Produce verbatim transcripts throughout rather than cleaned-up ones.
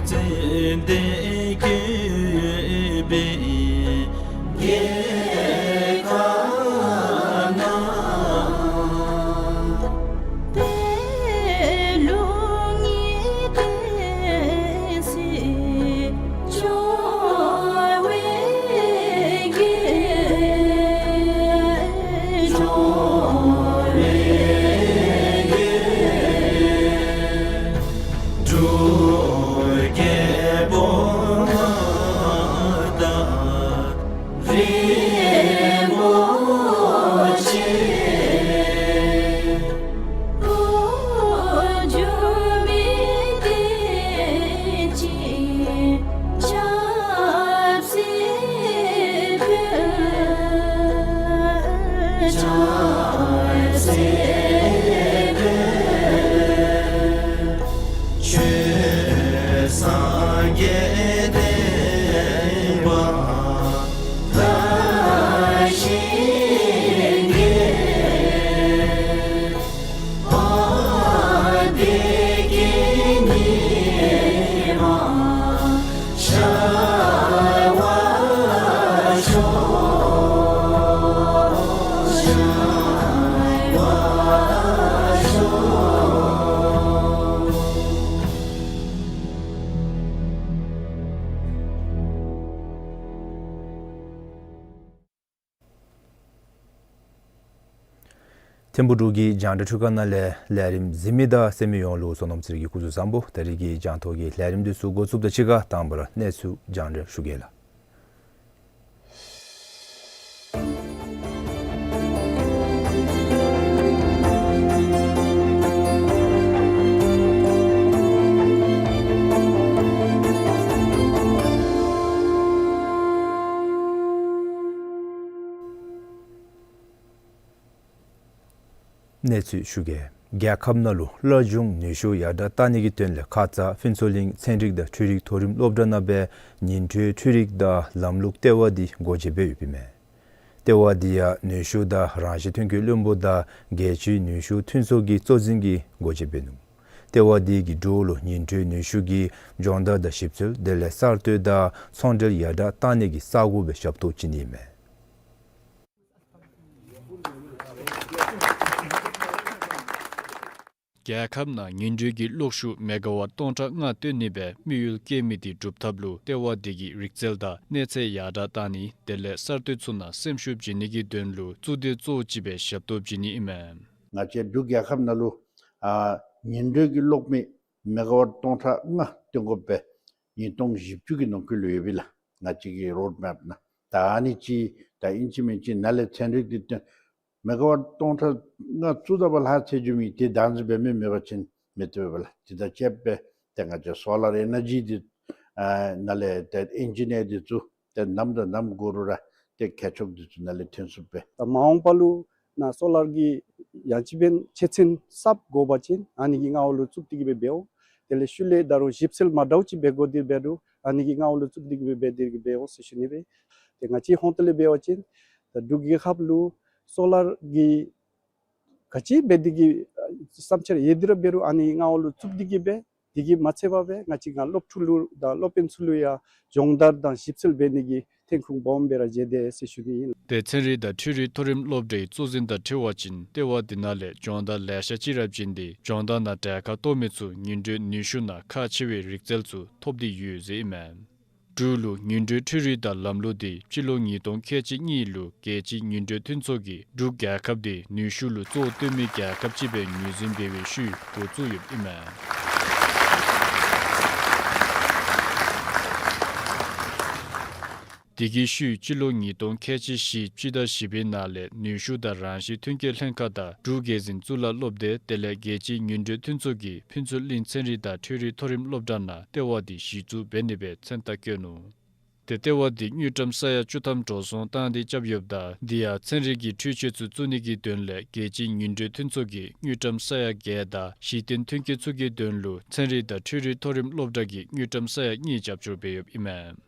ཙན་དན་བཀོད་པའི་རྒྱལ་ཁབ་ན། དེ་ལུ་ངེས་ཏེ་སྲིད་འབྱུང་བའི་རྒྱལ། འབྱུང་བའི་རྒྱལ། འབྲུག་རྒྱལ་པོ་མངའ་བདག་རིན་པོ་ཆེ། འགྱུར་མེད་བསྟན་ཅིང་ཆབ་སྲིད་འཕེལ། ཆབ་སྲིད་འཕེལ། ཆོས་སངས་རྒྱས་བསྟན་པ་དར་ཞིང་རྒྱས། འཕགས་པའི་དགེ་བསྙེན་མ་ཤར་བར་ཤོག། ཤར་བར་ཤོག། ཐིམ་ཕུག་འབྲུག་གི་རྒྱང་བསྒྲགས་འཕྲུལ་ཁང་ནང་ལས་ལས་རིམ་གཟིགས་མི་དང་གསན་མི་ཡོངས་ལུ་བསོད་ནམས་ཚེ་རིང་གི་སྐུ་གཟུགས་བཟང་པོ། ད་རིས་ཀྱི་རྒྱང་ཐོག་གི་ལས་རིམ་འདི་ཚུ་འགོ་བཙུགསཔ་དང་གཅིག་ཁར་དང་པ་ར་གནས་ཚུལ་རྒྱང་བསྒྲགས་ཞུ་གེ་ལགས། གནས་ཚུལ་ཞུ་གེ། རྒྱལ་ཁབ་ནང་ལུ་སླར་འབྱུང་ནུས་ཤུགས་ཡར་དྲགས་གཏང་ནི་གི་དོན་ལས་ཁ་ཙ་ཕུན་ཚོགས་གླིང་ཚན་རིག་དང་འཕྲུལ་རིག་མཐོ་རིམ་སློབ་གྲྭ་ནང་སྦེ་ཉིན་དྲོད་འཕྲུལ་རིག་དང་ལམ་ལུགས་ལྟེ་བ་འདི་སྒོ་འབྱེད་འབད་ཡོདཔ་ཨིན་མས། ལྟེ་བ་འདི་ཡང་ནུས་ཤུགས་དང་རང་བཞིན་ཐོན་སྐྱེད་བློན་པོ་དང་རྒྱལ་སྤྱིའི་ནུས་ཤུགས་མཐུན་ཚོགས་ཀྱི་གཙོ་འཛིན་གྱིས་སྒོ་འབྱེད་འབད་ནུག། ལྟེ་བ་འདི་གི་འབྲུག་ལུ་ཉིན་དྲོད་ནུས་ཤུགས་ཀྱི་སྦྱོང་བརྡར་དང་ཞིབ་འཚོལ་དེ་ལས་གསར་གཏོད་དང་ཚོང་འབྲེལ་ཡར་དྲགས་གཏང་ནི་གི་ས་སྒོ་སྦེ་ཞབས་ཏོག་བྱིན་ནི་ཨིན་མས། རྒྱལ་ཁབ་ནང་ཉིན་དྲོད་ཀྱི་གློག་ཤུགས་མེ་ག་ཝཊ་སྟོང་ཕྲག་ལྔ་བཏོན་ནི་སྦེ་དམིགས་ཡུལ་བསྐྱེད་མི་དེ་སྒྲུབ་ཐབས་ལུ་ལྟེ་བ་དེ་གིས་རིག་རྩལ་དང་གནས་ཚད་ཡར་དྲགས་གཏང་ནི་དེ་ལས་གསར་གཏོད་ཚུ་ནང་སེམས་ཤུགས་བྱིན་ནི་གི་དོན་ལུ་གཙུག་སྡེ་གཙོ་བོ་ཅིག་སྦེ་ཞབས་ཏོག་བྱིན་ནི་ཨིན་མས། ང་བཅས་འབྲུག་རྒྱལ་ཁབ་ནང་ལུ་ཨ་ཉིན་དྲོད་ཀྱི་གློག་མེ་མེ་ག་ཝཊ་སྟོང་ཕྲག་ལྔ་བཏོན་དགོཔ་སྦེ་ཉིས་སྟོང་བཞི་བཅུ་གི་ནང་འཁོད་ལུ་ཡོདཔ་ཨིན་ལགས། ང་བཅས་ཀྱི་རོཌ་མེཔ་ནང་ད་ཨ་ནི་ཅིག་ད་ཨིན་ཅི་མིན་ཅི་ནཱ་ལས་ཚན་རིག་འདི་བཏོན་མེ་ག་ཝཊ་སྟོང་ཕྲག་ལྔ་བཙུགས་ད་བ་ལྷག་ཚེ་འཇུ་མི་དེ་བདག་འཛིན་འབད་མི་མེད་པ་ཅིན་མི་བཏུབ་པས་ལགས། དེ་དང་བཅསཔ་སྦེ་ཏེ་ང་བཅས་སོ་ལར་ཨེ་ནར་ཇི་འདི་ཨ་ནཱ་ལས་ཏེ་ཨིན་ཇི་ནིར་འདི་ཚུ་ཏེ་ནམ་དང་ནམ་འགོར་རུང་ར་ཏེ་ཁྱད་ཆོས་འདི་ཚུ་ནཱ་ལས་ཐོན་ཚུགསཔ་སྦེ། ད་མ་འོངས་པ་ལུ་ནཱ་སོ་ལར་གྱི་ཡང་ཅིན་ཕན་ཆེ་ཚད་གསརཔ་དགོ་པ་ཅིན་ཨ་ནི་གི་མངའ་འོག་ལུ་བཙུགས་ཏེ་གི་སྦེ་འབད་འོང་། དེ་ལས་ཤུལ་ལས་ད་རུང་ཞིབ་འཚོལ་མ་འདྲཝ་ཅིག་འབད་དགོ་དེ་འབད་རུང་ཨ་ནི་གི་མངའ་འོག་ལུ་བཙུགས་ཏེ་གི་སྦེ་འབད་དེ་གི་སྦེ་འོང་ཟེར་ཞུ་ནི་སྦེ། ཏེ་ང་བཅས་ཧོང་ཏོ་ལས་འབད་བ་ཅིན་ད་འབྲུག་རྒྱལ་ཁབ་ལུ་སོ་ལར་གྱི་ག་ཅི་འབད་དེ་གི་བསམ་འཆར་ཡོད་དེ་ར་འབད་རུང་ཨ་ནི་མངའ་འོག་ལུ་བཙུགས་ཏེ་གི་སྦེ་དེ་གིས་མ་ཚད་པར་སྦེ་ང་བཅས་ང་སློབ་ཕྲུག་ལུ་དང་སློབ་དཔོན་ཚུ་ལུ་ཡང་སྦྱོང་བརྡར་དང་ཞིབ་འཚོལ་འབད་ནི་གི་ཐོན་ཁུངས་སྦོམ་སྦེ་ར་མཇལ་དེས་ཟེར་ཞུ་ནི་ཨིན། ཏེ་ཚན་རིག་དང་འཕྲུལ་རིག་མཐོ་རིམ་སློབ་གྲྭའི་གཙོ་འཛིན་དང་འཁྲིལ་བ་ཅིན་ལྟེ་བ་འདི་ནང་ལས་སྦྱོང་བརྡར་ལེ་ཤ་ཅིག་ར་བྱིན་ཏེ་སྦྱོང་བརྡར་ནང་གྲལ་ཁར་གཏོགས་མི་ཚུ་ཉིན་དྲོད་ནུས་ཤུགས་ནང་ཁག་ཆེ་བའི་རིག་རྩལ་ཚུ་ཐོབ་སྟེ་ཡོད་ཟེར་ཨིན་མས། འབྲུག་ལུ་ཉིན་དྲོད་འཕྲུལ་རིག་དང་ལམ་ལུགས་འདི་སྤྱི་ལོ་ཉིས་སྟོང་ཁལ་གཅིག་གཉིས་ལུ་རྒྱལ་སྤྱིའི་ཉིན་དྲོད་མཐུན་ཚོགས་ཀྱིས་འབྲུག་རྒྱལ་ཁབ་འདི་ནུས་ཤུགས་ལུ་གཙོ་བོ་བཏོན་མི་རྒྱལ་ཁབ་ཅིག་སྦེ་ངོས་འཛིན་འབད་བའི་ཤུལ་འགོ་བཙུགས་ཡོདཔ་ཨིན་མས། དེ་གི་ཤུལ་སྤྱི་ལོ་ཉིས་སྟོང་ཁལ་གཅིག་བཞི་སྤྱི་ཟླ་བཞི་པའི་ནང་ལས་ནུས་ཤུགས་དང་རང་བཞིན་ཐོན་སྐྱེད་ལྷན་ཁག་དང་འབྲུག་རྒྱལ་འཛིན་གཙུག་ལག་སློབ་སྡེ་དེ་ལས་རྒྱལ་སྤྱིའི་ཉིན་དྲོད་མཐུན་ཚོགས་ཀྱིས་ཕུན་ཚོགས་གླིང་ཚན་རིག་དང་འཕྲུལ་རིག་མཐོ་རིམ་སློབ་གྲྭ་ནང་ལྟེ་བ་འདི་གཞི་བཙུགས་འབད་ནི་སྦེ་མཚན་རྟགས་བཀོད་ནུག། ཏེ་ལྟེ་བ་འདི་དངུལ་ཀྲམ་ས་ཡ་བཅུ་ཐམ་འགྲོ་སོང་བཏང་སྟེ་རྐྱབ་ཡོདཔ་ད་འདི་ཡང་ཚན་རིག་གི་འཕྲུལ་ཆས་ཚུ་བཙུགས་ནི་གི་དོན་ལས་རྒྱལ་སྤྱིའི་ཉིན་དྲོད་མཐུན་ཚོགས་ཀྱིས་དངུལ་ཀྲམ་ས་ཡ་བརྒྱད་དང་གཞི་རྟེན་ཐོན་སྐྱེད་ཚུ་གི་དོན་ལུ་ཚན་རིག་དང་འཕྲུལ་རིག་མཐོ་རིམ་སློབ་གྲྭ་གིས་དངུལ་ཀྲམ་ས་ཡ་གཉིས་རྒྱབ་སྐྱོར་འབད་ཡོདཔ་ཨིན་མས།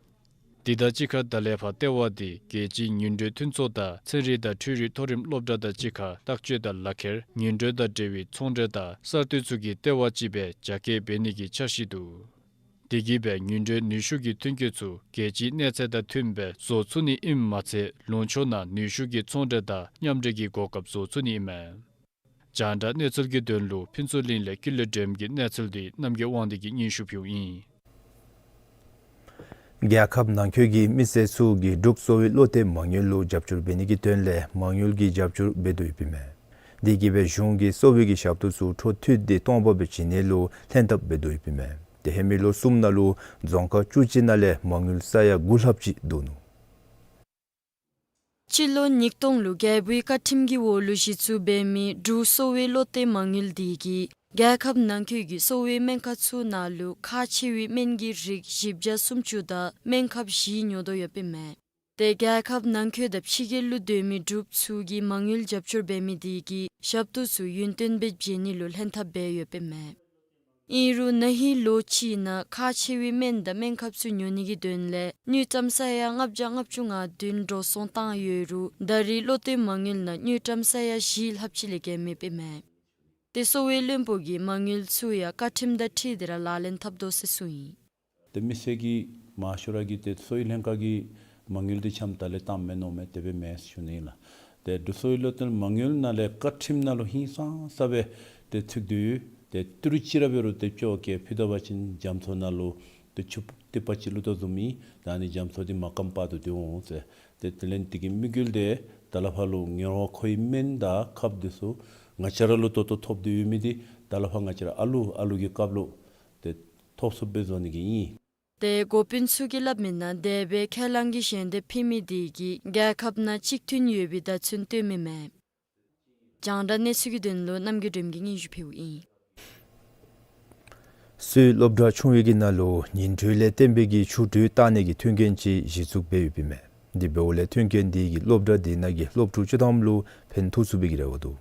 དེ་དང་གཅིག་ཁར་ད་ལས་ཕར་ལྟེ་བ་འདི་རྒྱལ་སྤྱིའི་ཉིན་དྲོད་མཐུན་ཚོགས་དང་ཚན་རིག་དང་འཕྲུལ་རིག་མཐོ་རིམ་སློབ་གྲྭ་དང་གཅིག་ཁར་ལྟག་སྤྱོད་དང་ལག་ཁྱེར་ཉིན་དྲོད་དང་འབྲེལ་བའི་ཚོང་འབྲེལ་དང་གསར་གཏོད་ཚུ་གི་ལྟེ་བ་ཅིག་སྦེ་རྒྱ་སྐྱེད་འབད་ནི་གི་འཆར་གཞི་འདུག། དེ་གིས་སྦེ་ཉིན་དྲོད་ནུས་ཤུགས་ཀྱི་ཐོན་སྐྱེད་ཚུ་རྒྱལ་སྤྱིའི་གནས་ཚད་དང་མཐུནམ་སྦེ་བཟོ་ཚུགས་ནི་ཨིནམ་མ་ཚད་ལུང་ཕྱོགས་ནང་ནུས་ཤུགས་ཀྱི་ཚོང་འབྲེལ་དང་མཉམ་འབྲེལ་གྱི་གོ་སྐབས་བཟོ་ཚུགས་ནི་ཨིན་མས། རྒྱང་བསྒྲགས་གནས་ཚུལ་གྱི་དོན་ལུ་ཕུན་ཚོགས་གླིང་ལས་ཀུན་ལེགས་སྒྲོལམ་གྱི་གནས་ཚུལ་འདི་རྣམ་རྒྱལ་དབང་འདུས་ཀྱིས་སྙན་ཞུ་ཕུལཝ་ཨིན། རྒྱལ་ཁབ་ནང་འཁོད་ཀྱི་མི་སེར་ཚུ་གིས་འབྲུག་གསོ་བའི་བློ་གཏད་མ་དངུལ་ལུ་རྒྱབ་སྐྱོར་འབད་ནི་གི་དོན་ལས་མ་དངུལ་གྱི་རྒྱབ་སྐྱོར་འབད་དོ་ཡོདཔ་ཨིན་མས། དེ་གིས་སྦེ་གཞུང་གིས་གསོ་བའི་གི་ཞབས་ཏོག་ཚུ་འཕྲོ་མཐུད་དེ་སྟོང་པ་སྦེ་བྱིན་ནི་ལུ་ལྷན་ཐབས་འབད་དོ་ཡོདཔ་ཨིན་མས། ཏེ་ཧེ་མའི་ལོ་གསུམ་ནང་ལུ་རྫོང་ཁག་བཅུ་གཅིག་ནང་ལས་མ་དངུལ་ས་ཡ་དགུ་ལྷགཔ་ཅིག་བསྡུ་ནུག། སྤྱི་ལོ་ཉིས་སྟོང་ལུ་རྒྱལ་པོའི་བཀའ་ཁྲིམས་ཀྱི་འོག་ལུ་གཞི་བཙུགས་འབད་མི་འབྲུག་གསོ་བའི་བློ་གཏད་མ་དངུལ་འདི་གིས་རྒྱལ་ཁབ་ནང་འཁོད་ཀྱི་གསོ་བའི་སྨན་ཁང་ཚུ་ནང་ལུ་ཁག་ཆེ་བའི་སྨན་གྱི་རིགས་བཞི་བརྒྱ་སུམ་ཅུ་དང་སྨན་ཁབ་བཞི་ཉོ་དོ་ཡོདཔ་ཨིན་མས། ཏེ་རྒྱལ་ཁབ་ནང་འཁོད་དང་ཕྱི་རྒྱལ་ལུ་སྡོད་མི་འབྲུགཔ་ཚུ་གིས་མ་དངུལ་རྒྱབ་སྐྱོར་འབད་མི་འདི་གིས་ཞབས་ཏོག་ཚུ་ཡུན་བརྟན་སྦེ་བྱིན་ནི་ལུ་ལྷན་ཐབས་འབད་ཡོདཔ་ཨིན་མས། ཨིན་རུང་ན་ཧིང་ལོ་གཅིག་ནང་ཁག་ཆེ་བའི་སྨན་དང་སྨན་ཁབ་ཚུ་ཉོ་ནི་གི་དོན་ལས་དངུལ་ཀྲམ་ས་ཡ་ལྔ་བརྒྱ་ལྔ་བཅུ་ང་བདུན་འགྲོ་སོང་བཏང་ཡོད་རུང་ད་རེས་བློ་གཏད་མ་དངུལ་ནང་དངུལ་ཀྲམ་ས་ཡ་བཞི་ལྷགཔ་ཅིག་ལས་བརྒལ་མེདཔ་ཨིན་མས། ཏེ་གསོ་བའི་བློན་པོ་གིས་མ་དངུལ་ཚུ་ཡང་བཀའ་ཁྲིམས་དང་འཁྲིལ་ཏེ་ར་ལག་ལེན་འཐབ་དོ་ཟེར་གསུངས་ཡི། ཏེ་མི་སེར་གྱིས་མང་ཤོས་ར་གིས་ཏེ་གསོ་བའི་ལྷན་ཁག་གི་མ་དངུལ་འདི་ཆ་མཉམ་ད་ལས་བཏངམ་མས་མནོཝ་མས། དེ་སྦེ་མེན་ཟེར་ཞུ་ནི་ཨིན་ལགས། ཏེ་འབྲུག་གསོ་བའི་བློ་གཏད་མ་དངུལ་ནང་ལས་བཀའ་ཁྲིམས་ནང་ལུ་ཧིང་སངས་ས་སྦེ་ཏེ་ཚུད་དེ་ཡོད། ཏེ་ཏི་རུ་ཅིག་ར་འབད་རུང་ཏེ་ཅོག་ཁར་ཕུལ་ད་པ་ཅིན་རྒྱ་མཚོ་ནང་ལུ་ཏེ་ཆུ་ཐིགས་པ་ཅིག་བླུག་དོ་བཟུམ་ཨིན། ད་ཨ་ནི་རྒྱ་མཚོ་འདི་མ་སྐམ་བར་དུ་སྡོད་འོང་ཟེར། ཏེ་དེ་ལས་དེ་གི་དམིགས་ཡུལ་འདི་ད་ལས་ཕར་ལུ་ངེས་པར་ཁོ་གི་སྨན་དང་ཁབ་འདི་ཚུ་ང་བཅས་ར་ལུ་ད་ལྟོ་ཐོབ་སྟེ་ཡོད་མི་འདི་ད་ལས་ཕར་ང་བཅས་ར་ཨ་ལུ་ཨ་ལུ་གི་སྐབས་ལུ་ཏེ་ཐོབ་ཚུགསཔ་སྦེ་བཟོ་ནི་གི་ཨིན། ཏེ་འགོ་དཔོན་ཚུ་གིས་སླབ་མིའི་ནང་དེ་སྦེ་ཁས་བླངས་ཀྱི་ཞལ་འདེབས་ཕུལ་མི་འདི་གིས་རྒྱལ་ཁབ་ནང་གཅིག་མཐུན་ཡོད་པའི་བརྡ་མཚོན་སྟོནམ་ཨིན་མས། རྒྱང་བསྒྲགས་གནས་ཚུལ་གྱི་དོན་ལུ་རྣམ་རྒྱལ་སྒྲོལམ་གྱིས་སྙན་ཞུ་ཕུལཝ་ཨིན། སོའི་སློབ་གྲྭ་ཆུང་བའི་གི་ནང་ལུ་ཉིན་དྲོད་ལས་བརྟེན་པའི་གི་ཆུ་དྲོད་བཏང་ནི་གི་མཐུན་རྐྱེན་ཅིག་གཞི་བཙུགས་འབད་ཡོདཔ་ཨིན་མས། དེ་འབདཝ་ལས་མཐུན་རྐྱེན་འདི་གིས་སློབ་གྲྭ་དེ་ནང་གི་སློབ་ཕྲུག་སྤྱིར་བཏང་ལུ་ཕན་ཐོགས་ཚུགས་པའི་གི་རེ་བ་འདུག།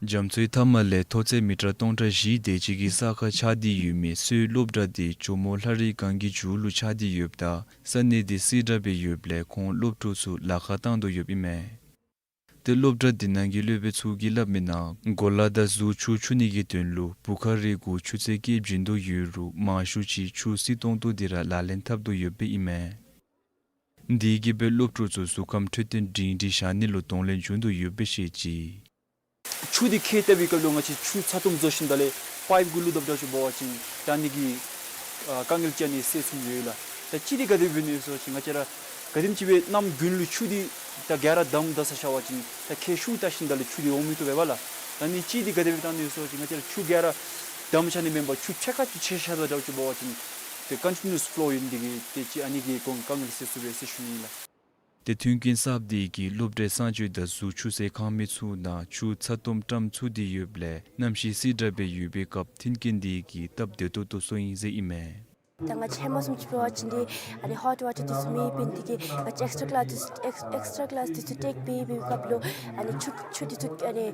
རྒྱ་མཚོའི་མཐའ་མ་ལས་མཐོ་ཚད་མི་ཊར་སྟོང་ཕྲག་བཞི་དེ་ཅིག་གི་ས་ཁར་ཆགས་ཏེ་ཡོད་མི་སོའི་སློབ་གྲྭ་དེ་ཇོ་མོ་ལྷ་རི་སྒང་གི་མཇུག་ལུ་ཆགས་ཏེ་ཡོདཔ་ད་ས་གནས་དེ་བསིལ་དྲགས་སྦེ་ཡོདཔ་ལས་ཁོང་སློབ་ཕྲུག་ཚུ་ལཱ་ཁག་བཏང་དོ་ཡོདཔ་ཨིན་མས། ཏེ་སློབ་གྲྭ་དེ་ནང་གི་སློབ་དཔོན་ཚུ་གིས་སླབ་མིའི་ནང་གོ་ལ་དང་གཟུགས་ཆུ་འཁྱུ་ནི་གི་དོན་ལུ་བུ་ག་རེ་གུ་ཆུ་ཚན་བཀལ་བྱིན་དོ་ཡོད་རུང་མང་ཤོས་ཅིག་ཆུ་བསིལ་ཏོང་ཏོ་དེ་ར་ལག་ལེན་འཐབ་དོ་ཡོདཔ་ཨིན་མས། དེ་གིས་སྦེ་སློབ་ཕྲུག་ཚུ་གཟུགས་ཁམས་འཕྲོད་བསྟེན་སྒྲིང་སྒྲིང་བཞག་ནི་ལུ་གདོང་ལེན་བྱུང་དོ་ཡོདཔ་སྦེ་བཤད་ཅི། ཆུ་འདི་ཁྱེགས་བཏབ་པའི་སྐབས་ལུ་ང་བཅས་ཆུ་ཚ་ཏོམ་བཟོ་ཞིནམ་ད་ལས་པའིཔ་གུ་བླུག་དཔ་འདྲཝ་ཅིག་འབད་བ་ཅིན་ད་ཨ་ནི་གི་ཨ་དཀའ་ངལ་ཅིག་ཨ་ནི་སེལ་ཚུགས་ཡོད་ལགས། ད་གཅིག་འདི་ག་དེ་སྦེ་ཨིན་ན་ཟེར་བ་ཅིན་ང་བཅས་ར་ག་དེམ་ཅིག་སྦེ་གནམ་དགུན་ལུ་ཆུ་འདི་ད་ག་ར་དམ་ད་ས་ཤར་བ་ཅིན་ད་ཁྱེགས་ཤུགས་བཏང་ཞིནམ་ད་ལས་ཆུ་འདི་འོང་མི་བཏུབ་པས་ལགས། ད་ཨ་ནི་གཅིག་འདི་ག་དེ་སྦེ་བཏང་ནི་ཟེར་བ་ཅིན་ང་བཅས་ར་ཆུ་ག་ར་དམ་ཆ་ནི་མེན་པར་ཆུ་ཕྱེད་ཀ་ཅིག་ཆད་ཤར་དཔ་འདྲཝ་ཅིག་འབད་བ་ཅིན་ཏེ་ཀོན་ཊི་ནིའུ་སི་ཕོ་ལོ་ཨིན། དེ་གིས་ཏེ་ཅིག་ཨ་ནི་གི་གོང་དཀའ་ངལ་སེལ་ཚུགས་པས་ཟེར་ཞུ་ནི་ཨིན་ལགས། ཏེ་མཐུན་རྐྱེན་གསརཔ་དེ་གིས་སློབ་གྲྭའི་གསང་སྤྱོད་དང་གཟུགས་ཆུ་ཟེར་ཁང་མིག་ཚུ་ནང་ཆུ་ཚ་ཏོམ་བཀྲམ་ཚུགས་ཏེ་ཡོདཔ་ལས་གནམ་གཤིས་བསིལ་དྲགས་སྦེ་ཡོད་པའི་སྐབས་མཐུན་རྐྱེན་དེ་གིས་སྟབས་བདེ་ཏོག་ཏོ་སོང་ཡི་ཟེར་ཨིན་མས། ད་ང་བཅས་ཧེ་མ་བཟུམ་ཅིག་འབད་བ་ཅིན་འདི་ཨ་ནི་ཧོཊ་ཝ་ཊར་འདི་ཚུ་མེདཔ་ཨིན། དེ་གིས་ང་བཅས་ཨེགསི་ཊ་ཀི་ལཱསི་འདི་ཚུ་ཨེགསི་ཨེགསི་ཊ་ཀི་ལཱསི་འདི་ཚུ་ཊེཀ་འབད་བའི་སྐབས་ལུ་ཨ་ནི་ཆུ་ཆུ་འདི་ཚུ་ཨ་ནི་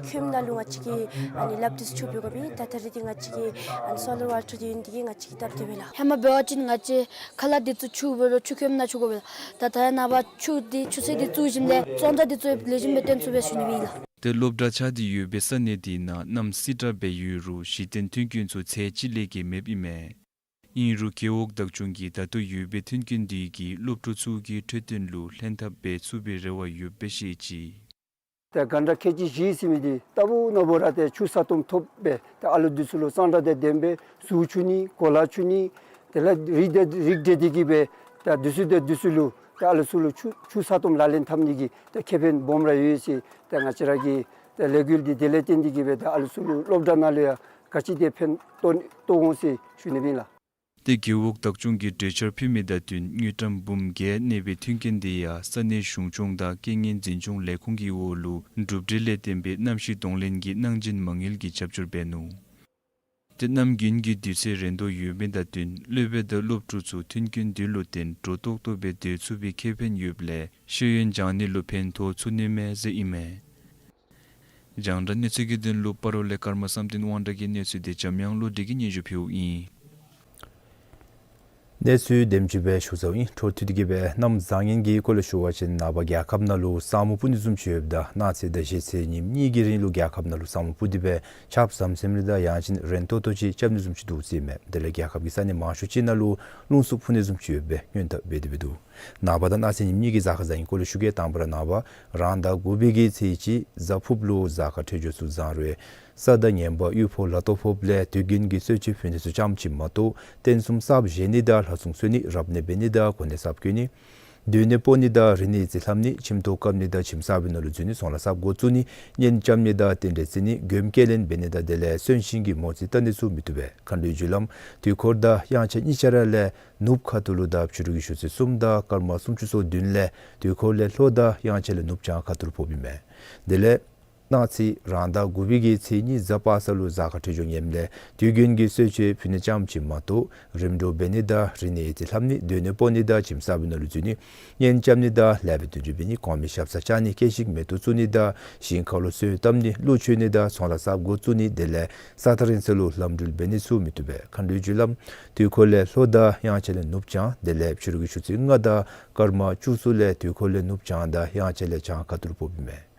ཁུམ་ནང་ལུ་ང་བཅས་ཀྱིས་ཨ་ནི་ལགཔ་འདི་ཚུ་འཁྱུ་འབད་དགོཔ་ཨིན། ད་ད་རེས་འདི་ང་བཅས་ཀྱི་ཨ་ནི་སོ་ལར་ཝ་ཊར་འདི་ཨིན། དེ་གིས་ང་བཅས་ཀྱི་སྟབས་བདེ་བས་ལགས། ཧེ་མ་འབད་བ་ཅིན་ང་བཅས་ཁ་ལས་འདི་ཚུ་འཁྱུ་འབད་རུང་ཆུ་ཁུམ་ནང་འཁྱུ་དགོ་པས་ལགས། ད་ད་ཡང་ནངས་པ་ཆུ་འདི་ཆུ་ཚན་འདི་བཙུགས་ཞིནམ་ལས་བཙོང་ད་འདི་ཚུ་ལེགས་ཤོམ་སྦེ་བཏོན་ཚུགས་པས་ཟེར་ཞུ་ནི་ཨིན་ལགས། ཏེ་སློབ་གྲྭ་ཆགས་ཏེ་ཡོད་པའི་ས་གནས་དེ་ནང་གནམ་བསིལ་དྲགས་སྦེ་ཡོད་རུང་གཞི་རྟེན་མཐུན་རྐྱེན་ཚུ་ཚད་གཅིག་ལས་བརྒལ་མེདཔ་ཨིན་མས། ཨིན་རུང་རྒེད་འོག་བདག་སྐྱོང་གིས་ད་ལྟོ་ཡོད་པའི་མཐུན་རྐྱེན་དེ་གིས་སློབ་ཕྲུག་ཚུ་གི་འཕྲོད་བསྟེན་ལུ་ལྷན་ཐབས་འབད་ཚུགས་པའི་རེ་བ་ཡོདཔ་སྦེ་བཤད་ཅི། ཏེ་གྷན་ཊ་ཁལ་གཅིག་བཞི་ཟེར་མི་འདི་རྟག་བུ་ན་བུ་ར་ཏེ་ཆུ་ཚ་ཏོམ་ཐོབ་སྦེ་ཏེ་ཨ་ལུ་འདི་ཚུ་ལུ་གཙང་སྦྲ་དང་ལྡནམ་སྦེ་གཟུགས་འཁྱུ་ནི་གོ་ལ་འཁྱུ་ནི་དེ་ལས་རིགས་འདི་རིགས་འདི་འདི་གིས་སྦེ་ཏེ་འདི་ཚུ་ཏེ་འདི་ཚུ་ལུ་ཏེ་ཨ་ལུ་ཚུ་ལུ་ཆུ་ཆུ་ཚ་ཏོམ་ལག་ལེན་འཐབ་ནི་གི་ཏེ་ཁེ་ཕན་སྦོམ་ར་ཡོད་ཟེར་ཏེ་ང་བཅས་ར་གི་ཏེ་ལས་འགུལ་འདི་དེ་ལས་བརྟེན་ཏེ་གིས་སྦེ་ཏེ་ཨ་ལུ་ཚུ་ལུ་སློབ་གྲྭ་ནང་ལུ་ཡང་ག་ཅི་ཏེ་ཕན་ཐོགས་ཐོགས་འོང་ཟེར་ཞུ་ནི་ཨིན་ལགས། ཏེ་རྒེད་འོག་བདག་སྐྱོང་གིས་གྲོས་འཆར་ཕུལ་མི་དང་བསྟུན་དངུལ་ཀྲམ་འབུམ་བརྒྱད་གནས་པའི་མཐུན་རྐྱེན་དེ་ཡང་ས་གནས་གཞུང་སྐྱོང་དང་རྐྱེན་ངན་འཛིན་སྐྱོང་ལས་ཁུངས་ཀྱི་འོག་ལུ་གྲུབ་འབྲས་ལས་བརྟེན་པའི་གནམ་གཤིས་གདོང་ལེན་གྱི་གནང་སྦྱིན་མ་དངུལ་གྱིས་རྒྱབ་སྐྱོར་འབད་ནུག། ཏེ་གནམ་དགུན་གྱི་དུས་ཚོད་རན་དོ་ཡོད་མི་དང་བསྟུན་སློབ་དཔོན་དང་སློབ་ཕྲུག་ཚུ་མཐུན་རྐྱེན་དེ་ལུ་བརྟེན་སྤྲོ་ཏོག་ཏོ་སྦེ་སྡོད་ཚུགས་པའི་ཁེ་ཕན་ཡོདཔ་ལས་ཤེས་ཡོན་སྦྱང་ནི་ལུ་ཕན་ཐོགས་ཚུགས་ནི་མས་ཟེར་ཨིན་མས། རྒྱང་བསྒྲགས་གནས་ཚུལ་གྱི་དོན་ལུ་སྤ་རོ་ལས་ཀརྨ་བསམ་གཏན་དབང་གྲགས་ཀྱི་གནས་ཚུལ་འདི་འཇམ་དབྱངས་བློ་གྲོས་ཀྱིས་སྙན་ཞུ་ཕུལཝ་ཨིན། གནས་ཚུལ་དེམ་ཅིག་སྦེ་ཞུ་ཚརཝ་ཨིན། འཕྲོ་མཐུད་དེ་གི་སྦེ་གནམ་བཟང་ངན་གྱི་སྐོར་ལས་ཞུ་བ་ཅིན་ནངས་པ་རྒྱལ་ཁབ་ནང་ལུ་ས་སྨུག་སྤུབ་ནི་བཟུམ་ཅིག་ཡོདཔ་ད་གནངས་ཚེ་དང་གཞེས་ཚེ་ཉིནམ་གཉིས་ཀྱི་རིང་ལུ་རྒྱལ་ཁབ་ནང་ལུ་ས་སྨུག་སྤུབ་སྟེ་སྦེ་ཆརཔ་ཟམ་ཟིམ་རེ་དང་ཡང་ཅིན་རན་ཏོག་ཏོ་ཅིག་རྐྱབ་ནི་བཟུམ་ཅིག་འདུག་ཟེར་ཨིན་མས། དེ་ལས་རྒྱལ་ཁབ་ཀྱི་ས་གནས་མང་ཤོས་ཅིག་ནང་ལུ་རླུང་འཚུབ་འཕུ་ནི་བཟུམ་ཅིག་ཡོད་པའི་སྔོན་བརྡ་འབད་དེ་སྦེ་འདུག། ནངས་པ་དང་གནངས་ཚེ་ཉིནམ་གཉིས་ཀྱི་གཟའ་སྐར་གཟའ་སྐར་གྱི་སྐོར་ལས་ཞུ་གེ། དང་པ་ར་ནངས་པ་རང་ཟླ་དགུ་པའི་གི་ཚེས་གཅིག་གཟའ་ཕུརཔ་ལུ་གཟའ་སྐར་འཕྲོད་སྦྱོར་ཚུ་བཟང་རུང་ས་དང་ངན་པ་གཡུས་ཕོག་ལ་ལྟོ་ཕོགཔ་ལས་དུས་རྒྱུན་གྱི་གསོལ་མཆོད་ཕུལ་ནི་ཚུ་ཙམ་ཅིག་མ་གཏོགས་རྟེན་གསུམ་གསརཔ་བཞེངས་ནི་དང་ལྷ་སྲུང་གསོལ་ནི་རབ་གནས་འབད་ནི་དང་གོ་གནས་གསརཔ་བསྐོ་ནི་སྡོད་གནས་སྤོ་ནི་དང་རིག་གནས་ཡིག་རྩིས་ལྷབ་ནི་ཁྱིམ་ཐོག་བཀབ་ནི་དང་ཁྱིམ་གསར་པའི་ནང་ལུ་འཛུལ་ནི་ཚོང་ལཱ་གསརཔ་འགོ་བཙུགས་ནི་གཉེན་རྐྱབ་ནི་དང་རྟེན་འབྲེལ་བརྩི་ནི་མགྱོནམ་སྐྱེལ་ལེན་འབད་ནི་དང་དེ་ལས་གསོན་གཤིན་གྱི་མོ་རྩིས་བལྟ་ནི་ཚུ་མི་བཏུབ་པས། མཁའ་འགྲོའི་རྒྱུ་ལམ་དུས་འཁོར་དང་དབྱངས་འཆར་གཉིས་ཆ་ར་ལས་ནུབ་ཁ་ཐུག་ལུ་དང་ཕྱི་རུ་གི་ཆུ་ཚོད་གསུམ་དང་སྐར་མ་སུམ་ཅུ་སོ་བདུན་ལས་དུས་འཁོར་ལས་ལྷོ་དང་དབྱངས་འཆར་ལས་ནུབ་བྱང་ཁ་ཐུག་ལུ་ཕོགཔ་ཨིན་མས། དེ་ལས་གནངས་ཚེ་རང་ཟླ་དགུ་པའི་གི་ཚེས་གཉིས་གཟའ་པ་སངས་ལུ་གཟའ་སྐར་འཕྲོད་སྦྱོར་ངནམ་ལས་དུས་རྒྱུན་གྱི་གསོལ་མཆོད་ཕུལ་ནི་ཙམ་ཅིག་མ་གཏོགས་རིམ་གྲོ་འབད་ནི་དང་རིག་གནས་ཡིག་རྩིས་ལྷབ་ནི་སྡོད་གནས་སྤོ་ནི་དང་ཁྱིམ་གསར་པའི་ནང་ལུ་འཛུལ་ནི་གཉེན་རྐྱབ་ནི་དང་ལེགས་པའི་དོན་སྒྲུབ་འབད་ནི་གོང་མའི་ཞབས་སར་བཅར་ནི་སྐྱེ་ཤིག་མེ་ཏོག་བཙུགས་ནི་དང་ཞིང་ཁ་ལུ་སོན་བཏབ་ནི་ཀླུ་མཆོད་ནི་དང་ཚོང་ལཱ་གསརཔ་འགོ་བཙུགས་ནི་དེ་ལས་ས་ཐག་རིང་ས་ལུ་ལམ་འགྲུལ་འབད་ནི་ཚུ་མི་བཏུབ་པས། མཁའ་འགྲོའི་རྒྱུ་ལམ་དུས་འཁོར་ལས་ལྷོ་དང་དབྱངས་འཆར་ལས་ནུབ་བྱང་དེ་ལས་ཕྱི་རུ་གི་ཆུ་ཚོད་ལྔ་དང་སྐར་མ་བཅུ་གསུམ་ལས་དུས་འཁོར་ལས་ནུབ་བྱང་དང་དབྱངས་འཆར་ལས་བྱང་ཁ་ཐུག་ལུ་ཕོགཔ་ཨིན་མས།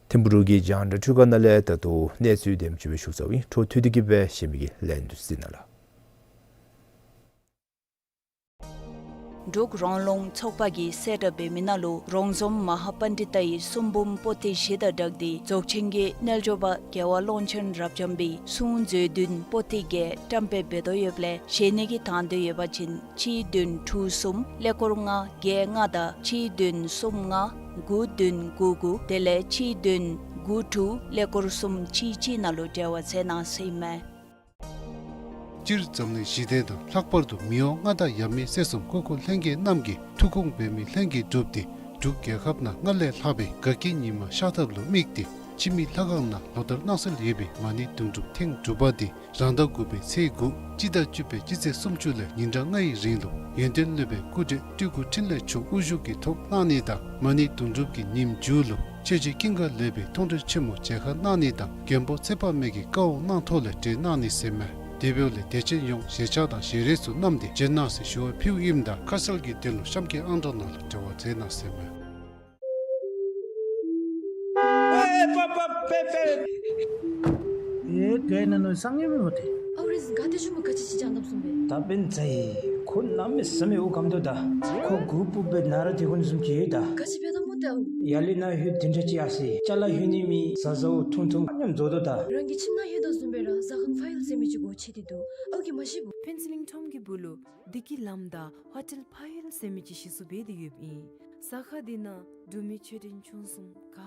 ཐིམ་ཕུ་རུ་གི་རྒྱང་བསྒྲགས་ཁྲུས་ཁང་ནང་ལས་ད་ལྟོ་གནས་ཚུལ་དེམ་ཅིག་སྦེ་ཞུ་ཚརཝ་ཨིན། འཕྲོ་མཐུད་དེ་གི་སྦེ་གཞན་མི་གི་ལན་འདི་གཟིགས་གནང་ལགས། འབྲུག་རོང་ལུང་ཚོགས་པ་གིས་གསལ་བསྒྲགས་འབད་མི་ནང་ལུ་རོང་ཟོམ་མ་ཧཱ་པཎྜི་ཏའི་གསུང་འབུམ་པོ་ཏི་བཞི་དང་སྦྲགས་ཏེ་རྫོགས་ཆེན་གྱི་རྣལ་འབྱོར་པ་རྒྱལ་བ་ཀློང་ཆེན་རབ་འབྱམས་པའི་གསུང་མཛོད་བདུན་པོ་ཏི་བརྒྱད་བཀྲམ་སྤེལ་འབད་དོ་ཡོདཔ་ལས་བཞེས་ནི་གི་དང་འདོད་ཡོད་པ་ཅིན་གཅིག་བདུན་དྲུག་གསུམ་ཀླད་ཀོར་ལྔ་བརྒྱད་ལྔ་དང་གཅིག་བདུན་གསུམ་ལྔ་དགུ་བདུན་དགུ་དགུ་དེ་ལས་གཅིག་བདུན་དགུ་དྲུག་ཀླད་ཀོར་གསུམ་གཅིག་གཅིག་ནང་ལུ་འབྲེལ་བ་མཛད་གནང་ཟེར་ཨིན་མས། སྤྱིར་འཛམ་གླིང་ཞི་བདེ་དང་ལྷག་པར་དུ་མི་དབང་མངའ་བདག་ཡབ་མེས་སྲས་གསུམ་སྐུ་འཁོར་ལྷན་རྒྱས་རྣམས་ཀྱི་ཐུགས་དགོངས་འབད་མི་ལྷན་རྒྱས་འགྲུབ་སྟེ་འབྲུག་རྒྱལ་ཁབ་ནང་སྔར་ལས་ལྷག་པའི་དགའ་སྐྱིད་ཉི་མ་ཤར་ཐབས་ལུ་དམིགས་ཏེ་ཕྱི་མི་ལྷ་ཁང་ནང་ལོ་ལྟར་གནང་སྲོལ་ཡོད་པའི་མ་ཎི་དུང་སྒྲུབ་ཐེངས་དྲུག་པ་འདི་རང་ཟླ་དགུ་པའི་ཚེས་དགུ་སྤྱི་ཟླ་བཅུ་པའི་སྤྱི་ཚེས་སུམ་ཅུ་ལས་ཉིན་གྲངས་ལྔའི་རིང་ལུ་ཡོན་ཏན་སློབ་དཔོན་སྐུ་བགྲེས་སྤྲུལ་སྐུ་འཕྲིན་ལས་མཆོག་དབུ་བཞུགས་ཀྱི་ཐོག་གནང་ནི་དང་མ་ཎི་དུང་སྒྲུབ་ཀྱི་ཉིནམ་མཇུག་ལུ་ཆོས་རྗེ་ཀུན་དགའ་ལེགས་པའི་མཐོང་གྲོལ་ཆེན་མོ་མཇལ་ཁ་གནང་ནི་དང་མགོན་པོ་ཚེ་དཔག་མེད་ཀྱི་བཀའ་དབང་གནང་ཐོག་ལས་གྲོལ་གནང་ནི་ཟེར་མས། དེ་འབདཝ་ལས་དད་ཅན་ཡོངས་ཞལ་ཆས་དང་ཞལ་རས་ཚུ་བསྣམས་ཏེ་བྱོན་གནང་ཟེར་ཞུ་བ་ཕུལཝ་ཨིནམ་ད་ཁ་གསལ་གྱི་དོན་ལུ་གཤམ་གྱི་ཨང་གྲངས་ནང་ལུ་འབྲེལ་བ་མཛད་གནང་ཟེར་མས། ཨེ་པ་པ་པེ་པེ། ཨེ་ག་ཨིན་ན་ནོ་སང་ཉིན་མི་འོ་དེ། ཨའུ་རེས་ག་དེ་ཞུ་མ་ག་ཅི་ཅི་ཅང་ནབ་སུམ་པེ། ད་པེན་ཚ་ཡི་ཁོ་གནམ་མེད་ས་མེད་འུ་གམ་དོ་ད། ཁོ་གུ་པུ་པེ་ན་ར་དེ་ཁོ་ནི་སུམ་ཅི་ཡོད་ད། ག་ཅི་པེ་ད་མོ་ཏེ་ཨའུ། ཡར་ལས་ནཱ་ལྷོད་དེ་འདྲ་ཅིག་ཡར་སོ་ཡི། ཅ་ལ་ལྷོད་ནི་མེད་ཟ་ཟཝ་འཐུང་འཐུང་མཉམ་བཟོ་དོ་ད། རང་གི་ཁྱིམ་ནང་ལྷོད་དོ་སུམ་པེ་ར་ཟ་ཁང་ཕ་ཡུལ་ཟེར་མི་ཅིག་གོ་ཆེ་དེ་འདུག། ཨའུ་གི་མ་ཤེས་བུ། ཕེན་སི་ལིང་ཁྲོམ་གྱི་སྦུག་ལུ་བདེ་སྐྱིད་ལམ་དང་ཧོ་ཊེལ་ཕ་ཡུལ་ཟེར་མི་ཅིག་གཞི་བཙུགས་འབད་དེ་ཡོདཔ་ཨིན། ཟ་ཁང་དེ་ནང་འབྲུག་མི་ཆོས་ལྡན་ཆུང་གསུམ་ག་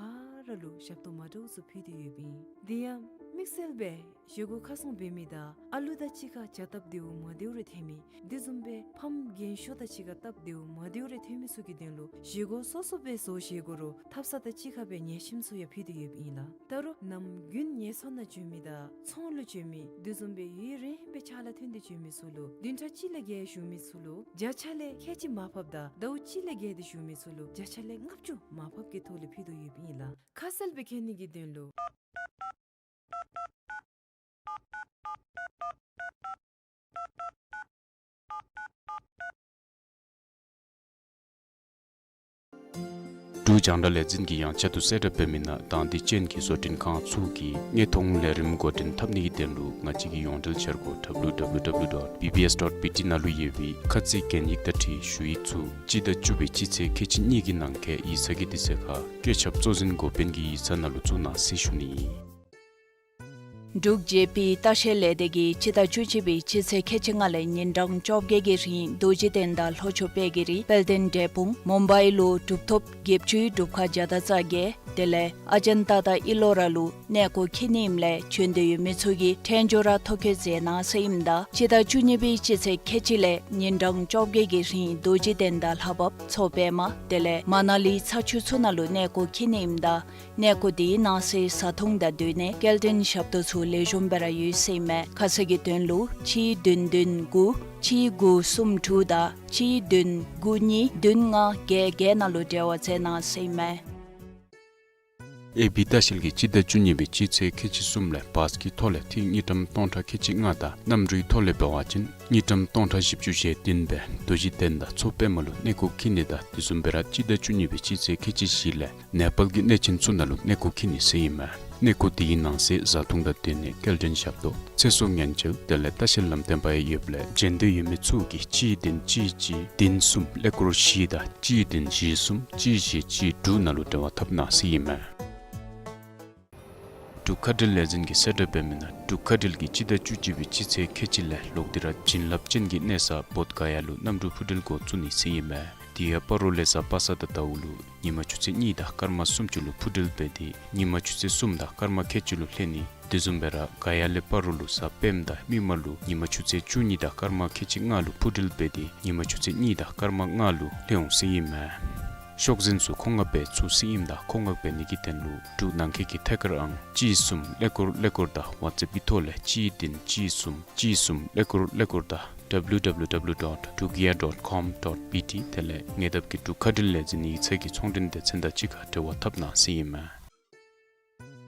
ར་ལུ་ཞབས་ཏོག་མ་འདྲཝ་ཚུ་ཕུལ་ཏེ་ཡོདཔ་ཨིན། དེ་ཡང་དམིགས་བསལ་སྦེ་བཞེས་སྒོ་ཁ་སྲུང་འབད་མི་དང་ཨ་ལུ་དང་གཅིག་ཁར་ཇ་བཏབ་བདེཝ་མ་བདེཝ་རེ་ཐོན་མི་དེ་བཟུམ་སྦེ་ཕམ་རྒན་ཤོས་དང་གཅིག་ཁར་བཏབ་བདེཝ་མ་བདེཝ་རེ་ཐོན་མི་ཚུ་གི་དོན་ལུ་བཞེས་སྒོ་སོ་སོ་སྦེ་བཟོ་བཞེས་དགོ་རུང་ཐབ་ཚང་དང་གཅིག་ཁར་སྦེ་ཉལ་ཁྱིམ་ཚུ་ཡང་ཕུལ་ཏེ་ཡོདཔ་ཨིན་ལགས། ད་རུང་ནམ་རྒྱུན་ངལ་གསོ་ནང་བྱོན་མི་དང་ཚོང་ལུ་བྱོན་མི་དེ་བཟུམ་སྦེ་ཡུན་རིངམོ་སྦེ་ཕྱག་ལཱ་ཐོན་ཏེ་བྱོན་མི་ཚུ་ལུ་བདུན་ཕྲག་གཅིག་ལས་བརྒལ་བཞུགས་མི་ཚུ་ལུ་བརྒྱ་ཆ་ལས་ཁལ་གཅིག་མར་ཕབ་དང་ཟླཝ་གཅིག་ལས་བརྒལ་ཏེ་བཞུགས་མི་ཚུ་ལུ་བརྒྱ་ཆ་ལས་ལྔ་བཅུ་མར་ཕབ་ཀྱི་ཐོག་ལས་ཕུལ་དོ་ཡོདཔ་ཨིན་ལགས། ཁ་གསལ་སྦེ་མཁྱེན་ནི་གི་དོན་ལུ། འབྲུག་རྒྱང་བསྒྲགས་ལས་འཛིན་གྱིས་ཡང་བསྐྱར་དུ་གསལ་བསྒྲགས་འབད་མི་ནང་དང་འདོད་ཅན་གྱི་བཟོ་སྐྲུན་ཁང་ཚུ་གིས་དངོས་མཐོང་ལས་རིམ་འགོ་འདྲེན་འཐབ་ནི་གི་དོན་ལུ་ང་བཅས་ཀྱི་ཡོངས་འབྲེལ་འཆར་སྒོ་W W W dot B B S dot B T ནང་ལུ་ཡོད་པའི་ཁ་ཚིག་གན་ཡིག་དང་འཁྲིལ་ཞུ་ཡིག་ཚུ་སྤྱི་ཟླ་བཅུ་པའི་སྤྱི་ཚེས་ཁལ་གཅིག་གཉིས་ཀྱི་ནང་འཁོད་ཡིག་ཚང་གི་དུས་ཚོད་ཁར་བཀོད་ཁྱབ་གཙོ་འཛིན་འགོ་དཔོན་གྱི་ཡིག་ཚང་ནང་ལུ་བཙུགས་གནང་ཟེར་ཞུ་ནི་ཨིན། འབྲུག་ཇེ་པི་ལྟ་བཤལ་ལས་སྡེ་གིས་སྤྱི་ཟླ་བཅུ་གཅིག་པའི་སྤྱི་ཚེས་ཁལ་གཅིག་ལྔ་ལས་ཉིན་གྲངས་བཅོ་བརྒྱད་ཀྱི་རིང་རྡོ་རྗེ་གདན་དང་ལྷོ་ཕྱོགས་དཔལ་གྱི་རི་དཔལ་ལྡན་འབྲས་སྤུངས་མུམ་བའི་ལུ་གྲུབ་ཐོབ་བརྒྱད་ཅུའི་སྒྲུབ་ཁང་བརྒྱ་དང་རྩ་བརྒྱད་དེ་ལས་ཨ་ཇན་ཏ་དང་ཨི་ལོ་ར་ལུ་གནས་སྐོར་འཁྱིད་ནི་ཨིནམ་ལས་བྱོན་འདོད་ཡོད་མི་ཚུ་གིས་འཕྲལ་མགྱོགས་ར་ཐོ་བཀོད་མཛད་གནང་ཟེར་ཨིནམ་ད་སྤྱི་ཟླ་བཅུ་གཉིས་པའི་སྤྱི་ཚེས་ཁལ་གཅིག་ལས་ཉིན་གྲངས་བཅོ་བརྒྱད་ཀྱི་རིང་རྡོ་རྗེ་གདན་དང་ལྷ་བབས་མཚོ་པདྨ་དེ་ལས་མ་ན་ལི་ཚ་ཆུ་ཚུ་ནང་ལུ་གནས་སྐོར་འཁྱིད་ནི་ཨིནམ་ད་གནས་སྐོར་དེའི་ནང་གསེས་བཟའ་འཐུང་དང་སྡོད་གནས་སྐྱེལ་འདྲེན་ཞབས་ཏོག་ཚུ་ལེགས་ཤོམ་སྦེ་ར་ཡོད་ཟེར་ཨིན་མས། ཁ་གསལ་གྱི་དོན་ལུ་གཅིག་བདུན་བདུན་དགུ་གཅིག་དགུ་གསུམ་དྲུག་དང་གཅིག་བདུན་དགུ་གཉིས་བདུན་ལྔ་བརྒྱད་བརྒྱད་ནང་ལུ་འབྲེལ་བ་མཛད་གནང་ཟེར་ཨིན་མས། ཨེ་བི་ལྟ་བཤལ་གྱིས་སྤྱི་ཟླ་བཅུ་གཉིས་པའི་སྤྱི་ཚེས་ཁལ་གཅིག་གསུམ་ལས་བཱས་ཀྱི་ཐོག་ལས་ཐིག་དངུལ་ཀྲམ་སྟོང་ཕྲག་ཁལ་གཅིག་ལྔ་དང་གནམ་གྲུའི་ཐོག་ལས་འབད་བ་ཅིན་དངུལ་ཀྲམ་སྟོང་ཕྲག་བཞི་བཅུ་ཞེ་བདུན་སྦེ་རྡོ་རྗེ་གདན་དང་མཚོ་པདྨ་ལུ་གནས་སྐོར་འཁྱིད་ནི་དང་དེ་བཟུམ་སྦེ་ར་སྤྱི་ཟླ་བཅུ་གཉིས་པའི་སྤྱི་ཚེས་ཁལ་གཅིག་བཞི་ལས་ནེ་པཱལ་གྱི་གནས་ཆེན་ཚུ་ནང་ལུ་གནས་སྐོར་འཁྱིད་ནི་ཟེར་ཨིན་མས། གནས་སྐོར་དེའི་ནང་གསེས་བཟའ་འཐུང་དང་སྡོད་གནས་སྐྱེལ་འདྲེན་ཞབས་ཏོག་ཚེ་སྲོག་ཉེན་བཅོལ་དེ་ལས་ལྟ་བཤལ་ལམ་སྟོན་པ་ཡང་ཡོདཔ་ལས་བྱོན་འདོད་ཡོད་མི་ཚུ་གིས་གཅིག་བདུན་གཅིག་གཅིག་བདུན་གསུམ་ཀླད་ཀོར་བཞི་དང་གཅིག་བདུན་བཞི་གསུམ་གཅིག་བཞི་གཅིག་དྲུག་ནང་ལུ་འབྲེལ་བ་འཐབ་གནང་ཟེར་ཨིན་མས། འབྲུག་མཁའ་འགྲུལ་ལས་འཛིན་གྱིས་གསལ་བསྒྲགས་འབད་མི་ནང་འབྲུག་མཁའ་འགྲུལ་གྱིས་སྤྱི་ཟླ་བཅུ་གཅིག་པའི་སྤྱི་ཚེས་ཁལ་གཅིག་ལས་ལོག་སྟེ་ར་བྱིན་རླབས་ཅན་གྱི་གནས་ས་བོདྷ་ག་ཡ་ལུ་གནམ་གྲུ་འཕུར་འགྲུལ་འགོ་བཙུགས་ནི་ཟེར་ཨིན་མས། དེ་ཡང་སྤ་རོ་ལས་གཟའ་པ་སངས་དང་ཟླ་བ་ལུ་ཉིན་མ་ཆུ་ཚོད་གཉིས་དང་སྐར་མ་སུམ་ཅུ་ལུ་འཕུར་འགྲུལ་འབད་དེ་ཉིན་མ་ཆུ་ཚོད་གསུམ་དང་སྐར་མ་ཁལ་གཅིག་ལུ་ལྷོད་ནི། དེ་བཟུམ་སྦེ་ར་ག་ཡ་ལས་སྤ་རོ་ལུ་གཟའ་སྤེནམ་དང་མིག་དམར་ལུ་ཉིན་མ་ཆུ་ཚོད་བཅུ་གཉིས་དང་སྐར་མ་ཁལ་གཅིག་ལྔ་ལུ་འཕུར་འགྲུལ་འབད་དེ་ཉིན་མ་ཆུ་ཚོད་གཉིས་དང་སྐར་མ་ལྔ་ལུ་ལྷོད་འོང་ཟེར་ཨིན་མས། ཤོག་འཛིན་ཚུ་མཁོ་མངགས་འབད་ཚུགས་ཟེར་ཨིནམ་ད་མཁོ་མངགས་འབད་ནི་གི་དོན་ལུ་འབྲུག་ནང་འཁོད་ཀྱི་ཐད་ཀར་ཨང་གཅིག་གསུམ་ཀླད་ཀོར་ཀླད་ཀོར་དང་ཝཊས་ཨེཔ་གི་ཐོག་ལས་གཅིག་བདུན་གཅིག་གསུམ་གཅིག་གསུམ་ཀླད་ཀོར་ཀླད་ཀོར་དང་ཌབ་ལུ་ཌབ་ལུ་ཌབ་ལུ་ཌོཊ་ཌུག་ཡ་ཌོཊ་ཀོམ་ཌོཊ་བི་ཊི་དེ་ལས་ཉེ་འདབས་ཀྱི་འབྲུག་མཁའ་འགྲུལ་ལས་འཛིན་ཡིག་ཚང་གི་ཚོང་འབྲེལ་སྡེ་ཚན་དང་གཅིག་ཁར་འབྲེལ་བ་འཐབ་གནང་ཟེར་ཨིན་མས།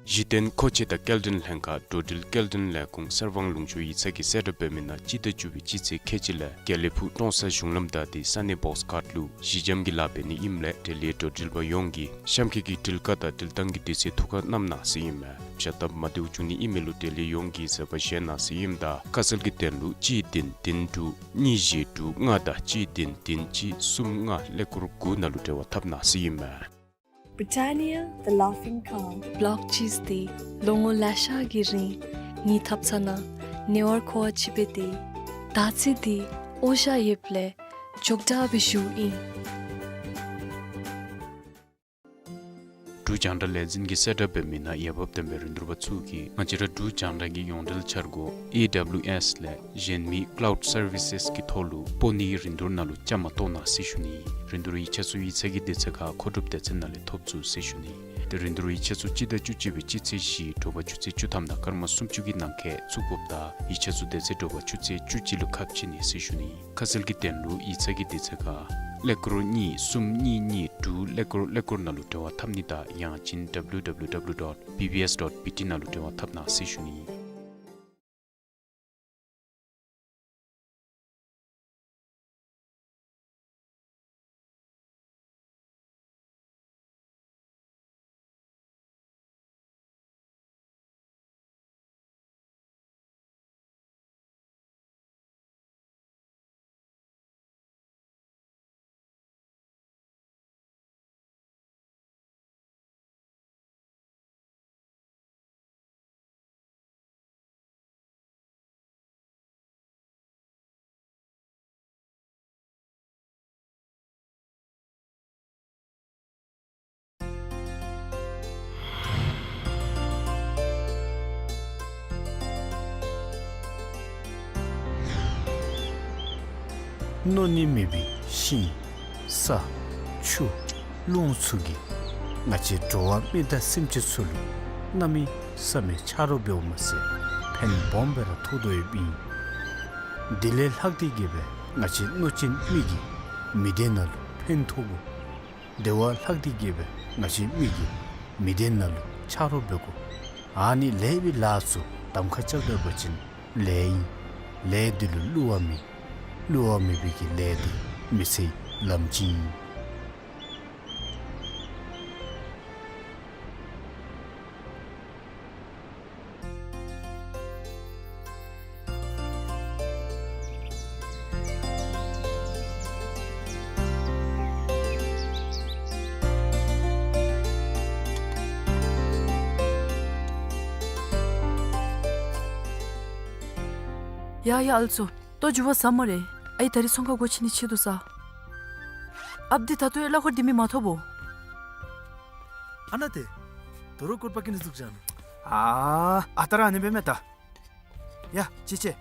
གཞི་རྟེན་མཁོ་ཆས་དང་སྐྱེལ་འདྲེན་ལྷན་ཁག་འགྲོ་འགྲུལ་སྐྱེལ་འདྲེན་ལས་ཁུངས་གསེར་སྦྲེང་ལུང་ཕྱོགས་ཡིག་ཚང་གིས་གསལ་བསྒྲགས་འབད་མི་ནང་སྤྱི་ཟླ་བཅུ་པའི་སྤྱི་ཚེས་ཁལ་གཅིག་ལས་དགེ་ལེགས་ཕུག་ཀྲོང་གསར་གཞུང་ལམ་བདའ་སྟེ་ས་གནས་བོགས་ཁཊ་ལུ་གཞི་འགྱམ་གྱི་ལཱ་འབད་ནི་ཨིནམ་ལས་འབྲེལ་ཡོད་འགྲོ་འགྲུལ་པ་ཡོངས་ཀྱིས་གཤམ་འཁོད་ཀྱི་འགྲུལ་བཀག་དང་འགྲུལ་བཏང་གི་དུས་ཚོད་ཐུགས་ཁར་བསྣམ་གནང་ཟེར་ཨིན་མས། བྱ་སྟབས་མ་བདེཝ་བྱུང་ནི་ཨིན་མི་ལུ་འབྲེལ་ཡོད་ཡོངས་ཀྱིས་བཟོད་པ་བཞེས་གནང་ཟེར་ཨིནམ་ད་ཁ་གསལ་གྱི་དོན་ལུ་གཅིག་བདུན་བདུན་དྲུག་གཉིས་བཞི་དྲུག་ལྔ་དང་གཅིག་བདུན་བདུན་གཅིག་གསུམ་ལྔ་ཀླད་ཀོར་དགུ་ནང་ལུ་འབྲེལ་བ་འཐབ་གནང་ཟེར་ཨིན་མས། Britannia, the Laughing Cow. བོལ་ཅིས་ཏེ་ལོ་ངོ་ལེ་ཤ་གི་རིང་ངེའི་ཐབ་ཚང་ནང་ནེ་ཝར་ཁོ་བ་ཅིག་སྦེ་སྡོད། ད་ཅི་འདི་འོང་ཤ་ཡོདཔ་ལས་ཅོག་འཐདཔ་སྦེ་བཞུགས་ཨིན། འབྲུག་རྒྱང་བསྒྲགས་ལས་འཛིན་གྱིས་གསལ་བསྒྲགས་འབད་མི་ནང་འོས་འབབ་ལྡན་པའི་རིན་བསྡུར་པ་ཚུ་གིས་ང་བཅས་ར་འབྲུག་རྒྱང་བསྒྲགས་ཀྱི་ཡོངས་འབྲེལ་འཆར་སྒོ་ཨེ་ཌབ་ལུ་ཨེསི་ལས་གཞན་མི་ཀླའུཌ་སར་བི་སེསི་གི་ཐོག་ལུ་སྤོ་ནིའི་རིན་བསྡུར་ནང་ལུ་བཅའ་མར་གཏོགས་གནང་ཟེར་ཞུ་ནི། རིན་བསྡུར་ཡིག་ཆ་ཚུ་ཡིག་ཚང་གི་དུས་ཚོད་ཁར་མཁོ་སྒྲུབ་སྡེ་ཚན་ནང་ལས་ཐོབ་ཚུགས་ཟེར་ཞུ་ནི། ཏེ་རིན་བསྡུར་ཡིག་ཆ་ཚུ་སྤྱི་ཟླ་བཅུ་གཅིག་པའི་སྤྱི་ཚེས་བཞི་དྲོ་པ་ཆུ་ཚོད་བཅུ་ཐམ་དང་སྐར་མ་སུམ་ཅུ་གི་ནང་འཁོད་བཙུགས་དགོཔ་ད་ཡིག་ཆ་ཚུ་དེ་ཚེ་དྲོ་པ་ཆུ་ཚོད་བཅུ་གཅིག་ལུ་ཁ་ཕྱེ་ནི་ཟེར་ཞུ་ནི། ཁ་གསལ་གྱི་དོན་ལུ་ཡིག་ཚང་གི་དུས་ཚོད་ཁར་ཀླད་ཀོར་གཉིས་གསུམ་གཉིས་གཉིས་དྲུག་ཀླད་ཀོར་ཀླད་ཀོར་ནང་ལུ་འབྲེལ་བ་འཐབ་ནི་དང་ཡང་ཅིན་ཌབ་ལུ་ཌབ་ལུ་ཌབ་ལུ་ཌོཊ་བི་བི་ཨེསི་ཌོཊ་བི་ཊི་ནང་ལུ་འབྲེལ་བ་འཐབ་གནང་ཟེར་ཞུ་ནི། མནོ་ནི་མེད་པའི་ཤིང་ས་ཆུ་རླུང་ཚུ་གིས་ང་བཅས་འགྲོ་བ་མི་དང་སེམས་ཅན་ཚུ་ལུ་གནམ་མེད་ས་མེད་ཆ་རོགས་འབདཝ་མ་ཚད་ཕན་སྦོམ་སྦེ་ར་ཐོགས་དོ་ཡོདཔ་ཨིན། དེ་ལས་ལྷག་སྟེ་གིས་སྦེ་ང་བཅས་མནོ་ཅན་མི་གི་མི་སྡེ་ནང་ལུ་ཕན་ཐོགས་དགོ། དེ་བ་ལྷག་སྟེ་གིས་སྦེ་ང་བཅས་མི་གི་མི་སྡེ་ནང་ལུ་ཆ་རོགས་འབད་དགོ། ཨ་ནི་ལེགས་པའི་ལཱ་ཚུ་གདམ་ཁ་རྐྱབ་ད་པ་ཅིན་ལེགས་ཨིན། ལས་དེ་ལུ་བསླུ་བ་མེད། བསླུ་བ་མེད་པའི་གི་ལས་དེ་མི་ཚེའི་ལམ་སྤྱི་ཨིན། ཡ་ཡ་ཨལ་ཙོ། ལྟོ་འགྱོ་བ་ཟ་སྨ་རེ། ཨའི་ད་རིས་ཚོང་ཁང་སྒོ་ཕྱེ་ནི་ཆེད་དུ་ས། ཨཔ་འདི་ད་ལྟོ་ཡང་གླ་འཁོར་འདི་མི་མ་ཐོབ་བོ། ཨ་ན་ཏེ། དོ་རུང་སྐོར་པ་ཀི་ནི་འཛུགས་བཞག་ནུག། ཨ་ཨ་ད་ར་ཨ་ནི་འབད་མས་ད། ཡ་ཅི་ཅི།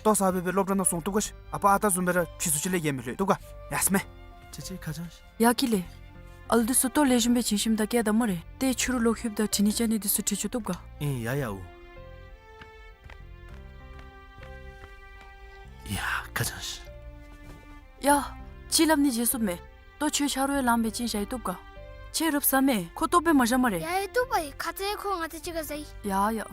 ལྟོ་ཟ་སྦེ་སྦེ་སློབ་གྲྭ་ནང་སོང་བཏུབ་ག་ཤི། ཨ་པ་ཨ་ད་བཟུམ་སྦེ་ར་ཕྱི་སུ་ཅིག་ལས་ཡང་མི་ལྷོད་བཏུབ་ག། ཡ་སྨས། ཅི་ཅི་ཁ་བྱང་ཤིག། ཡ་ཀི་ལེ། ཨལ་འདི་ཚུ་ལྟོ་ལེགས་ཤོམ་སྦེ་བྱིན་ཞིནམ་ད་བསྐྱལ་ད་སྨ་རེ། ཏེ་ཕྱི་རུ་ལོག་ལྷོདཔ་ད་དྲི་ནི་བཅའ་ནི་འདི་ཚུ་དྲི་བཅུག་བཏུབ་ག། ཨིན་ཡ་ཡ་འོ། ཡ་ཁ་བྱང་ཤིག། ཡ་ཅིག་སླབ་ནི་བརྗེད་སོངམ་མས། ལྟོ་ཁྱོད་ཆ་རོགས་ཡང་ལངམ་སྦེ་བྱིན་བཞག་ཡི་བཏུབ་ག། ཁྱོད་རུབ་ས་མེ། ཁོ་ལྟོ་སྦེ་མ་བཞག་སྨ་རེ། ཡ་ཡ་བཏུབ་པ་ཡི། ཁ་ཙ་ཁོ་ང་དང་གཅིག་ཁར་བཟའ་ཡི། ཡ་ཡ།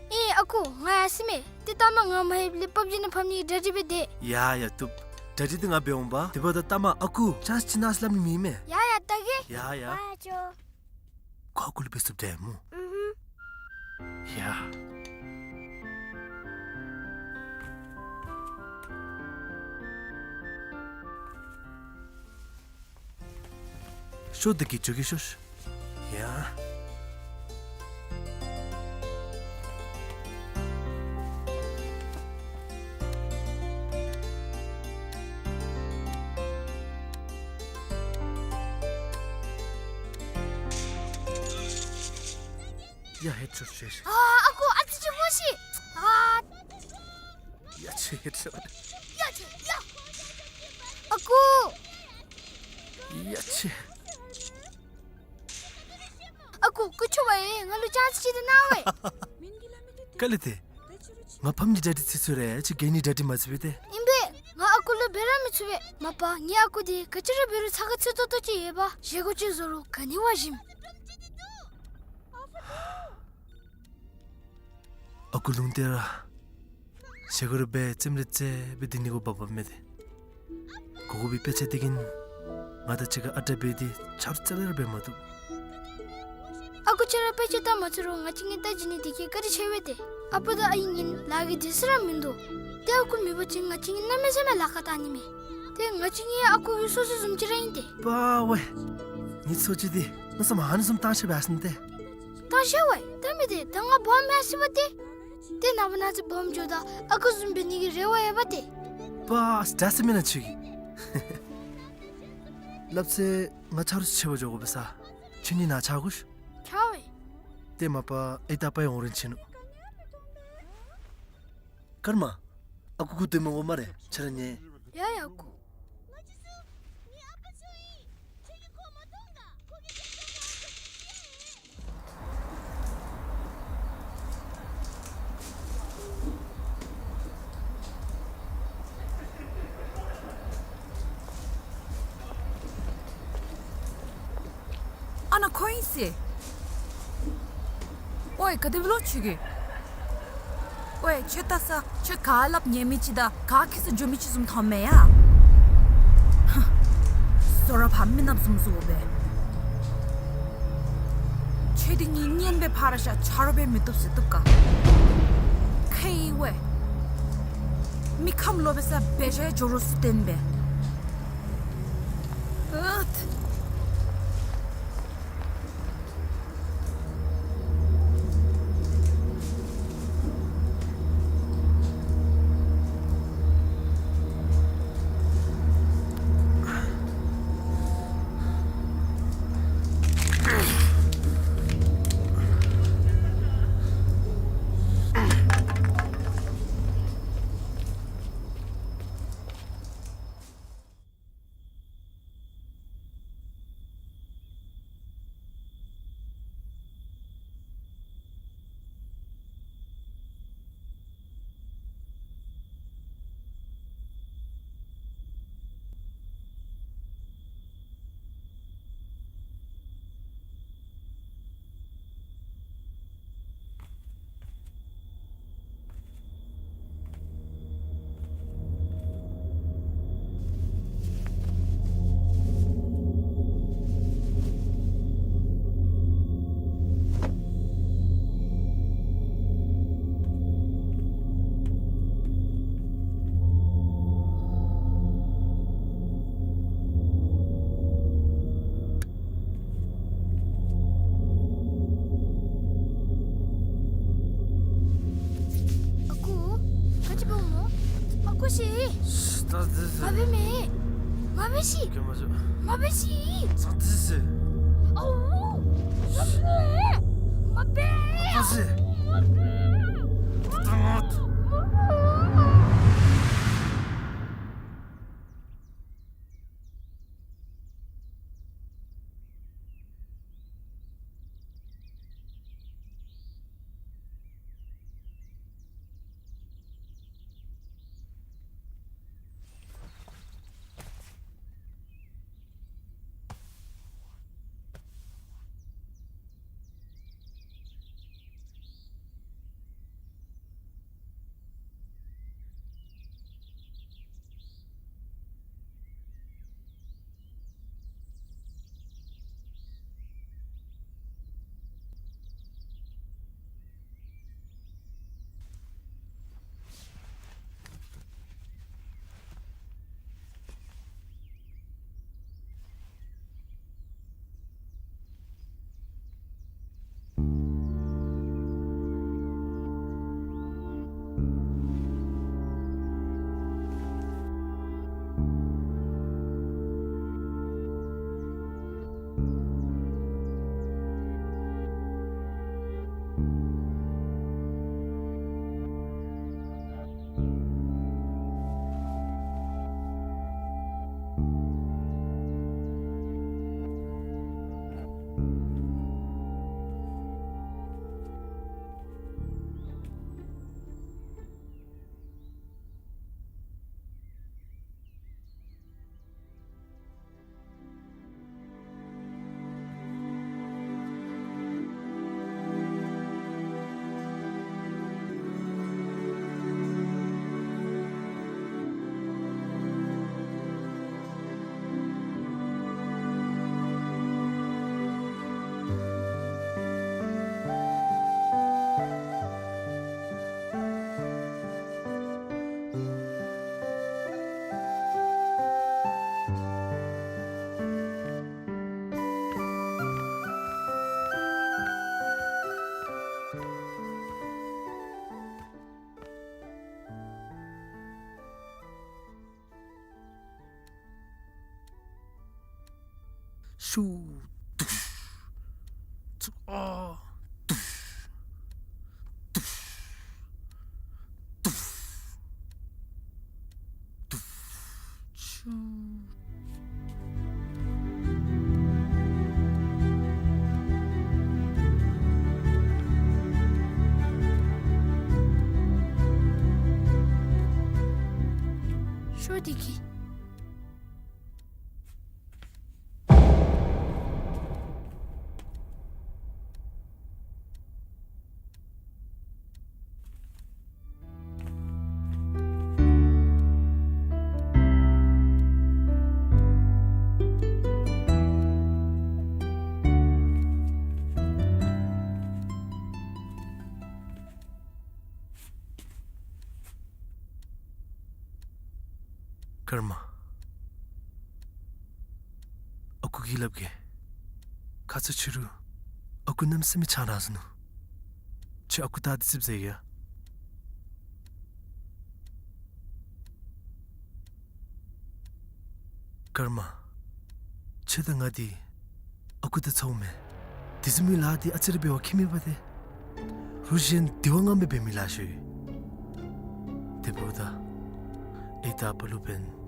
ཨེ་ཨ་ཁུ། ང་ཡར་སོ་མེ། ཏེ་ལྟ་མ་ང་མ་ལྷོདཔ་ལས་པབ་ཇི་ནང་ཕམ་ནིའི་གྲ་སྒྲིག་འབད་དེ། ཡ་ཡ་བཏུབ། གྲ་སྒྲིག་འདི་ང་འབད་འོང་པ། དེ་འབདཝ་ད་ལྟ་མ་ཨ་ཁུ་ཅཱནསི་ཅིག་གནང་ཟེར་སླབ་ནི་མེད་མེ། ཡ་ཡ་བལྟ་གེ། ཡ་ཡ། ཡ་ཡ་ཅོ། ཁོ་ཨ་ཁུ་ལུ་འབད་ཚུགསཔ་འདྲས་སྨོ། ཨུམ་ཧུམ། ཡ། ཤོག་དེ་གིས་འགྱོ་གེ་ཤོག། ཡ། ཡ་ཧེད་ཤོག་ཤོག། ཨ་ཨ་ཁུ། ཨ་ཙི་ཅིག་སྨོ་ཤིག། ཨ། ཡ་ཆེ་ཧེད་ཤོག། ཡ་ཆེ་ཡ། ཨ་ཁུ། ཡ་ཆེ། ཨ་ཁུ་སྐུ་མཁྱེན་པ་ཡིས་ང་ལུ་ཅཱནསི་ཅིག་ཏེ་གནང་བས། ག་ལས་ཏེ། ང་ཕམ་གྱི་གྲ་སྒྲིག་ཚར་ཚརཝ་རེ་ཅིག་ག་ནི་གྲ་སྒྲིག་མ་ཚར་བས་ཏེ། ཨིན་པས། ང་ཨ་ཁུ་ལུ་འབད་ར་མི་ཚུགས་པས། མ་པ་ངེའི་ཨ་ཁུ་འདི་ག་ཅི་ར་འབད་རུང་ཚ་ཁ་ཚིག་ཏོག་ཏོ་ཅིག་ཡོད་པས། བཞེས་སྒོ་ཅིག་བཟོ་རུང་ག་ནི་བ་ཞིམ། ཨ་ཁུ་ལུང་བསྟན་ར། བཞེས་སྒོ་རེ་འབད་རྩེདམོ་རེ་རྩེ་སྦེ་སྡོད་ནི་གུ་བབ་བབ་མས་ཏེ། གོ་གོ་བའི་དཔེ་ཆ་འདི་གིས་ང་དང་གཅིག་ཁར་ཨ་རྟག་འབད་དེ་ཆ་རོགས་རྩ་ལས་ར་འབད་མ་བཏུབ། ཨ་ཁུ་ཁྱོད་ར་དཔེ་ཆ་བལྟ་མ་ཚུགས་རུང་ང་བཅས་གཉིས་བལྟ་བྱིན་ནི་འདི་གིས་བཀའ་དྲིན་ཆེ་བས་ཏེ། ཨ་པ་དང་ཨའི་གཉིས་ལཱ་གི་དུས་ཚོད་ར་མིན་འདུག། ཏེ་ཨ་ཁུ་མེད་པ་ཅིན་ང་བཅས་གཉིས་གནམ་མེད་ས་མེད་ལཱ་ཁག་བཏང་ནི་མས། ཏེ་ང་བཅས་གཉིས་ཨ་ཁུ་གི་སོ་སོ་བཟུམ་ཅིག་ར་ཨིན་ཏེ། པ་ཝེ། ངེའི་སོ་ཅིག་འདི་མནོ་བསམ་ཨ་ནི་བཟུམ་བཏང་ཤེས་པས་ཟེར་ཏེ། བཏང་ཤེས་པས། ད་མི་འདི་ད་ང་སྦོམ་མས་ཟེར་བ་ཏེ། ཏེ་ནངས་པ་གནངས་ཚེ་སྦོམ་འགྱོཝ་ད་ཨ་ཁུ་བཟུམ་འབད་ནི་གི་རེ་བ་ཡོད་པ་ཏེ། པ་ཨ་ཙི་ཙི་མེན་ན་ཁྱོད་ཀྱིས། སླབ་ཚེ་ང་ཆ་རོགས་ཆེ་བ་འགྱོ་དགོ་པས་ས། ཁྱོད་གཉིས་ནཱ་ཆ་དགོ་ཤིག། ཆ་བས། ཏེ་མ་པ་ཨའི་དང་ཨ་པའི་འོང་རན་ཆི་ནུག། ཀརྨ། ཨ་ཁུ་སྐུ་སྡོད་མ་དགོ་སྨ་རེ། ཁྱོད་ར་ཉལ། ཡ་ཡ་ཨ་ཁུ། ཨ་ནཱ་ཁོ་ཨིན་ཟེར། ཝའེ་ག་དེ་སྦེ་ལོ་ཁྱོད་ཀྱིས། ཝའེ་ཁྱོད་བལྟ་ས་ཁྱོད་ག་སླབ་ཉན་མི་ཅིག་དང་ག་ཁྱད་ས་འགྱོ་མི་ཅིག་བཟུམ་མཐོངམ་མས་ཡ། ཧ། བཟོ་ར་ཕམ་མི་ནགཔ་བཟུམ་བཟོ་སྦེ། ཁྱོད་འདི་གཉིས་གཉེན་སྦེ་ཕར་བཞག་ཆ་རོགས་སྦེ་མི་བཏུབ་ཟེར་བཏུབ་ག། ཁེ་ཝའེ། མི་ཁམས་ལོག་པའི་ས་འབད་བཞག་འགྱོ་རོགས་ཟེར་བསྟན་པས། ཨུད། ཨ་ཁུ། ག་ཅི་འབདཝ་སྨོ། ཨ་ཁུ་ཤི། ད་དེ་ཟེར། མ་འབད་མེ། མ་འབད་ཤི། ག་མ་ཤི། མ་འབད་ཤི། ད་དེ་ཟེར། ཨའུ། མ་འབད། མ་འབད། ད་དེ་ཟེར། མ་འབད། ད་ད་ད། ཤུ། དུཤ། ཚུ། ཨ། དུཤ། དུཤ། དུཤ། དུཤ། ཤུ། ཤོ་དེ་གི། ཀརྨ། ཨ་ཁུ་གིས་སླབ་གེ། ཁ་ཙ་ཕྱི་རུ་ཨ་ཁུ་གནམ་མེད་ས་མེད་ཆང་རག་ཟ་ནུག། ཁྱོད་ཨ་ཁུ་ད་འདི་ཙིགཔ་ཟ་ཡི་ཡ། ཀརྨ། ཁྱོད་དང་ང་འདི་ཨ་ཁུ་དང་ཚ་བོ་མེན། དེ་བཟུམ་མའི་ལཱ་འདི་ཨ་ཙི་རེ་འབད་བ་ཁྱད་མེད་པ་ཏེ། རུང་གཞན་འདི་བ་ང་མི་འབད་མི་ལཱ་ཤོས་ཡོད། དེ་འབདཝ་ད་ཨེ་ད་པ་ལུ་འབདན་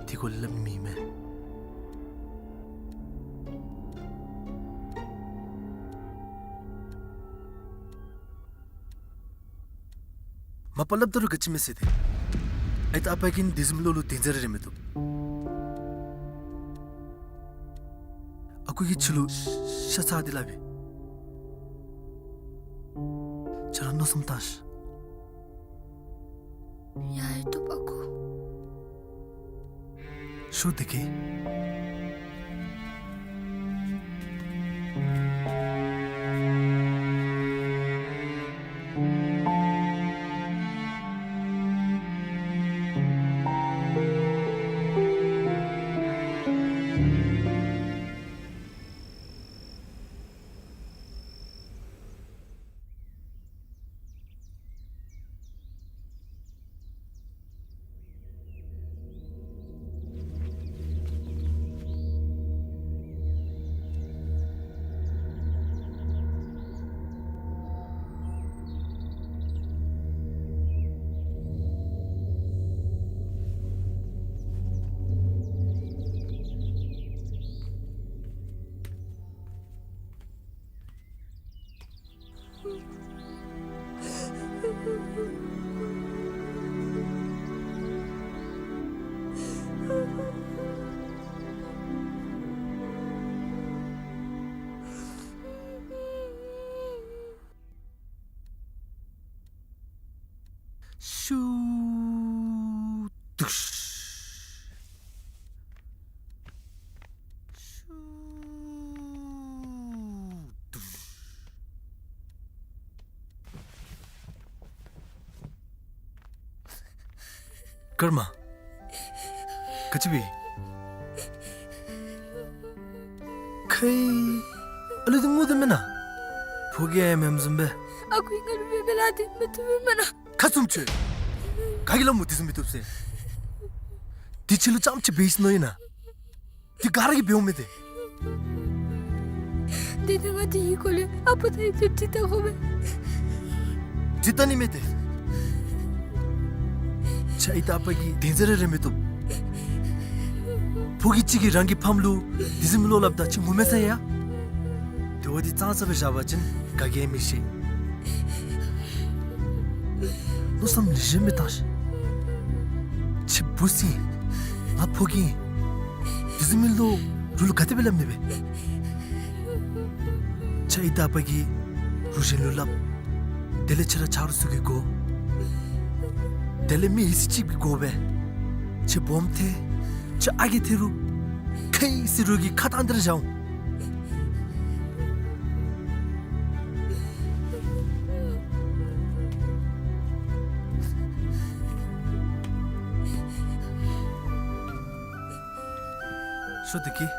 འདི་གོ་ལམ་མི་མེད། མ་པ་སླབ་ད་རུང་ག་ཅི་མེད་ཟེར་ཏེ། ཨེ་ད་ཨ་པ་གིས་དེ་བཟུམ་ལོ་ལུ་དེ་ཟེར་རེ་མི་བཏུབ། ཨ་ཁུ་གིས་ཁྱོད་ལུ་ཤ་ཚ་འདི་སླབ་ཨིན། ཁྱོད་ར་མནོ་བསམ་བཏང་ཤིག། ཡ་ཡ་བཏུབ་ཨ་ཁུ། ཤོ་དེ་གི། ཤུ། དུཤ། ཤུ། དུཤ། ཀརྨ། ག་ཅི་འབད། ཁའི་ཨ་ལུ་འདི་ངུ་དོ་མེན་ན། ཕོ་རྒྱས་ཨེམ་ཨེམ་བཟུམ་སྦེ། ཨ་ཁུ་ང་ལུ་འབད་མི་ལཱ་འདི་མི་བཏུབ་མེན་ན། ཁ་བཙུམ་ཁྱོད། ག་གིས་སླབ་སྨོ་དེ་བཟུམ་མི་བཏུབ་ཟེར། འདི་ཁྱོད་ལུ་རྐྱངམ་ཅིག་འབད་ཡི་ཟེར་མནོ་ཡི་ན། འདི་ག་ར་གིས་འབདཝ་མས་ཏེ། དེ་ནི་ང་འདི་གི་སྐོར་ལས་ཨ་པ་དང་ཡུམ་ལུ་དྲི་བལྟ་དགོ་པས། དྲི་བལྟ་ནི་མེད་དེ། ཁྱོད་ཨའི་དང་ཨ་པ་གི་དོན་ཟེར་ར་རེ་མི་བཏུབ། ཕོ་སྐྱེས་ཅིག་གིས་རང་གི་ཕམ་ལུ་དེ་བཟུམ་མའི་བློ་སླབ་ད་ཁྱོད་ངོ་མ་ཚ་ཡ། དེ་བ་འདི་ཙང་ཙ་སྦེ་བཞག་པ་ཅིན་ག་གིས་མི་ཤེས། མནོ་བསམ་ལེགས་ཤོམ་སྦེ་བཏང་ཤིག། ཁྱོད་བུ་ཚ་ཨིན། ང་ཕོ་སྐྱེས་ཨིན། དེ་བཟུམ་མའི་བློ་རོགས་ལུ་ག་དེ་སྦེ་སླབ་ནི་སྦེ། ཁྱོད་ཨའི་དང་ཨ་པ་གིས་རོགས་གཞན་ལུ་སླབ། དེ་ལས་ཁྱོད་ར་ཆ་རོགས་ཚུ་གིས་གོ། དེ་ལས་མི་ཡི་སྲིད་ཅིག་སྦེ་གོ་སྦེ། ཁྱོད་སྦོམ་ཐལ། ཁྱོད་ཨ་རྒས་ཐལ་རུང་ཁྱོད་ཨའི་སྲིད་རོགས་ཀྱི་ཁ་གཏང་སྟེ་ར་བཞག་འོང་། ཤོག་བདེ་སྐྱིད།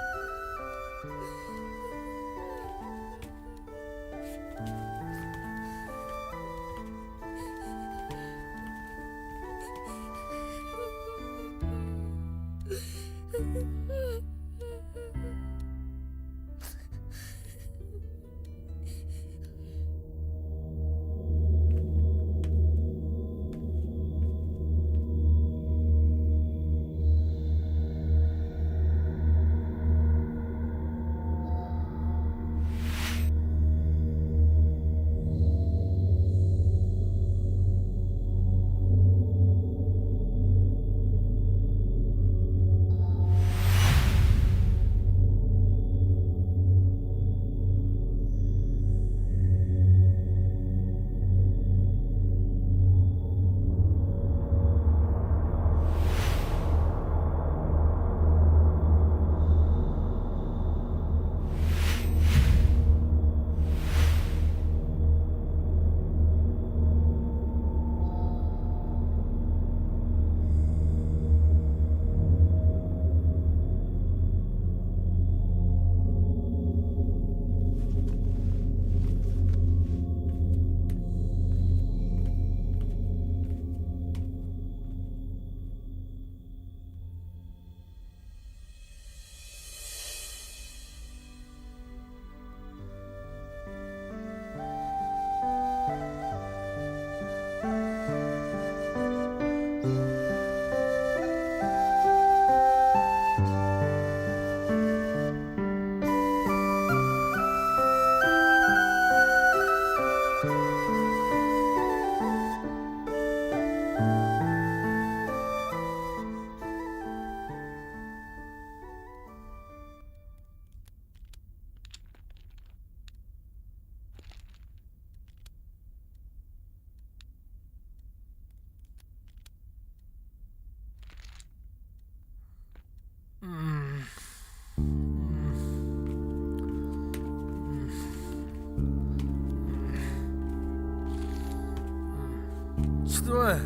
ཅི་ཏོ་ཨེ།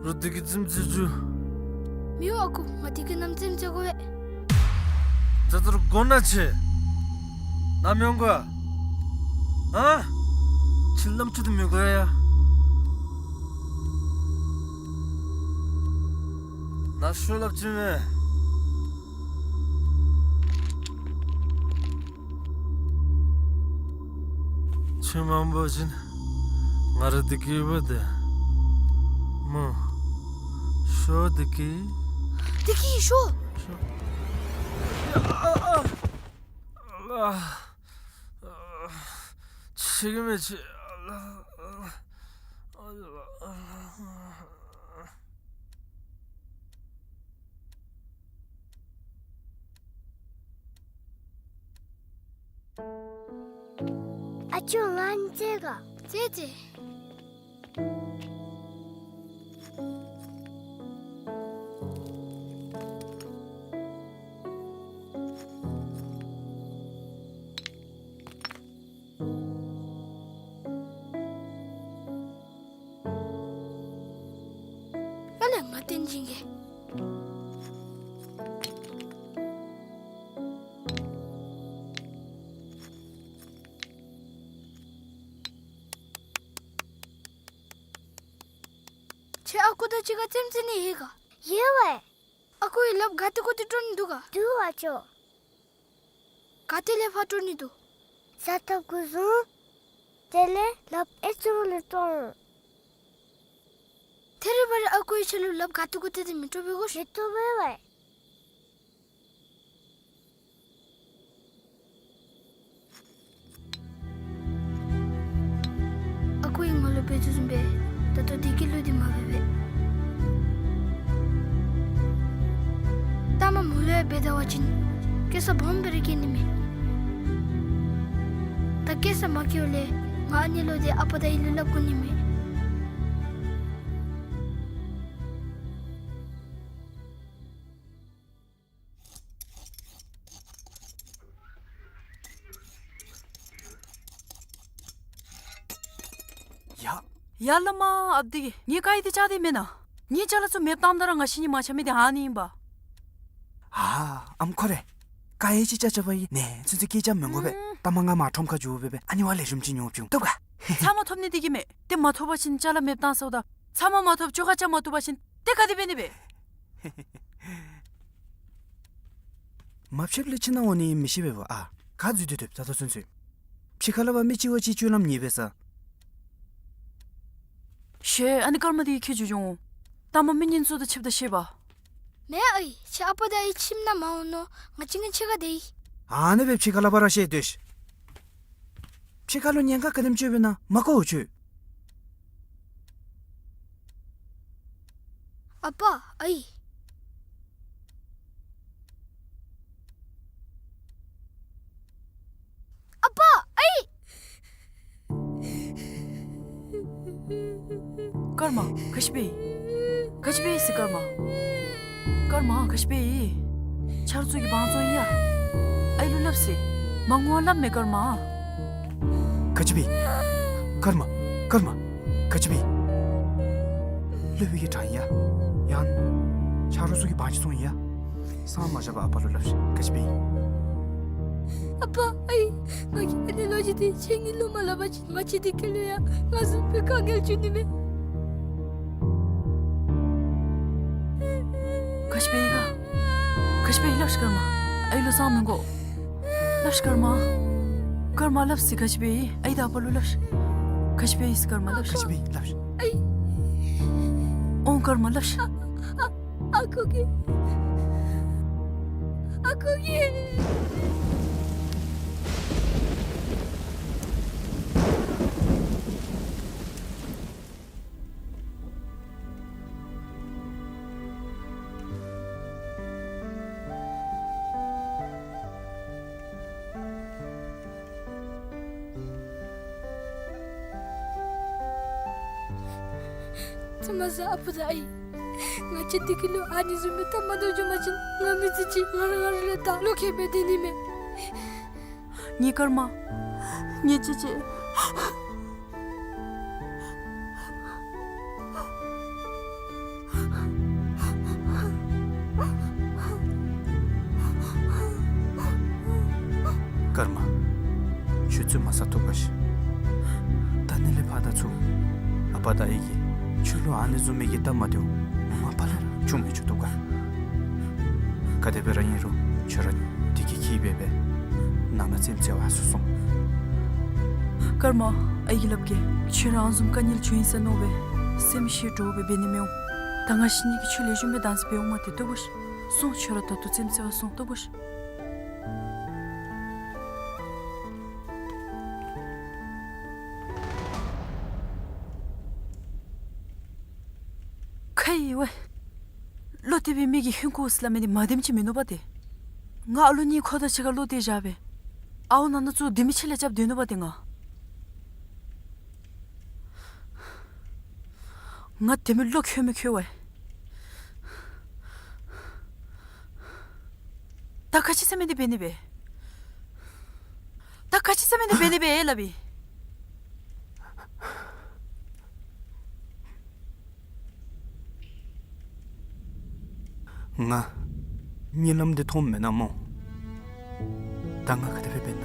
རོགས་འདི་གིས་རྩེདམོ་རྩེ་བཅུག། མི་འོང་ཨ་ཁུ། ང་འདི་གིས་ནམ་རྩེདམོ་རྩེ་དགོ་པས། ད་ལྟོ་ར་དགོ་ན་ཆེ། ནམ་ཡོང་ག། ཨ། ཁྱོད་ལམ་ཁྱོད་དུ་མི་དགོ་ཡ། ན་ཤོ་ལབ་ཅི་མེད། ཁྱོད་མ་འབོ་བ་ཅིན་ང་ར་འདི་གི་ཡོདཔ་ད་སྨོ། ཤོག་འདི་གི། འདི་གི་ཤོག། ཤོག། ཨ་ཨ་ཨ། ཤེས་ཀྱི་མེད་ཅི། ཨ་ཅོ་ལན་ཅི་ག་ཅི་ཅི། ཨ་ལས་ང་བསྟན་སྦྱིན་གྱིས། ཁྱོད་ཨ་ཁུ་དང་གཅིག་ཁར་རྩེདམོ་རྩེ་ནི་ཡོད་ག། ཡོད་པས། ཨ་ཁུ་གིས་ལགཔ་ག་ཏེ་གུ་ཏེ་དཀྲོག་ནི་འདུག་ག། འདུག་ཨ་ཅོ། ག་ཏེ་ལས་ཕར་སྤྲོད་ནི་འདུག། ས་ཐོབ་དགོ་ཟེར། དེ་ལས་ལགཔ་ཨེ་ཆུང་ལུ་སྤྲོད། ཐད་རི་བ་རི་ཨ་ཁུ་གིས་ཁྱོད་ལུ་ལགཔ་ག་ཏེ་དགོ་ཏེ་དེ་མི་སྤྲོད་པས་གོ། མི་སྤྲོད་པས་ཝའི། ཨ་ཁུ་གིས་ང་ལུ་འབད་དོ་བཟུམ་སྦེ་ད་ལྟོ་བདེ་སྐྱིད་ལུ་འདི་མ་འབད་བས། ལྟ་མ་མོ་ལུ་ཡང་འབད་ད་བ་ཅིན་སྐྱེ་ས་སྦོམ་སྦེ་ར་སྐྱེ་ནི་མས། ད་སྐྱེ་ས་མ་སྐྱེཝ་ལས་ང་ཨ་ནི་ལུ་འདི་ཨ་པ་དང་ཨའི་ལུ་སླབ་དགོ་ནི་མས། ཡ། ཡ་བླ་མ་ཨཔ་འདི་གིས་ངེའི་ཀ་ཡི་འདི་བཅག་སྟེ་མེན་ན། ངེའི་ཅ་ལ་ཚུ་མེདཔ་བཏངམ་ད་ར་ང་བཞི་གཉིས་མ་འཆམ་མི་འདི་ཨ་ནི་ཨིན་པ། ཨ་ཨམ་ཁོ་རེ། ཀ་ཡི་ཅིག་བཅག་བཅགཔ་ཨིན་ནི་ཚུན་ཚོད་སྐད་རྐྱབ་མི་དགོ་པས། ཨུམ། ལྟ་མ་ང་མར་ཁྲོམ་ཁར་འགྱོ་སྦེ་སྦེ་ཨ་ནི་བ་ལེགས་ཤོམ་ཅིག་ཉོ་བྱིན་འོང་། བཏུབ་ག། ཚབ་མ་ཐོབ་ནི་འདི་གིས་མེན། ཏེ་མ་ཐོབ་པ་ཅིན་ཅ་ལ་མེདཔ་བཏང་ཟེརཝ་ད། ཚབ་མ་མ་ཐོབ་ཅོག་ཁ་རྐྱབ་མ་བཏུབ་པ་ཅིན་ཏེ་ག་དེ་འབད་ནི་སྦེ། མ་ཕྱདཔ་ལས་ཕྱི་ནང་འོང་ནི་མི་ཤེས་པས་བ། ཨ་ག་འཛུལ་ཏེ་སྡོདཔ་ད་ལྟོ་ཚུན་ཚོད། ཕྱི་ཁ་ལས་ཕར་མི་གཅིག་བ་གཅིག་སྤྱོད་ལམ་ཉེས་པས་ས། ཤེས། ཨ་ནི་སྐར་མ་འདི་ཁྱོད་འགྱོ་འོང་། ལྟ་མ་མི་ངན་ཚུ་དང་ཕྱདཔ་ད་ཤེས་པ། མེན་ཨའི། ཁྱོད་ཨ་པ་དང་ཨའི་ཁྱིམ་ནང་མ་འོང་ནོ། ང་བཅས་གཉིས་ཕྱི་ཁར་སྡོད་ཡི། ཨ་ནི་སྦེ་ཕྱི་ཁ་ལས་ཕར་ར་བཤལ་སྡོད་ཤིག། ཕྱི་ཁ་ལུ་ཉེན་ཁ་ག་དེམ་ཅིག་ཡོདཔ་ཨིན་ན་མ་གོ་འོང་ཁྱོད། ཨ་པ་ཨའི། ཨ་པ་ཨའི། སྐར་མ་ག་ཅི་འབད་ཡི། ག་ཅི་འབད་ཡི་ཟེར་སྐར་མ། སྐར་མ་ག་ཅི་འབད་ཡི། ཆ་རོགས་ཚུ་གིས་དབང་བཙོང་ཡི་ཡ། ཨའི་ལུ་སླབ་ཟེར། མ་ངུ་བར་སླབ་མས་སྐར་མ། ག་ཅི་འབད་ཡི། སྐར་མ། སྐར་མ། ག་ཅི་འབད་ཡི། སློབ་དཔོན་གྱིས་དྲང་ཡི་ཡ། ཡང་ཆ་རོགས་ཚུ་གིས་དབང་ཅིག་བཙོང་ཡི་ཡ། སང་མ་བཞག་པར་ཨ་པ་ལུ་སླབ་ཤིག། ག་ཅི་འབད་ཡི། ཨ་པ་ཨའི། ང་གིས་ཨ་ནི་ལོ་རྒྱུས་འདི་ཁྱེད་གཉིས་ལུ་མ་སླབ་པ་ཅིན་ང་བཅས་འདི་ཁར་ལུ་ཡང་ང་བཟུམ་སྦེ་དཀའ་ངལ་འབྱུང་ནི་མས། ག་ཅི་འབད་ཡི་ག། ག་ཅི་འབད་ཡི་སླབ་ཤིག་སྐར་མ། ཨའི་ལུ་གསང་མི་དགོ། སླབ་ཤིག་སྐར་མ། སྐར་མ་སླབ་ཟེར། ག་ཅི་འབད་ཡི། ཨའི་དང་ཨ་པ་ལུ་སླབ་ཤིག། ག་ཅི་འབད་ཡི་ཟེར་སྐར་མ་སླབ་ཤིག། ག་ཅི་འབད་ཡི་སླབ་ཤིག། ཨའི། ཨོང་སྐར་མ་སླབ་ཤིག། ཨ་ཨ་ཨ་ཁུ་གིས། ཨ་ཁུ་གིས། ཐུ་མ་ས་ཨ་པ་དང་ཨའི། ང་བཅས་འདི་ཁར་ལུ་ཨ་ནི་བཟུམ་སྦེ་སྟབས་མ་བདེཝ་བྱུང་པ་ཅིན་ང་མི་ཚེ་གཅིག་ང་ར་ང་ར་ལས་ད་བློ་ཁེལ་སྦེ་སྡོད་ནི་མས། ངེའི་སྐར་མ། ངེའི་ཅེ་ཅེ། སྐར་མ། ཁྱོད་བཙུན་མ་ས་ཐོབ་ག་ཤིག། ད་ནི་ལས་ཕར་ད་ཚུར་ཨ་པ་དང་ཨའི་གིས་ཁྱོད་ལུ་ཨ་ནི་བཟུམ་མའི་གི་སྟབས་མ་བདེཝ་མ་པ་ལས་ར་བྱུང་མི་བཅུག་ཐུབ་ག། ག་དེ་སྦེ་ར་ཨིན་རུང་ཁྱོད་ར་བདེ་སྐྱིད་འཁྱིད་སྦེ་སྦེ་ནང་ན་ཙེམ་ཙེ་བ་སོང་སོང་། སྐར་མ། ཨའི་གིས་སླབ་གེ། ཁྱོད་ར་ཨ་ནི་བཟུམ་དཀའ་ངལ་བྱུང་ཡི་ཟེར་མནོ་སྦེ་སེམས་ཤི་འདྲོག་སྦེ་འབད་ནི་མི་འོང་། ད་ང་བཅས་གཉིས་ཀྱིས་ཁྱོད་ལེགས་ཤོམ་སྦེ་བདག་འཛིན་འབད་འོང་མས། ཏེ་བཏུབ་ག་ཤིག། སོང་། ཁྱོད་ར་ད་ལྟོ་ཙེམ་ཙེ་བ་སོང་། བཏུབ་ག་ཤིག། ཁ་ཡི་ཝའི། བློ་གཏད་པའི་མི་གིས་ཧིང་ཁུ་ཟེར་སླབ་མི་འདི་མ་བདེནམ་ཅིག་མིན་ནུག་པ་ཏེ། ང་ཨ་ལོ་གཉིས་ཁོ་དང་གཅིག་ཁར་བློ་གཏད་བཞག་སྦེ་ཨའོ་ནང་ན་ཚུར་སྡོད་མི་ཅིག་ལས་རྐྱབ་སྡོད་ནུག་པ་ཏེ་ང་། ང་དེ་མི་བློ་ཁོལ་མི་ཁོལ་ཝའི། ད་ག་ཅི་ཟེར་མི་འདི་འབད་ནི་སྦེ། ད་ག་ཅི་ཟེར་མི་འདི་འབད་ནི་སྦེ་སླབ་ཨིན། ང་གཉིད་ལམ་འདི་མཐོངམ་མེན་ན་སྨོ། ད་ང་ག་དེ་སྦེ་འབད་ན།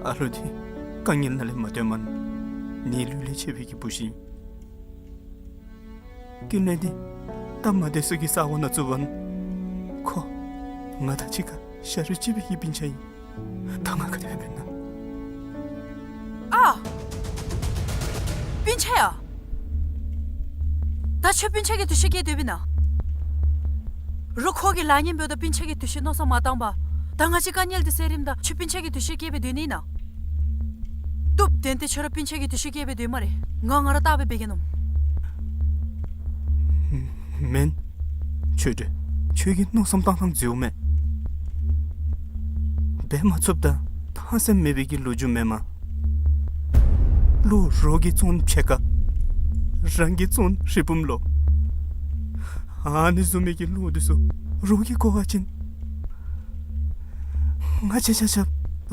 ཨ་ལོ་འདི་དཀའ་ངལ་ནང་ལས་མ་བཏོན་མ་ནི་ལུས་ལས་ཆད་པའི་གི་བུ་ཅིག་ཨིན། ཀུན་ནས་འདི་ སྟབས་མ་བདེ་ས་གི་ས་གོ་ནང་བཙུགས་པ་ཁོ་ང་དང་གཅིག་ཁར་ཤ་རུས་གཅིག་པའི་གི་སྤུན་ཆ་ཨིན། ད་ང་ག་དེ་སྦེ་འབད་ན། ཨ། སྤུན་ཆ་ཡ། ད་ཁྱོད་སྤུན་ཆ་གི་འདུ་ཤེས་བསྐྱེད་སྡོདཔ་ཨིན་ན། རོགས་ཁོ་གི་ལཱ་ངན་འབདཝ་ད་སྤུན་ཆ་གི་འདུ་ཤེས་མནོ་བསམ་མ་བཏང་པར་ད་ང་བཅས་དཀའ་ངལ་འདི་སེལ་རནམ་ད་ཁྱོད་སྤུན་ཆ་གི་འདུ་ཤེས་བསྐྱེད་སྦེ་སྡོད་ནི་ཨིན་ན། བཏུབ། ཏན་ཏན་ཁྱོད་ར་སྤུན་ཆ་གི་འདུ་ཤེས་བསྐྱེད་སྦེ་སྡོད་སྨ་རེ། ང་ང་ར་བལྟ་སྦེ་འབད་གེ་མནོཝ། མེན། ཆོས་སྒྲོན། ཁྱོད་ཀྱིས་མནོ་བསམ་བཏང་ཐངས་འཛོལཝ་མས། འབད་མ་ཚུགསཔ་དང་ཕངས་སེམས་མེད་པའི་གི་ལོ་རྒྱུས་མེན་མས། བློ་རོགས་ཀྱིས་བཙོང་ཕྱེད་ཀ། རང་གིས་བཙོང་རི་བུམ་ལོ། ཨ་ནི་བཟུམ་མའི་གི་བློ་འདི་ཚུ་རོགས་ཀྱིས་གོ་བ་ཅིན་ང་བཅས་ཆ་ཁྱབ་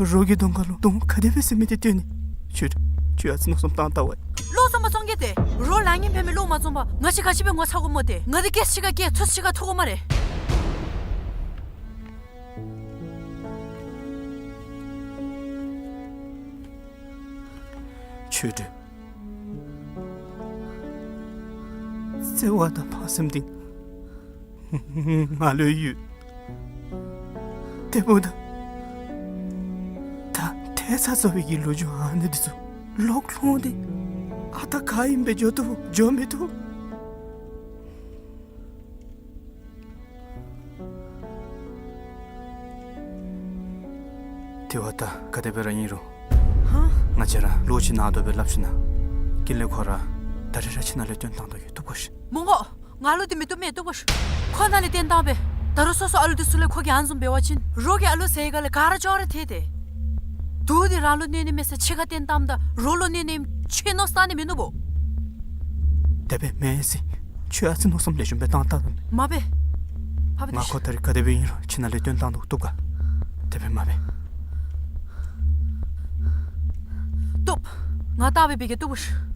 རོགས་ཀྱི་གདོང་ཁ་ལུ་གདོང་ག་དེ་སྦེ་ཟེར་མི་འདི་སྟོན་ནི། ཁྱོད་ཁྱོད་ཨ་ཙི་མནོ་བསམ་བཏང་བལྟ་ཝའི། བློ་བཙོང་པ་བཙོང་གེ་ཏེ། རོགས་ལཱ་ངན་འབད་མི་བློ་མ་བཙོང་པར་ང་བཅས་ག་ཅི་སྦེ་ངོ་ཚ་དགོཔ་སྨོ་ཏེ། ང་འདི་སྐད་ཆ་ག་སྐད་ཐུག་ཆ་ག་ཐུག་དགོ་སྨ་རེ། ཆོས་སྒྲོན། བརྩེ་བ་དང་ཕངས་སེམས་འདི་ང་ལུ་ཡོད། དེ་འབདཝ་ད་ད་ཐལ་ཚ་ཚ་བའི་གི་ལོ་རྒྱུས་ཨ་ནི་འདི་ཚུ་ལོག་ལྷོད་དེ་ཨ་རྟག་ག་ཨིནམ་སྦེ་འགྱོ་བཏུབ་འགྱོ་མི་བཏུབ། དེ་བ་ད་ག་དེ་སྦེ་ར་ཨིན་རུང་། ཧ། ང་བཅས་ར་ལོག་ཅིག་ནང་དོག་སྦེ་སླབ་ཞིན་ན་ཀུན་ལེགས་ཁོ་ར་ད་རིས་ར་ཁྱིམ་ནང་ལས་བཏོན་བཏང་དོ་གི། བཏུབ་གོ་ཤིག། མི་དགོ། ང་ལུ་འདི་མི་བཏུབ་མས། བཏུབ་གོ་ཤིག། ཁོ་ནཱ་ལས་བཏོན་བཏང་པས། ད་རུང་སོ་སོ་ཨ་ལུ་འདི་ཚུ་ལས་ཁོ་གིས་ཨ་ནི་བཟུམ་འབད་བ་ཅིན་རོགས་ཀྱི་ཨ་ལུ་ཟེར་ག་ལས་ག་ར་ཅོག་ར་འཐད་དེ། དུག་འདི་རང་ལུ་གནོད་ནི་མེད་ཟེར་ཕྱི་ཁར་བཏོན་བཏངམ་ད་རོགས་ལུ་གནོད་ནི་ཨིནམ་ཁྱོད་མནོ་བསམ་བཏང་ནི་མིན་འདུག་པོ། དེ་སྦེ་མེན་ཟེར། ཁྱོད་ཨ་ཙི་མནོ་བསམ་ལེགས་ཤོམ་སྦེ་བཏང་བལྟ་དོ། མ་འབད། ཕ་བུ། ང་ཁོ་ད་རིས་ག་དེ་སྦེ་ཨིན་རུང་ཁྱིམ་ནང་ལས་བཏོན་བཏང་དོ། བཏུབ་ག། དེ་སྦེ་མ་འབད། བཏུབ། ང་བལྟ་སྦེ་འབད་གེ། བཏུབ་གོ་ཤིག།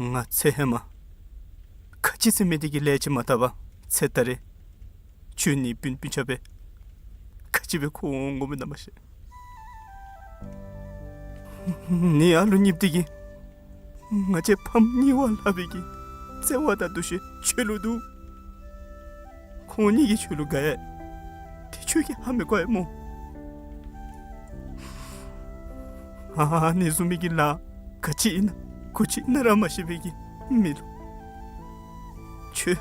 ང་ཚེ་ཧེ་མ་ཁ་ཅིག་ཟེར་མི་འདི་གི་ལས་ཅིག་མ་བཏབ་པར་ཚེ་ད་རེས་ཁྱོད་ནི་སྤུན་སྤུན་ཆ་སྦེ་ཁ་ཅིག་སྦེ་ཁོ་འོང་འོང་མི་ན་མ་ཤེས། ནི་ཨ་ལུ་གཉིསཔོ་འདི་གིས་ང་བཅས་ཕམ་གཉིས་པོ་ལྷག་པའི་གི་བརྩེ་བ་དང་འདུ་ཤེས་ཁྱོད་ལུ་འདུག། ཁོང་གཉིས་ཀྱིས་ཁྱོད་ལུ་དགའ་ཡི། དེ་ཁྱོད་ཀྱིས་ཧ་མི་གོ་ཡི་སྨོ། ཨ་ནི་བཟུམ་མའི་གི་ལཱ་ག་ཅི་ཨིན་ན་གུ་ཅི་ཨིན་ན་ར་མ་ཤེས་པའི་གི་མི་ལུ་ཁྱོད་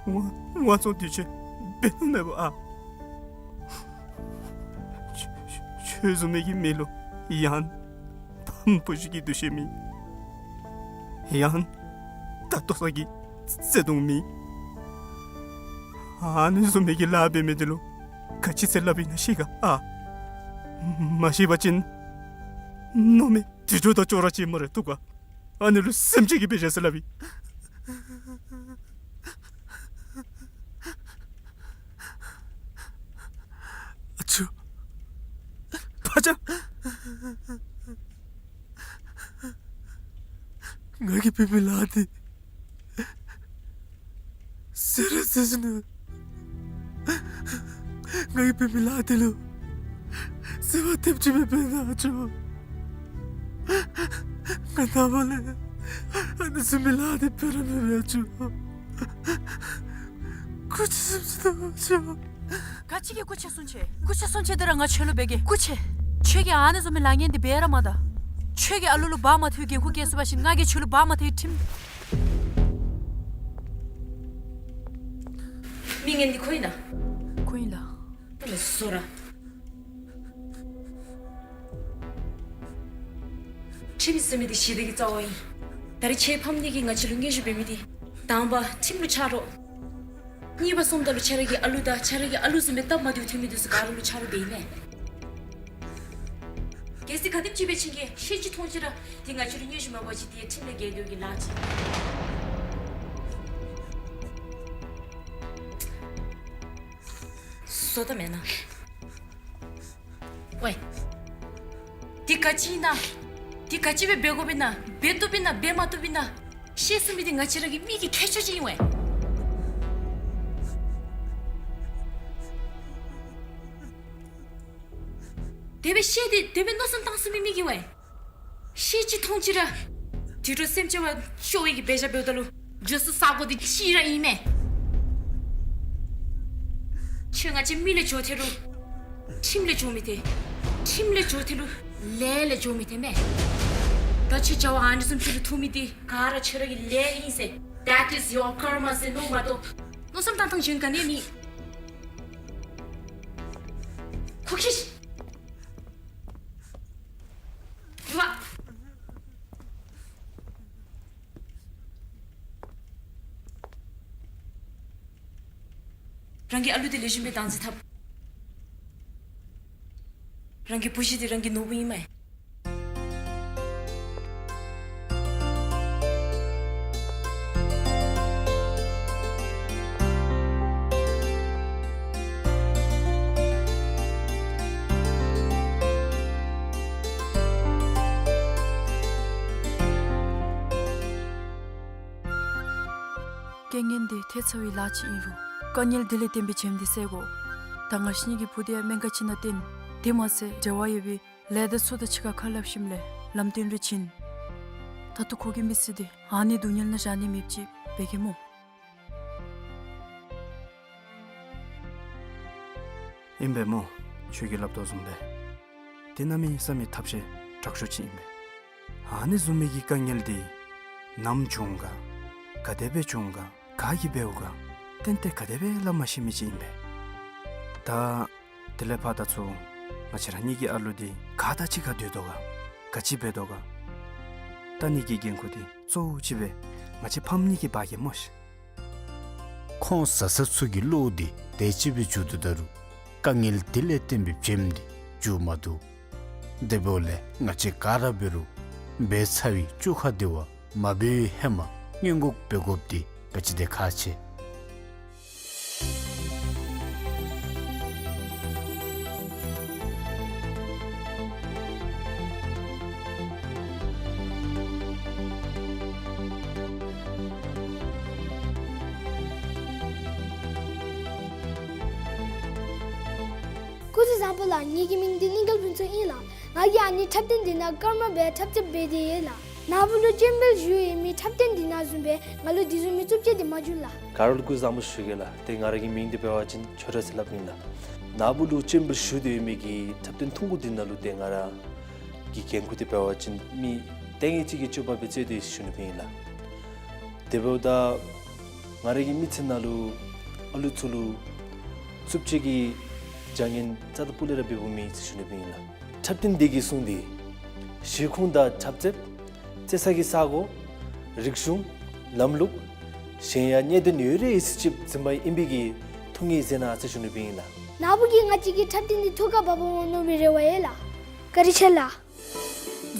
དབང་དབང་བཙོང་འདི་ཁྱོད་འབད་ནི་མེད་པ་ཨ། ཁྱོད་ཁྱོད་བཟུམ་མའི་གི་མི་ལུ་ཡང་ཕམ་བུ་གཞི་གི་འདུ་ཤེས་མེད། ཡང་ད་ལྟོ་ས་གི་བརྩེ་གདུང་མེད། ཨ་ནི་བཟུམ་མའི་གི་ལཱ་འབད་མི་འདི་ལུ་ག་ཅི་ཟེར་སླབ་ཨིན་ན་ཤེས་ག་ཨ། མ་ཤེས་པ་ཅིན་མནོ་མེད་དུད་འགྲོ་དང་ཅོག་ར་ཅིག་སྨ་རེ། བཏུབ་ག། ཨ་ནི་ལུ་སེམས་ཅན་གྱི་དཔེ་བཞག་ཟེར་སླབ་ཨིན། ཨ་ཅོ། ཕ་ཅག། ང་གིས་འབད་མི་ལཱ་འདི་ཟེར་ར་ཟེར་ཞིན་ན་ང་གིས་འབད་མི་ལཱ་འདི་ལུ་བརྩེ་བ་ཐེབས་ཅིག་སྦེ་འབད་ན་ཨ་ཅོ། ང་ནངས་པ་ལས་ཨ་ནི་བཟུམ་མའི་ལཱ་འདི་འབད་ར་མི་འབད་ཨ་ཅོ། སྐུ་མཁྱེན་སུན་ཅི་ད་ཨ་ཅོ། ག་ཅི་གི་སྐུ་མཁྱེན་སུན་ཅི། སྐུ་མཁྱེན་སུན་ཅི་འདི་ར་ང་ཁྱོད་ལུ་འབད་གེ། སྐུ་མཁྱེན། ཁྱོད་ཀྱིས་ཨ་ནི་བཟུམ་མའི་ལཱ་ངན་འདི་འབད་ར་མ་ད། ཁྱོད་ཀྱིས་ཨ་ལུ་ལུ་བག་མ་ཐོན་འགན་ཁུར་བཀལ་ཚུགས་པ་ཅིན་ང་གིས་ཁྱོད་ལུ་བག་མ་ཐོན་ཁྲིམས། མི་ངན་འདི་ཁོ་ཨིན་ན། ཁོ་ཨིན་ལགས། ད་ལས་སོ་ར། ཁྲིམས་ཟེར་མི་འདི་ཞི་བདེ་གི་རྩ་བ་ཨིན། ད་རེས་ཁྱེད་ཕམ་གཉིས་ཀྱིས་ང་བཅས་ལུ་མངོན་ཤེས་འབད་མི་འདི་དང་པ་ཁྲིམས་ལུ་ཆ་རོགས། གཉིས་པ་སོངམ་ད་ལུ་ཁྱེད་ར་གི་ཨ་ལུ་དང་ཁྱེད་ར་གི་ཨ་ལུ་བཟུམ་སྦེ་སྟབས་མ་བདེཝ་ཐོན་མི་འདི་ཚུ་ག་ར་ལུ་ཆ་རོགས་འབད་ཨིན་མས། གལ་སྲིད་ག་དེམ་ཅིག་འབད་བ་ཅིན་གྱི་ཤེས་ཅི་མཐོང་ཅི་ར་འདི་ང་བཅས་ལུ་མངོན་ཤེས་མ་འབད་བ་ཅིན་འདི་ཁྲིམས་ལས་འགལ་འདུག་གི་ལཱ་ཅིག། བཟོ་ལྟ་མེན་ན། ཝའེ། འདི་ག་ཅི་ཨིན་ན། འདི་ག་ཅི་སྦེ་འབད་དགོཔ་ཨིན་ན་འབད་བཏུབ་ཨིན་ན་འབད་མ་བཏུབ་ཨིན་ན་ཤེས་ཚུགས་མི་འདི་ང་བཅས་ར་གི་མི་གི་ཁྱད་ཆོས་ཅིག་ཨིན་པས། དེ་སྦེ་ཤེས་ཏེ་དེ་སྦེ་མནོ་བསམ་བཏང་ཚུགས་མི་མི་གིས་ཤེས་ཅི་མཐོང་ཅི་ར་དུད་འགྲོ་སེམས་ཅན་བ་ཤོར་བའི་གི་འབད་བཞག་འབདཝ་ད་ལུ་འགྱོ་ས་ས་གོ་འདི་གཅིག་ར་ཨིན་མས། ཁྱོད་ང་བཅས་མི་ལས་འགྱོ་ཐལ་རུང་ཁྲིམས་ལས་འགྱོ་མི་ཐལ། ཁྲིམས་ལས་འགྱོ་ཐལ་རུང་ལས་ལས་འགྱོ་མི་ཐལ་མས། ད་ཁྱོད་བྱ་བ་ཨ་ནི་བཟུམ་ཅིག་ལུ་ཐུག་མི་འདི་ག་ར་ཁྱོད་ར་གི་ལས་ཨིན་ཟེར། That is your karma ཟེར་མནོ་མ་གཏོགས་མནོ་བསམ་བཏང་ཐངས་གཞན་ག་ནི་མེད། ཁོ་ཁྱི་ཤི། ཡུ་བ། རང་གི་ཨ་ལུ་འདི་ལེགས་ཤོམ་སྦེ་བདག་འཛིན་འཐབ། རང་གི་བུ་གཞི་འདི་རང་གི་ནོར་བུ་ཨིན་མས། རྐྱེན་ངན་འདི་ཐེབས་ཚར་བའི་ལཱ་ཅིག་ཨིན་རུང་དཀའ་ངལ་འདི་ལས་བརྟེན་པའི་བྱེམ་འདི་བསལ་དགོ། ད་ང་བཅས་གཉིས་ཀྱི་བུ་འདི་ཡང་སྨན་ཁང་ཅིག་ནང་བསྟེན། དེ་མ་ཚད་འབྲེལ་བ་ཡོད་པའི་ལས་སྡེ་ཚུ་དང་གཅིག་ཁར་ཁ་སླབ་ཞིནམ་ལས་ལམ་སྟོན་རེ་བྱིན། ད་ལྟོ་ཁོ་གི་མི་ཚེ་འདི་ཨ་ནི་སྡུག་བསྔལ་ནང་བཞག་ནི་མེདཔ་ཅིག་འབད་གེ་སྨོ། ཨིན་པས་སྨོ། ཁྱོད་ཀྱིས་སླབ་དོ་བཟུམ་སྦེ་འདི་གནམ་མེད་ས་མེད་ཐབས་ཤེས་དྲག་ཤོས་ཅིག་ཨིན་པས། ཨ་ནི་བཟུམ་མའི་གི་དཀའ་ངལ་འདི་ནམ་བྱུང་ག་ག་དེ་སྦེ་བྱུང་ག་ག་གིས་འབདཝ་ག་ཏན་ཏན་ག་དེ་སྦེ་སླབ་མ་ཤེས་མི་ཅིག་ཨིན་པས། ད་དེ་ལས་ཕར་ད་ཚུར་ང་བཅས་ར་གཉིས་ཀྱི་ཨ་ལུ་འདི་ག་དང་གཅིག་ཁར་སྡོད་དོ་ག་ག་ཅི་འབད་དོ་ག་ལྟ་ནི་གི་འགན་ཁུར་འདི་གཙོ་བོ་ཅིག་སྦེ་ང་བཅས་ཕམ་གཉིས་ཀྱིས་འབག་གེ་སྨོ་ཤིག། ཁོང་བཟའ་ཚང་ཚུ་གི་བློ་འདི་དེ་ཅིག་སྦེ་འགྱུར་དོ་ད་རུང་དཀའ་ངལ་འདི་ལས་བརྟེན་པའི་བྱེམ་འདི་འགྱུར་མ་བཏུབ། དེ་འབདཝ་ལས་ང་བཅས་ག་ར་འབད་རུང་འབད་ཚར་བའི་བཅོ་ཁ་འདི་བ་མ་འབད་བའི་ཧེ་མ་སྔོན་འགོག་འབད་དགོཔ་འདི་ག་ཅི་དེ་ཁག་ཆེ། སྐུ་གཟུགས་བཟང་པོ་ལགས། ངེ་གི་མིང་འདི་གླིང་དཀར་ཕུན་ཚོགས་ཨིན་ལགས། ང་གིས་ཨ་ནི་འཁྲབ་སྟོན་འདི་ནང་སྐར་མ་སྦེ་འཁྲབ་རྩེད་འབད་དེ་ཡོད་ལགས། ནཱ་བུ་ལུ་སྤྱན་འབུལ་ཞུ་ཡོད་མི་འཁྲབ་སྟོན་འདི་ནང་བཟུམ་སྦེ་ང་ལུ་འདི་བཟུམ་མའི་རྩུབ་སྤྱོད་འདི་མ་བྱུང་ལགས། ག་ར་ལུ་སྐུ་གཟུགས་བཟང་པོ་ཞུ་གེ་ལགས། ཏེ་ང་ར་གི་མིང་འདི་འབད་བ་ཅིན་ཆོས་གྲགས་ཟེར་སླབ་ཨིན་ལགས། ནཱ་བུ་ལུ་སྤྱན་འབུལ་ཞུ་སྟེ་ཡོད་མི་གི་འཁྲབ་སྟོན་ཐུང་ཀུ་འདི་ནང་ལུ་ཏེ་ང་ར་གི་འགན་ཁུར་འདི་འབད་བ་ཅིན་མི་ལྟས་ངན་ཅིག་གི་སྤྱོད་པ་སྦེ་རྩོད་དེ་ཡོད་ཟེར་ཞུ་ནི་སྦེ་ཨིན་ལགས། དེ་འབདཝ་ད་ང་ར་གི་མི་ཚེ་ནང་ལུ་ཨ་ལུ་ཚུ་ལུ་རྩུབ་སྤྱོད་ཀྱི་བྱ་ངན་རྩ་དང་སྤུ་ལས་ར་འབདཝ་མེད་ཟེར་ཞུ་ནི་སྦེ་ཨིན་ལགས། འཁྲབ་སྟོན་འདི་གིས་བཟུང་སྟེ་གཞིས་ཁོངས་དང་འཁྲབ་རྩེད་རྩེ་ས་གི་ས་གོ་རིག་གཞུང་ལམ་ལུགས་གཞན་ཡང་གནད་དོན་ཡོད་རིགས་ཡོད་ཚད་ཅིག་འཛིན་པ་ཨིན་པའི་གི་ཐུགས་ངེས་མཛད་གནང་ཟེར་ཞུ་ནི་སྦེ་ཨིན་ལགས། ནཱ་བུ་གིས་ང་བཅས་ཀྱི་འཁྲབ་སྟོན་འདི་ཐུགས་ཁར་བབ་འོང་མནོ་བའི་རེ་བ་ཡོད་ལགས། བཀའ་དྲིན་ཆེ་ལགས།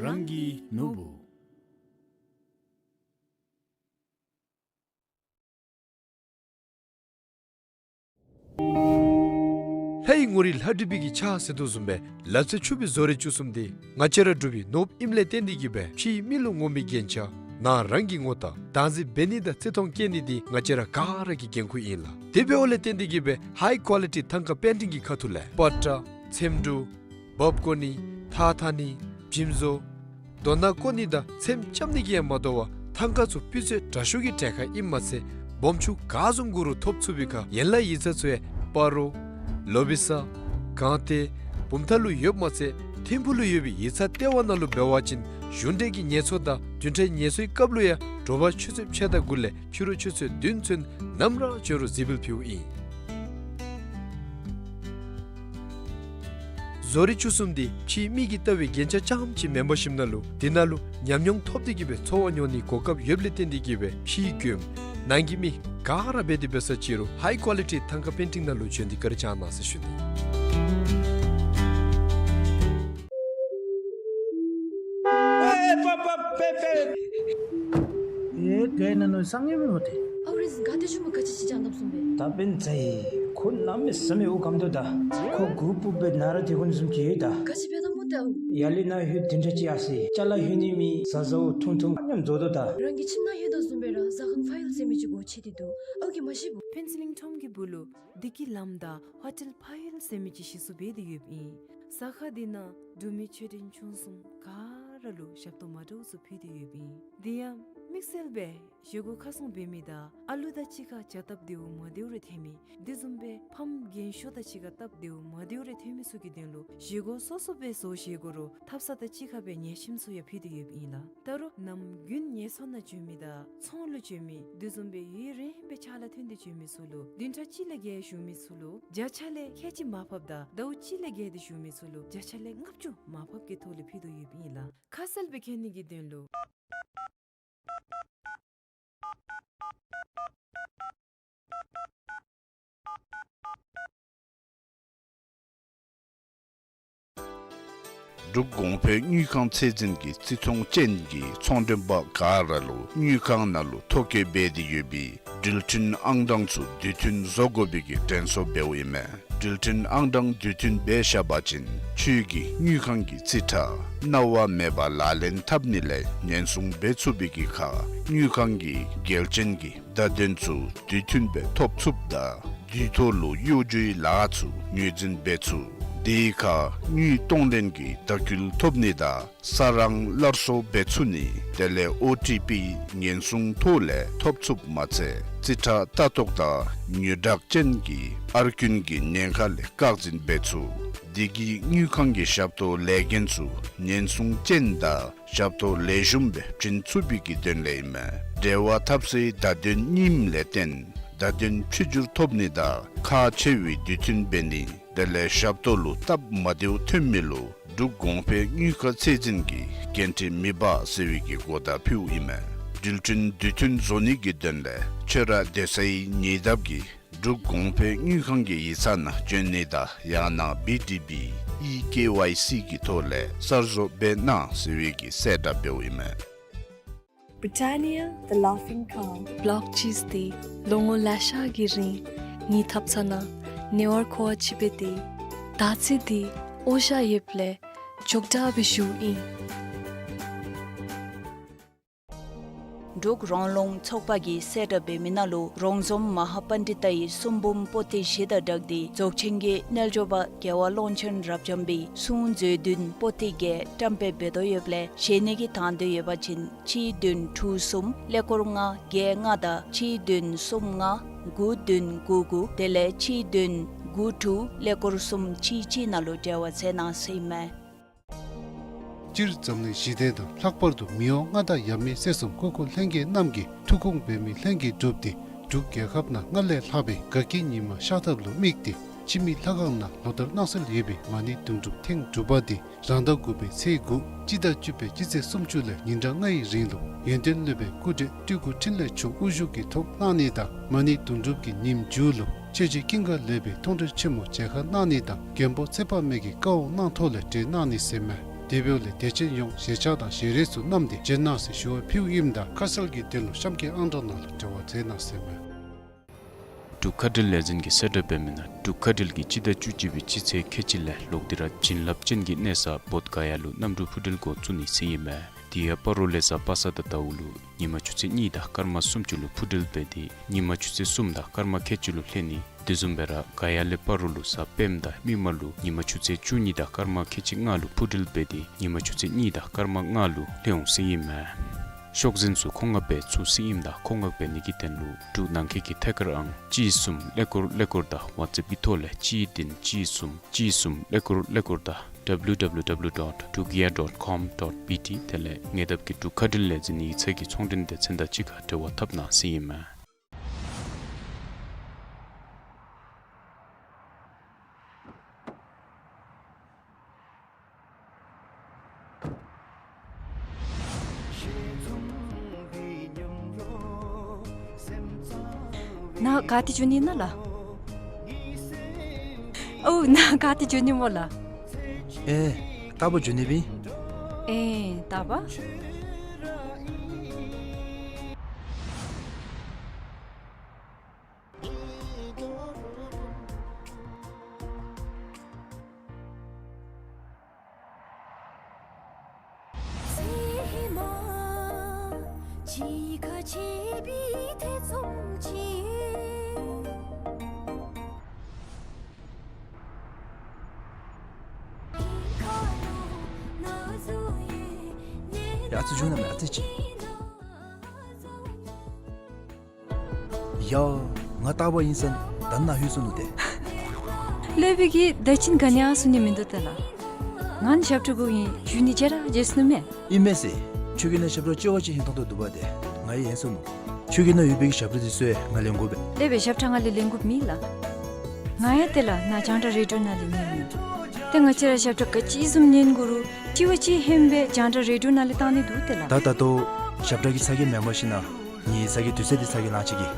རང་གི་ནོར་བུ། ལྷའི་ངོ་རིས་ལྷ་བྲིས་པའི་གི་ཕྱག་ཟེར་དོ་བཟུམ་སྦེ་ལག་རྩལ་ཕྱུག་པའི་བཟོ་རིག་བཅུ་གསུམ་འདི་ང་བཅས་ར་འབྲུག་པའི་ནོར་བུ་ཨིནམ་ལས་བརྟེན་ཏེ་གིས་སྦེ་ཕྱིའི་མི་ལུ་ངོམ་པའི་རྒྱན་ཆ་ནང་རང་གི་ངོ་རྟགས་བདག་འཛིན་འབད་ནི་དང་བརྩི་མཐོང་བསྐྱེད་ནི་འདི་ང་བཅས་ར་ག་ར་གི་འགན་ཁུར་ཨིན་ལགས། དེ་འབདཝ་ལས་བརྟེན་ཏེ་གིས་སྦེ་ཧའི་ཀོ་ལི་ཊི་ཐང་ཀ་པེན་ཊིང་གི་ཁ་ཐུག་ལས་པ་ཏྲ་ཚེམ་དྲུབ་འབག་བཀོ་ནི་ཐགས་འཐག་ནི་འཇིམ་བཟོ་རྡོ་ནང་བཀོ་ནི་དང་ཚེམ་རྐྱབ་ནི་གིས་ཡང་མ་དོ་བར་ཐང་ཀ་ཚུ་སྤུས་ཚད་དྲག་ཤོས་ཀྱི་གྲལ་ཁར་ཨིནམ་མ་ཚད་སྦོམ་ཆུང་ག་བཟུམ་དགོ་རུང་ཐོབ་ཚུགས་པའི་ཁར་ཡན་ལག་ཡིག་ཚང་ཚུ་ཡང་སྤ་རོ་ལོ་བི་ས་སྒང་སྟེང་བུམ་ཐང་ལུ་ཡོདཔ་མ་ཚད་ཐིམ་ཕུག་ལུ་ཡོད་པའི་ཡིག་ཚང་ལྟེ་བ་ནང་ལུ་འབད་བ་ཅིན་གཞུང་འབྲེལ་གྱི་ངལ་གསོ་དང་བདུན་ཕྲག་ངལ་གསོའི་སྐབས་ལུ་ཡང་དྲོ་པ་ཆུ་ཚོད་ཕྱེད་དང་དགུ་ལས་ཕྱི་རུ་ཆུ་ཚོད་བདུན་ཚུན་ནམ་ར་འབྱོན་རུང་གཟིགས་འབུལ་ཕུལཝ་ཨིན། བཟོ་རིག་བཅུ་གསུམ་འདི་ཕྱིའི་མིག་གིས་བལྟ་བའི་རྒྱན་ཆ་རྐྱངམ་ཅིག་མེན་པར་ཞིནམ་ལས་འདི་ནང་ལུ་ཉམས་མྱོང་ཐོབ་སྟེ་གི་སྦེ་འཚོ་བ་མྱོང་ནིའི་གོ་སྐབས་ཡོདཔ་ལས་བརྟེན་ཏེ་གི་སྦེ་ཕྱིའི་མགྱོནམ་ནང་གི་མི་ག་ར་འབད་དེ་འབད་ས་ཅིག་རུང་ཧའི་ཀོ་ལི་ཊི་ཐང་ཀ་པེན་ཊིང་ནང་ལུ་བྱོན་ཏེ་བཀའ་དྲིན་བསྐྱང་གནང་ཟེར་ཞུ་ནི། ཨེ་ག་ཨིན་ན་ནོ་སངས་རྒྱས་མི་འོ་ཏེ། ཨའུ་རེས་ག་ཏེ་ཞུ་མི་ག་ཅི་ཅིག་ཅང་དབ་སུམ་པེ། ད་པེན་ཚ་ཡི་ཁོ་གནམ་མེད་ས་མེད་འུ་གམ་དོ་ད། ཁོ་གུ་སྤུབ་སྦེ་ནཱ་ར་དེ་ཁོ་ནི་བཟུམ་གྱི་ཡོད་ད། ག་ཅི་འབད་དོ་མོ་ཏེ་ཨའུ། ཡར་ལས་ནཱ་ལྷོད་དེ་འདྲ་ཅིག་ཡར་སོ་ཡི། ཅ་ལ་ལྷོད་ནི་མེད། ཟ་ཟཝ་ཐུང་ཐུང་མཉམ་བཟོ་དོ་ད། རང་གི་ཁྱིམ་ནང་ལྷོད་དོ་བཟུམ་སྦེ་ར་ཟ་ཁང་ཕ་ཡུལ་ཟེར་མི་ཅིག་སྒོ་ཕྱེ་སྟེ་འདུག། ཨའུ་གིས་མ་ཤེས་པོ། ཕུན་ཚོགས་གླིང་ཁྲོམ་གྱི་སྦུག་ལུ་བདེ་སྐྱིད་ལམ་དང་ཧོ་ཊེལ་ཕ་ཡུལ་ཟེར་མི་ཅིག་གཞི་བཙུགས་འབད་དེ་ཡོདཔ་ཨིན། ཟ་ཁང་འདི་ནང་འབྲུག་མི་ཆོས་ལྡན་ཆུང་གསུམ་ག་ར་ལུ་ཞབས་ཏོག་མ་འདྲཝ་ཚུ་ཕུལ་ཏེ་ཡོདཔ་ཨིན། དེ་ཡང་དམིགས་བསལ་སྦེ་བཞེས་སྒོ་ཁ་སྲུང་འབད་མི་དང་ཨ་ལུ་དང་གཅིག་ཁར་ཇ་བཏབ་བདེཝ་མ་བདེཝ་རེ་ཐོན་མི། དེ་བཟུམ་སྦེ་ཕམ་རྒན་ཤོས་དང་གཅིག་ཁར་བཏབ་བདེཝ་མ་བདེཝ་རེ་ཐོན་མི་ཚུ་གི་དོན་ལུ་བཞེས་སྒོ་སོ་སོ་སྦེ་བཟོ་བཞེས་དགོ་རུང་ཐབ་ཚང་དང་གཅིག་ཁར་སྦེ་ཉལ་ཁྱིམ་ཚུ་ཡང་ཕུལ་ཏེ་ཡོདཔ་ཨིན་ལགས། ད་རུང་ནམ་རྒྱུན་ངལ་གསོ་ནང་འགྱོ་མི་དང་ཚོང་ལུ་འགྱོ་མི་དེ་བཟུམ་སྦེ་ཡུན་རིངམོ་སྦེ་ཕྱག་ལཱ་ཐོན་ཏེ་འགྱོ་མི་ཚུ་ལུ་བདུན་ཕྲག་གཅིག་ལས་བརྒལ་བཞུགས་མི་ཚུ་ལུ་བརྒྱ་ཆ་ལས་ཁལ་གཅིག་མར་ཕབ་དང་ཟླཝ་གཅིག་ལས་བརྒལ་ཏེ་བཞུགས་མི་ཚུ་ལུ་བརྒྱ་ཆ་ལས་ལྔ་བཅུ་མར་ཕབ་ཀྱི་ཐོག་ལས་ཕུལ་དོ་ཡོདཔ་ཨིན་ལགས། ཁ་གསལ་སྦེ་མཁྱེན་ནི་གི་དོན་ལུ། འབྲུག་གོང་འཕེལ་དངུལ་ཁང་ཚད་འཛིན་གྱིས་བརྩི་མཐོང་ཅན་གྱི་ཚོང་མགྲོན་པ་ག་ར་ལུ་དངུལ་ཁང་ནང་ལུ་ཐོ་བཀོད་འབད་དེ་ཡོད་པའི་འགྲུལ་འཕྲིན་ཨང་གྲངས་ཚུ་དུས་མཐུན་བཟོ་དགོ་པའི་གི་དྲན་གསོ་འབདཝ་ཨིན་མས། འགྲུལ་འཕྲིན་ཨང་གྲངས་དུས་མཐུན་འབད་བཞག་པ་ཅིན་ཁྱོད་ཀྱི་དངུལ་ཁང་གི་རྩིས་ཁྲ་གནང་བ་མེད་པར་ལག་ལེན་འཐབ་ནི་ལས་ཉེན་སྲུང་འབད་ཚུགས་པའི་གི་ཁར་དངུལ་ཁང་གི་འགལ་རྐྱེན་གྱི་བརྡ་དོན་ཚུ་དུས་མཐུན་སྦེ་ཐོབ་ཚུགསཔ་དང་དུས་ཐོག་ལུ་གཡོ་སྒྱུའི་ལཱ་ཚུ་ངོས་འཛིན་འབད་ཚུགས། དེའི་ཁར་དངུལ་གཏོང་ལེན་གྱི་བརྡ་བསྐུལ་ཐོབ་ནི་དང་ས་རང་སླར་གསོ་འབད་ཚུགས་ནི་དེ་ལས་ཨོ་ཊི་པི་ཉེན་སྲུང་ཐོག་ལས་ཐོབ་ཚུགསཔ་མ་ཚད་རྩིས་ཁྲ་ལྟ་རྟོག་དང་དངུལ་བསྒྲགས་ཅན་གྱི་ཨར་རྐུན་གྱི་ཉེན་ཁ་ལས་བཀག་འཛིན་འབད་ཚུགས། དེ་གིས་དངུལ་ཁང་གི་ཞབས་ཏོག་ལས་འགན་ཚུ་ཉེན་སྲུང་ཅན་དང་ཞབས་ཏོག་ལེགས་ཤོམ་སྦེ་བྱིན་ཚུགས་པའི་གི་དོན་ལས་ཨིན་མས། འབྲེལ་བ་འཐབ་སའི་བརྡ་དོན་རྙིངམ་ལས་བརྟེན་བརྡ་དོན་ཕྱི་འགྱུར་ཐོབ་ནི་དང་ཁག་ཆེ་བའི་དུས་མཐུན་འབད་ནི་དེ་ལས་ཞབས་ཏོག་ལུ་སྟབས་མ་བདེཝ་ཐོན་མི་ལུ་འབྲུག་གོང་འཕེལ་དངུལ་ཁང་ཚད་འཛིན་གྱིས་འགན་འཁྲི་མི་འབག་ཟེར་བའི་གི་གོ་བརྡ་ཕུལཝ་ཨིན་མས། འགྲུལ་འཕྲིན་དུས་མཐུན་བཟོ་ནི་གི་དོན་ལས་ཁྱོད་ར་སྡོད་སའི་ཉེ་འདབས་ཀྱི་འབྲུག་གོང་འཕེལ་དངུལ་ཁང་གི་ཡིག་ཚང་ནང་བྱོན་ནི་དང་ཡང་ན་བི་ཌི་བི་ཨི་ཀེ་ཝའི་སི་གི་ཐོག་ལས་གསར་བཟོ་འབད་གནང་ཟེར་བའི་གི་གསལ་བསྒྲགས་འབདཝ་ཨིན་མས། Britannia, the laughing cow. བློག་ཅིས་ཏེ་ལོ་ངོ་ལེ་ཤ་གི་རིང་ངེའི་ཐབ་ཚང་ནང་ཉེ་བར་མཁོ་བ་ཅིག་སྦེ་ཏེ་ད་ཅི་འདི་འོ་ཞ་ཡོདཔ་ལས་མགྱོགས་དྲགས་སྦེ་བཞུགས་ཨིན། འབྲུག་རོང་ལུང་ཚོགས་པ་གིས་གསལ་བསྒྲགས་འབད་མི་ནང་ལུ་རོང་ཟོམ་མ་ཧཱ་པཎྜི་ཏའི་གསུང་འབུམ་པོ་ཏི་བཞི་དང་སྦྲགས་ཏེ་རྫོགས་ཆེན་གྱི་རྣལ་འབྱོར་པ་རྒྱལ་བ་ཀློང་ཆེན་རབ་འབྱམས་པའི་གསུང་མཛོད་བདུན་པོ་ཏི་བརྒྱད་བཀྲམ་སྤེལ་འབད་དོ་ཡོདཔ་ལས་བཞེས་ནི་གི་དང་འདོད་ཡོད་པ་ཅིན་གཅིག་བདུན་དྲུག་གསུམ་ཀླད་ཀོར་ལྔ་བརྒྱད་ལྔ་དང་གཅིག་བདུན་གསུམ་ལྔ་དགུ་བདུན་དགུ་དགུ་དེ་ལས་གཅིག་བདུན་དགུ་དྲུག་ཀླད་ཀོར་གསུམ་གཅིག་གཅིག་ནང་ལུ་འབྲེལ་བ་མཛད་གནང་ཟེར་ཨིན་མས། སྤྱིར་འཛམ་གླིང་ཞི་བདེ་དང་ལྷག་པར་དུ་མི་དབང་མངའ་བདག་ཡབ་མེས་སྲས་གསུམ་སྐུ་འཁོར་ལྷན་རྒྱས་རྣམས་ཀྱི་ཐུགས་དགོངས་འབད་མི་ལྷན་རྒྱས་གྲུབ་སྟེ་འབྲུག་རྒྱལ་ཁབ་ནང་སྔར་ལས་ལྷག་པའི་དགའ་སྐྱིད་ཉི་མ་ཤར་ཐབས་ལུ་དམིགས་ཏེ་འཆི་མེད་ལྷ་ཁང་ནང་ལོ་ལྟར་གནང་སྲོལ་ཡོད་པའི་མ་ཎི་དུང་སྒྲུབ་ཐེངས་དྲུག་པ་འདི་རང་ཟླ་དགུ་པའི་ཚེས་དགུ་སྤྱི་ཟླ་བཅུ་པའི་སྤྱི་ཚེས་སུམ་ཅུ་ལས་ཉིན་གྲངས་ལྔ་ཡི་རིང་ལུ་ཡོན་ཏན་སློབ་དཔོན་སྐུ་བགྲེས་སྤྲུལ་སྐུ་འཕྲིན་ལས་ཆུང་དབུ་བཞུགས་ཀྱི་ཐོག་གནང་ནི་དང་མ་ཎི་དུང་སྒྲུབ་ཀྱི་ཉིནམ་མཇུག་ལུ་ཆོས་རྗེ་ཀུན་དགའ་ལེགས་པའི་མཐོང་གྲོལ་ཆེན་མོ་མཇལ་ཁ་གནང་ནི་དང་མགོན་པོ་ཚེ་དཔག་མེད་ཀྱི་བཀའ་དབང་གནང་ཐོག་ལས་གྲོལ་གནང་ནི་ཟེར་མས། དེ་འབདཝ་ལས་དད་ཅན་ཡོངས་ཞལ་ཆད་དང་ཞལ་རས་ཚུ་བསྣམས་ཏེ་བྱོན་གནང་ཟེར་ཞུ་བ་ཕུལཝ་ཨིནམ་ད་ཁ་གསལ་གྱི་དོན་ལུ་གཤམ་གྱི་ཨང་གྲངས་ནང་ལུ་འབྲེལ་བ་མཛད་གནང་ཟེར་མས། འབྲུག་མཁའ་འགྲུལ་ལས་འཛིན་གྱིས་གསལ་བསྒྲགས་འབད་མི་ནང་འབྲུག་མཁའ་འགྲུལ་གྱིས་སྤྱི་ཟླ་བཅུ་གཅིག་པའི་སྤྱི་ཚེས་ཁལ་གཅིག་ལས་ལོག་སྟེ་ར་བྱིན་རླབས་ཅན་གྱི་གནས་ས་བོདྷ་ག་ཡ་ལུ་གནམ་གྲུ་འཕུར་འགྲུལ་འགོ་བཙུགས་ནི་ཟེར་ཨིན་མས། དེ་ཡང་སྤ་རོ་ལས་གཟའ་པ་སངས་དང་ཟླཝ་ལུ་ཉིན་མ་ཆུ་ཚོད་གཉིས་དང་སྐར་མ་སུམ་ཅུ་ལུ་འཕུར་འགྲུལ་འབད་དེ་ཉིན་མ་ཆུ་ཚོད་གསུམ་དང་སྐར་མ་ཁལ་གཅིག་ལུ་ལྷོད་ནི། དེ་བཟུམ་སྦེ་ར་ག་ཡ་ལས་སྤ་རོ་ལུ་གཟའ་སྤེནམ་དང་མིག་དམར་ལུ་ཉིན་མ་ཆུ་ཚོད་བཅུ་གཉིས་དང་སྐར་མ་ཁལ་གཅིག་ལྔ་ལུ་འཕུར་འགྲུལ་འབད་དེ་ཉིན་མ་ཆུ་ཚོད་གཉིས་དང་སྐར་མ་ལྔ་ལུ་ལྷོད་འོང་ཟེར་ཨིན་མས། ཤོག་འཛིན་ཚུ་མཁོ་མངགས་འབད་ཚུགས་ཟེར་ཨིནམ་ད་མཁོ་མངགས་འབད་ནི་གི་དོན་ལུ་འབྲུག་ནང་འཁོད་ཀྱི་ཐད་ཀར་ཨང་གཅིག་གསུམ་ཀླད་ཀོར་ཀླད་ཀོར་དང་ཝཊས་ཨེཔ་ཀྱི་ཐོག་ལས་གཅིག་བདུན་གཅིག་གསུམ་གཅིག་གསུམ་ཀླད་ཀོར་ཀླད་ཀོར་དང་W W W dot drukair dot com dot B T དེ་ལས་ཉེ་འདབས་ཀྱི་འབྲུག་མཁའ་འགྲུལ་ལས་འཛིན་ཡིག་ཚང་གི་ཚོང་འབྲེལ་སྡེ་ཚན་དང་གཅིག་ཁར་འབྲེལ་བ་འཐབ་གནང་ཟེར་ཨིན་མས། ནཱ་ག་ཏེ་འགྱོ་ནི་ཨིན་ན་ལགས། ཨོ་ནཱ་ག་ཏེ་འགྱོ་ནི་སྨོ་ལགས། ཨེ་རྟག་པར་འགྱོ་ནི་སྦེ་ཨིན། ཨེ་རྟག་པར། ཡ་ཨ་ཙི་འགྱོ་ན་མེན་ཨ་ཙི་ཅིག། ཡ་ང་རྟག་པར་ཨིན་ཟེར་ད་ནཱ་ལྷོད་སོ་ནུག་ཏེ། ལྷོད་པའི་གི་ད་ཅི་ག་ནི་ཡང་གསུང་ནི་མིན་འདུག་ཏེ་ལགས། ང་ནི་ཞབས་ཁྲ་གུ་ཨིན། འགྱོ་ནི་བརྗེད་ར་བརྗེད་སོ་ནུག་མས། ཨིན་མས་ཟེར། ཁྱོད་ཀྱིས་ནཱ་ཞབས་ཁྲ་ལྕི་བ་ཅིག་ལེན་བཏང་དོ་འདུག་པ་ཏེ། ང་ཡང་ཡེངས་སོ་ནུག། ཁྱོད་ཀྱིས་ནཱ་ཡོད་པའི་གི་ཞབས་ཁྲ་འདི་ཚུ་ཡང་ང་ལེན་དགོ་པས། ལྷོད་པའི་ཞབས་ཁྲ་ང་ལས་ལེན་དགོཔ་མེད་ལགས། ང་ཡང་ཏེ་ལགས་ནཱ་རྒྱང་བསྒྲགས་རེ་ཌིའོ་ནང་ལས་ཉན་ནི། ཏེ་ང་བཅས་ར་ཞབས་ཁྲ་ག་ཅི་བཟུམ་ཉན་དགོ་རུང་ལྕི་བ་ཅིག་ལྷོད་པའི་རྒྱང་བསྒྲགས་རེ་ཌིའོ་ནང་ལས་བཏང་ནི་འདུག་ཏེ་ལགས། ད་ད་ལྟོ་ཞབས་ཁྲ་གི་ཚ་གྱང་མེནམ་ཞིནམ་ལས་ངེའི་ཚ་གྱང་དུས་ཚོད་འདི་ཚ་གྱང་ལང་ཅི་གི།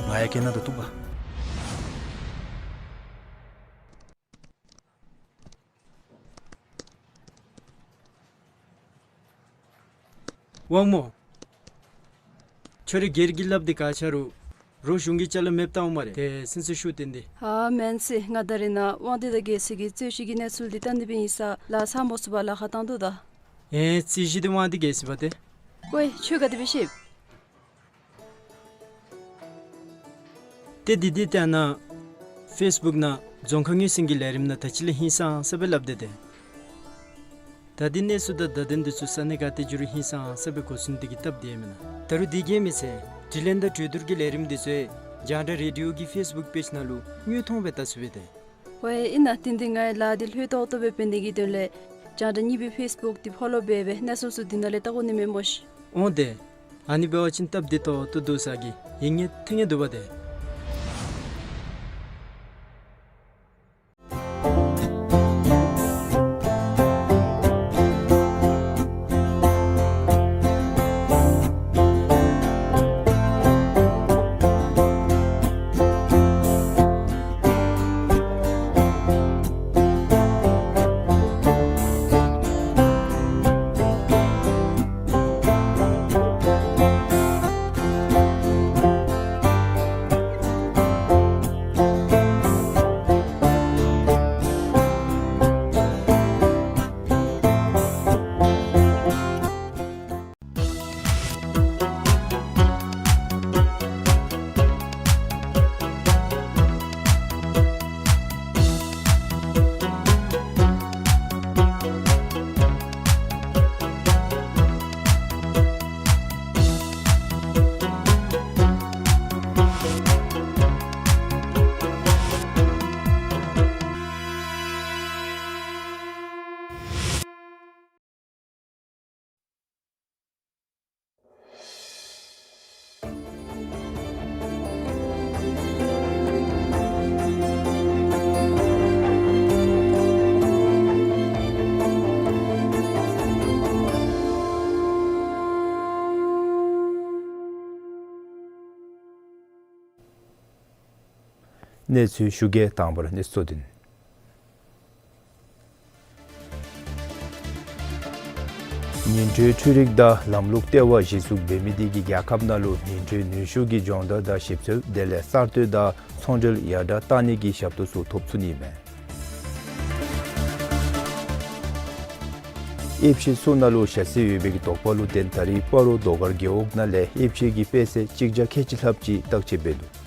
ང་ཡང་གྱེན་ལང་ད་འདུག་པ། དབང་མོ། ཁྱོད་ར་སྒེར་གྱི་སླབ་འདི་ག་ཅི་རུང་རོགས་གཞུང་གི་ཅ་ལ་མེདཔ་བཏངམ་སྨ་རེ། ཏེ་སེམས་ཚུ་ཤུགས་བཏོན་ཏེ། ཨ་མེན་ཟེར། ང་ད་རེས་ནཱ་དབང་འདུས་དང་རྒྱལ་སྲས་ཀྱི་རྩོད་གཞི་གི་གནས་ཚུལ་འདི་བལྟ་ནི་སྦེ་ཨིན་ས་ལགས། ཚང་མ་ཚུ་བ་ལཱ་ཁག་བཏང་དོ་ད། ཨེ་རྩོད་གཞི་འདི་དབང་འདུས་རྒྱལ་སྲས་པ་ཏེ། ཝའེ་ཁྱོད་ག་དེ་སྦེ་ཤེས། ཏེ་འདི་འདི་ཏེ་ཨ་ནཱ་ཕེསི་བུཀ་ནང་རྫོང་ཁ་ངོས་ཟིན་གྱི་ལས་རིམ་ནང་ད་ཅི་ལས་ཧིང་སངས་ས་སྦེ་སླབ་སྟེ་ཏེ། ད་འདི་གནས་ཚུལ་དང་བརྡ་དོན་འདི་ཚུ་ས་གནས་ག་ཏེ་འགྱོ་རུང་ཧིང་སངས་ས་སྦེ་གོ་ཚུགས་ནི་འདི་གིས་སྟབས་བདེ་མེན་ན། ད་རུང་འདི་གིས་མི་ཚད་དྲི་ལན་དང་གྲོས་བསྡུར་གྱི་ལས་རིམ་འདི་ཚུ་རྒྱང་བསྒྲགས་རེ་ཌིའོ་གི་ཕེསི་བུཀ་པེཇ་ནང་ལུ་དངོས་མཐོང་སྦེ་བལྟ་ཚུགས་པས་ཏེ། ཝའེ་ཨིན་ན། ཏེ་འདི་ང་ལཱ་འདི་ལྷོད་ཏོག་ཏོ་སྦེ་འབད་ནི་གི་དོན་ལས་རྒྱང་བསྒྲགས་གཉིས་པའི་ཕེསི་བུཀ་འདི་ཕོ་ལོ་འབད་སྦེ་གནས་ཚུལ་ཚུ་འདི་ནང་ལས་བལྟ་དགོ་ནི་མས་སྨོ་ཤིག། འོང་ཏེ། ཨ་ནི་འབད་བ་ཅིན་སྟབས་བདེ་ཏོག་ཏོ་འདུག་ས་གི་ཡིད་ངོ་ཐིང་ངེ་འདུག་པ་ཏེ། གནས་ཚུལ་ཞུ་གེ། དང་པ་ར་གནས་ཚུལ་གཙོ་དོན། ཉིན་དྲོད་འཕྲུལ་རིག་དང་ལམ་ལུགས་ལྟེ་བ་གཞི་བཙུགས་འབད་མི་དེ་གིས་རྒྱལ་ཁབ་ནང་ལུ་ཉིན་དྲོད་ནུས་ཤུགས་ཀྱི་སྦྱོང་བརྡར་དང་ཞིབ་འཚོལ་དེ་ལས་གསར་གཏོད་དང་ཚོང་འབྲེལ་ཡར་དྲག་གཏང་ནི་གི་ཞབས་ཏོག་ཚུ་ཐོབ་ཚུགས་ནི་མས། དབྱེ་ཕྱེ་ཚུ་ནང་ལུ་ཞ་སི་ཡོད་པའི་གི་དོགས་པ་ལུ་བརྟེན་ད་རིས་སྤ་རོ་ཟློས་གར་རྒེད་འོག་ནང་ལས་དབྱེ་ཕྱེ་གི་དཔེ་ཚད་གཅིག་བརྒྱ་ཁལ་གཅིག་ལྷགཔ་ཅིག་བརྟག་དཔྱད་འབད་ནུག།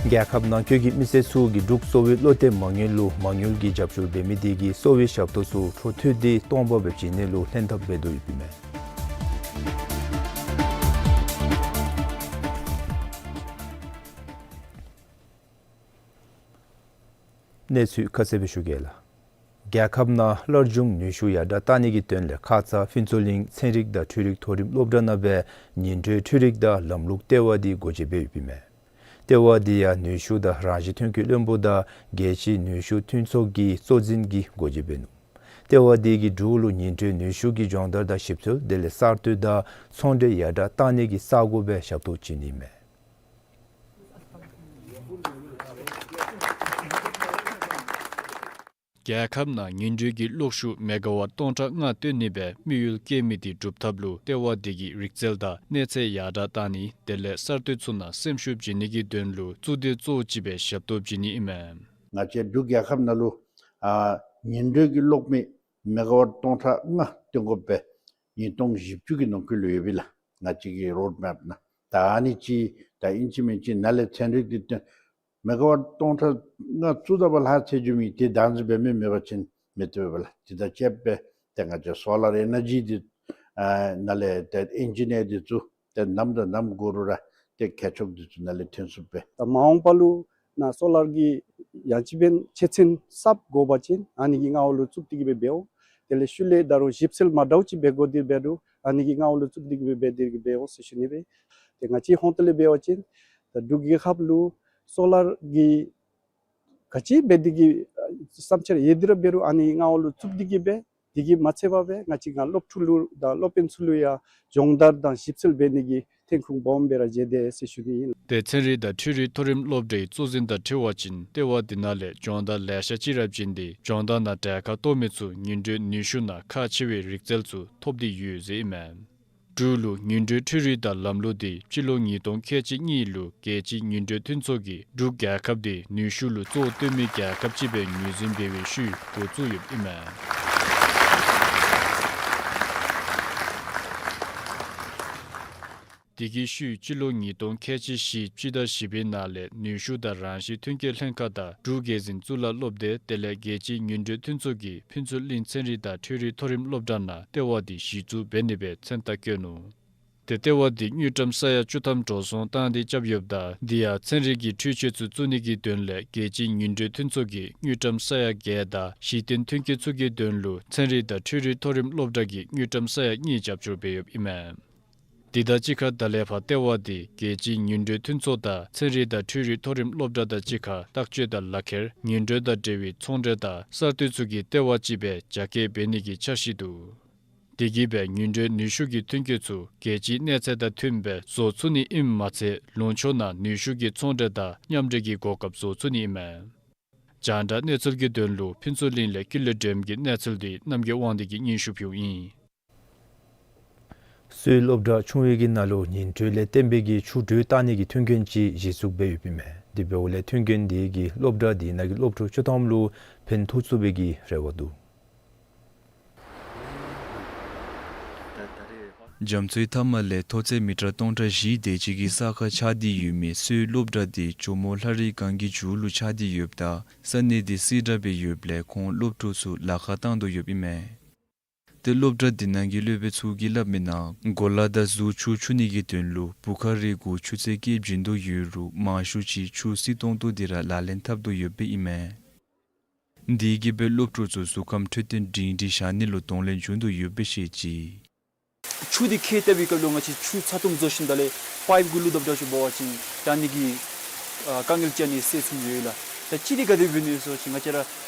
རྒྱལ་ཁབ་ནང་འཁོད་ཀྱི་མི་སེར་ཚུ་གིས་འབྲུག་གསོ་བའི་བློ་གཏད་མ་དངུལ་ལུ་མ་དངུལ་གྱི་རྒྱབ་སྐྱོར་འབད་མི་དེ་གིས་གསོ་བའི་ཞབས་ཏོག་ཚུ་འཕྲོ་མཐུད་དེ་སྟོང་པ་སྦེ་བྱིན་ནི་ལུ་ལྷན་ཐབས་འབད་དོ་ཡོདཔ་ཨིན་མས། གནས་ཚུལ་ཁ་གསལ་སྦེ་ཞུ་གེ་ལགས། རྒྱལ་ཁབ་ནང་སླར་འབྱུང་ནུས་ཤུགས་ཡར་དྲག་གཏང་ནི་གི་དོན་ལས་ཁ་ཙ་ཕུན་ཚོགས་གླིང་ཚན་རིག་དང་འཕྲུལ་རིག་མཐོ་རིམ་སློབ་གྲྭ་ནང་སྦེ་ཉིན་དྲོད་འཕྲུལ་རིག་དང་ལམ་ལུགས་ལྟེ་བ་འདི་སྒོ་འབྱེད་འབད་ཡོདཔ་ཨིན་མས། ལྟེ་བ་འདི་ཡང་ནུས་ཤུགས་དང་རང་བཞིན་ཐོན་སྐྱེད་བློན་པོ་དང་རྒྱལ་སྤྱིའི་ནུས་ཤུགས་མཐུན་ཚོགས་ཀྱི་གཙོ་འཛིན་གྱིས་སྒོ་འབྱེད་འབད་ནུག། ལྟེ་བ་དེ་གིས་འབྲུག་ལུ་ཉིན་དྲོད་ནུས་ཤུགས་ཀྱི་སྦྱོང་བརྡར་དང་ཞིབ་འཚོལ་དེ་ལས་གསར་གཏོད་དང་ཚོང་འབྲེལ་ཡར་དྲག་བཏང་ནི་གི་ས་གོ་སྦེ་ཞབས་ཏོག་བྱིན་ནི་མས། རྒྱལ་ཁབ་ནང་ཉིན་དྲོད་ཀྱི་གློག་ཤུགས་མེ་ག་ཝཊ་སྟོང་ཕྲག་ལྔ་བཏོན་ནི་སྦེ་དམིགས་ཡུལ་བསྐྱེད་མི་དེ་སྒྲུབ་ཐབས་ལུ་ལྟེ་བ་དེ་གིས་རིག་རྩལ་དང་གནས་ཚད་ཡར་དྲག་བཏང་ནི་དེ་ལས་གསར་གཏོད་ཚུ་ནང་སེམས་ཤུགས་བྱིན་ནི་གི་དོན་ལུ་གཙོ་དོན་གཙོ་བོ་ཅིག་སྦེ་ཞབས་ཏོག་བྱིན་ནི་ཨིན་མས། ང་བཅས་འབྲུག་རྒྱལ་ཁབ་ནང་ལུ་ཨ་ཉིན་དྲོད་ཀྱི་གློག་མེ་མེ་ག་ཝཊ་སྟོང་ཕྲག་ལྔ་བཏོན་དགོཔ་སྦེ་ཉིས་སྟོང་བཞི་བཅུ་གི་ནང་འཁོད་ལུ་ཡོདཔ་ཨིན་ལགས། ང་བཅས་ཀྱི་རོཌ་མེཔ་ནང་། ད་ཨ་ནི་ཅིག་ད་ཨིན་ཅི་མིན་ཅི་ནཱ་ལས་ཚན་རིག་འདི་བཏོན། མེ་ག་ཝཊ་སྟོང་ཕྲག་ལྔ་བཙུགས་ད་པ་ལྷག་ཚད་འགྱོ་མི་དེ་བདག་འཛིན་འབད་མི་མེད་པ་ཅིན་མི་བཏུབ་པས་ལགས། དེ་དང་བཅསཔ་སྦེ་ཏེ་ང་བཅས་སོ་ལར་ཨེ་ནར་ཇི་འདི་ཨ་ནཱ་ལས་ཏེ་ཨིན་ཇི་ནིར་འདི་ཚུ་ཏེ་ནམ་དང་ནམ་འགོར་རུང་ར་ཏེ་མཁས་མཆོག་འདི་ཚུ་ནཱ་ལས་ཐོན་ཚུགསཔ་སྦེ། ད་མ་འོངས་པ་ལུ་ནཱ་སོ་ལར་གྱི་ཡང་ཅིན་ཕན་ཆེ་ཚན་གསརཔ་དགོ་པ་ཅིན་ཨ་ནི་གི་མངའ་འོག་ལུ་བཙུགས་ཏེ་གི་སྦེ་འབད་འོང་། དེ་ལས་ཤུལ་ལས་ད་རུང་ཞིབ་འཚོལ་མ་འདྲཝ་ཅིག་འབད་དགོ་དེ་འབད་རུང་ཨ་ནི་གི་མངའ་འོག་ལུ་བཙུགས་ཏེ་གི་སྦེ་འབད་དེ་གི་འབད་འོང་ཟེར་ཞུ་ནི་སྦེ། ཏེ་ང་བཅས་ཧོང་ཏོ་ལས་འབད་བ་ཅིན་ད་འབྲུག་རྒྱལ་ཁབ་ལུ་སོ་ལར་གྱི་ག་ཅི་འབད་དེ་གི་ཨ་བསམ་འཆར་ཡོད་དེ་ར་འབད་རུང་ཨ་ནི་མངའ་འོག་ལུ་བཙུགས་ཏེ་གི་སྦེ། དེ་གིས་མ་ཚད་པར་སྦེ་ང་བཅས་ང་སློབ་ཕྲུག་ལུ་དང་སློབ་དཔོན་ཚུ་ལུ་ཡང་སྦྱོང་བརྡར་དང་ཞིབ་འཚོལ་འབད་ནི་གི་ཐོན་ཁུངས་སྦོམ་སྦེ་ར་མཇལ་དེས་ཟེར་ཞུ་ནི་ཨིན། ཏེ་ཚན་རིག་དང་འཕྲུལ་རིག་མཐོ་རིམ་སློབ་གྲྭའི་གཙོ་འཛིན་དང་འཁྲིལ་བ་ཅིན་ལྟེ་བ་འདི་ནང་ལས་སྦྱོང་བརྡར་ལེ་ཤ་ཅིག་ར་བྱིན་ཏེ་སྦྱོང་བརྡར་ནང་གྲལ་ཁར་གཏོགས་མི་ཚུ་ཉིན་དྲོད་ནུས་ཤུགས་ནང་ཁག་ཆེ་བའི་རིག་རྩལ་ཚུ་ཐོབ་སྟེ་ཡོད་ཟེར་ཨིན་མས། འབྲུག་ལུ་ཉིན་དྲོད་འཕྲུལ་རིག་དང་ལམ་ལུགས་འདི་སྤྱི་ལོ་ཉིས་སྟོང་ཁལ་གཅིག་གཉིས་ལུ་རྒྱལ་སྤྱིའི་ཉིན་དྲོད་མཐུན་ཚོགས་ཀྱིས་འབྲུག་རྒྱལ་ཁབ་འདི་ནུས་ཤུགས་ལུ་གཙོ་བོ་བཏོན་མི་རྒྱལ་ཁབ་ཅིག་སྦེ་ངོས་འཛིན་འབད་བའི་ཤུལ་འགོ་བཙུགས་ཡོདཔ་ཨིན་མས། དེ་གི་ཤུལ་སྤྱི་ལོ་ཉིས་སྟོང་ཁལ་གཅིག་བཞི་སྤྱི་ཟླ་བཞི་པའི་ནང་ལས་ནུས་ཤུགས་དང་རང་བཞིན་མཐུན་རྐྱེན་ལྷན་ཁག་དང་འབྲུག་རྒྱལ་འཛིན་གཙུག་ལག་སློབ་སྡེ་དེ་ལས་རྒྱལ་སྤྱིའི་ཉིན་དྲོད་མཐུན་ཚོགས་ཀྱིས་ཕུན་ཚོགས་གླིང་ཚན་རིག་དང་འཕྲུལ་རིག་མཐོ་རིམ་སློབ་གྲྭ་ནང་ལྟེ་བ་འདི་གཞི་བཙུགས་འབད་ནི་སྦེ་མཚན་རྟགས་བཀོད་ནུག། ཏེ་ལྟེ་བ་འདི་དངུལ་ཀྲམ་ས་ཡ་བཅུ་ཐམ་འགྲོ་སོང་བཏང་སྟེ་རྐྱབ་ཡོདཔ་ད་འདི་ཡང་ཚན་རིག་གི་འཕྲུལ་ཆས་ཚུ་བཙུགས་ནི་གི་དོན་ལས་རྒྱལ་སྤྱིའི་ཉིན་དྲོད་མཐུན་ཚོགས་ཀྱིས་དངུལ་ཀྲམ་ས་ཡ་བརྒྱད་དང་གཞི་རྟེན་མཐུན་རྐྱེན་ཚུ་གི་དོན་ལུ་ཚན་རིག་དང་འཕྲུལ་རིག་མཐོ་རིམ་སློབ་གྲྭ་གིས་དངུལ་ཀྲམ་ས་ཡ་གཉིས་རྒྱབ་སྐྱོར་འབད་ཡོདཔ་ཨིན་མས། འདི་དང་གཅིག་ཁར་ད་ལས་ཕར་ལྟེ་བ་འདི་རྒྱལ་སྤྱིའི་ཉིན་དྲོད་མཐུན་ཚོགས་དང་ཚན་རིག་དང་འཕྲུལ་རིག་མཐོ་རིམ་སློབ་གྲྭ་དང་གཅིག་ཁར་བརྟག་དཔྱད་དང་ལག་ཁྱེར་ཉིན་དྲོད་དང་འབྲེལ་བའི་ཚོང་འབྲེལ་དང་གསར་གཏོད་ཚུ་གི་ལྟེ་བ་ཅིག་སྦེ་རྒྱ་སྐྱེད་འབད་ནི་གི་འཆར་གཞི་འདུག། དེ་གིས་སྦེ་ཉིན་དྲོད་ནུས་ཤུགས་ཀྱི་མཐུན་རྐྱེན་ཚུ་རྒྱལ་སྤྱིའི་གནས་ཚད་དང་མཐུནམ་སྦེ་བཟོ་ཚུགས་ནི་ཨིནམ་མ་ཚད་ལུང་ཕྱོགས་ནང་ནུས་ཤུགས་ཀྱི་ཚོང་འབྲེལ་དང་མཉམ་འབྲེལ་གྱི་གོ་སྐབས་བཟོ་ཚུགས་ནི་ཨིན་མས། རྒྱང་བསྒྲགས་གནས་ཚུལ་གྱི་དོན་ལུ་ཕུན་ཚོགས་གླིང་ལས་ཀུན་ལེགས་སྒྲོལམ་གྱི་གནས་ཚུལ་འདི་རྣམ་རྒྱལ་དབང་འདུས་ཀྱིས་སྙན་ཞུ་ཕུལཝ་ཨིན། སོའི་སློབ་གྲྭ་ཆུང་བའི་གི་ནང་ལུ་ཉིན་དྲོད་ལས་བརྟེན་པའི་གི་ཆུ་དྲོད་བཏང་ནི་གི་མཐུན་རྐྱེན་ཅིག་གཞི་བཙུགས་འབད་ཡོདཔ་ཨིན་མས། དེ་འབདཝ་ལས་མཐུན་རྐྱེན་འདི་གིས་སློབ་གྲྭ་འདི་ནང་གི་སློབ་ཕྲུག་ཆ་མཐུན་ལུ་ཕན་ཐོགས་ཚུགས་པའི་གི་རེ་བ་འདུག། རྒྱ་མཚོའི་མཐའ་མ་ལས་མཐོ་ཚད་མི་ཊར་སྟོང་ཕྲག་བཞི་དེ་ཅིག་གི་ས་ཁར་ཆགས་ཏེ་ཡོད་མི་སོའི་སློབ་གྲྭ་འདི་ཇོ་མོ་ལྷ་རི་སྒང་གི་མཇུག་ལུ་ཆགས་ཏེ་ཡོདཔ་ད་ས་གནས་འདི་བསིལ་དྲགས་སྦེ་ཡོདཔ་ལས་ཁོང་སློབ་ཕྲུག་ཚུ་ལཱ་ཁག་བཏང་དོ་ཡོདཔ་ཨིན་མས། ཏེ་སློབ་གྲྭ་འདི་ནང་གི་སློབ་དཔོན་ཚུ་གིས་སླབ་མིའི་ནང་གོ་ལ་དང་གཟུགས་ཆུ་འཁྱུ་ནི་གི་དོན་ལུ་བུ་ག་རེ་གུ་ཆུ་ཚན་བསྐྱེད་བྱིན་དོ་ཡོད་རུང་མང་ཤོས་ཅིག་ཆུ་བསིལ་ཏོང་ཏོ་འདི་ར་ལག་ལེན་འཐབ་དོ་ཡོདཔ་ཨིན་མས། འདི་གིས་སྦེ་སློབ་ཕྲུག་ཚུ་གཟུགས་ཁམས་འཕྲོད་བསྟེན་སྒྲིང་སྒྲིང་བཞག་ནི་ལུ་གདོང་ལེན་བྱུང་དོ་ཡོདཔ་སྦེ་བཤད་ཅི། ཆུ་འདི་ཁྱེགས་བཏབ་པའི་སྐབས་ལུ་ང་བཅས་ཆུ་ཚ་ཏོམ་བཟོ་ཞིནམ་ད་ལས་པའིཔ་གུ་བླུག་དཔ་འདྲཝ་ཅིག་འབད་བ་ཅིན་ད་ཨ་ནི་གི་ཨ་དཀའ་ངལ་ཅིག་ཨ་ནི་སེལ་ཚུགསཔ་ཡོད་ལགས། ད་གཅིག་འདི་ག་དེ་སྦེ་ཨིན་ན་ཟེར་བ་ཅིན་ང་བཅས་ར་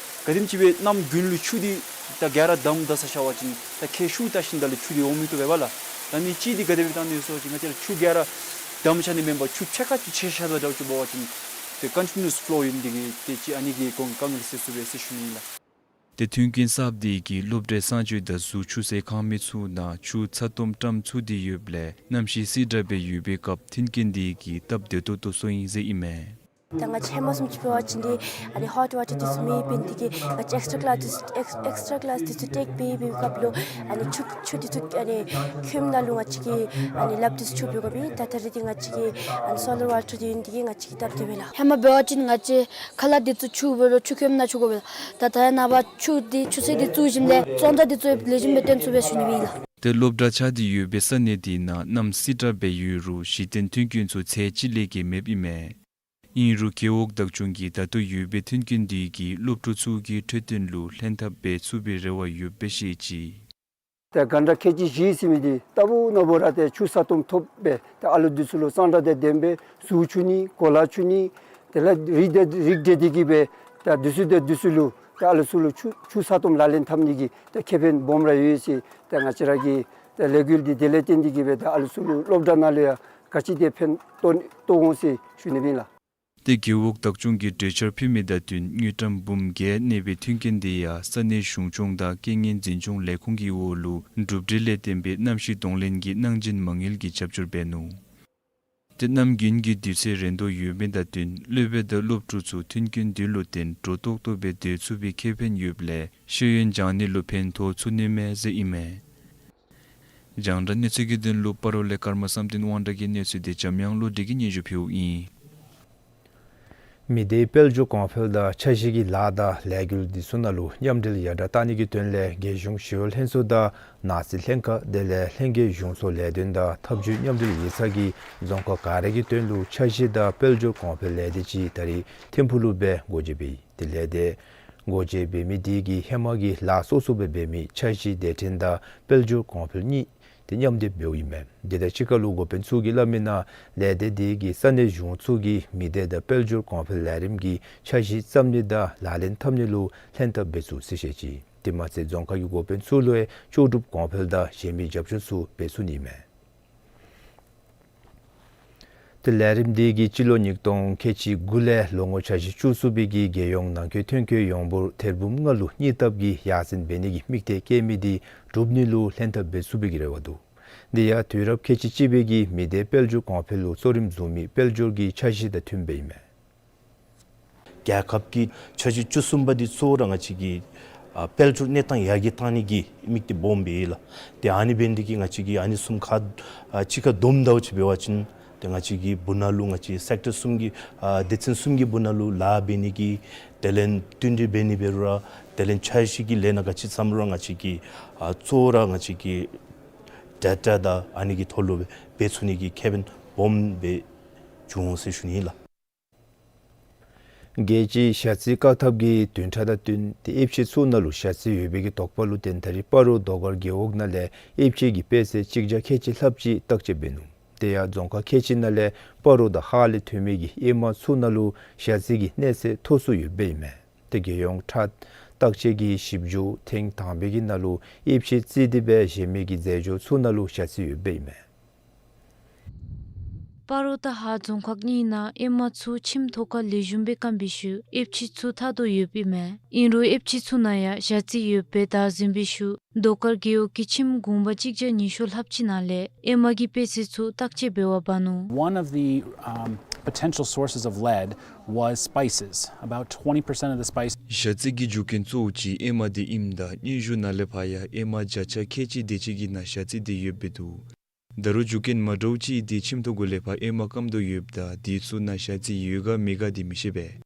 ག་དེམ་ཅིག་སྦེ་གནམ་དགུན་ལུ་ཆུ་འདི་ད་ག་ར་བསྡམས་ད་ས་ཤར་བ་ཅིན་ད་ཁྱེགས་ཤུགས་བཏང་ཞིནམ་ད་ལས་ཆུ་འདི་འོང་མི་བཏུབ་པས་ལགས། ད་ཨ་ནི་གཅིག་འདི་ག་དེ་སྦེ་བཏང་ནི་ཟེར་བ་ཅིན་ང་བཅས་ར་ཆུ་ག་ར་བསྡམས་ཆ་ནི་མེན་པར་ཆུ་ཕྱེད་ཀ་ཅིག་ཆད་ཤར་དཔ་འདྲཝ་ཅིག་འབད་བ་ཅིན་ཏེ་ཀོན་ཊི་ནུ་ཨས་ཕ་ལོ་ཨིན། དེ་གིས་ཏེ་གཅིག་ཨ་ནི་གི་གོང་དཀའ་ངལ་སེལ་ཚུགས་པས་ཟེར་ཞུ་ནི་ཨིན་ལགས། ཏེ་མཐུན་རྐྱེན་གསརཔ་འདི་གིས་སློབ་གྲྭའི་གསང་སྤྱོད་དང་གཟུགས་ཆུ་སེར་ཁང་མིག་ཚུ་ནང་ཆུ་ཚ་ཏོམ་བཀྲམ་ཚུགས་ཏེ་ཡོདཔ་ལས་གནམ་གཤིས་བསིལ་དྲགས་སྦེ་ཡོད་པའི་སྐབས་མཐུན་རྐྱེན་འདི་གིས་སྟབས་བདེ་ཏོག་ཏོ་སོང་ཡི་ཟེར་ཨིན་མས། ད་ང་བཅས་ཧེ་མ་བཟུམ་ཅིག་འབད་བ་ཅིན་འདི་ཨ་ནི་ཧོཊ་ཝ་ཊར་འདི་ཚུ་མེདཔ་ཨིན། དེ་གིས་ང་བཅས་ཨེགསི་ཊ་ཀི་ལཱསི་འདི་ཚུ་ཨེགསི་ཨེགསི་ཊ་ཀི་ལཱསི་འདི་ཚུ་ཊེཀ་འབད་བའི་སྐབས་ལུ་ཨ་ནི་ཆུ་ཆུ་འདི་ཚུ་ཨ་ནི་ཁྱིམ་ནང་ལུ་ང་བཅས་ཀྱིས་ཨ་ནི་ལགཔ་འདི་ཚུ་འཁྱུ་འབད་དགོ་པས། ད་ད་རེས་འདི་ང་བཅས་ཀྱིས་ཨ་ནི་སོ་ལར་ཝ་ཊར་འདི་ཨིན། དེ་གིས་ང་བཅས་ཀྱིས་སྟབས་བདེ་བས་ལགས། ཧེ་མ་འབད་བ་ཅིན་ང་བཅས་ཁ་ལག་འདི་ཚུ་འཁྱུ་འབད་རུང་ཆུ་ཁྱིམ་ནང་འཁྱུ་དགོ་པས་ལགས། ད་ད་རེས་ནངས་པ་ཆུ་འདི་ཆུ་སེར་འདི་བཙུགས་ཞིནམ་ལས་བཙོང་ར་འདི་ཚུ་ལེགས་ཤོམ་སྦེ་བཏོན་ཚུགས་པས་ཟེར་ཞུ་ནི་ཨིན་ལགས། ཏེ་སློབ་གྲྭ་ཆགས་ཏེ་ཡོད་པའི་ས་གནས་འདི་ནང་གནམ་བསིལ་དྲགས་སྦེ་ཡོད་རུང་གཞི་རྟེན་མཐུན་རྐྱེན་ཚུ་ཚད་གཅིག་ལས་བརྒལ་མེདཔ་ཨིན་མས། ཨིན་རུང་རྒེད་འོག་བདག་སྐྱོང་གིས་ད་ལྟོ་ཡོད་པའི་མཐུན་རྐྱེན་འདི་གིས་སློབ་ཕྲུག་ཚུ་གི་འཕྲོད་བསྟེན་ལུ་ལྷན་ཐབས་འབད་ཚུགས་པའི་རེ་བ་ཡོདཔ་སྦེ་བཤད་ཅི། ཏེ་གྷན་ཊ་ཁལ་གཅིག་བཞི་ཟེར་མི་འདི་རྟག་བུ་ན་བུ་ར་ཏེ་ཆུ་ཚ་ཏོམ་ཐོབ་སྦེ་ཏེ་ཨ་ལུ་འདི་ཚུ་ལུ་གཙང་སྦྲ་དང་ལྡནམ་སྦེ་གཟུགས་འཁྱུ་ནི་གོ་ལ་འཁྱུ་ནི་དེ་ལས་རིགས་འགྲེ་རིགས་འགྲེ་སྟེ་གི་སྦེ་ཏེ་འདི་ཚུ་ཏེ་འདི་ཚུ་ལུ་ ད་ཨ་ལུ་ཚུ་ལུ་ཆུ་ཆུ་ས་སྟོངམ་ལག་ལེན་འཐབ་ནི་གི་ད་ཁེ་ཕན་སྦོམ་ར་ཡོད་ཟེར། ད་ང་བཅས་ར་གི་ད་ལས་འགུལ་འདི་དེ་ལས་བརྟེན་ཏེ་གིས་སྦེ་ད་ཨ་ལུ་ཚུ་ལུ་སློབ་གྲྭ་ནང་ལུ་ཡང་ག་ཅི་དེ་ཕན་ཐོགས་ཐོགས་འོང་ཟེར་ཞུ་ནི་ཨིན་ལགས། ཏེ་རྒེད་འོག་བདག་སྐྱོང་གིས་གྲོས་འཆར་ཕུལ་མི་དང་བསྟུན་དངུལ་ཀྲམ་འབུམ་བརྒྱད་གནས་པའི་མཐུན་རྐྱེན་དེ་ཡང་ས་གནས་གཞུང་སྐྱོང་དང་རྐྱེན་ངན་འཛིན་སྐྱོང་ལས་ཁུངས་ཀྱི་འོག་ལུ་གྲུབ་འབྲས་ལས་བརྟེན་པའི་གནམ་གཤིས་གདོང་ལེན་གྱི་གནང་སྦྱིན་མ་དངུལ་གྱི་རྒྱབ་སྐྱོར་འབད་ནུག། ཏེ་གནམ་དགུན་གྱི་དུས་ཚོད་རན་དོ་ཡོད་མི་དང་བསྟུན་སློབ་དཔོན་དང་སློབ་ཕྲུག་ཚུ་མཐུན་རྐྱེན་བདུན་ལུ་བརྟེན་འགྲོ་ཏོག་ཏོ་སྦེ་སྡོད་ཚུགས་པའི་ཁེ་ཕན་ཡོདཔ་ལས་ཤེས་ཡོན་སྦྱང་ནི་ལུ་ཕན་ཐོགས་ཚུགས་ནི་མས་ཟེར་ཨིན་མས། རྒྱང་བསྒྲགས་གནས་ཚུལ་གྱི་དོན་ལུ་སྤ་རོ་ལས་ཀརྨ་བསམ་གཏན་དབང་གྲགས་ཀྱི་གནས་ཚུལ་དེ་འཇམ་དབྱངས་བློ་གྲོས་ཀྱིས་སྙན་ཞུ་ཕུལཝ་ཨིན། མི་སྡེའི་དཔལ་འབྱོར་གོང་འཕེལ་དང་འཆར་གཞི་གི་ལཱ་དང་ལས་འགུལ་འདི་ཚུ་ནང་ལུ་མཉམ་འབྲེལ་ཡར་དྲག་གཏང་ནི་གི་དོན་ལས་རྒྱལ་གཞུང་ཞི་གཡོག་ལྷན་ཚོགས་དང་ནགས་ཚལ་ལྷན་ཁག་དེ་ལས་ལྷན་རྒྱས་གཞུང་ཚོགས་ལས་དོན་དང་ཐབས་ཇུས་མཉམ་འབྲེལ་ཡིག་ཚང་གིས་རྫོང་ཁག་ག་ར་གི་དོན་ལུ་འཆར་གཞི་དང་དཔལ་འབྱོར་གོང་འཕེལ་ལས་སྡེ་ཅིག་ད་རིས་ཐིམ་ཕུག་ལུ་སྦེ་སྒོ་འབྱེད་འབད་ཡི། དེ་ལས་ཏེ་སྒོ་འབྱེད་འབད་མི་དེ་གིས་ཧེ་མ་གི་ལཱ་སོ་སོ་སྦེ་འབད་མི་འཆར་གཞི་སྡེ་ཕྲན་དང་དཔལ་འབྱོར་གོང་འཕེལ་གཉིས་དེ་མཉམ་སྡེབ་འབདཝ་ཨིན་མས། དེ་དང་གཅིག་ཁར་ལུ་འགོ་དཔོན་ཚུ་གིས་སླབ་མི་ནང་ལས་སྡེ་དེ་གིས་ས་གནས་གཞུང་ཚུ་གིས་མི་སྡེ་དང་དཔལ་འབྱོར་གོང་འཕེལ་ལས་རིམ་གྱི་འཆར་གཞི་བརྩམ་ནི་དང་ལག་ལེན་འཐབ་ནི་ལུ་ལྷན་ཐབས་འབད་ཚུགས་ཟེར་བཤད་ཅི། དེ་མ་ཚད་རྫོང་ཁག་གི་འགོ་དཔོན་ཚུ་ལུ་ཡང་ལྕོགས་གྲུབ་གོང་འཕེལ་དང་གཞན་མི་རྒྱབ་སྐྱོར་ཚུ་འབད་ཚུགས་ནི་མས། ཏེ་ལས་རིམ་དེ་གིས་སྤྱི་ལོ་ཉིས་སྟོང་ཁལ་གཅིག་དགུ་ལས་ལོ་ངོ་འཆར་གཞི་བཅུ་གསུམ་པའི་གི་རྒྱལ་ཡོངས་ནང་འཁོད་ཐོན་སྐྱེད་ཡོངས་འབོར་ཐེར་འབུམ་ལྔ་ལུ་གཉིས་ལྟབ་ཀྱིས་ཡར་སེང་འབད་ནི་གི་དམིགས་གཏད་བསྐྱེད་མི་དེ་འགྲུབ་ནི་ལུ་ལྷན་ཐབས་འབད་ཚུགས་པའི་གི་རེ་བ་འདུག། དེ་ཡང་དུས་རབས་ཁལ་གཅིག་གཅིག་པའི་གི་མི་སྡེའི་དཔལ་འབྱོར་གོང་འཕེལ་ལུ་གཙོ་རིམ་བཟུང་མི་དཔལ་འབྱོར་གྱི་འཆར་གཞི་དང་མཐུནམ་སྦེ་ཨིན་མས། རྒྱལ་ཁབ་ཀྱི་འཆར་གཞི་བཅུ་གསུམ་པ་འདི་གཙོ་བོ་ར་ང་བཅས་ཀྱི་ཨ་དཔལ་འབྱོར་གནས་སྟངས་ཡར་རྒྱས་གཏང་ནི་གི་དམིགས་གཏད་སྦོམ་སྦེ་ལགས། ཏེ་ཨ་ནི་འབད་ནི་དེ་གིས་ང་བཅས་ཀྱིས་ཨ་ནི་གསུམ་ཁར་ཨ་གཅིག་ཁར་བསྡོམས་ད་ཅིག་འབད་བ་ཅིན་ཏེ་ང་བཅས་ཀྱི་སྦུག་ན་ལུ་ང་བཅས་སེཀ་ཊར་གསུམ་གྱི་ཨ་སྡེ་ཚན་གསུམ་གྱི་སྦུག་ན་ལུ་ལཱ་འབད་ནི་གི་དེ་ལས་བསྟུན་གྲོས་འབད་ནི་འབད་རུང་ར་དེ་ལས་འཆར་གཞི་གི་ལས་སྣ་ག་ཅི་བརྩམ་རུང་ར་ང་བཅས་ཀྱིས་ཨ་གཙོ་བོ་ར་ང་བཅས་ཀྱི་ཌེ་ཊ་དང་ཨ་ནི་གི་ཐོག་ལུ་འབད་ཚུགས་ནི་གི་ཁེ་ཕན་སྦོམ་སྦེ་འབྱུང་འོང་ཟེར་ཞུ་ནི་ཨིན་ལགས། རྒྱལ་སྤྱིའི་ཞ་རྩི་བཀག་ཐབས་ཀྱི་བདུན་ཕྲག་དང་བསྟུན་ཏེ་དབྱིབས་ཆས་ཚུ་ནང་ལུ་ཞ་རྩི་ཡོད་པའི་གི་དོགས་པ་ལུ་བརྟེན་ད་རིས་སྤ་རོ་རྡོ་དཀར་རྒེད་འོག་ནང་ལས་དབྱིབས་ཆས་ཀྱི་པད་ཚལ་གཅིག་བརྒྱ་ཁལ་གཅིག་ལྷགཔ་ཅིག་བརྟག་དཔྱད་འབད་ནུག། དེ་ཡང་རྫོང་ཁག་ཁལ་གཅིག་ནང་ལས་སྤ་རོ་དང་ཧཱ་ལས་ཐོན་མི་གི་ཨེ་མ་ཚུ་ནང་ལུ་ཞ་རྩི་གི་གནས་ཚད་མཐོ་སུ་ཡོདཔ་ཨིན་མས། ཏེ་རྒྱལ་ཡོངས་ཁྲག་བརྟག་དཔྱད་ཀྱི་ཞིབ་འཇུག་ཐེངས་དང་པའི་གི་ནང་ལུ་དབྱིབས་ཆས་བརྩིས་ཏེ་སྦེ་གཞན་མི་གི་རྫས་སྦྱོར་ཚུ་ནང་ལུ་ཞ་རྩི་ཡོདཔ་ཨིན་མས། སྤ་རོ་དང་ཧཱ་རྫོང་ཁག་གཉིས་ནང་ཨེ་མ་ཚུ་ཁྱིམ་ཐོག་ཁར་ལེགས་ཤོམ་སྦེ་སྐམ་པའི་ཤུལ་དབྱིབས་ཆས་ཚུ་ཐར་དོ་ཡོདཔ་ཨིན་མས། ཨིན་རུང་དབྱིབས་ཆས་ཚུ་ནང་ཡང་ཞ་རྩི་ཡོདཔ་སྦེ་བདའ་ཟུན་པའི་ཤུལ་རྡོ་དཀར་རྒེད་འོག་གི་ཁྱིམ་གུང་པ་གཅིག་བརྒྱ་ཉི་ཤུ་ལྷགཔ་ཅིག་ནང་ལས་ཨེ་མ་གི་པད་ཚལ་ཚུ་བརྟག་དཔྱད་འབད་བར་འབག་ནུག། One of the, um, potential sources of lead was spices. About twenty percent of the spice. ཞ་རྩི་གི་རྒྱུ་རྐྱེན་གཙོ་བོ་ཅིག་ཨེ་མ་དེ་ཨིནམ་ད་སྙན་ཞུ་ནང་ལས་ཕར་ཡང་ཨེ་མ་བརྒྱ་ཆ་ཁལ་གཅིག་དེ་ཅིག་གི་ནང་ཞ་རྩི་དེ་ཡོདཔ་སྦེ་འདུག། ད་རུང་རྒྱུ་རྐྱེན་མ་འདྲཝ་ཅིག་དེ་ཁྱིམ་ཐོག་གུ་ལས་ཕར་ཨེ་མ་སྐམ་དོ་ཡོདཔ་ད་དེ་ཚུ་ནང་ཞ་རྩི་ཡོད་ག་མེད་ག་དེ་མི་ཤེས་པས།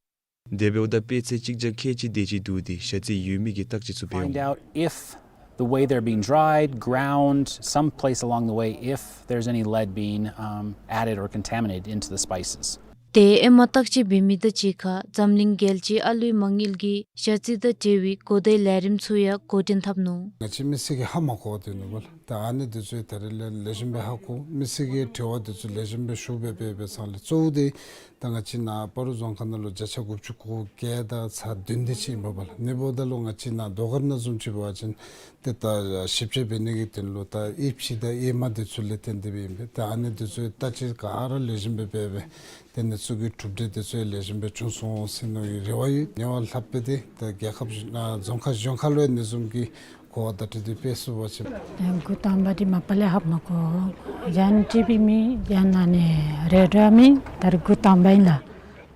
དེ་འབདཝ་ད་པད་ཚལ་གཅིག་བརྒྱ་ཁལ་གཅིག་དེ་ཅིག་འདུག་སྟེ་ཞ་རྩི་ཡོད་མེད་ཀྱི་བརྟག་དཔྱད་ཚུ་འབད་འོང་། Find out if the way they're being dried, ground, someplace along the way, if there's any lead being, um, added or contaminated into the spices. ཏེ་ཨེ་མ་བརྟག་དཔྱད་འབད་མི་དང་གཅིག་ཁར་འཛམ་གླིང་རྒྱལ་སྤྱིའི་ཨ་ལུའི་མ་དངུལ་གྱིས་ཞ་རྩི་དང་འབྲེལ་བའི་གོ་བརྡའི་ལས་རིམ་ཚུ་ཡང་འགོ་འདྲེན་འཐབ་ནུག། ང་བཅས་མི་སེར་གྱིས་ཧ་མ་གོ་བར་སྡོད་ནུག་པ་ལགས། ད་ཨ་ནི་དེ་ཚུ་ད་རིས་ལས་ལེགས་ཤོམ་སྦེ་ཧ་གོ། མི་སེར་གྱི་དྲི་བ་དེ་ཚུ་ལེགས་ཤོམ་སྦེ་ཞུ་སྦེ་འབད་བའི་ཚེ་ལས་གཙོ་བོ་དེ་ད་ང་བཅས་ནཱ་སྤ་རོ་རྫོང་ཁག་ནང་ལུ་བརྒྱ་ཆ་དགུ་བཅུ་གོ་བརྒྱད་དང་ཚག་བདུན་དེ་ཅིག་ཨིན་པས་ལགས། ཨ་ནི་འབདཝ་ད་ལུ་ང་བཅས་ནཱ་རྡོ་དཀར་ནང་བཟུམ་ཅིག་འབད་བ་ཅིན་ཏེ་ད་ཞིབ་དཔྱད་འབད་ནི་གི་དོན་ལུ་ད་དབྱིབས་ཆས་དང་ཨེ་མ་དེ་ཚུ་ལས་བརྟེན་ཏེ་སྦེ་ཨིན་པས། ད་ཨ་ནི་དེ་ཚུ་བརྟག་དཔྱད་ག་ར་ལེགས་ཤོམ་སྦེ་འབད་སྦེ་ཏེ་ཨ་ནི་ཚུ་གི་གྲུབ་འབྲས་དེ་ཚུ་ལེགས་ཤོམ་སྦེ་བྱུང་སོང་ཟེར་མནོ་བའི་རེ་བ་ཡོད། ཉེ་བར་ལྷགཔ་སྦེ་ཏེ་ད་རྒྱལ་ཁབ་ཨ་རྫོང་ཁག་གཞན་ཁར་ལུ་ཡང་ཨ་ནི་བཟུམ་གྱི་གོ་བརྡ་འཕྲོད་བསྟེན་འབད་ཚུགས་པ་ཅིན། ད་འགོ་དང་པ་འདི་མ་པ་ལས་ཧ་མ་གོ། ཡང་ཊི་བི་མེད་ཡང་ན་ནི་རེ་ཌི་ཡོ་མེད། ད་རིས་འགོ་དང་པ་ཨིན་ལགས།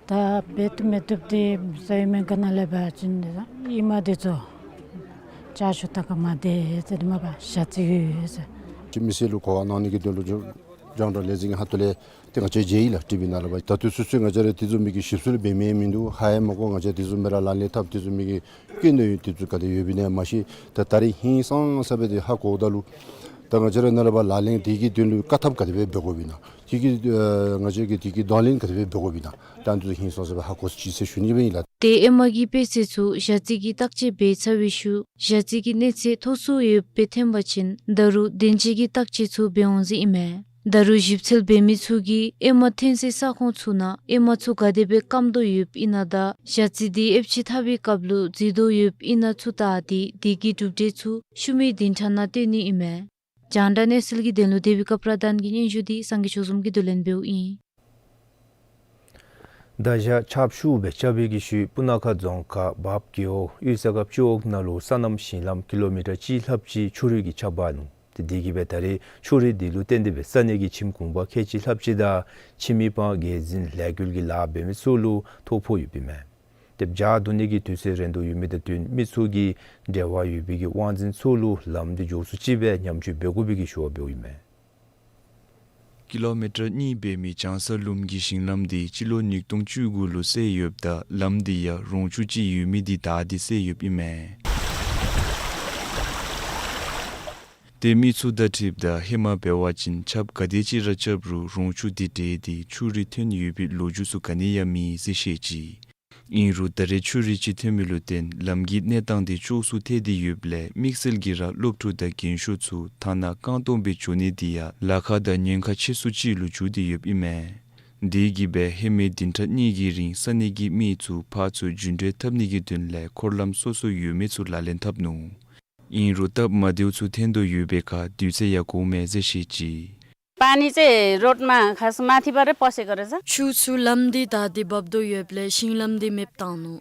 ད་འབད་བཏུབ་མི་བཏུབ་དེ་ས་ཡོམ་ག་ནང་ལས་འབད་བ་ཅིན་ཨེ་མ་དེ་ཚུ་ཅ་ཆས་དང་ག་མ་དེ་ཟེར་མ་པ་ཞ་རྩི་ཡོད་ཟེར། ཅིག་མི་སེར་ལུ་གོ་བ་གནང་ནི་གི་དོན་ལུ་རྒྱང་བསྒྲགས་ལས་འཛིན་གྱི་ཁ་ཐུག་ལས་ཏེ་ང་བཅས་མཇལ་ཡི་ལགས། ཊི་བི་ནང་ལུ་འབད་ད་དུས་ཚོད་ཚུ་ང་བཅས་ར་དེ་བཟུམ་མའི་གི་ཞིབ་འཚོལ་འབད་མི་མིན་འདུག། ཧ་ཡང་མ་གོ། ང་བཅས་དེ་བཟུམ་སྦེ་ར་ལག་ལེན་འཐབ་དེ་བཟུམ་མའི་གི་སྐྱོན་དེ་ཡོད་དེ་ཚུ་ག་དེ་ཡོདཔ་ཨིན་ན་མ་ཤེས། ད་ད་རིས་ཧིང་སངས་ས་སྦེ་དེ་ཧ་གོཝ་ད་ལུ་ད་ང་བཅས་ར་ནཱ་ལས་འབད་ལག་ལེན་དེ་གི་དོན་ལུ་བཀག་ཐབས་ག་དེ་སྦེ་འབད་དགོཔ་ཨིན་ན། དེ་གི་ཨ་ང་བཅས་ཀྱིས་དེ་གི་གདོང་ལེན་ག་དེ་སྦེ་འབད་དགོཔ་ཨིན་ན། ད་དེ་ཚུ་ཧིང་སངས་ས་སྦེ་ཧ་གོ་ཅི་ཟེར་ཞུ་ནི་སྦེ་ཨིན་ལགས། ཏེ་ཨེ་མ་གི་པད་ཚལ་ཚུ་ཞ་རྩི་གིས་བརྟག་དཔྱད་འབད་ཚར་བའི་ཤུལ་ཞ་རྩི་གི་གནས་ཚད་མཐོ་སུ་ཡོདཔ་སྦེ་ཐོན་པ་ཅིན་ད་རུང་བདེན་དཔྱད་ཀྱི་བརྟག་དཔྱད་ཚུ་འབད་འོང་ཟེར་ཨིན་མས། ད་རུང་ཞིབ་འཚོལ་འབད་མི་ཚུ་གིས་ཨེ་མ་ཐོན་སའི་ས་ཁོངས་ཚུ་ནང་ཨེ་མ་ཚུ་ག་དེ་སྦེ་སྐམ་དོ་ཡོདཔ་ཨིན་ན་དང་ཞ་རྩི་འདི་ཨེབ་ཆི་འཐབ་པའི་སྐབས་ལུ་འཛུལ་དོ་ཡོདཔ་ཨིན་ན་ཚུ་བལྟ་སྟེ་དེ་གི་གྲུབ་འབྲས་ཚུ་ཤུལ་མའི་བདུན་ཕྲག་ནང་སྟོན་ནི་ཨིན་མས། རྒྱང་བསྒྲགས་གནས་ཚུལ་གྱི་དོན་ལུ་དེ་བི་ཀ་པྲ་དཱན་གྱི་སྙན་ཞུ་འདི་སངས་རྒྱས་ཆོས་འཛོམས་ཀྱིས་བསྡུ་ལེན་འབདཝ་ཨིན། ད་ཞག་ཆརཔ་ཤུགས་སྦེ་རྐྱབ་པའི་གི་ཤུལ་སྤུ་ན་ཁ་རྫོང་ཁག་བརཔ་རྒེད་འོག་གཡུས་ས་ཁབ་སྤྱི་འོག་ནང་ལུ་སོ་ནམ་ཞིང་ལམ་ཀི་ལོ་མི་ཊར་གཅིག་ལྷགཔ་ཅིག་ཆུ་རུད་ཀྱིས་ཁྱབ་འབག་ནུག། ཏེ་དེ་གིས་སྦེ་ད་རེས་ཆུ་རུད་འདི་ལུ་བརྟེན་ཏེ་སྦེ་ས་གནས་ཀྱི་ཁྱིམ་གུང་པ་ཁལ་གཅིག་ལྷགཔ་ཅིག་དང་ཁྱིམ་མི་དང་རྒྱལ་འཛིན་ལས་འགུལ་གྱི་ལཱ་འབད་མི་ཚུ་ལུ་ཐོ་ཕོག་ཡོདཔ་ཨིན་མས། ཏེ་བྱཱར་བསྡུ་ནི་གི་དུས་ཚོད་རན་དོ་ཡོད་མི་དང་བསྟུན་མི་ཚུ་གིས་འབྲེལ་བ་ཡོད་པའི་གི་དབང་འཛིན་ཚུ་ལུ་ལམ་འདི་མགྱོགས་སུ་ཅིག་སྦེ་ཉམས་བཅོས་འབད་དགོ་པའི་གི་ཞུ་བ་འབདཝ་ཨིན་མས། ཀི་ལོ་མི་ཊར་གཉིས་འབད་མི་བྱང་ས་ལུམ་གྱི་ཞིང་ལམ་འདི་སྤྱི་ལོ་ཉིས་སྟོང་བཅུ་དགུ་ལུ་བསལ་ཡོདཔ་ད་ལམ་འདི་ཡང་རོང་ཆུ་ཅིག་ཡོད་མི་འདི་བདའ་སྟེ་བསལ་ཡོདཔ་ཨིན་མས། ཏེ་མི་ཚུ་དང་འཁྲིལཝ་ད་ཧེ་མ་འབད་བ་ཅིན་ཆརཔ་ག་དེ་ཅིག་ར་རྐྱབ་རུང་རོང་ཆུ་འདི་འདྲེས་ཏེ་ཆུ་རུད་ཐོན་ཡོད་པའི་ལོ་རྒྱུས་ཚུ་ག་ནི་ཡང་མེད་ཟེར་བཤད་ཅི། ཨིན་རུང་ད་རེས་ཆུ་རུད་ཅིག་ཐོན་མི་ལུ་བརྟེན་ལམ་གྱི་གནས་སྟངས་འདི་སྐྱོ་སུ་ཐལ་ཏེ་ཡོདཔ་ལས་དམིགས་བསལ་གྱིས་ར་སློབ་ཕྲུག་དང་རྒན་ཤོས་ཚུ་ཐ་ན་རྐང་སྟོང་སྦེ་འགྱོ་ནི་འདི་ཡང་ལཱ་ཁག་དང་ཉེན་ཁ་ཆེ་སུ་ཅིག་ལུ་འགྱུར་ཏེ་ཡོདཔ་ཨིན་མས། དེ་གིས་སྦེ་ཧེ་མའི་བདུན་ཕྲག་གཉིས་ཀྱི་རིང་ས་གནས་ཀྱི་མི་ཚུ་ཕར་ཚུར་རྒྱུན་འགྲུལ་འཐབ་ནི་གི་དོན་ལས་འཁོར་ལམ་སོ་སོ་ཡོད་མི་ཚུ་ལག་ལེན་འཐབ་ནུག། ཨིན་རུང་སྟབས་མ་བདེཝ་ཚུ་ཐོན་དོ་ཡོད་པའི་ཁར་དུས་ཚོད་ཡང་འགོརཝ་མས་ཟེར་བཤད་ཅི། पानी चाहिँ रोडमा खास माथिबाटै पसेको रहेछ। ཆུ་ཚུ་ལམ་འདི་བདའ་སྟེ་འབབ་དོ་ཡོདཔ་ལས་ཞིང་ལམ་འདི་མེདཔ་བཏང་ནུག།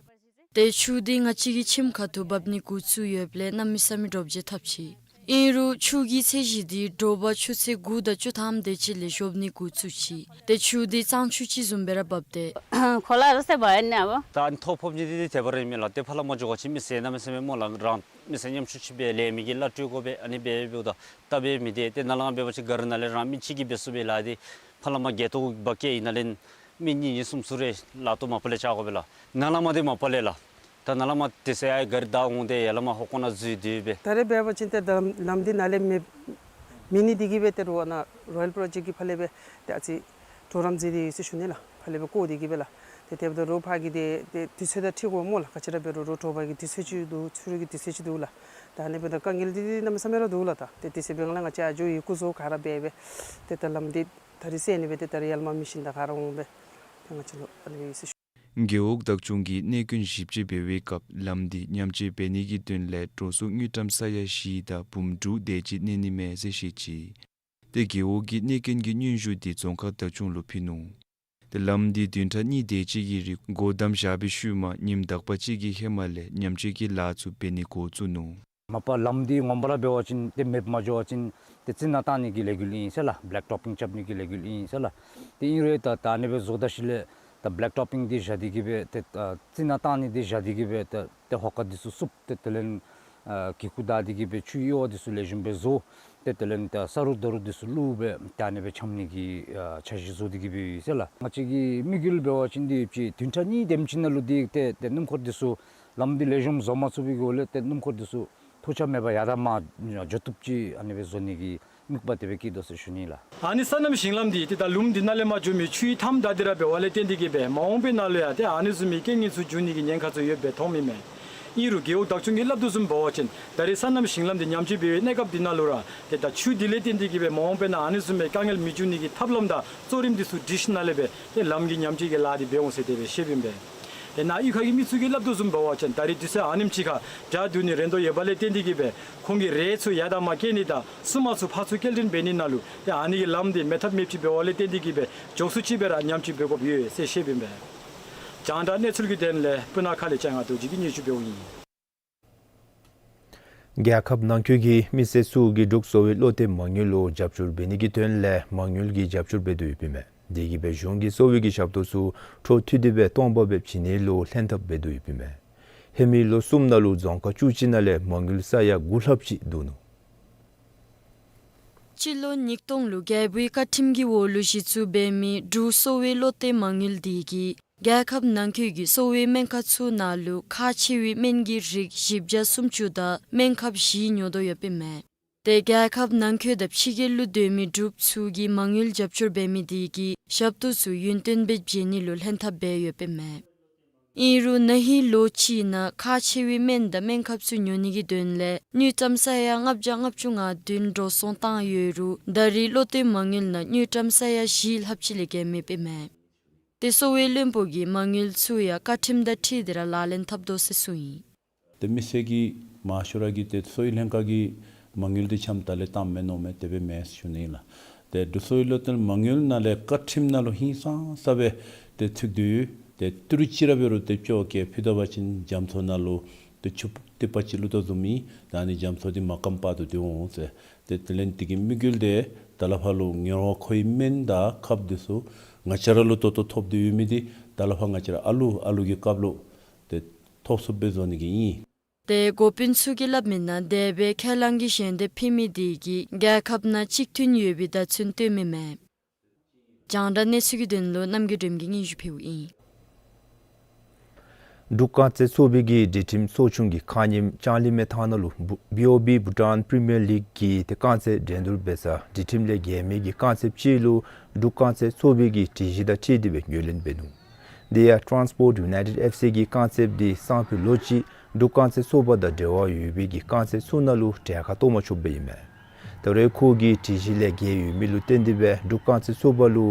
ཏེ་ཆུ་འདི་ང་བཅས་ཀྱི་ཁྱིམ་ཁ་ཐུག་འབབ་ནི་འགོ་བཙུགས་ཡོདཔ་ལས་གནམ་མེད་ས་མེད་འདྲོག་བྱེལ་ཐལ་ཅི། ཨིན་རུང་ཆུ་གི་ཚད་གཞི་འདི་དྲོ་པ་ཆུ་ཚོད་དགུ་དང་བཅུ་ཐམ་དེ་ཅིག་ལས་ཞོབ་ནི་འགོ་བཙུགས་ཅི། ཏེ་ཆུ་འདི་གཙང་ཆུ་ཅིག་བཟུམ་སྦེ་ར་འབབ་སྟེ། खोला जस्तै भयो नि अब। ད་ཨ་ནི་ཐོ་ཕོག་མི་འདི་དེ་སྦེ་ར་ཨིན་མས་ལགས། ཏེ་ཕར་ལས་མར་འགྱོ་དགོཔ་ཅིན་མི་སེར་གནམ་མེད་ས་མེད་སྨོ་ལགས། རང་མི་སེར་ཉམ་ཆུང་ཅིག་སྦེ་ལས་མི་གིས་གླ་སྤྲོད་དགོ་པས། ཨ་ནི་སྦེ་འབདཝ་ད་སྟབས་མི་བདེ། ཏེ་ནཱ་ལས་མར་འབད་བ་ཅིན་ག་ར་ནཱ་ལས་རང་མི་གཅིག་གིས་འབད་ཚུགས་པས་ལགས། ཏེ་ཕར་ལས་མར་སྒལ་ཏོ་འབག་སྟེ་ཨིན་ན་ལས་མི་གཉིས་གཉིས་གསུམ་གསུམ་རེ་ལག་ཏོ་མ་པ་ལས་བཅག་དགོ་པས་ལགས། ནཱ་ལས་མར་འདི་མ་པ་ལས་ལགས། ད་ནཱ་ལས་མར་དེ་ཚེ་ཡང་ག་ར་བདའ་འོང་སྟེ་ཡར་ལས་མར་ཧོ་ཀོ་ནང་འཛུལ་སྡོད་པས། ད་རེས་འབད་བ་ཅིན་ཏེ་ད་ལམ་འདི་ནཱ་ལས་མེད་མི་ནི་དེ་གིས་སྦེ་ཏེ་རོ་ནཱ་རོ་ཡལ་པྲོ་ཇེཀཊ་ཀྱི་ཕར་ལས་སྦེ་ཏེ་ཨ་ཙི་གྲོགས་རམ་མཛད་དེ་ཡོད་ཟེར་ཞུ་ནི་ལགས། ཕར་ལས་སྦེ་བཀོ་སྟེ་གིས་སྦེ་ལགས། ཏེ་དེ་འབདཝ་ད་རོ་ཕར་གྱི་ཏེ་ཏེ་དུས་ཚོད་དང་འཁྲིལ་དགོ་སྨོ་ལགས། ག་ཅི་ར་འབད་རུང་རོ་དྲོ་པ་གི་དུས་ཚོད་ཅིག་འདུག། ཆུ་རུད་ཀྱི་དུས་ཚོད་ཅིག་འདུག་ལགས། ད་ཨ་ནི་འབདཝ་ད་དཀའ་ངལ་འདི་འདི་གནམ་མེད་ས་མེད་ར་འདུག་ལགས། ད་ཏེ་དེ་ཚེ་འབདཝ་ལས་ང་བཅས་ཨ་ཇོ་ཡི་སྐུ་གཟུགས་ག་ར་འབད་སྦེ་ཏེ་ད་ལམ་འདི་ད་རེས་བསལ་ནི་སྦེ་ཏེ་ད་རེས་ཡར་ལས་མར་མི་ཤིན་ད་ག་ར་འོང་སྦེ་ཏེ་ང་བཅས་ལུ་ཨ་ནི་ཡོད་ཟེར་ཞུ། རྒེད་འོག་བདག་སྐྱོང་གིས་གནད་དོན་ཞིབ་དཔྱད་འབད་བའི་སྐབས་ལམ་འདི་ཉམས་བཅོས་འབད་ནི་གི་དོན་ལས་འགྲོ་སོང་དངུལ་ཀྲམ་ས་ཡ་བཞི་དང་འབུམ་དྲུག་དེ་ཅིག་གནས་ནི་མས་ཟེར་བཤད་ཅི། ཏེ་རྒེད་འོག་གིས་གནད་དོན་གྱི་སྙན་ཞུ་འདི་རྫོང་ཁག་བདག་སྐྱོང་ལུ་ཕུལ་ནུག། ཏེ་ལམ་འདི་བདུན་ཕྲག་གཉིས་དེ་ཅིག་གི་རིང་སྒོ་བསྡམས་བཞག་པའི་ཤུལ་མ་ཉིནམ་དག་པ་ཅིག་གི་ཧེ་མ་ལས་ཉམས་བཅོས་ཀྱི་ལཱ་ཚུ་འབད་ནི་འགོ་བཙུགས་ནུག། མ་པ་ལམ་འདི་ངོ་མ་ར་འབད་བ་ཅིན་ཏེ་མེདཔ་མ་འགྱོ་བ་ཅིན་ཏེ་རྩི་ནག་བཏང་ནི་གི་ལས་འགུལ་ཨིན་ཟེར་ལགས། བེ་ལེཀ་ཊོ་པིང་རྐྱབ་ནི་གི་ལས་འགུལ་ཨིན་ཟེར་ལགས། ཏེ་ཨིན་རུང་ད་ད་ཨ་ནི་སྦེ་བཟོ་ད་ཞིནམ་ལས་ད་བེ་ལེཀ་ཊོ་པིང་འདི་བཞག་སྟེ་གིས་སྦེ་ཏེ་ཨ་རྩི་ནག་བཏང་ནི་འདི་བཞག་སྟེ་གིས་སྦེ་ཏེ་ཏེ་ཧོ་ཀ་འདི་ཚུ་བསུབ་སྟེ་དེ་ལས་ཨ་གི་ཁུག་བདའ་སྟེ་གིས་སྦེ་ཆུའི་གཡུར་བ་འདི་ཚུ་ལེགས་ཤོམ་སྦེ་བཟོ། ཏེ་དེ་ལས་ད་ས་རུད་རྡོ་རུད་འདི་ཚུ་བླུགས་སྦེ་ད་ཨ་ནི་སྦེ་འཁྱམ་ནི་གི་ཨ་འཆར་གཞི་བཟོ་སྟེ་གིས་སྦེ་ཡོད་ཟེར་ལགས། ང་བཅས་ཀྱི་དམིགས་ཡུལ་འབད་བ་ཅིན་འདི་ཅིག་བདུན་ཕྲག་གཉིས་དེམ་ཅིག་ནང་ལུ་འདི་ཏེ་ཏེ་སྣུམ་འཁོར་འདི་ཚུ་ལམ་འདི་ལེགས་ཤོམ་བཟོ་མ་ཚུགས་པའི་སྒོ་ལས་ཏེ་སྣུམ་འཁོར་འདི་ཚུ་ཐུག་ཆ་མེད་པར་ཡར་དང་མར་འགྱོ་བཏུབ་ཅིག་ཨ་ནི་སྦེ་བཟོ་ནི་གི་དམིགས་པ་དེ་སྦེ་བསྐྱེད་དོ་ཟེར་ཞུ་ནི་ལགས། ཨ་ནི་སོ་ནམ་ཞིང་ལམ་འདི་ཏེ་ད་ལུམ་འདི་ནང་ལས་མར་འགྱོ་མི་ཆུའི་མཐའམ་ད་འདི་ར་འབད་བ་ལས་བརྟེན་ཏེ་གིས་སྦེ་མ་འོངས་པའི་ནང་ལུ་ཡང་ཏེ་ཨ་ནི་བཟུམ་མའི་རྐྱེན་ངན་ཚུ་འབྱུང་ནི་གི་ཉེན་ཁ་ཚུ་ཡོདཔ་སྦེ་མཐོངམ་ཨིན་མས། ཨིན་རུང་རྒེད་འོག་བདག་སྐྱོང་གིས་སླབ་དོ་བཟུམ་འབད་བ་ཅིན་ད་རེས་སོ་ནམ་ཞིང་ལམ་འདི་ཉམས་བཅོས་འབད་བའི་གནས་སྐབས་འདི་ནང་ལུ་ར་ཏེ་ད་ཆུ་འདི་ལས་བརྟེན་ཏེ་གིས་སྦེ་མ་འོངས་པའི་ནང་ཨ་ནི་བཟུམ་མའི་དཀའ་ངལ་མི་འབྱུང་ནི་གི་ཐབས་ལམ་དང་གཙོ་རིམ་འདི་ཚུ་སྒྲིག་ཞིནམ་ལས་སྦེ་ཏེ་ལམ་གྱི་ཉམས་བཅོས་ཀྱི་ལཱ་འདི་འབད་འོང་ཟེར་དེ་སྦེ་བཤདཔ་ཨིན་པས། ཏེ་ནཱ་གཡུས་ཁ་གི་མི་ཚུ་གིས་སླབ་དོ་བཟུམ་འབད་བ་ཅིན་ད་རེས་དུས་ཚོད་ཨ་ནེམ་ཅིག་ཁར་བྱཱར་བསྡུ་ནི་རན་དོ་ཡོདཔ་ལས་བརྟེན་ཏེ་གིས་སྦེ་ཁོང་གི་རས་ཚུ་ཡར་དང་མར་བཀལ་ནི་དང་བསུ་མ་ཚུ་ཕར་ཚུར་སྐྱེལ་འདྲེན་འབད་ནི་ནང་ལུ་ཏེ་ཨ་ནི་གི་ལམ་འདི་མེད་ཐབས་མེདཔ་ཅིག་འབད་བ་ལས་བརྟེན་ཏེ་གིས་སྦེ་མགྱོགས་སུ་ཅིག་སྦེ་ར་ཉམས་བཅོས་འབད་དགོཔ་ཡོད་ཟེར་བཤདཔ་ཨིན་པས། རྒྱང་བསྒྲགས་གནས་ཚུལ་གྱི་དོན་ལས་སྤུ་ན་ཁ་ལས་ལྕང་ང་རྡོ་རྗེ་གིས་སྙན་ཞུ་འབདཝ་ཨིན། རྒྱལ་ཁབ་ནང་འཁོད་ཀྱི་མི་སེར་ཚུ་གིས་འབྲུག་གསོ་བའི་བློ་གཏད་མ་དངུལ་ལུ་རྒྱབ་སྐྱོར་འབད་ནི་གི་དོན་ལས་མ་དངུལ་གྱི་རྒྱབ་སྐྱོར་འབད་དོ་ཡོདཔ་ཨིན་མས། དེ་གིས་སྦེ་གཞུང་གིས་གསོ་བའི་གི་ཞབས་ཏོག་ཚུ་འཕྲོ་མཐུད་དེ་སྦེ་སྟོང་པ་སྦེ་བྱིན་ནི་ལུ་ལྷན་ཐབས་འབད་དོ་ཡོདཔ་ཨིན་མས། ཧེ་མའི་ལོ་གསུམ་ནང་ལུ་རྫོང་ཁག་བཅུ་གཅིག་ནང་ལས་མ་དངུལ་ས་ཡ་དགུ་ལྷགཔ་ཅིག་བསྡུ་ནུག། སྤྱི་ལོ་ཉིས་སྟོང་ལུ་རྒྱལ་པོའི་བཀའ་ཁྲིམས་ཀྱི་འོག་ལུ་གཞི་བཙུགས་འབད་མི་འབྲུག་གསོ་བའི་བློ་གཏད་མ་དངུལ་འདི་གིས་རྒྱལ་ཁབ་ནང་འཁོད་ཀྱི་གསོ་བའི་སྨན་ཁང་ཚུ་ནང་ལུ་ཁག་ཆེ་བའི་སྨན་གྱི་རིགས་བཞི་བརྒྱ་སུམ་ཅུ་དང་སྨན་ཁབ་བཞི་ཉོ་དོ་ཡོདཔ་ཨིན་མས། ཏེ་རྒྱལ་ཁབ་ནང་འཁོད་དང་ཕྱི་རྒྱལ་ལུ་སྡོད་མི་འབྲུགཔ་ཚུ་གིས་མ་དངུལ་རྒྱབ་སྐྱོར་འབད་མི་འདི་གིས་ཞབས་ཏོག་ཚུ་ཡུན་བརྟན་སྦེ་བྱིན་ནི་ལུ་ལྷན་ཐབས་འབད་ཡོདཔ་ཨིན་མས། ཨིན་རུང་ན་ཧིང་ལོ་གཅིག་ནང་ཁག་ཆེ་བའི་སྨན་དང་སྨན་ཁབ་ཚུ་ཉོ་ནི་གི་དོན་ལས་དངུལ་ཀྲམ་ས་ཡ་ལྔ་བརྒྱ་ལྔ་བཅུ་ང་བདུན་འགྲོ་སོང་བཏང་ཡོད་རུང་ད་རེས་བློ་གཏད་མ་དངུལ་ནང་དངུལ་ཀྲམ་ས་ཡ་བཞི་ལྷགཔ་ཅིག་ལས་བརྒལ་མེདཔ་ཨིན་མས། ཏེ་གསོ་བའི་བློན་པོ་གིས་མ་དངུལ་ཚུ་ཡང་བཀའ་ཁྲིམས་དང་འཁྲིལ་ཏེ་ར་ལག་ལེན་འཐབ་དོ་ཟེར་གསུངས་ཡི། ཏེ་མི་སེར་གྱིས་མང་ཤོས་ར་གིས་ཏེ་གསོ་བའི་ལྷན་ཁག་གི་མ་དངུལ་འདི་ཆམ་ད་ལས་བཏངམ་མས་མནོཝ་མས། དེ་སྦེ་མེན་ཟེར་ཞུ་ནི་ཨིན་ལགས། ཏེ་འབྲུག་གསོ་བའི་བློ་གཏད་མ་དངུལ་ནང་ལས་བཀའ་ཁྲིམས་ནང་ལུ་ཧིང་སངས་ས་སྦེ་ཏེ་ཚུད་དེ་ཡོད། ཏེ་ཏི་རུ་ཅིག་ར་འབད་རུང་ཏེ་བཅོ་བརྒྱད་ཕུལ་ད་པ་ཅིན་རྒྱ་མཚོ་ནང་ལུ་ཏེ་ཆུ་ཕུགཔ་ཏེ་པ་ཅིག་བླུག་དོ་བཟུམ་ཨིན། ད་ཨ་ནི་རྒྱ་མཚོ་འདི་མ་སྐམ་བར་དུ་སྡོད་འོང་ཟེར། ཏེ་དེ་ལས་དེ་གི་དམིགས་ཡུལ་འདི་ད་ལས་ཕར་ལུ་ཉེ་རོང་ཁོའི་སྨན་དང་ཁབ་འདི་ཚུ་ང་བཅས་ར་ལུ་ད་ལྟོ་ཐོབ་སྟེ་ཡོད་མི་འདི་ད་ལས་ཕར་ང་བཅས་ར་ཨ་ལུ་ཨ་ལུ་གི་སྐབས་ལུ་ཏེ་ཐོབ་ཚུགསཔ་སྦེ་བཟོ་ནི་གི་ཨིན། ཏེ་འགོ་དཔོན་ཚུ་གིས་སླབ་མི་ནང་དེ་སྦེ་ཁས་བླངས་ཀྱི་ཞལ་འདེབས་ཕུལ་མི་དེ་གིས་རྒྱལ་ཁབ་ནང་གཅིག་མཐུན་ཡོད་པའི་བརྡ་མཚོན་སྟོན་མི་མས། རྒྱང་བསྒྲགས་གནས་ཚུལ་གྱི་དོན་ལུ་རྣམ་རྒྱལ་སྒྲོལམ་གྱིས་སྙན་ཞུ་ཕུལཝ་ཨིན། འབྲུག་རྐང་རྩེད་ཚོགས་པའི་གི་སྒྲིག་ཁྲིམས་ཚོགས་ཆུང་གིས་ཁ་ཉིནམ་ལྕང་གླིང་མལ་ཐང་ནང་ལུ་བུ་བི་ཨོ་བི་བྷུ་ཊཱན་པི་རི་མི་ཡར་ལིག་གི་ཏེ་རྐང་རྩེད་འགྲན་བསྡུར་འབད་ས་སྒྲིག་ཁྲིམས་ལས་འགལ་མི་གི་རྐང་རྩེདཔ་ཅིག་ལུ་འབྲུག་རྐང་རྩེད་ཚོགས་པའི་གི་སྒྲིག་གཞི་དང་འཁྲིལ་ཏེ་སྦེ་ངོས་ལེན་འབད་ནུག། དེ་ཡང་ཊཱན་སི་པོརཊ་ཡུ་ནའི་ཊེཌ་ཨེཕ་སི་གི་རྐང་རྩེདཔ་འདི་སང་ཕོད་ལོ་གཅིག་འབྲུག་རྐང་རྩེད་ཚོགས་པ་དང་འབྲེལ་བ་ཡོད་པའི་གི་རྐང་རྩེད་ཚོགས་ནང་ལུ་གྲལ་ཁར་གཏོགས་མ་ཆོགཔ་སྦེ་ཨིན་མས། ད་རེས་ཁོ་གིས་སྒྲིག་གཞི་ལས་འགལ་ཡོད་མི་ལུ་བརྟེན་ཏེ་སྦེ་འབྲུག་རྐང་རྩེད་ཚོགས་པ་ལུ་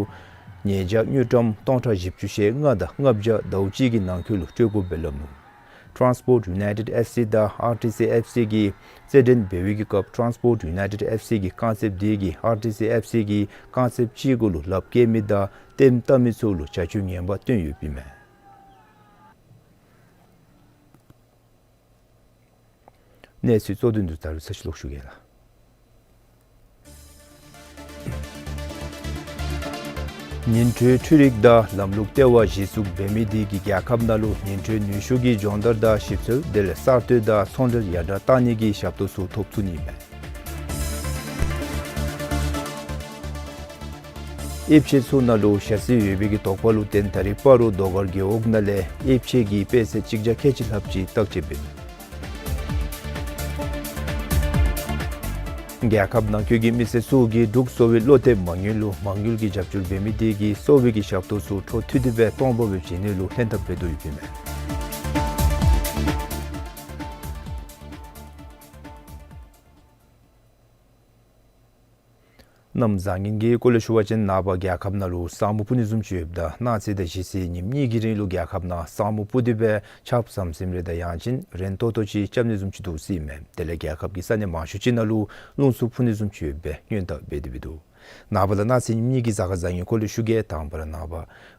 ཉེས་བྱ་དངུལ་ཀྲམ་སྟོང་ཕྲག་བཞི་བཅུ་ཞེ་ལྔ་དང་ལྔ་བརྒྱ་དོན་གཅིག་གི་ནང་འཁོད་ལུ་སྤྲོད་དགོཔ་སྦེ་སླབ་ནུག། ཊཱན་སི་པོརཊ་ཡུ་ནའི་ཊེཌ་ཨེཕ་སི་དང་ཨར་ཊི་སི་ཨེཕ་སི་གིས་རྩེད་འགྲན་འབད་བའི་གི་སྐབས་ཊཱན་སི་པོརཊ་ཡུ་ནའི་ཊེཌ་ཨེཕ་སི་གི་རྐང་རྩེདཔ་དེ་གིས་ཨར་ཊི་སི་ཨེཕ་སི་གི་རྐང་རྩེདཔ་ཅིག་གུ་ལུ་ལགཔ་བཀལ་མི་དང་ལྟདམོ་བལྟ་མི་ཚུ་ལུ་བྱ་སྤྱོད་ངན་པ་སྟོན་ཡོདཔ་ཨིན་མས། གནས་ཚུལ་གཙོ་དོན་དུ་ད་རུང་ཚར་ཅིག་ལོག་ཞུ་གེ་ལགས། ཉིན་དྲོད་འཕྲུལ་རིག་དང་ལམ་ལུགས་ལྟེ་བ་གཞི་བཙུགས་འབད་མི་དེ་གིས་རྒྱལ་ཁབ་ནང་ལུ་ཉིན་དྲོད་ནུས་ཤུགས་ཀྱི་སྦྱོང་བརྡར་དང་ཞིབ་འཚོལ་དེ་ལས་གསར་གཏོད་དང་ཚོང་འབྲེལ་ཡར་དྲགས་གཏང་ནི་གི་ཞབས་ཏོག་ཚུ་ཐོབ་ཚུགས་ནི་ཨིན་མས། ཨེབ་ཆི་ཚུ་ནང་ལུ་ཞ་སི་ཡོད་པའི་གི་དོགས་པ་ལུ་བརྟེན་ད་རིས་སྤ་རོ་ཟློས་གར་རྒེད་འོག་ནང་ལས་ཨེབ་ཆི་གི་དཔེ་ཚད་གཅིག་བརྒྱ་ཁལ་གཅིག་ལྷགཔ་ཅིག་བརྟག་དཔྱད་འབད་ནུག། རྒྱལ་ཁབ་ནང་འཁོད་ཀྱི་མི་སེར་ཚུ་གིས་འབྲུག་གསོ་བའི་བློ་གཏད་མ་དངུལ་ལུ་མ་དངུལ་གྱི་རྒྱབ་སྐྱོར་འབད་མི་དེ་གིས་གསོ་བའི་གི་ཞབས་ཏོག་ཚུ་འཕྲོ་མཐུད་དེ་སྦེ་སྟོང་པ་སྦེ་བྱིན་ནི་ལུ་ལྷན་ཐབས་འབད་དོ་ཡོདཔ་ཨིན་མས། གནམ་བཟང་ངན་གྱི་སྐོར་ལས་ཞུ་བ་ཅིན་ནངས་པ་རྒྱལ་ཁབ་ནང་ལུ་ས་སྨུག་སྤུབ་ནི་བཟུམ་ཅིག་ཡོདཔ་ད་གནངས་ཚེ་དང་གཞེས་ཚེ་ཉིནམ་གཉིས་ཀྱི་རིང་ལུ་རྒྱལ་ཁབ་ནང་ས་སྨུག་སྤུབ་སྟེ་སྦེ་ཆརཔ་ཟམ་ཟིམ་རེ་དང་ཡང་ཅིན་རན་ཏོག་ཏོ་ཅིག་རྐྱབ་ནི་བཟུམ་ཅིག་འདུག་ཟེར་ཨིན་མས། དེ་ལས་རྒྱལ་ཁབ་ཀྱི་ས་གནས་མང་ཤོས་ཅིག་ནང་ལུ་རླུང་འཚུབ་འཕུ་ནི་བཟུམ་ཅིག་ཡོད་པའི་སྔོན་བརྡ་འབད་དེ་སྦེ་འདུག། ནངས་པ་དང་གནངས་ཚེ་ཉིནམ་གཉིས་ཀྱི་གཟའ་སྐར་བཟང་ངན་སྐོར་ལས་ཞུ་གེ། དང་པ་ར་ནངས་པ་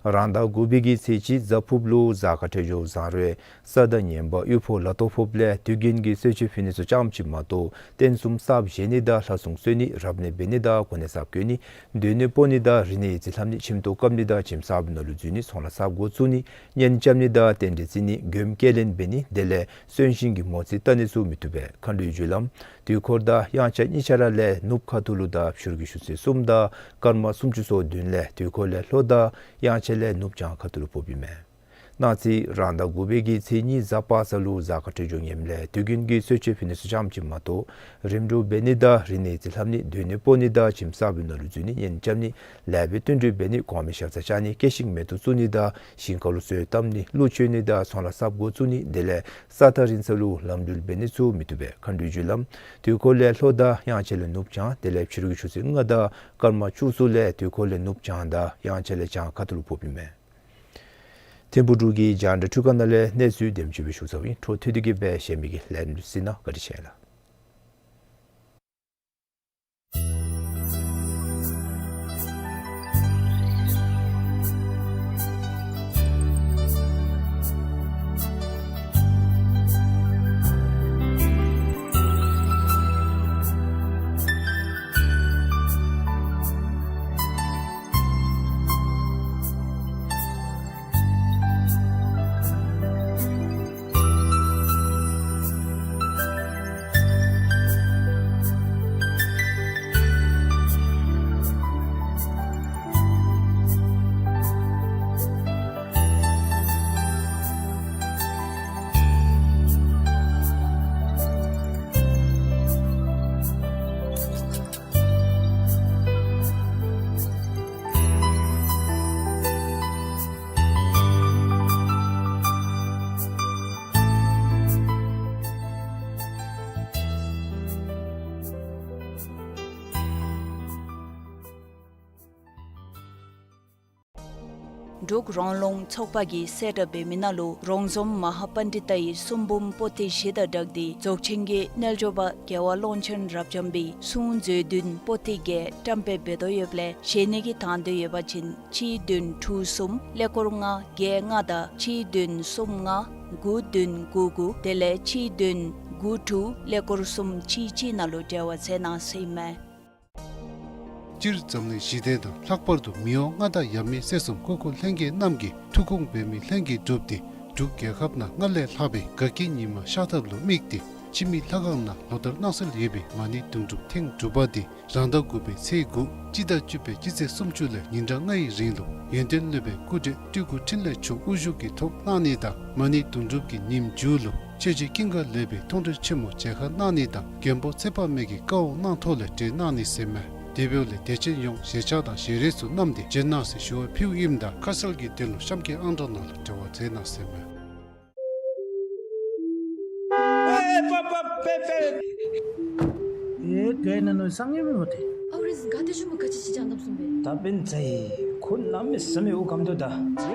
རང་ཟླ་དགུ་པའི་གི་ཚེས་གཅིག་གཟའ་ཕུརཔ་ལུ་གཟའ་སྐར་འཕྲོད་སྦྱོར་བཟང་རུང་ས་དང་ངན་པ་གཡུག་ཕོག་ལ་ཏོག་ཕོགཔ་ལས་དུས་རྒྱུན་གྱི་གསོལ་མཆོད་ཕུལ་ནི་ཚུ་ཙམ་ཅིག་མ་གཏོགས་རྟེན་གསུམ་གསརཔ་བཞེངས་ནི་དང་ལྷ་སྲུང་གསོལ་ནི་རབ་གནས་འབད་ནི་དང་གོ་གནས་གསརཔ་བསྐོ་ནི་སྡོད་གནས་སྤོ་ནི་དང་རིག་གནས་ཡིག་རྩིས་ལྷབ་ནི་ཁྱིམ་ཐོག་བཀབ་ནི་དང་ཁྱིམ་གསར་པའི་ནང་ལུ་འཛུལ་ནི་ཚོང་ལཱ་གསརཔ་འགོ་བཙུགས་ནི་གཉེན་རྐྱབ་ནི་དང་རྟེན་འབྲེལ་བརྩི་ནི་མགྱོནམ་སྐྱེལ་ལེན་འབད་ནི་དེ་ལས་གསོན་གཤིན་གྱི་མོ་རྩིས་བལྟ་ནི་ཚུ་མི་བཏུབ་པས། མཁའ་འགྲོའི་རྒྱུ་ལམ་དུས་འཁོར་དང་དབྱངས་འཆར་གཉིས་ཆ་ར་ལས་ནུབ་ཁ་ཐུག་ལུ་དང་ཕྱི་རུ་གི་ཆུ་ཚོད་གསུམ་དང་སྐར་མ་སུམ་ཅུ་སོ་བདུན་ལས་དུས་འཁོར་ལས་ལྷོ་དང་དབྱངས་འཆར་ལས་ནུབ་བྱང་ཁ་ཐུག་ལུ་ཕོགཔ་ཨིན་མས། གནངས་ཚེ་རང་ཟླ་དགུ་པའི་གི་ཚེས་གཉིས་གཟའ་པ་སངས་ལུ་གཟའ་སྐར་འཕྲོད་སྦྱོར་ངནམ་ལས་དུས་རྒྱུན་གྱི་གསོལ་མཆོད་ཕུལ་ནི་ཚུ་ཙམ་ཅིག་མ་གཏོགས་རིམ་གྲོ་འབད་ནི་དང་རིག་གནས་ཡིག་རྩིས་ལྷབ་ནི་སྡོད་གནས་སྤོ་ནི་དང་ཁྱིམ་གསར་པའི་ནང་ལུ་འཛུལ་ནི་གཉེན་རྐྱབ་ནི་ལེགས་པའི་བསྟུན་གྲོས་འབད་ནི་གོང་མའི་ཞབས་སར་བཅར་ནི་སྐྱེད་ཤིང་མེ་ཏོག་བཙུགས་ནི་དང་ཞིང་ཁ་ལུ་སོ་བཏབ་ནི་ཀླུ་མཆོད་ནི་དང་ཚོང་ལཱ་གསརཔ་འགོ་བཙུགས་ནི་དེ་ལས་ས་ཐག་རིང་ས་ལུ་ལམ་འགྲུལ་འབད་ནི་ཚུ་མི་བཏུབ་པས། མཁའ་འགྲོའི་རྒྱུ་ལམ་དུས་འཁོར་ལས་ལྷོ་དང་དབྱངས་འཆར་ལས་ནུབ་བྱང་དེ་ལས་ཕྱི་རུ་གི་ཆུ་ཚོད་ལྔ་དང་སྐར་མ་བཅུ་གསུམ་ལས་དུས་འཁོར་ལས་ནུབ་བྱང་དང་དབྱངས་འཆར་ལས་བྱང་ཁ་ཐུག་ལུ་ཕོགཔ་ཨིན་མས། ཐིམ་ཕུག་འབྲུག་གི་རྒྱང་བསྒྲགས་འཕྲུལ་ཁང་ནང་ལས་གནས་ཚུལ་དེམ་ཅིག་སྦེ་ཞུ་ཚརཝ་ཨིན། འཕྲོ་མཐུད་དེ་གི་སྦེ་གཞན་མི་གི་ལས་རིམ་ལུ་གཟིགས་གནང་། བཀའ་དྲིན་ཆེ་ལགས། འབྲུག་རོང་ལུང་ཚོགས་པ་གིས་གསལ་བསྒྲགས་འབད་མི་ནང་ལུ་རོང་ཟོམ་མ་ཧཱ་པཎྜི་ཏའི་གསུང་འབུམ་པོ་ཏི་བཞི་དང་སྦྲགས་ཏེ་རྫོགས་ཆེན་གྱི་རྣལ་འབྱོར་པ་རྒྱལ་བ་ཀློང་ཆེན་རབ་འབྱམས་པའི་གསུང་མཛོད་བདུན་པོ་ཏི་བརྒྱད་བཀྲམ་སྤེལ་འབད་དོ་ཡོདཔ་ལས་བཞེས་ནི་གི་དང་འདོད་ཡོད་པ་ཅིན་གཅིག་བདུན་དྲུག་གསུམ་ཀླད་ཀོར་ལྔ་བརྒྱད་ལྔ་དང་གཅིག་བདུན་གསུམ་ལྔ་དགུ་བདུན་དགུ་དགུ་དེ་ལས་གཅིག་བདུན་དགུ་དྲུག་ཀླད་ཀོར་གསུམ་གཅིག་གཅིག་ནང་ལུ་འབྲེལ་བ་མཛད་གནང་ཟེར་ཨིན་མས། སྤྱིར་འཛམ་གླིང་ཞི་བདེ་དང་ལྷག་པར་དུ་མི་དབང་མངའ་བདག་ཡབ་མེས་སྲས་གསུམ་སྐུ་འཁོར་ལྷན་རྒྱས་རྣམས་ཀྱི་ཐུགས་དགོངས་འབད་མི་ལྷན་རྒྱས་འགྲུབ་སྟེ་འབྲུག་རྒྱལ་ཁབ་ནང་སྔར་ལས་ལྷག་པའི་དགའ་སྐྱིད་ཉི་མ་ཤར་ཐབས་ལུ་དམིགས་ཏེ་ཕྱི་མི་ལྷ་ཁང་ནང་ལོ་ལྟར་གནང་སྲོལ་ཡོད་པའི་མ་ཎི་དུང་སྒྲུབ་ཐེངས་དྲུག་པ་འདི་རང་ཟླ་དགུ་པའི་ཚེས་དགུ་སྤྱི་ཟླ་བཅུ་པའི་སྤྱི་ཚེས་སུམ་ཅུ་ལས་ཉིན་གྲངས་ལྔའི་རིང་ལུ་ཡོན་ཏན་སློབ་དཔོན་སྐུ་བགྲེས་སྤྲུལ་སྐུ་འཕྲིན་ལས་མཆོག་དབུ་བཞུགས་ཀྱི་ཐོག་གནང་ནི་དང་མ་ཎི་དུང་སྒྲུབ་ཀྱི་ཉིནམ་མཇུག་ལུ་ཆོས་རྗེ་ཀུན་དགའ་ལེགས་པའི་མཐོང་གྲོལ་ཆེན་མོ་མཇལ་ཁ་གནང་ནི་དང་མགོན་པོ་ཚེ་དཔག་མེད་ཀྱི་བཀའ་དབང་གནང་ཐོག་ལས་གྲོལ་གནང་ནི་ཟེར་མས། དེ་འབདཝ་ལས་དད་ཅན་ཡོངས་ཞལ་ཕྱག་དང་ཞལ་རས་ཚུ་བསྣམས་ཏེ་བྱོན་གནང་ཟེར་ཞུ་བ་ཕུལཝ་ཨིནམ་ད་ཁ་གསལ་གྱི་དོན་ལུ་གཤམ་གྱི་ཨང་གྲངས་ནང་ལུ་འབྲེལ་བ་མཛད་གནང་ཟེར་མས། ཨེ་པ་པ་པེ་པེ། ཨེ་ག་ཨིན་ན་ནོ་སང་ངེ་མི་མོ་ཏེ། ཨའུ་རེས་ག་ཏེ་ཞུ་མོ་ག་ཅི་ཅིག་ཅང་ནབ་སུམ་པེ། ད་པེན་ཚ་ཡི་ཁོ་གནམ་མེད་ས་མེད་འུ་གམ་དོ་ད།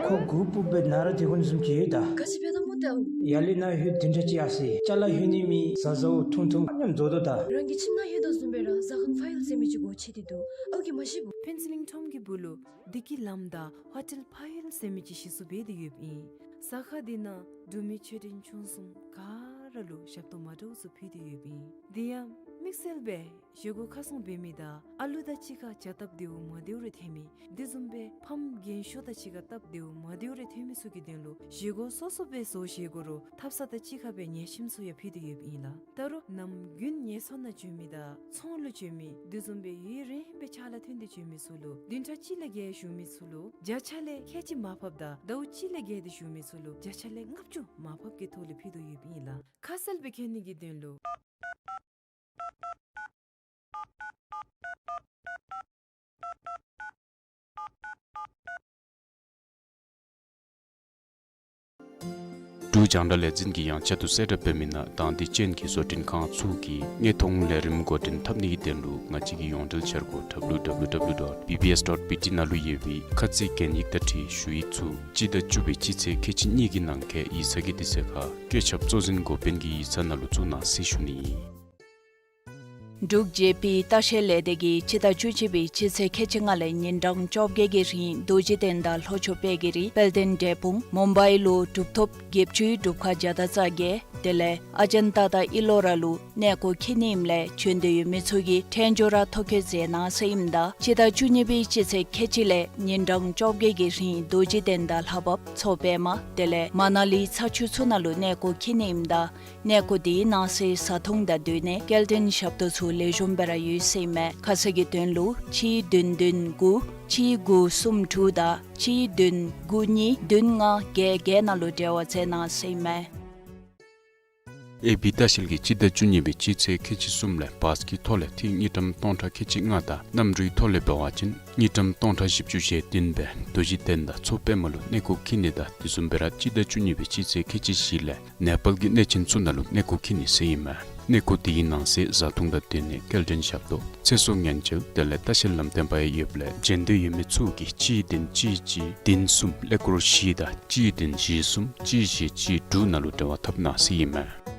ཁོ་གུ་པུ་པེ་ན་ར་དེ་ཁོན་སུམ་ཅིག་ཡོད་ད། ག་ཅི་པེ་ད་མོ་ཏེ་ཨའུ། ཡར་ལས་ནཱ་ལྷོད་དེ་འདྲ་ཅིག་ཡར་སོ་ཡི། ཅ་ལ་ལྷོད་ནི་མེད་ཟ་ཟཝ་ཐུང་ཐུང་མཉམ་བཟོ་དོ་ད། རང་གི་ཁྱིམ་ནང་ལྷོད་དོ་བཟུམ་སྦེ་ར་ཟ་ཁང་ཕ་ཡུལ་ཟེར་མི་ཅིག་སྒོ་ཕྱེ་སྟེ་འདུག། ཨའུ་གིས་མ་ཤེས་བུ། ཕེན་སི་ལིང་ཁྲོམ་གྱི་སྦུག་ལུ་བདེ་སྐྱིད་ལམ་དང་ཧོ་ཊེལ་ཕ་ཡུལ་ཟེར་མི་ཅིག་གཞི་བཙུགས་འབད་དེ་ཡོདཔ་ཨིན། ཟ་ཁང་འདི་ནང་འབྲུག་མི་ཆོས་ལྡན་ཆུང་གསུམ་ག་ར་ལུ་ཞབས་ཏོག་མ་འདྲཝ་ཚུ་ཕུལ་ཏེ་ཡོདཔ་ཨིན། དེ་ཡང་དམིགས་བསལ་སྦེ་བཞེས་སྒོ་ཁ་སྲུང་འབད་མི་དང་ཨ་ལུ་དང་གཅིག་ཁར་བྱ་སྟབས་བདེཝ་མ་བདེཝ་རེ་ཐོན་མི་དེ་བཟུམ་སྦེ་ཕམ་རྒན་ཤོས་དང་གཅིག་ཁར་སྟབས་བདེཝ་མ་བདེཝ་རེ་ཐོན་མི་ཚུ་གི་དོན་ལུ་བཞེས་སྒོ་སོ་སོ་སྦེ་བཟོ་བཞེས་སྒོ་རུང་ཐབ་ཚང་དང་གཅིག་ཁར་སྦེ་ཉལ་ཁྱིམ་ཚུ་ཡང་ཕུལ་ཏེ་ཡོདཔ་ཨིན་ལགས། ད་རུང་ནམ་རྒྱུན་ངལ་འཚོ་ནང་འགྱོ་མི་དང་ཚོང་ལུ་འགྱོ་མི་དེ་བཟུམ་སྦེ་ཡུན་རིངམོ་སྦེ་ཕྱག་ལཱ་ཐོན་ཏེ་འགྱོ་མི་ཚུ་ལུ་བདུན་ཕྲག་གཅིག་ལས་བརྒལ་བཞུགས་མི་ཚུ་ལུ་བརྒྱ་ཆ་ལས་ཁལ་གཅིག་མར་ཕབ་དང་ཟླཝ་གཅིག་ལས་བརྒལ་ཏེ་བཞུགས་མི་ཚུ་ལུ་བརྒྱ་ཆ་ལས་ལྔ་བཅུ་མར་ཕབ་ཀྱི་ཐོག་ལས་ཕུལ་དོ་ཡོདཔ་ཨིན་ལགས། ཁ་གསལ་སྦེ་མཁྱེན་ནི་གི་དོན་ལུ། འབྲུག་རྒྱང་བསྒྲགས་ལས་འཛིན་གྱིས་ཡང་བསྐྱར་དུ་གསལ་བསྒྲགས་འབད་མི་ནང་དང་འདོད་ཅན་གྱི་བཟོ་སྐྲུན་ཁང་ཚུ་གིས་དངོས་མཐོང་ལས་རིམ་འགོ་འདྲེན་འཐབ་ནི་གི་དོན་ལུ་ང་བཅས་ཀྱི་ཡོངས་འབྲེལ་འཆར་སྒོ་W W W dot B B S dot B T ནང་ལུ་ཡོད་པའི་ཁ་ཙ་གན་ཡིག་དང་འཁྲིལ་ཞུ་ཡིག་ཚུ་སྤྱི་ཟླ་བཅུ་པའི་སྤྱི་ཚེས་ཁལ་གཅིག་གཉིས་ཀྱི་ནང་འཁོད་ཡིག་ཚང་གི་དུས་ཚོད་ཁར་བཀོད་ཁྱབ་གཙོ་འཛིན་འགོ་དཔོན་གྱི་ཡིག་ཚང་ནང་ལུ་བཙུགས་གནང་ཟེར་ཞུ་ནི་ཨིན། འབྲུག་ཇེ་པི་ལྟ་བཤལ་ལས་སྡེ་གིས་སྤྱི་ཟླ་བཅུ་གཅིག་པའི་སྤྱི་ཚེས་ཁལ་གཅིག་ལྔ་ལས་ཉིན་གྲངས་བཅོ་བརྒྱད་ཀྱི་རིང་རྡོ་རྗེ་གདན་དང་ལྷོ་ཕྱོགས་དཔལ་གྱི་རི་དཔལ་ལྡན་འབྲས་སྤུངས་མུམ་བའི་ལུ་གྲུབ་ཐོབ་བརྒྱད་ཅུའི་སྒྲུབ་ཁང་བརྒྱ་དང་རྩ་བརྒྱད་དེ་ལས་ཨ་ཇན་ཏ་དང་ཨི་ལོ་ར་ལུ་གནས་སྐོར་འཁྱིད་ནི་ཨིནམ་ལས་བྱོན་འདོད་ཡོད་མི་ཚུ་གིས་འཕྲལ་མགྱོགས་ར་ཐོ་བཀོད་མཛད་གནང་ཟེར་ཨིནམ་ད་སྤྱི་ཟླ་བཅུ་གཉིས་པའི་སྤྱི་ཚེས་ཁལ་གཅིག་ལས་ཉིན་གྲངས་བཅོ་བརྒྱད་ཀྱི་རིང་རྡོ་རྗེ་གདན་དང་ལྷ་བབས་མཚོ་པདྨ་དེ་ལས་མ་ན་ལི་ཚ་ཆུ་ཚུ་ནང་ལུ་གནས་སྐོར་འཁྱིད་ནི་ཨིནམ་ད་གནས་སྐོར་དེའི་ནང་གསེས་བཟའ་འཐུང་དང་སྡོད་གནས་སྐྱེལ་འདྲེན་ཞབས་ཏོག་ཚུ་ལེགས་ཤོམ་སྦེ་ར་ཡོད་ཟེར་ཨིན་མས། ཁ་གསལ་གྱི་དོན་ལུ་གཅིག་བདུན་བདུན་དགུ་གཅིག་དགུ་གསུམ་དྲུག་དང་གཅིག་བདུན་དགུ་གཉིས་བདུན་ལྔ་བརྒྱད་བརྒྱད་ནང་ལུ་འབྲེལ་བ་མཛད་གནང་ཟེར་ཨིན་མས། ཨེ་བི་ལྟ་བཤལ་གྱིས་སྤྱི་ཟླ་བཅུ་གཉིས་པའི་སྤྱི་ཚེས་ཁལ་གཅིག་གསུམ་ལས་བཱས་ཀྱི་ཐོག་ལས་ཐིག་དངུལ་ཀྲམ་སྟོང་ཕྲག་ཁལ་གཅིག་ལྔ་དང་གནམ་གྲུའི་ཐོག་ལས་འབད་བ་ཅིན་དངུལ་ཀྲམ་སྟོང་ཕྲག་བཞི་བཅུ་ཞེ་བདུན་སྦེ་རྡོ་རྗེ་གདན་དང་མཚོ་པདྨ་ལུ་གནས་སྐོར་འཁྱིད་ནི་དང་དེ་བཟུམ་སྦེ་ར་སྤྱི་ཟླ་བཅུ་གཉིས་པའི་སྤྱི་ཚེས་ཁལ་གཅིག་བཞི་ལས་ནེ་པཱལ་གྱི་གནས་ཆེན་ཚུ་ནང་ལུ་གནས་སྐོར་འཁྱིད་ནི་ཟེར་ཨིན་མས། གནས་སྐོར་དེའི་ནང་གསེས་བཟའ་འཐུང་དང་སྡོད་གནས་སྐྱེལ་འདྲེན་ཞབས་ཏོག་ཚེ་སྲོག་ཉེན་བཅོལ་དེ་ལས་ལྟ་བཤལ་ལམ་སྟོན་པ་ཡང་ཡོདཔ་ལས་བྱོན་འདོད་ཡོད་མི་ཚུ་གིས་གཅིག་བདུན་གཅིག་གཅིག་བདུན་གསུམ་ཀླད་ཀོར་བཞི་དང་གཅིག་བདུན་བཞི་གསུམ་གཅིག་བཞི་གཅིག་དྲུག་ནང་ལུ་འབྲེལ་བ་འཐབ་གནང་ཟེར་ཨིན་མས།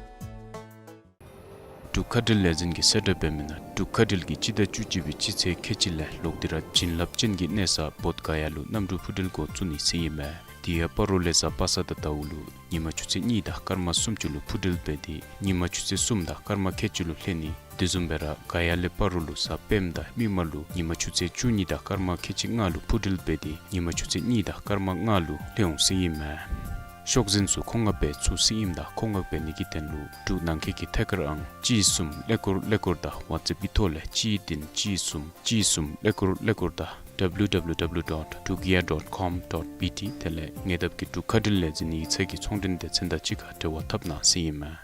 འབྲུག་མཁའ་འགྲུལ་ལས་འཛིན་གྱིས་གསལ་བསྒྲགས་འབད་མི་ནང་འབྲུག་མཁའ་འགྲུལ་གྱིས་སྤྱི་ཟླ་བཅུ་གཅིག་པའི་སྤྱི་ཚེས་ཁལ་གཅིག་ལས་ལོག་སྟེ་ར་བྱིན་རླབས་ཅན་གྱི་གནས་ས་བོདྷ་ག་ཡ་ལུ་གནམ་གྲུ་འཕུར་འགྲུལ་འགོ་བཙུགས་ནི་ཟེར་ཨིན་མས། དེ་ཡང་སྤ་རོ་ལས་གཟའ་པ་སངས་དང་ཟླ་བ་ལུ་ཉིན་མ་ཆུ་ཚོད་གཉིས་དང་སྐར་མ་སུམ་ཅུ་ལུ་འཕུར་འགྲུལ་འབད་དེ་ཉིན་མ་ཆུ་ཚོད་གསུམ་དང་སྐར་མ་ཁལ་གཅིག་ལུ་ལྷོད་ནི། དེ་བཟུམ་སྦེ་ར་ག་ཡ་ལས་སྤ་རོ་ལུ་གཟའ་སྤེནམ་དང་མིག་དམར་ལུ་ཉིན་མ་ཆུ་ཚོད་བཅུ་གཉིས་དང་སྐར་མ་ཁལ་གཅིག་ལྔ་ལུ་འཕུར་འགྲུལ་འབད་དེ་ཉིན་མ་ཆུ་ཚོད་གཉིས་དང་སྐར་མ་ལྔ་ལུ་ལྷོད་འོང་ཟེར་ཨིན་མས། ཤོག་འཛིན་ཚུ་མཁོ་མངགས་འབད་ཚུགས་ཟེར་ཨིནམ་ད་མཁོ་མངགས་འབད་ནི་གི་དོན་ལུ་འབྲུག་ནང་འཁོད་ཀྱི་ཐད་ཀར་ཨང་གཅིག་གསུམ་ཀླད་ཀོར་ཀླད་ཀོར་དང་ཝཊས་ཨེཔ་གི་ཐོག་ལས་གཅིག་བདུན་གཅིག་གསུམ་གཅིག་གསུམ་ཀླད་ཀོར་ཀླད་ཀོར་དང་W W W dot dukia dot com dot B T དེ་ལས་ཉེ་འདབས་ཀྱི་འབྲུག་མཁའ་འགྲུལ་ལས་འཛིན་ཡིག་ཚང་གི་ཚོང་འབྲེལ་སྡེ་ཚན་དང་གཅིག་ཁར་འབྲེལ་བ་འཐབ་གནང་ཟེར་ཨིན་མས།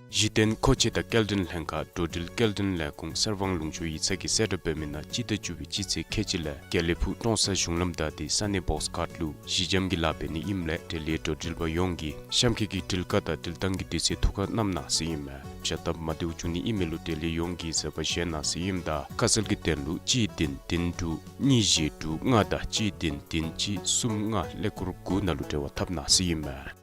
གཞི་རྟེན་མཁོ་ཆས་དང་སྐྱེལ་འདྲེན་ལྷན་ཁག་འགྲོ་འགྲུལ་སྐྱེལ་འདྲེན་ལས་ཁུངས་གསར་སྤང་ལུང་ཕྱོགས་ཡིག་ཚང་གིས་གསལ་བསྒྲགས་འབད་མི་ནང་སྤྱི་ཟླ་བཅུ་པའི་སྤྱི་ཚེས་ཁལ་གཅིག་ལས་དགེ་ལེགས་ཕུག་ཀྲོང་གསར་གཞུང་ལམ་བདའ་སྟེ་ས་གནས་བོགས་ཁཊ་ལུ་གཞི་འགྱམ་གྱི་ལཱ་འབད་ནི་ཨིནམ་ལས་འབྲེལ་ཡོད་འགྲོ་འགྲུལ་པ་ཡོངས་ཀྱིས་གཤམ་འཁོད་ཀྱི་འགྲུལ་བཀག་དང་འགྲུལ་བཏང་གི་དུས་ཚོད་ཐུགས་ཁར་བསྣམ་གནང་ཟེར་ཨིན་མས། བྱ་སྟབས་མ་བདེཝ་བྱུང་ནི་ཨིན་མི་ལུ་འབྲེལ་ཡོད་ཡོངས་ཀྱིས་བཟོད་པ་བཞེས་གནང་ཟེར་ཨིནམ་ད་ཁ་གསལ་གྱི་དོན་ལུ་གཅིག་བདུན་བདུན་དྲུག་གཉིས་བཞི་དྲུག་ལྔ་དང་གཅིག་བདུན་བདུན་གཅིག་གསུམ་ལྔ་ཀླད་ཀོར་དགུ་ནང་ལུ་འབྲེལ་བ་འཐབ་གནང་ཟེར་ཨིན་མས།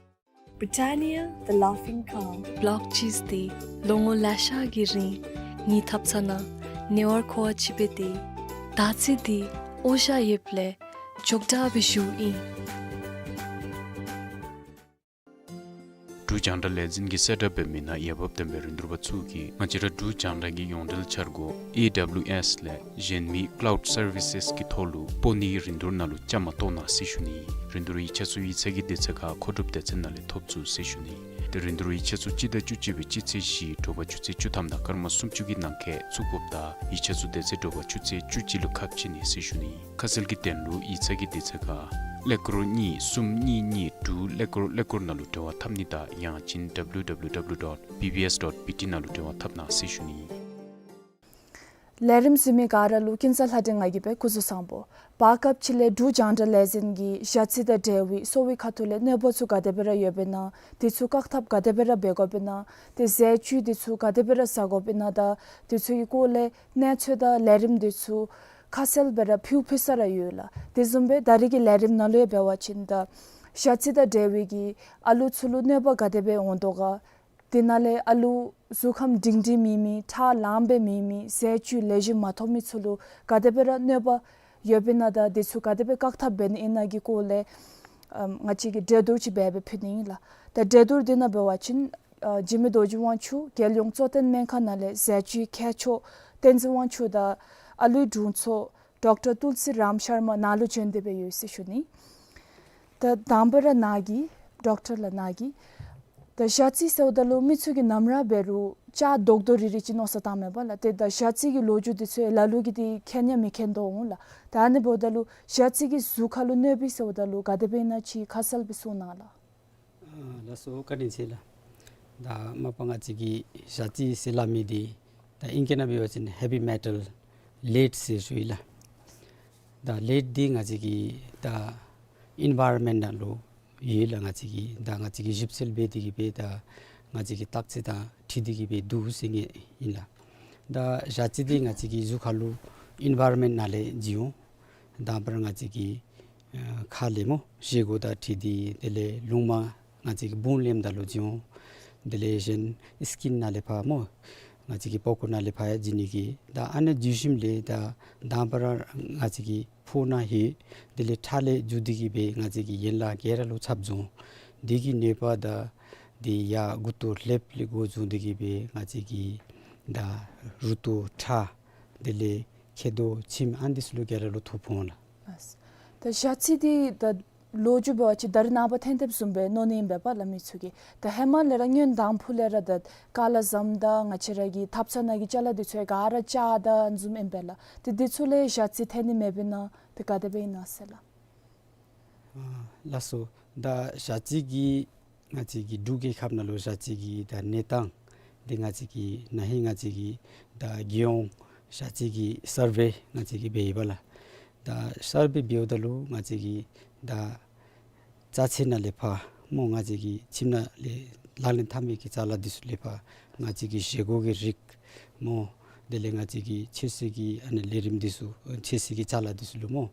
Britannia, the Laughing Cow. Block cheese འདི་ལོ་ངོ་ལེ་ཤ་གི་རིང་ངེའི་ཐབ་ཚང་ནང་ཉེ་བར་མཁོ་བ་ཅིག་སྦེ་སྡོད། ད་ཅི་འདི་འོ་ཞ་ཡོདཔ་ལས་མགྱོགས་དྲགས་སྦེ་ཞུཝ་ཨིན། འབྲུག་རྒྱང་བསྒྲགས་ལས་འཛིན་གྱིས་གསལ་བསྒྲགས་འབད་མི་ནང་འོས་འབབ་ལྡན་པའི་རིན་བསྡུར་པ་ཚུ་གིས་ང་བཅས་ར་འབྲུག་རྒྱང་བསྒྲགས་ཀྱི་ཡོངས་འབྲེལ་འཆར་སྒོ་ཨེ་ཌབ་ལིའུ་ཨེསི་ལས་གཞན་མི་ཀླའུཌ་སར་བི་སེསི་གི་ཐོག་ལུ་སྤོ་ནིའི་རིན་བསྡུར་ནང་ལུ་བཅའ་མར་གཏོགས་གནང་ཟེར་ཞུ་ནི། རིན་བསྡུར་ཡིག་ཆ་ཚུ་ཡིག་ཚང་གི་དུས་ཚོད་ཁར་མཁོ་སྒྲུབ་སྡེ་ཚན་ནང་ལས་ཐོབ་ཚུགས་ཟེར་ཞུ་ནི། ཏེ་རིན་བསྡུར་ཡིག་ཆ་ཚུ་སྤྱི་ཟླ་བཅུ་གཅིག་པའི་སྤྱི་ཚེས་བཞི་དྲོ་པ་ཆུ་ཚོད་བཅུ་ཐམ་དང་སྐར་མ་སུམ་ཅུ་གི་ནང་འཁོད་བཙུགས་དགོཔ་དང་ཡིག་ཆ་ཚུ་དེ་ཚེ་དྲོ་པ་ཆུ་ཚོད་བཅུ་གཅིག་ལུ་ཁ་ཕྱེ་ནི་ཟེར་ཞུ་ནི། ཁ་གསལ་གྱི་དོན་ལུ་ཡིག་ཚང་གི་དུས་ཚོད་ཁར་ཀླད་ཀོར་གཉིས་གསུམ་གཉིས་གཉིས་དྲུག་ཀླད་ཀོར་ཀླད་ཀོར་ནང་ལུ་འབྲེལ་བ་འཐབ་ནི་དང་ཡང་ཅིན་W W W dot B B S dot B T ནང་ལུ་འབྲེལ་བ་འཐབ་གནང་ཟེར་ཞུ་ནི། ལས་རིམ་གཟིགས་མི་ག་ར་ལུ་ཀུན་བཟང་ལྷ་སྒྲོན་ང་གིས་སྦེ་སྐུ་གཟུགས་བཟང་པོ། བར་སྐབས་ཅིག་ལས་འབྲུག་རྒྱང་བསྒྲགས་ལས་འཛིན་གྱིས་ཞ་རྩི་དང་འབྲེལ་བའི་གསོ་བའི་ཁ་ཐུག་ལས་གནོད་པ་ཚུ་ག་དེ་སྦེ་ར་ཡོདཔ་ཨིན་ན། དེ་ཚུ་བཀག་ཐབས་ག་དེ་སྦེ་ར་འབད་དགོཔ་ཨིན་ན། ཏེ་ཟས་བཅུད་དེ་ཚུ་ག་དེ་སྦེ་ར་ཟ་དགོཔ་ཨིན་ན་དང་དེ་ཚུ་གི་སྐོར་ལས་གནས་ཚུལ་དང་ལས་རིམ་དེ་ཚུ་ཁ་གསལ་སྦེ་ར་ཕུལ་ཕུལ་ས་ར་ཡོད་ལགས། དེ་བཟུམ་སྦེ་ད་རེས་ཀྱི་ལས་རིམ་ནང་ལུ་ཡང་འབད་བ་ཅིན་ད་ཞ་རྩི་དང་འབྲེལ་བའི་གི་ཨ་ལུ་ཚུ་ལུ་གནོད་པ་ག་དེ་སྦེ་འོང་དོ་ག། དེ་ནང་ལས་ཨ་ལུ་གཟུགས་ཁམས་སྒྲིང་སྒྲིང་མེད་མི་ཁྲག་ལངམ་སྦེ་མེད་མི་ཟས་བཅུད་ལེགས་ཤོམ་མ་ཐོབ་མི་ཚུ་ལུ་ག་དེ་སྦེ་ར་གནོད་པ་ཡོདཔ་ཨིན་ན་དང་དེ་ཚུ་ག་དེ་སྦེ་བཀག་ཐབས་འབད་ནི་ཨིན་ན་གི་སྐོར་ལས་ཨམ་ང་བཅས་ཀྱིས་གྲོས་བསྡུར་ཅིག་འབད་སྦེ་ཕུལ་ནི་ཨིན་ལགས། ད་གྲོས་བསྡུར་དེ་ནང་འབད་བ་ཅིན་ཨ་འཇིགས་མེད་རྡོ་རྗེ་དབང་ཕྱུག་རྒྱལ་ཡོངས་གཙོ་བསྟེན་སྨན་ཁང་ནང་ལས་ཟས་བཅུད་མཁས་མཆོག་བསྟན་འཛིན་དབང་ཕྱུག་དང་ཨ་ལུའི་དྲུང་འཚོ་ཌོག་ཊར་ཏུལ་སི་རམ་ཤར་མ་ནཱ་ལུ་བྱོན་ཏེ་སྦེ་ཡོད་ཟེར་ཞུ་ནི། ད་དང་པ་ར་ནཱ་གིས་ཌོག་ཊར་ལགས་ནཱ་གིས་ད་ཞ་རྩི་ཟེརཝ་ད་ལུ་མི་ཚུ་གིས་ནམ་ར་འབད་རུང་ཅ་རྡོག་རྡོག་རིལ་རི་ཅིག་མནོ་བསམ་བཏངམ་མས་པ་ལགས། ཏེ་ད་ཞ་རྩི་གི་ལོ་རྒྱུས་དེ་ཚུ་ལ་ལུ་གིས་འདི་མཁྱེན་ཡང་མི་མཁྱེན་དོ་འོང་ལགས། ད་ཨ་ནི་འབདཝ་ད་ལུ་ཞ་རྩི་གིས་གཟུགས་ཁར་ལུ་གནོད་པས་ཟེརཝ་ད་ལུ་ག་དེ་སྦེ་ཨིན་ན་ཅིག་ཁ་གསལ་སྦེ་གསུང་གནང་ལགས། ཨ་ལགས་སོ། བཀའ་དྲིན་ཆེ་ལགས། ད་མ་པ་ང་བཅས་ཀྱི་ཞ་རྩི་ཟེར་སླབ་མི་འདི་ད་ཨིང་སྐད་ནང་འབད་བ་ཅིན་ཧེ་བི་མེ་ཊལ་ལེཌ་ཟེར་ཞུ་ཡི་ལགས། ད་ལེཌ་འདི་ང་བཅས་ཀྱི་ད་ཨིན་ཝའི་རོན་མེནཊ་ནང་ལུ་ཡོད་ལགས། ང་བཅས་ཀྱི་ད་ང་བཅས་ཀྱིས་ཞིབ་འཚོལ་འབད་དེ་གིས་སྦེ་ད་ང་བཅས་ཀྱི་བརྟག་དཔྱད་དང་འཁྲིལ་ཏེ་གིས་སྦེ་འདུག་ཟེར་ངེས་ཨིན་ལགས། ད་ཞ་རྩི་འདི་ང་བཅས་ཀྱི་གཟུགས་ཁར་ལུ་ཨིན་ཝའི་རོན་མེནཊ་ནང་ལས་བྱུང་། དང་པ་ར་ང་བཅས་ཀྱི་ཨ་ཁ་ལས་སྨོ་བཞེས་སྒོ་དང་འཁྲིལ་ཏེ་དེ་ལས་ལུང་མ་ང་བཅས་ཀྱི་བུང་ལེནམ་ད་ལུ་བྱུང་། དེ་ལས་གཞན་སི་ཀིན་ནང་ལས་ཕར་སྨོ་ང་བཅས་ཀྱི་པགས་ཀོ་ནང་ལས་ཕར་ཡང་བྱུང་ནི་གི་ད་ཨ་ནི་བྱུང་ཞིནམ་ལས་ད་དང་པ་ར་ང་བཅས་ཀྱི་ཕོཝ་ནང་ལྷོད། དེ་ལས་ཁྲག་ལས་འགྱོ་སྟེ་གིས་སྦེ་ང་བཅས་ཀྱི་ཡན་ལག་ག་ར་ལུ་ཚབ་འགྱོ། དེ་གི་ནད་པ་ད་དེ་ཡར་མགུ་ཏོ་ལྷེབ་ལས་འགོ་བཟུང་སྟེ་གིས་སྦེ་ང་བཅས་ཀྱི་ད་རུ་ཏོ་ཁྲག་དེ་ལས་མཁལ་རྡོག་མཆིནམ་ཨ་ནི་ཚུ་ལུ་ག་ར་ལུ་ཐོབ་འོང་ལགས། ལགས། ད་ཞ་རྩི་འདི་ད་ལོ་རྒྱུས་འབད་བ་ཅིན་ད་རེས་ནངས་པ་ཐོན་ཐོནམ་བཟུམ་སྦེ་མནོ་ནི་ཨིན་པས་པ་ལགས་མི་ཚུ་གིས། ད་ཧེ་མ་ལས་ར་སྔོན་དང་ཕུ་ལས་ར་ད་ཀ་ལ་བཟུམ་དང་ང་བཅས་ར་གི་ཐབ་ཚང་ནང་གི་ཅ་ལ་འདི་ཚུ་ག་ར་ཅ་དང་བཟུམ་ཨིན་པས་ལགས། ཏེ་འདི་ཚུ་ལས་ཞ་རྩི་ཐོན་ནི་མེདཔ་ཨིན་ན་ཏེ་ག་དེ་སྦེ་ཨིན་ན་ཟེར་ལགས། ཨ་ལགས་སོ། ད་ཞ་རྩི་གི་ང་བཅས་ཀྱི་འབྲུག་རྒྱལ་ཁབ་ནང་ལུ་ཞ་རྩི་གི་ད་གནས་སྟངས་འདི་ང་བཅས་ཀྱིས་ན་ཧིང་ང་བཅས་ཀྱིས་ད་རྒྱལ་ཡོངས་ཞ་རྩི་གི་སར་ཝེ་ང་བཅས་ཀྱིས་འབད་ཡི་པ་ལགས། ད་སར་ཝེ་འབདཝ་ད་ལུ་ང་བཅས་ཀྱི་ད་ཅ་ཆས་ནང་ལས་ཕར་སྨོ་ང་བཅས་ཀྱི་ཁྱིམ་ནང་ལས་ལག་ལེན་འཐབ་མི་གི་ཅ་ལ་འདི་ཚུ་ལས་ཕར་ང་བཅས་ཀྱི་བཞེས་སྒོ་གི་རིགས་སྨོ། དེ་ལས་ང་བཅས་ཀྱི་ཆོས་སྲིད་ཀྱི་ཨ་ནི་ལས་རིམ་འདི་ཚུ་ཆོས་སྲིད་ཀྱི་ཅ་ལ་འདི་ཚུ་ལུ་སྨོ།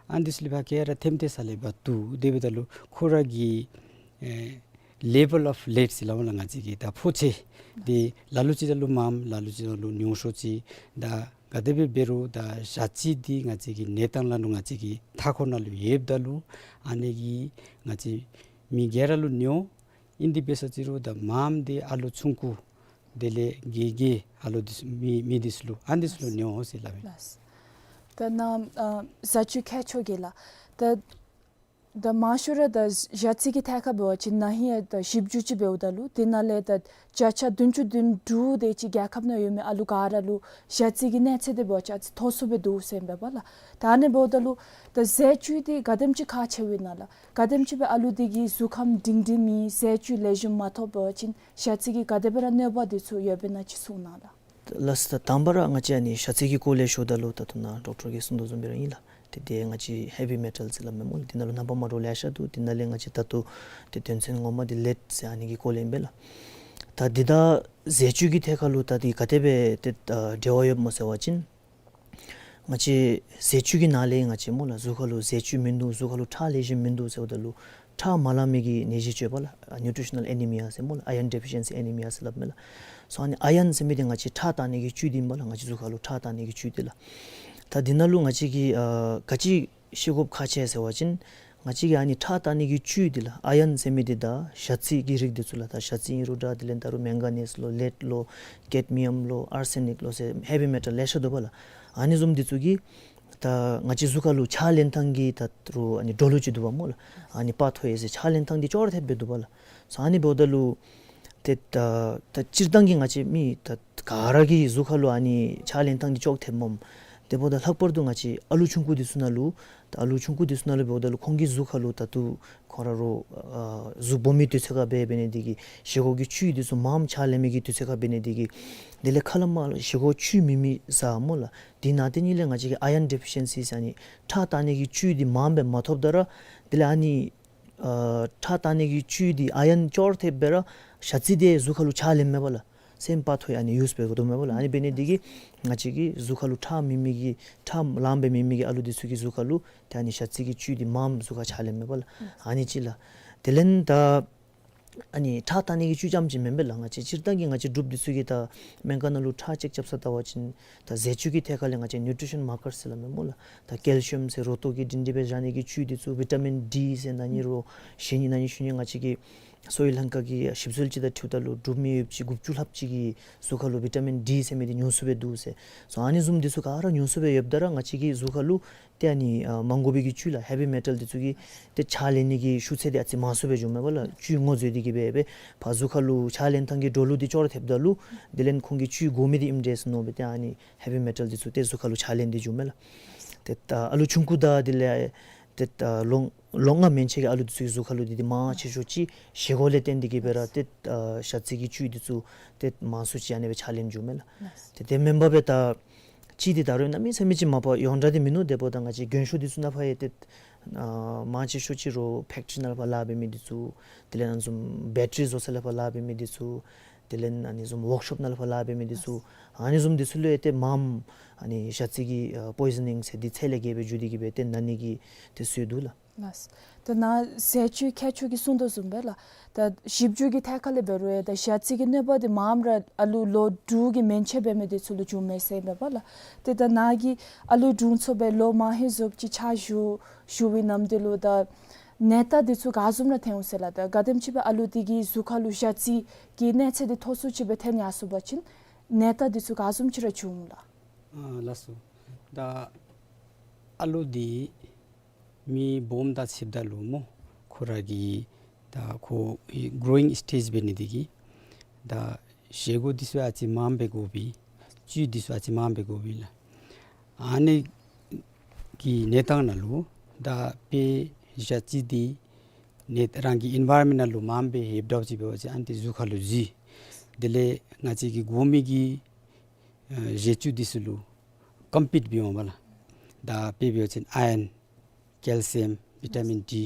ཨ་ནི་འདི་ཚུ་ལས་ཕར་ག་ར་ཐེམ་ཐེ་ས་ལས་ཕར་བཏུབ། དེ་འབདཝ་ད་ལུ་ཁོ་ར་གི་ཨེ་ལེ་བཱལ་ཨོཕ་ལེཌ་ཟེར་སླབ་མས་ལགས། ང་བཅས་ཀྱི་ད་ཕོ་ཆེ་འདི་ལ་ལུ་ཅིག་ད་ལུ་མངམ་ལ་ལུ་ཅིག་ད་ལུ་ཉུང་ཤོས་ཅིག། ད་ག་དེ་སྦེ་འབད་རུང་ད་ཞ་རྩི་འདི་ང་བཅས་ཀྱི་གནས་སྟངས་ལ་ལུ་ང་བཅས་ཀྱི་མཐའ་འཁོར་ནང་ལུ་ཡོདཔ་ད་ལུ་ཨ་ནི་གིས་ང་བཅས་མི་ག་ར་ལུ་ཉོ། ཨིན་དེ་འབད་ས་ཅིག་རུང་ད་མངམ་འདི་ཨ་ལོ་ཆུང་ཀུ་དེ་ལས་རྒས་རྒས་ཨ་ལོ་འདི་ཚུ་མི་མི་འདི་ཚུ་ལུ་ཨ་ནི་འདི་ཚུ་ལུ་ཉོ་ཟེར་སླབ་ཨིན། ལགས། ད་ནཱ་ཨ་ཟས་བཅུད་མཁས་མཆོག་གིས་ལགས། ད་ ད་མང་ཤོས་ར་ད་ཞ་རྩི་གི་ཐད་ཁར་འབད་བ་ཅིན་ན་ཧིང་ཡང་ད་ཞིབ་འཇུག་ཅིག་འབདཝ་ད་ལུ་དེ་ནང་ལས་ད་བརྒྱ་ཆ་བདུན་ཅུ་དོན་དྲུག་དེ་ཅིག་རྒྱལ་ཁབ་ནང་ཡོད་མི་ཨ་ལུ་ག་ར་ལུ་ཞ་རྩི་གི་གནས་ཚད་དེ་འབད་བ་ཅིན་ཨ་ཙི་མཐོ་སུ་སྦེ་འདུག་ཟེར་ཨིན་པས་ལགས། ད་ཨ་ནི་འབདཝ་ད་ལུ་ད་ཟས་བཅུད་དེ་ག་དེམ་ཅིག་ཁག་ཆེཝ་ཨིན་ན་ལགས། ག་དེམ་ཅིག་སྦེ་ཨ་ལུ་དེ་གིས་གཟུགས་ཁམས་སྒྲིང་སྒྲིང་མེད་ཟས་བཅུད་ལེགས་ཤོམ་མ་ཐོབ་པ་ཅིན་ཞ་རྩི་གི་ག་དེ་སྦེ་ར་གནོད་པ་དེ་ཚུ་ཡོདཔ་ཨིན་ན་ཅིག་གསུང་གནང་ལགས། ལགས་སོ། ད་དང་པ་ར་ང་བཅས་ཨ་ནི་ཞ་རྩི་གི་སྐོར་ལས་ཞུཝ་ད་ལུ་ད་ལྟོ་ནཱ་ཌོག་ཊར་གྱིས་གསུངས་དོ་བཟུམ་སྦེ་ར་ཨིན་ལགས། ཏེ་དེ་ང་བཅས་ཧེ་བི་མེ་ཊལ་ཟེར་སླབ་མས་སྨོ་ལགས། དེ་ནང་ལུ་རྣམ་པ་མ་འདྲཝ་ལེ་ཤ་འདུག། དེ་ནང་ལས་ང་བཅས་ད་ལྟོ་ཏེ་དོན་ཚན་ངོ་མ་དེ་ལེཌ་ཟེར་ཨ་ནི་གི་སྐོར་ལས་ཨིན་པས་ལགས། ད་འདི་དང་ཟས་བཅུད་ཀྱི་ཐད་ཁར་ལུ་ད་འདི་ག་དེ་སྦེ་ཏེ་ཨ་འབྲེལ་བ་ཡོདཔ་སྨོ་ཟེར་བ་ཅིན་ང་བཅས་ཟས་བཅུད་ཀྱི་ནང་ལས་ང་བཅས་སྨོ་ལགས་གཟུགས་ཁར་ལུ་ཟས་བཅུད་མིན་འདུག། གཟུགས་ཁར་ལུ་ཁྲག་ལེགས་ཤོམ་མིན་འདུག་ཟེརཝ་ད་ལུ་ཁྲག་མ་ལང་མི་གི་ནད་གཞི་ཅིག་ཡོད་པས་ལགས། ཨ་ནིའུ་ཊི་རི་ཤ་ནཱལ་ཨེ་ནི་མི་ཡ་ཟེར་སྨོ་ལགས། ཨའི་རཱན་ཌེ་ཕི་ཤན་སི་ཨེ་ནི་མི་ཡ་ཟེར་སླབ་མས་ལགས། སོ་ཨ་ནི་ཨའི་རཱན་ཟེར་མི་འདི་ང་བཅས་ཁྲག་བཏང་ནི་གི་བཅུད་འདི་ཨིན་པས་ལགས། ང་བཅས་གཟུགས་ཁར་ལུ་ཁྲག་བཏང་ནི་གི་བཅུད་འདི་ལགས། ད་འདི་ནང་ལུ་ང་བཅས་ཀྱིས་ཨ་ག་ཅི་ཤེས་དགོཔ་ཁག་ཆེ་ཟེར་བ་ཅིན་ང་བཅས་ཀྱིས་ཨ་ནི་ཁྲག་བཏང་ནི་གི་བཅུད་འདི་ལགས། ཨའི་རཱན་ཟེར་མི་འདི་དང་ཞ་རྩི་གི་རིགས་འདི་ཚུ་ལགས། ད་ཞ་རྩི་ཨིན་རུང་འདྲ། དེ་ལས་ད་རུང་མེང་ག་ནིས་ལོ་ལེཌ་ལོ་ཀེཌ་མི་ཡམ་ལོ་ཨར་སེ་ནིཀ་ལོ་ཟེར་ཧེ་བི་མེ་ཊལ་ལེ་ཤ་འདུག་པས་ལགས། ཨ་ནི་བཟུམ་འདི་ཚུ་གིས་ད་ང་བཅས་གཟུགས་ཁར་ལུ་ཕྱག་ལེན་ཐངས་ཀྱི་ད་རུང་ཨ་ནི་འགྲོ་ལུགས་ཅིག་འདུག་པ་སྨོ་ལགས། ཨ་ནི་པ་ཐོ་ཡེ་ཟེར་ཕྱག་ལེན་ཐངས་འདི་ཅོག་ར་འཐདཔ་སྦེ་འདུག་པ་ལགས། སོ་ཨ་ནི་འབདཝ་ད་ལུ་ཏེ་ད་ད་སྤྱིར་བཏང་གི་ང་བཅས་མི་ད་ག་ར་གི་གཟུགས་ཁར་ལུ་ཨ་ནི་ཕྱག་ལེན་ཐངས་འདི་ཅོག་འཐདཔ་མས། དེ་འབདཝ་ད་ལྷག་པར་དུ་ང་བཅས་ཨ་ལུ་ཆུང་ཀུ་འདི་ཚུ་ནང་ལུ་ད་ཨ་ལུ་ཆུང་ཀུ་འདི་ཚུ་ནང་ལུ་འབདཝ་ད་ལུ་ཁོང་གི་གཟུགས་ཁར་ལུ་ད་ལྟོ་ཁོང་ར་རོགས་ཨ་གཟུགས་སྦོམ་མི་དུས་ཚོད་ཁར་འབད་འབད་ནི་འདི་གིས་བཞེས་སྒོ་གི་བཅུད་འདི་ཚུ་མངམ་ཕྱག་ལེན་མི་གི་དུས་ཚོད་ཁར་འབད་ནི་འདི་གིས་དེ་ལས་ཁ་ལས་མར་བཞེས་སྒོ་བཅུད་མེད་མི་ཟ་སྨོ་ལགས། དེ་ནང་དེ་ནང་ལས་ང་བཅས་ཀྱིས་ཨའི་རཱན་ཌེ་ཕི་ཤན་སི་ཟེར་ཨ་ནི་ཁྲག་བཏང་ནི་གི་བཅུད་འདི་མངམ་སྦེ་མ་ཐོབ་ད་ར་དེ་ལས་ཨ་ནི་ཨ་ཁྲག་བཏང་ནི་གི་བཅུད་འདི་ཨའི་རཱན་ཅོག་ར་འཐདཔ་སྦེ་ར་ཞ་རྩི་འདི་གཟུགས་ཁར་ལུ་ཕྱག་ལེནམ་མས་པ་ལགས། སེམས་པ་ཐོ་ཡ་ཨ་ནི་ཡུས་འབད་དགོ་དོ་མས་པ་ལགས། ཨ་ནི་འབད་ནི་འདི་གིས་ང་བཅས་ཀྱི་གཟུགས་ཁར་ལུ་ཁྲག་མེད་མི་གི་ཁྲག་ལངམ་སྦེ་མེད་མི་གི་ཨ་ལུ་འདི་ཚུ་གི་གཟུགས་ཁར་ལུ་ཏེ་ཨ་ནི་ཞ་རྩི་གི་བཅུད་འདི་མངམ་གཟུགས་ཁར་ཕྱག་ལེནམ་མས་པ་ལགས། ཨ་ནི་གཅིག་ལགས། དེ་ལས་ད་ཨ་ནི་ཁྲག་བཏང་ནི་གི་བཅུད་རྐྱངམ་ཅིག་མེན་པས་ལགས། ང་བཅས་སྤྱིར་བཏང་གི་ང་བཅས་འབྲུགཔ་འདི་ཚུ་གིས་ད་སྨན་ཁང་ནང་ལུ་ཁྲག་ཅེཀ་རྐྱབ་ས་བལྟ་བ་ཅིན་ད་ཟས་བཅུད་ཀྱི་ཐད་ཁར་ལས་ང་བཅས་ནིའུ་ཊི་རི་ཤན་མར་ཀར་ཟེར་སླབ་མས་སྨོ་ལགས། ད་ཀེལ་ཤི་ཡམ་ཟེར་རོ་ཏོག་གི་སྒྲིང་སྒྲི་སྦེ་བཞག་ནི་གི་བཅུད་འདི་ཚུ་བི་ཊ་མིན་ཌི་ཟེར་ན་ནི་རོ་གཞེས་ནི་ན་ནི་ཞུ་ནི་ང་བཅས་ཀྱིས་སོ་ཡི་ལྷན་ཁག་གི་ཞིབ་འཚོལ་ཅིག་དང་འཁྲིལཝ་ད་ལུ་འབྲུག་མི་ཡོདཔ་ཅིག་དགུ་བཅུ་ལྷགཔ་ཅིག་གི་གཟུགས་ཁར་ལུ་བི་ཊ་མིན་ཌི་ཟེར་མི་འདི་ཉུང་སུ་སྦེ་འདུག་ཟེར། སོ་ཨ་ནི་བཟུམ་འདི་ཚུ་ག་ར་ཉུང་སུ་སྦེ་ཡོདཔ་ད་ར་ང་བཅས་ཀྱི་གཟུགས་ཁར་ལུ་ཏེ་ཨ་ནི་ཨ་མ་དགོ་པའི་གི་བཅུད་ལགས་ཧེ་བི་མེ་ཊལ་འདི་ཚུ་གིས་ཏེ་ཕྱག་ལེན་ནི་གི་ཤུགས་ཚད་འདི་ཨ་ཙི་མང་སུ་སྦེ་འགྱོཝ་མས་པ་ལགས། བཅུད་ངོ་འཛོལ་ཏེ་གི་སྦེ་སྦེ་ཕར་གཟུགས་ཁར་ལུ་ཕྱག་ལེན་ཐངས་ཀྱི་འགྲོ་ལུགས་འདི་ཅོག་ར་འཐདཔ་ད་ལུ་དེ་ལས་ཁོང་གིས་བཅུད་དགོ་མི་འདི་ཨིནམ་འདྲས་ཟེར་མནོ་སྦེ་ཏེ་ཨ་ནི་ཧེ་བི་མེ་ཊལ་འདི་ཚུ་ཏེ་གཟུགས་ཁར་ལུ་ཕྱག་ལེན་ཏེ་འགྱོཝ་མས་ལགས། ཏེ་ད་ཨ་ལུ་ཆུང་ཀུ་དང་དེ་ལས་ཏེ་ད་ལོ་ལོ་ལྔ་མན་ཆད་ཀྱི་ཨ་ལུ་འདི་ཚུ་གི་གཟུགས་ཁར་ལུ་འདི་འདི་མང་ཆེ་ཤོས་ཅིག་བཞེས་སྒོ་ལས་བརྟེན་ཏེ་གི་སྦེ་ར་ཏེ་ཨ་ཞ་རྩི་གི་བཅུད་འདི་ཚུ་ཏེ་མང་སུ་ཅིག་ཨ་ནི་སྦེ་ཕྱག་ལེན་འགྱོཝ་མས་ལགས། ཏེ་དེ་མེན་པར་སྦེ་ད་ཅིག་འདི་ད་རུང་གནམ་མེད་ས་མེད་ཅིག་མ་པ་ཡོངས་གྲགས་འདི་མིན་ནུག། དེ་འབདཝ་ད་ང་བཅས་རྒན་ཤོས་འདི་ཚུ་ནང་ཕར་ཡང་ཏེ་ཨ་མང་ཆེ་ཤོས་ཅིག་རོགས་ཕེཀ་ཊི་རི་ནང་ལས་ཕར་ལཱ་འབད་མི་འདི་ཚུ་དེ་ལས་ཨ་ནི་བཟུམ་བེ་ཊ་རི་བཟོ་ས་ལས་ཕར་ལཱ་འབད་མི་འདི་ཚུ་དེ་ལས་ཨ་ནི་བཟུམ་ཝརཀ་ཤོབ་ནང་ལས་ཕར་ལཱ་འབད་མི་འདི་ཚུ་ཨ་ནི་བཟུམ་འདི་ཚུ་ལུ་ཡང་ཏེ་མངམ་ཨ་ནི་ཞ་རྩི་གི་ཨ་པོའི་ཛ་ནིང་ཟེར་འདི་ཚད་ལས་བརྒལ་སྦེ་འགྱོ་སྟེ་གི་སྦེ་ཏེ་ན་ནི་གི་ཏེ་སྲོལ་འདུག་ལགས། ལགས། ད་ནཱ་ཟས་བཅུད་མཁས་མཆོག་གིས་གསུངས་དོ་བཟུམ་སྦེ་ལགས། ད་ཞིབ་འཇུག་གི་ཐད་ཁར་ལས་འབད་རུང་ཡང་ད་ཞ་རྩི་གི་གནོད་པ་འདི་མངམ་ར་ཨ་ལུ་ལོ་དྲུག་གི་མན་ཆད་འབད་མི་འདི་ཚུ་ལུ་བྱུངམ་མས་ཟེར་ཨིན་པས་ལགས། ཏེ་ད་ནཱ་གིས་ཨ་ལུ་དྲུང་འཚོ་སྦེ་ལོ་མང་ཧེང་བཟུམ་ཅིག་ཕྱག་ཞུ་ཞུ་བའི་ནམ་དུས་ལུ་ད་ནད་རྟགས་འདི་ཚུ་ག་བཟུམ་ར་ཐོན་འོང་ཟེར་ལགས། ད་ག་དེམ་ཅིག་སྦེ་ཨ་ལུ་འདི་གི་གཟུགས་ཁར་ལུ་ཞ་རྩི་གི་གནས་ཚད་འདི་མཐོ་སུ་ཅིག་སྦེ་ཐོན་ཡར་སོང་པ་ཅིན་ནད་རྟགས་འདི་ཚུ་ག་བཟུམ་ཅིག་ར་བྱུང་འོང་ལགས། ཨ་ལགས་སོ། ད་ཨ་ལུ་འདི་མི་སྦོམ་དང་ཕྱདཔ་ད་ལུ་སྨོ་ཁོ་ར་གི་ད་ཁོ་གི་གྲོ་ཝིང་སི་ཊེཇ་འབད་ནི་འདི་གིས་ད་བཞེས་སྒོ་འདི་ཚུ་ཨ་ཙི་མངམ་སྦེ་དགོ་པས། བཅུད་འདི་ཚུ་ཨ་ཙི་མངམ་སྦེ་དགོ་པས་ལགས། ཨ་ནི་གི་གནས་སྟངས་ནང་ལུ་ད་དཔེ་ཞ་རྩི་འདི་ནི་རང་གི་ཨེན་ཝའི་རོན་མེནཊ་ནང་ལུ་མངམ་སྦེ་ཡོདཔ་འདྲཝ་ཅིག་འབད་བ་ཅིན་ཨ་ནི་འདི་གཟུགས་ཁར་ལུ་འཛུལ། དེ་ལས་ང་བཅས་ཀྱི་དགོ་མི་གི་ཨ་བཞེས་བཅུད་འདི་ཚུ་ལུ་ཀོམ་པིཊ་འབད་འོང་པས་ལགས། ད་དཔེ་འབད་བ་ཅིན་ཨའི་རཱན་ཀེལ་ཤི་ཡམ་བི་ཊ་མིན་ཌི་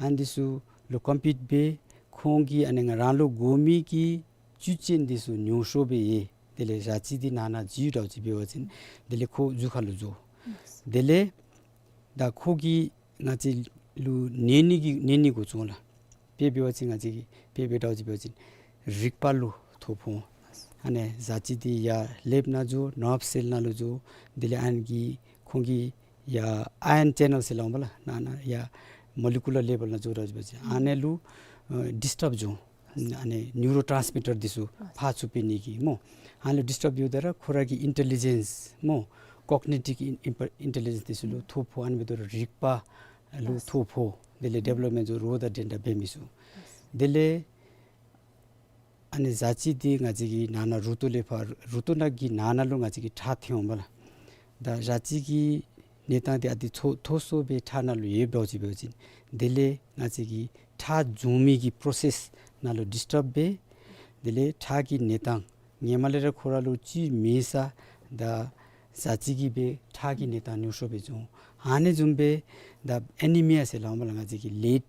ཨ་ནི་འདི་ཚུ་ལུ་ཀོམ་པིཊ་འབད་ཁོང་གིས་ཨ་ནི་ང་རང་ལུ་དགོ་མི་གི་བཅུད་ཅན་འདི་ཚུ་ཉུང་ཤོས་སྦེ་ཡོད། དེ་ལས་ཞ་རྩི་འདི་ནང་ན་འཛུལ་འདྲཝ་ཅིག་འབད་བ་ཅིན་དེ་ལས་ཁོ་གཟུགས་ཁར་ལུ་འཛུལ། དེ་ལས་ད་ཁོ་གིས་ང་བཅས་ལུ་ནད་ནི་གི་ནད་ནི་འགོ་བཙུགས་ལགས། དཔེ་འབད་བ་ཅིན་ང་བཅས་ཀྱི་དཔེ་འབད་འདྲཝ་ཅིག་འབད་བ་ཅིན་རིག་པ་ལུ་ཐོ་ཕོག། ཨ་ནི་ཞ་རྩི་འདི་ཡར་ཀླདཔ་ནང་འཛུལ། ནརབ་སེལ་ནང་ལུ་འཛུལ། དེ་ལས་ཨ་ནི་གིས་ཁོང་གིས་ཡར་ཨའི་རཱན་ཅེ་ནཱལ་ཟེར་སླབ་འོང་པས་ལགས། ནཱ་ནཱ་ཡར་མོ་ལི་ཀུ་ལར་ལེ་བཱལ་ནང་འཛུལ་འདྲཝ་ཅིག་འབད་བ་ཅིན་ཨ་ནི་ལུ་ཨ་ཌིསི་ཊརབ་འགྱོ། ཨ་ནི་ནིའུ་རོ་ཊཱན་སི་མི་ཊར་འདི་ཚུ་ཕར་ཚུར་འཕུལ་ནི་གི་སྨོ། ཨ་ནི་ལུ་ཌིསི་ཊརབ་འགྱོཝ་ད་ར་ཁོ་ར་གི་ཨིན་ཊེ་ལི་ཇེནསི་སྨོ། ཀོག་ནི་ཊིབ་ཨིན་ཨིན་ཨིན་ཊེ་ལི་ཇེནསི་འདི་ཚུ་ལུ་ཐོ་ཕོག། ཨ་ནི་འབདཝ་ད་རིག་པ་ལུ་ཐོ་ཕོག། དེ་ལས་ཌི་བེ་ལོབ་མེནཊ་ཚུ་རོགས་དང་འགྲན་ཟླ་འབད་མི་ཚུགས། དེ་ལས་ཨ་ནི་ཟ་ཅི་འདི་ང་བཅས་ཀྱི་ནང་ན་རུ་ཏོ་ལས་ཕར་རུ་ཏོ་ནང་གི་ནང་ན་ལུ་ང་བཅས་ཀྱི་ཁྲག་ཐོན་འོང་པ་ལགས། ད་ཟ་ཅི་གི་གནས་སྟངས་འདི་ཨ་འདི་མཐོ་མཐོ་སུ་སྦེ་ཁྲག་ནང་ལུ་ཡོདཔ་འདྲཝ་ཅིག་འབད་བ་ཅིན་དེ་ལས་ང་བཅས་ཀྱི་ཁྲག་འབྱུང་མི་གི་པྲོ་སེསི་ནང་ལུ་ཌིསི་ཊརབ་འབད། དེ་ལས་ཁྲག་གི་གནས་སྟངས་ཧེ་མ་ལས་ར་ཁོ་ར་ལུ་ཅིག་མེད་ས་ད་ཟ་ཅི་གིས་སྦེ་ཁྲག་གི་གནས་སྟངས་ཉུང་སུ་སྦེ་འགྱོ། ཨ་ནི་བཟུམ་སྦེ་ད་ཨེ་ནི་མི་ཡ་ཟེར་སླབ་འོང་པ་ལགས། ང་བཅས་ཀྱི་ལེཌ་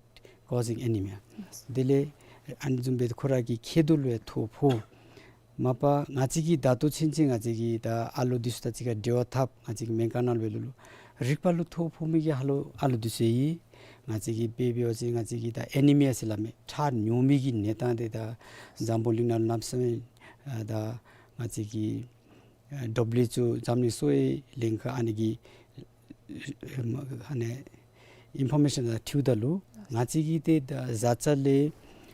ཀོ་ཟིང་ཨེ་ནི་མི་ཡ། དེ་ལས་ཨ་ནི་བཟུམ་སྦེ་ཁོ་ར་གི་མཁལ་རྡོག་ལུ་ཡང་ཐོ་ཕོག། མ་པ་ང་བཅས་ཀྱི་ད་ལྟོ་ཚུན་ཚོད་ང་བཅས་ཀྱི་ད་ཨ་ལུ་འདི་ཚུ་དང་གཅིག་ཁར་འབྲེལ་བ་འཐབ་ང་བཅས་ཀྱི་སྨན་ཁང་ནང་ལུ་འབད་རུང་རིག་པ་ལུ་ཐོ་ཕོག་མི་གི་ཧ་ལུ་ཨ་ལུ་འདི་ཚུ་ཡོད། ང་བཅས་ཀྱི་དཔེ་འབད་བ་ཅིན་ང་བཅས་ཀྱི་ད་ཨེ་ནི་མི་ཡ་ཟེར་སླབ་མི་ཁྲག་ཉུང་མི་གི་གནས་སྟངས་འདི་ད་འཛམ་བུ་གླིང་ནང་ལུ་གནམ་མེད་ས་མེད་ཨ་ད་ང་བཅས་ཀྱི་ཨ་ཌབ་ལུ་ཨེཆ་ཨོ་འཛམ་གླིང་གསོ་བའི་ལྷན་ཁག་ཨ་ནི་གི་ཨ་ནི་ཨིན་ཕོར་མེ་ཤཱན་དང་འཁྲིལཝ་ད་ལུ་ང་བཅས་ཀྱི་ཏེ་ད་བཟའ་ཚང་ལས་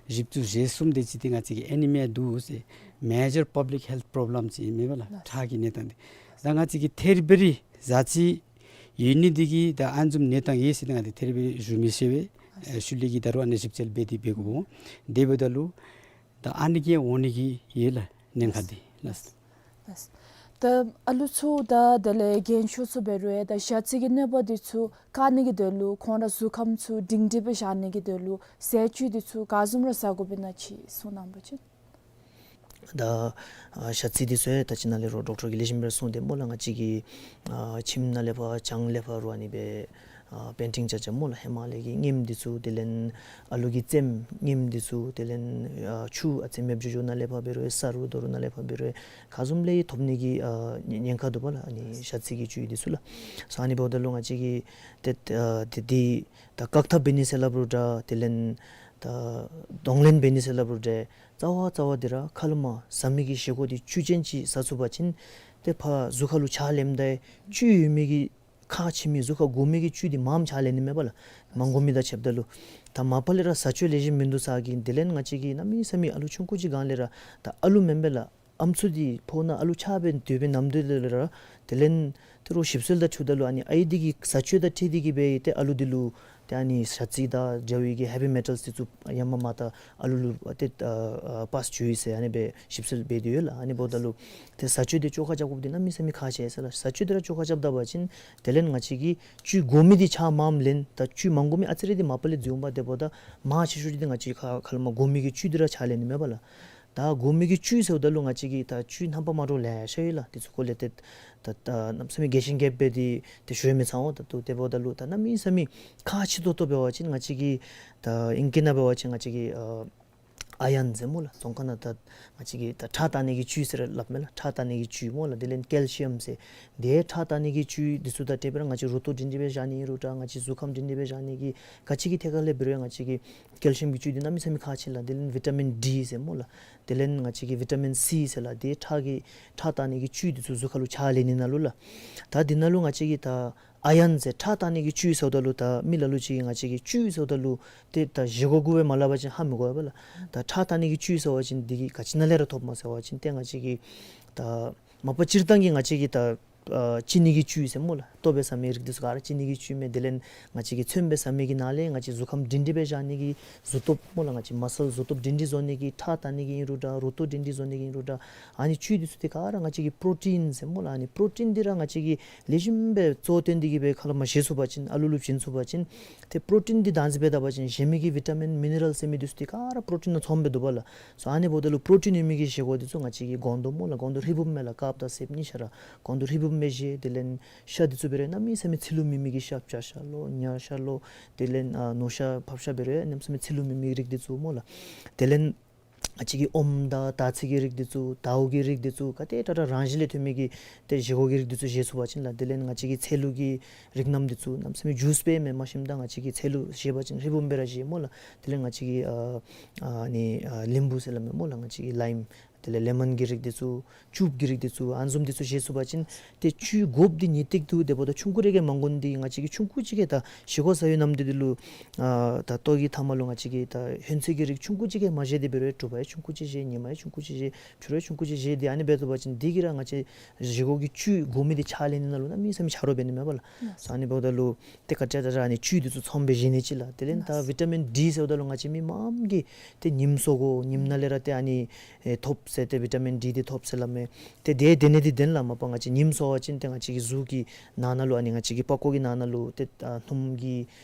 བཞི་བཅུ་ཞེ་གསུམ་དེ་ཅིག་འདི་ང་བཅས་ཀྱི་ཨེ་ནི་མི་ཡ་འདུག་ཟེར། མེ་ཇར་པབ་ལིཀ་ཧེལཐ་པྲོབ་ལེམ་ཅིག་ཨིན་མས་པ་ལགས། ཁྲག་གི་གནས་སྟངས་འདི་ད་ང་བཅས་ཀྱི་ཐེར་བེ་རི་བཟའ་ཅི་ཡོད་ནི་འདི་གིས་ད་ཨ་ནི་བཟུམ་གནས་སྟངས་ཡོད་ཟེར་ཏེ་ང་བཅས་ཐེར་བེ་རི་ཞུ་མི་ཤེས་པས། ཨེ་ཤུལ་ལས་ཀྱི་ད་རུང་ཨ་ནི་ཞིབ་འཚོལ་འབད་དེ་འབད་དགོ། དེ་འབདཝ་ད་ལུ་ད་ཨ་ནི་གིས་འོང་ནི་གི་ཡོད་ལགས་ཉེན་ཁ་འདི་ལགས། ལགས། ད་ཨ་ལུ་ཚུ་དང་དེ་ལས་རྒན་ཤོས་ཚུ་འབད་རུང་ད་ཞ་ཚི་གི་གནོད་པ་འདི་ཚུ་བཀག་ནི་གི་དོན་ལུ་ཁོང་ར་གཟུགས་ཁམས་ཚུ་སྒྲིང་སྒྲིང་སྦེ་བཞག་ནི་གི་དོན་ལུ་ཟས་བཅུད་འདི་ཚུ་ག་བཟུམ་ར་ཟ་དགོཔ་ཨིན་ན་ཅིག་གསུང་གནང་བ་ཅིན། ད་ཨ་ཞ་ཚི་འདི་ཚུ་ཡང་ད་ཅི་ནཱ་ལས་རོགས་ཌོག་ཊར་གྱིས་ལེགས་ཤོམ་སྦེ་གསུངས་ཏེ་སྨོ་ལགས། ང་བཅས་ཀྱི་ཨ་ཁྱིམ་ནང་ལས་ཕར་གྱང་ལས་ཕར་རུང་ཨ་ནི་སྦེ་ཨ་པེན་ཊིང་རྐྱབ་རྐྱབ་སྨོ་ལགས། ཧེ་མ་ལས་ཀྱི་ངེམ་འདི་ཚུ་དེ་ལས་ཨ་ལུ་གི་རྩེདམོ་ངེམ་འདི་ཚུ་དེ་ལས་ཨ་ཆུ་ཨ་ཙི་མེདཔ་འགྱོ་འགྱོ་ནང་ལས་ཕར་འབད་རུང་ས་རུ་རྡོ་རུ་ནང་ལས་ཕར་འབད་རུང་ག་བཟུམ་ལས་ཐོབ་ནི་གི་ཨ་ཉེན་ཁ་འདུག་པ་ལགས། ཨ་ནི་ཞ་ཚི་གི་བཅུད་འདི་ཚུ་ལགས། སོ་ཨ་ནི་འབདཝ་ད་ལུ་ང་བཅས་ཀྱིས་ཏེ་ཨ་ཏེ་འདི་ད་བཀག་ཐབས་འབད་ནི་ཟེར་སླབ་རུང་འདྲ་དེ་ལས་ད་གདོང་ལེན་འབད་ནི་ཟེར་སླབ་རུང་འདྲ་རྩ་བ་རྩ་བ་འདི་ར་ཁ་ལས་མར་ཟ་མི་གི་བཞེས་སྒོ་འདི་བཅུད་ཅན་ཅིག་ཟ་ཚུགས་པ་ཅིན་ཏེ་ཕར་གཟུགས་ཁ་ལུ་ཆ་ལེནམ་ད་བཅུད་ཡོད་མི་གི་ཁག་ཆེ་མི་གཟུགས་ཁར་དགོ་མི་གི་བཅུད་འདི་མངམ་ཆ་ལེན་ནི་མས་པ་ལགས། མ་དགོ་མི་དང་ཕྱདཔ་ད་ལུ། ད་མ་པ་ལས་ར་ཟས་བཅུད་ལེགས་ཤོམ་མིན་འདུག་ཟེར་གི་དེ་ལས་ང་བཅས་ཀྱིས་གནམ་མེད་ས་མེད་ཨ་ལུ་ཆུང་ཀུ་ཅིག་སྒང་ལས་ར་ད་ཨ་ལུ་མེན་པས་ལགས། ཨམ་སྲུ་འདི་ཕོཝ་ནང་ཨ་ལུ་ཆགས་སྦེ་སྡོད་པའི་ནམ་དུས་ལས་ར་དེ་ལས་ཏེ་རོགས་ཞིབ་འཚོལ་དང་འཁྲིལཝ་ད་ལུ་ཨ་ནི་ཨའི་འདི་གིས་ཟས་བཅུད་དང་འཁྲིལ་ཏེ་གིས་སྦེ་ཏེ་ཨ་ལུ་འདི་ལུ་ཏེ་ཨ་ནི་ཞ་ཚི་དང་འདྲ་བའི་གི་ཧེ་བི་མེ་ཊལ་འདི་ཚུ་ཡར་མར་མར་ད་ཨ་ལུ་ལུ་ཏེ་ཨ་པཱས་འགྱོ་ཡི་ཟེར་ཨ་ནི་སྦེ་ཞིབ་འཚོལ་འབད་དེ་ཡོད་ལགས། ཨ་ནི་འབདཝ་ད་ལུ་ཏེ་ཟས་བཅུད་འདི་བཅོ་ཁ་རྐྱབ་དགོཔ་འདི་གནམ་མེད་ས་མེད་ཁག་ཆེ་ཟེར་ལགས། ཟས་བཅུད་འདི་ར་བཅོ་ཁ་རྐྱབ་ད་པ་ཅིན་དེ་ལས་ང་བཅས་ཀྱིས་བཅུད་དགོ་མི་འདི་ཆ་མངམ་ལེན། ད་བཅུད་མ་དགོ་མི་ཨ་ཙི་རེ་འདི་མ་པ་ལས་འཛོལ་འོང་པ། དེ་འབདཝ་ད་མང་ཆེ་ཤོས་འདི་ང་བཅས་ཁ་ཁ་ལས་མར་དགོ་མི་གི་བཅུད་འདི་ར་ཆ་ལེན་ནི་མས་པ་ལགས། ད་དགོ་མི་གི་བཅུད་ཟེརཝ་ད་ལུ་ང་བཅས་ཀྱིས་ད་བཅུད་རྣམ་པ་མ་འདྲཝ་ལེ་ཤ་ཡོད་ལགས། འདི་ཚུ་སྐོར་ལས་ཏེ་ད་ད་གནམ་མེད་ས་མེད་རྒྱས་ཤིང་རྒྱསཔ་སྦེ་འདི་ཏེ་ཞུ་མི་ཚར་འོང་། ད་ལྟོ་དེ་འབདཝ་ད་ལུ་ད་གནམ་མེད་ས་མེད་ཁག་ཆེ་ཏོག་ཏོ་འབད་བ་ཅིན་ང་བཅས་ཀྱིས་ད་ཨིང་སྐད་ནང་འབད་བ་ཅིན་ང་བཅས་ཀྱིས་ཨ་ཨའི་རཱན་ཟེར་སྨོ་ལགས། རྫོང་ཁ་ནང་ད་ང་བཅས་ཀྱིས་ད་ཁྲག་བཏང་ནི་གི་བཅུད་ཟེར་སླབ་མས་ལགས། ཁྲག་བཏང་ནི་གི་བཅུད་སྨོ་ལགས། དེ་ལས་ཀེལ་ཤི་ཡམ་ཟེར། དེ་ཁྲག་བཏང་ནི་གི་བཅུད་འདི་ཚུ་དང་འབྲེལ་སྦེ་ར་ང་བཅས་རུ་ཏོ་སྒྲིང་སྒྲིང་སྦེ་བཞག་ནི་ཨིན་རུང་འདྲ་ང་བཅས་གཟུགས་ཁམས་སྒྲིང་སྒྲིང་སྦེ་བཞག་ནི་གི་ག་ཅི་གི་ཐད་ཁར་ལས་འབད་རུང་ང་བཅས་ཀྱིས་ཀེལ་ཤི་ཡམ་གྱི་བཅུད་འདི་གནམ་མེད་ས་མེད་ཁག་ཆེ་ལགས། དེ་ལས་བི་ཊ་མིན་ཌི་ཟེར་སྨོ་ལགས། དེ་ལས་ང་བཅས་ཀྱིས་བི་ཊ་མིན་སི་ཟེར་ལགས། དེ་ཁྲག་གི་ཁྲག་བཏང་ནི་གི་བཅུད་འདི་ཚུ་གཟུགས་ཁ་ལུ་ཆ་ལེན་ནི་ནང་ལུ་ལགས། ད་འདི་ནང་ལུ་ང་བཅས་ཀྱིས་ད་ཨའི་རཱན་ཟེར་ཁྲག་བཏང་ནི་གི་བཅུད་ཟེརཝ་ད་ལུ་ད་མི་ལ་ལུ་ཅིག་གིས་ང་བཅས་ཀྱིས་བཅུད་ཟེརཝ་ད་ལུ་ཏེ་ད་བཞེས་སྒོ་གུ་སྦེ་མ་སླབ་པ་ཅིན་ཧ་མི་གོ་བས་ལགས། ད་ཁྲག་བཏང་ནི་གི་བཅུད་ཟེར་བ་ཅིན་འདི་གིས་ག་ཅི་ནང་ལས་ར་ཐོབ་མས་ཟེར་བ་ཅིན་ཏེ་ང་བཅས་ཀྱིས་ད་མ་པ་སྤྱིར་བཏང་གི་ང་བཅས་ཀྱིས་ད་ཨ་ཅི་ནི་གི་བཅུད་ཟེར་སྨོ་ལགས། ལྟོ་སྦེ་ཟ་མི་རིགས་འདི་ཚུ་ག་ར་ཅི་ནི་གི་བཅུད་མས། དེ་ལས་ང་བཅས་ཀྱིས་ཚོདམ་སྦེ་ཟ་མི་གི་ནང་ལས་ང་བཅས་གཟུགས་ཁམས་སྒྲིང་སྒྲིང་སྦེ་བཞག་ནི་གི་གཟུགས་སྟོབས་སྨོ་ལགས། ང་བཅས་མ་སཱལ་གཟུགས་སྟོབས་སྒྲིང་སྒྲིང་བཟོ་ནི་གི་ཁྲག་བཏང་ནི་གི་ཨིན་རུང་འདྲ་རུ་ཏོ་སྒྲིང་སྒྲིང་བཟོ་ནི་གི་ཨིན་རུང་འདྲ་ཨ་ནི་བཅུད་འདི་ཚུ་འདི་ག་ར་ང་བཅས་ཀྱིས་པྲོ་ཊིན་ཟེར་སྨོ་ལགས། ཨ་ནི་པྲོ་ཊིན་འདི་ར་ང་བཅས་ཀྱིས་ལེགས་ཤོམ་སྦེ་གཙོ་བོ་བཏོན་ཏེ་གིས་སྦེ་ཁ་ལས་མར་བཞེས་ཚུགས་པ་ཅིན་ཨ་ལུ་ལུ་བྱིན་ཚུགས་པ་ཅིན་ཏེ་པྲོ་ཊིན་འདི་བདག་འཛིན་འབད་ད་པ་ཅིན་གཞན་མི་གི་བི་ཊ་མིན་མི་ནི་རཱལ་ཟེར་མི་འདི་ཚུ་འདི་ག་ར་པྲོ་ཊིན་ནང་ཚངམ་སྦེ་འདུག་པ་ལགས། སོ་ཨ་ནི་འབདཝ་ད་ལུ་པྲོ་ཊིན་ཡོད་མི་གི་བཞེས་སྒོ་འདི་ཚུ་ང་བཅས་ཀྱིས་སྒོང་རྡོག་སྨོ་ལགས། སྒོང་རྡོག་ཧྲིལ་བུམ་མས་ལགས། དཀརཔོ་དང་སེརཔོ་གཉིས་ཆ་ར་སྒོང་རྡོག་ཧྲིལ་བུམ་སྦེ་བཞེས། དེ་ལས་ཤ་འདི་ཚུ་འབད་རུང་གནམ་མེད་ས་མེད་ཚིལ་ལུ་མེད་མི་གི་ཤ་བྱ་ཤ་ལོ་ཉ་ཤ་ལོ་དེ་ལས་ཨ་ནོར་ཤ་ཕགཔ་ཤ་འབད་རུང་གནམ་མེད་ས་མེད་ཚིལ་ལུ་མེད་མི་གི་རིགས་འདི་ཚུ་སྨོ་ལགས། དེ་ལས་ང་བཅས་ཀྱིས་ཨོམ་དང་དར་ཚིལ་གྱི་རིགས་འདི་ཚུ་དརཝ་གི་རིགས་འདི་ཚུ་ག་དེ་དྲག་དྲག་རང་བཞིན་ལས་ཐོན་མི་གི་ཏེ་བཞེས་སྒོ་གི་རིགས་འདི་ཚུ་བཞེས་ཚུགས་པ་ཅིན་ལགས། དེ་ལས་ང་བཅས་ཀྱིས་ཚལ་ལུ་གི་རིགས་རྣམ་འདི་ཚུ་གནམ་མེད་ས་མེད་ཇུས་སྦེ་མེན་མ་ཤེས་ད་ང་བཅས་ཀྱིས་ཚལ་ལུ་བཞེས་པ་ཅིན་ཧྲིལ་བུམ་སྦེ་ར་བཞེས་སྨོ་ལགས། དེ་ལས་ང་བཅས་ཀྱིས་ཨ་ཨ་ནི་ཨ་ལིམ་བུ་ཟེར་སླབ་མས་སྨོ་ལགས། ང་བཅས་ཀྱིས་ལའིམ་ དེ་ལས་ལེ་མོན་གྱི་རིགས་འདི་ཚུ་བྱུགཔ་གི་རིགས་འདི་ཚུ་ཨ་ནི་བཟུམ་འདི་ཚུ་བཞེས་ཚུགས་པ་ཅིན་ཏེ་བཅུད་དགོཔ་འདི་ངེས་ཏིག་འདུག། དེ་འབདཝ་ད་ཆུང་ཀུ་རེ་གི་མ་དགོ་ནི་འདི་ང་བཅས་ཀྱིས་ཆུང་ཀུ་ཅིག་གིས་ད་བཞེས་སྒོ་ཟ་ཡོད་ནམ་འདི་འདི་ལུ་ཨ་ད་ལྟོ་གི་མཐའ་མ་ལུ་ང་བཅས་ཀྱིས་ད་ཧོན་ཚོད་ཀྱི་རིགས་ཆུང་ཀུ་ཅིག་གིས་མ་བཞེས་ཏེ་འབད་རུང་དྲོ་པ་ཡང་ཆུང་ཀུ་ཅིག་བཞེས། ཉིན་མ་ཡང་ཆུང་ཀུ་ཅིག་བཞེས། ཕྱི་རུ་ཡང་ཆུང་ཀུ་ཅིག་བཞེས། ཏེ་ཨ་ནི་འབད་ཚུགས་པ་ཅིན་འདི་གིས་ར་ང་བཅས་བཞེས་སྒོ་གི་བཅུད་དགོ་མི་འདི་ཕྱག་ལེན་ནི་ནང་ལུ་གནམ་མེད་ས་མེད་ཆ་རོགས་འབད་ནི་མས་པ་ལགས། ལགས་སོ། ཨ་ནི་འབདཝ་ད་ལུ་ཏེ་ག་དེ་དྲག་དྲག་ཨ་ནི་བཅུད་འདི་ཚུ་ཚངམ་སྦེ་བཞེས་ནི་ཅིག་ལགས། དེ་ལས་ད་ལགས་སོ། བི་ཊ་མིན་ཌི་ཟེརཝ་ད་ལུ་ང་བཅས་མི་མངམ་གིས་ཏེ་ཉིམ་སྲོ་དགོ། ཉིམ་ནང་ལས་ར་ཏེ་ཨ་ནི་ཨེ་ཐོབ་ཟེར། ཏེ་བི་ཊ་མིན་ཌི་འདི་ཐོབ་ཟེར་སླབ་མས། ཏེ་དེ་དེ་ནི་འདི་བདེན་ལགས། མ་པ་ང་བཅས་ཉིམ་སྲོ་བ་ཅིན་ཏེ་ང་བཅས་ཀྱི་གཟུགས་ཀྱི་ནང་ན་ལུ་ཨ་ནི་ང་བཅས་ཀྱི་པགས་ཀོ་གི་ནང་ན་ལུ་ཏེ་ཨ་སྣུམ་གྱི་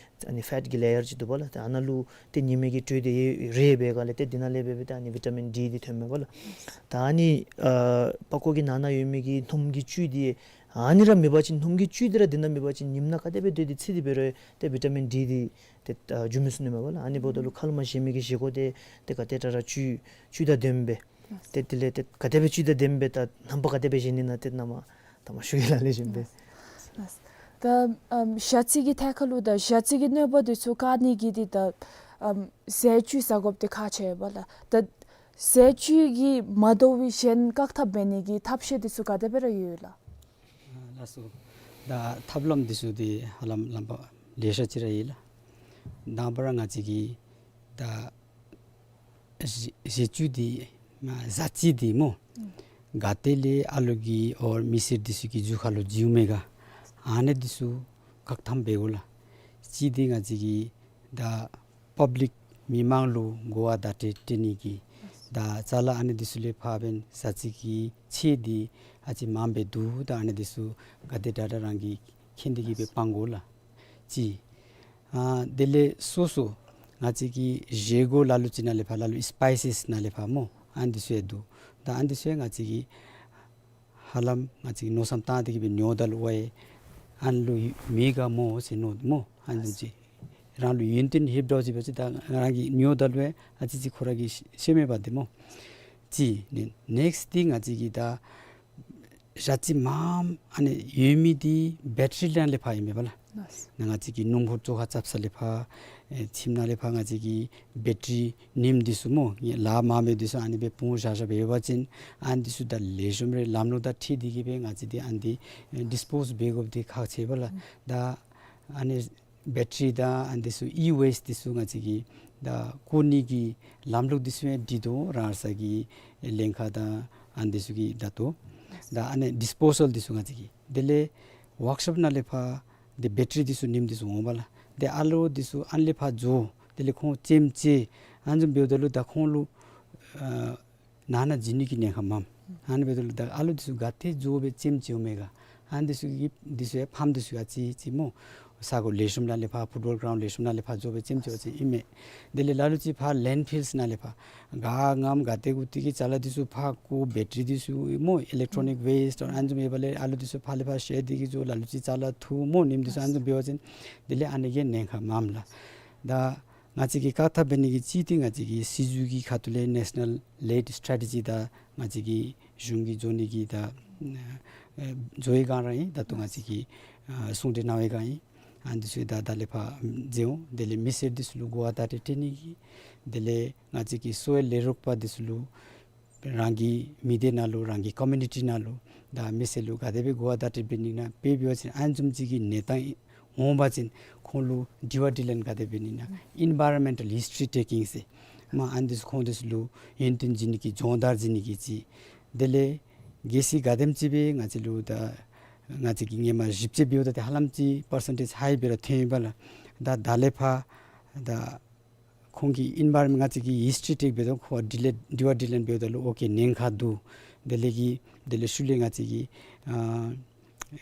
ཨ་ནི་ཕེཊ་གི་ལེ་ཡར་ཅིག་འདུག་པ་ལགས། ཏེ་ཨ་ནཱ་ལུ་ཏེ་ཉི་མའི་གི་དྲོད་འདི་རེག་པའི་སྒང་ལས་ཏེ་འདི་ནང་ལས་འབད་འབད་ཏེ་ཨ་ནི་བི་ཊ་མིན་ཌི་འདི་ཐོནམ་མས་པ་ལགས། ད་ཨ་ནི་ཨ་པགས་ཀོ་གི་ནང་ན་ཡོད་མི་གི་སྣུམ་གྱི་བཅུད་འདི་ཨ་ནི་ར་མེད་པ་ཅིན་སྣུམ་གྱི་བཅུད་འདི་ར་འདི་ནང་མེད་པ་ཅིན་ཉིམ་ནང་ག་དེ་སྦེ་སྡོད་དེ་འཚིག་སྟེ་འབད་རུང་ཏེ་བི་ཊ་མིན་ཌི་འདི་ཏེ་ཨ་འགྱོ་མི་ཚུགས་ནི་མས་པ་ལགས། ཨ་ནི་འབདཝ་ད་ལུ་ཁ་ལས་མར་བཞེས་མི་གི་བཞེས་སྒོ་འདི་ཏེ་ག་དེ་དྲག་དྲག་བཅུད་བཅུད་དང་ལྡནམ་སྦེ་ཏེ་དེ་ལས་ཏེ་ག་དེ་སྦེ་བཅུད་དང་ལྡནམ་སྦེ་ད་རྣམ་པ་ག་དེ་སྦེ་བཞེས་ནི་ན་ཏེ་ནཱ་མར་ད་མར་ཞུ་གེ་ལགས། ལེགས་ཤོམ་སྦེ། ལགས། ད་ཨམ་ཞ་རྩི་གི་ཐད་ཁར་ལུ་ད་ཞ་རྩི་གི་གནོད་པ་འདི་ཚུ་བཀག་ནི་གི་འདི་ད་ཨམ་ཟས་བཅུད་ཟ་དགོཔ་འདི་ཁག་ཆེ་བས་ལགས། ད་ཟས་བཅུད་ཀྱིས་མ་དོ་བའི་གཞན་བཀག་ཐབས་འབད་ནི་གི་ཐབས་ཤེས་འདི་ཚུ་ག་དེ་སྦེ་ར་ཡོད་ལགས། ཨ་ལགས་སོ། ད་ཐབས་ལམ་འདི་ཚུ་འདི་ཧ་ལམ་ལམ་པ་ལེ་ཤ་ཅིག་ར་ཡོད་ལགས། དང་པ་ར་ང་བཅས་ཀྱིས་ད་ཟས་ཟས་བཅུད་འདི་མ་ཟ་རྩི་འདི་སྨོ། ག་ཏེ་ལས་ཨ་ལོ་གི་ཨོར་མི་སེར་འདི་ཚུ་གི་རྒྱུ་ཁ་ལུ་འཛུལཝ་མས་ག། ཨ་ནི་འདི་ཚུ་བཀག་ཐབས་འབད་དགོ་ལགས། གཅིག་འདི་ང་བཅས་ཀྱིས་ད་པབ་ལིཀ་མི་མང་ལུ་གོ་བ་བརྡ་སྤྲོད་སྤྲོད་ནི་གི་ད་ཅ་ལ་ཨ་ནི་འདི་ཚུ་ལས་ཕར་འབདན་ཟ་རྩི་གི་ཚད་འདི་ཨ་ཙི་མངམ་སྦེ་འདུག། ད་ཨ་ནི་འདི་ཚུ་ག་དེ་དྲག་དྲག་རང་གིས་མཁྱེན་ཏེ་གིས་སྦེ་སྤང་དགོ་ལགས། གཅིག། ཨ་དེ་ལས་སོ་སོ་ང་བཅས་ཀྱི་བཞེས་སྒོ་ལ་ལུ་ཅིག་ནང་ལས་ཕར་ལ་ལུ་སི་པའི་སིས་ནང་ལས་ཕར་སྨོ། ཨ་ནི་འདི་ཚུ་ཡང་འདུག། ད་ཨ་ནི་འདི་ཚུ་ཡང་ང་བཅས་ཀྱིས་ཧ་ལམ་ང་བཅས་ཀྱིས་མནོ་བསམ་བཏང་སྟེ་གིས་སྦེ་ཉོཝ་ད་ལུ་ཝའི་ཨ་ནི་ལུ་མེད་ག་སྨོ་ཟེར་མནོ་སྨོ། ཨ་ནི་བཟུམ་ཅིག་རང་ལུ་ཡོན་ཏན་ལྷོདཔ་འདྲཝ་ཅིག་འབད་ཅི། ད་རང་གིས་ཉོཝ་ད་ལུ་ཨ་ཙི་ཅིག་ཁོ་ར་གིས་ཤེས་མས་པ་འདི་སྨོ། གཅིག་ནི་ནེགསཊ་འདི་ང་བཅས་ཀྱིས་ད་ཞ་རྩི་མངམ་ཨ་ནི་ཡོད་མི་འདི་བེ་ཊ་རི་ནང་ལས་ཕར་ཨིན་མས་པ་ལགས། ལགས། ང་བཅས་ཀྱི་སྣུམ་འཁོར་བཅོ་ཁ་རྐྱབ་ས་ལས་ཕར་ཨེ་ཁྱིམ་ནང་ལས་ཕར་ང་བཅས་ཀྱི་བེ་ཊ་རི་ཉིམ་འདི་ཚུ་སྨོ། ལཱ་མང་མི་འདི་ཚུ་ཨ་ནི་སྦེ་སྤུངས་བཞག་བཞགཔ་འབད་བ་ཅིན་ཨ་ནི་འདི་ཚུ་ད་ལེགས་ཤོམ་རེ་ལམ་ལུགས་དང་འཁྲིལ་ཏེ་གིས་སྦེ་ང་བཅས་འདི་ཨ་ནི་འདི་ཨེ་ཌིས་པོསི་འབད་དགོཔ་འདི་ཁག་ཆེ་བས་ལགས། ད་ཨ་ནི་བེ་ཊ་རི་དང་ཨ་ནི་འདི་ཚུ་ཨི་ཝེསཊ་འདི་ཚུ་ང་བཅས་ཀྱིས་ད་བཀོ་ནི་གི་ལམ་ལུགས་འདི་ཚུ་ཡང་སྒྲིག་དོ། རང་སོའི་ལྷན་ཁག་དང་ཨ་ནི་འདི་ཚུ་གིས་ད་ལྟོ་ད་ཨ་ནི་ཌིས་པོ་སཱལ་འདི་ཚུ་ང་བཅས་ཀྱིས་དེ་ལས་ཝརཀ་ཤོབ་ནང་ལས་ཕར་འདི་བེ་ཊ་རི་འདི་ཚུ་ཉིམ་འདི་ཚུ་འོང་བས་ལགས། དེ་ཨ་ལོ་འདི་ཚུ་ཨ་ནི་ལས་ཕར་འགྱོ། དེ་ལས་ཁོང་ཅེམ་ཅིག་ཨ་ནི་བཟུམ་འབདཝ་ད་ལུ་ད་ཁོང་ལུ་ཨ་ནང་ན་འཛུལ་ནི་གི་ཉེན་ཁ་མངམ། ཨ་ནི་འབདཝ་ད་ལུ་ད་ཨ་ལོ་འདི་ཚུ་ག་ཏེ་འགྱོ་སྦེ་ཅེམ་ཅིག་འོང་མས་ག། ཨ་ནི་འདི་ཚུ་གི་འདི་ཚུ་ཡང་ཕམ་འདི་ཚུ་ཡང་ཅིག་ཅིག་སྨོ། ས་གོ་ལེགས་ཤོམ་ནང་ལས་ཕར་ཕུཊ་བཱོལ་གརའུནཌ་ལེགས་ཤོམ་ནང་ལས་ཕར་འགྱོ་སྦེ་ཅེམ་ཅིག་བ་ཅིན་ཨིན་མས། དེ་ལས་ལ་ལུ་ཅིག་ཕར་ལེནཌ་ཕིལསི་ནང་ལས་ཕར་ག་ངམ་ག་ཏེ་གུ་ཏེ་གི་ཅ་ལ་འདི་ཚུ་ཕར་བཀོ། བེ་ཊ་རི་འདི་ཚུ་སྨོ། ཨི་ལེག་ཊོ་ནིཀ་ཝེསཊ་ཨ་ནི་བཟུམ་ཡོདཔ་ལས་ཨ་ལོ་འདི་ཚུ་ཕར་ལས་ཕར་བཤལ་ཏེ་གིས་འགྱོ། ལ་ལུ་ཅིག་ཅ་ལ་འཐུ་སྨོ། ཉིམ་འདི་ཚུ་ཨ་ནི་བཟུམ་འབད་བ་ཅིན་དེ་ལས་ཨ་ནི་གི་ཉེན་ཁ་མངམ་ལགས། ད་ང་བཅས་ཀྱིས་བཀག་ཐབས་འབད་ནི་གི་གཅིག་འདི་ང་བཅས་ཀྱི་སྲིད་བྱུས་ཀྱི་ཁ་ཐུག་ལས་ནེ་ཤ་ནཱལ་ལེཌ་སི་ཊེ་ཊི་ཇི་དང་ང་བཅས་ཀྱི་གཞུང་གི་བཟོ་ནི་གི་ད་ཨ་བཟོ་བའི་སྒང་ར་ཨིན། ད་ལྟོ་ང་བཅས་ཀྱིས་ཨ་གསུང་གྲོས་གནང་བའི་སྒང་ཨིན། ཨ་ནི་འདི་ཚུ་ད་ད་ལས་ཕར་མཛད་འོང་། དེ་ལས་མི་སེར་འདི་ཚུ་ལུ་གོ་བ་བརྡ་སྤྲོད་སྤྲོད་ནི་གི། དེ་ལས་ང་བཅས་ཀྱི་གསོ་བའི་ལས་རོགས་པ་འདི་ཚུ་ལུ་རང་གི་མི་སྡེ་ནང་ལུ་རང་གི་ཀོ་མིའུ་ནི་ཊི་ནང་ལུ་ད་མི་སེར་ལུ་ག་དེ་སྦེ་གོ་བ་བརྡ་སྤྲོད་འབད་ནི་ན་འབད་འབད་བ་ཅིན་ཨ་ནི་བཟུམ་ཅིག་གི་གནས་སྟངས་འོང་བ་ཅིན་ཁོང་ལུ་དྲི་བ་དྲིས་ལན་ག་དེ་འབད་ནི་ན་ཨིན་བཱ་རོན་མེནཊལ་ཧིསི་ཊི་རི་ཊེ་ཀིང་ཟེར་མ་ཨ་ནི་འདི་ཚུ་ཁོང་འདི་ཚུ་ལུ་ཡོན་ཏན་བྱིན་ནི་གི་སྦྱོང་བརྡར་བྱིན་ནི་གི་ཅིག། དེ་ལས་གལ་སྲིད་ག་དེམ་ཅིག་སྦེ་ང་བཅས་ལུ་ད་ང་བཅས་ཀྱིས་ཧེ་མ་ཞིབ་དཔྱད་འབདཝ་ད་ཏེ་ཧ་ལམ་ཅིག་པར་སེན་ཊེཇ་ཧའི་སྦེ་ར་ཐོན་ཡི་པ་ལགས། ད་ད་ལས་ཕར་ད་ཁོང་གི་ཨིན་བཱ་རོན་མེནཊ་ང་བཅས་ཀྱིས་ཧིསི་ཊི་རི་ཊེཀ་འབདཝ་ད་ཁོང་དྲི་ལན་དྲི་བ་དྲིས་ལན་འབདཝ་ད་ལུ་ཨོ་ཀེ་ཉེན་ཁ་འདུག། དེ་ལས་ཀྱི་དེ་ལས་ཤུལ་ལས་ང་བཅས་ཀྱིས་ཨ་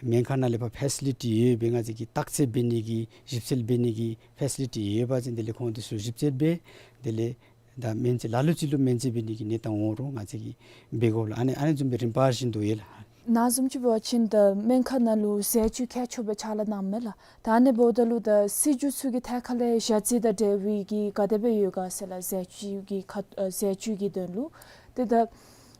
སྨན་ཁང་ནང་ལས་ཕར་ཕེ་སི་ལི་ཊི་ཡོད་པའི་ང་བཅས་ཀྱིས་བརྟག་དཔྱད་འབད་ནི་གི་ཞིབ་དཔྱད་འབད་ནི་གི་ཕེ་སི་ལི་ཊི་ཡོད་པ་ཅིན་དེ་ལས་ཁོང་འདི་ཚུ་ཞིབ་དཔྱད་འབད། དེ་ལས་ད་སྨན་བཅོས་ལ་ལུ་ཅིག་ལུ་སྨན་བཅོས་འབད་ནི་གི་གནས་སྟངས་འོང་རུང་ང་བཅས་ཀྱིས་འབད་དགོ་ལགས། ཨ་ནི་ཨ་ནི་བཟུམ་སྦེ་རིམ་པ་བཞིན་དུ་ཡོད་ལགས། ནཱ་བཟུམ་ཅིག་འབད་བ་ཅིན་ད་སྨན་ཁང་ནང་ལུ་ཟས་བཅུད་མཁས་མཆོག་སྦེ་ཕྱག་ལཱ་གནངམ་མས་ལགས། ད་ཨ་ནི་འབདཝ་ད་ལུ་ད་སྲིད་བྱུས་ཚུ་གི་ཐད་ཁ་ལས་ཞ་རྩི་དང་འབྲེལ་བའི་གི་ག་དེ་སྦེ་ཡོད་ག་ཟེར་ལགས། ཟས་བཅུད་ཀྱི་ཁ་ཨ་ཟས་བཅུད་ཀྱི་དོན་ལུ། ཏེ་ད་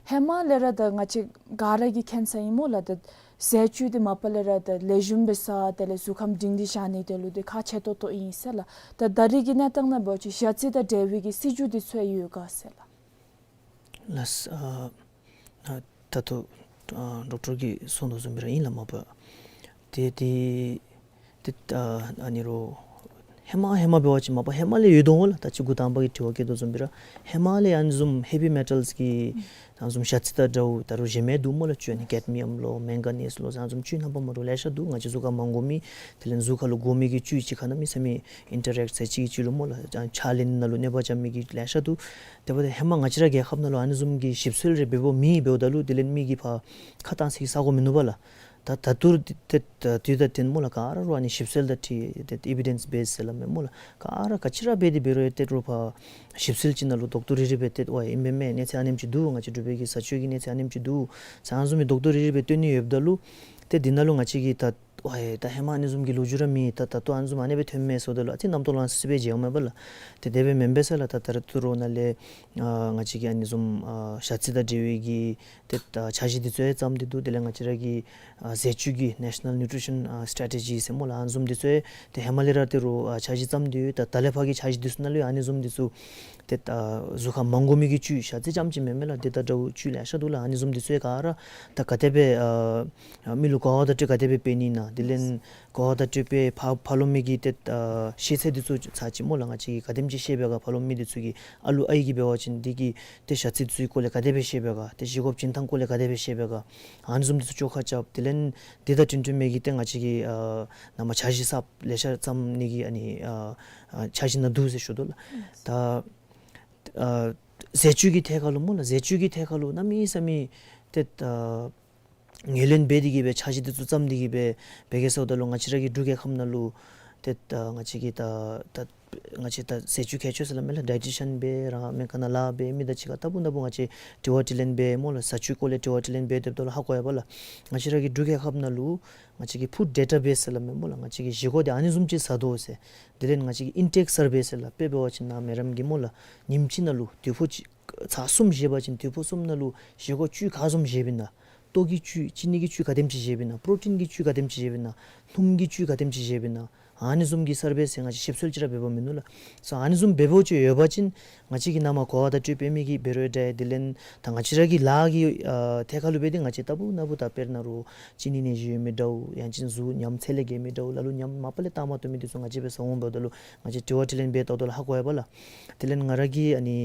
ཧེ་མ་ལས་ར་ད་ང་བཅས་ག་ར་གིས་མཁྱེན་ས་ཨིན་སྨོ་ལགས། ད་ཟས་བཅུད་འདི་མ་པ་ལས་ར་ད་ལེགས་ཤོམ་སྦེ་ཟ་དེ་ལས་གཟུགས་ཁམས་སྒྲིང་སྒྲི་བཞག་ནི་དེ་ལུ་འདི་ཁག་ཆེ་ཏོག་ཏོ་ཨིན་ཟེར་ལགས། ད་ད་རེས་ཀྱི་གནས་སྟངས་ནང་འབད་བ་ཅིན་ཞ་རྩི་དང་འབྲེལ་བའི་གི་སྲིད་བྱུས་འདི་ཚུ་ཡང་ཡོད་ག་ཟེར་ལགས། ལགས་སོ། ཨ་ ཨ་ད་ལྟོ་ཨ་ཌོག་ཊར་གྱིས་གསུངས་དོ་བཟུམ་སྦེ་ར་ཨིན་ལགས། མ་པ་ཏེ་ཏེ་ཏེ་ཨ་ཨ་ནི་རོགས་ཧེ་མ་ཧེ་མ་འབད་བ་ཅིན་མ་པ་ཧེ་མ་ལས་ཡོད་དོ་འོང་ལགས། ད་ཅི་འགོ་དང་པ་གི་དྲི་བ་བཀོད་དོ་བཟུམ་སྦེ་ར་ཧེ་མ་ལས་ཨ་ནི་བཟུམ་ཧེ་བི་མེ་ཊལ་གྱི་ཨ་ནི་བཟུམ་ཞ་རྩི་དང་འདྲཝ་ད་རུང་གཞན་མི་འདུག་སྨོ་ལགས། བཅུད་ཨ་ནི་ཀེཌ་མི་ཡམ་ལོ་མེང་ག་ནིས་ལོ་ཟེར་ཨ་ནི་བཟུམ་བཅུད་རྣམ་པ་མ་འདྲཝ་ལེ་ཤ་འདུག། ང་བཅས་གཟུགས་ཁར་མ་དགོ་མི་དེ་ལས་གཟུགས་ཁར་ལུ་དགོ་མི་གི་བཅུད་ཅིག་ཁར་གནམ་མེད་ས་མེད་ཨིན་ཊ་རེཀཊ་ཟེར་ཅིག་གི་བཅུད་ལུ་སྨོ་ལགས། ཨ་ཕྱག་ལེན་ནང་ལུ་གནོད་པ་རྐྱབ་མི་གི་ལེ་ཤ་འདུག། དེ་འབདཝ་ད་ཧེ་མ་ང་བཅས་ར་རྒྱལ་ཁབ་ནང་ལུ་ཨ་ནི་བཟུམ་གྱི་ཞིབ་འཚོལ་རེ་འབད་བ་མེད། འབདཝ་ད་ལུ་དེ་ལས་མི་གིས་ཕར་ཁ་བཏང་ས་གི་ས་གོ་མིན་ནུག་པ་ལགས། ད་ད་ལྟོ་ཏེ་ད་དུས་ད་ཏེ་སྨོ་ལགས་ག་ར་རོགས་ཨ་ནི་ཞིབ་འཚོལ་དང་འཁྲིལ་ཏེ་ཨི་བི་ཌེནསི་བེསི་ཟེར་སླབ་མས་སྨོ་ལགས། ག་ར་ག་ཅི་ར་འབད་དེ་འབད་རུང་ཏེ་རོགས་ཕར་ཞིབ་འཚོལ་ཅིག་ནང་ལུ་དོག་དོག་རིལ་རིལ་སྦེ་ཏེ་ཝའི་ཨིན་པས་མས། གནས་ཚད་ཨ་ནེམ་ཅིག་འདུག། ང་བཅས་འབྲུག་པའི་གི་བཟའ་སྤྱོད་ཀྱི་གནས་ཚད་ཨ་ནེམ་ཅིག་འདུག་ཟེར་ཨ་ནི་བཟུམ་མའི་དོག་དོག་རིལ་རིལ་སྦེ་སྟོན་ནི་ཡོདཔ་ད་ལུ་ཏེ་འདི་ནང་ལུ་ང་བཅས་ཀྱིས་ད་ཝའི་ད་ཧེ་མ་ཨ་ནི་བཟུམ་གྱི་ལོ་རྒྱུས་ར་མེད། ད་ད་ལྟོ་ཨ་ནི་བཟུམ་ཨ་ནི་སྦེ་ཐོནམ་མས་ཟེརཝ་ད་ལུ་ཨ་ཙི་རྣམ་རྟོག་ལང་སི་སི་སྦེ་མཇལཝ་མས་པ་ལགས། ཏེ་དེ་སྦེ་མེན་པས་ཟེར་ལགས། ད་ད་རུང་ཏེ་རོགས་ནཱ་ལས་ཨ་ང་བཅས་ཀྱི་ཨ་ནི་བཟུམ་ཨ་ཞ་རྩི་དང་འབྲེལ་བའི་གི་ཏེ་ཨ་འཆར་གཞི་འདི་ཚུ་ཡང་བརྩམས་ཏེ་འདུག། དེ་ལས་ང་བཅས་ར་གི་ཨ་ཟས་བཅུད་ཀྱི་ནེ་ཤ་ནཱལ་ནིའུ་ཊི་རི་ཤཱན་ཨ་སི་ཊེ་ཊི་ཇི་ཟེར་སྨོ་ལགས། ཨ་ནི་བཟུམ་འདི་ཚུ་ཡང་ཏེ་ཧེ་མ་ལས་ར་ཏེ་རོགས་ཨ་འཆར་གཞི་བརྩམས་ཏེ་ཡོད། ད་ད་ལས་ཕར་གྱི་འཆར་གཞི་འདི་ཚུ་ནང་ལུ་ཡང་ཨ་ནི་བཟུམ་འདི་ཚུ་ཏེ་ཨ་གཟུགས་ཁར་མ་དགོ་མི་གི་བཅུད་ཞ་རྩི་རྐྱངམ་ཅིག་མེན་མས་ལགས། དེ་དང་འདྲཝ་བཅུད་ལེ་ཤ་འདུག་ལགས། ཨ་ནི་བཟུམ་འདི་ཚུ་ཡང་ག་ར་ད་ག་དེ་སྦེ་ཨ་ཨ་མི་ལུ་གོ་བ་དང་འཁྲིལ་ག་དེ་སྦེ་སྤེལ་ནི་ཨིན་ན། དེ་ལས་གོ་བ་དང་འཁྲིལ་སྦེ་ཕར་ཕར་ལོགས་མི་གི་ཏེ་ཨ་ཤེས་ཚད་འདི་ཚུ་ཚར་ཅིག་སྨོ་ལགས་ང་བཅས་ཀྱིས་ག་དེམ་ཅིག་ཤེས་པས་ག། ཕར་ལོགས་མི་འདི་ཚུ་གིས་ཨ་ལུ་ཨའི་གིས་འབད་བ་ཅིན་འདི་གི་ཏེ་ཞ་རྩི་འདི་ཚུ་གི་སྐོར་ལས་ག་དེ་སྦེ་ཤེས་པས་ག། ཏེ་བཞེས་སྒོ་བྱིན་ཐངས་སྐོར་ལས་ག་དེ་སྦེ་ཤེས་པས་ག། ཨ་ནི་བཟུམ་འདི་ཚུ་བཅོ་ཁ་རྐྱབ། དེ་ལས་འདི་དང་འཁྲིལ་འཁྲིལ་མི་གི་ཏེ་ང་བཅས་ཀྱིས་ཨ་ནཱ་མར་འཆར་གཞི་གསརཔ་ལེ་ཤ་བརྩམ་ནི་གི་ཨ་ནི་ཨ་ཨ་འཆར་གཞི་ནང་འདུག་ཟེར་ཞུ་དོ་ལགས། ད་ཨ་ཟས་བཅུད་ཀྱི་ཐད་ཁར་ལུ་སྨོ་ལགས། ཟས་བཅུད་ཀྱི་ཐད་ཁར་ལུ་གནམ་མེད་ས་མེད་ཏེ་ཨ་ངོས་ལེན་འབད་དེ་གིས་སྦེ་འཆར་གཞི་འདི་ཚུ་བརྩམས་ཏེ་གིས་སྦེ་འབད་གེ་ཟེརཝ་ད་ལུ་ང་བཅས་ར་གི་འབྲུག་རྒྱལ་ཁབ་ནང་ལུ་ཏེ་ཨ་ང་བཅས་ཀྱིས་ད་ད་ང་བཅས་ད་ཟས་བཅུད་མཁས་མཆོག་ཟེར་སླབ་མས་ལགས། ཌའེ་ཊི་ཤཱན་སྦེ་ར་མེན་ག་ནཱ་ལཱ་འབད་མི་དང་གཅིག་ཁར་ལྟ་བུ་ལྟ་བུ་ང་བཅས་དྲི་བ་དྲིས་ལན་འབད་སྨོ་ལགས། བཟའ་སྤྱོད་སྐོར་ལས་དྲི་བ་དྲིས་ལན་འབད་སྡོདཔ་ད་ལུ་ཧ་གོ་ཡི་པ་ལགས། ང་བཅས་ར་གི་འབྲུག་རྒྱལ་ཁབ་ནང་ལུ་ང་བཅས་ཀྱི་ཕུཌ་ཌེ་ཊ་བེསི་ཟེར་སླབ་མས་སྨོ་ལགས། ང་བཅས་ཀྱིས་བཞེས་སྒོ་འདི་ཨ་ནི་བཟུམ་ཅིག་ཟ་དོ་ཟེར། དེ་ལས་ང་བཅས་ཀྱི་ཨིན་ཊེཀ་སར་བེ་ཟེར་ལགས། དཔེ་འབད་བ་ཅིན་ནཱ་མེ་རམ་གྱིས་སྨོ་ལགས་ཉིནམ་གཅིག་ནང་ལུ་དུས་ཕོ་གཅིག་ཚར་གསུམ་བཞེས་པ་ཅིན་དུས་ཕོ་གསུམ་ནང་ལུ་བཞེས་སྒོ་བཅུད་ག་བཟུམ་བཞེསཔ་ཨིན་ན། ལྟོ་གི་བཅུད་ཅི་ནི་གི་བཅུད་ག་དེམ་ཅིག་བཞེསཔ་ཨིན་ན། པྲོ་ཊིན་གྱི་བཅུད་ག་དེམ་ཅིག་བཞེསཔ་ཨིན་ན། སྣུམ་གྱི་བཅུད་ག་དེམ་ཅིག་བཞེསཔ་ཨིན་ན། ཨ་ནི་བཟུམ་གྱི་སར་བེ་ཟེར་ང་བཅས་ཞིབ་འཚོལ་ཅིག་ར་འབད་བ་མིན་ནུག་ལགས། སོ་ཨ་ནི་བཟུམ་འབད་བ་ཅིན་ཡོད་པ་ཅིན་ང་བཅས་ཀྱིས་ནཱ་མར་གོ་བ་དང་འཁྲིལ་སྦེ་མི་གིས་འབད་རུང་འདྲ། དེ་ལས་ད་ང་བཅས་ར་གི་ལཱ་གི་ཨ་ཐད་ཁར་ལུ་འབད་དེ་ང་བཅས་ལྟ་བུ་ལྟ་བུ་ད་དཔེར་ན་རོགས་གཅིན་སྙི་ནད་གཞི་ཡོད་མི་འདྲཝ་ཡང་ཅིན་གཟུགས་ཉམས་ཚད་ལས་བརྒལ་མི་འདྲཝ་ལ་ལུ་ཉམས་མ་པ་ལས་བཏང་མ་བཏུབ་མི་འདི་ཚུ་ང་བཅས་འབད་ཟ་འོང་འབདཝ་ད་ལུ་ང་བཅས་དྲི་བ་དྲིས་ལན་འབད་ལྟཝ་ད་ལུ་ཧ་གོ་ཡི་པ་ལགས། དེ་ལས་ང་ར་གིས་ཨ་ནི་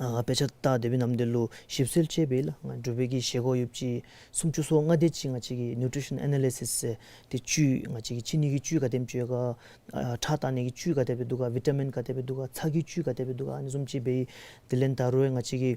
ཨ་དཔེ་ཆ་ལྟ་སྡོད་པའི་ནམ་དུས་ལུ་ཞིབ་འཚོལ་ཅིག་འབད་ལགས། ང་འབྲུག་པའི་གི་བཞེས་སྒོ་ཡོདཔ་ཅིག་སུམ་ཅུ་སོ་ལྔ་དེ་ཅིག་ང་བཅས་ཀྱིས་ནིའུ་ཊི་རི་ཤཱན་ཨེ་ན་ལི་སིསི་ཟེར་ཏེ་བཅུད་ང་བཅས་ཀྱི་གཅིན་སྙི་གི་བཅུད་ག་དེམ་ཅིག་ཡོད་ག། ཨ་ཁྲག་བཏང་ནི་གི་བཅུད་ག་དེ་སྦེ་འདུག་ག། བི་ཊ་མིན་ག་དེ་སྦེ་འདུག་ག། ཚྭ་གི་བཅུད་ག་དེ་སྦེ་འདུག་ག། ཨ་ནི་བཟུམ་ཅིག་འབད་ཡི། དེ་ལས་ད་རུང་ང་བཅས་ཀྱི་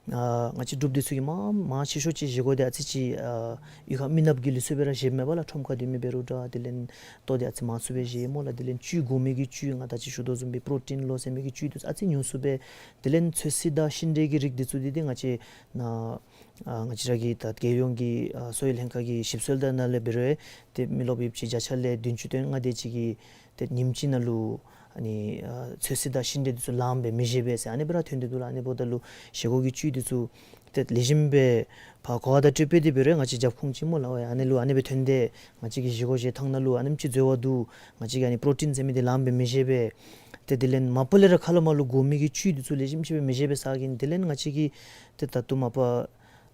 ཨ་ང་བཅས་འབྲུགཔ་འདི་ཚུ་གིས་མང་མང་ཆེ་ཤོས་ཅིག་བཞེས་སྒོ་འདི་ཨ་ཙི་ཅིག་ཨ་གཡུས་ཁར་མི་ནགཔ་གི་ལུགས་སྲོལ་སྦེ་ར་བཞེསཔ་མས་པ་ལགས། ཁྲོམ་ཁར་སྡོད་མི་འབད་རུང་འདྲ། དེ་ལས་ལྟོ་འདི་ཨ་ཙི་མང་སུ་སྦེ་བཞེས་སྨོ་ལགས། དེ་ལས་བཅུད་དགོ་མི་གི་བཅུད་ང་ད་ཅི་ཞུ་དོ་བཟུམ་སྦེ་པྲོ་ཊིན་ལོ་ཟེར་མི་གི་བཅུད་འདི་ཚུ་ཨ་ཙི་ཉུང་སུ་སྦེ། དེ་ལས་ཚོད་བསྲེ་དང་ཤིང་འབྲས་ཀྱི་རིགས་འདི་ཚུ་འདི་འདི་ང་བཅས་ནཱ་ཨ་ང་བཅས་ར་གི་ད་རྒྱལ་ཡོངས་ཀྱི་ཨ་གསོ་བའི་ལྷན་ཁག་གི་ཞིབ་འཚོལ་དང་ནང་ལས་འབད་རུང་ཏེ་མི་རློབས་ཡོདཔ་ཅིག་བརྒྱ་ཆ་ལས་བདུན་ཅུ་དོན་ལྔ་དེ་ཅིག་གིས་ཏེ་ཉིནམ་གཅིག་ནང་ལུ་ཨ་ནི་ཨ་ཚོད་བསྲེ་དང་ཤིང་འབྲས་འདི་ཚུ་ལངམ་སྦེ་མི་བཞེས་པས་ཟེར་ཨ་ནི་སྦེ་ར་ཐོན་ཏེ་འདུག་ལགས། ཨ་ནི་འབདཝ་ད་ལུ་བཞེས་སྒོ་གི་བཅུད་འདི་ཚུ་ཏེ་ལེགས་ཤོམ་སྦེ་ཕར་གོ་བ་དང་འཁྲིལ་སྦེ་འདི་འབད་རུང་ང་བཅས་རྒྱབ་ཁུངས་ཅིག་སྨོ་ལགས། ཨ་ནི་ལུ་ཨ་ནི་སྦེ་ཐོན་ཏེ་ང་བཅས་ཀྱི་བཞེས་སྒོ་བཞེས་ཐངས་ནང་ལུ་ཨ་ནེམ་ཅིག་འཛོལ་བ་འདུག། ང་བཅས་ཀྱིས་ཨ་ནི་པྲོ་ཊིན་ཟེར་མི་འདི་ལངམ་སྦེ་མི་བཞེས་པས། ཏེ་དེ་ལས་མ་པ་ལས་ར་ཁ་ལས་མར་ལུ་དགོ་མི་གི་བཅུད་འདི་ཚུ་ལེགས་ཤོམ་ཅིག་སྦེ་མི་བཞེས་པས་ཟེར་གིས་དེ་ལས་ང་བཅས་ཀྱིས་ཏེ་ད་ལྟོ་མ་པ་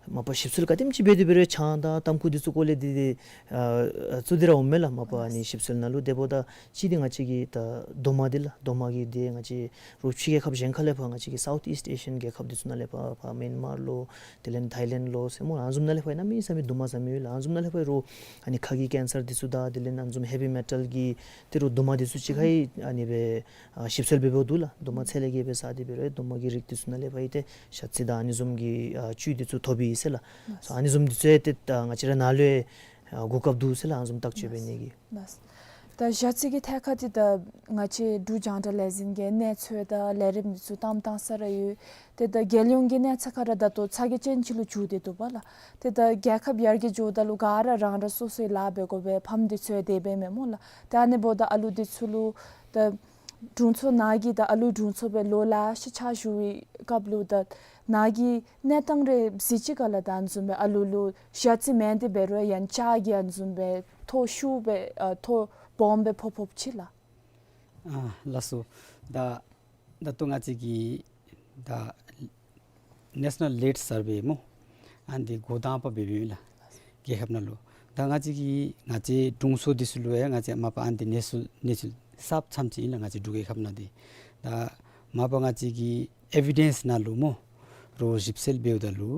མ་པ་ཞིབ་འཚོལ་ག་དེམ་ཅིག་འབད་དེ་འབད་རུང་ཆང་དང་ཏམ་ཁུ་འདི་ཚུ་སྐོར་ལས་འདི་འདི་ཨ་བཙུགས་ཏེ་ར་འོངམ་མས་ལགས། མ་པ་ཨ་ནི་ཞིབ་འཚོལ་ནང་ལུ་དེ་འབདཝ་ད་ཅིག་འདི་ང་བཅས་ཀྱི་ད་རྡོག་མ་འདི་ལགས། རྡོག་མ་གི་འདི་ང་བཅས་རོགས་ཕྱི་རྒྱལ་ཁབ་གཞན་ཁ་ལས་ཕར་ང་བཅས་ཀྱི་སའུཐ་ཨིསཊ་ཨེ་ཤི་ཡཱན་རྒྱལ་ཁབ་འདི་ཚུ་ནང་ལས་ཕར་ཕར་མེན་མར་ལོ་དེ་ལས་ཐའི་ལེནཌ་ལོ་ཟེར་སྨོ་ཨ་ནི་བཟུམ་ནང་ལས་ཕར་གནམ་མེད་ས་མེད་རྡོག་མ་ཟ་མི་ཡོད་ལགས། ཨ་ནི་བཟུམ་ནང་ལས་ཕར་རོགས་ཨ་ནི་ཁ་གི་ཀེན་སར་འདི་ཚུ་དང་དེ་ལས་ཨ་ནི་བཟུམ་ཧེ་བི་མེ་ཊལ་གྱི་ཏེ་རོགས་རྡོག་མ་འདི་ཚུ་ཅིག་ཁར་ཨ་ནི་སྦེ་ཨ་ཞིབ་འཚོལ་འབད་འབདཝ་འདུག་ལགས། རྡོག་མ་ཚད་ལས་བརྒལ་སྦེ་ཟ་སྟེ་འབད་རུང་རྡོག་མ་གི་རིགས་འདི་ཚུ་ནང་ལས་ཕར་ཨིན་ཏེ་ཞ་རྩི་དང་ཨ་ནི་བཟུམ་གྱི་ཨ་བཅུད་འདི་ཚུ་ཐོབ་ཨིན་ཟེར་ལགས། ལགས། སོ་ཨ་ནི་བཟུམ་འདི་ཚུ་ཡང་ཏེ་ཨ་ང་བཅས་ར་ནཱ་ལུ་ཡང་ཨ་གོ་སྐབས་འདུག་ཟེར་ལགས། ཨ་ནི་བཟུམ་བརྟག་དཔྱད་འབད་ནི་གི། ལགས། ད་ཞ་རྩི་གི་ཐད་ཁར་འདི་ད་ང་བཅས་འབྲུག་རྒྱང་བསྒྲགས་ལས་འཛིན་གྱི་གནས་ཚུལ་དང་ལས་རིམ་འདི་ཚུ་བཏང་བཏང་ས་ར་ཡོད། ཏེ་ད་རྒྱལ་ཡོངས་ཀྱི་གནས་ཚད་ཁར་ར་ད་ལྟོ་ཚ་གྱང་ཅན་ཅིག་ལུ་འགྱུར་ཏེ་འདུག་པ་ལགས། ཏེ་ད་རྒྱལ་ཁབ་ཡར་རྒྱས་འགྱོཝ་ད་ལུ་ག་ར་རང་རང་སོ་སོའི་ལཱ་འབད་དགོ་པས། ཕམ་འདི་ཚུ་ཡང་དེ་སྦེ་མས་སྨོ་ལགས། ཏེ་ཨ་ནི་འབདཝ་ད་ཨ་ལུ་འདི་ཚུ་ལུ་ད་དྲུང་འཚོ་ནཱ་གིས་ད་ཨ་ལུ་དྲུང་འཚོ་སྦེ་ལོ་ལེ་ཤ་ཕྱག་ཞུ་བའི་སྐབས་ལུ་ད་ནཱ་གིས་གནས་སྟངས་རེ་གཟིགས་ཅི་ག་ལགས། ད་ཨ་ནི་བཟུམ་སྦེ་ཨ་ལུ་ལུ་ཞ་རྩི་མེན་ཏེ་འབད་རུང་ཡང་ལྕགས་ཀྱི་ཨ་ནི་བཟུམ་སྦེ་ཐོ་ཤུགས་སྦེ་ཨ་ཐོ་སྦོམ་སྦེ་ཕོག་ཕོགཔ་ཅིག་ལགས། ཨ་ལགས་སོ། ད་ད་ལྟོ་ང་བཅས་ཀྱི་ད་ནེ་ཤ་ནཱལ་ལིཌ་སར་ཝེ་སྨོ། ཨ་ནི་འདི་འགོ་དང་པ་འབད་འབདཝ་ཨིན་ལགས། རྒྱལ་ཁབ་ནང་ལུ། ད་ང་བཅས་ཀྱི་ང་བཅས་དྲུང་འཚོ་འདི་ཚུ་ལུ་ཡང་ང་བཅས་མ་པ་ཨ་ནི་འདི་གནས་ཚུལ་གནས་ཚུལ་གསརཔ་ཙམ་ཅིག་ཨིན་ལགས། ང་བཅས་འབྲུག་རྒྱལ་ཁབ་ནང་འདི། ད་མ་པ་ང་བཅས་ཀྱི་ཨེ་བི་ཌེནསི་ནང་ལུ་སྨོ། རོགས་ཞིབ་འཚོལ་འབདཝ་ད་ལུ་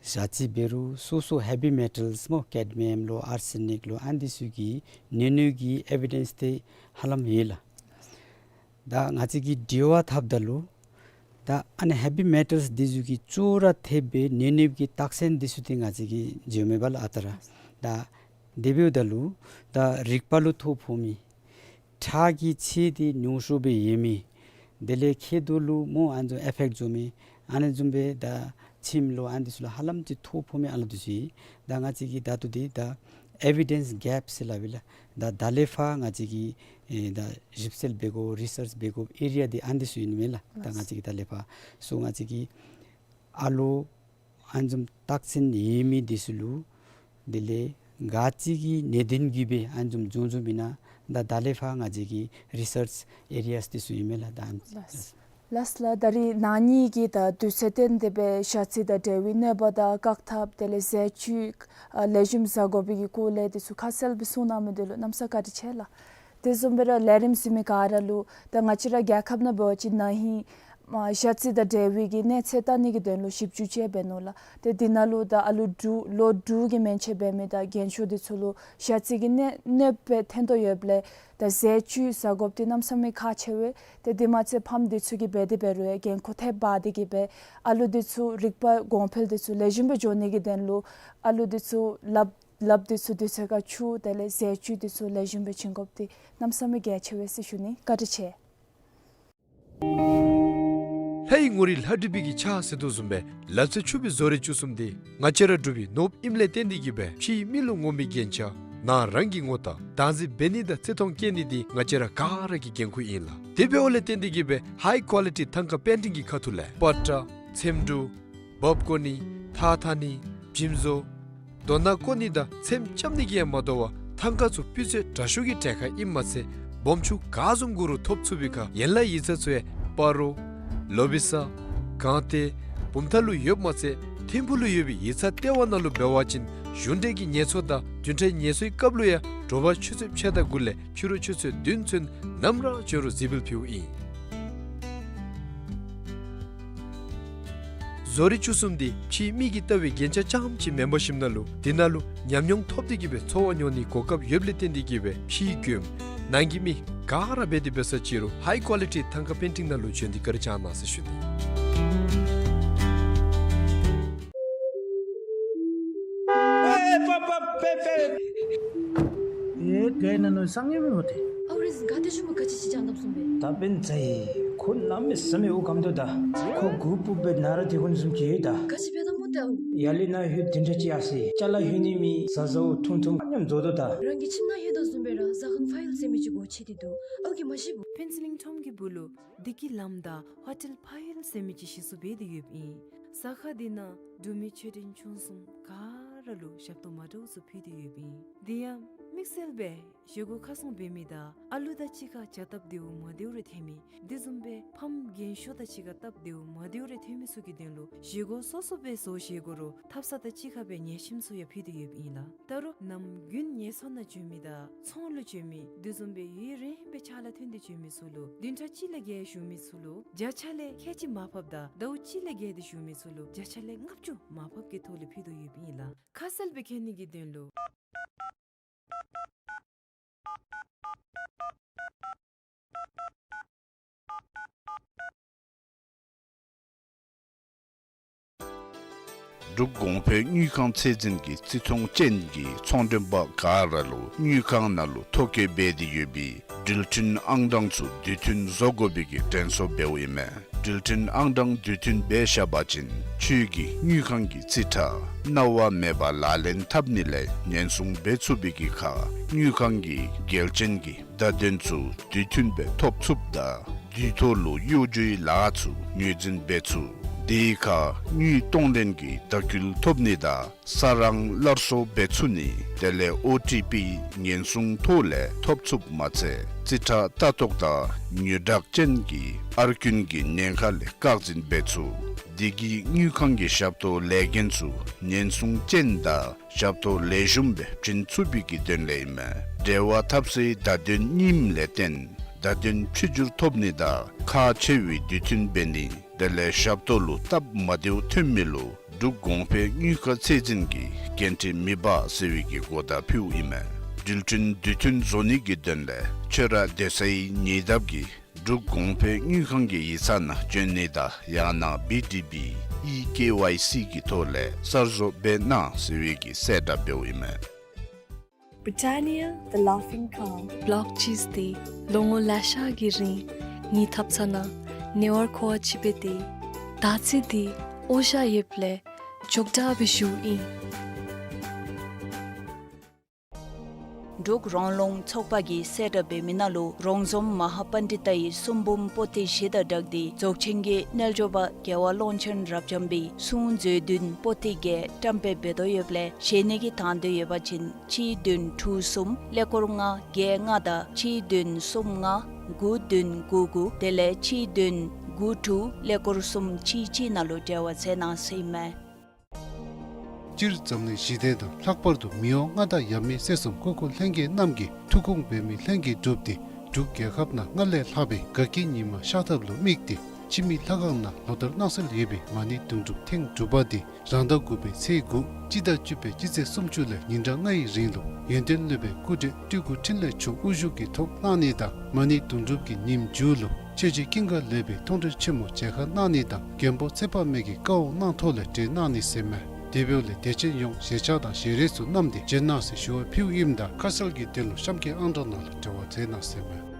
ཞ་རྩི་འབད་རུང་སོ་སོ་ཧེ་བི་མེ་ཊལསི་སྨོ། ཀེཌ་མི་ཡམ་ལོ་ཨར་སེ་ནིཀ་ལོ་ཨ་ནི་འདི་ཚུ་གི་ནད་ནུས་ཀྱི་ཨེ་བི་ཌེནསི་འདི་ཧ་ལམ་ཡོད་ལགས། ད་ང་བཅས་ཀྱིས་འབྲེལ་བ་འཐབ་ད་ལུ་ད་ཨ་ནི་ཧེ་བི་མེ་ཊལསི་འདི་ཚུ་གིས་ཅོག་ར་འཐདཔ་སྦེ་ནད་ནུས་ཀྱི་རྟགས་མཚན་འདི་ཚུ་འདི་ང་བཅས་ཀྱིས་འཇལ་མི་པ་ལགས་ཨ་རྟག་ར། ད་དེ་འབདཝ་ད་ལུ་ད་རིག་པ་ལུ་ཐོ་ཕོག་མི། ཁྲག་གི་ཚད་འདི་ཉུང་ཤོས་སྦེ་ཡོད་མི། དེ་ལས་མཁལ་རྡོག་ལུ་སྨོ་ཨ་ནི་བཟུམ་ཨེ་ཕེཀཊ་འགྱོ་མི། ཨ་ནི་བཟུམ་སྦེ་ད་མཆིནམ་ལོ་ཨ་ནི་འདི་ཚུ་ལུ་ཧ་ལམ་ཅིག་ཐོ་ཕོག་མི་ཨ་ལུ་འདི་ཚུ་ཨིན། ད་ང་བཅས་ཀྱིས་ད་ལྟོ་འདི་ད་ཨེ་བི་ཌེནསི་གེཔ་ཟེར་སླབ་ཨིན་ལགས། ད་ད་ལས་ཕར་ང་བཅས་ཀྱིས་ཨེ་ད་ཞིབ་འཚོལ་འབད་དགོ་རི་སརཆ་འབད་དགོ་ཨེ་རི་ཡ་འདི་ཨ་ནི་འདི་ཚུ་ཨིན་མས་ལགས། ད་ང་བཅས་ཀྱིས་ད་ལས་ཕར་སོ་ང་བཅས་ཀྱིས་ཨ་ལོ་ཨ་ནི་བཟུམ་རྟགས་མཚན་ཡོད་མི་འདི་ཚུ་ལུ་དེ་ལས་ག་ཅི་གི་ནད་གདོན་གྱིས་སྦེ་ཨ་ནི་བཟུམ་འབྱུང་འབྱུངམ་ཨིན་ན་ད་ད་ལས་ཕར་ང་བཅས་ཀྱི་རི་སརཆ་ཨེ་རི་ཡས་འདི་ཚུ་ཨིན་མས་ལགས། ད་ཨ་ནི་ལགས། ལགས་ལགས། ད་རིས་ན་ཧིང་གི་ད་དུས་ཚོད་བརྟེན་ཏེ་སྦེ་ཞ་རྩི་དང་འབྲེལ་བའི་གནོད་པ་དང་བཀག་ཐབས་དེ་ལས་ཟས་བཅུད་ཨ་ལེགས་ཤོམ་བཟའ་དགོ་པའི་གི་སྐོར་ལས་འདི་ཚུ་ཁ་གསལ་སྦེ་གསུངས་གནང་མི་འདི་ལུ་གནམ་ས་བཀའ་དྲིན་ཆེ་ལགས། དེ་བཟུམ་སྦེ་ར་ལས་རིམ་གཟིགས་མི་ག་ར་ལུ་ད་ང་བཅས་ར་རྒྱལ་ཁབ་ནང་འབད་བ་ཅིན་ན་ཧིང་ཨ་ཞ་རྩི་དང་འབྲེལ་བའི་གི་གནས་ཚད་བལྟ་ནི་གི་དོན་ལུ་ཞིབ་འཇུག་ཅིག་འབད་ནུག་ལགས། ཏེ་འདི་ནང་ལུ་ད་ཨ་ལུ་དྲུག་ལོ་དྲུག་གི་མན་ཆད་འབད་མི་དང་རྒན་ཤོས་འདི་ཚུ་ལུ་ཞ་རྩི་གི་གནོད་གནོད་པ་ཐོན་དོ་ཡོདཔ་ལས་ད་ཟས་བཅུད་བཟའ་དགོཔ་འདི་གནམ་ས་མེད་ཁག་ཆེ་བས། ཏེ་དེ་མ་ཚད་ཕམ་འདི་ཚུ་གིས་འབད་དེ་འབད་རུང་ཡང་འགན་ཁུར་ཐེབས་འབག་སྟེ་གིས་སྦེ་ཨ་ལུ་འདི་ཚུ་རིག་པ་གོང་འཕེལ་འདི་ཚུ་ལེགས་ཤོམ་སྦེ་འགྱོ་ནི་གི་དོན་ལུ་ཨ་ལུ་འདི་ཚུ་ལགཔ་ལགཔ་འདི་ཚུ་དུས་ཚོད་ཁར་འཁྱུ་དེ་ལས་ཟས་བཅུད་འདི་ཚུ་ལེགས་ཤོམ་སྦེ་བྱིན་དགོཔ་འདི་གནམ་ས་མེད་གལ་ཆེ་བས་ཟེར་ཞུ་ནི། བཀའ་དྲིན་ཆེ། ལྷའི་ངོ་རིས་ལྷ་བྲིས་པའི་གི་ཕྱག་ཟེར་དོ་བཟུམ་སྦེ་ལ་རྩེ་ཆུ་སྦིས་བཟོ་རིག་བཅུ་གསུམ་འདི་ང་བཅས་ར་འབྲུག་པའི་ནོར་བུ་ཨིནམ་ལས་བརྟེན་ཏེ་གིས་སྦེ་ཕྱིའི་མི་ལུ་ངོམ་པའི་རྒྱན་ཆ་ནང་རང་གི་ངོ་རྟགས་བདག་འཛིན་འབད་ནི་དང་བརྩི་མཐོང་བསྐྱེད་ནི་འདི་ང་བཅས་ར་ག་ར་གི་འགན་ཁུར་ཨིན་ལགས། དེ་འབདཝ་ལས་བརྟེན་ཏེ་གིས་སྦེ་ཧའི་ཀོ་ལི་ཊི་ཐང་ཀ་པེན་ཊིང་གི་ཁ་ཐུག་ལས་པ་ཏྲ་ཚེམ་དྲུབ་འབག་བཀོ་ནི་ཐགས་འཐག་ནི་བྱེམ་བཟོ་རྡོ་ནག་བརྐོ་ནི་དང་ཚེམ་རྐྱབ་ནི་གིས་ཡང་མ་དོ་བར་ཐང་ཀ་ཚུ་སྤུས་ཚད་དྲག་ཤོས་ཀྱི་གྲལ་ཁར་ཨིནམ་མ་ཚད་སྦོམ་ཆུང་ག་བཟུམ་དགོ་རུང་ཐོབ་ཚུགས་པའི་ཁར་ཡན་ལག་ཡིག་ཚང་ཚུ་ཡང་སྤ་རོ་ལོ་བི་ས་སྒང་སྟེང་བུམ་ཐང་ལུ་ཡོདཔ་མ་ཚད་ཐིམ་ཕུག་ལུ་ཡོད་པའི་ཡིག་ཚང་ལྟེ་བ་ནང་ལུ་འབད་བ་ཅིན་གཞུང་འབྲེལ་གྱི་ངལ་གསོ་དང་བདུན་ཕྲག་ངལ་གསོའི་སྐབས་ལུ་ཡང་དྲོ་པ་ཆུ་ཚོད་ཕྱེད་དང་དགུ་ལས་ཕྱི་རུ་ཆུ་ཚོད་བདུན་ཚུན་ནམ་ར་བྱོན་རུང་གཟིགས་འབུལ་ཕུལཝ་ཨིན། བཟོ་རིག་བཅུ་གསུམ་འདི་ཕྱིའི་མི་གིས་བལྟ་བའི་རྒྱན་ཆ་རྐྱངམ་ཅིག་མེན་པར་ཞིནམ་ལས་འདི་ནང་ལུ་ཉམས་མྱོང་ཐོབ་སྟེ་གིས་སྦེ་འཚོ་བ་མྱོང་ནིའི་གོ་སྐབས་ཡོདཔ་ལས་བརྟེན་ཏེ་གིས་སྦེ་ཕྱིའི་མགྱོནམ་ནང་གི་མི་ག་ར་འབད་དེ་འབད་ས་ཅིག་རུང་ཧའི་ཀོ་ལི་ཊི་ཐང་ཀ་པེན་ཊིང་ནང་ལུ་བྱོན་ཏེ་བཀའ་དྲིན་བསྐྱང་གནང་ཟེར་ཞུ་ནི། ཨེ་པ་པ་པེ་པེ། ཨེ་ག་ཨིན་ན་ནོ་སང་ངེ་མི་མོ་ཏེ། ཨའུ་རེས་ག་ཏེ་ཞུ་མོ་ག་ཅི་ཅིག་ཅང་གདམ་སོང་པས། ད་པེན་ཚ་ཡི་ཁོ་གནམ་མེད་ས་མེད་དབུགས་སྐམ་དོ་ད། ཁོ་གུ་པུ་སྦེ་ན་ར་དེ་ཀུན་བཟུམ་ཅིག་ཡོད་ད། ག་ཅི་འབད་དོ་མོ་ཏེ་ཨའུ། ཡར་ལས་ནཱ་ལྷོད་དེ་འདྲ་ཅིག་ཡར་སོ་ཡི། ཅ་ལ་ལྷོད་ནི་མེད། ཟ་ཟཝ་འཐུང་འཐུངམ་མཉམ་རྫོགས་དོ་ད། རང་གི་ཁྱིམ་ནང་ལྷོད་དོ་བཟུམ་སྦེ་ར་ཟ་ཁང་ཕ་ཡུལ་ཟེར་མི་ཅིག་སྒོ་ཕྱེ་སྟེ་འདུག། ཨའུ་གིས་མ་ཤེས་པོ། ཕུན་ཚོགས་གླིང་ཁྲོམ་གྱི་སྦུག་ལུ་བདེ་སྐྱིད་ལམ་དང་ཧོ་ཊེལ་ཕ་ཡུལ་ཟེར་མི་ཅིག་གཞི་བཙུགས་འབད་དེ་ཡོདཔ་ཨིན། ཟ་ཁང་འདི་ནང་འབྲུག་མི་ཆོས་ལྡན་ཆུང་གསུམ་ག་ར་ལུ་ཞབས་ཏོག་མ་འདྲཝ་ཚུ་ཕུལ་ཏེ་ཡོདཔ་ཨིན། དེ་ཡང་དམིགས་བསལ་སྦེ་བཞེས་སྒོ་ཁ་སྲུང་འབད་མི་དང་ཨ་ལུ་དང་གཅིག་ཁར་བྱ་སྟབས་བདེཝ་མ་བདེཝ་རེ་ཐོན་མི་དེ་བཟུམ་སྦེ་ཕམ་རྒན་ཤོས་དང་གཅིག་ཁར་སྟབས་བདེཝ་མ་བདེཝ་རེ་ཐོན་མི་ཚུ་གི་དོན་ལུ་བཞེས་སྒོ་སོ་སོ་སྦེ་བཟོ་བཞེས་དགོ་རུང་ཐབ་ཚང་དང་གཅིག་ཁར་སྦེ་ཉལ་ཁྱིམ་ཚུ་ཡང་ཕུལ་ཏེ་ཡོདཔ་ཨིན་ལགས། ད་རུང་ནམ་རྒྱུན་ངལ་གསོ་ནང་བྱོན་མི་དང་ཚོང་ལུ་བྱོན་མི་དེ་བཟུམ་སྦེ་ཡུན་རིངམོ་སྦེ་ཕྱག་ལཱ་ཐོན་ཏེ་བྱོན་མི་ཚུ་ལུ་བདུན་ཕྲག་གཅིག་ལས་བརྒལ་བཞུགས་མི་ཚུ་ལུ་བརྒྱ་ཆ་ལས་ཁལ་གཅིག་མར་ཕབ་དང་ཟླཝ་གཅིག་ལས་བརྒལ་ཏེ་བཞུགས་མི་ཚུ་ལུ་བརྒྱ་ཆ་ལས་ལྔ་བཅུ་མར་ཕབ་ཀྱི་ཐོག་ལས་ཕུལ་དོ་ཡོདཔ་ཨིན་ལགས། ཁ་གསལ་སྦེ་མཁྱེན་ནི་གི་དོན་ལུ། འབྲུག་གོང་འཕེལ་དངུལ་ཁང་ཚད་འཛིན་གྱི་བརྩི་མཐོང་ཅན་གྱི་ཚོང་མགྲོན་པ་ག་ར་ལུ་དངུལ་ཁང་ནང་ལུ་ཐོ་བཀོད་འབད་དེ་ཡོད་པའི་འགྲུལ་འཕྲིན་ཨང་གྲངས་ཚུ་དུས་མཐུན་བཟོ་དགོ་པའི་གི་དྲན་གསོ་འབདཝ་ཨིན་མས། འགྲུལ་འཕྲིན་ཨང་གྲངས་དུས་མཐུན་འབད་བཞག་པ་ཅིན་ཁྱོད་ཀྱི་དངུལ་ཁང་གི་རྩིས་ཁྲ་གནང་བ་མེད་པར་ལག་ལེན་འཐབ་ནི་ལས་ཉེན་སྲུང་འབད་ཚུགས་པའི་གི་ཁར་དངུལ་ཁང་གི་འགལ་རྐྱེན་གྱི་བརྡ་དོན་ཚུ་དུས་མཐུན་སྦེ་ཐོབ་ཚུགསཔ་ད་དུས་ཐོག་ལུ་གཡོ་སྒྱུའི་ལཱ་ཚུ་ངོས་འཛིན་འབད་ཚུགས། དེའི་ཁར་དངུལ་གཏོང་ལེན་གྱི་བརྡ་བསྐུལ་ཐོབ་ནི་དང་ས་རང་སླར་གསོ་འབད་ཚུགས་ནི་དེ་ལས་ཨོ་ཊི་པི་ཉེན་སྲུང་ཐོག་ལས་ཐོབ་ཚུགསཔ་མ་ཚད་རྩིས་ཁྲ་ལྟ་རྟོག་དང་མྱུར་བསྒྲགས་ཅན་གྱི་ཨར་རྐུན་གྱི་ཉེན་ཁ་ལས་བཀག་འཛིན་འབད་ཚུགས། དེ་གིས་དངུལ་ཁང་གི་ཞབས་ཏོག་ལས་འགན་ཚུ་ཉེན་སྲུང་ཅན་དང་ཞབས་ཏོག་ལེགས་ཤོམ་སྦེ་བྱིན་ཚུགས་པའི་གི་དོན་ལས་ཨིན་མས། འབྲེལ་བ་འཐབ་སའི་བརྡ་དོན་རྙིངམ་ལས་བརྟེན་བརྡ་དོན་ཕྱི་འགྱུར་ཐོབ་ནི་དང་ཁག་ཆེ་བའི་དུས་མཐུན་འབད་ནི་དེ་ལས་ཞབས་ཏོག་ལུ་སྟབས་མ་བདེཝ་ཐོན་མི་ལུ་འབྲུག་གོང་འཕེལ་དངུལ་ཁང་ཚད་འཛིན་གྱིས་འགན་འཁྲི་མི་འབག་ཟེར་བའི་གི་གོ་བརྡ་ཕུལཝ་ཨིན་མས། འགྲུལ་འཕྲིན་དུས་མཐུན་བཟོ་ནི་གི་དོན་ལས་ཁྱོད་ར་སྡོད་སའི་ཉེ་འདབས་ཀྱི་འབྲུག་གོང་འཕེལ་དངུལ་ཁང་གི་ཡིག་ཚང་ནང་བྱོན་ནི་དང་ཡང་ན་བི་ཌི་བི་ཨི་ཀེ་ཝའི་སི་གི་ཐོག་ལས་གསར་བཟོ་འབད་གནང་ཟེར་བའི་གི་གསལ་བསྒྲགས་འབདཝ་ཨིན་མས། Britannia, the laughing cow. བློག་ཅིས་ཏེ་ལོ་ངོ་ལེ་ཤ་གི་རིང་ངེའི་ཐབ་ཚང་ནང་ཉེ་བར་མཁོ་བ་ཅིག་སྦེ་སྡོད། ད་ཚེ་འདི་འོ་ཞ་ཡོདཔ་ལས་འཇོག་དྲགས་སྦེ་བཞུགས་ཨིན། འབྲུག་རོང་ལུང་ཚོགས་པ་གིས་གསལ་བསྒྲགས་འབད་མི་ནང་ལུ་རོང་ཟོམ་མ་ཧཱ་པཎྜི་ཏའི་གསུང་འབུམ་པོ་ཏི་བཞི་དང་སྦྲགས་ཏེ་རྫོགས་ཆེན་གྱི་རྣལ་འབྱོར་པ་རྒྱལ་བ་ཀློང་ཆེན་རབ་འབྱམས་པའི་གསུང་མཛོད་བདུན་པོ་ཏི་བརྒྱད་བཀྲམ་སྤེལ་འབད་དོ་ཡོདཔ་ལས་བཞེས་ནི་གི་དང་འདོད་ཡོད་པ་ཅིན་གཅིག་བདུན་དྲུག་གསུམ་ཀླད་ཀོར་ལྔ་བརྒྱད་ལྔ་དང་གཅིག་བདུན་གསུམ་ལྔ་དགུ་བདུན་དགུ་དགུ་དེ་ལས་གཅིག་བདུན་དགུ་དྲུག་ཀླད་ཀོར་གསུམ་གཅིག་གཅིག་ནང་ལུ་འབྲེལ་བ་མཛད་གནང་ཟེར་ཨིན་མས། སྤྱིར་འཛམ་གླིང་ཞི་བདེ་དང་ལྷག་པར་དུ་མི་དབང་མངའ་བདག་ཡབ་མེས་སྲས་གསུམ་སྐུ་འཁོར་ལྷན་རྒྱས་རྣམས་ཀྱི་ཐུགས་དགོངས་འབད་མི་ལྷན་རྒྱས་གྲུབ་སྟེ་འབྲུག་རྒྱལ་ཁབ་ནང་སྔར་ལས་ལྷག་པའི་དགའ་སྐྱིད་ཉི་མ་ཤར་ཐབས་ལུ་དམིགས་ཏེ་འཆི་མེད་ལྷ་ཁང་ནང་ལོ་ལྟར་གནང་སྲོལ་ཡོད་པའི་མ་ཎི་དུང་སྒྲུབ་ཐེངས་དྲུག་པ་དེ་རང་ཟླ་དགུ་པའི་ཚེས་དགུ་སྤྱི་ཟླ་བཅུ་པའི་སྤྱི་ཚེས་སུམ་ཅུ་ལས་ཉིན་གྲངས་ལྔའི་རིང་ལུ་ཡོན་ཏན་སློབ་དཔོན་སྐུ་བགྲེས་སྤྲུལ་སྐུ་འཕྲིན་ལས་མཆོག་དབུ་བཞུགས་ཀྱི་ཐོག་གནང་ནི་དང་མ་ཎི་དུང་སྒྲུབ་ཀྱི་ཉིནམ་མཇུག་ལུ་ཆོས་རྗེ་ཀུན་དགའ་ལེགས་པའི་མཐོང་གྲོལ་ཆེན་མོ་མཇལ་ཁ་གནང་ནི་དང་མགོན་པོ་ཚེ་དཔག་མེད་ཀྱི་བཀའ་དབང་གནང་ཐོག་ལས་གྲོལ་གནང་ནི་ཟེར་ཨིན་མས། དེ་འབདཝ་ལས་དད་ཅན་ཡོངས་ཞལ་ཆས་དང་ཞལ་རས་ཚུ་བསྣམས་ཏེ་བྱོན་གནང་ཟེར་ཞུ་བ་ཕུལཝ་ཨིནམ་ད་ཁ་གསལ་གྱི་དོན་ལུ་གཤམ་གྱི་ཨང་གྲངས་ནང་ལུ་འབྲེལ་བ་མཛད་གནང་ཟེར་ཨིན་མས།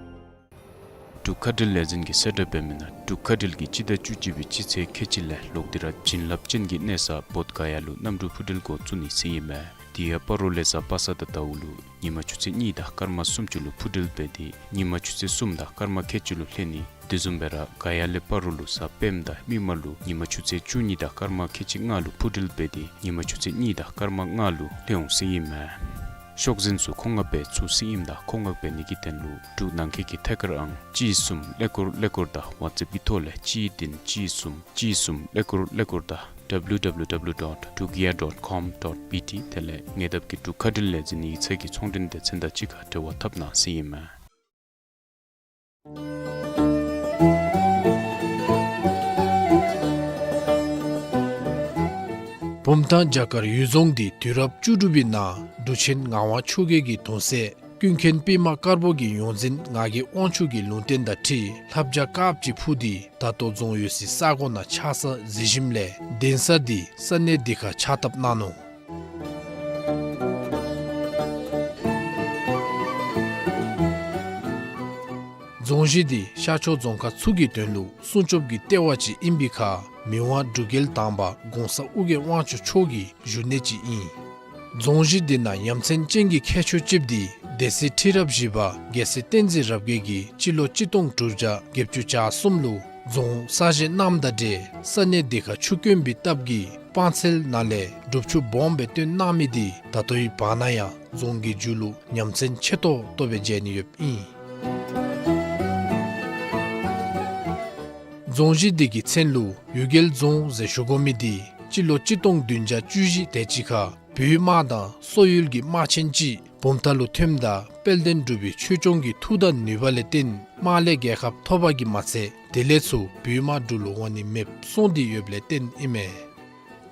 འབྲུག་མཁའ་འགྲུལ་ལས་འཛིན་གྱིས་གསལ་བསྒྲགས་འབད་མི་ནང་འབྲུག་མཁའ་འགྲུལ་གྱིས་སྤྱི་ཟླ་བཅུ་གཅིག་པའི་སྤྱི་ཚེས་ཁལ་གཅིག་ལས་ལོག་སྟེ་ར་བྱིན་རླབས་ཅན་གྱི་གནས་ས་བོདྷ་ག་ཡ་ལུ་གནམ་གྲུ་འཕུར་འགྲུལ་འགོ་བཙུགས་ནི་ཟེར་ཨིན་མས། དེ་ཡང་སྤ་རོ་ལས་གཟའ་པ་སངས་དང་ཟླཝ་ལུ་ཉིན་མ་ཆུ་ཚོད་གཉིས་དང་སྐར་མ་སུམ་ཅུ་ལུ་འཕུར་འགྲུལ་འབད་དེ་ཉིན་མ་ཆུ་ཚོད་གསུམ་དང་སྐར་མ་ཁལ་གཅིག་ལུ་ལྷོད་ནི། དེ་བཟུམ་སྦེ་ར་ག་ཡ་ལས་སྤ་རོ་ལུ་གཟའ་སྤེནམ་དང་མིག་དམར་ལུ་ཉིན་མ་ཆུ་ཚོད་བཅུ་གཉིས་དང་སྐར་མ་ཁལ་གཅིག་ལྔ་ལུ་འཕུར་འགྲུལ་འབད་དེ་ཉིན་མ་ཆུ་ཚོད་གཉིས་དང་སྐར་མ་ལྔ་ལུ་ལྷོད་འོང་ཟེར་ཨིན་མས། ཤོག་འཛིན་ཚུ་མཁོ་མངགས་འབད་ཚུགས་ཟེར་ཨིནམ་ད་མཁོ་མངགས་འབད་ནི་གི་དོན་ལུ་འབྲུག་ནང་འཁོད་ཀྱི་ཐད་ཀར་ཨང་གཅིག་གསུམ་ཀླད་ཀོར་ཀླད་ཀོར་དང་ཝཊས་ཨེཔ་ཀྱི་ཐོག་ལས་གཅིག་བདུན་གཅིག་གསུམ་གཅིག་གསུམ་ཀླད་ཀོར་ཀླད་ཀོར་དང་W W W dot dugia dot com dot B T དེ་ལས་ཉེ་འདབས་ཀྱི་འབྲུག་མཁའ་འགྲུལ་ལས་འཛིན་ཡིག་ཚང་གི་ཚོང་འབྲེལ་སྡེ་ཚན་དང་གཅིག་ཁར་འབྲེལ་བ་འཐབ་གནང་ཟེར་ཨིན་མས། བུམ་ཐང་བྱ་དཀར་ཡུལ་རྫོང་འདི་དུས་རབས་བཅུ་དྲུག་པའི་ནང་འབྲུག་ཆེན་ངག་དབང་ཆོས་རྒྱལ་གྱི་གདུང་སྲས་ཀུན་མཁྱེན་པདྨ་དཀར་པོ་གི་ཡོངས་འཛིན་ངག་གི་དབང་ཕྱུག་གི་ལུང་བསྟན་དང་འཁྲིལ་ལྷ་བྱ་དཀརཔོ་ཅིག་འཕུར་ཏེ་ད་ལྟོ་རྫོང་ཡོད་སའི་ས་གོ་ནང་ཆགས་ས་གཟིགས་ཞིནམ་ལས་གདན་ས་འདི་ས་གནས་འདི་ཁར་ཕྱག་བཏབ་གནང་ནུག། རྫོང་གཞི་འདི་ཤར་ཕྱོགས་རྫོང་ཁག་ཚུ་གི་དོན་ལུ་སྲུང་སྐྱོབ་ཀྱི་ལྟེ་བ་ཅིག་ཨིན་པའི་ཁར་མི་དབང་འབྲུག་རྒྱལ་དང་པ་གོང་ས་ཨོ་རྒྱན་དབང་ཕྱུག་མཆོག་གི་བཞུགས་གནས་ཅིག་ཨིན། རྫོང་གཞི་འདི་ནང་ཡ་མཚན་ཅན་གྱི་ཁྱད་ཆོས་ཅིག་འདི་སྡེ་སྲིད་ཁྲི་རབས་བཞི་པ་རྒྱལ་སྲས་བསྟན་འཛིན་རབ་རྒྱས་ཀྱིས་སྤྱི་ལོ་གཅིག་སྟོང་དྲུག་བརྒྱ་བརྒྱད་ཅུ་གྱ་གསུམ་ལུ་རྫོང་གསར་བཞེངས་གནངམ་དང་འབྲེལ་ས་གནས་འདི་ཁར་ཆུ་དཀོན་པའི་སྟབས་ཀྱིས་སྤང་ཚལ་ནང་ལས་སྒྲུབ་ཆུ་སྦོམ་སྦེ་བཏོན་གནང་མི་འདི་ད་ལྟོའི་བར་ན་ཡང་རྫོང་གི་མཇུག་ལུ་ཉམས་ཚན་ཆེ་ཏོག་ཏོ་སྦེ་མཇལ་ནི་ཡོདཔ་ཨིན། རྫོང་གཞི་འདི་གི་མཚན་ལུ་གཡུལ་རྒྱལ་རྫོང་ཟེར་ཞུ་དགོ་མི་འདི་སྤྱི་ལོ་གཅིག་སྟོང་བདུན་བརྒྱ་བཅུ་བཞི་དེ་ཅིག་ཁར་བོད་དམག་དང་སོག་ཡུལ་གྱི་དམག་ཆེན་ཅིག་བུམ་ཐང་ལུ་ཐོནམ་ད་དཔལ་ལྡན་འབྲུག་པའི་ཆོས་སྐྱོང་གི་མཐུ་དང་ནུས་པ་ལས་བརྟེན་དམག་ལས་རྒྱལ་ཁ་ཐོབ་པ་གིས་མ་ཚད་དེ་ལས་ཚུར་བོད་དམག་འབྲུག་ལུ་འོང་ནི་མེདཔ་སོང་སྟེ་ཡོདཔ་ལས་བརྟེན་ཨིན་མས།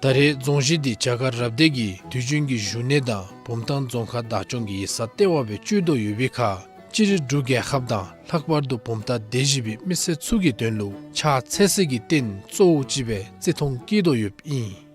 ད་རེས་རྫོང་གཞི་འདི་བྱ་དཀར་རབ་སྡེ་གི་དུས་རྒྱུན་གྱི་བཞུགས་གནས་དང་བུམ་ཐང་རྫོང་ཁག་བདག་སྐྱོང་གི་ཡིག་ཚང་ལྟེ་བ་སྦེ་སྤྱོད་དོ་ཡོད་པའི་ཁར་སྤྱིར་འབྲུག་རྒྱལ་ཁབ་དང་ལྷག་པར་དུ་བུམ་ཐང་སྡེ་བཞི་པའི་མི་སེར་ཚུ་གི་དོན་ལུ་ཕྱག་འཚལ་སའི་གི་རྟེན་གཙོ་བོ་ཅིག་སྦེ་བརྩི་མཐོང་བསྐྱེད་དོ་ཡོདཔ་ཨིན།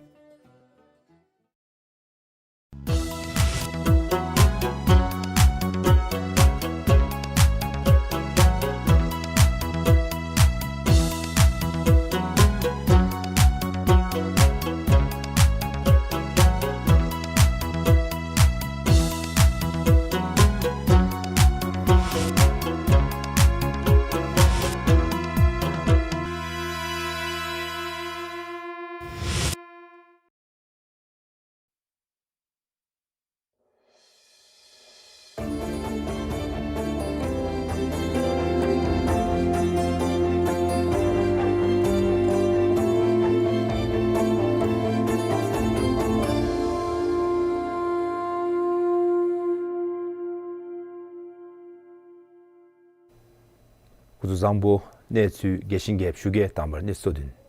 བཟང་པོ། གནས་ཚུལ་རྒྱས་ཤིང་རྒྱསཔ་ཞུ་གེ། དང་པ་ར་གནས་ཚུལ་གཙོ་དོན།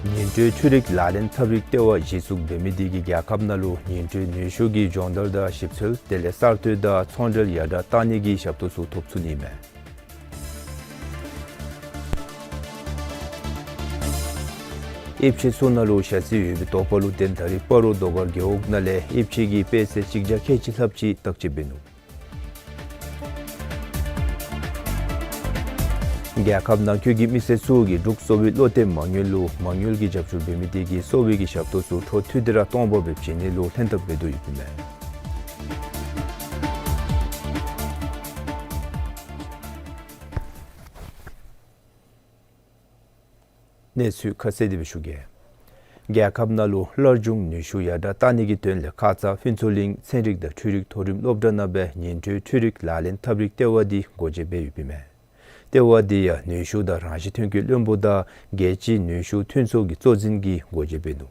ཉིན་དྲོད་འཕྲུལ་རིག་ལག་ལེན་འཐབ་རིགས་ལྟེ་བ་གཞི་བཙུགས་འབད་མི་དེ་གིས་རྒྱལ་ཁབ་ནང་ལུ་ཉིན་དྲོད་ནུས་ཤུགས་ཀྱི་སྦྱོང་བརྡར་དང་ཞིབ་འཚོལ་དེ་ལས་གསར་གཏོད་དང་ཚོང་འབྲེལ་ཡར་དྲག་བཏང་ནི་གི་ཞབས་ཏོག་ཚུ་ཐོབ་ཚུགས་ནི་མས། དབྱིབས་ཆས་ཚུ་ནང་ལུ་ཞ་རྩི་ཡོད་པའི་དོགས་པ་ལུ་བརྟེན་ད་རིས་སྤ་རོ་ཟློས་གར་རྒེད་འོག་ནང་ལས་དབྱིབས་ཆས་ཀྱི་དཔེ་ཚད་གཅིག་བརྒྱ་ཁལ་གཅིག་ལྷགཔ་ཅིག་བརྟག་དཔྱད་འབད་ནུག། རྒྱལ་ཁབ་ནང་འཁོད་ཀྱི་མི་སེར་ཚུ་གིས་འབྲུག་གསོ་བའི་བློ་གཏད་མ་དངུལ་ལུ་མ་དངུལ་གྱི་རྒྱབ་སྐྱོར་འབད་མི་དེ་གིས་གསོ་བའི་གི་ཞབས་ཏོག་ཚུ་འཕྲོ་མཐུད་དེ་ར་སྟོང་པ་སྦེ་བྱིན་ནི་ལུ་ལྷན་ཐབས་འབད་དོ་ཡོདཔ་ཨིན་མས། གནས་ཚུལ་ཁ་གསལ་དེ་སྦེ་ཞུ་གེ། རྒྱལ་ཁབ་ནང་ལུ་སླར་འབྱུང་ནུས་ཤུགས་ཡར་དྲག་བཏང་ནི་གི་དོན་ལས་ཁ་ཙ་ཕུན་ཚོགས་གླིང་ཚན་རིག་དང་འཕྲུལ་རིག་མཐོ་རིམ་སློབ་གྲྭ་ནང་སྦེ་ཉིན་དྲོད་འཕྲུལ་རིག་ལག་ལེན་འཐབ་རིགས་ལྟེ་བ་དེ་སྒོ་འབྱེད་འབད་ཡོདཔ་ཨིན་མས། ལྟེ་བ་དེ་ཡང་ནུས་ཤུགས་དང་རང་བཞིན་ཐོན་སྐྱེད་བློན་པོ་དང་རྒྱལ་སྤྱིའི་ནུས་ཤུགས་མཐུན་ཚོགས་ཀྱི་གཙོ་འཛིན་གྱིས་སྒོ་འབྱེད་འབད་ནུག།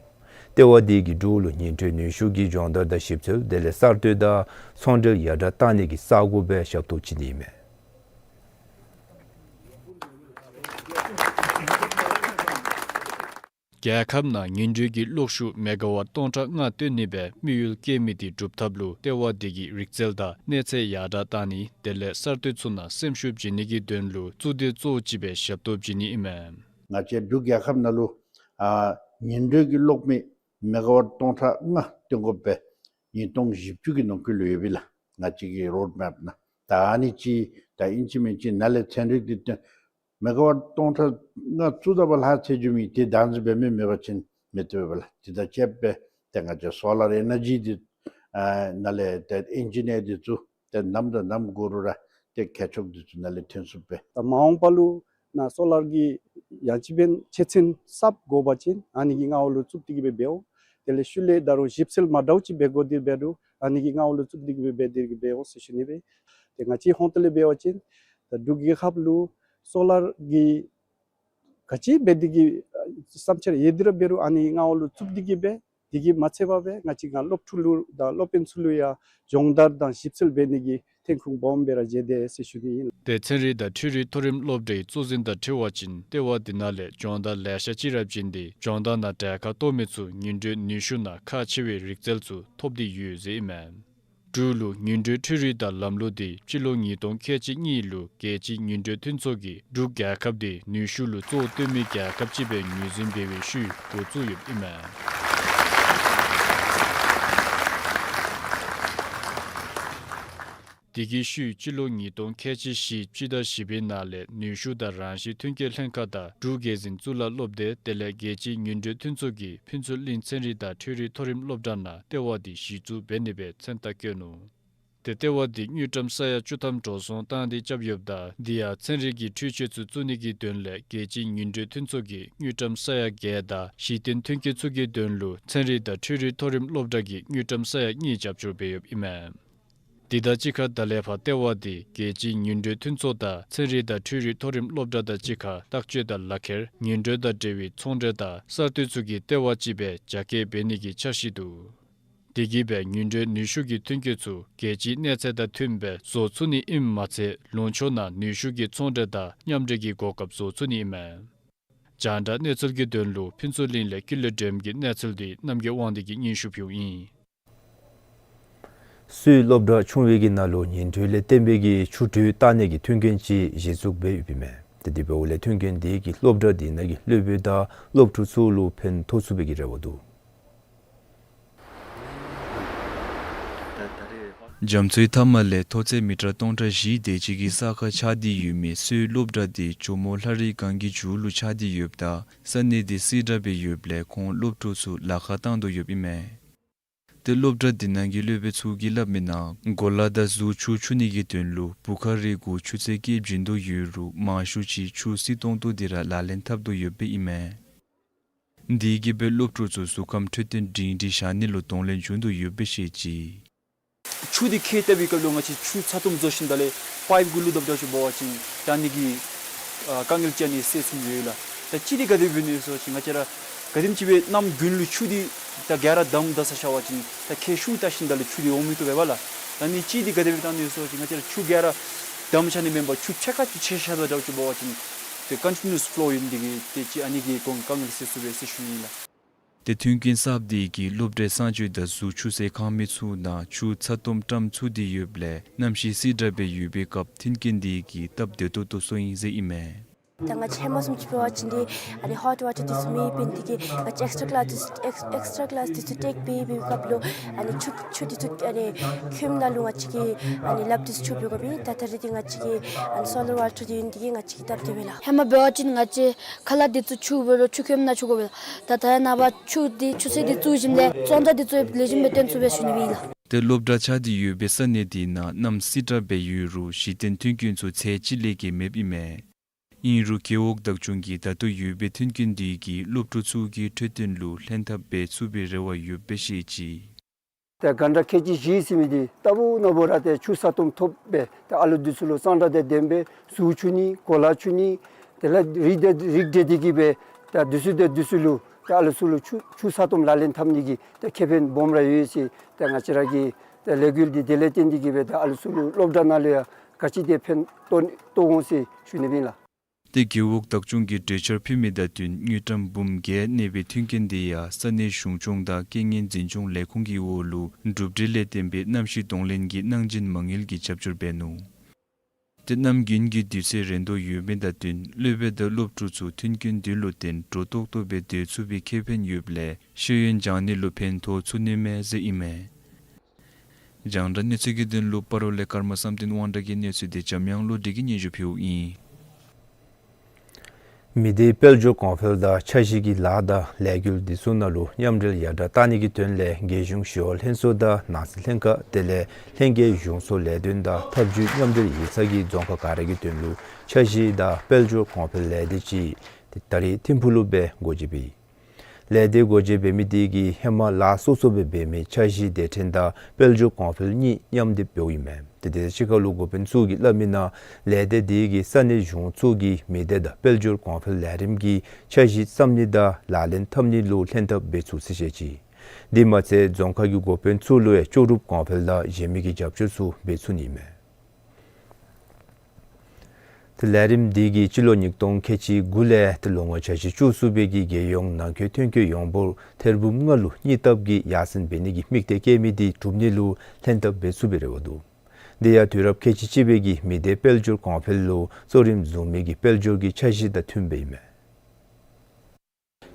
ལྟེ་བ་དེ་གིས་འབྲུག་ལུ་ཉིན་དྲོད་ནུས་ཤུགས་ཀྱི་སྦྱོང་བརྡར་དང་ཞིབ་འཚོལ་དེ་ལས་གསར་གཏོད་དང་ཚོང་འབྲེལ་ཡར་དྲག་བཏང་ནི་གི་ས་གོ་སྦེ་ཞབས་ཏོག་བྱིན་ནི་ཨིན་མས། རྒྱལ་ཁབ་ནང་ཉིན་དྲོད་ཀྱི་གློག་ཤུགས་མེ་ག་ཝཊ་སྟོང་ཕྲག་ལྔ་བཏོན་ནི་སྦེ་དམིགས་ཡུལ་བསྐྱེད་མི་དེ་སྒྲུབ་ཐབས་ལུ་ལྟེ་བ་དེ་གིས་རིག་རྩལ་དང་གནས་ཚད་ཡར་དྲག་བཏང་ནི་དེ་ལས་གསར་གཏོད་ཚུ་ནང་སེམས་ཤུགས་བྱིན་ནི་གི་དོན་ལུ་གཙུག་སྡེ་གཙོ་བོ་ཅིག་སྦེ་ཞབས་ཏོག་བྱིན་ནི་ཨིན་མས། ང་བཅས་འབྲུག་རྒྱལ་ཁབ་ནང་ལུ་ཨ་ཉིན་དྲོད་ཀྱི་གློག་མེ་མེ་ག་ཝཊ་སྟོང་ཕྲག་ལྔ་བཏོན་དགོཔ་སྦེ་ཉིས་སྟོང་བཞི་བཅུ་གི་ནང་འཁོད་ལུ་ཡོད་པས་ལགས། ང་བཅས་ཀྱི་རོཌ་མེཔ་ནང་ད་ཨ་ནི་ཅིག་ད་ཨིན་ཅི་མིན་ཅི་ནཱ་ལས་ཚན་རིག་དེ་བཏོན་མེ་ག་ཝཊ་སྟོང་ཕྲག་ལྔ་བཙུགས་ད་པ་ལྷག་ཚེ་འགྱོ་མི་དེ་བདག་འཛིན་འབད་མི་མེད་པ་ཅིན་མི་བཏུབ་པས་ལགས། དེ་དང་བཅསཔ་སྦེ་ཏེ་ང་བཅས་སོ་ལར་ཨེ་ནར་ཇི་དེ་ཨ་ནཱ་ལས་ཏེ་ཨིན་ཇི་ནི་ཡར་དེ་ཚུ་ཏེ་ནམ་དང་ནམ་འགོར་རུང་ར་ཏེ་ཁྱད་ཆོས་དེ་ཚུ་ནཱ་ལས་ཐོན་ཚུགསཔ་སྦེ། ད་མ་འོངས་པ་ལུ་ནཱ་སོ་ལར་གྱི་ཡང་ཅིན་ཕན་ཆེ་ཚན་གསརཔ་དགོ་པ་ཅིན་ཨ་ནི་གི་སྔ་བ་ལུ་བཙུགས་ཏེ་གི་སྦེ་འབད་འོང་། དེ་ལས་ཤུལ་ལས་ད་རུང་ཞིབ་འཚོལ་མ་འདྲཝ་ཅིག་འབད་དགོ་དེ་འབད་རུང་ཨ་ནི་གི་སྔ་བ་ལུ་བཙུགས་ཏེ་གི་སྦེ་འབད་དེ་གི་འབད་འོང་ཟེར་ཞུ་ནི་སྦེ། ཏེ་ང་བཅས་ཧོང་ཏོ་ལས་འབད་བ་ཅིན་ད་འབྲུག་རྒྱལ་ཁབ་ལུ་སོ་ལར་གྱི་ག་ཅི་འབད་དེ་གི་ཨ་བསམ་འཆར་ཡོད་དེ་ར་འབད་རུང་ཨ་ནི་སྔ་བ་ལུ་བཙུགས་ཏེ་གི་སྦེ་དེ་གིས་མ་ཚད་པར་སྦེ་ང་བཅས་ང་སློབ་ཕྲུག་ལུ་དང་སློབ་དཔོན་ཚུ་ལུ་ཡང་སྦྱོང་བརྡར་དང་ཞིབ་འཚོལ་འབད་ནི་གི་ཐོན་ཁུངས་སྦོམ་སྦེ་ར་མཇལ་དེས་ཟེར་ཞུ་ནི་ཨིན། ཏེ་ཚན་རིག་དང་འཕྲུལ་རིག་མཐོ་རིམ་སློབ་གྲྭའི་གཙོ་འཛིན་དང་འཁྲིལ་བ་ཅིན་ལྟེ་བ་དེ་ནང་ལས་སྦྱོང་བརྡར་ལེ་ཤ་ཅིག་ར་བྱིན་ཏེ་སྦྱོང་བརྡར་ནང་གྲལ་ཁར་གཏོགས་མི་ཚུ་ཉིན་དྲོད་ནུས་ཤུགས་ནང་ཁག་ཆེ་བའི་རིག་རྩལ་ཚུ་ཐོབ་སྟེ་ཡོད་ཟེར་ཨིན་མས། འབྲུག་ལུ་ཉིན་དྲོད་འཕྲུལ་རིག་དང་ལམ་ལུགས་དེ་སྤྱི་ལོ་ཉིས་སྟོང་ཁལ་གཅིག་གཉིས་ལུ་རྒྱལ་སྤྱིའི་ཉིན་དྲོད་མཐུན་ཚོགས་ཀྱིས་འབྲུག་རྒྱལ་ཁབ་དེ་ནུས་ཤུགས་ལུ་གཙོ་བོ་བཏོན་མི་རྒྱལ་ཁབ་ཅིག་སྦེ་ངོས་འཛིན་འབད་བའི་ཤུལ་འགོ་བཙུགས་ཡོདཔ་ཨིན་མས། དེ་གི་ཤུལ་སྤྱི་ལོ་ཉིས་སྟོང་ཁལ་གཅིག་བཞི་སྤྱི་ཟླ་བཞི་པའི་ནང་ལས་ནུས་ཤུགས་དང་རང་བཞིན་ཐོན་སྐྱེད་ལྷན་ཁག་དང་འབྲུག་རྒྱལ་འཛིན་གཙུག་ལག་སློབ་སྡེ་དེ་ལས་རྒྱལ་སྤྱིའི་ཉིན་དྲོད་མཐུན་ཚོགས་ཀྱིས་ཕུན་ཚོགས་གླིང་ཚན་རིག་དང་འཕྲུལ་རིག་མཐོ་རིམ་སློབ་གྲྭ་ནང་ལྟེ་བ་དེ་གཞི་བཙུགས་འབད་ནི་སྦེ་མཚན་རྟགས་བཀོད་ནུག། ཏེ་ལྟེ་བ་དེ་དངུལ་ཀྲམ་ས་ཡ་བཅུ་ཐམ་འགྲོ་སོང་བཏང་སྟེ་རྐྱབ་ཡོདཔ་ད་དེ་ཡང་ཚན་རིག་གི་འཕྲུལ་ཆས་ཚུ་བཙུགས་ནི་གི་དོན་ལས་རྒྱལ་སྤྱིའི་ཉིན་དྲོད་མཐུན་ཚོགས་ཀྱིས་དངུལ་ཀྲམ་ས་ཡ་བརྒྱད་དང་གཞི་རྟེན་ཐོན་སྐྱེད་ཚུ་གི་དོན་ལུ་ཚན་རིག་དང་འཕྲུལ་རིག་མཐོ་རིམ་སློབ་གྲྭ་གིས་དངུལ་ཀྲམ་ས་ཡ་གཉིས་རྒྱབ་སྐྱོར་འབད་ཡོདཔ་ཨིན་མས། དེ་དང་གཅིག་ཁར་ད་ལས་ཕར་ལྟེ་བ་དེ་རྒྱལ་སྤྱིའི་ཉིན་དྲོད་མཐུན་ཚོགས་དང་ཚན་རིག་དང་འཕྲུལ་རིག་མཐོ་རིམ་སློབ་གྲྭ་དང་གཅིག་ཁར་བརྟག་དཔྱད་དང་ལག་ཁྱེར་ཉིན་དྲོད་དང་འབྲེལ་བའི་ཚོང་འབྲེལ་དང་གསར་གཏོད་ཚུ་གི་ལྟེ་བ་ཅིག་སྦེ་རྒྱ་སྐྱེད་འབད་ནི་གི་འཆར་གཞི་འདུག། དེ་གིས་སྦེ་ཉིན་དྲོད་ནུས་ཤུགས་ཀྱི་ཐོན་སྐྱེད་ཚུ་རྒྱལ་སྤྱིའི་གནས་ཚད་དང་མཐུནམ་སྦེ་བཟོ་ཚུགས་ནི་ཨིནམ་མ་ཚད་ལུང་ཕྱོགས་ནང་ནུས་ཤུགས་ཀྱི་ཚོང་འབྲེལ་དང་མཉམ་འབྲེལ་གྱི་གོ་སྐབས་བཟོ་ཚུགས་ནི་ཨིན་མས། རྒྱང་བསྒྲགས་གནས་ཚུལ་གྱི་དོན་ལུ་ཕུན་ཚོགས་གླིང་ལས་ཀུན་ལེགས་སྒྲོལམ་གྱི་གནས་ཚུལ་དེ་རྣམ་རྒྱལ་དབང་འདུས་ཀྱིས་སྙན་ཞུ་ཕུལཝ་ཨིན། སུའི་སློབ་གྲྭ་ཆུང་བའི་གི་ནང་ལུ་ཉིན་དྲོད་ལས་བརྟེན་པའི་གི་ཆུ་དྲོད་བཏང་ནི་གི་མཐུན་རྐྱེན་ཅིག་གཞི་བཙུགས་འབད་ཡོདཔ་ཨིན་མས། ཏེ་དེ་འབདཝ་ལས་མཐུན་རྐྱེན་དེ་གིས་སློབ་གྲྭ་དེ་ནང་གི་སློབ་དཔོན་དང་སློབ་ཕྲུག་ཚུ་ལུ་ཕན་ཐོགས་ཚུགས་པའི་གི་རེ་བ་འདུག། རྒྱ་མཚོའི་མཐའ་མ་ལས་མཐོ་ཚད་མི་ཊར་སྟོང་ཕྲག་བཞི་དེ་ཅིག་གི་ས་ཁར་ཆགས་ཏེ་ཡོད་མི་སུའི་སློབ་གྲྭ་དེ་ཇོ་མོ་ལྷ་རི་སྒང་གི་མཇུག་ལུ་ཆགས་ཏེ་ཡོདཔ་ད་ས་གནས་དེ་བསིལ་དྲགས་སྦེ་ཡོདཔ་ལས་ཁོང་སློབ་ཕྲུག་ཚུ་ལཱ་ཁག་བཏང་དོ་ཡོདཔ་ཨིན་མས། ཏེ་སློབ་གྲྭ་དེ་ནང་གི་སློབ་དཔོན་ཚུ་གིས་སླབ་མི་ནང་གོ་ལ་དང་གཟུགས་ཆུ་འཁྱུ་ནི་གི་དོན་ལུ་བུ་ག་རེ་གུ་ཆུ་ཚན་བསྐྱེད་བྱིན་དོ་ཡོད་རུང་མང་ཤོས་ཅིག་ཆུ་བསིལ་ཏོང་ཏོ་དེ་ར་ལག་ལེན་འཐབ་དོ་ཡོདཔ་ཨིན་མས། དེ་གིས་སྦེ་སློབ་ཕྲུག་ཚུ་གཟུགས་ཁམས་འཕྲོད་བསྟེན་སྒྲིང་སྒྲིང་བཞག་ནི་ལུ་གདོང་ལེན་བྱུང་དོ་ཡོདཔ་སྦེ་བཤད་ཅི། ཆུ་དེ་ཁྱེགས་བཏབ་པའི་སྐབས་ལུ་ང་བཅས་ཆུ་ཚ་ཏོམ་བཟོ་ཞིནམ་ད་ལས་པའིཔ་གུ་བླུག་དཔ་འདྲཝ་ཅིག་འབད་བ་ཅིན་ད་ཨ་ནི་གིས་ཨ་དཀའ་ངལ་ཅིག་ཨ་ནི་སེལ་ཚུགས་ཡོད་ལགས། ད་གཅིག་དེ་ག་དེ་འབད་ནི་ཡོད་ཟེར་བ་ཅིན་ང་བཅས་ར་ག་དེམ་ཅིག་སྦེ་གནམ་དགུན་ལུ་ཆུ་དེ་ད་ག་ར་དམ་ད་ས་ཤར་བ་ཅིན་ད་ཁྱེགས་ཤུགས་བཏང་ཞིནམ་ད་ལས་ཆུ་དེ་འོང་མི་བཏུབ་པས་ལགས། ད་ཨ་ནི་གཅིག་འདི་ག་དེ་སྦེ་བཏང་ནི་ཡོད་ཟེར་བ་ཅིན་ང་བཅས་ར་ཆུ་ག་ར་དམ་ཆ་ནི་མེན་པར་ཆུ་ཕྱེད་ཀ་ཅིག་ཆད་ཆད་ད་འདྲཝ་ཅིག་འབད་བ་ཅིན་ཏེ་ཀོན་ཊི་ནིའུ་ཨས་ཕུ་ལོ་ཨིན་ཏེ་གི་ཏེ་ཅིག་ཨ་ནི་གི་གོང་དཀའ་ངལ་སེལ་ཚུགས་པས་ཟེར་ཞུ་ནི་ཨིན་ལགས། ཏེ་མཐུན་རྐྱེན་གསརཔ་འདི་གིས་སློབ་གྲྭའི་གསང་སྤྱོད་དང་གཟུགས་ཆུ་ཟད་ཁང་མིག་ཚུ་ནང་ཆུ་ཚ་ཏོམ་བཀྲམ་ཚུགས་ཏེ་ཡོདཔ་ལས་གནམ་གཤིས་བསིལ་དྲགས་སྦེ་ཡོད་པའི་སྐབས་མཐུན་རྐྱེན་འདི་གིས་སྟབས་བདེ་ཏོག་ཏོ་སོང་ཡི་ཟེར་ཨིན་མས། ད་ང་བཅས་ཧེ་མ་བཟུམ་ཅིག་འབད་བ་ཅིན་འདི་ཨ་ནི་ཧོཊ་ཝ་ཊར་འདི་ཚུ་མེདཔ་ཨིན་ཏེ་གི་ང་བཅས་ཨེགསི་ཊྲ་ཀི་ལཱསི་འདི་ཚུ་ཨེགསི་ཨེགསི་ཊྲ་ཀི་ལཱསི་འདི་ཚུ་ཊེཀ་འབད་བའི་སྐབས་ལུ་ཨ་ནི་ཆུ་ཆུ་འདི་ཚུ་ཨ་ནི་ཁོའི་ནང་ལུ་ང་བཅས་ཀྱིས་ཨ་ནི་ལགཔ་འདི་ཚུ་འཁྱུ་འབད་དགོ་པས། ད་ད་རེས་འདི་ང་བཅས་ཀྱིས་ཨ་ནི་སོ་ལར་ཝ་ཊར་འདི་ཨིན་ཏེ་གི་ང་བཅས་ཀྱིས་སྟབས་བདེ་བས་ལགས། ཧེ་མ་འབད་བ་ཅིན་ང་བཅས་ཁ་ལས་འདི་ཚུ་འཁྱུ་འབད་རུང་ཆུ་ཁོའི་ནང་འཁྱུ་དགོ་པས་ལགས། ད་ད་ཡང་ནངས་པ་ཆུ་འདི་ཆུ་ཚོད་འདི་བཙུགས་ཞིནམ་ལས་བཙོང་ད་འདི་ཚུ་ལེགས་ཤོམ་སྦེ་བཏོན་ཚུགས་པས་ཞུ་ནི་ཨིན་ལགས། ཏེ་སློབ་གྲྭ་ཆགས་ཏེ་ཡོད་པའི་ས་གནས་འདི་ནང་གནམ་བསིལ་དྲགས་སྦེ་ཡོད་རུང་གཞི་རྟེན་མཐུན་རྐྱེན་ཚུ་ཚད་ཅིག་ལས་བརྒལ་མེདཔ་ཨིན་མས། ཨིན་རུང་རྒེད་འོག་བདག་སྐྱོང་གིས་ད་ལྟོ་ཡོད་པའི་མཐུན་རྐྱེན་འདི་གིས་སློབ་ཕྲུག་ཚུ་གི་འཕྲོད་བསྟེན་ལུ་ལྷན་ཐབས་འབད་ཚུགས་པའི་རེ་བ་ཡོདཔ་སྦེ་བཤད་ཅི། ཏེ་གྷན་ཊ་ཁལ་གཅིག་བཞི་ཟེར་མི་འདི་རྟག་བུ་ན་བུ་ར་ཏེ་ཆུ་ས་སྟོང་ཐོབ་སྦེ་ཏེ་ཨ་ལུ་འདི་ཚུ་ལུ་གཙང་སྦྲ་དང་ལྡནམ་སྦེ་གཟུགས་འཁྱུ་ནི་གོ་ལ་འཁྱུ་ནི་དེ་ལས་རིགས་འདི་རིགས་འདི་འདི་གིས་སྦེ་ཏེ་འདི་ཚུ་ཏེ་འདི་ཚུ་ལུ་ཏེ་ཨ་ལུ་ཚུ་ལུ་ཆུ་ཆུ་ས་སྟོང་ལག་ལེན་འཐབ་ནི་གི་ཏེ་ཁེ་ཕན་སྦོམ་ར་ཡོད་ཟེར་ཏེ་ང་བཅས་ར་གི་ཏེ་ལས་འགུལ་འདི་དེ་ལས་བརྟེན་འདི་གིས་སྦེ་ཏེ་ཨ་ལུ་ཚུ་ལུ་སློབ་གྲྭ་ནང་ལུ་ཡང་ག་ཅི་ཏེ་ཕན་ཐོགས་ཐོགས་འོང་ཟེར་ཞུ་ནི་ཨིན་ལགས། ཏེ་རྒེད་འོག་བདག་སྐྱོང་གིས་གྲོས་འཆར་ཕུལ་མི་དང་བསྟུན་དངུལ་ཀྲམ་འབུམ་བརྒྱད་གནས་པའི་མཐུན་རྐྱེན་འདི་ཡང་ས་གནས་གཞུང་སྐྱོང་དང་རྐྱེན་ངན་འཛིན་སྐྱོང་ལས་ཁུངས་ཀྱི་འོག་ལུ་གྲུབ་འབྲས་ལས་བརྟེན་པའི་གནམ་གཤིས་གདོང་ལེན་གྱི་གནང་སྦྱིན་མ་དངུལ་གྱི་རྒྱབ་སྐྱོར་འབད་ནུག། ཏེ་གནམ་དགུན་གྱི་དུས་ཚོད་རན་དོ་ཡོད་མི་དང་བསྟུན་སློབ་དཔོན་དང་སློབ་ཕྲུག་ཚུ་མཐུན་རྐྱེན་འདི་ལུ་བརྟེན་འགྲོ་ཏོག་ཏོ་སྦེ་སྡོད་ཚུགས་པའི་ཁེ་ཕན་ཡོདཔ་ལས་ཤེས་ཡོན་སྦྱང་ནི་ལུ་ཕན་ཐོགས་ཚུགས་ནི་མས་ཟེར་ཨིན་མས། རྒྱང་བསྒྲགས་གནས་ཚུལ་གྱི་དོན་ལུ་སྤ་རོ་ལས་ཀརྨ་བསམ་གཏན་དབང་གྲགས་ཀྱི་གནས་ཚུལ་འདི་འཇམ་དབྱངས་བློ་གྲོས་ཀྱིས་སྙན་ཞུ་ཕུལཝ་ཨིན། མི་སྡེའི་དཔལ་འབྱོར་གོང་འཕེལ་དང་འཆར་གཞི་གི་ལཱ་དང་ལས་འགུལ་འདི་ཚུ་ནང་ལུ་མཉམ་འབྲེལ་ཡར་དྲག་གཏང་ནི་གི་དོན་ལས་རྒྱལ་གཞུང་ཞི་གཡོག་ལྷན་ཚོགས་དང་ནང་སྲིད་ལྷན་ཁག་དེ་ལས་ལྷན་རྒྱས་གཞུང་ཚོགས་ལས་དོན་དང་འཐབ་ཇུས་མཉམ་འབྲེལ་ཡིག་ཚང་གིས་རྫོང་ཁག་ག་ར་གི་དོན་ལུ་འཆར་གཞི་དང་དཔལ་འབྱོར་གོང་འཕེལ་ལས་སྡེ་ཅིག་ཏེ་ད་རིས་ཐིམ་ཕུག་ལུ་སྦེ་སྒོ་འབྱེད་འབད་ཡི། ལས་སྡེ་སྒོ་འབྱེད་འབད་མི་དེ་གིས་ཧེ་མ་ལཱ་སོ་སོ་སྦེ་འབད་མི་འཆར་གཞི་སྡེ་ཕྲན་དང་དཔལ་འབྱོར་གོང་འཕེལ་གཉིས་མཉམ་སྡེབ་འབདཝ་ཨིན་མས། ཏེ་དེ་དང་གཅིག་ཁར་ལུ་འགོ་དཔོན་ཚུ་གིས་སླབ་མི་ནང་ལས་སྡེ་དེ་གིས་ས་གནས་གཞུང་ཚུ་གིས་མི་སྡེ་དང་དཔལ་འབྱོར་གོང་འཕེལ་ལས་རིམ་གྱི་འཆར་གཞི་བརྩམ་ནི་དང་ལག་ལེན་འཐབ་ནི་ལུ་ལྷན་ཐབས་འབད་ཚུགས་ཟེར་བཤད་ཅི། དེ་མ་ཚད་རྫོང་ཁག་གི་འགོ་དཔོན་ཚུ་ལུ་ཡང་ལྕོགས་གྲུབ་གོང་འཕེལ་དང་གཞན་མི་གི་རྒྱབ་སྐྱོར་ཚུ་འབད་ཚུགས་ནི་ཨིན་མས། ཏེ་ལས་རིམ་འདི་གིས་སྤྱི་ལོ་ཉིས་སྟོང་ཁལ་གཅིག་དགུ་ལས་ཏེ་ལོ་ངོ་ཆ་བཞི་བཅུ་གསུམ་པའི་གི་རྒྱལ་ཡོངས་ནང་འཁོད་ཐོན་སྐྱེད་ཡོངས་འབོར་ཐེར་འབུམ་ལྔ་ལུ་གཉིས་ལྟབ་ཀྱིས་ཡར་སེང་འབད་ནི་གི་དམིགས་གཏད་བསྐྱེད་མི་འདི་གྲུབ་ནི་ལུ་ལྷན་ཐབས་འབད་ཚུགས་པའི་རེ་བ་འདུག། དེ་ཡང་དུས་རབས་ཁལ་གཅིག་གཅིག་པའི་གི་མི་སྡེ་དཔལ་འབྱོར་གོང་འཕེལ་ལུ་གཙོ་རིམ་བཟུང་མི་གི་དཔལ་འབྱོར་གྱི་འཆར་གཞི་དང་མཐུནམ་སྦེ་ཨིན་མས།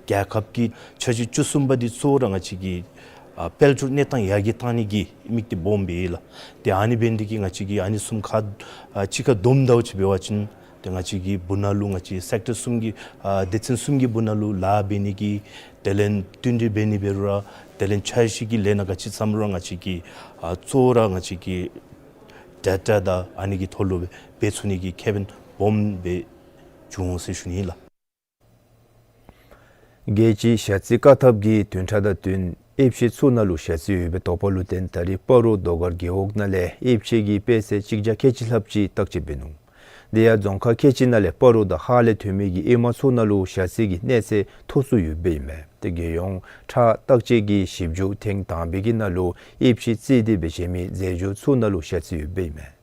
རྒྱལ་ཁབ་ཀྱི་འཆར་གཞི་བཅུ་གསུམ་པ་འདི་གཙོ་བོ་ར་ང་བཅས་ཀྱི་ཨ་དཔལ་འབྱོར་གནས་སྟངས་ཡར་རྒྱས་བཏང་ནི་གི་དམིགས་གཏད་སྦོམ་སྦེ་ཨིན་ལགས། ཏེ་ཨ་ནི་འབད་ནི་དེ་གིས་ང་བཅས་ཀྱིས་ཨ་ནི་གསུམ་ཁར་ཨ་གཅིག་ཁར་བསྡོམས་ད་འོ་ཅིག་འབད་བ་ཅིན་ཏེ་ང་བཅས་ཀྱི་སྦུག་ན་ལུ་ང་བཅས་སེཀ་ཊར་གསུམ་གྱི་ཨ་སྡེ་ཚན་གསུམ་གྱི་སྦུག་ན་ལུ་ལཱ་འབད་ནི་གི་དེ་ལས་བསྟུན་གྲོས་འབད་ནི་འབད་རུང་ར་དེ་ལས་འཆར་གཞི་གི་ལས་སྣ་ག་ཅི་བརྩམ་རུང་ར་ང་བཅས་ཀྱིས་ཨ་གཙོ་བོ་ར་ང་བཅས་ཀྱི་ཌེ་ཊ་དང་ཨ་ནི་གི་ཐོག་ལུ་འབད་ཚུགས་ནི་གི་ཁེ་ཕན་སྦོམ་སྦེ་འབྱུང་འོང་ཟེར་ཞུ་ནི་ཨིན་ལགས། རྒྱལ་སྤྱིའི་ཞ་རྩི་བཀག་ཐབས་ཀྱི་བདུན་ཕྲག་དང་བསྟུན་ཨེབ་ཆི་ཚུ་ནང་ལུ་ཞ་རྩི་ཡོད་པའི་དོགས་པ་ལུ་བརྟེན་ད་རིས་སྤ་རོ་རྡོ་དཀར་རྒེད་འོག་ནང་ལས་ཨེབ་ཆི་གི་པད་ཚལ་གཅིག་བརྒྱ་ཁལ་གཅིག་ལྷགཔ་ཅིག་བརྟག་དཔྱད་འབད་ནུག། དེ་ཡང་རྫོང་ཁག་ཁལ་གཅིག་ནང་ལས་སྤ་རོ་དང་ཧཱ་ལས་ཐོན་མི་གི་ཨེ་མ་ཚུ་ནང་ལུ་ཞ་རྩི་གི་གནས་ཚད་མཐོ་སུ་ཡོདཔ་ཨིན་མས། ཏེ་རྒྱལ་ཡོངས་ཁྲག་བརྟག་དཔྱད་ཀྱི་ཞིབ་འཇུག་ཐེངས་དང་པའི་གི་ནང་ལུ་ཨེབ་ཆི་རྩིས་འདེད་འབད་བཞེས་མི་རྫས་སྦྱོར་ཚུ་ནང་ལུ་ཞ་རྩི་ཡོདཔ་ཨིན་མས།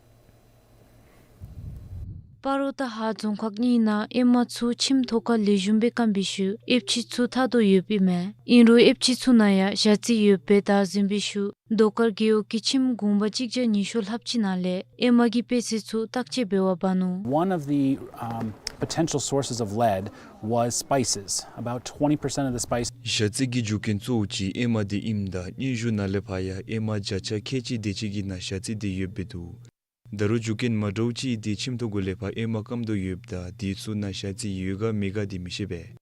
སྤ་རོ་དང་ཧཱ་རྫོང་ཁག་གཉིས་ནང་ཨེ་མ་ཚུ་ཁྱིམ་ཐོག་ཁར་ལེགས་ཤོམ་སྦེ་སྐམ་པའི་ཤུལ་ཨེབ་ཆི་ཚུ་ཐར་དོ་ཡོདཔ་ཨིན་མས། ཨིན་རུང་ཨེབ་ཆི་ཚུ་ནང་ཡང་ཞ་རྩི་ཡོདཔ་སྦེ་བདའ་ཟུན་པའི་ཤུལ་རྡོ་དཀར་རྒེད་འོག་གི་ཁྱིམ་གུང་པ་གཅིག་བརྒྱ་ཉི་ཤུ་ལྷགཔ་ཅིག་ནང་ལས་ཨེ་མ་གི་པད་ཚལ་ཚུ་བརྟག་དཔྱད་འབད་བར་འབག་ནུག། One of the, um, potential sources of lead was spices. About twenty percent of the spice. ཞ་རྩི་གི་རྒྱུ་རྐྱེན་གཙོ་བོ་ཅིག་ཨེ་མ་འདི་ཨིནམ་ད་སྙན་ཞུ་ནང་ལས་ཕར་ཡང་ཨེ་མ་བརྒྱ་ཆ་ཁལ་གཅིག་དེ་ཅིག་གི་ནང་ཞ་རྩི་འདི་ཡོདཔ་སྦེ་འདུག། ད་རུང་རྒྱུ་རྐྱེན་མ་འདྲཝ་ཅིག་འདི་ཁྱིམ་ཐོག་གུ་ལས་ཕར་ཨེ་མ་སྐམ་དོ་ཡོདཔ་ད་འདི་ཚུ་ནང་ཞ་རྩི་ཡོད་ག་མེད་ག་འདི་མི་ཤེས་པས།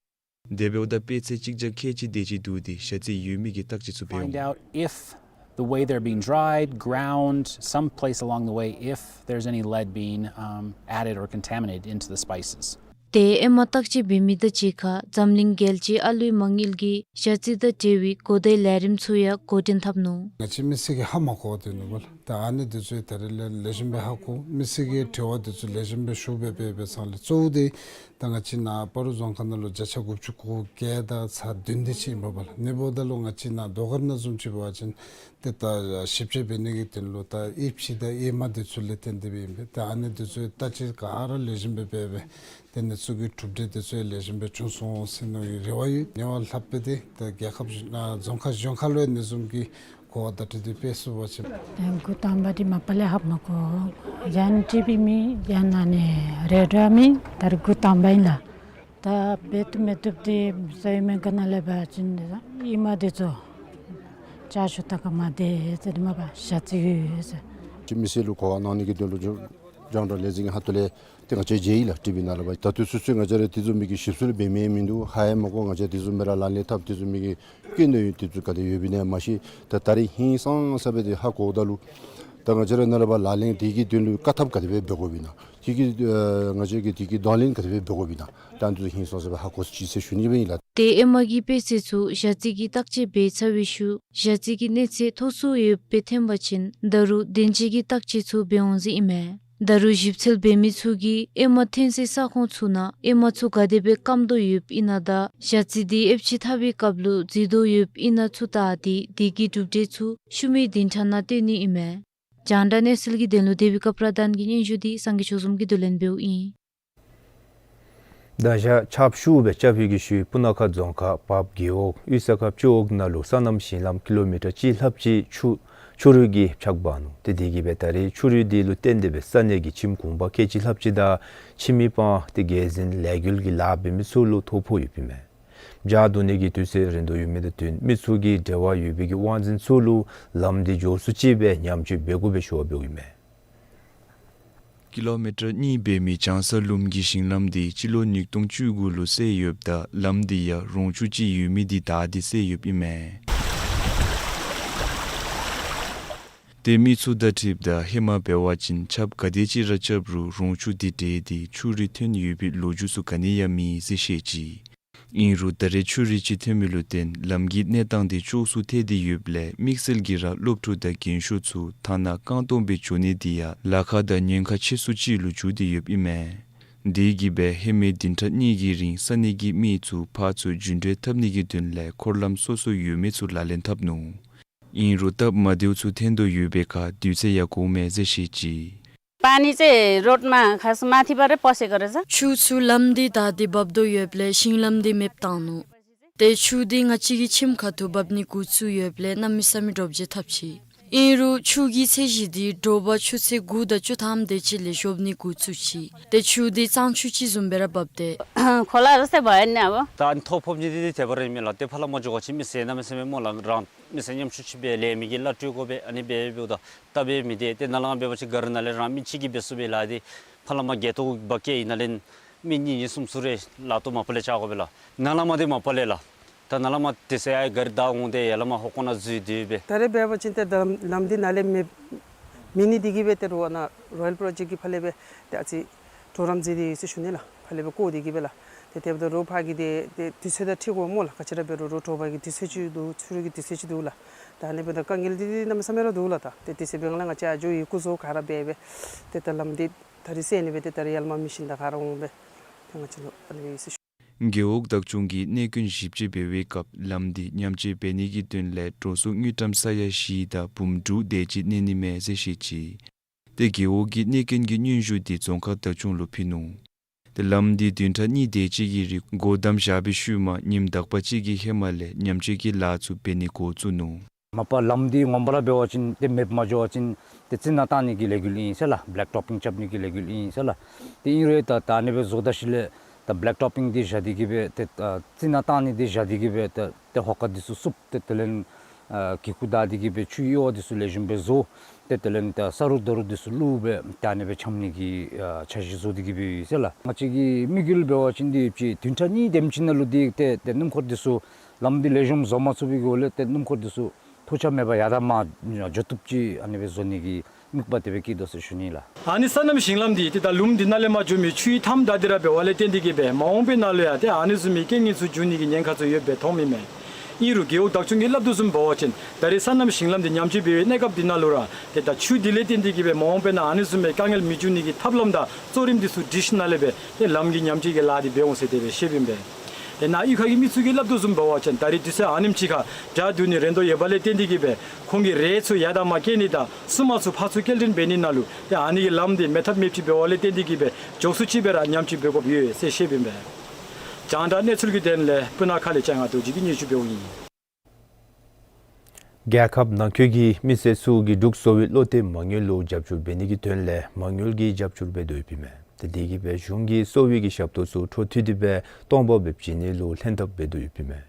དེ་འབདཝ་ད་པད་ཚལ་གཅིག་བརྒྱ་ཁལ་གཅིག་དེ་ཅིག་འདུག་སྟེ་ཞ་རྩི་ཡོད་མེད་ཀྱི་བརྟག་དཔྱད་ཚུ་འབད་འོང་། Find out if the way they're being dried, ground, someplace along the way, if there's any lead being, um, added or contaminated into the spices. ཏེ་ཨེ་མ་བརྟག་དཔྱད་འབད་མི་དང་གཅིག་ཁར་འཛམ་གླིང་རྒྱལ་སྤྱིའི་ཨ་ལུའི་མ་དངུལ་གྱིས་ཞ་རྩི་དང་འབྲེལ་བའི་གོ་བརྡའི་ལས་རིམ་ཚུ་ཡང་འགོ་འདྲེན་འཐབ་ནུག། ང་བཅས་མི་སེར་གྱིས་ཧ་མ་གོ་བ་འདུག་ནི་གོ་ལགས། ད་ཨ་ནི་འདི་ཚུ་ད་རིས་ལས་ལེགས་ཤོམ་སྦེ་ཧ་གོ། མི་སེར་གྱིས་དྲི་བ་འདི་ཚུ་ལེགས་ཤོམ་སྦེ་ཞུ་སྦེ་འབད་བའི་ཚེ་ལས་གཙོ་བོ་འདི་ ད་ང་བཅས་ནཱ་སྤ་རོ་རྫོང་ཁག་ནང་ལུ་བརྒྱ་ཆ་དགུ་བཅུ་གོ་བརྒྱད་དང་ཚག་བདུན་དེ་ཅིག་ཨིན་པས་ལགས། ཨ་ནི་འབདཝ་ད་ལུ་ང་བཅས་ནཱ་རྡོ་སྒར་ནང་བཟུམ་ཅིག་འབད་བ་ཅིན་ཏེ་ད་ཞིབ་དཔྱད་འབད་ནི་གི་དོན་ལུ་ད་དབྱིབས་དང་ཨེ་མ་དེ་ཚུ་ལས་བརྟེན་ཏེ་སྦེ་ཨིན་པས། ད་ཨ་ནི་དེ་ཚུ་བརྟག་དཔྱད་ག་ར་ལེགས་ཤོམ་སྦེ་འབད་སྦེ་ཏེ་ཨ་ནི་ཚུ་གི་གྲུབ་འབྲས་དེ་ཚུ་ལེགས་ཤོམ་སྦེ་བྱུང་སོང་ཟེར་མནོ་བའི་རེ་བ་ཡོད། ཨ་ནི་བ་ལྷགཔ་སྦེ་ཏེ་ད་རྒྱལ་ཁབ་ཨ་རྫོང་ཁག་གཞན་ཁ་ལུ་ཡང་ཨ་ནི་བཟུམ་གྱི་གོ་བ་བརྡ་སྤྲོད་དེ་སྤེལ་ཚུགས་པ་ཅིན། ད་འགོ་དང་པ་འདི་མ་པ་ལས་ཧ་མ་གོ། ཡང་ཊི་བི་མེད་ཡང་ཨ་ནི་རེ་ཌིའོ་མེད། ད་རེས་འགོ་དང་པ་ཨིན་ལགས། ད་འབད་བཏུབ་མི་བཏུབ་དེ་ཟེར་མི་ག་ནང་ལས་འབད་བ་ཅིན་ཨེ་མ་དེ་ཚུ་ལྕགས་ཤོག་ད་ག་མ་དེ་ཟེར་མ་པ་ཞ་རྩི་ཡོད་ཟེར། ཅིག་མི་སེར་ལུ་གོ་བ་གནང་ནི་གི་དོན་ལུ་རྒྱང་བསྒྲགས་ལས་འཛིན་གྱི་ཁ་ཐུག་ལས་ཏེ་ང་བཅས་མཇལ་ཡི་ལགས། ཊི་བི་ནང་ལུ་འབད་ད་ལྟོ་ཚུན་ཚོད་ང་བཅས་ར་དེ་བཟུམ་མའི་གི་ཞིབ་འཚོལ་འབད་མི་མིན་འདུག། ཧ་ཡང་མ་གོ། ང་བཅས་དེ་བཟུམ་སྦེ་ར་ལག་ལེན་འཐབ་དེ་བཟུམ་མའི་གི་སྐྱོན་དང་ཡོན་ཏན་དེ་ཚུ་ག་དེ་ཡོདཔ་ཨིན་ན་མ་ཤེས། ད་ད་རེས་ཧིང་སངས་ས་སྦེ་དེ་ཧ་གོཝ་ད་ལུ་ད་ང་བཅས་ར་ནཱ་ལས་འབད་ལག་ལེན་དེ་གི་དོན་ལུ་བཀག་ཐབས་ག་དེ་སྦེ་འབད་དགོཔ་ཨིན་ན། དེ་གི་ཨ་ང་བཅས་ཀྱིས་དེ་གི་གདོང་ལེན་ག་དེ་སྦེ་འབད་དགོཔ་ཨིན་ན། ད་དེ་ཚུ་ཧིང་སངས་ས་སྦེ་ཧ་གོ་ཅི་ཟེར་ཞུ་ནི་སྦེ་ཨིན་ལགས། ཏེ་ཨེ་མ་གི་དཔེ་ཚད་ཚུ་ཞ་རྩི་གིས་བརྟག་དཔྱད་འབད་ཚར་བའི་ཤུལ་ཞ་རྩི་གི་གནས་ཚད་མཐོ་སུ་ཡོདཔ་སྦེ་ཐོན་པ་ཅིན་ད་རུང་བདེན་དཔྱད་ཀྱི་བརྟག་དཔྱད་ཚུ་འབད་འོང་ཟེར་ཨིན་མས། ད་རུང་ཞིབ་འཚོལ་འབད་མི་ཚུ་གིས་ཨེ་མ་ཐོན་སའི་ས་ཁོངས་ཚུ་ནང་ཨེ་མ་ཚུ་ག་དེ་སྦེ་སྐམ་དོ་ཡོདཔ་ཨིན་ན་དང་ཞ་རྩི་དེ་ཨེབ་ཆི་འཐབ་པའི་སྐབས་ལུ་འཛུལ་དོ་ཡོདཔ་ཨིན་ན་ཚུ་བལྟ་སྟེ་དེ་གི་གྲུབ་འབྲས་ཚུ་ཤུལ་མའི་བདུན་ཕྲག་ནང་སྟོན་ནི་ཨིན་མས། རྒྱང་བསྒྲགས་གནས་ཚུལ་གྱི་དོན་ལུ་དེ་བི་ཀ་པྲ་དཱན་གྱི་སྙན་ཞུ་འདི་སངས་རྒྱས་ཆོས་འཛོམས་ཀྱིས་བསྡུ་ལེན་འབདཝ་ཨིན། ད་ཞག་ཆརཔ་ཤུགས་སྦེ་རྐྱབ་པའི་གི་ཤུལ་སྤུ་ན་ཁ་རྫོང་ཁག་བརཔ་རྒེད་འོག་གཡུས་ས་ཁ་སྤྱི་འོག་ནང་ལུ་སོ་ནམ་ཞིང་ལམ་ཀི་ལོ་མི་ཊར་གཅིག་ལྷགཔ་ཅིག་ཆུ་ཆུ་རུད་ཀྱིས་འཕྱགས་འབག་ནུག། ཏེ་དེ་གིས་སྦེ་ད་རེས་ཆུ་རུད་དེ་ལུ་བརྟེན་ཏེ་སྦེ་ས་གནས་ཀྱི་ཁྱིམ་གུང་པ་ཁལ་གཅིག་ལྷགཔ་ཅིག་དང་ཁྱིམ་མི་དང་ཏེ་རྒྱལ་འཛིན་ལས་འགུལ་གྱི་ལཱ་འབད་མི་ཚུ་ལུ་ཐོ་ཕོག་ཡོདཔ་ཨིན་མས། ཇ་བཏུང་ནི་གི་དུས་ཚོད་རན་དོ་ཡོད་མི་དང་བསྟུན་མི་ཚུ་གིས་འབྲེལ་བ་ཡོད་པའི་གི་དབང་འཛིན་ཚུ་ལུ་ལམ་འདི་མགྱོགས་སུ་ཅིག་སྦེ་ཉམས་བཅོས་འབད་དགོ་པའི་ཞུ་བ་འབདཝ་ཨིན་མས། ཀི་ལོ་མི་ཊར་གཉིས་འབད་མི་བྱང་ས་ལུམ་གྱི་ཞིང་ལམ་འདི་སྤྱི་ལོ་ཉིས་སྟོང་བཅུ་དགུ་ལུ་བསལ་ཡོདཔ་ད་ལམ་འདི་ཡང་རོང་ཆུ་ཅིག་ཡོད་མི་འདི་བདའ་སྟེ་བསལ་ཡོདཔ་ཨིན་མས། ཏེ་མི་ཚུ་དང་འཁྲིལཝ་ད་ཧེ་མ་འབད་བ་ཅིན་ཆརཔ་ག་དེ་ཅིག་ར་རྐྱབ་རུང་རོང་ཆུ་འདི་འདྲེས་ཏེ་ཆུ་རུད་ཐོན་ཡོད་པའི་ལོ་རྒྱུས་ཚུ་ག་ནི་ཡང་མེད་ཟེར་བཤད་ཅི། ཨིན་རུང་ད་རེས་ཆུ་རུད་ཅིག་ཐོན་མི་ལུ་བརྟེན་ལམ་གྱི་གནས་སྟངས་འདི་ཅོག་སུ་ཐལ་ཏེ་ཡོདཔ་ལས་དམིགས་བསལ་གྱིས་ར་སློབ་ཕྲུག་དང་རྒན་ཤོས་ཚུ་ཐ་ན་རྐང་སྟོང་སྦེ་འགྱོ་ནི་འདི་ཡང་ལ་ཁ་དང་ཉེན་ཁ་ཆེ་སུ་ཅིག་ལུ་གྱུར་ཏེ་ཡོདཔ་ཨིན་མས། དེ་གིས་སྦེ་ཧེ་མའི་བདུན་ཕྲག་གཉིས་ཀྱི་རིང་ས་གནས་ཀྱི་མི་ཚུ་ཕར་ཚུར་རྒྱུན་འགྲུལ་འཐབ་ནི་གི་དོན་ལས་འཁོར་ལམ་སོ་སོ་ཡོད་མི་ཚུ་ལག་ལེན་འཐབ་ནུག། ཨིན་རུང་སྟབས་མ་བདེཝ་ཚུ་ཐོན་དོ་ཡོད་པའི་ཁར་དུས་ཚོད་ཡང་འགོརཝ་མས་ཟེར་བཤད་ཅི། पानी चाहिँ रोडमा खास माथिबाटै पसेको रहेछ। ཆུ་ཚུ་ལམ་འདི་བདའ་སྟེ་འབབ་དོ་ཡོདཔ་ལས་ཞིང་ལམ་འདི་མེདཔ་བཏང་ནུག། ཏེ་ཆུ་འདི་ང་བཅས་ཀྱི་ཁྱིམ་ཁ་ཐུག་འབབ་ནི་འགོ་བཙུགས་ཡོདཔ་ལས་གནམ་མེད་ས་མེད་འདྲོག་བྱེལ་ཐབས་ཅིག། ཨིན་རུང་ཆུ་གི་ཚད་གཞི་འདི་དྲོ་པ་ཆུ་ཚོད་དགུ་དང་བཅུ་ཐམ་དེ་ཅིག་ལས་ཞོབ་ནི་འགོ་བཙུགས་ཅི། ཏེ་ཆུ་འདི་གཙང་ཆུ་ཅིག་བཟུམ་སྦེ་ར་འབབ་སྟེ། खोला जस्तै भयो नि अब। ད་ཨ་ནི་ཐོག་ཕོག་ནི་འདི་དེ་སྦེ་ར་ཨིན་མས་ལགས། ཏེ་ཕར་ལས་མར་འགྱོ་བ་ཅིན་མི་སེར་གནམ་མེད་ས་མེད་སྨོ་ལགས། རང་མི་སེར་ཉམ་ཆུང་ཅིག་སྦེ་ལས་མི་གི་གླ་སྤྲོད་དགོ་པས། ཨ་ནི་སྦེ་འབདཝ་ད་སྟབས་མི་བདེ། ཏེ་ནཱ་ལས་མར་འབད་བ་ཅིན་ག་ར་ནཱ་ལས་རང་མི་གཅིག་གིས་འབད་ཚུགས་པས་ལགས། ཏེ་ཕར་ལས་མར་གྱལ་ཏོ་འབག་སྐྱེལ་ནཱ་ལས་མི་གཉིས་གཉིས་གསུམ་གསུམ་རེ་ལཱ་ཏོ་མ་པ་ལས་རྐྱབ་དགོ་པས་ལགས། ནཱ་ལས་མར་འདི་མ་པ་ལས་ལགས། ད་ནཱ་ལས་མར་དེ་ཚེ་ཨའི་ག་ར་བདའ་འོང་སྟེ་ཡར་ལས་མར་ཧོ་ཀོ་ནང་འཛུལ་སྡོད་པས། ད་རེས་འབད་བ་ཅིན་ཏེ་ད་ལམ་འདི་ནཱ་ལས་མེད་མེད་ནི་དེ་གིས་སྦེ་ཏེ་རོ་ནཱ་རོ་ཡལ་པྲོ་ཇེཀཊ་ཀྱི་ཕར་ལས་སྦེ་ཏེ་ཨ་ཙི་གྲོགས་རམ་མཛད་དེ་ཡོད་ཟེར་ཞུ་ནི་ལགས། ཕར་ལས་སྦེ་བཀོ་སྟེ་གིས་སྦེ་ལགས། ཏེ་དེ་འབདཝ་ད་རོགས་ཕར་གྱི་ཏེ་ཏེ་དུས་ཚོད་དང་འཁྲིལ་དགོ་སྨོ་ལགས། ག་ཅི་ར་འབད་རུང་རོགས་དྲོ་པ་གི་དུས་ཚོད་ཅིག་འདུག། ཆུ་རུད་ཀྱི་དུས་ཚོད་ཅིག་འདུག་ལགས། ད་ཨ་ནི་འབདཝ་ད་དཀའ་ངལ་འདི་གནམ་མེད་ས་མེད་ར་འདུག་ལགས། ད་ཏེ་དེ་ཚེ་འབད་ང་ལས་ང་བཅས་ཨ་ཇོ་ཡི་སྐུ་གཟུགས་ག་ར་འབད་སྦེ་ཏེ་ད་ལམ་འདི་ད་རེས་བསལ་ནི་སྦེ་ཏེ་ད་རེས་ཡར་ལས་མར་མི་ཤིན་ད་ག་ར་འོང་སྦེ་ཏེ་ང་བཅས་ལུ་ཨ་ནི་སྦེ་ཡོད་ཟེར་ཞུ། རྒེད་འོག་བདག་སྐྱོང་གིས་གནད་དོན་ཞིབ་དཔྱད་འབད་བའི་སྐབས་ལམ་འདི་ཉམས་བཅོས་འབད་ནི་གི་དོན་ལས་འགྲོ་སོང་དངུལ་ཀྲམ་ས་ཡ་བཞི་དང་འབུམ་དྲུག་དེ་ཅིག་གནས་ནི་མས་ཟེར་བཤད་ཅི། ཏེ་རྒེད་འོག་གིས་གནད་དོན་གྱི་སྙན་ཞུ་འདི་རྫོང་ཁག་བདག་སྐྱོང་ལུ་ཕུལ་ནུག། ཏེ་ལམ་འདི་བདུན་ཕྲག་གཉིས་དེ་ཅིག་གི་རིང་སྒོ་བསྡམས་བཞག་པའི་ཤུལ་མར་ཉིནམ་དག་པ་ཅིག་གི་ཧེ་མ་ལས་ཉམས་བཅོས་ཀྱི་ལཱ་ཚུ་འབད་ནི་འགོ་བཙུགས་ནུག། མ་པ་ལམ་འདི་ངོ་མ་ར་འབད་བ་ཅིན་ཏེ་མེདཔ་མ་འགྱོ་བ་ཅིན་ཏེ་རྩི་ནག་བཏང་ནི་གི་ལས་འགུལ་ཨིན་ཟེར་ལགས། བེ་ལེཀ་ཊོ་པིང་རྐྱབ་ནི་གི་ལས་འགུལ་ཨིན་ཟེར་ལགས། ཏེ་ཨིན་རུང་ད་ད་ཨ་ནི་སྦེ་བཟོ་ད་ཞིནམ་ལས་ད་བེ་ལེཀ་ཊོ་པིང་འདི་བཞག་སྟེ་གིས་སྦེ་ཏེ་ཨ་རྩི་ནག་བཏང་ནི་འདི་བཞག་སྟེ་གིས་སྦེ་ཏེ་ཏེ་ཧོ་ཀ་འདི་ཚུ་བསུབ་སྟེ་དེ་ལས་ཨ་གི་ཀུ་བདའ་སྟེ་གིས་སྦེ་ཆུའི་གཡུར་བ་འདི་ཚུ་ལེགས་ཤོམ་སྦེ་བཟོ། ཏེ་དེ་ལས་ད་ས་རུད་རྡོ་རུད་འདི་ཚུ་བླུགས་སྦེ་ད་ཨ་ནི་སྦེ་འཁྱམ་ནི་གི་ཨ་འཆར་གཞི་བཟོ་སྟེ་གིས་སྦེ་ཡོད་ཟེར་ལགས། ང་བཅས་ཀྱི་དམིགས་ཡུལ་འབད་བ་ཅིན་འདི་ཡོད་ཅི་བདུན་ཕྲག་གཉིས་དེམ་ཅིག་ནང་ལུ་འདི་ཏེ་ཏེ་སྣུམ་འཁོར་འདི་ཚུ་ལམ་འདི་ལེགས་ཤོམ་བཟོ་མ་ཚུགས་པའི་སྒོ་ལས་ཏེ་སྣུམ་འཁོར་འདི་ཚུ་ཐུག་ཆ་མེད་པར་ཡར་དང་མར་འགྱོ་བཏུབ་ཅིག་ཨ་ནི་སྦེ་བཟོ་ནི་གི་དམིགས་པ་དེ་སྦེ་བསྐྱེད་དོ་ཟེར་ཞུ་ནི་ལགས། ཨ་ནི་སོ་ནམ་ཞིང་ལམ་འདི་ཏེ་ད་ལུམ་འདི་ནང་ལས་མར་འགྱོ་མི་ཆུའི་མཐའམ་བདའ་སྟེ་ར་འབདཝ་ལས་བརྟེན་ཏེ་གིས་སྦེ་མ་འོངས་པའི་ནང་ལུ་ཡང་ཏེ་ཨ་ནི་བཟུམ་མའི་རྐྱེན་ངན་ཚུ་འབྱུང་ནི་གི་ཉེན་ཁ་ཚུ་ཡོདཔ་སྦེ་མཐོངམ་ཨིན་མས། ཨིན་རུང་རྒེད་འོག་བདག་སྐྱོང་གིས་སླབ་དོ་བཟུམ་འབད་བ་ཅིན་ད་རེས་སོ་ནམ་ཞིང་ལམ་འདི་ཉམས་བཅོས་འབད་བའི་གནས་སྐབས་འདི་ནང་ལུ་ར་ཏེ་ད་ཆུ་འདི་ལས་བརྟེན་ཏེ་གིས་སྦེ་མ་འོངས་པའི་ནང་ཨ་ནི་བཟུམ་མའི་དཀའ་ངལ་མི་འབྱུང་ནི་གི་ཐབས་ལམ་དང་གཙོ་རིམ་འདི་ཚུ་སྒྲིག་ཞིནམ་ལས་སྦེ་ཏེ་ལམ་གྱི་ཉམས་བཅོས་ཀྱི་ལཱ་འདི་འབད་འོང་ཟེར་དེ་སྦེ་བཤདཔ་ཨིན་པས། ཏེ་ནཱ་གཡུས་ཁ་གི་མི་ཚུ་གིས་སླབ་དོ་བཟུམ་འབད་བ་ཅིན་ད་རེས་དུས་ཚོད་ཨ་ནེམ་ཅིག་ཁར་བྱཱར་བསྡུ་ནི་རན་དོ་ཡོད་པ་ལས་བརྟེན་ཏེ་གིས་སྦེ་ཁོང་གིས་རས་ཚུ་ཡར་དང་མར་བཀལ་ནི་དང་སྲུང་མ་ཚུ་ཕར་ཚུར་སྐྱེལ་འདྲེན་འབད་ནི་ནང་ལུ་ཏེ་ཨ་ནི་གི་ལམ་འདི་མེད་ཐབས་མེདཔ་ཅིག་འབདཝ་ལས་བརྟེན་ཏེ་གིས་སྦེ་མགྱོགས་སུ་ཅིག་སྦེ་ར་ཉམས་བཅོས་འབད་དགོཔ་ཡོད་ཟེར་བཤདཔ་ཨིན་པས། རྒྱང་བསྒྲགས་གནས་ཚུལ་གྱི་དོན་ལས་སྤུ་ན་ཁ་ལས་ལྕང་ང་རྡོ་རྗེ་གིས་སྙན་ཞུ་འབདཝ་ཨིན། རྒྱལ་ཁབ་ནང་འཁོད་ཀྱི་མི་སེར་ཚུ་གིས་འབྲུག་གསོ་བའི་བློ་གཏད་མ་དངུལ་ལུ་རྒྱབ་སྐྱོར་འབད་ནི་གི་དོན་ལས་མ་དངུལ་གྱི་རྒྱབ་སྐྱོར་འབད་དོ་ཡོདཔ་ཨིན་མས། ཏེ་དེ་གིས་སྦེ་གཞུང་གིས་གསོ་བའི་གི་ཞབས་ཏོག་ཚུ་འཕྲོ་མཐུད་དེ་སྦེ་སྟོང་པ་སྦེ་བྱིན་ནི་ལུ་ལྷན་ཐབས་འབད་དོ་ཡོདཔ་ཨིན་མས།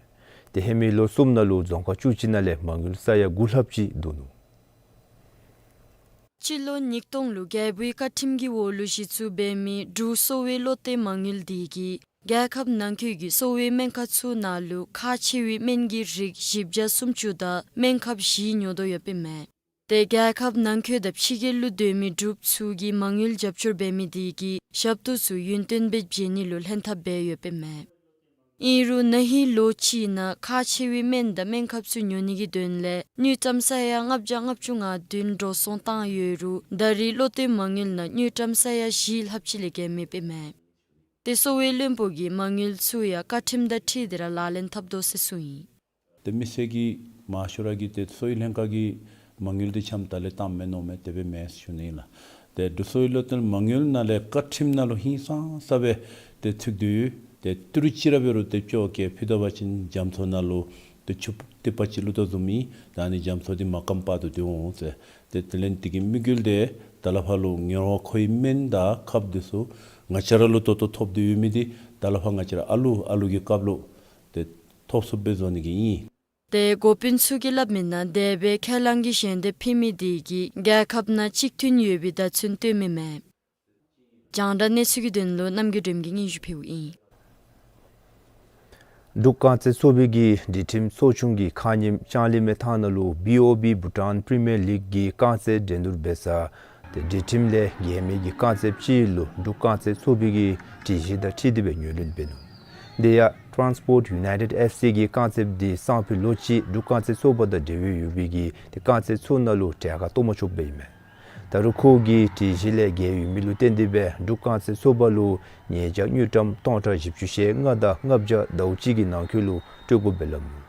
ཏེ་ཧེ་མའི་ལོ་གསུམ་ནང་ལུ་རྫོང་ཁག་བཅུ་གཅིག་ནང་ལས་མ་དངུལ་ས་ཡ་དགུ་ལྷགཔ་ཅིག་བསྡུ་ནུག། སྤྱི་ལོ་ཉིས་སྟོང་ལུ་རྒྱལ་པོའི་བཀའ་ཁྲིམས་ཀྱི་འོག་ལུ་གཞི་བཙུགས་འབད་མི་འབྲུག་གསོ་བའི་བློ་གཏད་མ་དངུལ་འདི་གིས་རྒྱལ་ཁབ་ནང་འཁོད་ཀྱི་གསོ་བའི་སྨན་ཁང་ཚུ་ནང་ལུ་ཁག་ཆེ་བའི་སྨན་གྱི་རིགས་བཞི་བརྒྱ་སུམ་ཅུ་དང་སྨན་ཁབ་བཞི་ཉོ་དོ་ཡོདཔ་ཨིན་མས། ཏེ་རྒྱལ་ཁབ་ནང་འཁོད་དང་ཕྱི་རྒྱལ་ལུ་སྡོད་མི་འབྲུགཔ་ཚུ་གིས་མ་དངུལ་རྒྱབ་སྐྱོར་འབད་མི་འདི་གིས་ཞབས་ཏོག་ཚུ་ཡུན་བརྟན་སྦེ་བྱིན་ནི་ལུ་ལྷན་ཐབས་འབད་ཡོདཔ་ཨིན་མས། ཨིན་རུང་ན་ཧིང་ལོ་གཅིག་ནང་ཁག་ཆེ་བའི་སྨན་དང་སྨན་ཁབ་ཚུ་ཉོ་ནི་གི་དོན་ལས་དངུལ་ཀྲམ་ས་ཡ་ལྔ་བརྒྱ་ལྔ་བཅུ་ང་བདུན་འགྲོ་སོང་བཏང་ཡོད་རུང་ད་རེས་བློ་གཏད་མ་དངུལ་ནང་དངུལ་ཀྲམ་ས་ཡ་བཞི་ལྷགཔ་ཅིག་ལས་བརྒལ་མེདཔ་ཨིན་མས། ཏེ་གསོ་བའི་བློན་པོ་གིས་མ་དངུལ་ཚུ་ཡང་བཀའ་ཁྲིམས་དང་འཁྲིལ་ཏེ་ར་ལག་ལེན་འཐབ་དོ་ཟེར་གསུངས་ཡི། ཏེ་མི་སེར་གྱིས་མང་ཤོས་ར་གིས་ཏེ་གསོ་བའི་ལྷན་ཁག་གི་མ་དངུལ་འདི་ཆམ་ད་ལས་བཏངམ་མས་མནོཝ་མས། དེ་སྦེ་མེན་ཟེར་ཞུ་ནི་ཨིན་ལགས། ཏེ་འབྲུག་གསོ་བའི་བློ་གཏད་མ་དངུལ་ནང་ལས་བཀའ་ཁྲིམས་ནང་ལུ་ཧིང་སངས་ས་སྦེ་ཏེ་ཚུད་དེ་ཡོད། ཏེ་ཏི་རུ་ཅིག་ར་འབད་རུང་ཏེ་བཅོ་བརྒྱད་ཕུལ་ད་པ་ཅིན་རྒྱ་མཚོ་ནང་ལུ་ཏེ་ཆུ་ཏི་པ་ཅིག་བླུག་དོ་བཟུམ་ཨིན། ད་ཨ་ནི་རྒྱ་མཚོ་འདི་མ་སྐམ་བར་དུ་སྡོད་འོང་ཟེར། ཏེ་དེ་ལས་འདི་གི་དམིགས་ཡུལ་འདི་ད་ལས་ཕར་ལུ་ཉེ་བར་མཁོ་བའི་སྨན་དང་ཁབ་འདི་ཚུ་ང་བཅས་ར་ལུ་ད་ལྟོ་ཐོབ་སྟེ་ཡོད་མི་འདི་ད་ལས་ཕར་ང་བཅས་ར་ཨ་ལུ་ཨ་ལུ་གི་སྐབས་ལུ་ཏེ་ཐོབ་ཚུགསཔ་སྦེ་བཟོ་ནི་གི་ཨིན། ཏེ་འགོ་དཔོན་ཚུ་གིས་སླབ་མིའི་ནང་དེ་སྦེ་ཁས་བླངས་ཀྱི་ཞལ་འདེབས་ཕུལ་མི་འདི་གིས་རྒྱལ་ཁབ་ནང་གཅིག་མཐུན་ཡོད་པའི་བརྡ་མཚོན་སྟོནམ་ཨིན་མས། རྒྱང་བསྒྲགས་གནས་ཚུལ་གྱི་དོན་ལུ་རྣམ་རྒྱལ་སྒྲོལམ་གིས་སྙན་ཞུ་ཕུལཝ་ཨིན། འབྲུག་རྐང་རྩེད་ཚོགས་པའི་གི་སྒྲིག་ཁྲིམས་ཚོགས་ཆུང་གིས་ཁ་ཉིནམ་ལྕང་གླིང་མེ་ཐང་ནང་ལུ་བི་ཨོ་བི་བྷུ་ཊཱན་པི་རི་མི་ཡར་ལིག་གི་རྐང་རྩེད་འགྲན་བསྡུར་འབད་ས་ཏེ་སྒྲིག་ཁྲིམས་ལས་འགལ་མི་གི་རྐང་རྩེདཔ་ཅིག་ལུ་འབྲུག་རྐང་རྩེད་ཚོགས་པའི་གི་སྒྲིག་གཞི་དང་འཁྲིལ་ཏེ་སྦེ་ངོས་ལེན་འབད་ནུག། དེ་ཡང་ཊཱན་སི་པོརཊ་ཡུ་ནའི་ཊེཌ་ཨེཕ་སི་གི་རྐང་རྩེདཔ་འདི་སང་ཕོད་ལོ་གཅིག་འབྲུག་རྐང་རྩེད་ཚོགས་པ་དང་འབྲེལ་བ་ཡོད་པའི་གི་ཏེ་རྐང་རྩེད་ཚོགས་ནང་ལུ་གྲལ་ཁར་གཏོགས་མ་ཆོགཔ་སྦེ་ཨིན་མས། ད་རུང་ཁོ་གིས་སྒྲིག་གཞི་ལས་འགལ་ཡོད་མི་ལུ་བརྟེན་ཏེ་སྦེ་འབྲུག་རྐང་རྩེད་ཚོགས་པ་ལུ་ཉེས་བྱ་དངུལ་ཀྲམ་སྟོང་ཕྲག་བཞི་བཅུ་ཞེ་ལྔ་དང་ལྔ་བརྒྱ་ཟླཝ་གཅིག་གི་ནང་འཁོད་ལུ་སྤྲོད་དགོཔ་སྦེ་སླབ་ནུག།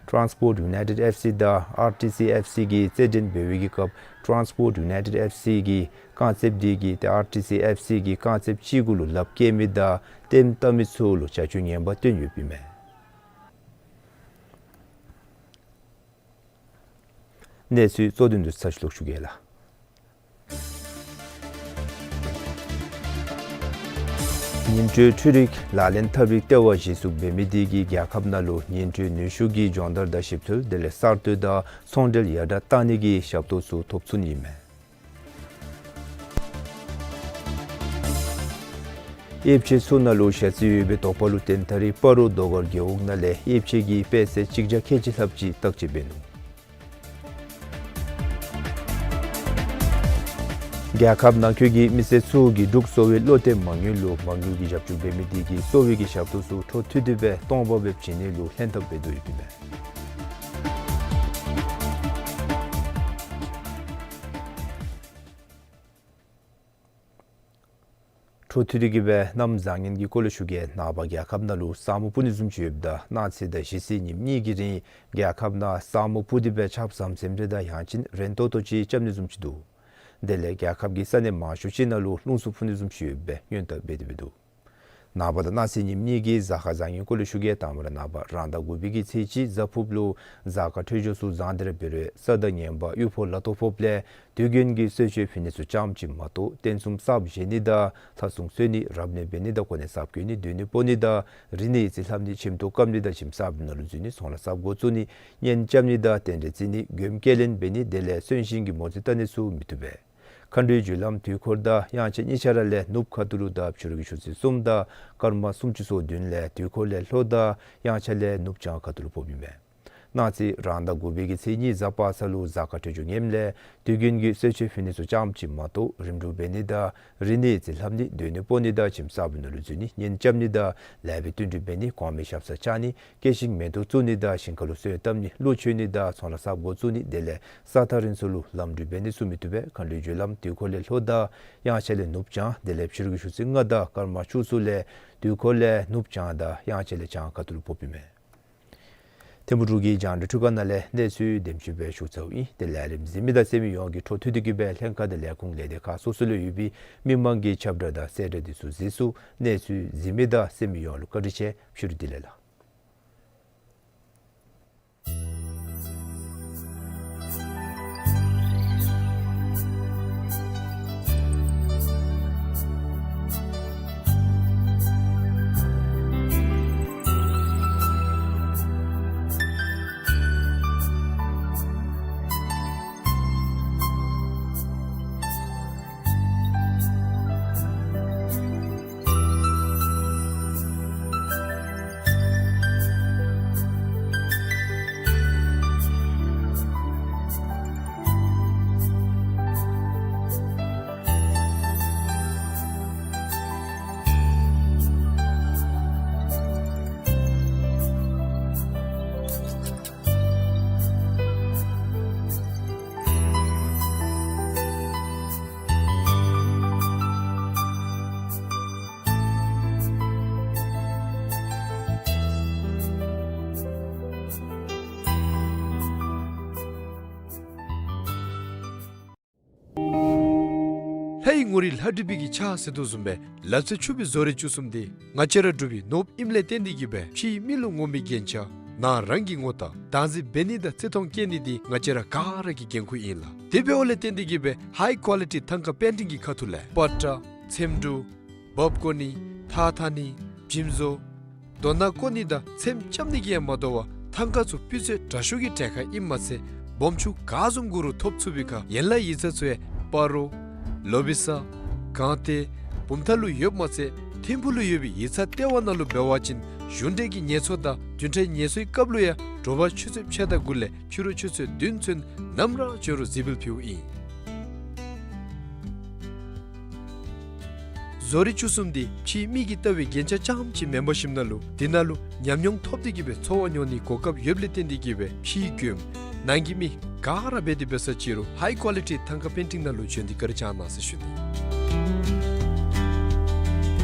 ཊཱན་སི་པོརཊ་ཡུ་ནའི་ཊེཌ་ཨེཕ་སི་དང་ཨར་ཊི་སི་ཨེཕ་སི་གིས་རྩེད་འགྲན་འབད་བའི་གི་སྐབས་ཊཱན་སི་པོརཊ་ཡུ་ནའི་ཊེཌ་ཨེཕ་སི་གི་རྐང་རྩེདཔ་འདི་གིས་ཏེ་ཨར་ཊི་སི་ཨེཕ་སི་གི་རྐང་རྩེདཔ་ཅིག་གུ་ལུ་ལགཔ་བཀལ་མི་དང་ལྟདམོ་བལྟ་མི་ཚུ་ལུ་བྱ་སྤྱོད་ངན་པ་སྟོན་ཡོདཔ་ཨིན་མས། གནས་ཚུལ་གཙོ་དོན་འདི་ཚར་ཅིག་ལོག་ཞུ་གེ་ལགས། ཉིང་ཁྲི་འཕྲུལ་རིག་ལག་ལེན་འཐབ་རིག་ལྟེ་བ་གཞི་བཙུགས་འབད་མི་འདི་གིས་རྒྱལ་ཁབ་ནང་ལུ་ཉིང་ཁྲི་ནུས་ཤུགས་ཀྱི་སྦྱོང་བརྡར་དང་ཞིབ་འཚོལ་དེ་ལས་གསར་གཏོད་དང་ཚོང་འབྲེལ་ཡར་དྲག་གཏང་ནི་གི་ཞབས་ཏོག་ཚུ་ཐོབ་ཚུགས་ནི་ཨིན་མས། དབྱེ་བྱེད་ཚུ་ནང་ལུ་ཞ་རྩི་ཡོད་པའི་དོགས་པ་ལུ་བརྟེན་ད་རིས་སྤ་རོ་རྡོ་སྒར་རྒེད་འོག་ནང་ལས་དབྱེ་བྱེད་ཀྱི་དཔེ་ཚད་གཅིག་བརྒྱ་ཁལ་གཅིག་ལྷགཔ་ཅིག་བརྟག་དཔྱད་འབད་ནུག། རྒྱལ་ཁབ་ནང་འཁོད་ཀྱི་མི་སེར་ཚུ་གིས་འབྲུག་གསོ་བའི་བློ་གཏད་མ་དངུལ་ལུ་མ་དངུལ་གྱི་རྒྱབ་སྐྱོར་འབད་མི་འདི་གིས་གསོ་བའི་གི་ཞབས་ཏོག་ཚུ་འཕྲོ་མཐུད་དེ་སྦེ་སྟོང་པ་སྦེ་བྱིན་ནི་ལུ་ལྷན་ཐབས་འབད་དོ་ཡོདཔ་ཨིན་མས། འཕྲོ་མཐུད་དེ་གིས་སྦེ་གནམ་བཟང་ངན་གྱི་སྐོར་ལས་ཞུ་གེ། ནངས་པ་རྒྱལ་ཁབ་ནང་ལུ་ས་སྨུག་སྤུབ་ནི་བཟུམ་ཅིག་ཡོདཔ་ད་གནངས་ཚེ་དང་གཞེས་ཚེ་ཉིནམ་གཉིས་ཀྱི་རིང་རྒྱལ་ཁབ་ནང་ས་སྨུག་སྤུབ་སྟེ་སྦེ་ཆརཔ་ཟམ་ཟིམ་རེ་དང་ཡང་ཅིན་རན་ཏོག་ཏོ་ཅིག་རྐྱབ་ནི་བཟུམ་ཅིག་འདུག། དེ་ལས་རྒྱལ་ཁབ་ཀྱི་ས་གནས་མང་ཤོས་ཅིག་ནང་ལུ་རླུང་འཚུབ་འཕུ་ནི་བཟུམ་ཅིག་ཡོད་པའི་སྔོན་བརྡ་འབད་དེ་སྦེ་འདུག། ནངས་པ་དང་གནངས་ཚེ་ཉིནམ་གཉིས་ཀྱི་གཟའ་སྐར་བཟང་ངན་སྐོར་ལས་ཞུ་གེ། དང་པ་ར་ནངས་པ་རང་ཟླ་དགུ་པའི་གི་ཚེས་གཅིག་གཟའ་ཕུརཔ་ལུ་གཟའ་སྐར་འཕྲོད་སྦྱོར་ཚུ་བཟང་སྟེ་ར་འབད་རུང་ས་དང་ངན་པ་གཡུ་ཕོ་ལ་ཐོག་ཕོགཔ་ལས་དུས་རྒྱུན་གྱི་གསོལ་མཆོད་ཕུལ་ནི་ཚུ་ཙམ་ཅིག་མ་གཏོགས་རྟེན་གསུམ་གསརཔ་བཞེངས་ནི་དང་ལྷ་སྲུང་གསོལ་ནི་རབ་གནས་འབད་ནི་དང་གོ་གནས་གསརཔ་བསྐོ་ནི་སྡོད་གནས་སྤོ་ནི་དང་རིག་གནས་ཡིག་རྩིས་ལྷབ་ནི་ཁྱིམ་ཐོག་བཀབ་ནི་དང་ཁྱིམ་གསརཔ་ནང་ལུ་འཛུལ་ནི་ཚོང་ལཱ་གསརཔ་འགོ་བཙུགས་ནི་གཉེན་རྐྱབ་ནི་དང་རྟེན་འབྲེལ་བརྩི་ནི་མགྱོནམ་སྐྱེལ་ལེན་འབད་ནི་དེ་ལས་གསོན་གཤིན་གྱི་མོ་རྩིས་བལྟ་ནི་ཚུ་མི་བཏུབ་པས། མཁའ་འགྲོའི་རྒྱུ་ལམ་དུས་འཁོར་དང་དབྱངས་འཆར་གཉིས་ཆ་ར་ལས་ནུབ་ཁ་ཐུག་ལུ་དང་ཕྱི་རུ་གི་ཆུ་ཚོད་གསུམ་དང་སྐར་མ་སུམ་ཅུ་སོ་བདུན་ལས་དུས་འཁོར་ལས་ལྷོ་དང་དབྱངས་འཆར་ལས་ནུབ་བྱང་ཁ་ཐུག་ལུ་ཕོགཔ་ཨིན་པས། གནངས་ཚེ་རང་ཟླ་དགུ་པའི་གི་ཚེས་གཉིས་གཟའ་པ་སངས་ལུ་གཟའ་སྐར་འཕྲོད་སྦྱོར་ངནམ་ལས་དུས་རྒྱུན་གྱི་གསོལ་མཆོད་ཕུལ་ནི་ཚུ་ཙམ་ཅིག་མ་གཏོགས་རིམ་གྲོ་འབད་ནི་དང་རིག་གནས་རྩིས་ལྷབ་ནི་སྡོད་གནས་སྤོ་ནི་དང་ཁྱིམ་གསརཔ་ནང་ལུ་འཛུལ་ནི་གཉེན་རྐྱབ་ནི་དང་ལེགས་པའི་བསྟུན་གྲོས་འབད་ནི་གོང་མའི་ཞབས་སར་བཅར་ནི་སྐྱེད་ཤིང་མེ་ཏོག་བཙུགས་ནི་དང་ཞིང་ཁ་ལུ་སོན་བཏབ་ནི་ཀླུ་མཆོད་ནི་དང་ཚོང་ལཱ་གསརཔ་འགོ་བཙུགས་ནི་དེ་ལས་ས་ཐག་རིང་སུ་ལུ་ལམ་འགྲུལ་འབད་ནི་ཚུ་མི་བཏུབ་པས། མཁའ་འགྲོའི་རྒྱུ་ལམ་དུས་འཁོར་ལས་ལྷོ་དང་དབྱངས་འཆར་ལས་ནུབ་བྱང་དེ་ལས་ཕྱི་རུ་གི་ཆུ་ཚོད་ལྔ་དང་སྐར་མ་བཅུ་གསུམ་ལས་དུས་འཁོར་ལས་ནུབ་བྱང་དང་དབྱངས་འཆར་ལས་བྱང་ཁ་ཐུག་ལུ་ཕོགཔ་ཨིན་མས། ཐིམ་ཕུག་འབྲུག་གི་རྒྱང་བསྒྲགས་ཁྲི་ཀ་ནང་ལས་གནས་ཚུལ་འདེམས་ཞིབ་འབད་ཞུ་ཚརཝ་ཨིན། དེ་ལས་རིམ་གཟིགས་མི་དང་གསན་མི་ཡོངས་ཀྱིས་འཕྲོ་མཐུད་དེ་གིས་སྦེ་ལྷན་ཁག་དང་ལས་ཁུངས་ལས་སྡེ་ཁག་སོ་སོ་ལུ་ཡོད་པའི་མི་མང་གི་ཁྱབ་བསྒྲགས་དང་གསལ་བསྒྲགས་འདི་ཚུ་གཟིགས་ཚུགས། གནས་ཚུལ་གཟིགས་མི་དང་གསན་མི་ཡོངས་ལུ་བཀའ་དྲིན་ཆེ། ཕྱི་རུ་བདེ་ལེགས་ལགས། ལྷའི་ངོ་རིས་ལྷ་བྲིས་པའི་གི་ཕྱག་ཟེར་དོ་བཟུམ་སྦེ་ལག་རྩལ་ཕྱུག་པའི་བཟོ་རིག་བཅུ་གསུམ་འདི་ང་བཅས་ར་འབྲུག་པའི་ནོར་བུ་ཨིནམ་ལས་བརྟེན་ཏེ་གིས་སྦེ་ཕྱིའི་མི་ལུ་ངོམ་པའི་རྒྱན་ཆ་ནང་རང་གི་ངོ་རྟགས་བདག་འཛིན་འབད་ནི་དང་བརྩི་མཐོང་བསྐྱེད་ནི་འདི་ང་བཅས་ར་ག་ར་གི་འགན་ཁུར་ཨིན་ལགས། དེ་འབདཝ་ལས་བརྟེན་ཏེ་གིས་སྦེ་ཧའི་ཀོ་ལི་ཊི་ཐང་ཀ་པེན་ཊིང་གི་ཁ་ཐུག་ལས་པ་ཏྲ་ཚེམ་དྲུབ་འབག་བཀོ་ནི་ཐགས་འཐག་ནི་འཇིམ་བཟོ་རྡོ་ནག་བརྐོ་ནི་དང་ཚེམ་རྐྱབ་ནི་གིས་ཡང་མ་དོ་བར་ཐང་ཀ་ཚུ་སྤུས་ཚད་དྲག་ཤོས་ཀྱི་གྲལ་ཁར་ཨིནམ་མ་ཚད་སྦོམ་ཆུང་ག་བཟུམ་དགོ་རུང་ཐོབ་ཚུགས་པའི་ཁར་ཡན་ལག་ཡིག་ཚང་ཚུ་ཡང་སྤ་རོ་ལོ་བི་ས་སྒང་སྟེང་བུམ་ཐང་ལུ་ཡོདཔ་མ་ཚད་ཐིམ་ཕུག་ལུ་ཡོད་པའི་ཡིག་ཚང་ལྟེ་བ་ནང་ལུ་འབད་བ་ཅིན་གཞུང་འབྲེལ་གྱི་ངལ་གསོ་དང་བདུན་ཕྲག་ངལ་གསོའི་སྐབས་ལུ་ཡང་དྲོ་པ་ཆུ་ཚོད་ཕྱེད་དང་དགུ་ལས་ཕྱི་རུ་ཆུ་ཚོད་བདུན་ཚུན་ནམ་ར་བྱོན་རུང་གཟིགས་འབུལ་ཕུལཝ་ཨིན། བཟོ་རིག་བཅུ་གསུམ་འདི་ཕྱིའི་མི་གིས་བཏབ་པའི་རྒྱན་ཆ་རྐྱངམ་ཅིག་མེན་པར་ཞིནམ་ལས་འདི་ནང་ལུ་ཉམས་མྱོང་ཐོབ་སྟེ་གིས་སྦེ་འཚོ་བ་མྱོང་ནིའི་གོ་སྐབས་ཡོདཔ་ལས་བརྟེན་ཏེ་གིས་སྦེ་ཕྱིའི་མགྱོནམ་ནང་གི་མི་ག་ར་འབད་དེ་འབད་ས་ཅིག་རུང་ཧའི་ཀོ་ལི་ཊི་ཐང་ཀ་པེན་ཊིང་ནང་ལུ་བྱོན་ཏེ་བཀའ་དྲིན་བསྐྱང་གནང་ཟེར་ཞུ་ནི།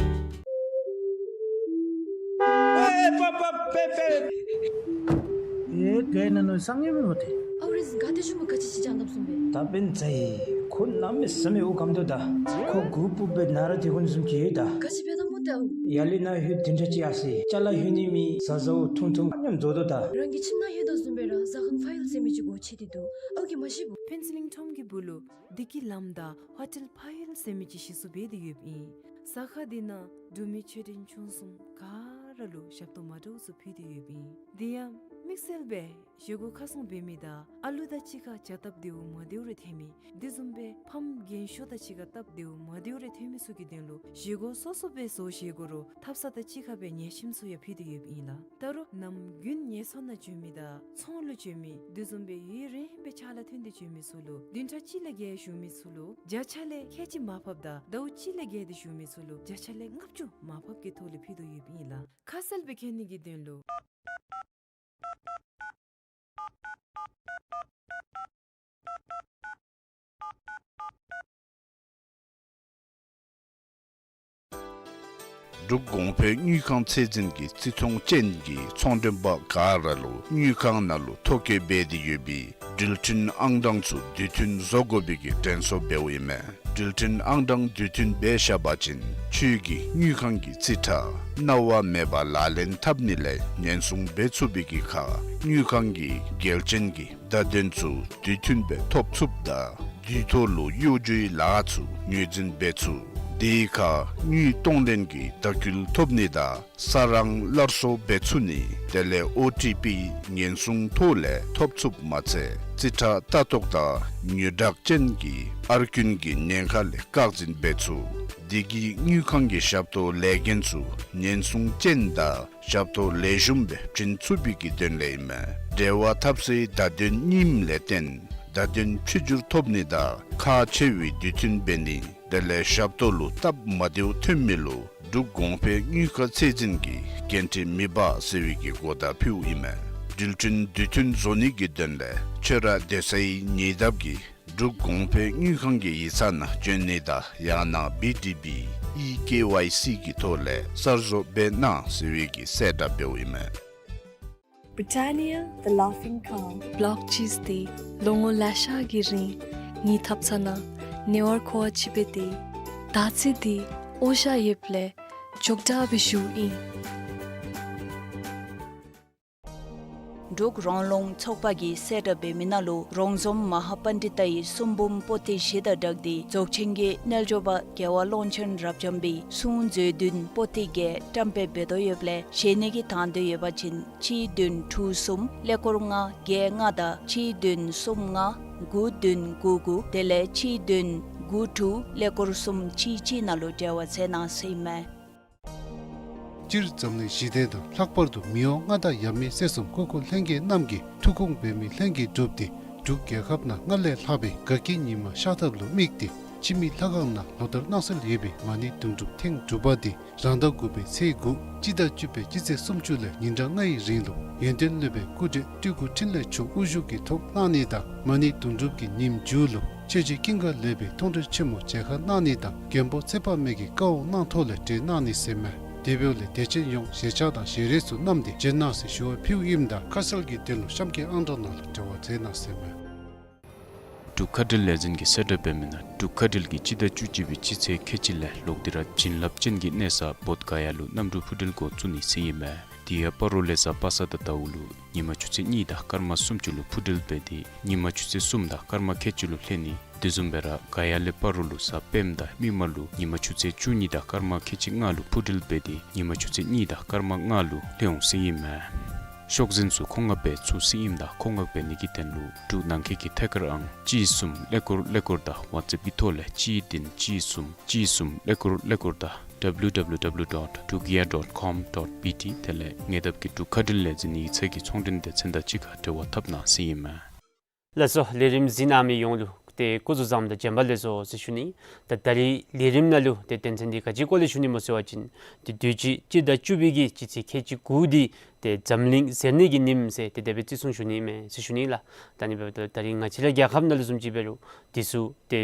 ཨེ་པ་པ་པེ་པེ། ཨེ་ག་ཨིན་ན་མནོ་སངས་རྒྱས་མི་མོ་དེ། ཨའུ་རེས་ག་དེ་ཞུ་མོ་ག་ཅི་ཅི་ཅང་ལབ་སོང་པས། ད་པེན་ཚ་ཡི་ཁོ་གནམ་མེད་ས་མེད་དབུགས་སྐམ་དོ་ད། ཁོ་མགུ་སྤུབ་པའི་ན་ར་དེ་ཁོ་ནི་བཟུམ་ཅིག་ཡོད་ད། ག་ཅི་འབད་དོ་མོ་ཏེ་ཨའུ། ཡར་ལས་ནཱ་ལྷོད་དེ་འདྲ་ཅིག་ཨ་ཟེར། ཅ་ལ་ལྷོད་ནི་མེད་ཟ་ཟཝ་འཐུང་འཐུང་མཉམ་འཛོལ་དོ་ད། རང་གི་ཁྱིམ་ནང་ལྷོད་དོ་བཟུམ་སྦེ་ར་ཟ་ཁང་ཕ་ཡུལ་ཟེར་མི་ཅིག་སྒོ་ཕྱེ་སྟེ་འདུག། ཨའུ་གིས་མ་ཤེས་པོ། ཕུན་ཚོགས་གླིང་ཁྲོམ་གྱི་སྦུག་ལུ་བདེ་སྐྱིད་ལམ་དང་ཧོ་ཊེལ་ཕ་ཡུལ་ཟེར་མི་ཅིག་གཞི་བཙུགས་འབད་དེ་ཡོདཔ་ཨིན། ཟ་ཁང་འདི་ནང་འབྲུག་མི་ཆོས་ལྡན་ཆུང་གསུམ་ག་ར་ལུ་ཞབས་ཏོག་མ་འདྲཝ་ཚུ་ཕུལ་ཏེ་ཡོདཔ་ཨིན། དེ་ཡང་དམིགས་བསལ་སྦེ་བཞེས་སྒོ་ཁ་སྲུང་འབད་མི་དང་ཨ་ལུ་དང་གཅིག་ཁར་བྱ་སྟབས་བདེཝ་མ་བདེཝ་རེ་ཐོན་མི་དེ་བཟུམ་སྦེ་ཕམ་རྒན་ཤོས་དང་གཅིག་ཁར་སྟབས་བདེཝ་མ་བདེཝ་རེ་ཐོན་མི་ཚུ་གི་དོན་ལུ་བཞེས་སྒོ་སོ་སོ་སྦེ་བཟོ་བཞེས་དགོ་རུང་ཐབ་ཚང་དང་གཅིག་ཁར་སྦེ་ཉལ་ཁྱིམ་ཚུ་ཡང་ཕུལ་ཏེ་ཡོདཔ་ཨིན་ལགས། ད་རུང་ནམ་རྒྱུན་ངལ་གསོ་ནང་འགྱོ་མི་དང་ཚོང་ལུ་འགྱོ་མི་དེ་བཟུམ་སྦེ་ཡུན་རིངམོ་སྦེ་ཕྱག་ལཱ་ཐོན་ཏེ་འགྱོ་མི་ཚུ་ལུ་བདུན་ཕྲག་གཅིག་ལས་བརྒལ་བཞུགས་མི་ཚུ་ལུ་བརྒྱ་ཆ་ལས་ཁལ་གཅིག་མར་ཕབ་དང་ཟླཝ་གཅིག་ལས་བརྒལ་ཏེ་བཞུགས་མི་ཚུ་ལུ་བརྒྱ་ཆ་ལས་ལྔ་བཅུ་མར་ཕབ་ཀྱི་ཐོག་ལས་ཕུལ་དོ་ཡོདཔ་ཨིན་ལགས། ཁ་གསལ་སྦེ་མཁྱེན་ནི་གི་དོན་ལུ། འབྲུག་གོང་འཕེལ་དངུལ་ཁང་ཚད་འཛིན་གྱིས་བརྩི་མཐོང་ཅན་གྱི་ཚོང་མགྲོན་པ་ག་ར་ལུ་དངུལ་ཁང་ནང་ལུ་ཐོ་བཀོད་འབད་དེ་ཡོད་པའི་འགྲུལ་འཕྲིན་ཨང་གྲངས་ཚུ་དུས་མཐུན་བཟོ་དགོ་པའི་གི་དྲན་གསོ་འབདཝ་ཨིན་མས། འགྲུལ་འཕྲིན་ཨང་གྲངས་དུས་མཐུན་འབད་བཞག་པ་ཅིན་ཁྱོད་ཀྱིས་དངུལ་ཁང་གི་རྩིས་ཁྲ་གནང་བ་མེད་པར་ལག་ལེན་འཐབ་ནི་ལས་ཉེན་སྲུང་འབད་ཚུགས་པའི་གི་ཁར་དངུལ་ཁང་གི་འགལ་རྐྱེན་གྱི་བརྡ་དོན་ཚུ་དུས་མཐུན་སྦེ་ཐོབ་ཚུགསཔ་ད་དུས་ཐོག་ལུ་གཡོ་སྒྱུའི་ལཱ་ཚུ་ངོས་འཛིན་འབད་ཚུགས། དེའི་ཁར་དངུལ་གཏོང་ལེན་གྱི་བརྡ་བསྐུལ་ཐོབ་ནི་དང་ས་རང་སླར་གསོ་འབད་ཚུགས་ནི་དེ་ལས་ཨོ་ཊི་པི་ཉེན་སྲུང་ཐོག་ལས་ཐོབ་ཚུགསཔ་མ་ཚད་རྩིས་ཁྲ་ལྟ་རྟོག་དང་དངུལ་བསྒྲགས་ཅན་གྱི་ཨར་རྐུན་གྱི་ཉེན་ཁ་ལས་བཀག་འཛིན་འབད་ཚུགས། དེ་གིས་དངུལ་ཁང་གི་ཞབས་ཏོག་ལས་འགན་ཚུ་ཉེན་སྲུང་ཅན་དང་ཞབས་ཏོག་ལེགས་ཤོམ་སྦེ་བྱིན་ཚུགས་པའི་གི་དོན་ལས་ཨིན་མས། འབྲེལ་བ་འཐབ་སའི་བརྡ་དོན་རྙིངམ་ལས་བརྟེན་བརྡ་དོན་ཕྱི་འགྱུར་ཐོབ་ནི་དང་ཁག་ཆེ་བའི་དུས་མཐུན་འབད་ནི་དེ་ལས་ཞབས་ཏོག་ལུ་སྟབས་མ་བདེཝ་ཐོན་མི་ལུ་འབྲུག་གོང་འཕེལ་དངུལ་ཁང་ཚད་འཛིན་གྱིས་འགན་འཁྲི་མི་འབག་ཟེར་བའི་གི་གོ་བརྡ་ཕུལཝ་ཨིན་མས། འགྲུལ་འཕྲིན་དུས་མཐུན་བཟོ་ནི་གི་དོན་ལས་ཁྱོད་ར་སྡོད་སའི་ཉེ་འདབས་ཀྱི་འབྲུག་གོང་འཕེལ་དངུལ་ཁང་གི་ཡིག་ཚང་ནང་བྱོན་ནི་དང་ཡང་ན་བི་ཌི་བི་ཨི་ཀེ་ཝའི་སི་གི་ཐོག་ལས་གསར་བཟོ་འབད་གནང་ཟེར་བའི་གི་གསལ་བསྒྲགས་འབདཝ་ཨིན་མས། Britannia, the laughing cow. བོརྐ་ཅིསི་འདི་ལོ་ངོ་ལེ་ཤ་གི་རིང་ངེའི་ཐབ་ཚང་ནང་ཉེ་བར་མཁོ་བ་ཅིག་སྦེ་སྡོད་ཡི། ད་ཚེ་འདི་འོ་ཞ་ཡོདཔ་ལས་ཅོག་འཐདཔ་སྦེ་བཞུགས་ཡི། འབྲུག་རོང་ལུང་ཚོགས་པ་གིས་གསལ་བསྒྲགས་འབད་མི་ནང་ལུ་རོང་ཟོམ་མ་ཧཱ་པཎྜི་ཏའི་གསུང་འབུམ་པོ་ཏི་བཞི་དང་སྦྲགས་ཏེ་རྫོགས་ཆེན་གྱི་རྣལ་འབྱོར་པ་རྒྱལ་བ་ཀློང་ཆེན་རབ་འབྱམས་པའི་གསུང་མཛོད་བདུན་པོ་ཏི་བརྒྱད་བཀྲམ་སྤེལ་འབད་དོ་ཡོདཔ་ལས་བཞེས་ནི་གི་དང་འདོད་ཡོད་པ་ཅིན་གཅིག་བདུན་དྲུག་གསུམ་ཀླད་ཀོར་ལྔ་བརྒྱད་ལྔ་དང་གཅིག་བདུན་གསུམ་ལྔ་དགུ་བདུན་དགུ་དགུ་དེ་ལས་གཅིག་བདུན་དགུ་དྲུག་ཀླད་ཀོར་གསུམ་གཅིག་གཅིག་ནང་ལུ་འབྲེལ་བ་མཛད་གནང་ཟེར་ཨིན་མས། སྤྱིར་འཛམ་གླིང་ཞི་བདེ་དང་ལྷག་པར་དུ་མི་དབང་མངའ་བདག་ཡབ་མེས་སྲས་གསུམ་སྐུ་འཁོར་ལྷན་རྒྱས་རྣམས་ཀྱི་ཐུགས་དགོངས་འབད་མི་ལྷན་རྒྱས་གྲུབ་སྟེ་འབྲུག་རྒྱལ་ཁབ་ནང་སྔར་ལས་ལྷག་པའི་དགའ་སྐྱིད་ཉི་མ་ཤར་ཐབས་ལུ་དམིགས་ཏེ་འཆི་མེད་ལྷ་ཁང་ནང་ལོ་ལྟར་གནང་སྲོལ་ཡོད་པའི་མ་ཎི་དུང་སྒྲུབ་ཐེངས་དྲུག་པ་འདི་རང་ཟླ་དགུ་པའི་ཚེས་དགུ་སྤྱི་ཟླ་བཅུ་པའི་སྤྱི་ཚེས་སུམ་ཅུ་ལས་ཉིན་གྲངས་ལྔའི་རིང་ལུ་ཡོན་ཏན་སློབ་དཔོན་སྐུ་བགྲེས་སྤྲུལ་སྐུ་འཕྲིན་ལས་ཆོས་དབུ་བཞུགས་ཀྱི་ཐོག་གནང་ནི་དང་མ་ཎི་དུང་སྒྲུབ་ཀྱི་ཉིནམ་མཇུག་ལུ་ཆོས་རྗེ་ཀུན་དགའ་ལེགས་པའི་མཐོང་གྲོལ་ཆེན་མོ་མཇལ་ཁ་གནང་ནི་དང་མགོན་པོ་ཚེ་དཔག་མེད་ཀྱི་བཀའ་དབང་གནང་ཐོག་ལས་གྲོལ་གནང་ནི་ཟེར་མས། དེ་འབདཝ་ལས་དད་ཅན་ཡོངས་ཞལ་ཆས་དང་ཞལ་རས་ཚུ་བསྣམས་ཏེ་བྱོན་གནང་ཟེར་ཞུ་བ་ཕུལཝ་ཨིནམ་ད་ཁ་གསལ་གྱི་དོན་ལུ་གཤམ་གྱི་ཨང་གྲངས་ནང་ལུ་འབྲེལ་བ་མཛད་གནང་ཟེར་མས། འབྲུག་མཁའ་འགྲུལ་ལས་འཛིན་གྱིས་གསལ་བསྒྲགས་འབད་མི་ནང་འབྲུག་མཁའ་འགྲུལ་གྱིས་སྤྱི་ཟླ་བཅུ་གཅིག་པའི་སྤྱི་ཚེས་ཁལ་གཅིག་ལས་ལོག་སྟེ་ར་བྱིན་རླབས་ཅན་གྱི་གནས་ས་བོདྷ་ག་ཡ་ལུ་གནམ་གྲུ་འཕུར་འགྲུལ་འགོ་བཙུགས་ནི་ཟེར་ཨིན་མས། དེ་ཡང་སྤ་རོ་ལས་གཟའ་པ་སངས་དང་ཟླཝ་ལུ་ཉིན་མ་ཆུ་ཚོད་གཉིས་དང་སྐར་མ་སུམ་ཅུ་ལུ་འཕུར་འགྲུལ་འབད་དེ་ཉིན་མ་ཆུ་ཚོད་གསུམ་དང་སྐར་མ་ཁལ་གཅིག་ལུ་ལྷོད་ནི། དེ་བཟུམ་སྦེ་ར་ག་ཡ་ལས་སྤ་རོ་ལུ་གཟའ་སྤེནམ་དང་མིག་དམར་ལུ་ཉིན་མ་ཆུ་ཚོད་བཅུ་གཉིས་དང་སྐར་མ་ཁལ་གཅིག་ལྔ་ལུ་འཕུར་འགྲུལ་འབད་དེ་ཉིན་མ་ཆུ་ཚོད་གཉིས་དང་སྐར་མ་ལྔ་ལུ་ལྷོད་འོང་ཟེར་ཨིན་མས། ཤོག་འཛིན་ཚུ་མཁོ་མངགས་འབད་ཚུགས་ཟེར་ཨིནམ་ད་མཁོ་མངགས་འབད་ནི་གི་དོན་ལུ་འབྲུག་ནང་འཁོད་ཀྱི་ཐད་ཀར་ཨང་གཅིག་གསུམ་ཀླད་ཀོར་ཀླད་ཀོར་དང་ཝཊས་ཨེཔ་ཀྱི་ཐོག་ལས་གཅིག་བདུན་གཅིག་གསུམ་གཅིག་གསུམ་ཀླད་ཀོར་ཀླད་ཀོར་དང་ཌབ་ལུ་ཌབ་ལུ་ཌབ་ལུ་ཌོཊ་ཌུག་ག་ཡ་ཌོཊ་ཀོམ་ཌོཊ་བི་ཊི་དེ་ལས་ཉེ་འདབས་ཀྱི་འབྲུག་མཁའ་འགྲུལ་ལས་འཛིན་ཡིག་ཚང་གི་ཚོང་འབྲེལ་སྡེ་ཚན་དང་གཅིག་ཁར་འབྲེལ་བ་འཐབ་གནང་ཟེར་ཨིན་མས། ལགས་སོ། ལས་རིམ་གཟིགས་གནང་མི་ཡོངས་ལུ་ཏེ་སྐུ་གཟུགས་བཟང་དང་བྱོན་པ་ལེགས་སོ་ཟེར་ཞུ་ནི། ད་ད་རིས་ལས་རིམ་ནང་ལུ་ཏེ་དོན་ཚན་འདི་ག་ཅིའི་སྐོར་ལས་ཞུ་ནི་སྨོ་ཟེར་བ་ཅིན་ཏེ་དུས་ཅི་སྤྱི་ཟླ་བཅུ་པའི་གི་སྤྱི་ཚེས་ཁལ་གཅིག་དགུ་འདི་ཏེ་འཛམ་གླིང་གཟེར་ནད་ཀྱི་ཉིནམ་ཟེར་ཏེ་དེ་སྦེ་བརྩི་སྲུང་ཞུ་ནི་མས་ཟེར་ཞུ་ནི་ལགས། ད་ནི་འབདཝ་ད་ད་རིས་ང་བཅས་ར་རྒྱལ་ཁབ་ནང་ལུ་བཟུམ་ཅིག་འབད་རུང་འདི་ཚུ་ཏེ་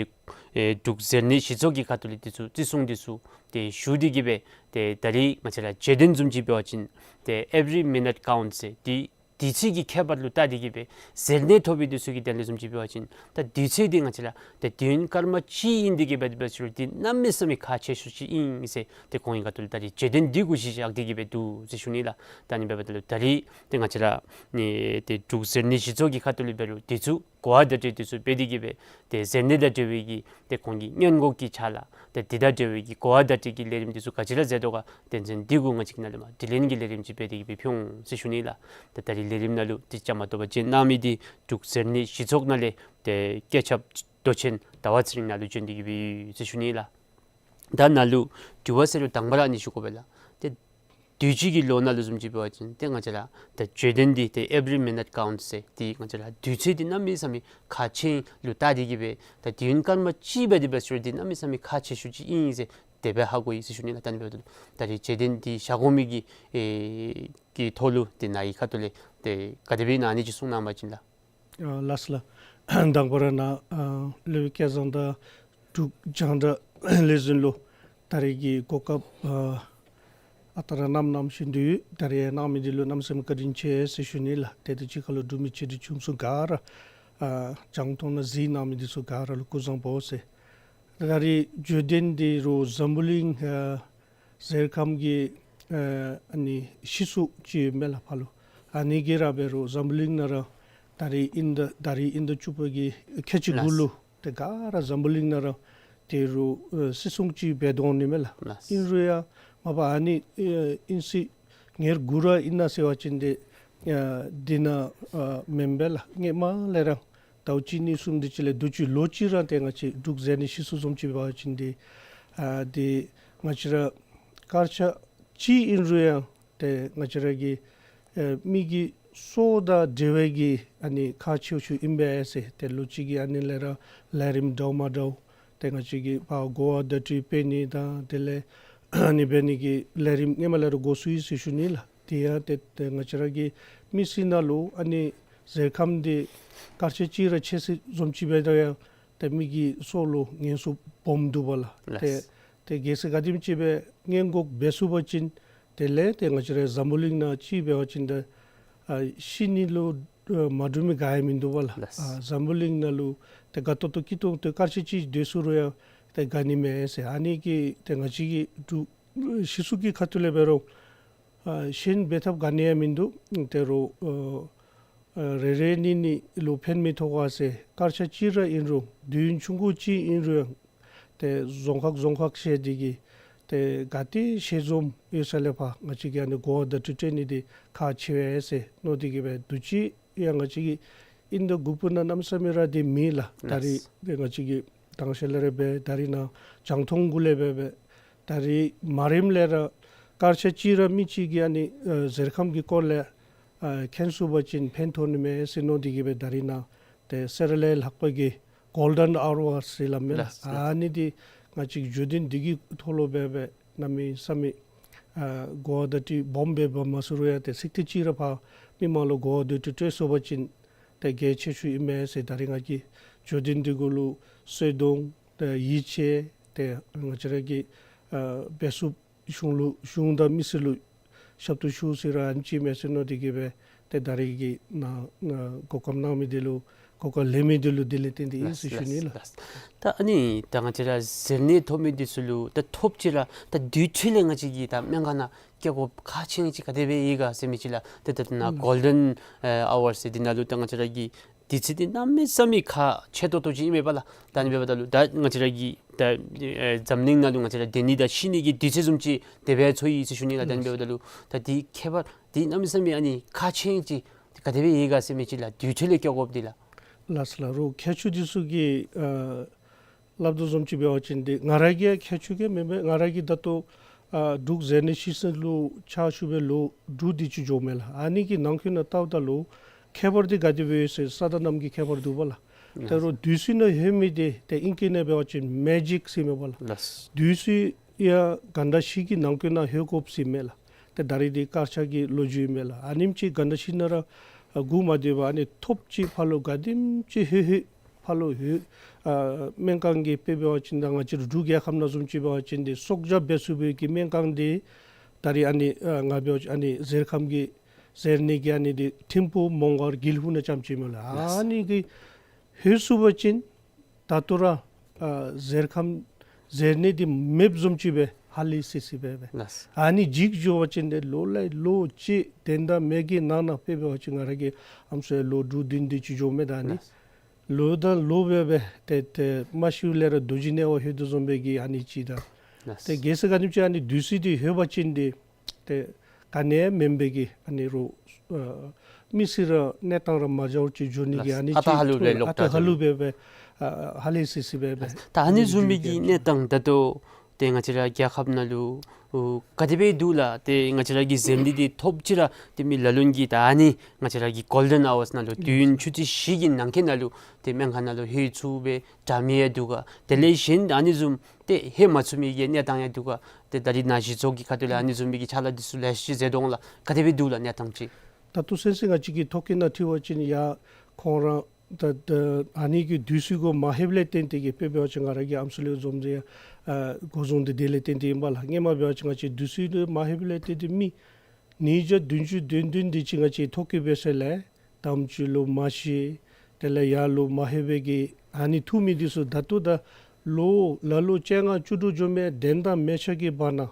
ཨེ་འབྲུག་གཟེར་ནད་གཞི་ཚོགས་ཀྱི་ཁ་ཐུག་ལས་འདི་ཚུ་བརྩི་སྲུང་འདི་ཚུ་ཏེ་ཞུ་སྟེ་གི་སྦེ་ཏེ་ད་རིས་ང་བཅས་ར་བརྗོད་དོན་བཟུམ་ཅིག་འབད་བ་ཅིན་ཏེ་every minute counts ཟེར་ཏེ་དུས་ཚོད་ཀྱི་ཁྱད་པར་ལུ་བལྟ་སྟེ་གི་སྦེ་གཟེར་ནད་ཐོབ་པའི་དུས་ཚོད་ཀྱི་དོན་ལས་བཟུམ་ཅིག་འབད་བ་ཅིན་ད་དུས་ཚོད་འདི་ང་བཅས་ར་ད་དུས་ཡུན་སྐར་མ་གཅིག་ཨིན་ཏེ་གི་སྦེ་འདི་འབད་ཞུ་རུང་འདི་གནམ་མེད་ས་མེད་ཁག་ཆེ་ཤོས་ཅིག་ཨིན་ཟེར་ཏེ་ཁོང་གི་ཁ་ཐུག་ལས་ད་རིས་བརྗོད་དོན་འདི་གུ་གཞི་བཞག་སྟེ་གི་སྦེ་འདུག་ཟེར་ཞུ་ནི་ལགས། ད་ནི་འབདཝ་ད་ལུ་ད་རིས་ཏེ་ང་བཅས་ར་ནི་ཏེ་འབྲུག་གཟེར་ནད་གཞི་ཚོགས་ཀྱི་ཁ་ཐུག་ལས་འབད་རུང་འདི་ཚུ་གོ་བ་བརྡ་སྤྲོད་འདི་ཚུ་འབད་དེ་གི་སྦེ་ཏེ་གཟེར་ནད་དང་འབྲེལ་བའི་གི་ཏེ་ཁོང་གི་སྔོན་འགོག་གི་ཕྱག་ལཱ་ཏེ་འདི་དང་འབྲེལ་བའི་གི་གོ་བ་བརྡ་སྤྲོད་ཀྱི་ལས་རིམ་འདི་ཚུ་ག་ཅི་ར་མཛད་དོ་ག་དོན་ཚན་འདི་གུ་ང་བཅས་ཀྱིས་ནཱ་ལས་མར་དྲི་ལན་གྱི་ལས་རིམ་ཅིག་འབད་དེ་གི་སྦེ་ཕུལ་འོང་ཟེར་ཞུ་ནི་ལགས། ད་ད་རིས་ལས་རིམ་ནང་ལུ་ཏེ་བཅའ་མར་གཏོགས་པར་བྱོན་གནང་མི་འདི་འབྲུག་གཟེར་ནད་གཞི་ཚོགས་ནང་ལས་ཏེ་བཀོད་ཁྱབ་མདོ་ཆེན་ཟླ་བ་ཚེ་རིང་ནཱ་ལུ་བྱོན་ཏེ་གི་སྦེ་ཡོད་ཟེར་ཞུ་ནི་ལགས། ད་ནཱ་ལུ་དྲི་བ་ཟེར་རུང་དང་པ་ར་ཨ་ནི་ཞུ་དགོ་པས་ལགས། ཏེ་དུས་ཅི་གི་ལོ་ནང་ལུ་བཟུམ་ཅིག་འབད་བ་ཅིན་ཏེ་ང་བཅས་ར་ད་བརྗོད་དོན་འདི་ཏེ་every minute counts ཟེར་ཏེ་ང་བཅས་ར་དུས་ཚོད་འདི་གནམ་མེད་ས་མེད་ཁག་ཆེ་ལུ་བལྟ་སྟེ་གི་སྦེ་ད་དུས་ཡུན་སྐར་མ་གཅིག་འབད་དེ་འབད་ཞུ་རུང་འདི་གནམ་མེད་ས་མེད་ཁག་ཆེ་ཤོས་ཅིག་ཨིན་ཟེར་དེ་སྦེ་ཧ་གོ་ཡི་ཟེར་ཞུ་ནི་ལགས། ད་ནི་འབདཝ་ད་ད་རིས་བརྗོད་དོན་འདི་བཞག་དགོ་མི་གི་ཨེ་གི་ཐོག་ལུ་ཏེ་ནཱ་གི་ཁ་ཐུག་ལས་ཏེ་ག་དེ་སྦེ་ཨིན་ན་ཨ་ནི་ཅིག་གསུང་གནང་བ་ཅིན་ལགས། ཨ་ལགས་སོ་ལགས། དང་པ་ར་ནཱ་ཨ་སློབ་དཔོན་སྐལ་བཟང་དང་འབྲུག་རྒྱང་བསྒྲགས་ལས་འཛིན་ལུ་ད་རིས་ཀྱི་གོ་སྐབས་ཨ་ཨ་རྟག་ར་གནངམ་གནང་བཞིན་དུ་ད་རིས་གནང་མི་འདི་ལུ་གནམ་མེད་ས་མེད་བཀའ་དྲིན་ཆེ་ཟེར་ཞུ་ནི་ལགས། ཏེ་དེ་གཅིག་ཁར་ལུ་འབྲུག་མི་ཆེ་འབྲིང་ཆུང་གསུམ་ག་ར་ཨ་རྒྱང་མཐོང་ནང་གཟིགས་གནང་མི་འདི་ཚུ་ག་ར་ལུ་སྐུ་གཟུགས་བཟང་པོ་ཟེར། ད་རིས་བརྗོད་དོན་འདི་རུང་འཛམ་བུ་གླིང་ཨ་གཟེར་ཁམས་ཀྱི་ཨ་ཨ་ནི་གཞི་ཚོགས་ཅིག་ཡོད་མས་ལགས་ཕར་ལུ། ཨ་ནི་གིས་ར་འབད་རུང་འཛམ་བུ་གླིང་ནང་ར་ད་རིས་དབྱིན་ཟླ་ད་རིས་དབྱིན་ཟླ་བཅུ་པ་གི་ཁལ་གཅིག་དགུ་ལུ་ཏེ་ག་ར་འཛམ་བུ་གླིང་ནང་ར་ ཏེ་རུང་ཨེ་སྲིད་སྲུང་ཅིག་འབད་དོ་འོང་ནི་མས་ལགས། ལགས། ཨིན་རུང་ཡང་མ་པ་ཨ་ནི་ཨེ་ཨིན་སྲིད་ཉེར་དགུ་ར་ཨིན་ན་ཟེར་བ་ཅིན་ཏེ་ཨ་འདི་ནང་ཨ་མེན་པས་ལགས། སྔོན་མ་ལས་ར་ཟླཝ་གཅིག་གཉིས་གསུམ་དེ་ཅིག་ལས་དུས་ཅི་ལོ་གཅིག་ར་ཏེ་ང་བཅས་འབྲུག་མཛད་ནི་ཤི་སོང་བཟུམ་ཅིག་འབད་བ་ཅིན་ཏེ་ཨ་ཏེ་ང་བཅས་ར་དཀར་ཆག་ཅིག་ཨིན་རུང་ཡང་ཏེ་ང་བཅས་ར་གི་ཨེ་མི་གི་སྲོག་དང་འབྲེལ་བའི་གི་ཨ་ནི་ཁག་ཆེཝ་ཅིག་ཨིན་པས་ཟེར། ཏེ་ལོ་གཅིག་གི་ཨ་ནི་ལས་ར་ལས་རིམ་འདྲཝ་མ་འདྲཝ་ཏེ་ང་བཅས་ཀྱིས་ཕར་གོ་བ་བརྡ་སྤྲོད་འབད་ནི་དང་དེ་ལས་ཨ་ནི་འབད་ནི་གི་ལས་རིམ་སྔོན་མ་ལས་ར་འགོ་བཙུགས་ཡི་ཟེར་ཞུ་ནི་ལགས། དེ་ཡང་ཏེ་ཏེ་ང་བཅས་ར་གི་མི་སེར་ནང་ལུ་ཨ་ནི་གཟེར་ཁམས་འདི་དཀར་ཆག་ཅིག་ར་ཆད་སོང་བཟུམ་ཅིག་འབད་དོ་ཡང་ཏེ་མི་གི་སྲོག་ལུ་ངན་སུན་སྦོམ་འདུག་པ་ལགས། ལགས། ཏེ་ཏེ་གལ་སྲིད་ག་དེམ་ཅིག་སྦེ་སྔོན་འགོག་འབད་ཚུགས་པ་ཅིན་དེ་ལས་ཏེ་ང་བཅས་ར་འཛམ་བུ་གླིང་ནང་ཅིག་འབད་བ་ཅིན་ཏེ་ཨ་ཤི་ནི་ལུ་ཨ་མ་འདྲོག་མི་ག་ཡང་མིན་འདུག་པ་ལགས། ལགས། ཨ་འཛམ་བུ་གླིང་ནང་ལུ་ཏེ་དགའ་ཏོག་ཏོ་སྐྱིད་ཏོང་ཏོ་དཀར་ཆག་ཅིག་སྡོད་ཚུགས་རུང་ཡང་ཏེ་དགའ་ནི་མས་ཟེར། ཨ་ནི་གིས་ཏེ་ང་བཅས་ཀྱི་འབྲུག་ཤི་སོང་གི་ཁ་ཐུག་ལས་འབད་རུང་ཨ་གཞན་འབད་ཐབས་ག་ནི་ཡང་མིན་འདུག། ཏེ་རུང་ཨ་ཨ་རེ་རེ་གཉིས་གཉིས་ལུ་ཕན་མི་ཐོགས་ག་ཟེར། དཀར་ཆག་ཅིག་ར་ཨིན་རུང་དུས་ཡུན་ཆུང་ཀུ་ཅིག་ཨིན་རུང་ཡང་ཏེ་རྫོང་ཁག་རྫོང་ཁག་བཤལ་ཏེ་གིས་ཏེ་ག་ཏེ་ཞལ་འཛོམས་ཡོད་ས་ལས་ཕར་ང་བཅས་ཀྱིས་ཨ་ནི་གོ་བ་བརྡ་སྤྲོད་སྤྲོད་ནི་འདི་ཁག་ཆེ་བས་ཟེར་མནོ་སྟེ་གིས་སྦེ་དུས་ཅི་ཡང་ང་བཅས་ཀྱི་ཨིན་ད་དགུ་པོ་ནང་གནམ་མེད་ས་མེད་ར་འདི་མེད་ལགས། ད་རིས་ལགས། ཏེ་ང་བཅས་ཀྱིས་དང་ཤེས་ལས་ར་འབད་ད་རིས་ནཱ་རྒྱང་མཐོང་གུ་ལས་འབད་འབད་ད་རིས་མ་རིམ་ལས་ར་དཀར་ཆག་ཅིག་ར་མི་ཅིག་གིས་ཨ་ནི་ཨ་གཟེར་ཁམས་ཀྱི་སྐོར་ལས་ཨ་མཁྱེན་ཚུགས་པ་ཅིན་ཕན་ཐོགས་ནི་མས་ཟེར་མནོ་སྟེ་གིས་སྦེ་ད་རིས་ནཱ་ཏེ་གསོལ་རས་ལས་ལྷག་པའི་གི་གོལ་ཌེན་ཨ་ཝར་ཟེར་སླབ་མས་ལགས། ལགས། ཨ་ནི་འདི་ང་བཅས་ཀྱིས་བརྗོད་དོན་འདི་གི་ཐོག་ལུ་འབད་འབད་གནམ་མེད་ས་མེད་ཨ་གོ་བ་བརྡ་སྤྲོད་སྦོམ་སྦེ་འབད་མ་ཚུགས་རུང་ཡང་ཏེ་ཚིག་ཐེངས་ཅིག་ར་ཕར་མི་མང་ལུ་གོ་བ་བརྡ་སྤྲོད་སྤྲོད་ཚུགས་པ་ཅིན་ཏེ་གལ་ཆེ་ཤོས་ཨིན་མས་ཟེར། ད་རིས་ང་གིས་བརྗོད་དོན་འདི་གུ་ལུ་གསོལ་སྡོང་ཏེ་ཡིད་ཆེས་ཏེ་ང་བཅས་ར་གི་ཨ་འབད་ཚུགསཔ་གཞུང་ལུ་གཞུང་དང་མི་སེར་ལུ་ཞབས་ཏོག་ཞུ་ཟེར་ར་ཨ་ནི་ཅིག་མས་ཟེར་མནོ་སྟེ་གིས་སྦེ་ཏེ་ད་རིས་ཀྱི་ནཱ་ནཱ་གོ་སྐབས་གནང་མི་འདི་ལུ་གོ་སྐབས་ལེན་མི་འདི་ལུ་བདེ་ལེགས་བརྟན་བརྟན་ཨིན་ཟེར་ཞུ་ནི་ལགས། ལགས། ད་ཨ་ནི་ད་ང་བཅས་ར་གཟེར་ནད་ཐོབ་མི་འདི་ཚུ་ལུ་ད་ཐོབ་ཅི་ར་ད་དུས་ཚོད་ལས་ང་བཅས་ཀྱིས་ད་སྨན་ཁང་ནང་བསྐྱལ་དགོཔ་ཁག་ཆེ་ཅིག་ག་དེ་སྦེ་ཡོད་ག་ཟེར་མི་ཅིག་ལགས། ཏེ་ད་ནཱ་ཨུམ་གོལ་ཌེན་ཨ་ཝར་ཟེར་འདི་ནང་ལུ་ད་ང་བཅས་ར་གི་དུས་ཚོད་འདི་གནམ་མེད་ས་མེད་ཁག་ཆེ་ཏོག་ཏོ་ཅིག་ཨིན་མས་པ་ལགས། ད་ཨ་ནི་འབདཝ་ད་ལུ་ད་ང་བཅས་ར་གི་ད་ཨེ་འཛམ་གླིང་ནང་ལུ་ང་བཅས་ར་སྡོད་ནི་དང་ཤི་ནི་གི་དུས་ཚོད་བཟུམ་ཅིག་དེ་སྦེ་འཚོལ་ཡི་ཟེར་ཞུ་ནི་ལགས། ད་ཨ་ནི་འབདཝ་ད་ལུ་ད་འདི་ཁྱད་པར་འདི་གནམ་མེད་ས་མེད་ཨ་ནི་ཁག་ཆེ་ཅིག་ག་དེ་སྦེ་ཡོད་ག་ཟེར་མི་ཅིག་ལགས། དུས་ཚོད་ལས་བསྐྱལ་དགོཔ་འདི་ལགས། ལགས་སོ་ལགས། རོགས་མཁས་མཆོག་འདི་ཚུ་གིས་ཨ་སླབ་དོ་བཟུམ་ཅིག་འབད་བ་ཅིན་འདི་ང་ར་གིས་མཁས་མཆོག་གིས་མེན་པས། ང་ར་གིས་ད་ལྟོ་ཨ་འབྲུག་གཟེར་ནད་ཤི་གསོན་ལུ་ཕྱག་ཞུ་བའི་ལོ་དྲུག་དེ་ཅིག་འགྱོཝ་མས་ལགས། ཨ་ནི་གི་ནང་འཁོད་ནང་བལྟཝ་ད་ལུ་ཁྱད་པར་འདི་ག་དེ་སྦེ་ཡོད་ཟེར་ས་དང་གནམ་གྱི་ཁྱད་པར་འདུག་པ་ལགས། ད་རུང་དུས་ཚོད་ནང་ལྷོད་མི་འདི་ཏེ་ཨིང་སྐད་ནང་འབད་བ་ཅིན་མེ་ཇིག་ཟེར་མས་པ་ལགས། ལགས། དུས་ཚོད་ཡང་ག་འདྲ་ཅིག་གི་ནང་འཁོད་ནང་ལྷོད་དགོཔ་ཟེར་མས་ལགས། ཏེ་ད་རིས་འདི་དཀར་ཆག་གི་ལོ་རྒྱུས་ཨིན་མས་ལགས། ཨ་ནེམ་ཅིག་ག་འདྲ་ཅིག་ནང་ར་ཨ་སྒུག་མ་སྡོད་པར་ཨ་ནི་ཐོབ་ཅིག་ཕར་ལུ་ག་དེམ་ཅིག་ལྷོད་ལྷོད་ཕར་ལུ་ལྷོད་ཨ་སྨན་ཁང་གི་དཔེ་འབད་བ་ཅིན་ད་ང་བཅས་ར་འབྲུག་རྒྱལ་ཁབ་ནང་བཟུམ་ཅིག་འབད་བ་ཅིན་འདི་སྲོག་སྐྱབས་འབད་ཚུགས་པའི་གི་སྨན་ཁང་འདི་ད་རིས་ཨ་ནི་ཨ་ང་འབད་བ་ཅིན་ཨ་ནི་གཟེར་ཁམས་ཀྱི་གཟེར་ནད་ཀྱི་ཨ་ནི་འདི་ཐིམ་ཕུག་མོང་སྒར་དགེ་ལེགས་ཕུག་ནང་རྐྱངམ་ཅིག་མས་ལགས། ཨ་ནི་གིས་ལྷོད་ཚུགས་པ་ཅིན་ད་ལྟོ་ར་ཨ་གཟེར་ཁམས་གཟེར་ནད་འདི་མེདཔ་བཟུམ་ཅིག་སྦེ་ཧ་ལས་སི་སི་སྦེ་སྦེ། ལགས། ཨ་ནི་འཇིག་འགྱོ་བ་ཅིན་འདི་ལོ་ལས་ལོ་ཅིག་དོན་དག་མེད་གི་ནང་ན་དཔེ་འབད་བ་ཅིན་ང་ར་གི་ཨམ་སྲུ་ལོ་དྲུག་བདུན་དེ་ཅིག་འགྱོཝ་མས། ད་ཨ་ནི་ལགས། ལོ་དང་ལོ་སྦེ་སྦེ་ཏེ་ཏེ་མ་ཤིཝ་ལས་ར་རྡོ་རྗེ་ནད་པ་ལྷོད་དོ་བཟུམ་སྦེ་གི་ཨ་ནི་ཅིག་ད། ལགས། ཏེ་གལ་སྲིད་ག་དེམ་ཅིག་ཨ་ནི་དུས་ཚོད་འདི་ལྷོད་པ་ཅིན་འདི་ཏེ་ག་ནི་ཡང་མེན་པའི་གི་ཨ་ནི་རོགས་ཨ་མི་སེར་ར་གནས་སྟངས་ར་མ་འདྲཝ་ཅིག་འགྱོ་ནི་གི། ལགས། ཨ་ནི་ཨ་ཏ་ཅིག་ཧ་ལུགས་སྦེ་ལོག་ཨ་ཏ་ཧ་ལུགས་སྦེ་སྦེ་ཨ་ཧ་ལས་སི་སི་སྦེ་སྦེ། ད་ཨ་ནི་བཟུམ་མའི་གི་གནས་སྟངས་ད་ལྟོ་ཏེ་ང་བཅས་ར་རྒྱལ་ཁབ་ནང་ལུ་ཨོ་ག་དེ་སྦེ་འདུག་ལགས། ཏེ་ང་བཅས་ར་གི་གཟེར་ནད་འདི་ཐོབ་ཅི་ར་ཏེ་མི་ལ་ལུ་གིས་ད་ཨ་ནི་ང་བཅས་ར་གི་གོལ་ཌེན་ཨ་ཝརསི་ནང་ལུ་དུས་ཡུན་ཆུ་ཚོད་བཞི་གི་ནང་འཁོད་ནང་ལུ་ཏེ་སྨན་ཁང་ནང་ལུ་ལྷོད་ཚུགས་པའི་དྲ་མི་ཡང་འདུག་ག། དེ་ལས་གཞན་ཨ་ནི་བཟུམ་ཏེ་ལྷོད་མ་ཚུགས་མི་གི་གནས་སྟངས་ཡང་འདུག་ག། ཏེ་ད་རིས་ནཱ་གཞི་ཚོགས་ཀྱི་ཁ་ཐུག་ལས་ཨ་ནི་བཟུམ་མའི་གི་ཕྱག་ལཱ་འདི་ཚུ་ལེ་ཤ་ཅིག་མཛད་དོ་འོང་ལགས། ག་དེ་སྦེ་འདུག་ལགས་གནས་སྟངས་ཅིག། ད་ལྟོ་སེམས་སེམས་ང་བཅས་ཀྱི་ཐོ་བཀོད་ནང་འཁྲིལ་བ་ཅིན་ཡང་ཁོང་ར་ད་ད་ཨ་ནི་གི་དུས་ཚོད་གུ་མ་ལྷོདཔ་ལས་བརྟེན་ཏེ་གིས་དཔེ་འབད་བ་ཅིན་ང་ར་གི་ཨམ་སྲུ་ལས་འཛོམས་ཏེ་ཡང་ཨ་འགོ་བཟུང་སྟེ་དེ་ལས་བརྟེན་ཏེ་ཨིན་པས་ལགས། སྔོན་མ་འབད་བ་ཅིན་ང་བཅས་དུས་ཚོད་མ་ལྷོདཔ་ལས་བརྟེན་ཏེ་མི་ཉིས་བརྒྱ་བདུན་ཅུ་དོན་བདུན་དེ་ཅིག་ང་བཅས་ཐོ་བཀོད་འབད་ས་ལས་དམ་ཅིག་ལུ་མ་ཤི་དེ་ལས་ཡར་ལུ་མ་ལྷོད་པའི་གི་ཨ་ནི་ཐུག་མི་འདི་ཚུ་ད་ལྟོ་ད་ལོ་ལ་ལོ་བཅོ་ལྔ་བཅུ་དྲུག་འགྱོ་མི་དོན་དག་མེད་ཆ་གི་བར་ན་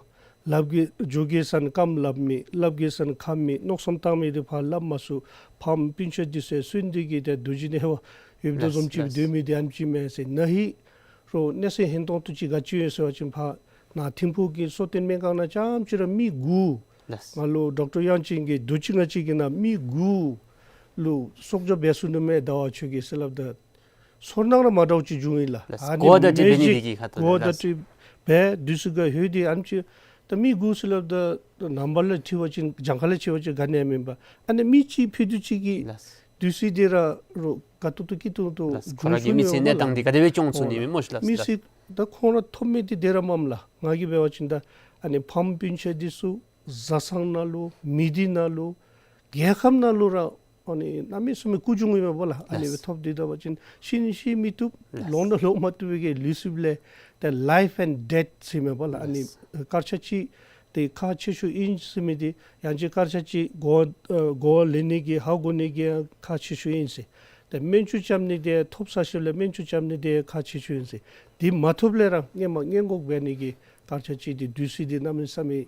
ལགཔ་གིས་འགྱོ་གེ་ཟེར་ན་རྐངམ་ལགཔ་མེད། ལགཔ་གེ་ཟེར་ན་ཁ་མེད། མནོ་བསམ་བཏང་མི་འདི་ཕར་ལགཔ་མ་ཚུགས། ཕམ་སྤུན་ཆ་འདི་ཚུ་གསོན་ཏེ་གིས་ཏེ་རྡོ་རྗེ་ནད་པ་ཡོདཔ་དོ་བཟུམ་ཅིག་སྡོད་མི་འདི་ཨ་ནེམ་ཅིག་མས་ཟེར། ན་ཧིང་ རོགས་གནས་ཚུལ་ཧན་ཏོང་ཏོ་ཅིག་ག་ཅི་ཡོད་ཟེར་བ་ཅིན་ཕར་ནཱ་ཐིམ་ཕུག་གི་གསོ་སྟོན་སྨན་ཁང་ནང་རྐྱངམ་ཅིག་ར་མི་དགུ། ལགས། ང་ལུ་ཌོག་ཊར་དབྱངས་ཅན་གྱིས་དུས་ཅི་ང་ཅིག་གི་ནང་མི་དགུ་ལུ་གསོག་འཇོག་འབད་ཚུགས་ནུག་མེན་ཟླ་བ་ཆོས་རྒྱལ་ཟེར་སླབ་ད། ཚོར་སྣང་ར་མ་འདྲཝ་ཅིག་བྱུང་ཡི་ལགས། ལགས། ཨ་ནི་གོ་བརྡ་ཅིག་འབད་ནི་མེ་ཇི་དེ་གིས་ཁ་ཐུག་གོ་བརྡ་ལགས། ཅིག་འབད་དུས་ཚོད་ཁར་ལྷོད་དེ་ཨ་ནི་ཅིག་ད་མི་དགུ་ཟེར་སླབ་ད་ནང་པ་ལས་འཁྲིད་པ་ཅིན་གྱངས་ཁ་ལས་ཕྱེ་བ་ཅིན་ག་ནི་ཡང་མེན་པར་ཨ་ནི་མི་གཅིག་ཕུད་དུས་ཅིག་གི་ལགས། དུས་ཚོད་དེ་ར་རོགས་དགའ་ཏོག་ཏོ་སྐྱིད་ཏོང་ཏོ་ལགས། ཁོ་ར་གི་མི་ཚེའི་གནས་སྟངས་དེ་ག་དེ་སྦེ་སྐྱོང་ཚུགས་ནི་ཨོ་མས་མོ་ཤིག་ལགས། མི་ཚེ་ད་ཁོང་ར་ཐོབ་མི་དེ་དེ་ར་མས་ལགས། ང་གིས་འབད་བ་ཅིན་ད་ཨ་ནི་ཕམ་སྤུན་ཆ་འདི་ཚུ་བཟའ་ཚང་ནང་ལུ་མི་སྡེ་ནང་ལུ་རྒྱལ་ཁབ་ནང་ལུ་ར་ཨ་ནི་གནམ་མེད་ས་མེད་སྐུ་གྱོང་ཨིན་མས་པ་ལགས། ཨ་ནི་ལགས། སྦེ་ཐོབ་སྟེ་ད་པ་ཅིན་ཤི་ནི་ཤི་མི་བཏུབ། ལགས། ལོག་ནི་ལོག་མ་བཏུབ་པའི་གི་ལུས་སྲོལ་ལས་ཏེ་ལའིཕ་ཨེནཌ་ཌེཐ་ཟེར་མས་པ་ལགས། ཨ་ནི་ལགས། སྐར་ཆ་གཅིག་དེ་ཁག་ཆེ་ཤོས་ཨིན་ཟེར་མི་དེ་ཡང་ཅིན་སྐར་ཆ་གཅིག་གོ་ཨ་གོ་ལེན་ནི་གི་ཧ་གོ་ནི་གི་ཁག་ཆེ་ཤོས་ཨིན་ཟེར། ཏེ་སྨན་བཅོས་རྐྱབ་ནི་དེ་ཐོབ་ཚར་ཞིནམ་ལས་སྨན་བཅོས་རྐྱབ་ནི་དེ་ཁག་ཆེ་ཤོས་ཨིན་ཟེར། དེ་མ་ཐོབ་ལས་ར་སྔོན་མ་སྔོན་འགོག་འབད་ནི་གི་སྐར་ཆ་གཅིག་དེ་དུས་ཚོད་དེ་གནམ་མེད་ས་མེད་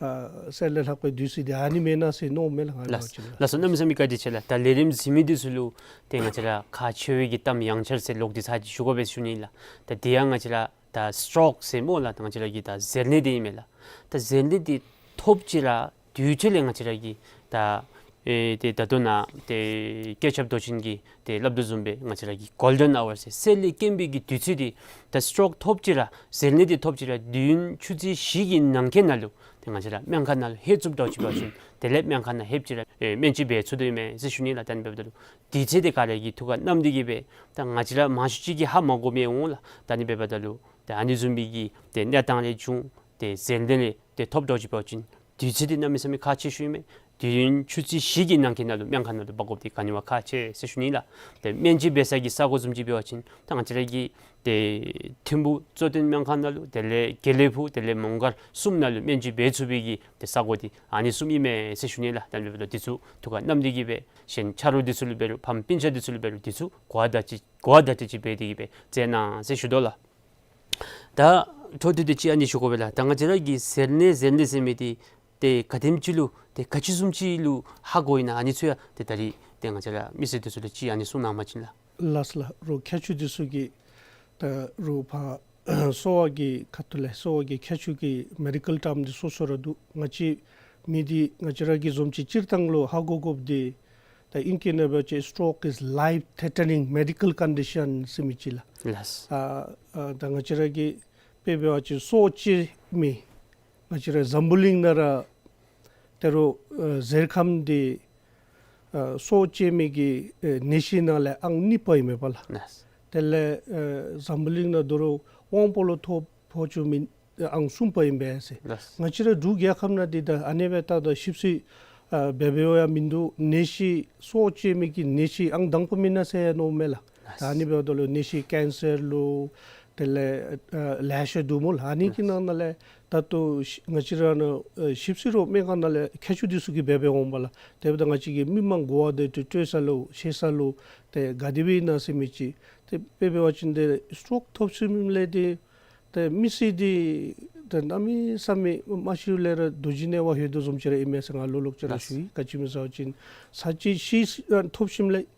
ཨ་གསེར་ལས་ལྷག་པའི་དུས་ཚོད་དེ་ཨ་ནི་མེན་ན་ཟེར་མནོཝ་མས་ལགས། ང་ལགས། ལགས་སོ། གནམ་མེད་ས་མེད་བཀའ་དྲིན་ཆེ་ལགས། ད་ལས་རིམ་གཟིགས་མི་འདི་ཚུ་ལུ་ཏེ་ང་བཅས་ར་ཁག་ཆེ་བའི་གི་གཏམ་ཡང་བསྐྱར་ཟེར་ལོག་སྟེ་ཚར་ཅིག་ཞུ་དགོ་པས་ཞུ་ནི་ལགས། ད་དེ་ཡང་ང་བཅས་ར་ད་སི་ཊོག་ཟེར་མོ་ལགས། ད་ང་བཅས་ར་གི་ད་གཟེར་ནད་དེ་ཨིན་མས་ལགས། ད་གཟེར་ནད་དེ་ཐོབ་ཅི་ར་དུས་ཚོད་ལས་ང་བཅས་ར་གི་ད་ཨེ་ཏེ་ད་ལྟོ་ནཱ་ཏེ་སྐྱེས་ཆབ་མདོ་ཆེན་གྱིས་ཏེ་སླབ་དོ་བཟུམ་སྦེ་ང་བཅས་ར་གི་གོལ་ཌེན་ཨ་ཝར་ཟེར་གསེར་ལས་སྐྱེན་པའི་གི་དུས་ཚོད་དེ་ད་སི་ཊོག་ཐོབ་ཅི་ར་གཟེར་ནད་དེ་ཐོབ་ཅི་ར་དུས་ཡུན་ཆུ་ཚོད་བཞི་གི་ནང་འཁོད་ནང་ལུ་ཏེ་ང་བཅས་ར་སྨན་ཁང་ནང་ལུ་ལྷོད་ཚུགསཔ་འདྲཝ་ཅིག་འབད་བ་ཅིན་དེ་ལས་སྨན་ཁང་ནང་ལྷོད་ཅི་ར་ཨེ་སྨན་བཅོས་འབད་ཚུགས་དོ་ཨིན་མས་ཟེར་ཞུ་ནི་ལགས། ད་ཨ་ནི་འབདཝ་ད་ལུ་དུས་ཚོད་དེ་ག་ར་གི་ཐུགས་ཁར་བསྣམས་ཏེ་གིས་སྦེ་ད་ང་བཅས་ར་མང་ཤོས་ཅིག་གིས་ཧ་མ་གོ་མི་འོང་ལགས། ད་ཨ་ནི་འབདཝ་ད་ལུ་ད་ཨ་ནི་བཟུམ་མའི་གི་ཏེ་གནས་སྟངས་ལས་བྱུང་ཏེ་གཟེར་ནད་ལས་ཏེ་ཐོབ་འདྲཝ་ཅིག་འབད་བ་ཅིན་དུས་ཚོད་དེ་གནམ་མེད་ས་མེད་ཁག་ཆེ་ཤོས་ཨིན་མས། དུས་ཡུན་ཆུ་ཚོད་བཞི་གི་ནང་འཁོད་ནང་ལུ་སྨན་ཁང་ནང་ལུ་འབག་དགོཔ་དེ་ག་ནི་བ་ཁག་ཆེ་ཟེར་ཞུ་ནི་ལགས། ཏེ་སྨན་བཅོས་འབད་ས་གི་ས་གོ་བཟུམ་ཅིག་འབད་བ་ཅིན་ད་ང་བཅས་ར་གི་ཏེ་ཐིམ་ཕུག་གཙོ་བསྟེན་སྨན་ཁང་ནང་ལུ་དེ་ལས་དགེ་ལེགས་ཕུག་དེ་ལས་མོང་སྒར་གསུམ་ནང་ལུ་སྨན་བཅོས་འབད་ཚུགས་པའི་གི་ཏེ་ས་གོ་དེ་ཨ་ནི་གསུམ་ཨིན་མས་ཟེར་ཞུ་ནི་ལགས། ད་ཨ་ནི་འབདཝ་ད་འདི་ཚུ་ཐུགས་ཁར་བསྣམས་ཏེ་གིས་སྦེ་གཞན་ཆ་རོགས་འདི་ཚུ་ལུ་འབད་རུང་ཕམ་སྤུན་ཆ་འདི་ཚུ་ལུ་འབད་རུང་འདི་ཚུ་གོ་བརྡ་ཅིག་གོ་བརྡ་ཅིག་འབད་དེ་གིས་སྦེ་བརྩེ་གནང་ཟེར་ཞུ་དོ་ལགས། ད་འཕྲོ་མཐུད་དེ་ཅིག་ཨ་ནི་ཞུ་དགོ་པས་ལགས། ད་ང་བཅས་ར་གི་གཟེར་ནད་གཟེར་ནད་ཟེར་མི་དེ་ཏེ་ག་དེམ་ཅིག་ལུ་ཏེ་ག་ཅི་བཟུམ་ཅིག་ལུ་ཧ་གོ་ཡི་ན་ཨ་ནི་ཚུ་ཡང་ཏེ་ད་རིས་ཏེ་ང་བཅས་ར་མི་སེར་འདི་ཚུ་ལུ་ཅིག་ཨ་ནི་གསུང་གནང་བ་ཅིན་ལགས། ལགས་སོ་ལགས། རོགས་མཁས་མཆོག་འདི་ཚུ་གིས་ད་རོགས་ཕར་གསོ་བ་གི་ཁ་ཐུག་ལས་གསོ་བ་གི་མཁས་མཆོག་གི་མེ་ཌི་ཀཱལ་ཊརམ་འདི་སོ་སོ་ར་འདུག། ང་བཅས་མི་འདི་ང་བཅས་ར་གི་བཟུམ་ཅིག་སྤྱིར་བཏང་ལུ་ཧ་གོ་དགོཔ་འདི་ད་ཨིང་སྐད་ནང་འབད་བ་ཅིན་stroke is life threatening medical condition ཟེར་མི་ཅིག་ལགས། ལགས། ཨ་ཨ་ད་ང་བཅས་ར་གི་དཔེ་འབད་བ་ཅིན་སྲོག་བཅད་མི་ང་བཅས་ར་འཛམ་བུ་གླིང་ནང་ར་ད་རུང་ཨ་གཟེར་ཁམས་འདི་ཨ་སྲོག་བཅད་མི་གི་ཨེ་ནད་གཞི་ནང་ལས་ཨང་གཉིས་པ་ཨིན་མས་པ་ལགས། ལགས། དེ་ལས་ཨ་འཛམ་བུ་གླིང་ནང་ད་རུང་དབང་པོ་ལུ་ཐོ་ཕོག་བཅུག་མི་ཨང་གསུམ་པ་ཨིན་པས་ཟེར། ལགས། ང་བཅས་ར་འབྲུག་རྒྱལ་ཁབ་ནང་འདི་ད་ཨ་ནེ་སྦེ་ད་ད་ཞིབ་འཚོལ་ཨ་འབད་འབདཝ་ཡང་མིན་འདུག། ནད་གཞི་སྲོག་བཅད་མི་གི་ནད་གཞི་ཨང་དང་པ་མེན་ན་ཟེར་ཡང་མནོཝ་མས་ལགས། ད་ཨ་ནི་འབདཝ་ད་ལུ་ནད་གཞི་ཀེན་སར་ལོ་དེ་ལས་ཨ་ལེ་ཤ་འདུག་སྨོ་ལགས། ཨ་ནི་གི་ནང་ན་ལས་ད་ལྟོ་ང་བཅས་ར་ནཱ་ཨ་ཞིབ་འཚོལ་རོགས་སྨན་ཁང་ནང་ལས་མཁས་མཆོག་འདི་ཚུ་གིས་འབད་འབདཝ་འོང་པ་ལགས། དེ་འབདཝ་ད་ང་བཅས་ཀྱི་མི་མང་གོ་བ་དེ་ཏེ་སྤྲོད་ས་ལུ་ཤེས་ས་ལུ་ཏེ་ག་དེ་སྦེ་ཨིན་ན་ཟེར་མི་ཅིག། ཏེ་དཔེ་འབད་བ་ཅིན་ཏེ་སྲོག་ཐོབ་ཞིནམ་ལས་ཏེ་ཏེ་མི་ཚེ་འདི་ཏེ་གནམ་མེད་ས་མེད་མ་ཤིཝ་ལས་ར་རྡོ་རྗེ་ནས་ཕར་ལྷོད་དོ་བཟུམ་ཅིག་ར་ཨིན་མས་ཟེར་ང་ལོག་ལོག་ཅིག་ར་ཞུ་ཡི། ག་ཅི་སྨོ་ཟེར་བ་ཅིན་ཚར་གཅིག་ཤི་ཨ་ཐོབ་ཞིནམ་ལས་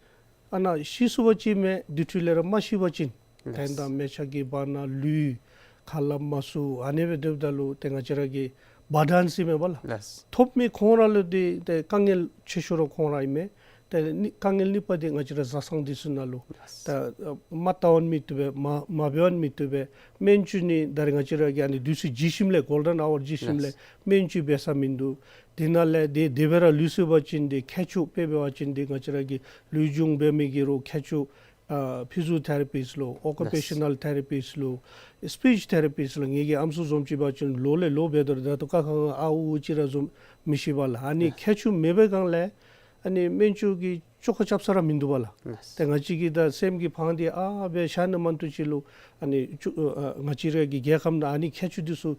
ཨ་ནཱ་ཤི་སོང་པ་ཅིན་མེན་དེ་འཕྲོ་ལས་ར་མ་ཤི་བ་ཅིན་ལགས། དོན་དག་མལ་ཆ་གི་བར་ན་ལུས་ཁ་སླབ་མ་ཚུགས། ཨ་ནེ་སྦེ་སྡོདཔ་ད་ལུ་ཏེ་ང་བཅས་ར་གི་བར་ཌེན་ཟེར་མས་པ་ལགས། ལགས། ཐོབ་མི་ཁོང་ར་ལུ་འདི་ཏེ་དཀའ་ངལ་ཆེ་ཤོས་ར་ཁོང་ར་ཨིན་མས། ཏེ་ནི་དཀའ་ངལ་གཉིས་པ་འདི་ང་བཅས་ར་བཟའ་ཚང་འདི་ཚུ་ནང་ལུ་ལགས། ད་མ་བལྟ་བར་མི་བཏུབ་པས། མ་མ་འབད་བར་མི་བཏུབ་པས། སྨན་བཅོས་ནི་ད་རེས་ང་བཅས་ར་གི་ཨ་ནི་དུས་ཚོད་བརྗེ་ཞིནམ་ལས་གོལ་ཌེན་ཨ་ཝར་བརྗེ་ཞིནམ་ལས་ལགས། སྨན་བཅོས་འབད་ས་མིན་འདུག། དེ་ནང་ལས་དེ་དེ་སྦེ་ར་ལུས་སོང་པ་ཅིན་འདི་མཁས་མཆོག་དཔེ་འབད་བ་ཅིན་འདི་ང་བཅས་ར་གི་ལུས་སྦྱོང་འབད་མི་གི་རོགས་མཁས་མཆོག་ཨ་ཕི་ཟི་ཡོ་ཐེ་ར་པིསཊ་ལོ། ཨོ་ཀུ་པེ་ཤ་ནཱལ་ཐེ་ར་པིསཊ་ལོ། སི་པིཆ་ཐེ་ར་པིསཊ་ལོ། ངེ་གི་ཨམ་སྲུ་བཟུམ་ཅིག་འབད་བ་ཅིན་ལོ་ལས་ལོ་འབད་དོ་ར་ད་ལྟོ་ཀ་ཁ་ཁ་ཨ་ཨུ་ཨུ་ཅིག་ར་བཟུམ་མི་ཤེས་པ་ལགས། ཨ་ནི་ལགས། མཁས་མཆོག་མེད་པའི་སྒང་ལས་ཨ་ནི་སྨན་བཅོས་ཀྱི་བཅོ་ཁ་རྐྱབ་ས་ར་མིན་འདུག་པ་ལགས། ལགས། ཏེ་ང་བཅས་ཀྱི་ད་སེམས་ཀྱི་ཕངས་ཏེ་ཨ་སྦེ་ཤ་ནི་མ་འདུག་ཅིག་ལུ་ཨ་ནི་བཅོ་ཨ་ང་བཅས་ར་གི་རྒྱལ་ཁབ་ནང་ཨ་ནི་མཁས་མཆོག་འདི་ཚུ་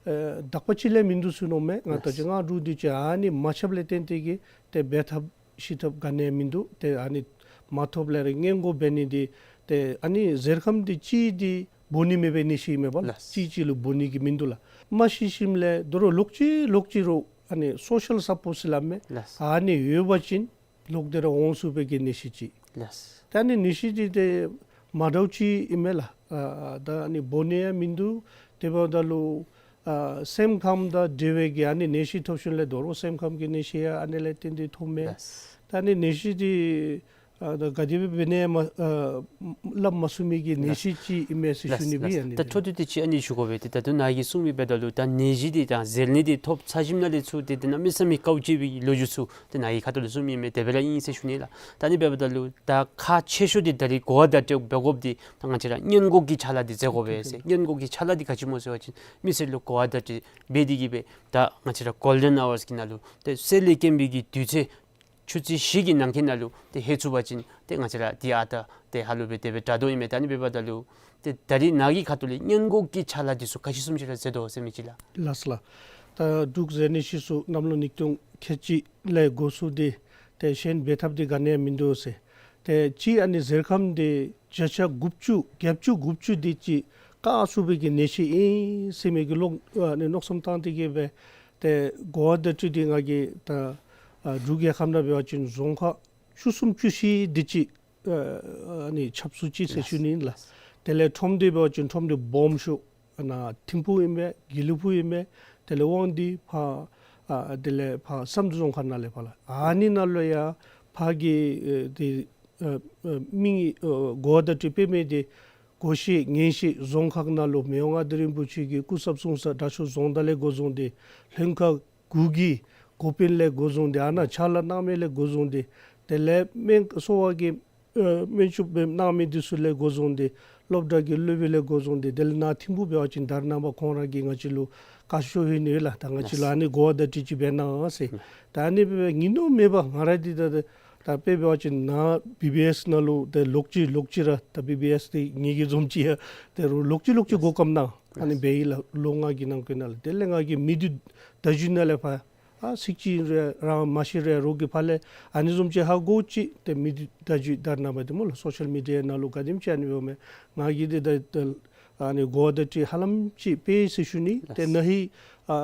ཨ་དག་པ་ཅིག་ལས་མིན་འདུག་ཟེར་མནོཝ་མས། ང་ལྟ་ཅི་ང་འབྲུག་འདི་ཅིག་ཨ་ནི་མ་ཁྱབ་ལས་བརྟེན་ཏེ་གིས་ཏེ་འབད་ཐབས་ཤེས་ཐབས་ག་ནི་ཡང་མིན་འདུག། ཏེ་ཨ་ནི་མ་ཐོབ་ལས་ར་སྔོན་འགོག་འབད་ནི་འདི་ཏེ་ཨ་ནི་གཟེར་ཁམས་འདི་གཅིག་འདི་འབོ་ནི་མེད་པའི་ནད་གཞི་ཨིན་མས་པ་ལགས། ལགས། གཅིག་གཅིག་ལུ་འབོ་ནི་གི་མིན་འདུག་ལགས། མ་ཤི་ཞིནམ་ལས་དོ་རུང་ལོག་ཅི་ལོག་ཅི་རུང་ཨ་ནི་སོ་ཤལ་སཔོརཊ་ཟེར་སླབ་མས། ལགས། ཨ་ནི་ཡོད་པ་ཅིན་ལོག་སྟེ་ར་འོང་ཚུགས་པའི་གི་ནད་གཞི་ཅིག། ལགས། ད་ཨ་ནི་ནད་གཞི་འདི་ཏེ་ མ་འདྲཝ་ཅིག་ཨིན་མས་ལགས། ཨ་ད་ཨ་ནི་སྦོ་ནི་ཡང་མིན་འདུག། དེ་འབདཝ་ད་ལུ་ཨ་སེམས་ཁམས་དང་འབྲེལ་བའི་གི་ཨ་ནི་ནད་གཞི་ཐོབ་ཞིནམ་ལས་དོ་རུང་སེམས་ཁམས་ཀྱི་ནད་གཞི་ཡང་ཨ་ནི་ལས་བརྟེན་ཏེ་ཐོབ་མས། ལགས། ད་ཨ་ནི་ནད་གཞི་འདི་ཨ་ད་ག་དེ་སྦེ་འབད་ནི་ཡང་མ་ཨ་སླབ་མ་ཚུགས་མི་གི་ནད་གཞི་ཅིག་ཨིན་མས་ཟེར་ཞུ་ནི་སྦེ། ལགས། ཨ་ནི་ད་འཕྲོ་མཐུད་དེ་ཅིག་ཨ་ནི་ཞུ་དགོ་པས། ཏེ་ད་ལྟོ་ནཱ་གིས་གསུངས་མི་འབདཝ་ད་ལུ་ད་ནད་གཞི་འདི་དང་ཟེར་ནི་འདི་ཐོབ་ཚར་ཞིནམ་ལས་ཚུར་ཏེ་ཏེ་གནམ་མེད་ས་མེད་དཀའཝ་སྤྱད་པའི་ལོ་རྒྱུས་ཚུ་ཏེ་ནཱ་གི་ཁ་ཐུག་ལས་གསུངས་མི་ཨིན་མས། དེ་སྦེ་ར་ཨིན་ཟེར་ཞུ་ནི་ལགས། ད་ཨ་ནི་འབདཝ་ད་ལུ་ད་ཁག་ཆེ་ཤོས་འདི་ད་རིས་གོ་བ་བརྡ་སྤྲོད་འབད་དགོཔ་འདི་ད་ང་བཅས་ར་སྔོན་འགོག་གི་ཕྱག་ལཱ་འདི་མཛད་དགོ་པས་ཟེར། སྔོན་འགོག་གི་ཕྱག་ལཱ་འདི་ག་ཅི་སྨོ་ཟེར་བ་ཅིན་མི་སེར་ལུ་གོ་བ་བརྡ་སྤྲོད་འབད་དེ་གིས་སྦེ་ད་ང་བཅས་ར་གོལ་ཌེན་ཨ་ཝརསི་གི་ནང་ལུ་ཏེ་གསེར་ལས་མཁན་པའི་གི་དུས་ཚོད་ཆུ་ཚོད་བཞི་གི་ནང་འཁོད་ནང་ལུ་ཏེ་ལྷོད་ཚུགས་པ་ཅིན་ཏེ་ང་བཅས་ར་འདི་ཨ་རྟག་ཏེ་ཧ་ལུགས་སྦེ་དེ་སྦེ་དྲག་དོ་ཨིན་མས། ད་ཨ་ནི་འབདཝ་ད་ལུ་ཏེ་ད་རིས་ནཱ་གི་ཁ་ཐུག་ལས་སྔོན་འགོག་གི་ཕྱག་ལཱ་འདི་ཚུ་ག་ཅི་བཟུམ་ཅིག་ར་མཛད་དོ་ཟེར་མི་ཅིག་ལགས། ལགས་ལགས། ད་འབྲུག་ཟེར་ནི་ཤེས་སུ་གནམ་ལོ་ཉིས་སྟོང་ཁལ་གཅིག་ལས་འགོ་བཙུགས་ཏེ་ཏེ་གཞན་འབད་ཐབས་འདི་ག་ནི་ཡང་མིན་འདུག་ཟེར། ཏེ་གཅིག་ཨ་ནི་གཟེར་ཁམས་འདི་བརྒྱ་ཆ་དགུ་བཅུ་བརྒྱད་ཅུ་དགུ་བཅུ་འདི་ཅིག་བཀག་ཚུགས་པའི་གི་ནད་གཞི་ཨིན་ཟེར་མི་གི་ལོག་ཨ་ནི་མནོ་བསམ་བཏང་སྟེ་གིས་སྦེ་ཏེ་གོ་བ་བརྡ་སྤྲོད་འདི་ང་གིས་ད་ཨ་འབྲུག་རྒྱལ་ཁབ་ནང་འབད་བ་ཅིན་རྫོང་ཁག་བཅུ་གསུམ་བཅུ་བཞི་འདི་ཅིག་ཨ་ཨ་ནི་ཁྱབ་ཚུགས་ཅི་ཟེར་ཞུ་ནི་ཨིན་ལགས། དེ་ལས་ཁྲོམ་འདི་འབད་བ་ཅིན་ཁྲོམ་འདི་སྦོམ་ཤོས་ཨ་ནཱ་ཐིམ་ཕུག་ཨིན་པས། དགེ་ལེགས་ཕུག་ཨིན་པས། དེ་ལས་དབང་འདུས་ཕར་ཨ་དེ་ལས་ཕར་བསམ་གྲུབ་རྫོང་ཁག་ནང་ལས་ཕར་ལགས། ཨ་ནི་ནང་ལུ་ཡང་ཕར་གྱི་ཨེ་དེ་ཨ་ཨ་མི་ཨ་གོ་བ་བརྡ་སྤྲོད་འབད་མི་འདི་སྒོ་ཤེས་ངན་ཤེས་རྫོང་ཁག་ནང་ལུ་མི་དབང་མངའ་བདག་རིན་པོ་ཆེ་གི་སྐུ་ཚབ་གསུང་ས་དྲག་ཤོས་རྫོང་བདག་ལས་འགོ་བཟུང་སྟེ་ལྷན་ཁག་དགུ་གི་འགོ་དཔོན་ལས་འགོ་བཟུང་སྟེ་ཨ་ནཱ་ཕྱག་ལཱ་གནང་མི་ལས་འགོ་བཟུང་སྟེ་དེ་ལས་སྨན་གསོ་བ་གི་ཨ་སྨན་བཅོས་འབད་གནང་མི་འདི་ཚུ་ལས་འགོ་བཟུང་སྟེ་སློབ་གྲྭ་གི་སློབ་དཔོན་ལས་འགོ་བཟུང་སྟེ་དེ་ལས་ནཱ་ཐིམ་ཕུག་འབད་བ་ཅིན་ད་རེས་ནངས་པ་ཁོང་ར་གིས་ང་བཅས་ལུ་བཀའ་ཤོག་ལྷོད་ནི་ལགས། ད་ང་བཅས་ལུ་ཨ་ནི་གོ་བ་བརྡ་སྤྲོད་ཅིག་འབད་གནང་ཟེར། ད་ཨ་ནི་འབད་བའི་ཉིན་དུ་མེད་པར་ང་ར་འདི་ད་ད་ད་དཔེ་འབད་བ་ཅིན་ནཱ་བི་བི་ཨེསི་ནང་ལུ་ཏེ་ལོག་ཅི་ལོག་ཅི་ར་ད་བི་བི་ཨེསི་འདི་ངེ་གི་བཟུམ་ཅིག་ཡང་ད་རུང་ལོག་ཅི་ལོག་ཅི་གོ་སྐབས་གནང་ཨ་ནི་འབད་ཡི་ལགས། ལོ་ལྔ་གི་ནང་འཁོད་ནང་ལུ་དེ་ལས་ང་གིས་མི་སྡུག་བརྡ་བརྒྱུད་ནང་ལས་ཕར་ཨ་ཚིག་གཅིག་རེ་རང་མ་ཤེས་རུང་རོགས་ཀྱི་ཕར་ལས་ཨ་ནི་བཟུམ་ཅིག་ཧ་གོ་ཅི་ཏེ་མི་སྡུག་བརྡ་བརྒྱུད་ད་རེས་ནངས་པ་འདི་སྨོ་ལགས། སོ་ཤལ་མི་ཌི་ཡ་ནང་ལུ་ག་དེམ་ཅིག་ཨ་ནི་འབདཝ་མས། ང་གིས་འདི་ད་ད་ཨ་ནི་གོ་བ་བརྡ་སྤྲོད་ཧ་ལམ་ཅིག་འབད་ཡི་ཟེར་ཞུ་ནི། ཏེ་ན་ཧིང་ཨ་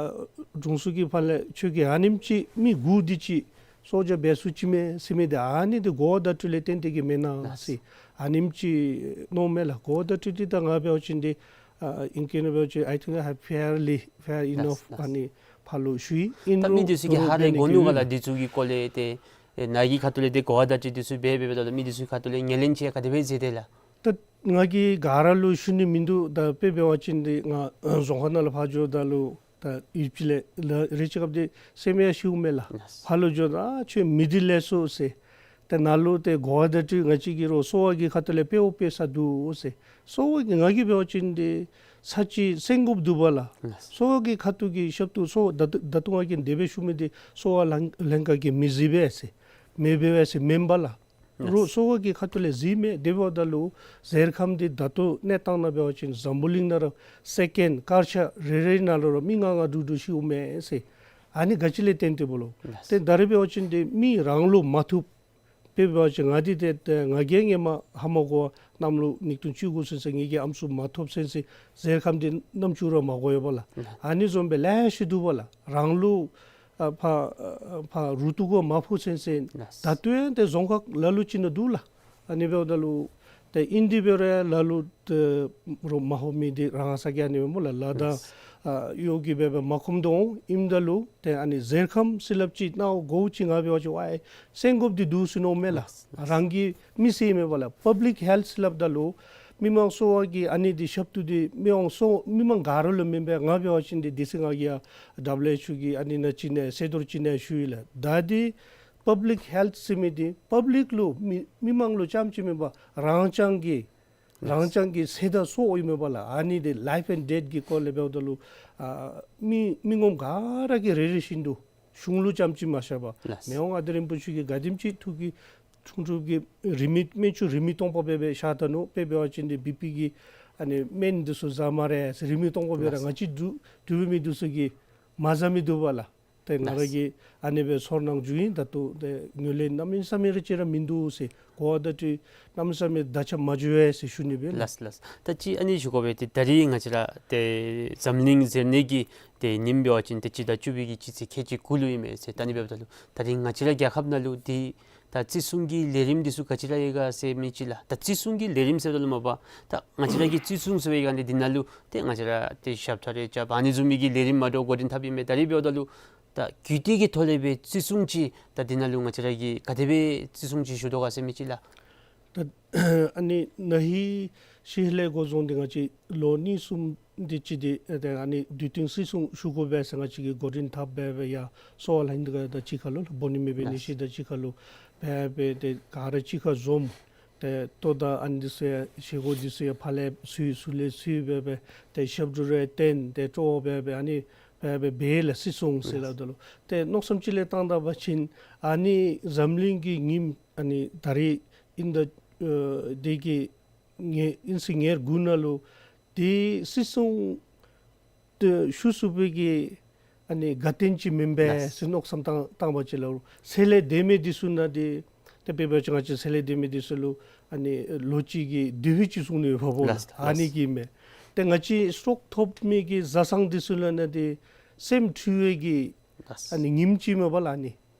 དྲུང་འཚོ་གི་ཕར་ལས་ཁྱོད་ཀྱིས་ཨ་ནེམ་ཅིག་མི་དགུ་འདི་ཅིག་གསོ་བྱ་འབད་ཚུགས་ཅི་མས་ཟེར་མི་འདི་ཨ་ནི་འདི་གོ་བ་བརྡ་སྤྲོད་ལས་བརྟེན་ཏེ་གིས་མེན་ན་ཟེར་ཨ་ནེམ་ཅིག་མནོཝ་མས་ལགས། གོ་བ་བརྡ་སྤྲོད་འདི་ད་ང་འབད་བ་ཅིན་འདི་ཨ་ཨིང་སྐད་ནང་འབད་བ་ཅིན་I think I have fairly, fair enough ཨ་ནི་ཕར་ལུ་ཞུ་ཡི། ཨིན་རུང་ད་མི་འདི་ཚུ་གིས་ཧ་རེ་གོ་ནུག་ག་ལགས། འདི་ཚུ་གི་སྐོར་ལས་ཏེ་ཨེ་ནཱ་གི་ཁ་ཐུག་ལས་ཏེ་གོ་བ་བརྡ་སྤྲོད་འདི་ཚུ་འབད་འབདཝ་ད་ལུ་མི་འདི་ཚུ་གི་ཁ་ཐུག་ལས་ངོས་ལེན་ཅིག་ག་དེ་སྦེ་མཛད་དེས་ལགས། ད་ང་གིས་ག་ར་ལུ་ཞུ་ནི་མིན་འདུག། ད་དཔེ་འབད་བ་ཅིན་འདི་ང་རྫོང་ཁག་ནང་ལུ་ཕར་འགྱོཝ་ད་ལུ་ད་ཡུདཔ་ཅིག་ལས་ལ་རེ་ཅིག་སྐབས་འདི་སེམས་ཡང་ཤིཝ་མས་ལགས། ཕར་ལུ་འགྱོཝ་ད་ཨ་ཁྱོད་མི་སྡུག་ལེགས་སོ་ཟེར། ཏེ་ནཱ་ལུ་ཏེ་གོ་བ་བརྡ་སྤྲོད་ང་བཅས་ཀྱིས་རོགས་གསོ་བ་གི་ཁ་ཐུག་ལས་འབད་འོང་འབད་ས་འདུག་ཟེར། གསོ་བ་གི་ང་གིས་འབད་བ་ཅིན་འདི་ཚར་གཅིག་སེལ་དགོཔ་འདུག་པ་ལགས། གསོ་བ་གི་ཁ་ཐུག་གི་ཞབས་ཏོག་གསོ་ད་ལྟོ་ད་ལྟོ་ང་གིས་དེ་སྦེ་ཞུ་མི་འདི་གསོ་བ་ལྷན་ལྷན་ཁག་གི་མི་ཟེར་བས་ཟེར་མེན་པས་ཟེར་མེན་པ་ལགས། རོགས་གསོ་བ་གི་ཁ་ཐུག་ལས་གཟིགས་མས། དེ་འབདཝ་ད་ལུ་གཟེར་ཁམས་འདི་ད་ལྟོ་གནས་སྟངས་ནང་འབད་བ་ཅིན་འཛམ་བུ་གླིང་ནང་ར་སེ་ཀེནཌ་དཀར་ཆག་རེ་རེ་ནང་ལུ་ར་མི་ལྔ་ལྔ་དྲུག་དྲུག་ཤིཝ་མས་ཟེར། ཨ་ནི་ག་ཅི་ལས་བརྟེན་ཏེ་སྨོ་ལགས། ཏེ་ད་རེས་འབད་བ་ཅིན་འདི་མི་རང་ལུ་མ་ཐུག། དཔེ་འབད་བ་ཅིན་ང་འདི་ཏེ་ཏེ་ང་གིས་ཧེ་མ་ཧ་མ་གོ་བར་གནམ་ལོ་ཉིས་སྟོང་བཅུ་དགུ་ཚུན་ཚོད་ངེ་གི་ཨམ་སྲུ་མ་ཐོབ་ཚུན་ཚོད་གཟེར་ཁམས་འདི་རྣམ་ཅོ་ར་མ་གོ་ཡོད་པ་ལགས། ཨ་ནི་བཟུམ་སྦེ་ལེ་ཤ་འདུག་པ་ལགས། རང་ལུ་ཨ་ཕར་ཨ་ཕར་རུ་ཏོག་གུ་མ་ཕོག་ཚུན་ཚོད་ད་ལྟོ་ཡང་ཏེ་རྫོང་ཁག་ལ་ལུ་ཅིག་ནང་འདུག་ལགས། ཨ་ནི་འབདཝ་ད་ལུ་ཏེ་ཨིན་དེ་འབད་རུང་ལ་ལུ་ཏེ་རོགས་མ་ཕོག་མི་འདི་རང་ས་གི་ཨ་ནི་སྦེ་སྨོ་ལགས། ལ་དང་ཨ་གཡོག་གི་སྦེ་སྦེ་མ་ཁོམ་དོ་འོང་། ཨིནམ་ད་ལུ་ཏེ་ཨ་ནི་གཟེར་ཁམས་ཟེར་སླབ་ཅིག་ནང་གོཝ་ཅིག་ང་འབད་བ་ཅིན་ཝའེ་སེལ་དགོཔ་འདི་འདུག་ཟེར་མནོཝ་མས་ལགས། རང་གི་མི་ཚེ་མེན་པ་ལགས། པབ་ལིཀ་ཧེལཐ་ཟེར་སླབ་ད་ལུ་མི་མང་གསོ་བ་གི་ཨ་ནི་འདི་ཞབས་ཏོག་འདི་མི་མང་གསོ་མི་མང་ག་ར་ལུ་མེན་པས། ང་འབད་བ་ཅིན་འདི་དེ་ཚེ་ང་གིས་ཡ་ཌབ་ལུ་ཨེཆ་ཨོ་གི་ཨ་ནི་ནང་ཅིག་ནང་སེ་ཏོར་ཅིག་ནང་ཞུ་ཡི་ལགས། ད་འདི་པབ་ལིཀ་ཧེལཐ་ཟེར་མི་འདི་པབ་ལིཀ་ལུ་མི་མི་མང་ལུ་རྐྱངམ་ཅིག་མེན་པར་རང་རྐྱང་གི་རང་རྐྱང་གི་ཚེ་དང་སྲོག་ཨིན་མས་པ་ལགས། ཨ་ནི་འདི་ལའིཕ་ཨེནཌ་ཌེཐ་གི་སྐོར་ལས་འབདཝ་ད་ལུ་ཨ་མི་མི་ངོམ་ག་ར་གིས་རེ་རེ་བཞིན་དུ་གཞུང་ལུ་རྐྱངམ་ཅིག་མ་བཞག་པར་མི་དབང་མངའ་བདག་རིན་པོ་ཆེ་གིས་ག་དེམ་ཅིག་ཐུགས་ཀྱི་འཁྲུངས་སྐར་གྱི་རིན་མེད་སྨན་བཅོས་རིན་མེད་སྟོང་པ་སྦེ་སྦེ་བཞག་ད་ནུག། དཔེ་འབད་བ་ཅིན་འདི་བི་པི་གི་ཨ་ནི་སྨན་འདི་ཚུ་ཟ་སྨ་རེ་ཟེར་རིན་མེད་སྟོང་པ་སྦེ་ར་ང་བཅས་འབྲུག་འབྲུག་པའི་མི་འདི་ཚུ་གིས་མ་ཟ་མི་འདུག་པ་ལགས། ཏེ་ང་ར་གིས་ཨ་ནི་སྦེ་ཚོར་སྣང་བྱུང་ཡི། ད་ལྟོ་ཏེ་ངོས་ལེན་གནམ་མེད་ས་མེད་རེ་ཅིག་ར་མིན་འདུག་ཟེར་གོ་བ་བརྡ་སྤྲོད་གནམ་མེད་ས་མེད་ད་ཆ་མ་འགྱོ་བས་ཟེར་ཞུ་ནི་སྦེ་ལགས། ལགས་ལགས། ད་ཅི་ཨ་ནི་ཞུ་དགོ་པས། ཏེ་ད་རིས་ང་བཅས་ར་ཏེ་འཛམ་གླིང་གཟེར་ནད་ཀྱི་ཏེ་ཉིནམ་འབད་བ་ཅིན་ཏེ་སྤྱི་ཟླ་བཅུ་པའི་གི་སྤྱི་ཚེས་ཁལ་གཅིག་དགུ་ལུ་ཨིན་མས་ཟེར། ད་ཨ་ནི་འབདཝ་ད་ལུ་ད་རིས་ང་བཅས་ར་རྒྱལ་ཁབ་ནང་ལུ་འདི་ད་ ད་བརྩི་སྲུང་གི་ལས་རིམ་འདི་ཚུ་ག་ཅི་ར་ཡོད་ག་ཟེར་མི་ཅིག་ལགས། ད་བརྩི་སྲུང་གི་ལས་རིམ་ཟེརཝ་ད་ལུ་མ་པ་ད་ང་བཅས་ར་གིས་བརྩི་སྲུང་ཟེར་བའི་སྒང་འདི་འདི་ནང་ལུ་ཏེ་ང་བཅས་ར་ཏེ་ཞབས་ཁྲ་རེ་རྐྱབ་ཨ་ནི་བཟུམ་མའི་གི་ལས་རིམ་མ་འདྲཝ་འགོ་འདྲེན་འཐབ་ཨིན་མས། ད་རིས་འབདཝ་ད་ལུ་ད་རྒྱུད་སྡེ་གི་ཐོག་ལས་སྦེ་བརྩི་སྲུང་ཅིག་ད་འདི་ནང་ལུ་ང་བཅས་ར་གིས་ག་དེ་སྦེ་བརྩི་སྲུང་ཅིག་ཞུ་དོ་ག་ཟེར་མི་ཅིག་ལགས། ད་ཨ་ནི་ན་ཧིང་ཤི་ལས་འགོ་བཟུང་སྟེ་ང་བཅས་ལོ་གཉིས་གསུམ་འདི་ཅིག་འདི་ཨེ་ཏེ་ཨ་ནི་དུས་སྟོན་བརྩི་སྲུང་ཞུ་དགོ་པས་ཟེར་ང་བཅས་ཀྱིས་འགོ་འདྲེན་འཐབ་སྦེ་སྦེ་ཡར་གསོ་བ་ལྷ་ཧིང་ལྡན་ཁ་དང་གཅིག་ཁར་ལུ་ལགས། སྦོ་ནི་མེད་པའི་ནད་གཞི་དང་གཅིག་ཁར་ལུ་སྦེ་སྦེ་ཏེ་ག་ར་གཅིག་ཁར་འཛོམས། ཏེ་ལྟོ་དང་ཨ་ནི་འདི་ཚུ་ཡང་བཞེས་སྒོ་འདི་ཚུ་ཡང་ཕར་ལས་ཚུད་ཚུར་ལས་ཚུད་སྦེ་སྦེ་ཏེ་ཞབས་བྲོ་རེ་བཏོན་ཏེ་སྤྲོ་བ་སྦེ་སྦེ་ཨ་ནི་སྦེ་སྦེ་འབད་ཡི་ལགས། བརྩི་སྲུང་ཟེར་སླབ་ད་ལུ་ཏེ་མནོ་བསམ་ཅིག་ལས་བཏང་ད་པ་ཅིན་ཨ་ནི་འཛམ་གླིང་གི་ཉིནམ་ཨ་ནི་ད་རིས་ཨིན་ད་ཨེ་འདི་གི་ཉེ་ཨིན་ཟེར་ཉེར་དགུ་ནང་ལུ་ཏེ་བརྩི་སྲུང་ཏེ་ཞུ་ཚུགས་པའི་གི་ཨ་ནི་དགའ་སྟོན་ཅིག་མེན་པས་ལགས། ཟེར་མནོ་བསམ་བཏང་བཏང་པ་ཅིན་ལགས། ཚེ་ལས་འདས་མི་འདི་ཚུ་ནང་འདི་ཏེ་དཔེ་འབད་བ་ཅིན་ང་བཅས་ཚེ་ལས་འདས་མི་འདི་ཚུ་ལུ་ཨ་ནི་ལོ་གཅིག་གི་དེ་བའི་ཅིག་གསུང་ནི་ཡོདཔ་ལགས། ལགས། ཨ་ནི་གི་མས། ཏེ་ང་བཅས་སྲོག་ཐོབ་མི་གི་བཟའ་ཚང་འདི་ཚུ་ལུ་ནང་འདི་སེམས་འཁྲུལ་བའི་གི་ལགས། ཨ་ནི་ཉིནམ་ཅིག་མས་པ་ལགས་ཨ་ནི།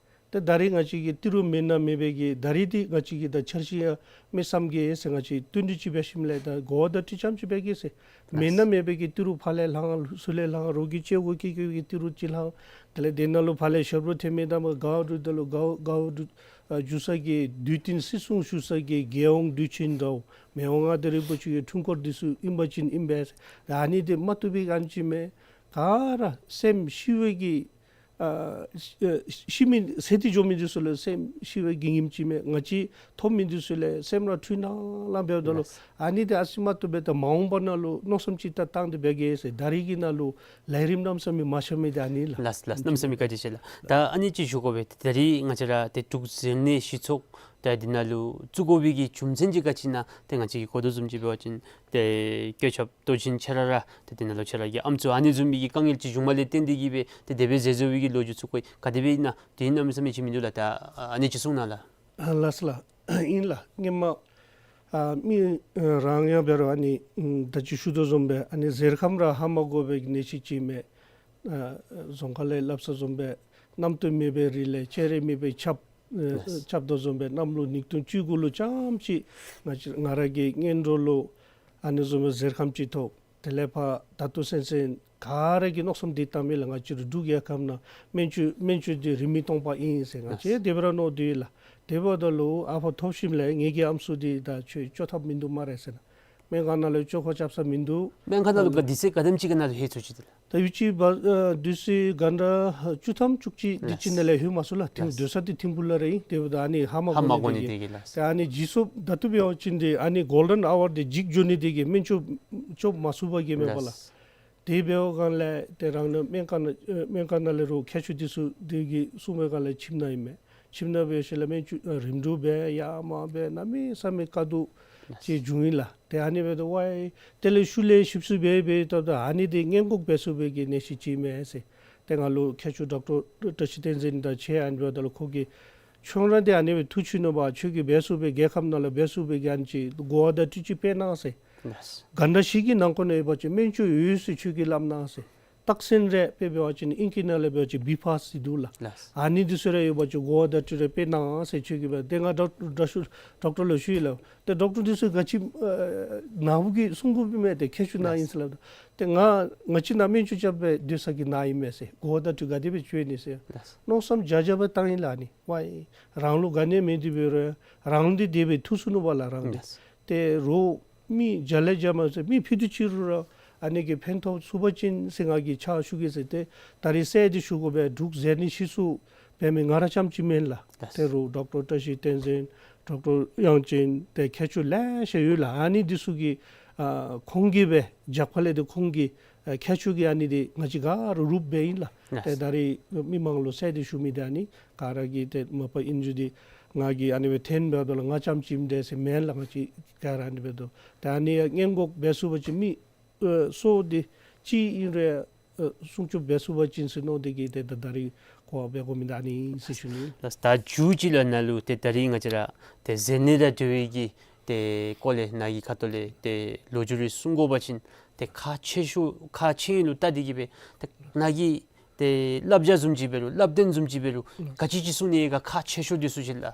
ཏེ་ད་རིས་ང་བཅས་ཀྱི་ཏི་རུ་མེན་ན་མེད་པའི་གི་ད་རིས་འདི་ང་བཅས་ཀྱི་ད་འཆར་གཞི་ཡང་མེད་བསམ་གི་ཟེར་ང་བཅས་བསྟུན་གྲོས་ཅིག་འབད་ཞིནམ་ལས་ད་གོ་བརྡ་སྤྲོད་རྐྱངམ་ཅིག་འབད་གེ་ཟེར། ལགས། མེན་ན་མེད་པའི་གི་ཏི་རུ་ཕར་ལས་ལྷང་ཚུར་ལས་ལྷང་རོགས་ཀྱིས་སྤྱོད་དགོ་ཀི་ཀི་གི་ཏི་རུ་ཅིག་ལྷང་། དེ་ལས་དེ་ནང་ལུ་ཕར་ལས་ཞབས་བྲོ་འཐེན་མི་དང་མ་དགའཝ་འདྲཝ་ད་ལུ་དགའཝ་དགའཝ་འདྲཝ་ཨ་ཞུ་ས་གི་དུས་སྟོན་བརྩི་སྲུང་ཞུ་ས་གི་རྒྱལ་ཡོངས་དུས་ཆེན་དང་མི་དབང་མངའ་བདག་རིན་པོ་ཆེ་གི་འཁྲུངས་སྐར་འདི་ཚུ་ཨིན་པ་ཅིན་ཨིན་པས། ཨ་ནི་འདི་མ་བཏུབ་པའི་ག་ཅི་མས། ག་ར་སེམས་ཤི་བའི་གི་ཨ་ཤི་ཨ་ཤི་མི་ཟད་དེ་འགྱོ་མི་འདི་ཚུ་ལུ་སེམས་ཤི་བའི་གི་ཉིནམ་ཅིག་མས། ང་བཅས་ཐོབ་མི་འདི་ཚུ་ལས་སེམས་ར་འཁྲུལ་སྣང་ལངས་འབདཝ་ད་ལུ་ལགས། ཨ་ནི་འདི་ཨ་ཙི་མ་བཏུབ་པས། ད་མ་འོངས་པ་ནང་ལུ་མནོ་བསམ་ཅིག་ད་བཏང་སྟེ་འབད་གེ་ཟེར། ད་རིས་ཀྱི་ནང་ལུ་ལས་རིམ་གནམ་ས་མེད་མ་ཤར་མི་འདི་ཨ་ནི་ལགས། ལགས་ལགས། གནམ་ས་མེད་བཀའ་དྲིན་ཆེ་ལགས། ད་ཨ་ནི་ཅིག་ཞུ་དགོ་པས། ད་རིས་ང་བཅས་ར་ཏེ་འབྲུག་ཟེར་ནི་གཞི་ཚོགས་ཏེ་འདི་ནང་ལུ་བཙུགས་དགོ་པའི་གི་རྒྱུ་མཚན་ཅིག་ག་ཅི་ཨིན་ན་ཏེ་ང་བཅས་ཀྱིས་གོ་དོ་བཟུམ་ཅིག་འབད་བ་ཅིན་ཏེ་བཀོད་ཁྱབ་ལྟོ་ཆེན་ཁྱེད་ར་ར་ཏེ་འདི་ནང་ལུ་ཁྱེད་ར་གི་ཨམ་སྲུ་ཨ་ནི་བཟུམ་མའི་གི་དཀའ་ངལ་ཅིག་བྱུངམ་ལས་བརྟེན་ཏེ་གིས་སྦེ་ཏེ་དེ་སྦེ་ཟད་འགྱོ་བའི་གི་ལོ་རྒྱུས་ཚུ་གོ་ཡི། ག་དེ་སྦེ་ཨིན་ན་དེ་གནམ་ས་མེད་ཅིག་མིན་འདུག་ལགས། ད་ཨ་ནི་ཅིག་གསུང་གནང་ལགས། ཨ་ལགས་སོ་ལགས། ཨིན་ལགས། སྔོན་མ་ཨ་མི་ཨ་རང་ཡང་འབད་རུང་ཨ་ནི་ཨམ་ད་ཅི་ཞུ་དོ་བཟུམ་སྦེ་ཨ་ནི་གཟེར་ཁམས་ར་ཧ་མ་གོ་བའི་གི་ནད་གཞི་ཅིག་མས། ཨ་རྫོང་ཁ་ལས་སླབ་ས་བཟུམ་སྦེ་གནམ་སྟོད་མེད་པའི་རི་ལས་སྤྱན་རས་མེད་པའི་ཆབ་ཨ་ལགས། ཆབ་དོ་བཟུམ་སྦེ་གནམ་ལོ་ཉིས་སྟོང་བཅུ་དགུ་ལུ་ཙམ་ཅིག་ང་བཅས་ང་ར་གི་སྔོན་འགྲོ་ལུ་ཨ་ནི་བཟུམ་སྦེ་གཟེར་ཁམས་ཅིག་ཐོབ། དེ་ལས་ཕར་ད་ལྟོ་སེམས་ཅན་ག་ར་གིས་མནོ་བསམ་འདི་བཏངམ་མས་ལགས། ང་བཅས་ར་འབྲུག་རྒྱལ་ཁབ་ནང་སྨན་བཅོས་སྨན་བཅོས་འདི་རིན་མེད་སྟོང་པ་ཨིན་ཟེར། ང་བཅས་ལགས། དེ་སྦེ་ར་མནོ་སྡོད་ཡི་ལགས། དེ་འབདཝ་ད་ལུ་ཨ་ཕར་ཐོབ་ཞིནམ་ལས་ངེ་གི་ཨམ་སྲུ་འདི་ད་ཁྱོད་བཅོ་ཐབས་མིན་འདུག་སྨ་རེ་ཟེར་ན། སྨན་ཁང་ནང་ལས་བཅོ་ཁ་རྐྱབ་ས་མིན་འདུག། སྨན་ཁང་ནང་ལུ་ག་དུས་ཚོད་ག་དེམ་ཅིག་གི་ནང་ལུ་ལྷོད་ཚུགས་ཅི་འདི་ལགས། ད་ཡུན་ཅིག་འབད་ཨ་དུས་ཚོད་ག་འདྲ་བཅུ་ཐམ་བཅུ་གཅིག་དུས་ཅིག་ནང་ལས་ལྷོད་མ་ཚུགས་ལགས། ཐིམ་ལགས། སྡོད་ས་འདི་ཐིམ་ཕུག་ལུ་ར་ཨིན། དེ་འབདཝ་ད་ཨ་ནི་ཧ་མ་ཧ་མ་གོ་གོ་ནི་ནི་དེ་གིས་ལགས། ཏེ་ཨ་ནི་འཇིགས་སོཔ་ད་ལྟོ་འབད་བ་ཅིན་འདི་ཨ་ནི་གོལ་ཌེན་ཨ་ཝར་འདི་འཇིག་འགྱོ་ནི་དེ་གིས་སྨན་བཅོས་བཅོ་མ་ཚུགས་པ་གིས་མས་པ་ལགས། ལགས། དེ་འབད་བའི་སྒང་ལས་ཏེ་རང་ནི་སྨན་ཁང་ནང་ཨེ་སྨན་ཁང་ནང་ལས་རོགས་མཁས་མཆོག་འདི་ཚུ་འདི་གིས་གསུངས་པའི་སྒང་ལས་ཁྱིམ་ནང་ཨིན་མས། ཁྱིམ་ནང་འབད་ཞིནམ་ལས་སྨན་བཅོས་ཨ་རིམ་གྲོ་འབད་ཡར་མར་འབད་གནམ་མེད་ས་མེད་དཀའ་སྡུག་ཅིག་བྱུང་ཡི་ལགས། ཏེ་ཨ་ནི་འབདཝ་ད་ཝའི་དེ་ལས་ཤུལ་ལས་ཞིབ་འཚོལ་འབད་འབད་ད་ད་ཨ་ནི་འདི་སྔོན་འགོག་འབད་ཚུགས་པའི་གི་ནད་གཞི་ཅིག་མས་ཟེར། ཏེ་ང་ལུ་མཁས་མཆོག་ཌོག་ཊར་བཀྲ་ཤིས་བསྟན་འཛིན་དང་ཕྱད་ཨ་ནི་འབདཝ་ད་ལུ་ཁོ་གིས་ཁྱོད་ར་འདི་ཨ་ནི་སྦེ་ཐུགས་ཆུད་ནུག་པ། ཁྱོད་ཀྱིས་འབད་ཚུགས་པའི་རྒྱལ་ཁབ་ནང་ལུ་འབད་ཚུགས་པའི་གི་ཨ་ནི་ཅིག་གོ་བརྡ་ཏོག་ཅིག་སྤེལ་གནང་ཟེར། ལགས། ག་འདྲ་ཞིག་གི་ནང་འཁོད་ནང་ཡོད་པ་ཅིན་སྨན་བཅོས་ཡོད་ཟེར་ཁྱོད་ཀྱིས་སླབ་གནང་ཟེར། རྟགས་མཚན་རེ་དཔེ་འབད་བ་ཅིན་ཨིང་སྐད་ནང་ལས་འབད་བ་ཅིན་བི་ཕཱསི་ཟེར་འདུག་ལགས། ལགས། ཨ་ནི་འདི་ཚུ་རེ་ཡོད་པ་ཅིན་གོ་བརྡ་ཏོག་ཅིག་རེ་སྤེལ་གནང་ཟེར་ཁྱོད་ཀྱིས་འབད། ཏེ་ང་ཌོག་ཌོག་ཌོག་ཊར་ལུ་ཞུ་ཡི་ལགས། ཏེ་ཌོག་ཊར་འདི་ཚུ་ག་ཅི་ཨ་ནཱ་བུ་གིས་གསུང་དགོཔ་མས། ཏེ་མཁས་མཆོག་ནཱ་ཨིན་ཟེར་སླབ་ད། ཏེ་ང་ང་བཅས་ནཱ་སྨན་བཅོས་རྐྱབ་སྦེ་སྡོད་ས་གི་ནཱ་ཨིན་མས་ཟེར། གོ་བརྡ་ཏོག་ག་དེ་སྦེ་བཅོལ་ནི་ཟེར། ལགས། མནོ་བསམ་བཞག་བཞག་སྦེ་བཏང་ཡི་ལགས་ཨ་ནི། ཝའི་རང་ལུ་ག་ནི་མེད་དེ་འབད་རུང་རང་ལུ་འདི་དེ་སྦེ་ཐུག་སོ་ནུག་པ་ལགས་རང་འདི། ལགས། ཏེ་རོགས་མི་བརྒྱ་ལས་བརྒྱ་མ་ཚད་མི་ཕུད་རྡོག་ཅིག་རུང་ར་ཨ་ནི་གིས་ཕན་ཐོགས་ཚུགས་པ་ཅིན་ཟེར་ང་གིས་ཕྱག་ཞུ་གེ་ཟེར། ཏེ་ད་རིས་གསལ་ཏེ་ཞུ་དགོ་པས། འབྲུག་ཟེར་ནི་གཞི་བཙུགས་འབད་མི་ང་ར་རྐྱངམ་ཅིག་མེན་ལགས། ལགས། ཏེ་རོགས་ཌོག་ཊར་བཀྲ་ཤིས་བསྟན་འཛིན་ཌོག་ཊར་དབྱངས་ཅན་ཏེ་མཁས་མཆོག་ལེ་ཤ་ཡོད་ལགས། ཨ་ནི་འདི་ཚུ་གི་ཨ་ཁོང་གིས་སྦེ་རྒྱབ་ཁ་ལས་ཏེ་ཁོང་གིས་ཨ་མཁས་མཆོག་གིས་ཨ་ནི་འདི་ང་བཅས་ག་ར་རུབ་འབད་ཡི་ལགས། ལགས། ཏེ་ད་རིས་མི་མང་ལུ་གསལ་ཏེ་ཞུ་མི་འདི་ཨ་ནི་ག་ར་གིས་ཏེ་མ་པ་ཨིན་རུང་འདི་ང་གིས་ཨ་ནི་སྦེ་འཐེན་འབདཝ་ད་ལུ་ང་རྐྱངམ་ཅིག་ཨིནམ་འདྲས་ཟེར་མེན་ལགས། ང་བཅས་ག་ར་ཨ་ནི་འབདཝ་ད་ད་ཨ་ནི་སྔོན་འགོག་འབད་ཚུགས་པ་ཅིན་མི་ཨ་སོ་འདི་གཅིག་ཨིན་རུང་ཨ་སྲུང་སྐྱོབ་འབད་ཚུགས་པ་ཅིན་ཟེར་མནོ་སྟེ་གིས་ཏེ་ད་ད་རིས་གོ་བ་འབད་དགོ་མི་འདི་ཨ་ནི་ཨིན་ཟེར་ཞུ་ནི། ལགས། ད་མཇུག་ཅིག་ལུ་ནཱ་ལུ་ཏེ་ད་རིས་ང་བཅས་ར་ཏེ་ཟེར་ནི་དང་འབྲེལ་བའི་གི་ཏེ་སྐོར་ལས་ནཱ་གི་ཁ་ཐུག་ལས་ཏེ་ལོ་རྒྱུས་རེ་གསུང་དགོ་པ་ཅིན་ཏེ་ཁག་ཆེ་ཤོས་ཁག་ཆེ་ལུ་བལྟ་སྟེ་གིས་སྦེ་ཏེ་ནཱ་གི་ཏེ་བསླབ་བྱ་བཟུམ་ཅིག་འབད་རུང་བསླབ་སྟོན་བཟུམ་ཅིག་འབད་རུང་ག་ཅི་ཅིག་གསུང་ནི་ཡོད་ག། ཁག་ཆེ་ཤོས་འདི་ཚུ་ཅིག་ལགས།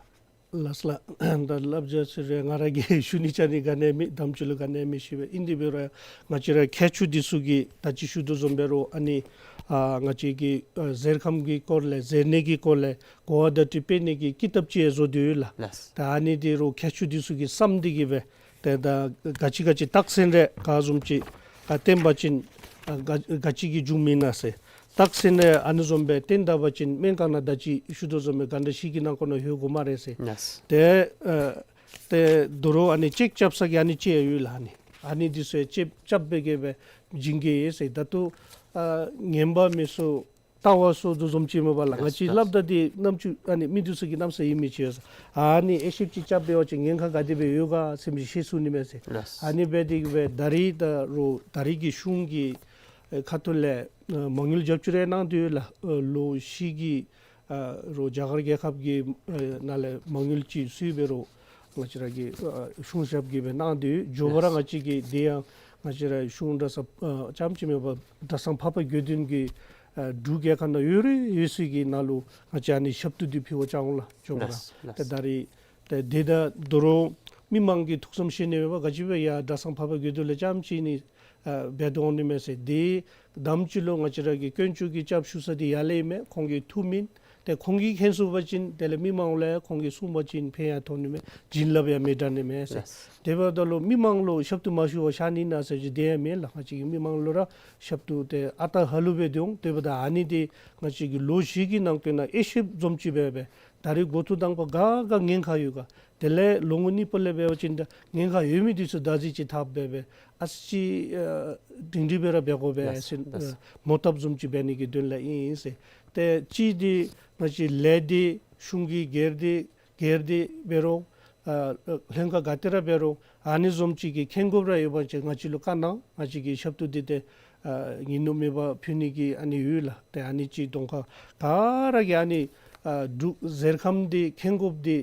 ལགས་ལགས། ད་སླབ་བྱ་ཟེར་རུང་ང་ར་གིས་ཞུ་ནི་ཅིག་ནི་ག་ནི་མེད། དམ་ཅིག་ལུ་ག་ནི་མེད་ཤེས་པས། ཨིན་དེ་འབད་རུང་ང་བཅས་ར་མཁས་མཆོག་འདི་ཚུ་གིས་ད་ཅི་ཞུ་དོ་བཟུམ་འབད་རུང་ཨ་ནི་ཨ་ང་བཅས་ཀྱི་ཨ་གཟེར་ཁམས་ཀྱི་སྐོར་ལས་གཟེར་གནས་ཀྱི་སྐོར་ལས་གོ་བ་བརྡ་སྤྲོད་སྤེལ་ནི་གི་ཀི་ཏབ་ཅིག་ཡང་བཟོ་སྟེ་ཡོད་ལགས། ལགས། ད་ཨ་ནི་འདི་རུང་མཁས་མཆོག་འདི་ཚུ་གིས་བསམ་སྟེ་གིས་སྦེ་ཏེ་ད་ག་ཅི་ག་ཅི་རྟགས་མཚན་རེ་ག་བཟུམ་ཅིག་ཨ་བསྟན་པ་ཅིན་ཨ་ག་ག་ཅི་གིས་འབྱུང་མི་ན་ཟེར། རྟགས་མཚན་རེ་ཨ་ནི་བཟུམ་སྦེ་བསྟན་ད་པ་ཅིན་སྨན་ཁང་ནང་ད་ཅི་ཞུ་དོ་བཟུམ་སྦེ་ག་འདྲ་ཞིག་གི་ནང་འཁོད་ནང་ལྷོད་དགོ་སྨ་རེ་ཟེར། ལགས། ཏེ་ཨ་ཏེ་དོ་རུང་ཨ་ནི་ཅེཀ་རྐྱབ་ས་གི་ཨ་ནི་ཅིག་ཡོད་ལགས། ཨ་ནི་ཨ་ནི་འདི་ཚུ་ཡང་ཅེཀ་རྐྱབ་སྦེ་གིས་སྦེ་བྱིན་གེ་ཟེར། ད་ལྟོ་ཨ་ངན་པ་མི་ཚུ་ལྟ་བ་སོར་དོ་བཟུམ་ཅིག་མས་པ་ལགས། ལགས། ང་བཅས་ལགས། སླབ་ད་འདི་རྣམ་ཅོ་ཨ་ནི་མི་འདི་ཚུ་གི་གནམ་ས་ཡིད་མི་ཆེས། ཨ་ནི་ཨེ་ཤེབ་ཅིག་རྐྱབ་འབད་བ་ཅིན་ཉེན་ཁ་ག་དེ་སྦེ་ཡོད་ག་ཟེར་མི་ཤེས་ཚུགས་ནི་མས་ཟེར། ལགས། ཨ་ནི་འབད་དེ་གིས་སྦེ་ད་རིས་ད་རུང་ད་རིས་ཀྱི་གཞུང་གི་ཨེ་ཁ་ཐུག་ལས་ཨ་མ་དངུལ་རྒྱབ་སྐྱོར་རེ་གནང་སྟེ་ཡོད་ལགས། ཨ་ལོ་བཞི་གི་ཨ་རུང་རྒྱ་གར་རྒྱལ་ཁབ་ཀྱི་ཨ་ནང་ལས་མ་དངུལ་ཅིག་སུ་འབད་རུང་ང་བཅས་ར་གི་ཨ་གཞུང་ཞབས་ཀྱིས་སྦེ་གནང་སྟེ་ཡོད། མགྱོགས་པ་ར། ལགས། ང་བཅས་ཀྱི་དེ་ཡང་ང་བཅས་ར་གཞུང་གྲྭ་ཚང་ཨ་རྐྱངམ་ཅིག་མེན་པར་གྲྭ་ཚང་འཕགས་པ་དགེ་འདུན་གྱི་ཨ་འབྲུག་རྒྱལ་ཁབ་ནང་ཡོད་རིགས་ཡོད་ཚད་ཀྱི་ནང་ལུ་ང་བཅས་ཨ་ནི་ཞབས་ཏོག་འདི་ཕུལ་བར་བཅར་འོང་ལགས། མགྱོགས་པ་ར། ལགས། ལགས། ཏེ་ད་རིས་ཏེ་དེ་ད་དོ་རུང་མི་མང་གིས་ཐུགས་བསམ་བཞེས་ནི་མེད་པར་ག་ཅི་སྦེ་ཡར་གྲྭ་ཚང་འཕགས་པ་དགེ་འདུན་ལས་རྐྱངམ་ཅིག་ནི་ཨ་འབད་དོ་འོང་ནི་མས་ཟེར། དེ་དམ་ཅིག་ལུ་ང་བཅས་ར་གི་དཀོན་མཆོག་གི་སྐྱབས་ཞུ་ས་འདི་ཡར་ལས་ཨིན་མས། ཁོང་གིས་ཐུགས་སྨོན། ཏེ་ཁོང་གིས་མཁྱེན་ཚུགས་པ་ཅིན་དེ་ལས་མི་མང་ལུ་ཡང་ཁོང་གིས་གསུངས་པ་ཅིན་ཕན་ཡང་ཐོགས་ནི་མས། བྱིན་རླབས་ཡང་མི་འདྲ་ནི་མས་ཟེར། ལགས། དེ་འབདཝ་ད་ལུ་མི་མང་ལུ་ཞབས་ཏོག་མ་ཞུ་བར་བཞག་ནི་ན་ཟེར་ཅིག་དེ་ཡང་མེན་ལགས། ང་བཅས་ཀྱིས་མི་མང་ལུ་ར་ཞབས་ཏོག་ཏེ་ཨ་རྟག་ཧ་ལུགས་སྦེ་འདི་འོང་། དེ་འབདཝ་ད་ཨ་ནི་འདི་ང་བཅས་ཀྱིས་ལོ་བཞི་གི་ནང་འཁོད་ནང་དབྱེ་ཞིབ་བཟུམ་ཅིག་འབད་སྦེ་ད་རིས་འགོ་ཐོག་དང་པ་ག་ག་ཉེན་ཁ་ཡོད་ག། དེ་ལས་ལོ་ངོ་གཉིས་པ་ལས་འབད་བ་ཅིན་ད་ཉེན་ཁ་ཡོད་མི་འདི་ཚུ་བདག་འཛིན་ཅིག་འཐབ་སྦེ་སྦེ་ཨ་ཙི་ཅིག་ཨ་སྒྲིང་སྒྲིང་སྦེ་ར་འབད་དགོ་པས་ལགས། ཟེར། ལགས། ཨ་མོ་བཏབ་བཟུམ་ཅིག་འབད་ནི་གི་དོན་ལས་ཨིན་ཟེར། ཏེ་གཅིག་འདི་ང་བཅས་ལས་སྡེ་གཞུང་གི་སྒེར་སྡེ་སྒེར་སྡེ་འབད་རུང་ཨ་ལྷན་ཁག་ག་ཏེ་ར་འབད་རུང་ཨ་ནི་བཟུམ་ཅིག་གི་མཁྱེན་དགོཔ་ར་ཡོད་པ་ཅིན་ང་བཅས་ལུ་བཀའ་གནང་། ང་བཅས་ཀྱིས་ཞབས་ཏོག་འདི་ཏེ་ཨ་ཉིན་ནུབ་མེད་པར་ཕུལ་ནི་གི་ཨ་ནི་ཡོད་ལགས། ཏེ་ཨ་ནི་ཅིག་གདོང་ཁར་ག་ར་གིས་ཨ་ནི་ཨ་འབྲུག་གཟེར་ཁམས་འདི་མཁྱེན་དགོཔ་འདི་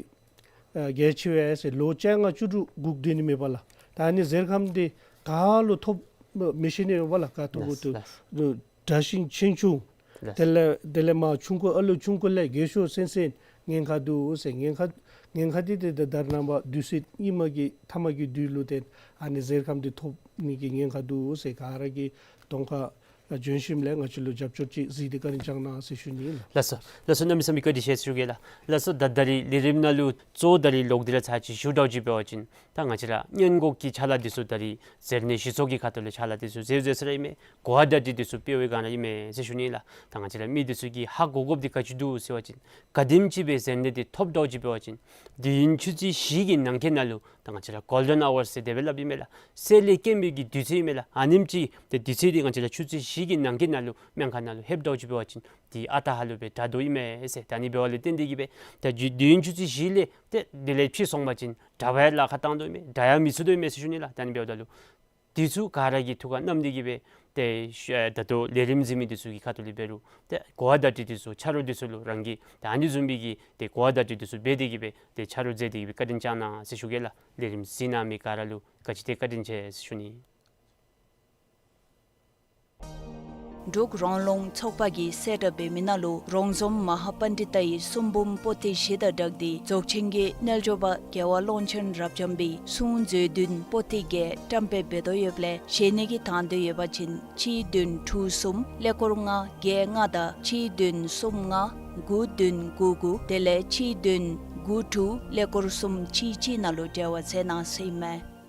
ཨ་གལ་ཆེ་བས་ཟེར། ལོ་བཅོ་ལྔ་བཅུ་དྲུག་སྒུག་སྡོད་ནི་མེད་པ་ལགས། ད་ཨ་ནི་གཟེར་ཁམས་འདི་ག་ལུ་ཐོབ་མི་ཤེས་ནི་མེད་པ་ལགས། ག་ཐོབ་དགོ། ལགས། ལགས། དྲག་ཞན་ཆེ་ཆུང་། ལགས། དེ་ལས་དེ་ལས་མར་ཆུང་ཀུ་ཨ་ལུ་ཆུང་ཀུ་ལས་རྒས་ཤོས་ཚུན་ཚོད་ཉེན་ཁ་འདུག་ཟེར། ཉེན་ཁ་ཉེན་ཁ་འདི་ཏེ་ད་རེས་ནངས་པ་དུས་ཚོད་སྔོན་མ་གི་མཐའ་མ་གི་དུས་ལུ་ཏེ་ཨ་ནི་གཟེར་ཁམས་འདི་ཐོབ་ནི་གི་ཉེན་ཁ་འདུག་ཟེར། ག་ར་གིས་གདོང་ཁར་ཨ་བྱོན་ཞིནམ་ལས་ང་བཅས་ལུ་རྒྱབ་སྐྱོར་ཅིག་གཟིགས་ཏེ་བཀའ་དྲིན་བསྐྱང་གནང་ཟེར་ཞུ་ནི་ཨིན་ལགས། ལགས་སོ། ལགས་སོ། གནམ་མེད་ས་མེད་བཀའ་དྲིན་ཆེ་ཟེར་ཞུ་གེ་ལགས། ལགས་སོ། ད་ད་རིས་ལས་རིམ་ནང་ལུ་གཙོ་བོ་ད་རིས་ལོག་སྟེ་ར་ཚར་ཅིག་ཞུ་དགོཔ་ཅིག་འབད་བ་ཅིན་ད་ང་བཅས་ར་སྔོན་འགོག་གི་ཕྱག་ལཱ་འདི་ཚུ་ད་རིས་གཟེར་གནས་གཞི་ཚོགས་ཀྱི་ཁ་ཐུག་ལས་ཕྱག་ལཱ་འདི་ཚུ་མཛད་མཛད་ས་ར་ཨིན་མས། གོ་བ་བརྡ་སྤྲོད་འདི་ཚུ་སྤེལ་བའི་སྒང་ར་ཨིན་མས་ཟེར་ཞུ་ནི་ལགས། ད་ང་བཅས་ར་མི་འདི་ཚུ་གིས་ཧ་གོ་དགོཔ་འདི་ག་ཅི་འདུག་ཟེར་བ་ཅིན་ག་དེམ་ཅིག་སྦེ་གཟེར་གནས་འདི་ཐོབ་དོ་ཅིག་འབད་བ་ཅིན་དུས་ཡུན་ཆུ་ཚོད་བཞི་གི་ནང་འཁོད་ནང་ལུ་ད་ང་བཅས་ར་གོལ་ཌེན་ཨ་ཝར་ཟེར་དེ་སྦེ་སླབ་ཨིན་མས་ལགས། གསལ་ལེ་སྐྱེམས་པའི་གི་དུས་ཚོད་ཨིན་མས་ལགས། ཨ་ནེམ་ཅིག་ཏེ་དུས་ཚོད་འདི་ང་བཅས་ར་ཆུ་ཚོད་བཞི་གི་ནང་འཁོད་ནང་ལུ་སྨན་ཁང་ནང་ལུ་ལྷོདཔ་དོ་ཅིག་འབད་བ་ཅིན་འདི་ཨ་རྟག་ཧ་ལུགས་སྦེ་དྲག་དོ་ཨིན་མས་ཟེར། ད་ཨ་ནི་འབདཝ་ལས་བརྟེན་ཏེ་གིས་སྦེ་ད་དུས་ཡུན་ཆུ་ཚོད་བཞི་ལས་ཏེ་དེ་ལས་ཕྱི་སོང་པ་ཅིན་དྲག་པའི་ལཱ་ཁག་བཏང་དོ་ཨིན་མས། དྲག་ཡང་མི་ཚུགས་དོ་ཨིན་མས་ཟེར་ཞུ་ནི་ལགས། ད་ཨ་ནི་འབདཝ་ད་ལུ་འདི་ཚུ་ག་ར་གི་ཐུགས་ཁར་བསྣམས་ཏེ་གིས་སྦེ་ཏེ་ཨེ་ད་ལྟོ་ལས་རིམ་གཟིགས་མི་འདི་ཚུ་གི་ཁ་ཐུག་ལས་འབད་རུང་ཏེ་གོ་བ་བརྡ་སྤྲོད་འདི་ཚུ་ཆ་རོགས་འདི་ཚུ་ལུ་རང་གིས་ཏེ་ཨ་ནི་བཟུམ་སྦེ་གི་ཏེ་གོ་བ་བརྡ་སྤྲོད་འདི་ཚུ་འབད་དེ་གིས་སྦེ་ཏེ་ཆ་རོགས་མཛད་དེ་གིས་སྦེ་བཀའ་དྲིན་བསྐྱང་གནང་ཟེར་ཞུ་གེ་ལགས། ལས་རིམ་གཟིགས་གནང་མི་ག་ར་ལུ་ག་ཅི་ཏེ་བཀའ་དྲིན་ཆེ་ཟེར་ཞུ་ནི། འབྲུག་རོང་ལུང་ཚོགས་པ་གིས་གསལ་བསྒྲགས་འབད་མི་ནང་ལུ་རོང་ཟོམ་མ་ཧཱ་པཎྜི་ཏའི་གསུང་འབུམ་པོ་ཏི་བཞི་དང་སྦྲགས་ཏེ་རྫོགས་ཆེན་གྱི་རྣལ་འབྱོར་པ་རྒྱལ་བ་ཀློང་ཆེན་རབ་འབྱམས་པའི་གསུང་མཛོད་བདུན་པོ་ཏི་བརྒྱད་བཀྲམ་སྤེལ་འབད་དོ་ཡོདཔ་ལས་ཞལ་ནི་གི་དང་འདོད་ཡོད་པ་ཅིན་གཅིག་བདུན་དྲུག་གསུམ་ཀླད་ཀོར་ལྔ་བརྒྱད་ལྔ་དང་གཅིག་བདུན་གསུམ་ལྔ་དགུ་བདུན་དགུ་དགུ་དེ་ལས་གཅིག་བདུན་དགུ་དྲུག་ཀླད་ཀོར་གསུམ་གཅིག་གཅིག་ནང་ལུ་འབྲེལ་བ་མཛད་གནང་ཟེར་ཨིན་མས།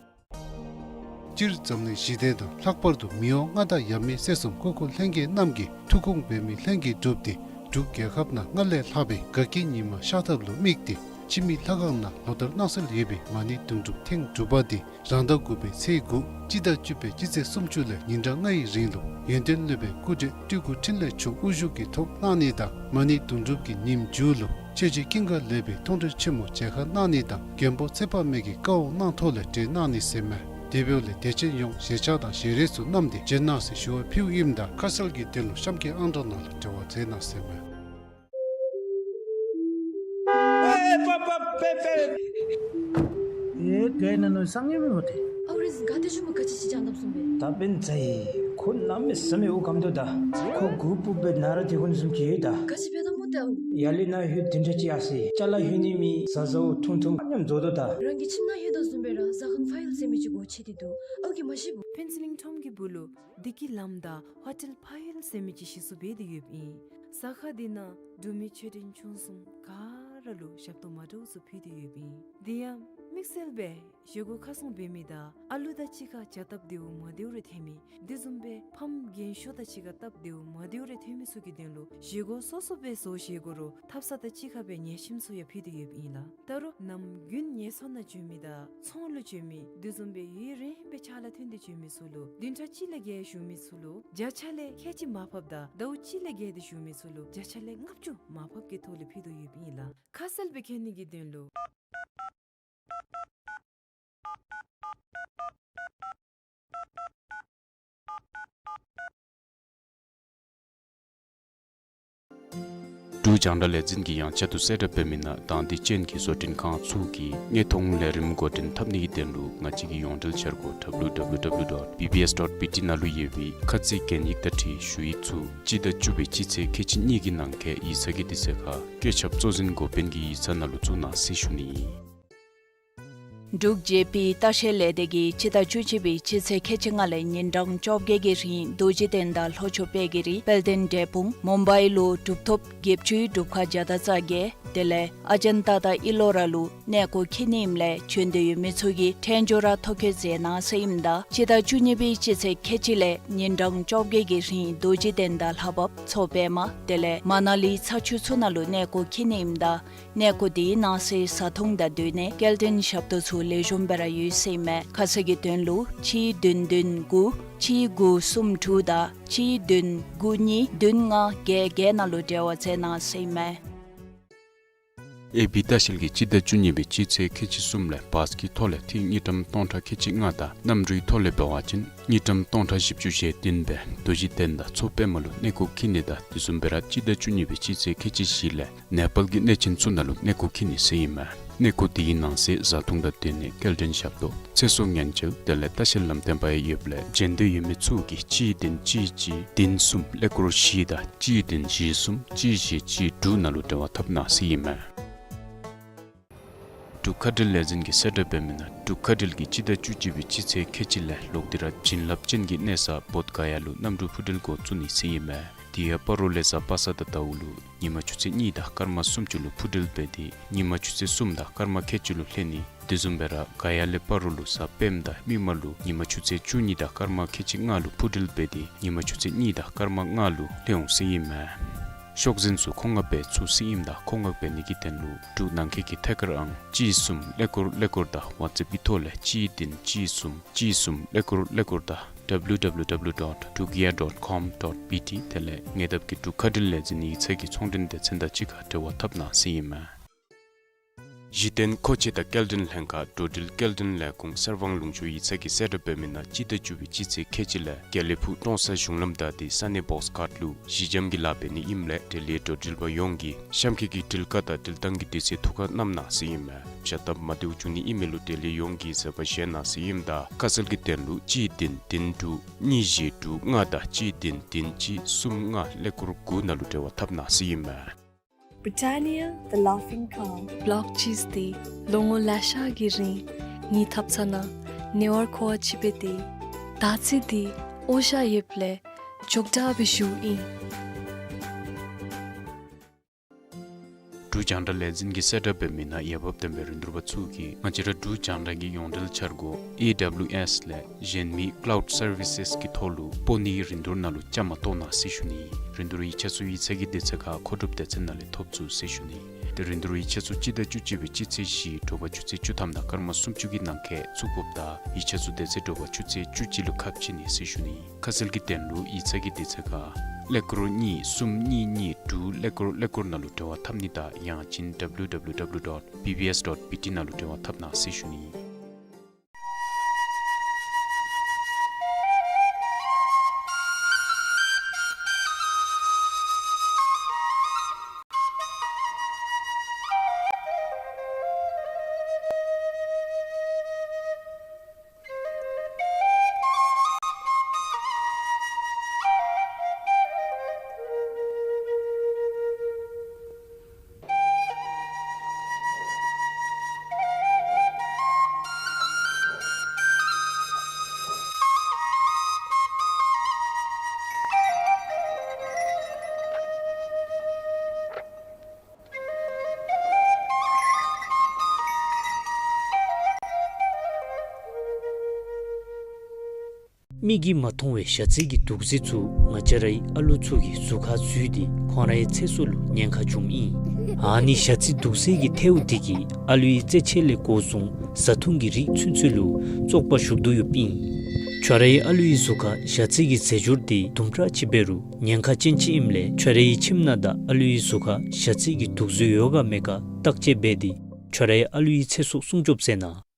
སྤྱིར་འཛམ་གླིང་ཞི་བདེ་དང་ལྷག་པར་དུ་མི་དབང་མངའ་བདག་ཡབ་མེས་སྲས་གསུམ་སྐུ་འཁོར་ལྷན་རྒྱས་རྣམས་ཀྱི་ཐུགས་དགོངས་འབད་མི་ལྷན་གྱིས་གྲུབ་སྟེ་འབྲུག་རྒྱལ་ཁབ་ནང་སྔར་ལས་ལྷག་པའི་དགའ་སྐྱིད་ཉི་མ་ཤར་ཐབས་ལུ་དམིགས་ཏེ་འཆི་མེད་ལྷ་ཁང་ནང་ལོ་ལྟར་གནང་སྲོལ་ཡོད་པའི་མ་ཎི་དུང་སྒྲུབ་ཐེངས་དྲུག་པ་འདི་རང་ཟླ་དགུ་པའི་ཚེས་དགུ་སྤྱི་ཟླ་བཅུ་པའི་སྤྱི་ཚེས་སུམ་ཅུ་ལས་ཉིན་གྲངས་ལྔ་ཡི་རིང་ལུ་ཡོན་ཏན་སློབ་དཔོན་སྐུ་བགྲེས་སྤྲུལ་སྐུ་འཕྲིན་ལས་མཆོག་དབུ་བཞུགས་ཀྱི་ཐོག་གནང་ནི་དང་མ་ཎི་དུང་སྒྲུབ་ཀྱི་ཉིནམ་མཇུག་ལུ་ཆོས་རྗེ་ཀུན་དགའ་ལེགས་པའི་མཐོང་གྲོལ་ཆེན་མོ་མཇལ་ཁ་གནང་ནི་དང་མགོན་པོ་ཚེ་དཔག་མེད་ཀྱི་བཀའ་དབང་གནང་ཐོག་ལས་གྲོལ་གནང་ནི་ཟེར་མས། དེ་འབདཝ་ལས་དད་ཅན་ཡོངས་ཞལ་ཕྱག་དང་ཞལ་རས་ཚུ་བསྣམས་ཏེ་བྱོན་གནང་ཟེར་ཞུ་བ་ཕུལཝ་ཨིནམ་ད་ཁ་གསལ་གྱི་དོན་ལུ་གཤམ་གྱི་ཨང་གྲངས་ནང་ལུ་འབྲེལ་བ་མཛད་གནང་ཟེར་མས། ཨེ་པ་པ་པེ་པེ། ཨེ་ག་ཨིན་ན་ནོ་སང་ངེ་མི་མོ་ཏེ། ཨའུ་རེས་ག་ཏེ་ཞུ་མི་ག་ཅི་ཅི་ཅང་དམ་སུམ་པེ། ད་པེན་ཚ་ཡི་ཁོ་གནམ་མེད་ས་མེད་འུ་གམ་དོ་ད། ཁོ་གུ་པུ་པེ་ན་ར་ཏེ་ཁོ་ནི་སུམ་ཅི་ཡོད་ད། ག་ཅི་པེ་ད་མོ། ཡར་ལས་ནཱ་ལྷོད་དེ་འདྲ་ཅིག་ཡར་སོ་ཡི། ཅ་ལ་ལྷོད་ནི་མེད། ཟ་ཟཝ་འཐུང་འཐུང་མཉམ་བཟོ་དོ་ད། རང་གི་ཁྱིམ་ནང་ལྷོད་དོ་བཟུམ་སྦེ་ར་ཟ་ཁང་ཕ་ཡུལ་ཟེར་མི་ཅིག་སྒོ་ཕྱེ་སྟེ་འདུག། ཨའུ་གིས་མ་ཤེས་པོ། ཕུན་ཚོགས་གླིང་ཁྲོམ་གྱི་སྦུག་ལུ་བདེ་སྐྱིད་ལམ་དང་ཧོ་ཊེལ་ཕ་ཡུལ་ཟེར་མི་ཅིག་གཞི་བཙུགས་འབད་དེ་ཡོདཔ་ཨིན། ཟ་ཁང་འདི་ནང་འབྲུག་མི་ཆེ་འབྲིང་ཆུང་གསུམ་ག་ར་ལུ་ཞབས་ཏོག་མ་འདྲཝ་ཚུ་ཕུལ་ཏེ་ཡོདཔ་ཨིན། དེ་ཡང་དམིགས་བསལ་སྦེ་བཞེས་སྒོ་ཁ་སྲུང་འབད་མི་དང་ཨ་ལུ་དང་གཅིག་ཁར་བྱ་སྟབས་བདེཝ་མ་བདེཝ་རེ་ཐོན་མི། དེ་བཟུམ་སྦེ་ཕམ་རྒན་ཤོས་དང་གཅིག་ཁར་སྟབས་བདེཝ་མ་བདེཝ་རེ་ཐོན་མི་ཚུ་གི་དོན་ལུ་བཞེས་སྒོ་སོ་སོ་སྦེ་བཟོ་བཞེས་དགོ་རུང་ཐབ་ཚང་དང་གཅིག་ཁར་སྦེ་ཉལ་ཁྱིམ་ཚུ་ཡང་ཕུལ་ཏེ་ཡོདཔ་ཨིན་ལགས། ད་རུང་ནམ་རྒྱུན་ངལ་འཚོ་ནང་འགྱོ་མི་དང་ཚོང་ལུ་འགྱོ་མི། དེ་བཟུམ་སྦེ་ཡུན་རིངམོ་སྦེ་ཕྱག་ལཱ་ཐོན་ཏེ་འགྱོ་མི་ཚུ་ལུ་བདུན་ཕྲག་གཅིག་ལས་བརྒལ་བཞུགས་མི་ཚུ་ལུ་བརྒྱ་ཆ་ལས་ཁལ་གཅིག་མར་ཕབ་དང་ཟླཝ་གཅིག་ལས་བརྒལ་ཏེ་བཞུགས་མི་ཚུ་ལུ་བརྒྱ་ཆ་ལས་ལྔ་བཅུ་མར་ཕབ་ཀྱི་ཐོག་ལས་ཕུལ་དོ་ཡོདཔ་ཨིན་ལགས། ཁ་གསལ་སྦེ་མཁྱེན་ནི་གི་དོན་ལུ། འབྲུག་རྒྱང་བསྒྲགས་ལས་འཛིན་གྱིས་ཡང་བསྐྱར་དུ་གསལ་བསྒྲགས་འབད་མི་ནང་དང་འདོད་ཅན་གྱི་བཟོ་སྐྲུན་ཁང་ཚུ་གིས་དངོས་མཐོང་ལས་རིམ་འགོ་འདྲེན་འཐབ་ནི་གི་དོན་ལུ་ང་བཅས་ཀྱི་ཡོངས་འབྲེལ་འཆར་སྒོ་W W W dot B B S dot B T ནང་ལུ་ཡོད་པའི་ཁ་ཚིག་གན་ཡིག་དང་འཁྲིལ་ཞུ་ཡིག་ཚུ་སྤྱི་ཟླ་བཅུ་པའི་སྤྱི་ཚེས་ཁལ་གཅིག་གཉིས་ཀྱི་ནང་འཁོད་ཡིག་ཚང་གི་དུས་ཚོད་ཁར་བཀོད་ཁྱབ་གཙོ་འཛིན་འགོ་དཔོན་གྱི་ཡིག་ཚང་ནང་ལུ་བཙུགས་གནང་ཟེར་ཞུ་ནི་ཨིན། འབྲུག་བརྗེ་སྤོའི་ལྟ་བཤལ་ལས་སྡེ་གིས་སྤྱི་ཟླ་བཅུ་གཅིག་པའི་སྤྱི་ཚེས་ཁལ་གཅིག་ལྔ་ལས་ཉིན་གྲངས་བཅོ་བརྒྱད་ཀྱི་རིང་རྡོ་རྗེ་གདན་དང་ལྷོ་ཕྱོགས་དཔལ་གྱི་རི་དཔལ་ལྡན་འབྲས་སྤུངས་མུམ་བའི་ལུ་གྲུབ་ཐོབ་བརྒྱད་ཅུའི་སྒྲུབ་ཁང་བརྒྱ་དང་རྩ་བརྒྱད་དེ་ལས་ཨ་ཇན་ཏ་དང་ཨི་ལོ་ར་ལུ་གནས་སྐོར་འཁྱིད་ནི་ཨིནམ་ལས་བྱོན་འདོད་ཡོད་མི་ཚུ་གིས་ཐད་འགྱོ་ར་ཐོ་བཀོད་མཛད་གནང་ཟེར་ཨིནམ་ད་སྤྱི་ཟླ་བཅུ་གཉིས་པའི་སྤྱི་ཚེས་ཁལ་གཅིག་ལས་ཉིན་གྲངས་བཅོ་བརྒྱད་ཀྱི་རིང་རྡོ་རྗེ་གདན་དང་ལྷ་བབས་མཚོ་པདྨ་དེ་ལས་མ་ན་ལི་ཚ་ཆུ་ཚུ་ནང་ལུ་གནས་སྐོར་འཁྱིད་ནི་ཨིནམ་ད་གནས་སྐོར་དེའི་ནང་གསེས་བཟའ་འཐུང་དང་སྡོད་གནས་སྐྱེལ་འདྲེན་ཞབས་ཏོག་ཚུ་ལེགས་ཤོམ་སྦེ་ར་ཡོད་ཟེར་ཨིན་མས། ཁ་གསལ་གྱི་དོན་ལུ་གཅིག་བདུན་བདུན་དགུ་གཅིག་དགུ་གསུམ་དྲུག་དང་གཅིག་བདུན་དགུ་གཉིས་བདུན་ལྔ་བརྒྱད་བརྒྱད་ནང་ལུ་འབྲེལ་བ་མཛད་གནང་ཟེར་ཨིན་མས། ཨེ་བི་ལྟ་བཤལ་གྱིས་སྤྱི་ཟླ་བཅུ་གཉིས་པའི་སྤྱི་ཚེས་ཁལ་གཅིག་གསུམ་ལས་བཱས་ཀྱི་ཐོག་ལས་ཐིག་དངུལ་ཀྲམ་སྟོང་ཕྲག་ཁལ་གཅིག་ལྔ་དང་གནམ་གྲུའི་ཐོག་ལས་འབད་བ་ཅིན་དངུལ་ཀྲམ་སྟོང་ཕྲག་བཞི་བཅུ་ཞེ་བདུན་སྦེ་རྡོ་རྗེ་གདན་དང་མཚོ་པདྨ་ལུ་གནས་སྐོར་འཁྱིད་ནི་དང་དེ་བཟུམ་སྦེ་ར་སྤྱི་ཟླ་བཅུ་གཉིས་པའི་སྤྱི་ཚེས་ཁལ་གཅིག་བཞི་ལས་ནེ་པཱལ་གྱི་གནས་ཆེན་ཚུ་ནང་ལུ་གནས་སྐོར་འཁྱིད་ནི་ཟེར་ཨིན་མས། གནས་སྐོར་དེའི་ནང་གསེས་བཟའ་འཐུང་དང་སྡོད་གནས་སྐྱེལ་འདྲེན་ཞབས་ཏོག་ཚེ་སྲོག་ཉེན་བཅོལ་དེ་ལས་ལྟ་བཤལ་ལམ་སྟོན་པ་ཡང་ཡོདཔ་ལས་བྱོན་འདོད་ཡོད་མི་ཚུ་གིས་གཅིག་བདུན་གཅིག་གཅིག་བདུན་གསུམ་ཀླད་ཀོར་བཞི་དང་གཅིག་བདུན་བཞི་གསུམ་གཅིག་བཞི་གཅིག་དྲུག་ནང་ལུ་འབྲེལ་བ་འཐབ་གནང་ཟེར་ཨིན་མས། འབྲུག་མཁའ་འགྲུལ་ལས་འཛིན་གྱིས་གསལ་བསྒྲགས་འབད་མི་ནང་འབྲུག་མཁའ་འགྲུལ་གྱིས་སྤྱི་ཟླ་བཅུ་གཅིག་པའི་སྤྱི་ཚེས་ཁལ་གཅིག་ལས་ལོག་སྟེ་ར་བྱིན་རླབས་ཅན་གྱི་གནས་ས་བོདྷ་ག་ཡ་ལུ་གནམ་གྲུ་འཕུར་འགྲུལ་འགོ་བཙུགས་ནི་ཟེར་ཨིན་མས། དེ་ཡང་སྤ་རོ་ལས་གཟའ་པ་སངས་དང་ཟླ་བ་ལུ་ཉིན་མ་ཆུ་ཚོད་གཉིས་དང་སྐར་མ་སུམ་ཅུ་ལུ་འཕུར་འགྲུལ་འབད་དེ་ཉིན་མ་ཆུ་ཚོད་གསུམ་དང་སྐར་མ་ཁལ་གཅིག་ལུ་ལྷོད་ནི། དེ་བཟུམ་སྦེ་ར་ག་ཡ་ལས་སྤ་རོ་ལུ་གཟའ་སྤེནམ་དང་མིག་དམར་ལུ་ཉིན་མ་ཆུ་ཚོད་བཅུ་གཉིས་དང་སྐར་མ་ཁལ་གཅིག་ལྔ་ལུ་འཕུར་འགྲུལ་འབད་དེ་ཉིན་མ་ཆུ་ཚོད་གཉིས་དང་སྐར་མ་ལྔ་ལུ་ལྷོད་འོང་ཟེར་ཨིན་མས། ཤོག་འཛིན་ཚུ་མཁོ་མངགས་འབད་ཚུགས་ཟེར་ཨིནམ་ད་མཁོ་མངགས་འབད་ནི་གི་དོན་ལུ་འབྲུག་ནང་འཁོད་ཀྱི་ཐད་ཀར་ཨང་གཅིག་གསུམ་ཀླད་ཀོར་ཀླད་ཀོར་དང་ཝཊས་ཨེཔ་གི་ཐོག་ལས་གཅིག་བདུན་གཅིག་གསུམ་གཅིག་གསུམ་ཀླད་ཀོར་ཀླད་ཀོར་དང་W W W dot drugia dot com dot B T དེ་ལས་ཉེ་འདབས་ཀྱི་འབྲུག་མཁའ་འགྲུལ་ལས་འཛིན་ཡིག་ཚང་གི་ཚོང་འབྲེལ་སྡེ་ཚན་དང་གཅིག་ཁར་འབྲེལ་བ་འཐབ་གནང་ཟེར་ཨིན་མས། གཞི་རྟེན་མཁོ་ཆས་དང་སྐྱེལ་འདྲེན་ལྷན་ཁག་འགྲོ་འགྲུལ་སྐྱེལ་འདྲེན་ལས་ཁུངས་གསེར་དབང་ལུང་ཕྱོགས་ཡིག་ཚང་གིས་གསལ་བསྒྲགས་འབད་མི་ནང་སྤྱི་ཟླ་བཅུ་པའི་སྤྱི་ཚེས་ཁལ་གཅིག་ལས་དགེ་ལེགས་ཕུག་ཀྲོང་གསར་གཞུང་ལམ་བདའ་སྟེ་ས་གནས་བོགས་ཁཊ་ལུ་གཞི་འགྱམ་གྱི་ལཱ་འབད་ནི་ཨིནམ་ལས་འབྲེལ་ཡོད་འགྲོ་འགྲུལ་པ་ཡོངས་ཀྱིས་གཤམ་འཁོད་ཀྱི་འགྲུལ་བཀག་དང་འགྲུལ་བཏང་གི་དུས་ཚོད་ཐུགས་ཁར་བསྣམ་གནང་ཟེར་ཨིན་མས། བྱ་སྟབས་མ་བདེཝ་བྱུང་ནི་ཨིན་མི་ལུ་འབྲེལ་ཡོད་ཡོངས་ཀྱིས་བཟོད་པ་བཞེས་གནང་ཟེར་ཨིནམ་ད་ཁ་གསལ་གྱི་དོན་ལུ་གཅིག་བདུན་བདུན་དྲུག་གཉིས་བཞི་དྲུག་ལྔ་དང་གཅིག་བདུན་བདུན་གཅིག་གསུམ་ལྔ་ཀླད་ཀོར་དགུ་ནང་ལུ་འབྲེལ་བ་འཐབ་གནང་ཟེར་ཨིན་མས། Britannia, the Laughing Cow. བོགས་ཅིས་ཏེ་ལོ་ངོ་ལེ་ཤ་གི་རིང་ངེའི་ཐབ་ཚང་ནང་ཉེ་བར་མཁོ་བ་ཅིག་འབད་དེ་ད་ཅི་འདི་ཨོ་ཤ་ཡོདཔ་ལས་ཅོག་འཐདཔ་སྦེ་བཞུགས་ཨིན། འབྲུག་རྒྱང་བསྒྲགས་ལས་འཛིན་གྱིས་གསལ་བསྒྲགས་འབད་མི་ནང་འོས་འབབ་ལྡན་པའི་རིན་བསྡུར་པ་ཚུ་གིས་ང་བཅས་ར་འབྲུག་རྒྱང་བསྒྲགས་ཀྱི་ཡོངས་འབྲེལ་འཆར་སྒོ་ཨེ་ཌབ་ལིའུ་ཨེསི་ལས་གཞན་མི་ཀ་ལའུཌ་སར་བི་སེསི་གི་ཐོག་ལུ་སྤོ་ནིའི་རིན་བསྡུར་ནང་ལུ་བཅའ་མར་གཏོགས་གནང་ཟེར་ཞུ་ནི། རིན་བསྡུར་ཡིག་ཆ་ཚུ་ཡིག་ཚང་གི་དུས་ཚོད་ཁར་མཁོ་སྒྲུབ་སྡེ་ཚན་ནང་ལས་ཐོབ་ཚུགས་ཟེར་ཞུ་ནི། ཏེ་རིན་བསྡུར་ཡིག་ཆ་ཚུ་སྤྱི་ཟླ་བཅུ་གཅིག་པའི་སྤྱི་ཚེས་བཞི་དྲོ་པ་ཆུ་ཚོད་བཅུ་ཐམ་དང་སྐར་མ་སུམ་ཅུ་གི་ནང་འཁོད་བཙུགས་དགོཔ་ད་ཡིག་ཆ་ཚུ་དེ་ཚེ་དྲོ་པ་ཆུ་ཚོད་བཅུ་གཅིག་ལུ་ཁ་ཕྱེ་ནི་ཟེར་ཞུ་ནི། ཁ་གསལ་གྱི་དོན་ལུ་ཡིག་ཚང་གི་དུས་ཚོད་ཁར་ཀླད་ཀོར་གཉིས་གསུམ་གཉིས་གཉིས་དྲུག་ཀླད་ཀོར་ཀླད་ཀོར་ནང་ལུ་འབྲེལ་བ་འཐབ་ནི་དང་ཡང་ཅིན་W W W dot B B S dot B T ནང་ལུ་འབྲེལ་བ་འཐབ་གནང་ཟེར་ཞུ་ནི། མིག་གིས་མ་མཐོང་བའི་ཞ་རྩི་གི་དུག་རྫས་ཚུ་ང་བཅས་རའི་ཨ་ལུ་ཚུ་གི་གཟུགས་ཁར་འཛུལ་ཏེ་ཁོང་རའི་ཚེ་སྲོག་ལུ་ཉེན་ཁ་འབྱུངམ་ཨིན། ཨ་ནི་ཞ་རྩི་དུག་རྫས་ཀྱི་ཐལཝ་དེ་གིས་ཨ་ལུའི་རྩེད་ཆས་ལས་འགོ་བཟུང་བཟའ་འཐུང་གི་རིགས་ཚུན་ཚོད་ལུ་བཙོག་པ་ཞུགས་དོ་ཡོདཔ་ཨིན། ཁྱོད་རའི་ཨ་ལུའི་གཟུགས་ཁར་ཞ་རྩི་གི་རྫས་སྦྱོར་དེ་དུམ་གྲ་ཅིག་འབད་རུང་ཉེན་ཁ་ཅན་ཅིག་ཨིནམ་ལས་ཁྱོད་རའི་ཁྱིམ་ནང་དང་ཨ་ལུའི་གཟུགས་ཁར་ཞ་རྩི་གི་དུག་རྫས་ཡོད་ག་མེད་ག་བརྟག་དཔྱད་འབད་དེ་ཁྱོད་རའི་ཨ་ལུའི་ཚེ་སྲོག་སྲུང་སྐྱོབ་མཛད་གནང་།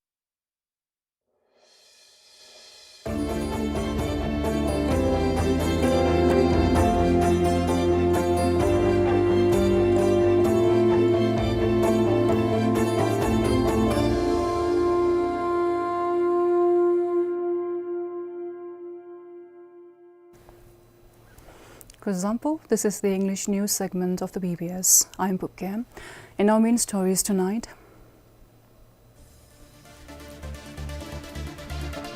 Kuzuzangpo, this is the English news segment of the B B S. I'm Pukkem. In our main stories tonight,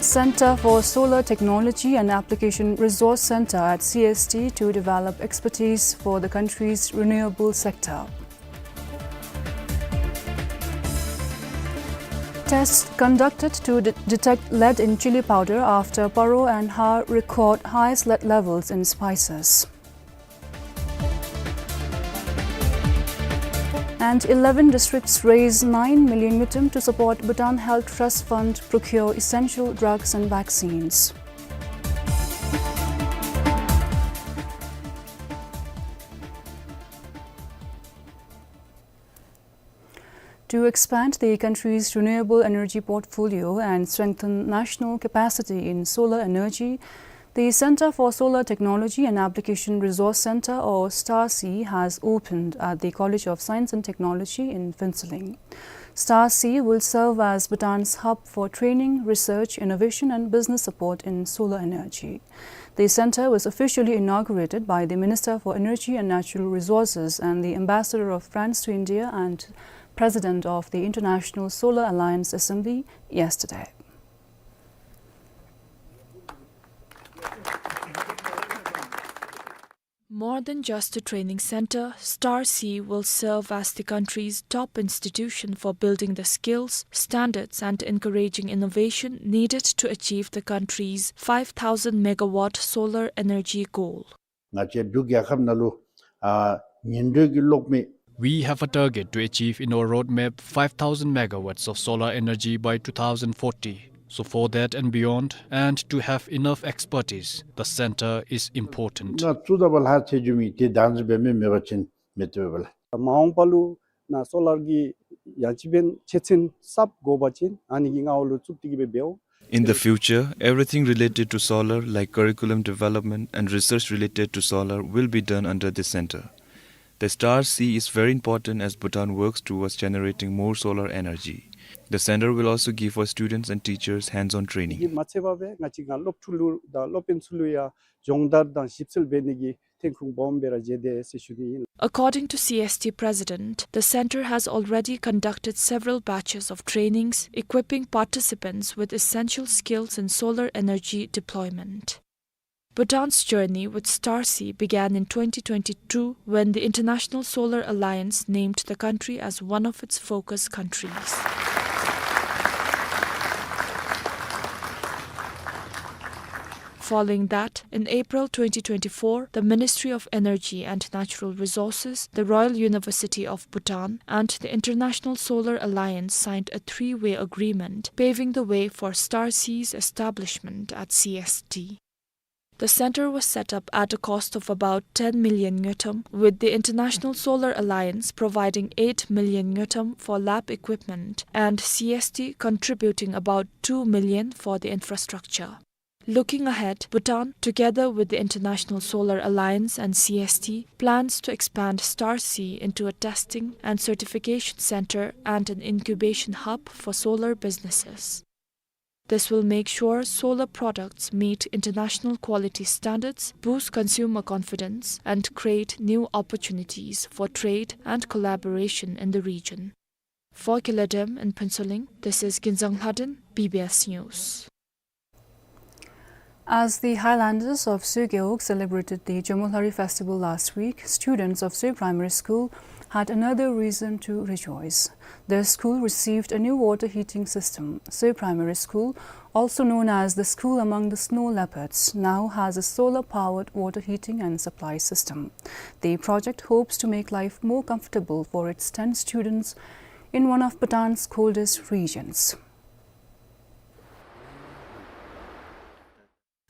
Center for Solar Technology and Application Resource Center at C S T to develop expertise for the country's renewable sector. Tests conducted to de-, detect lead in chili powder after Paro and Har record highest lead levels in spices. And eleven districts raise nine million ngultrum to support Bhutan Health Trust Fund procure essential drugs and vaccines. To expand the country's renewable energy portfolio and strengthen national capacity in solar energy, the Center for Solar Technology and Application Resource Center, or STAR-C, has opened at the College of Science and Technology in Phuentsholing. STAR-C will serve as Bhutan's hub for training, research, innovation, and business support in solar energy. The center was officially inaugurated by the Minister for Energy and Natural Resources and the Ambassador of France to India and President of the International Solar Alliance Assembly yesterday. More than just a training center, STAR-C will serve as the country's top institution for building the skills, standards, and encouraging innovation needed to achieve the country's five thousand megawatt solar energy goal. ང་བཅས་འབྲུག་རྒྱལ་ཁབ་ནང་ལུ་ཨ་ཉིང་འགྲོས་ཀྱི་གློག་མེ། We have a target to achieve in our roadmap five thousand megawatts of solar energy by two thousand forty. So for that and beyond, and to have enough expertise, the center is important. ང་བཙུགས་ད་པ་ལྷག་ཚེ་འཇུ་མི་དེ་དང་ཟེར་འབད་མི་མེད་པ་ཅིན་མི་བཏུབ་པས་ལགས། མ་འོངས་པ་ལུ་ནཱ་སོ་ལར་གྱི་ཡང་ཅིན་ཕན་ཆེ་ཚན་གསརཔ་དགོ་པ་ཅིན་ཨ་ནི་གི་ང་བཅས་ལུ་བཙུགས་ཏེ་གི་སྦེ་འབདཝ། In the future, everything related to solar, like curriculum development and research related to solar, will be done under the center. The STAR-C is very important as Bhutan works towards generating more solar energy. The center will also give our students and teachers hands-on training. དེ་གིས་མ་ཚད་པར་སྦེ་ང་བཅས་ང་སློབ་ཕྲུག་ལུ་དང་སློབ་དཔོན་ཚུ་ལུ་ཡང་སྦྱོང་བརྡར་དང་ཞིབ་འཚོལ་འབད་ནི་གི་ཐོན་ཁུངས་སྦོམ་སྦེ་ར་བྱིན་དེས་ཟེར་ཞུ་ནི་ཨིན། According to C S T president, the center has already conducted several batches of trainings, equipping participants with essential skills in solar energy deployment. Bhutan's journey with STAR-C began in twenty twenty-two when the International Solar Alliance named the country as one of its focus countries. Following that, in April twenty twenty-four, the Ministry of Energy and Natural Resources, the Royal University of Bhutan, and the International Solar Alliance signed a three-way agreement, paving the way for STAR-C's establishment at C S T. The center was set up at a cost of about ten million ngultrum, with the International Solar Alliance providing eight million ngultrum for lab equipment and C S T contributing about two million for the infrastructure. Looking ahead, Bhutan, together with the International Solar Alliance and C S T, plans to expand STAR-C into a testing and certification center and an incubation hub for solar businesses. This will make sure solar products meet international quality standards, boost consumer confidence, and create new opportunities for trade and collaboration in the region. For Killer Dem in Phuentsholing, this is Ginzang Lhaden, B B S News. As the Highlanders of Suigeok celebrated the Jomolhari festival last week, students of Sui Primary School had another reason to rejoice. Their school received a new water heating system. Soe Primary School, also known as the school among the snow leopards, now has a solar-powered water heating and supply system. The project hopes to make life more comfortable for its ten students in one of Bhutan's coldest regions.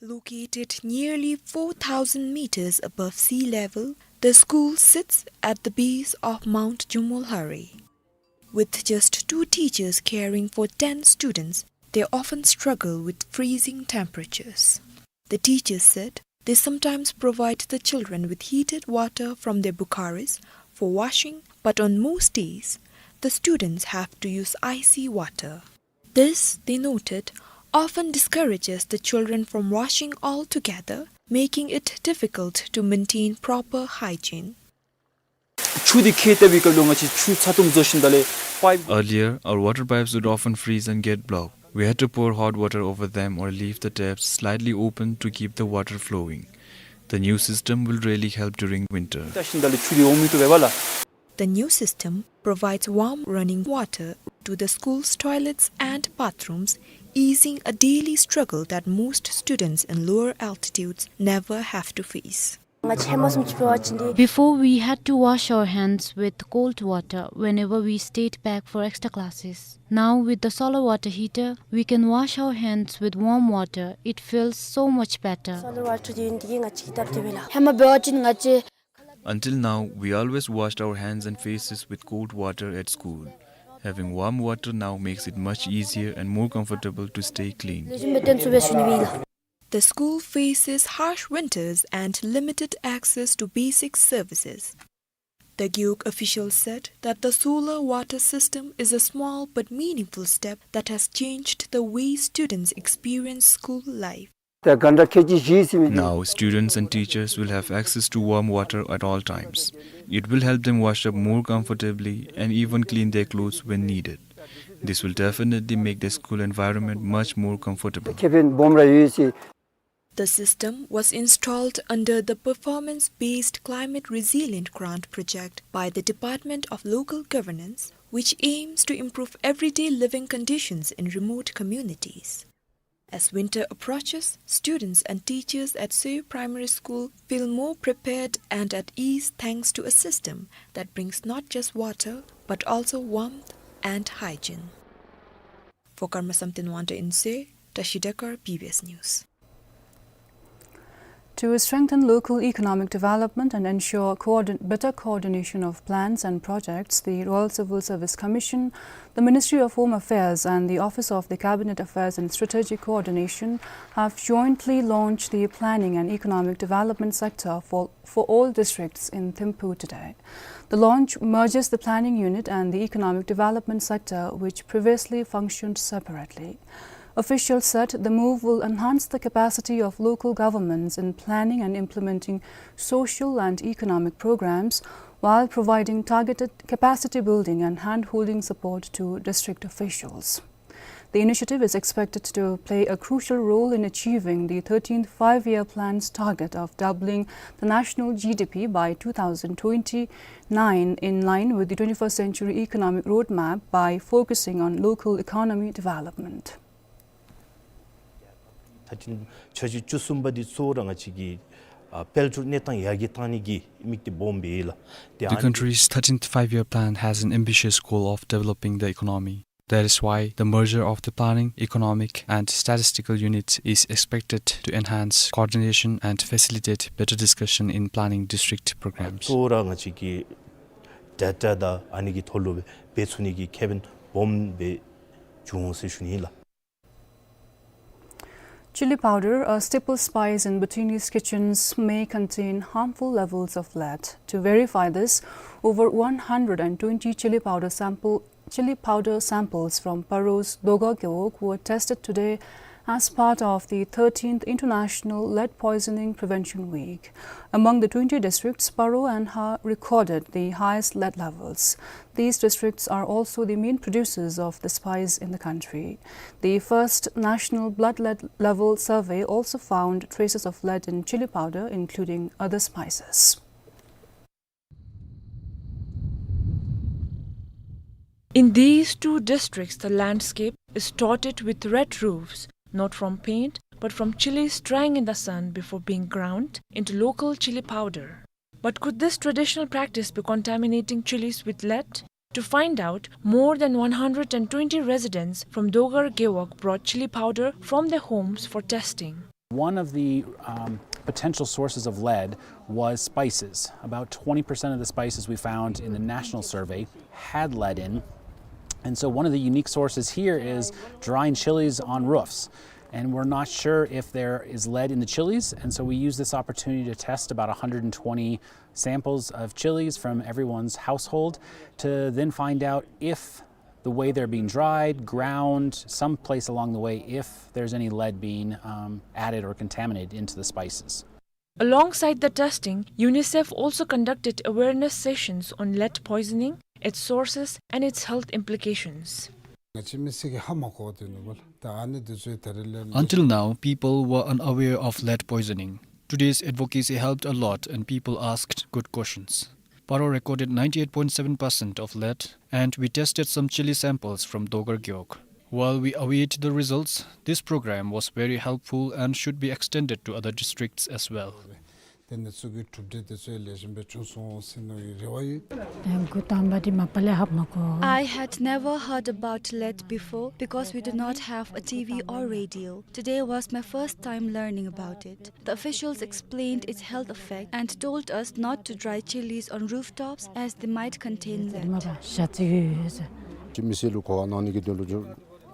Located nearly four thousand meters above sea level, the school sits at the base of Mount Jomolhari. With just two teachers caring for ten students, they often struggle with freezing temperatures. The teachers said they sometimes provide the children with heated water from their bukharis for washing, but on most days, the students have to use icy water. This, they noted, often discourages the children from washing altogether, making it difficult to maintain proper hygiene. ཆུ་འདི་ཁྱེར་བལྟ་བའི་སྐབས་ལུ་ང་བཅས་ཆུ་ཚ་ཏོམ་བཟོ་ཞིནམ་ད་ལས་པའིཔ། Earlier, our water pipes would often freeze and get blocked. We had to pour hot water over them or leave the taps slightly open to keep the water flowing. The new system will really help during winter. བལྟ་ཞིནམ་ད་ལས་ཆུ་འདི་འོང་མི་བཏུབ་པས་ལགས། The new system provides warm running water to the school's toilets and bathrooms, easing a daily struggle that most students in lower altitudes never have to face. Before, we had to wash our hands with cold water whenever we stayed back for extra classes. Now, with the solar water heater, we can wash our hands with warm water. It feels so much better. Until now, we always washed our hands and faces with cold water at school. Having warm water now makes it much easier and more comfortable to stay clean. The school faces harsh winters and limited access to basic services. The Gewog officials said that the solar water system is a small but meaningful step that has changed the way students experience school life. Now, students and teachers will have access to warm water at all times. It will help them wash up more comfortably and even clean their clothes when needed. This will definitely make the school environment much more comfortable. The system was installed under the Performance-Based Climate Resilient Grant Project by the Department of Local Governance, which aims to improve everyday living conditions in remote communities. As winter approaches, students and teachers at Soe Primary School feel more prepared and at ease thanks to a system that brings not just water, but also warmth and hygiene. For Karma Samten Wangta in Soe, Tashi Dekar, B B S News. To strengthen local economic development and ensure coordin-, better coordination of plans and projects, the Royal Civil Service Commission, the Ministry of Home Affairs, and the Office of the Cabinet Affairs and Strategic Coordination have jointly launched the Planning and Economic Development Sector for, for all districts in Thimphu today. The launch merges the planning unit and the economic development sector, which previously functioned separately. Officials said the move will enhance the capacity of local governments in planning and implementing social and economic programs while providing targeted capacity building and hand-holding support to district officials. The initiative is expected to play a crucial role in achieving the thirteenth Five-Year Plan's target of doubling the national G D P by two thousand twenty-nine, in line with the twenty-first Century Economic Roadmap, by focusing on local economy development. ད་ཐེངས་ཆ་བཞག་བཅུ་གསུམ་པ་འདི་གཙོ་བོ་ར་ང་བཅས་ཀྱི་ཨ་དཔལ་འབྱོར་གནས་སྟངས་ཡར་རྒྱས་བཏང་ནི་གི་དམིགས་གཏད་སྦོམ་སྦེ་ལགས། ཏེ་The ཨ་ནི་country's thirteenth Five-Year Plan has an ambitious goal of developing the economy. That is why the merger of the planning, economic, and statistical units is expected to enhance coordination and facilitate better discussion in planning district programs. གཙོ་བོ་ར་ང་བཅས་ཀྱི་ཌེ་ཊ་དང་ཨ་ནི་གི་ཐོག་ལུ་འབད་ཚུགས་ནི་གི་ཁེ་ཕན་སྦོམ་སྦེ་འབྱུང་འོང་ཟེར་ཞུ་ནི་ལགས། Chili powder, a staple spice in Bhutanese kitchens, may contain harmful levels of lead. To verify this, over one hundred and twenty chili powder sample, chili powder samples from Paro's Doga Gewog were tested today as part of the thirteenth International Lead Poisoning Prevention Week. Among the twenty districts, Paro and Ha recorded the highest lead levels. These districts are also the main producers of the spice in the country. The first national blood lead level survey also found traces of lead in chili powder, including other spices. In these two districts, the landscape is dotted with red roofs, not from paint, but from chilies drying in the sun before being ground into local chili powder. But could this traditional practice be contaminating chilies with lead? To find out, more than one hundred and twenty residents from Dogar Gewog brought chili powder from their homes for testing. One of the, um, potential sources of lead was spices. About twenty percent of the spices we found in the national survey had lead in. And so one of the unique sources here is drying chilies on roofs. And we're not sure if there is lead in the chilies, and so we use this opportunity to test about a hundred and twenty samples of chilies from everyone's household to then find out if the way they're being dried, ground, someplace along the way, if there's any lead being, um, added or contaminated into the spices. Alongside the testing, UNICEF also conducted awareness sessions on lead poisoning, its sources, and its health implications. Until now, people were unaware of lead poisoning. Today's advocacy helped a lot and people asked good questions. Paro recorded ninety-eight point seven percent of lead, and we tested some chili samples from Dogar Gewog. While we await the results, this program was very helpful and should be extended to other districts as well. དེ་ནི་ཚུ་གི་གྲུབ་འབྲས་དེ་ཚུ་ལེགས་ཤོམ་སྦེ་བྱུང་སོང་ཟེར་མནོ་བའི་རེ་བ་ཡོད། ཨེ་འགོ་དང་པ་འདི་མ་པ་ལས་ཧ་མ་གོ། I had never heard about lead before because we do not have a T V or radio. Today was my first time learning about it. The officials explained its health effect and told us not to dry chilies on rooftops as they might contain lead. ཞ་ཚི་ཡོད་ཟེར། ཅི་མི་སེར་ལུ་གོ་བ་གནང་ནི་གི་དོན་ལུ་ཇོ་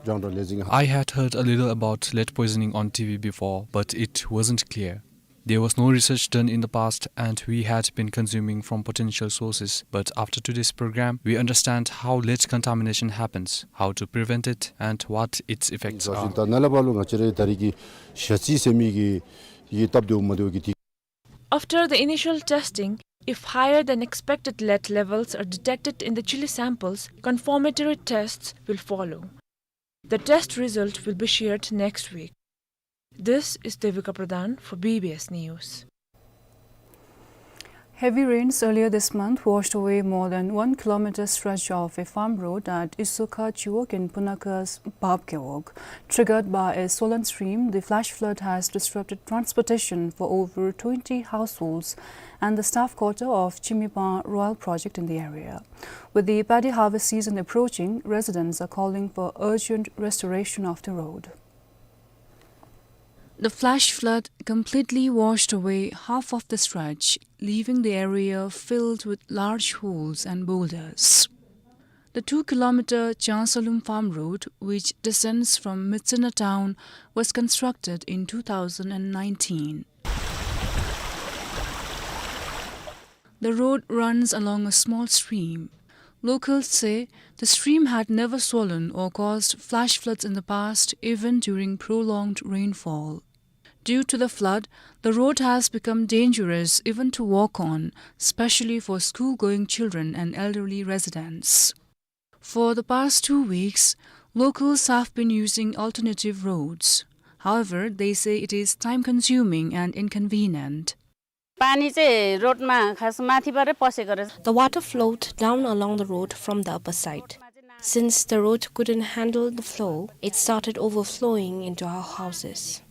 ཇོ་ལེ་ཟིང་། I had heard a little about lead poisoning on T V before, but it wasn't clear. There was no research done in the past, and we had been consuming from potential sources. But after today's program, we understand how lead contamination happens, how to prevent it, and what its effects are. ད་ནཱ་ལས་ཕར་ལུ་ང་བཅས་རའི་ད་རིས་ཀྱི་ཞ་ཚི་ཟེར་མི་གི་ཡི་སྟབས་བདེཝ་མ་བདེཝ་གི་དེ། After the initial testing, if higher than expected lead levels are detected in the chili samples, confirmatory tests will follow. The test result will be shared next week. This is Devika Pradhan for B B S News. Heavy rains earlier this month washed away more than one kilometer stretch of a farm road at Isoka Chiwog in Punakha's Bab Gewog. Triggered by a swollen stream, the flash flood has disrupted transportation for over twenty households and the staff quarter of Chimipa Royal Project in the area. With the paddy harvest season approaching, residents are calling for urgent restoration of the road. The flash flood completely washed away half of the stretch, leaving the area filled with large holes and boulders. The two-kilometer Changsalum farm road, which descends from Myitsone town, was constructed in two thousand and nineteen. The road runs along a small stream. Locals say the stream had never swollen or caused flash floods in the past, even during prolonged rainfall. Due to the flood, the road has become dangerous even to walk on, especially for school-going children and elderly residents. For the past two weeks, locals have been using alternative roads. However, they say it is time-consuming and inconvenient. पानी चाहिँ रोडमा खास माथिबाटै पसेको रहेछ। The water flowed down along the road from the upper side. Since the road couldn't handle the flow, it started overflowing into our houses.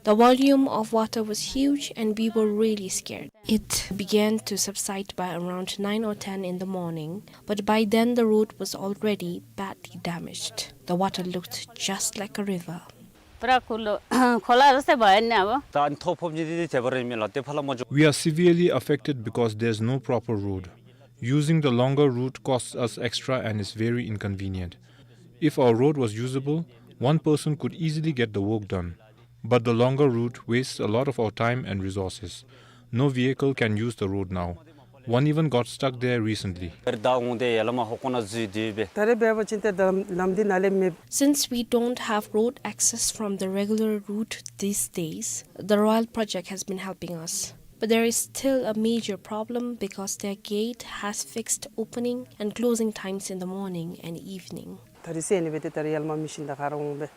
The volume of water was huge and we were really scared. It began to subside by around nine or ten in the morning, but by then the road was already badly damaged. The water looked just like a river. पुरा खुल्लो खोला जस्तै भयो नि अब। त अनि थोप फोप जिदि थेबर मिला, त्यो फला मजो। We are severely affected because there's no proper road. Using the longer route costs us extra and is very inconvenient. If our road was usable, one person could easily get the work done. But the longer route wastes a lot of our time and resources. No vehicle can use the road now. One even got stuck there recently. Since we don't have road access from the regular route these days, the Royal Project has been helping us. But there is still a major problem because their gate has fixed opening and closing times in the morning and evening. ད་རིས་ཟེར་ནི་སྦེ་ཏེ་ད་རིས་ཡར་ལས་མར་མི་ཤིན་ད་ཁ་རོག་འོང་སྦེ།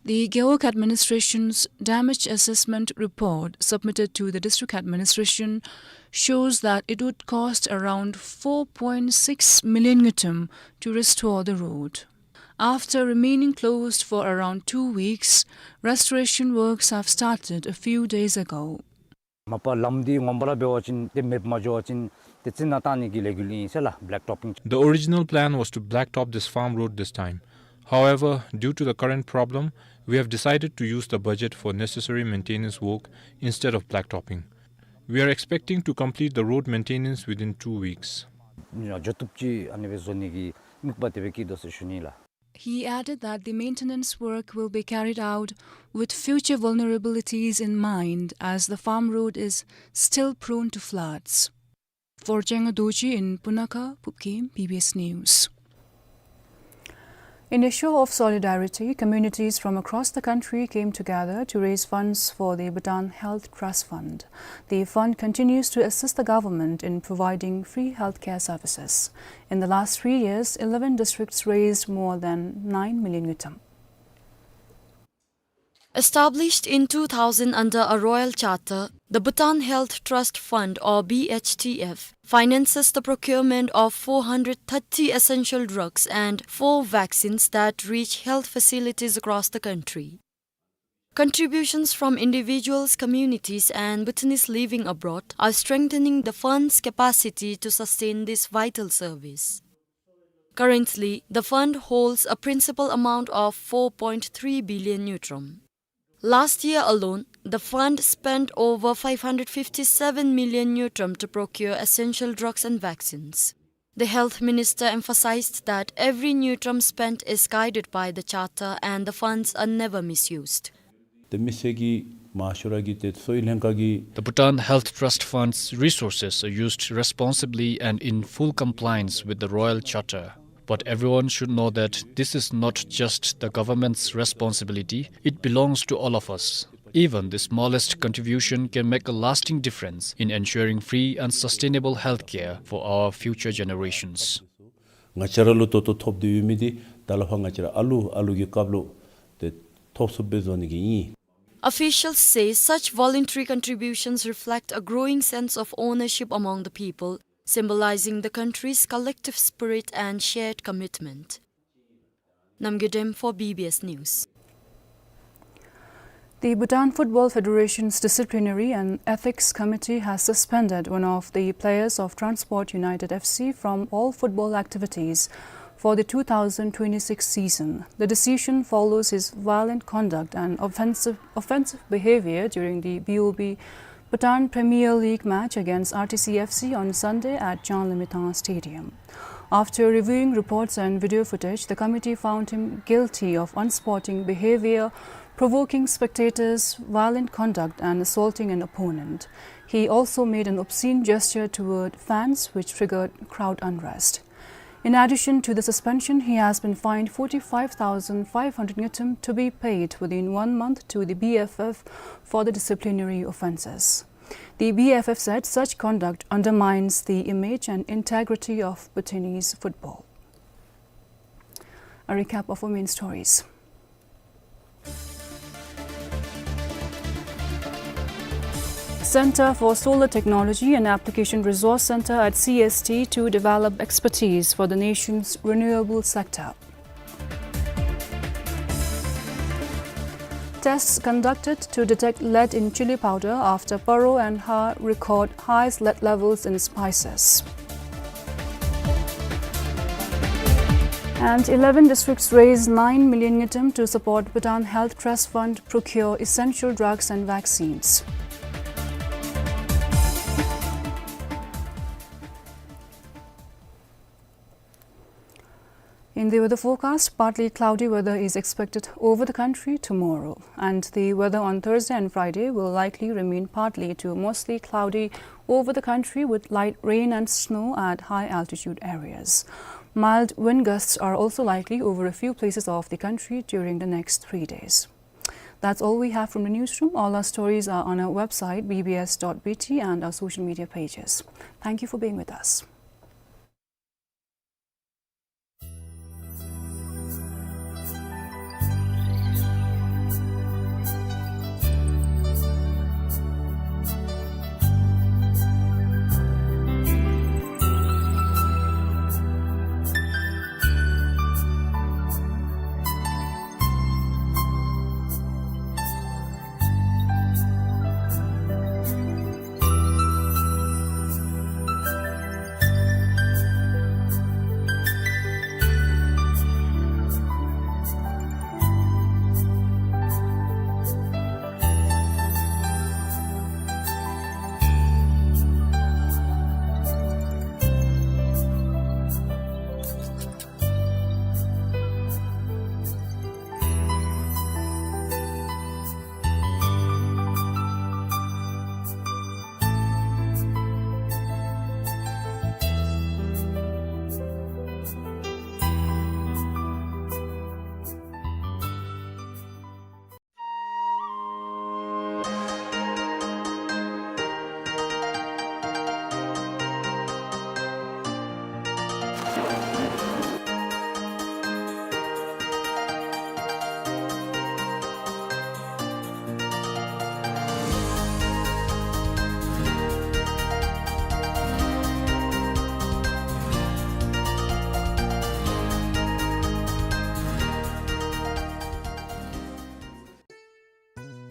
The Gewog administration's damage assessment report submitted to the district administration shows that it would cost around four point six million ngultrum to restore the road. After remaining closed for around two weeks, restoration works have started a few days ago. མ་པ་ལམ་འདི་ངོམ་པ་ལ་འབད་བ་ཅིན་ཏེ་མེདཔ་མ་འགྱོ་བ་ཅིན་ཏེ་རྩི་ནག་བཏང་ནི་གི་ལས་འགུལ་ཨིན་ཟེར་ལགས། Black topping. The original plan was to blacktop this farm road this time. However, due to the current problem, we have decided to use the budget for necessary maintenance work instead of blacktopping. We are expecting to complete the road maintenance within two weeks. འགྱོ་བཏུབ་ཅིག་ཨ་ནི་སྦེ་བཟོ་ནི་གི་དམིགས་པ་དེ་སྦེ་བསྐྱེད་དོ་ཟེར་ཞུ་ནི་ལགས། He added that the maintenance work will be carried out with future vulnerabilities in mind, as the farm road is still prone to floods. For Changa Dorji in Punakha, Phubkhim, B B S News. In a show of solidarity, communities from across the country came together to raise funds for the Bhutan Health Trust Fund. The fund continues to assist the government in providing free healthcare services. In the last three years, eleven districts raised more than nine million ngultrum. Established in two thousand under a royal charter, the Bhutan Health Trust Fund, or B H T F, finances the procurement of four hundred thirty essential drugs and four vaccines that reach health facilities across the country. Contributions from individuals, communities, and Bhutanese living abroad are strengthening the fund's capacity to sustain this vital service. Currently, the fund holds a principal amount of four point three billion ngultrum. Last year alone, the fund spent over five hundred fifty-seven million ngultrum to procure essential drugs and vaccines. The health minister emphasized that every ngultrum spent is guided by the charter and the funds are never misused. ཏེ་མི་སེར་གྱི་མང་ཤོས་ར་གི་ཏེ་གསོ་བའི་ལྷན་ཁག་གི The Bhutan Health Trust Fund's resources are used responsibly and in full compliance with the Royal Charter. But everyone should know that this is not just the government's responsibility, it belongs to all of us. Even the smallest contribution can make a lasting difference in ensuring free and sustainable healthcare for our future generations. ང་བཅས་ར་ལུ་ད་ལྟོ་ཐོབ་སྟེ་ཡོད་མི་འདི་ད་ལས་ཕར་ང་བཅས་ར་ཨ་ལུ་ཨ་ལུ་གི་སྐབས་ལུ་ཏེ་ཐོབ་ཚུགསཔ་སྦེ་བཟོ་ནི་གི་ཨིན། Officials say such voluntary contributions reflect a growing sense of ownership among the people, symbolizing the country's collective spirit and shared commitment. Namgay Dem for B B S News. The Bhutan Football Federation's Disciplinary and Ethics Committee has suspended one of the players of Transport United F C from all football activities for the two thousand twenty-six season. The decision follows his violent conduct and offensive, offensive behavior during the B O B Bhutan Premier League match against R T C F C on Sunday at Janlamithang Stadium. After reviewing reports and video footage, the committee found him guilty of unsporting behavior, provoking spectators, violent conduct, and assaulting an opponent. He also made an obscene gesture toward fans, which triggered crowd unrest. In addition to the suspension, he has been fined forty-five thousand five hundred ngultrum to be paid within one month to the B F F for the disciplinary offenses. The B F F said such conduct undermines the image and integrity of Bhutanese football. A recap of our main stories. Center for Solar Technology and Application Resource Center at C S T to develop expertise for the nation's renewable sector. Tests conducted to detect lead in chili powder after Paro and Har record highest lead levels in spices. And eleven districts raise nine million ngultrum to support Bhutan Health Trust Fund procure essential drugs and vaccines. In the weather forecast, partly cloudy weather is expected over the country tomorrow, and the weather on Thursday and Friday will likely remain partly to mostly cloudy over the country with light rain and snow at high altitude areas. Mild wind gusts are also likely over a few places of the country during the next three days. That's all we have from the newsroom. All our stories are on our website, B B S dot B T, and our social media pages. Thank you for being with us.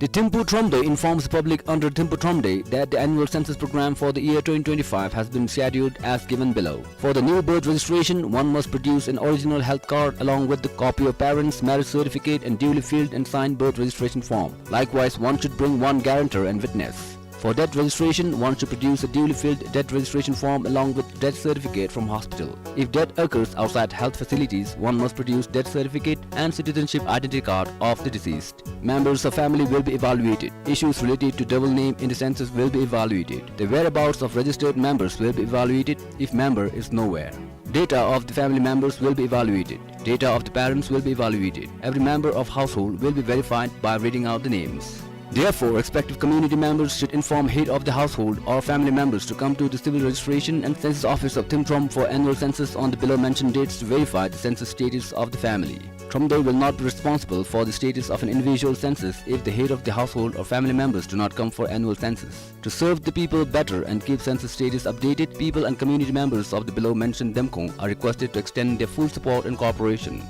The Thimphu Thromde informs the public under Thimphu Thromde that the annual census program for the year twenty twenty-five has been scheduled as given below. For the new birth registration, one must produce an original health card along with the copy of parents' marriage certificate and duly filled and signed birth registration form. Likewise, one should bring one guarantor and witness. For death registration, one should produce a duly filled death registration form along with death certificate from hospital. If death occurs outside health facilities, one must produce death certificate and citizenship identity card of the deceased. Members of family will be evaluated. Issues related to double name in the census will be evaluated. The whereabouts of registered members will be evaluated if member is nowhere. Data of the family members will be evaluated. Data of the parents will be evaluated. Every member of household will be verified by reading out the names. Therefore, respective community members should inform head of the household or family members to come to the civil registration and census office of Thimphu Thromde for annual census on the below mentioned dates to verify the census status of the family. Thromde will not be responsible for the status of an individual census if the head of the household or family members do not come for annual census. To serve the people better and keep census status updated, people and community members of the below mentioned Demkong are requested to extend their full support and cooperation.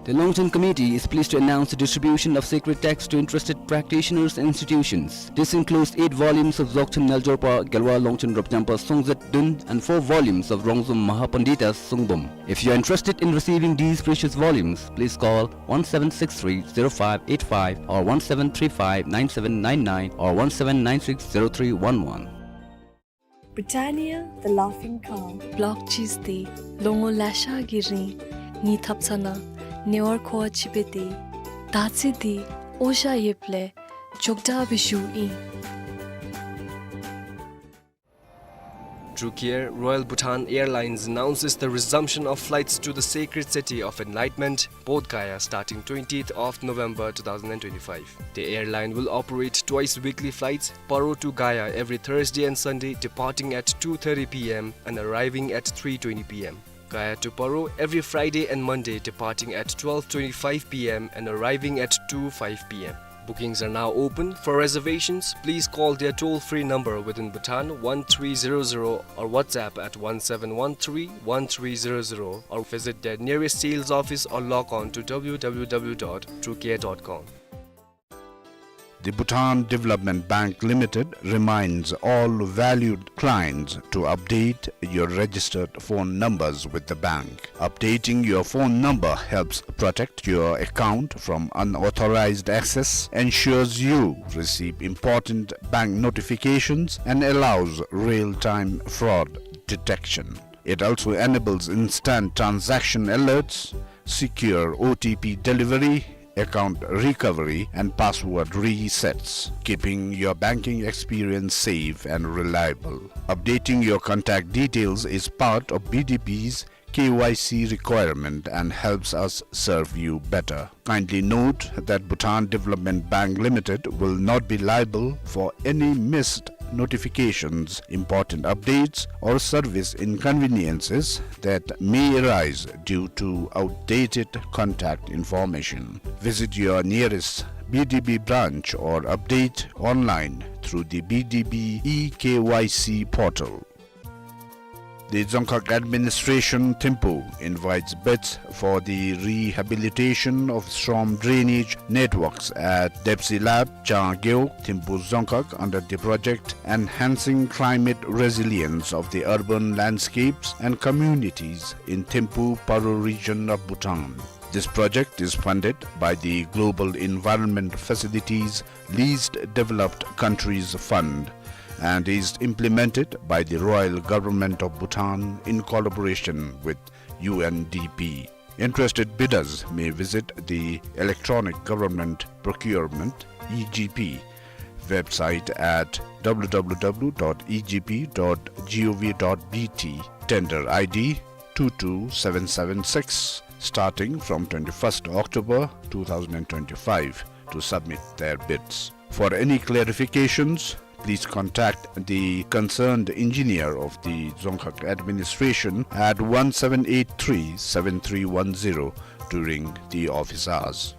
The Longchen Committee is pleased to announce the distribution of sacred texts to interested practitioners and institutions. This includes eight volumes of Dzogchen Neljorpa Gelwa Longchen Dropjampa Songzet Dun and four volumes of Rongzom Mahapandita Songbom. If you are interested in receiving these precious volumes, please call one seven six three zero five eight five or one seven three five nine seven nine nine or one seven nine six zero three one one. Britannia, the laughing cow. Block cheese དེ་ལོ་ངོ་ལེ་ཤ་གི་རིང་ངེའི་ཐབ་ཚང་ནང་ཉེ་བར་མཁོ་བ་ཅིག་འབད་དེ། ད་ཚེ་འདི་འོ་ཞ་ཡོདཔ་ལས་འཇོག་དྲགས་སྦེ་ཞུཝ་ཨིན། Trukier Royal Bhutan Airlines announces the resumption of flights to the sacred city of enlightenment, Bodh Gaya, starting twentieth of November two thousand and twenty-five. The airline will operate twice weekly flights, Paro to Gaya every Thursday and Sunday, departing at two thirty P M and arriving at three twenty P M. Gaya to Paro every Friday and Monday, departing at twelve twenty-five P M and arriving at two five P M. Bookings are now open. For reservations, please call their toll-free number within Bhutan, one three zero zero, or WhatsApp at one seven one three one three zero zero, or visit their nearest sales office or log on to W W W dot trukier dot com. The Bhutan Development Bank Limited reminds all valued clients to update your registered phone numbers with the bank. Updating your phone number helps protect your account from unauthorized access, ensures you receive important bank notifications, and allows real-time fraud detection. It also enables instant transaction alerts, secure O T P delivery, account recovery, and password resets, keeping your banking experience safe and reliable. Updating your contact details is part of B D B's K Y C requirement and helps us serve you better. Kindly note that Bhutan Development Bank Limited will not be liable for any missed notifications, important updates, or service inconveniences that may arise due to outdated contact information. Visit your nearest B D B branch or update online through the B D B e K Y C portal. The Dzongkhag Administration, Thimphu, invites bids for the rehabilitation of storm drainage networks at Depsi Lap, Changeo, Thimphu Dzongkhag under the project Enhancing Climate Resilience of the Urban Landscapes and Communities in Thimphu Paro region of Bhutan. This project is funded by the Global Environment Facilities Least Developed Countries Fund and is implemented by the Royal Government of Bhutan in collaboration with U N D P. Interested bidders may visit the Electronic Government Procurement, E G P, website at W W W dot E G P dot gov dot B T, tender I D two two seven seven six, starting from twenty-first October two thousand and twenty-five, to submit their bids. For any clarifications, please contact the concerned engineer of the Dzongkhag Administration at one seven eight three seven three one zero during the office hours.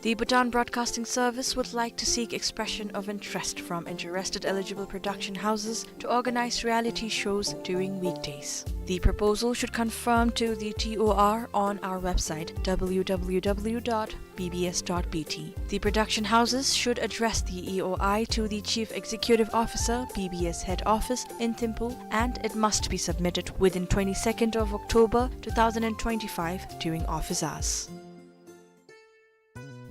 The Bhutan Broadcasting Service would like to seek expression of interest from interested eligible production houses to organize reality shows during weekdays. The proposal should conform to the T O R on our website, W W W dot B B S dot B T. The production houses should address the E O I to the Chief Executive Officer, B B S Head Office in Thimphu, and it must be submitted within twenty-second of October two thousand and twenty-five during office hours.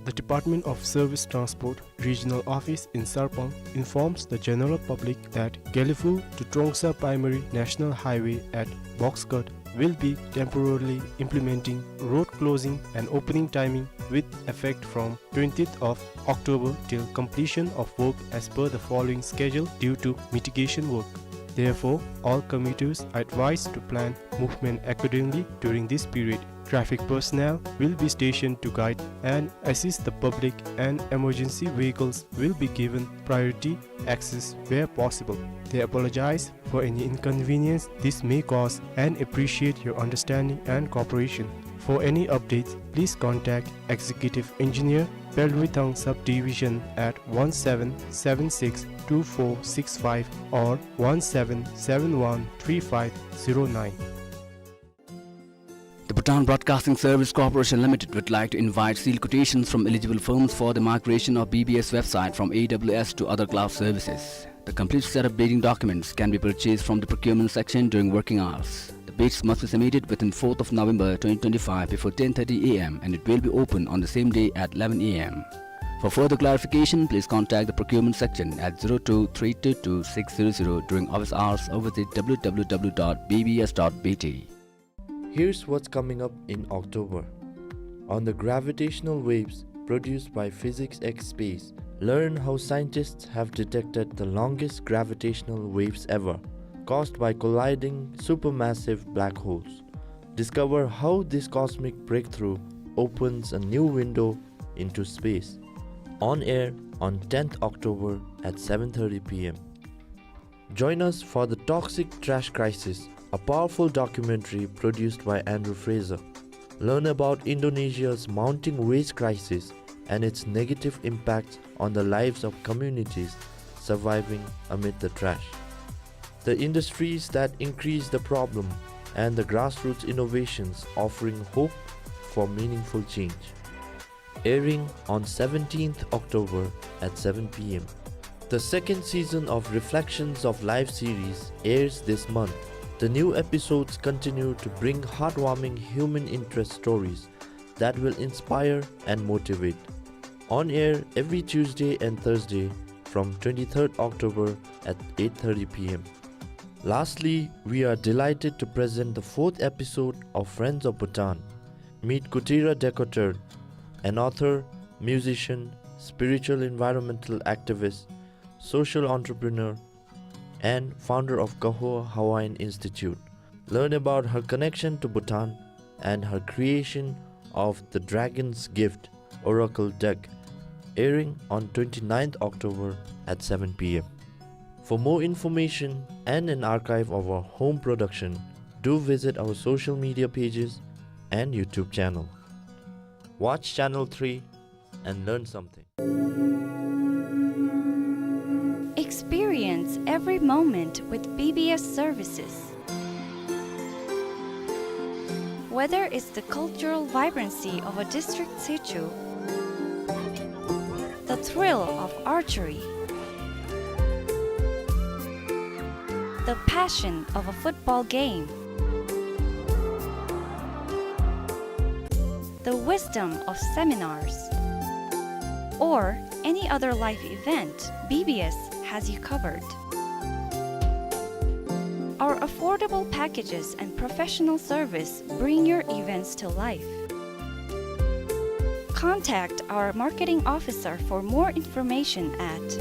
The Department of Service Transport Regional Office in Sarpang informs the general public that Gelephu to Trongsa Primary National Highway at Box Cut will be temporarily implementing road closing and opening timing with effect from twentieth of October till completion of work as per the following schedule due to mitigation work. Therefore, all commuters are advised to plan movement accordingly during this period. Traffic personnel will be stationed to guide and assist the public, and emergency vehicles will be given priority access where possible. They apologize for any inconvenience this may cause and appreciate your understanding and cooperation. For any updates, please contact Executive Engineer, Pelrithang Subdivision at one seven seven six two four six five or one seven seven one three five zero nine. The Bhutan Broadcasting Service Corporation Limited would like to invite sealed quotations from eligible firms for the migration of B B S website from A W S to other cloud services. The complete set of bidding documents can be purchased from the procurement section during working hours. The bids must be submitted within fourth of November twenty twenty-five before ten thirty A M and it will be open on the same day at eleven A M. For further clarification, please contact the procurement section at zero two three two two six zero zero during office hours or visit W W W dot B B S dot B T. Here's what's coming up in October. On the gravitational waves produced by Physics X Space, learn how scientists have detected the longest gravitational waves ever, caused by colliding supermassive black holes. Discover how this cosmic breakthrough opens a new window into space. On air on tenth October at seven thirty P M. Join us for The Toxic Trash Crisis, a powerful documentary produced by Andrew Fraser. Learn about Indonesia's mounting waste crisis and its negative impact on the lives of communities surviving amid the trash. The industries that increase the problem and the grassroots innovations offering hope for meaningful change. Airing on seventeenth October at seven P M. The second season of Reflections of Life series airs this month. The new episodes continue to bring heartwarming human interest stories that will inspire and motivate. On air every Tuesday and Thursday from twenty-third October at eight thirty P M. Lastly, we are delighted to present the fourth episode of Friends of Bhutan. Meet Kutira Dekotur, an author, musician, spiritual environmental activist, social entrepreneur, and founder of Kahowa Hawaiian Institute. Learn about her connection to Bhutan and her creation of the Dragon's Gift Oracle deck, airing on twenty-ninth October at seven P M. For more information and an archive of our home production, do visit our social media pages and YouTube channel. Watch Channel three and learn something. Experience every moment with B B S services. Whether it's the cultural vibrancy of a district situ, the thrill of archery, the passion of a football game, the wisdom of seminars, or any other life event, B B S has you covered. Our affordable packages and professional service bring your events to life. Contact our marketing officer for more information at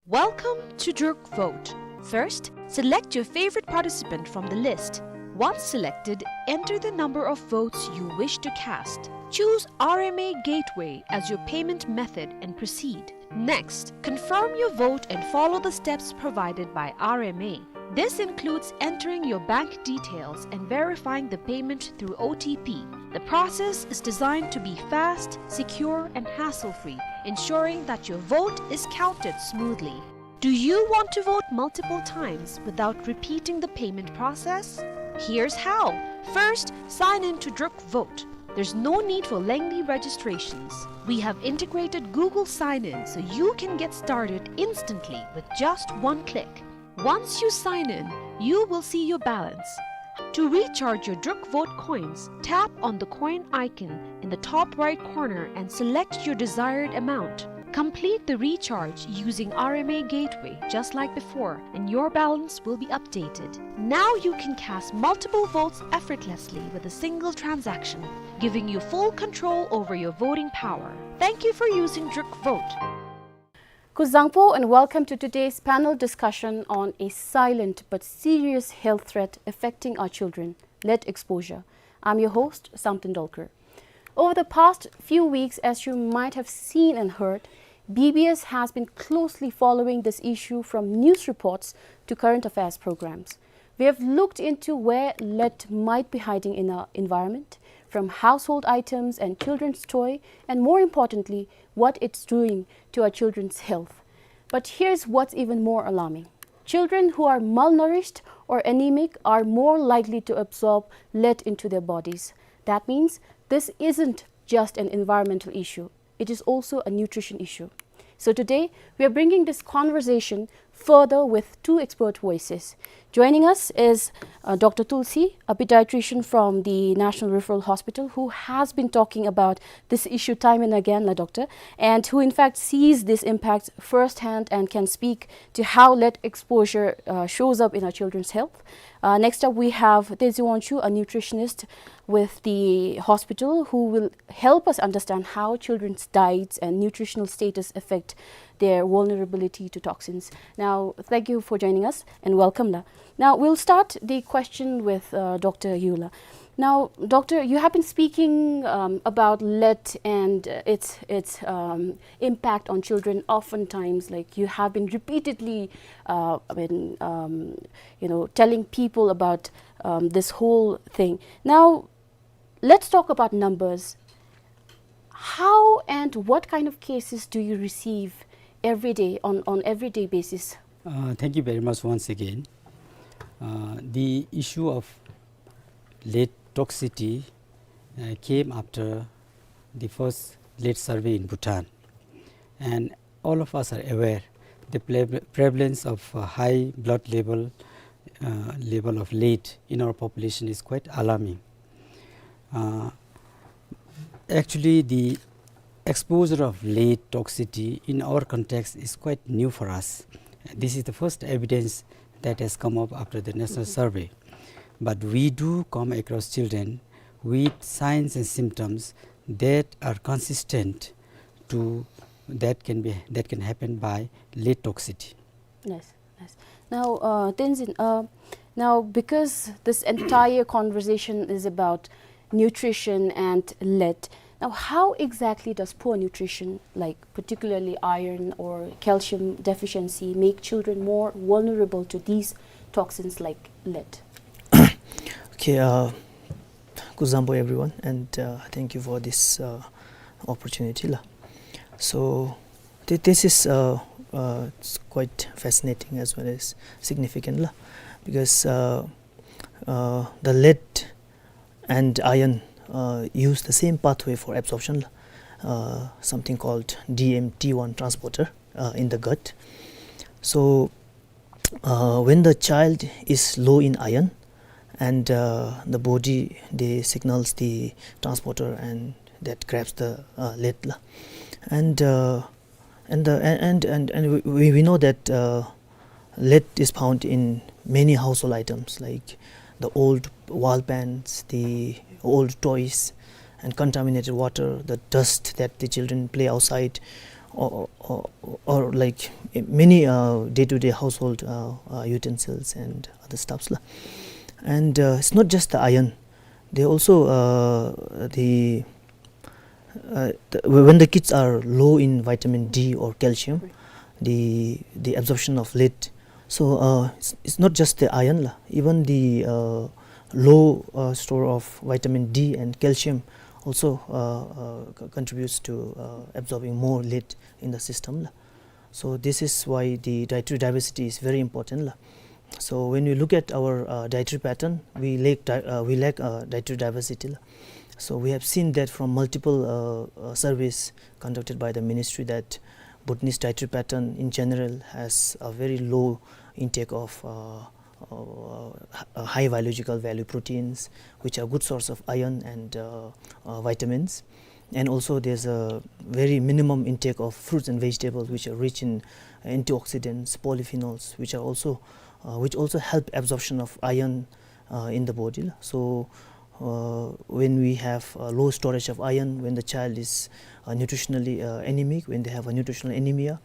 Welcome to Druk Vote. First, select your favorite participant from the list. Once selected, enter the number of votes you wish to cast. Choose R M A Gateway as your payment method and proceed. Next, confirm your vote and follow the steps provided by R M A. This includes entering your bank details and verifying the payment through O T P. The process is designed to be fast, secure, and hassle-free, ensuring that your vote is counted smoothly. Do you want to vote multiple times without repeating the payment process? Here's how. First, sign in to Druk Vote. There's no need for lengthy registrations. We have integrated Google Sign-In so you can get started instantly with just one click. Once you sign in, you will see your balance. To recharge your Druk Vote coins, tap on the coin icon in the top right corner and select your desired amount. Complete the recharge using R M A Gateway just like before, and your balance will be updated. Now you can cast multiple votes effortlessly with a single transaction, giving you full control over your voting power. Thank you for using Druk Vote. Kuzuzangpo and welcome to today's panel discussion on a silent but serious health threat affecting our children, lead exposure. I'm your host, Samten Dolkar. Over the past few weeks, as you might have seen and heard, B B S has been closely following this issue from news reports to current affairs programs. We have looked into where lead might be hiding in our environment, from household items and children's toy, and more importantly, what it's doing to our children's health. But here's what's even more alarming. Children who are malnourished or anemic are more likely to absorb lead into their bodies. That means this isn't just an environmental issue. It is also a nutrition issue. So today, we are bringing this conversation further with two expert voices. Joining us is, uh, Doctor Tulsi, a pediatrician from the National Referral Hospital, who has been talking about this issue time and again, la doctor, and who in fact sees this impact firsthand and can speak to how lead exposure, uh, shows up in our children's health. Uh, next up, we have Tenzin Wangchuk, a nutritionist with the hospital, who will help us understand how children's diets and nutritional status affect their vulnerability to toxins. Now, thank you for joining us and welcome, la. Now, we'll start the question with, uh, Doctor Yu, la. Now, Doctor, you have been speaking, um, about lead and, uh, its, its, um, impact on children. Oftentimes, like, you have been repeatedly, uh, I mean, um, you know, telling people about, um, this whole thing. Now, let's talk about numbers. How and what kind of cases do you receive every day, on, on everyday basis? Uh, thank you very much once again. Uh, the issue of lead toxicity, uh, came after the first lead survey in Bhutan. And all of us are aware the pre-, prevalence of, uh, high blood level, uh, level of lead in our population is quite alarming. Uh, actually, the exposure of lead toxicity in our context is quite new for us. This is the first evidence that has come up after the national survey. But we do come across children with signs and symptoms that are consistent to, that can be, that can happen by lead toxicity. Nice, nice. Now, uh, Tenzin, uh, now, because this entire conversation is about nutrition and lead, now, how exactly does poor nutrition, like particularly iron or calcium deficiency, make children more vulnerable to these toxins like lead? Okay, uh, kuzuzangpo everyone, and, uh, thank you for this, uh, opportunity, la. So, thi-, this is, uh, uh, it's quite fascinating as well as significant, la, because, uh, uh, the lead and iron, uh, use the same pathway for absorption, la, uh, something called D M T one transporter, uh, in the gut. So, uh, when the child is low in iron, and, uh, the body, they signals the transporter, and that grabs the, uh, lead, la. And, uh, and the, and, and, and, and we, we know that, uh, lead is found in many household items, like the old wall paints, the old toys, and contaminated water, the dust that the children play outside, or, or, or, like, many, uh, day-to-day household, uh, uh, utensils and other stuffs, la. And, uh, it's not just the iron. They also, uh, the, uh, the, when the kids are low in vitamin D or calcium, the, the absorption of lead So, uh, it's, it's not just the iron la. Even the, uh, low, uh, store of vitamin D and calcium also, uh, uh, co- contributes to, uh, absorbing more lead in the system la. So this is why the dietary diversity is very important la. So when we look at our, uh, dietary pattern, we lack di- uh, we lack, uh, dietary diversity la. So we have seen that from multiple, uh, uh, surveys conducted by the ministry that Bhutanese dietary pattern in general has a very low intake of, uh, uh, h- uh, high biological value proteins, which are good source of iron and, uh, uh, vitamins. And also there's a very minimum intake of fruits and vegetables, which are rich in antioxidants, polyphenols, which are also, uh, which also help absorption of iron, uh, in the body. So, uh, when we have a low storage of iron, when the child is, uh, nutritionally, uh, anemic, when they have a nutritional anemia,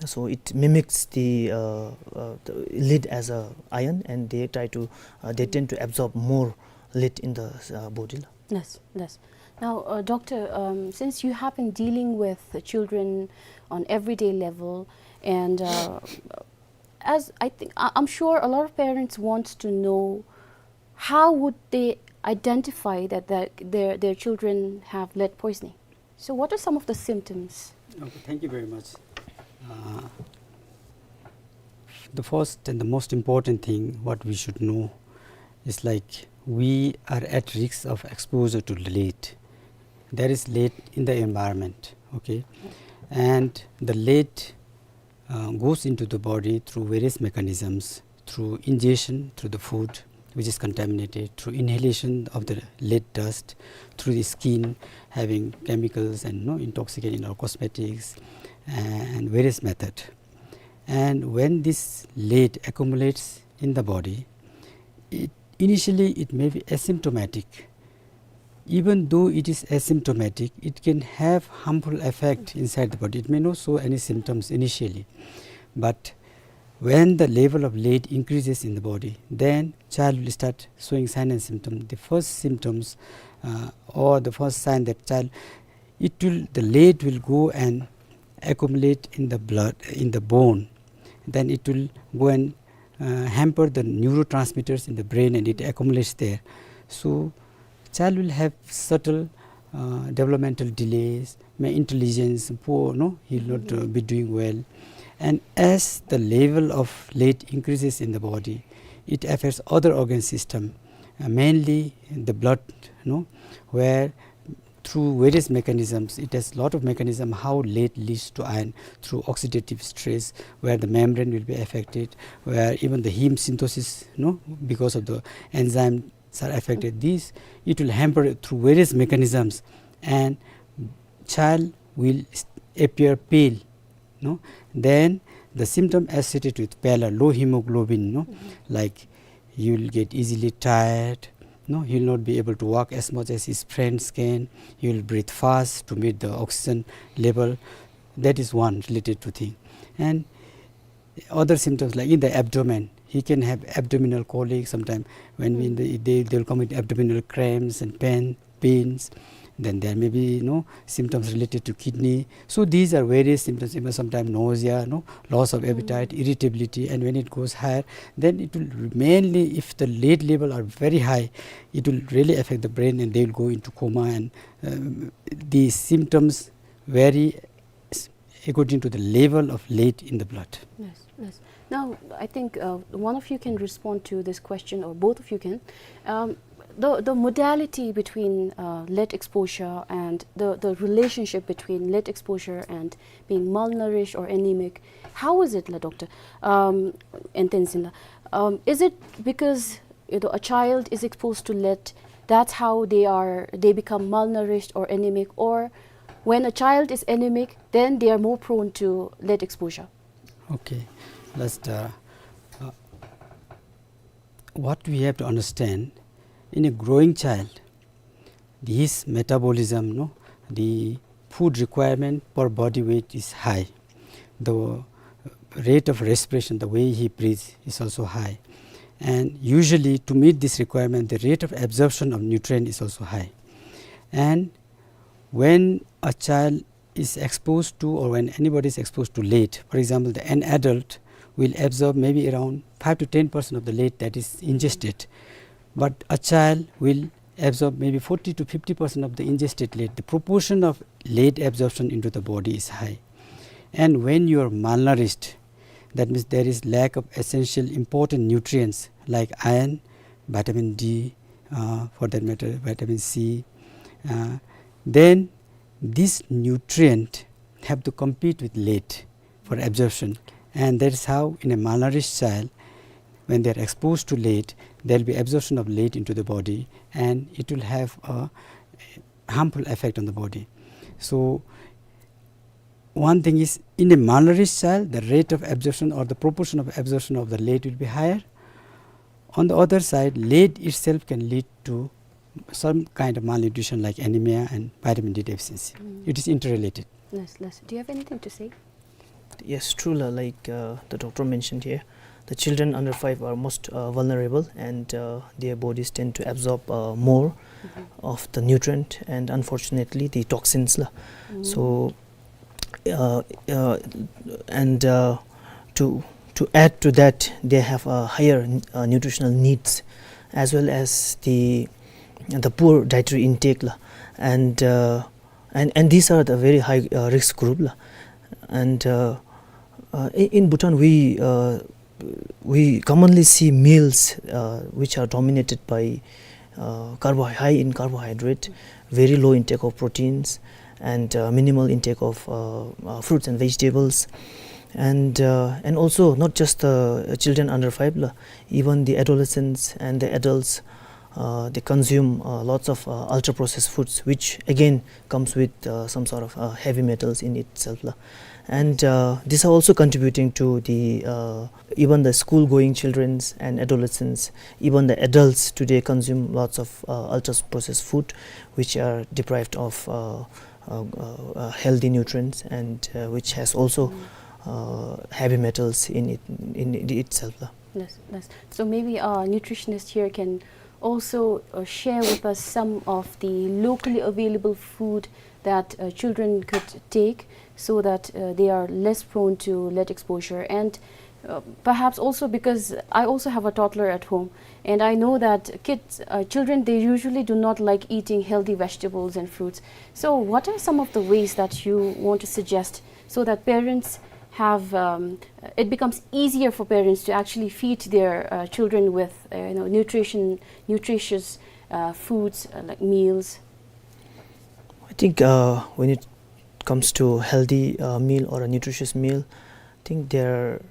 so it mimics the, uh, uh, the lead as a iron, and they try to, uh, they tend to absorb more lead in the, uh, body. Yes, yes. Now, uh, doctor, um, since you have been dealing with the children on everyday level, and, uh, as I think, I- I'm sure a lot of parents want to know, how would they identify that their, their, their children have lead poisoning? So what are some of the symptoms? Okay, thank you very much. Uh, the first and the most important thing what we should know is, like, we are at risk of exposure to lead. There is lead in the environment, okay? And the lead, uh, goes into the body through various mechanisms, through ingestion, through the food which is contaminated, through inhalation of the lead dust, through the skin having chemicals and, you know, intoxicant in our cosmetics, and various method. And when this lead accumulates in the body, it, initially it may be asymptomatic. Even though it is asymptomatic, it can have harmful effect inside the body. It may not show any symptoms initially, but when the level of lead increases in the body, then child will start showing sign and symptom. The first symptoms, uh, or the first sign that child, it will, the lead will go and accumulate in the blood, in the bone. Then it will go and, uh, hamper the neurotransmitters in the brain, and it accumulates there. So child will have subtle, uh, developmental delays, may intelligence poor, no, he will not, uh, be doing well. And as the level of lead increases in the body, it affects other organ system, uh, mainly the blood, no, where through various mechanisms, it has lot of mechanism how lead leads to iron, through oxidative stress, where the membrane will be affected, where even the heme synthesis, no, because of the enzymes are affected. This, it will hamper through various mechanisms, and child will s- appear pale, no? Then the symptom associated with pallor, low hemoglobin, no? Like, you'll get easily tired, no? You'll not be able to walk as much as his friends can. You'll breathe fast to meet the oxygen level. That is one related to thing. And other symptoms, like in the abdomen, he can have abdominal colic sometime. When we, they, they, they'll come with abdominal cramps and pain, pains. Then there may be, you know, symptoms related to kidney. So these are various symptoms, even sometimes nausea, no, loss of appetite, irritability, and when it goes higher, then it will mainly, if the lead level are very high, it will really affect the brain, and they will go into coma, and, um, these symptoms vary s- according to the level of lead in the blood. Yes, yes. Now, I think, uh, one of you can respond to this question, or both of you can. Um, the, the modality between, uh, lead exposure and the, the relationship between lead exposure and being malnourished or anemic, how is it, la doctor? Um, and then, um, is it because, you know, a child is exposed to lead, that's how they are, they become malnourished or anemic, or when a child is anemic, then they are more prone to lead exposure? Okay, let's, uh, uh, what we have to understand, in a growing child, his metabolism, no, the food requirement per body weight is high. The rate of respiration, the way he breathes, is also high. And usually, to meet this requirement, the rate of absorption of nutrient is also high. And when a child is exposed to, or when anybody is exposed to lead, for example, the, an adult will absorb maybe around five to ten percent of the lead that is ingested. But a child will absorb maybe forty to fifty percent of the ingested lead. The proportion of lead absorption into the body is high. And when you are malnourished, that means there is lack of essential important nutrients like iron, vitamin D, uh, for that matter, vitamin C, uh, then this nutrient have to compete with lead for absorption. And that is how in a malnourished child, when they are exposed to lead, there will be absorption of lead into the body and it will have a harmful effect on the body. So one thing is, in a malnourished child, the rate of absorption or the proportion of absorption of the lead will be higher. On the other side, lead itself can lead to some kind of malnutrition like anemia and vitamin D deficiency. Mm. It is interrelated. Yes, yes. Do you have anything to say? Yes, true la, like, uh, the doctor mentioned here, the children under five are most, uh, vulnerable, and, uh, their bodies tend to absorb, uh, more of the nutrient and, unfortunately, the toxins la. So, uh, uh, and, uh, to, to add to that, they have a higher, uh, nutritional needs, as well as the, the poor dietary intake la. And, uh, and, and these are the very high, uh, risk group la. And, uh, uh, in, in Bhutan, we, uh, we commonly see meals, uh, which are dominated by, uh, carbo-, high in carbohydrate, very low intake of proteins, and, uh, minimal intake of, uh, uh, fruits and vegetables. And, uh, and also, not just the children under five la, even the adolescents and the adults, uh, they consume, uh, lots of, uh, ultra-processed foods, which again comes with, uh, some sort of, uh, heavy metals in itself la. And, uh, these are also contributing to the, uh, even the school-going childrens and adolescents, even the adults today consume lots of, uh, ultra-processed food, which are deprived of, uh, uh, uh, uh, healthy nutrients, and, uh, which has also, uh, heavy metals in it, in it itself la. Yes, yes. So maybe our nutritionist here can also, uh, share with us some of the locally available food that, uh, children could take so that, uh, they are less prone to lead exposure. And, uh, perhaps also because I also have a toddler at home, and I know that kids, uh, children, they usually do not like eating healthy vegetables and fruits. So what are some of the ways that you want to suggest so that parents have, um, it becomes easier for parents to actually feed their, uh, children with, uh, you know, nutrition, nutritious, uh, foods, uh, like meals? I think, uh, when it comes to healthy, uh, meal or a nutritious meal, I think there,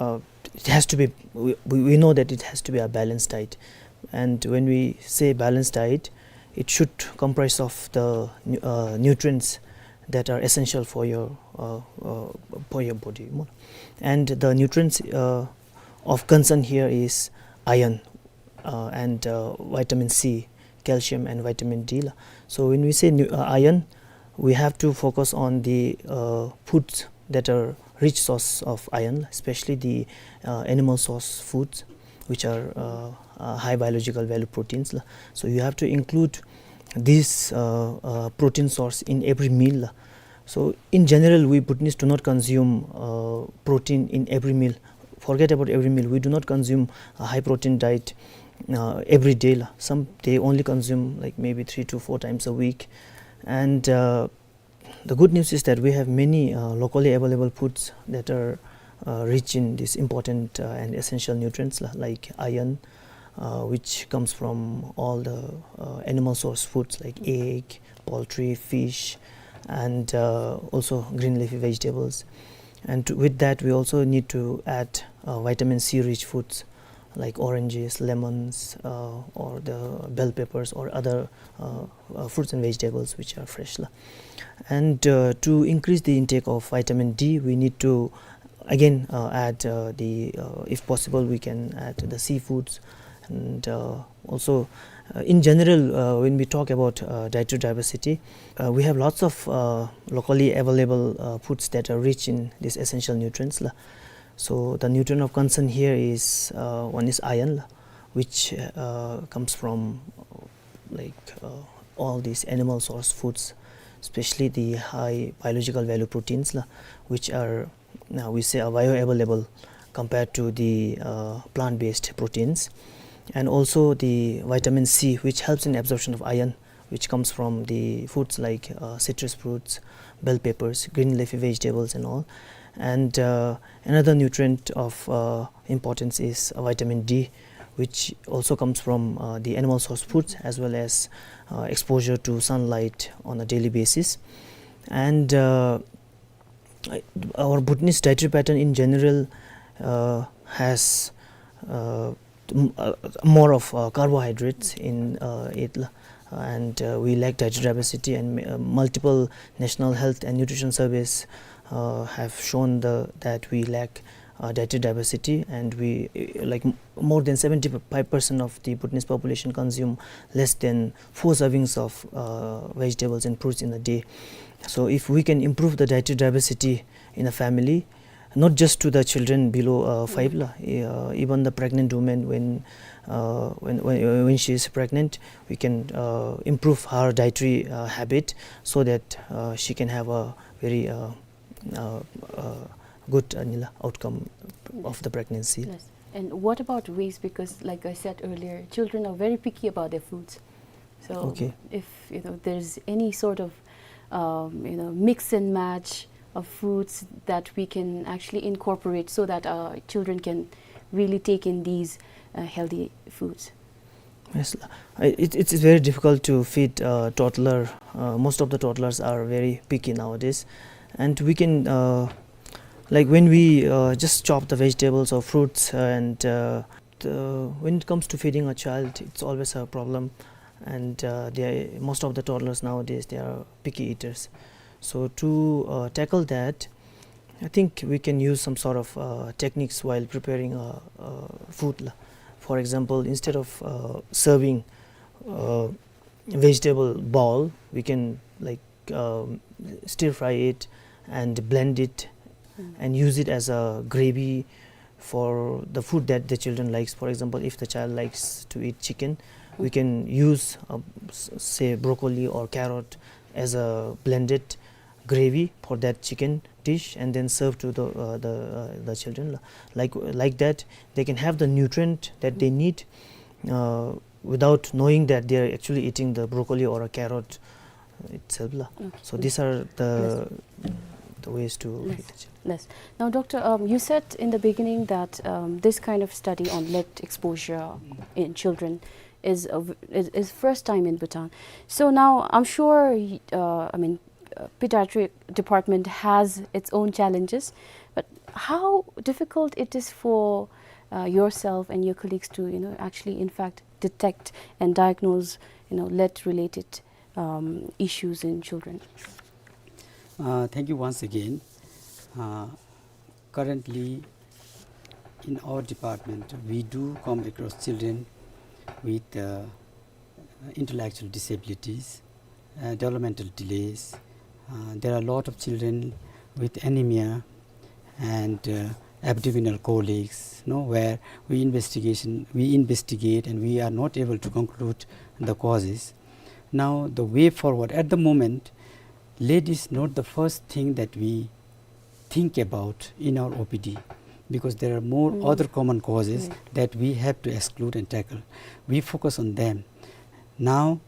uh, it has to be, we, we we know that it has to be a balanced diet. And when we say balanced diet, it should comprise of the nu-, uh, nutrients that are essential for your, uh, uh, for your body. And the nutrients, uh, of concern here is iron, uh, and, uh, vitamin C, calcium and vitamin D la. So when we say nu-, uh, iron, we have to focus on the, uh, foods that are rich source of iron, especially the, uh, animal source foods, which are, uh, uh, high biological value proteins la. So you have to include this, uh, uh, protein source in every meal la. So in general, we Bhutanese do not consume, uh, protein in every meal. Forget about every meal. We do not consume a high protein diet, uh, every day la. Some, they only consume, like, maybe three to four times a week. And, uh, the good news is that we have many, uh, locally available foods that are, uh, rich in these important, uh, and essential nutrients la, like iron, uh, which comes from all the, uh, animal source foods like egg, poultry, fish, and, uh, also green leafy vegetables. And to, with that, we also need to add, uh, vitamin C rich foods like oranges, lemons, uh, or the bell peppers or other, uh, uh, fruits and vegetables which are fresh la. And, uh, to increase the intake of vitamin D, we need to again, uh, add, uh, the, uh, if possible, we can add the seafoods. And, uh, also, uh, in general, uh, when we talk about, uh, dietary diversity, uh, we have lots of, uh, locally available, uh, foods that are rich in these essential nutrients la. So the nutrient of concern here is, uh, one is iron la, which, uh, comes from, uh, like, uh, all these animal source foods, especially the high biological value proteins la, which are, uh, we say, a bioavailable compared to the uh, plant-based proteins, and also the vitamin C, which helps in absorption of iron, which comes from the foods like uh, citrus fruits, bell peppers, green leafy vegetables, and all. And uh, another nutrient of uh, importance is uh, vitamin D, which also comes from uh, the animal source foods as well as uh, exposure to sunlight on a daily basis. And uh, our Bhutanese dietary pattern in general uh, has uh, m- uh, more of uh, carbohydrates in uh, it, la. And uh, we lack dietary diversity, and uh, multiple national health and nutrition surveys uh, have shown the that we lack uh, dietary diversity, and we uh, like m- more than seventy-five percent of the Bhutanese population consume less than four servings of uh, vegetables and fruits in a day. So if we can improve the dietary diversity in a family, not just to the children below uh, five, la, uh, even the pregnant woman, when uh, when when when she is pregnant, we can uh, improve her dietary uh, habit so that uh, she can have a very uh, uh, uh, good uh, nila outcome of the pregnancy. Yes. And what about waste? Because, like I said earlier, children are very picky about their foods. So, okay, if you know there's any sort of um, you know mix and match of foods that we can actually incorporate so that our children can really take in these uh, healthy foods. Yes, la. I- it, it's very difficult to feed uh, toddler. Uh, most of the toddlers are very picky nowadays, and we can uh, like when we uh, just chop the vegetables or fruits, and uh, the, when it comes to feeding a child, it's always a problem, and uh, they most of the toddlers nowadays, they are picky eaters. So to uh, tackle that, I think we can use some sort of uh, techniques while preparing uh, uh, food, la. For example, instead of uh, serving uh, vegetable bowl, we can like um, stir fry it and blend it and use it as a gravy for the food that the children likes. For example, if the child likes to eat chicken, we can use uh, s- say broccoli or carrot as a blended gravy for that chicken dish and then serve to the uh, the uh, the children, la. Like like that, they can have the nutrient that they need uh, without knowing that they are actually eating the broccoli or a carrot itself, la. Okay. So these are the the ways to feed the children. Yes. Now, Doctor, um, you said in the beginning that um, this kind of study on lead exposure in children is a v- is, is first time in Bhutan. So now I'm sure, y- uh, I mean, uh, pediatric department has its own challenges, but how difficult it is for uh, yourself and your colleagues to, you know, actually, in fact, detect and diagnose, you know, lead-related um, issues in children? Uh, thank you once again. Uh, currently, in our department, we do come across children with uh, intellectual disabilities, uh, developmental delays. Uh, there are a lot of children with anemia and uh, abdominal colics, no, where we investigation we investigate and we are not able to conclude the causes. Now, the way forward at the moment, lead is not the first thing that we think about in our O P D, because there are more other common causes that we have to exclude and tackle. We focus on them. Now,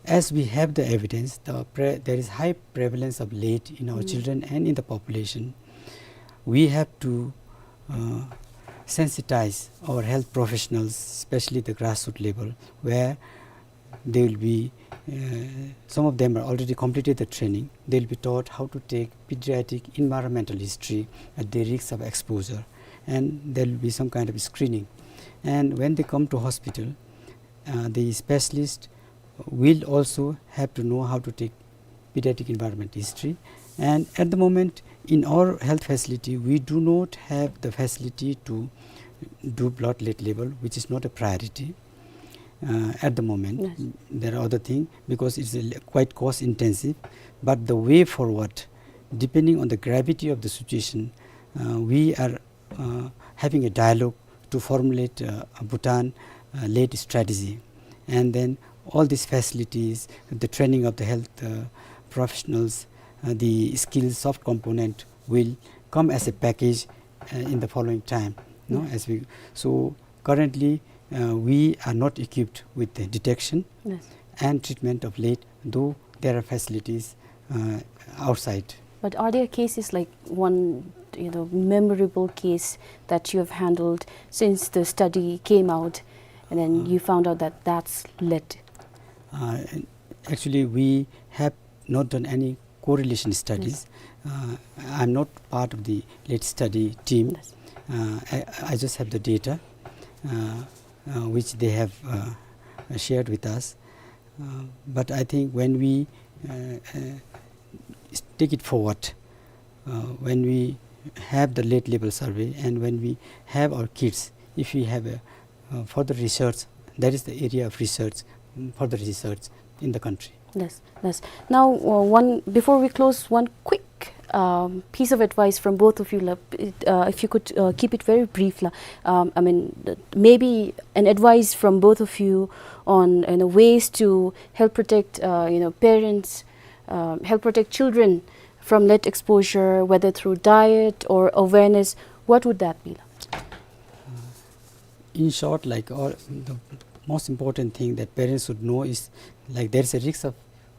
as we have the evidence, the pre- there is high prevalence of lead in our children and in the population. We have to uh, sensitize our health professionals, especially the grassroots level, where they will be uh, some of them are already completed the training. They'll be taught how to take pediatric environmental history at the risk of exposure, and there will be some kind of screening. And when they come to hospital, uh, the specialist will also have to know how to take pediatric environment history. And at the moment, in our health facility, we do not have the facility to do blood lead level, which is not a priority uh, at the moment. Yes. There are other things because it's a, li- quite cost intensive. But the way forward, depending on the gravity of the situation, uh, we are uh, having a dialogue to formulate uh, a Bhutan uh, led strategy. And then all these facilities, the training of the health uh, professionals, uh, the skills, soft component will come as a package uh, in the following time. no, as we, so currently, uh, we are not equipped with the detection Yes. and treatment of lead, though there are facilities, uh, outside. But are there cases like one, you know, memorable case that you have handled since the study came out, and then Uh, you found out that that's lead? Uh, actually, we have not done any correlation studies. Yes. Uh, I'm not part of the lead study team. Yes. Uh, I, I just have the data, uh, uh, which they have, uh, shared with us. Uh, but I think when we, uh, uh, s-, take it forward, uh, when we have the lead level survey and when we have our kids, if we have a, uh, further research, that is the area of research, mm, further research in the country. Yes, yes. Now, uh, one, before we close, one quick, um, piece of advice from both of you, la, uh, if you could, uh, keep it very brief, la. Um, I mean, th-, maybe an advice from both of you on, you know, ways to help protect, uh, you know, parents, um, help protect children from lead exposure, whether through diet or awareness. What would that be, la? In short, like, all, the most important thing that parents should know is, like, there is a risk of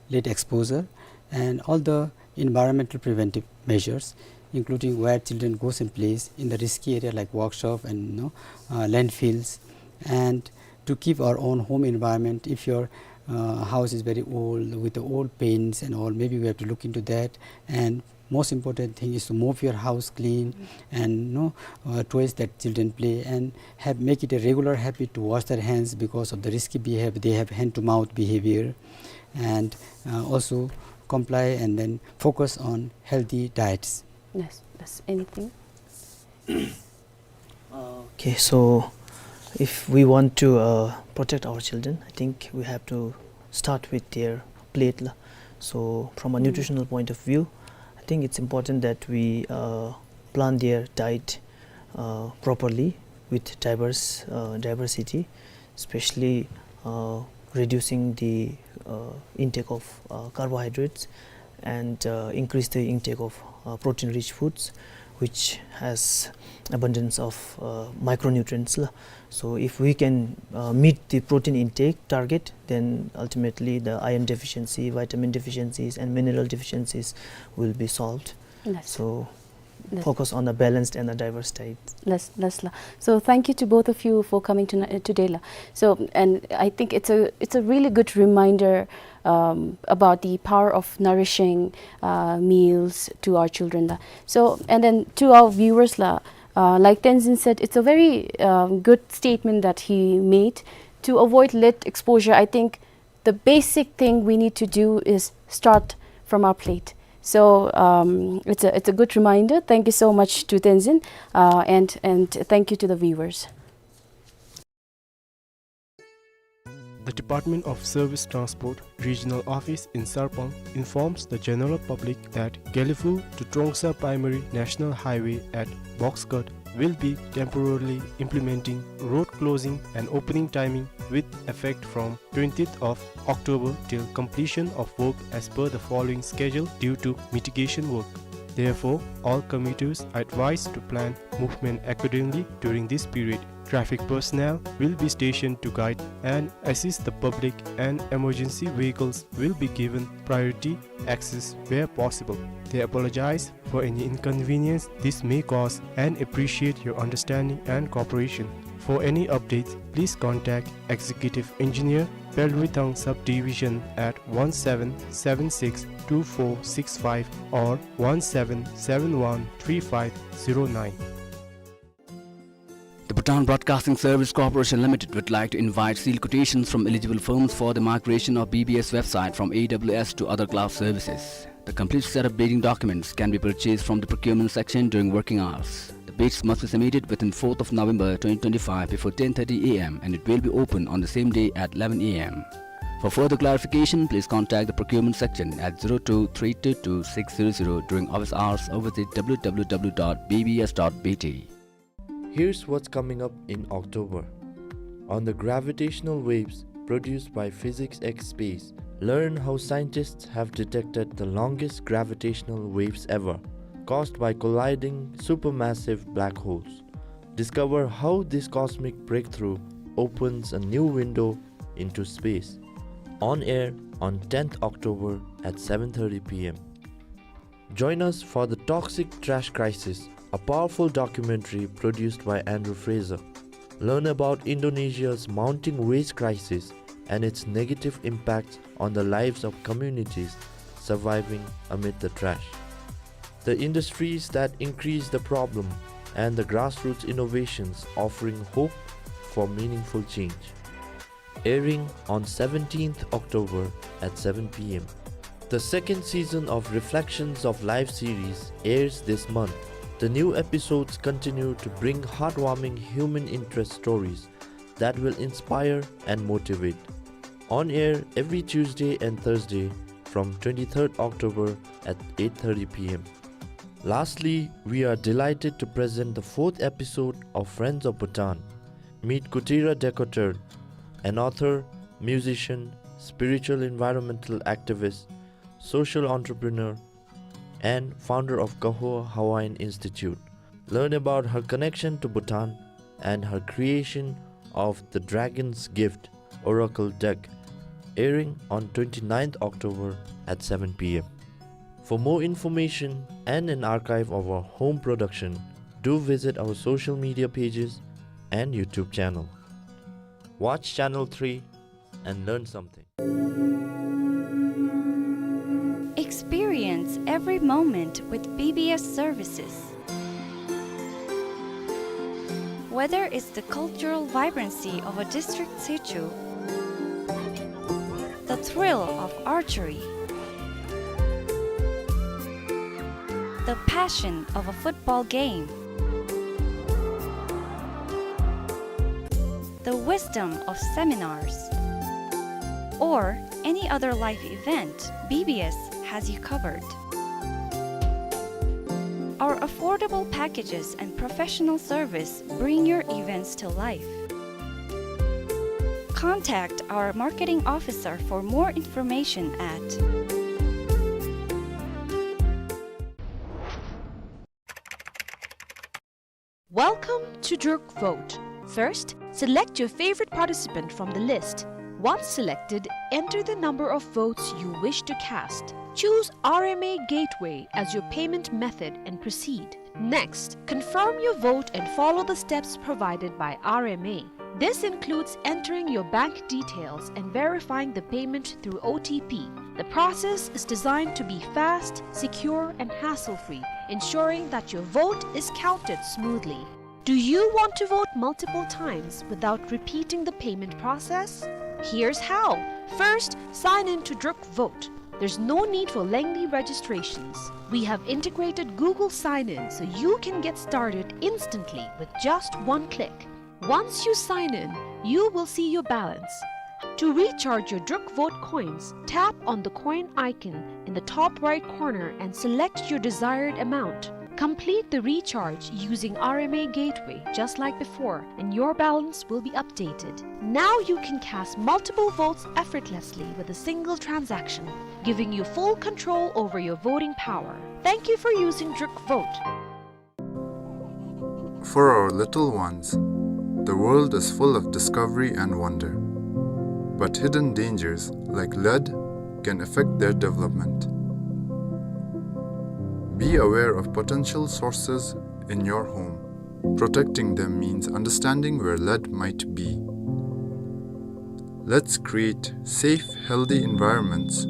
lead exposure, and all the environmental preventive measures, including where children goes and plays in the risky area like workshop and, you know, uh, landfills, and to keep our own home environment. If your, uh, house is very old with the old paints and all, maybe we have to look into that. And most important thing is to move your house clean and, you know, uh, toys that children play, and have, make it a regular habit to wash their hands because of the risky behavior they have, hand to mouth behavior, and, uh, also comply and then focus on healthy diets. Yes, yes. Anything? Okay, so if we want to, uh, protect our children, I think we have to start with their plate, la. So from a Mm. nutritional point of view, I think it's important that we, uh, plan their diet, uh, properly with diverse, uh, diversity, especially, uh, reducing the, uh, intake of, uh, carbohydrates and, uh, increase the intake of, uh, protein-rich foods, which has abundance of, uh, micronutrients, la. So if we can, uh, meet the protein intake target, then ultimately the iron deficiency, vitamin deficiencies, and mineral deficiencies will be solved. Yes. So Yes. focus on a balanced and a diverse diet. Yes, yes, la. So thank you to both of you for coming tonight, uh, today, la. So, and I think it's a, it's a really good reminder, um, about the power of nourishing, uh, meals to our children, la. So, and then to our viewers, la, uh, like Tenzin said, it's a very, um, good statement that he made. To avoid lead exposure, I think the basic thing we need to do is start from our plate. So, um, it's a, it's a good reminder. Thank you so much to Tenzin, uh, and, and thank you to the viewers. The Department of Service Transport Regional Office in Sarpang informs the general public that Gelephu to Trongsa Primary National Highway at Boxcut will be temporarily implementing road closing and opening timing with effect from twentieth of October till completion of work as per the following schedule due to mitigation work. Therefore, all commuters are advised to plan movement accordingly during this period. Traffic personnel will be stationed to guide and assist the public, and emergency vehicles will be given priority access where possible. They apologize for any inconvenience this may cause and appreciate your understanding and cooperation. For any updates, please contact Executive Engineer, Pelwithang Subdivision at one seven seven six two four six five or one seven seven one three five zero nine. The Bhutan Broadcasting Service Corporation Limited would like to invite sealed quotations from eligible firms for the migration of B B S website from A W S to other cloud services. The complete set of bidding documents can be purchased from the procurement section during working hours. The bids must be submitted within fourth of November twenty twenty-five before ten thirty A M, and it will be open on the same day at eleven A M. For further clarification, please contact the procurement section at zero two three two two six zero zero during office hours or visit W W W dot B B S dot B T. Here's what's coming up in October. On the gravitational waves produced by Physics X Space, learn how scientists have detected the longest gravitational waves ever, caused by colliding supermassive black holes. Discover how this cosmic breakthrough opens a new window into space. On air on tenth October at seven thirty p m. Join us for The Toxic Trash Crisis, a powerful documentary produced by Andrew Fraser. Learn about Indonesia's mounting waste crisis and its negative impacts on the lives of communities surviving amid the trash, the industries that increase the problem, and the grassroots innovations offering hope for meaningful change. Airing on seventeenth October at seven p m. The second season of Reflections of Life series airs this month. The new episodes continue to bring heartwarming human interest stories that will inspire and motivate. On air every Tuesday and Thursday from twenty-third October at eight thirty p m. Lastly, we are delighted to present the fourth episode of Friends of Bhutan. Meet Kutira Dekotur, an author, musician, spiritual environmental activist, social entrepreneur, and founder of Kaho Hawaiian Institute. Learn about her connection to Bhutan and her creation of the Dragon's Gift Oracle deck, airing on twenty-ninth October at seven p m. For more information and an archive of our home production, do visit our social media pages and YouTube channel. Watch Channel three and learn something. Experience every moment with B B S services. Whether it's the cultural vibrancy of a district situ, the thrill of archery, the passion of a football game, the wisdom of seminars, or any other life event, B B S has you covered. Our affordable packages and professional service bring your events to life. Contact our marketing officer for more information at Welcome to Druk Vote. First, select your favorite participant from the list. Once selected, enter the number of votes you wish to cast. Choose R M A Gateway as your payment method and proceed. Next, confirm your vote and follow the steps provided by R M A. This includes entering your bank details and verifying the payment through O T P. The process is designed to be fast, secure, and hassle-free, ensuring that your vote is counted smoothly. Do you want to vote multiple times without repeating the payment process? Here's how. First, sign in to Druk Vote. There's no need for lengthy registrations. We have integrated Google Sign-In so you can get started instantly with just one click. Once you sign in, you will see your balance. To recharge your Druk Vote coins, tap on the coin icon in the top right corner and select your desired amount. Complete the recharge using R M A Gateway just like before, and your balance will be updated. Now you can cast multiple votes effortlessly with a single transaction, giving you full control over your voting power. Thank you for using Druk Vote. For our little ones, the world is full of discovery and wonder. But hidden dangers, like lead, can affect their development. Be aware of potential sources in your home. Protecting them means understanding where lead might be. Let's create safe, healthy environments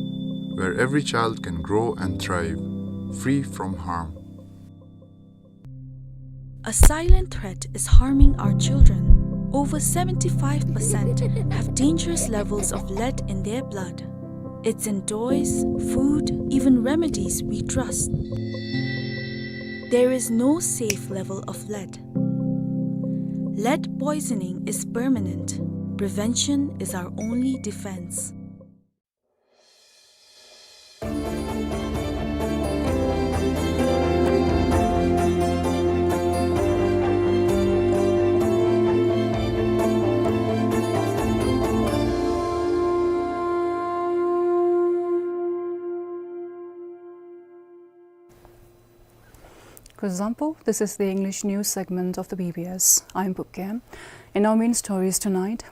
where every child can grow and thrive, free from harm. A silent threat is harming our children. Over seventy-five percent have dangerous levels of lead in their blood. It's in toys, food, even remedies we trust. There is no safe level of lead. Lead poisoning is permanent. Prevention is our only defense. For example, this is the English news segment of the B B S. I'm Pukkem. In our main stories tonight,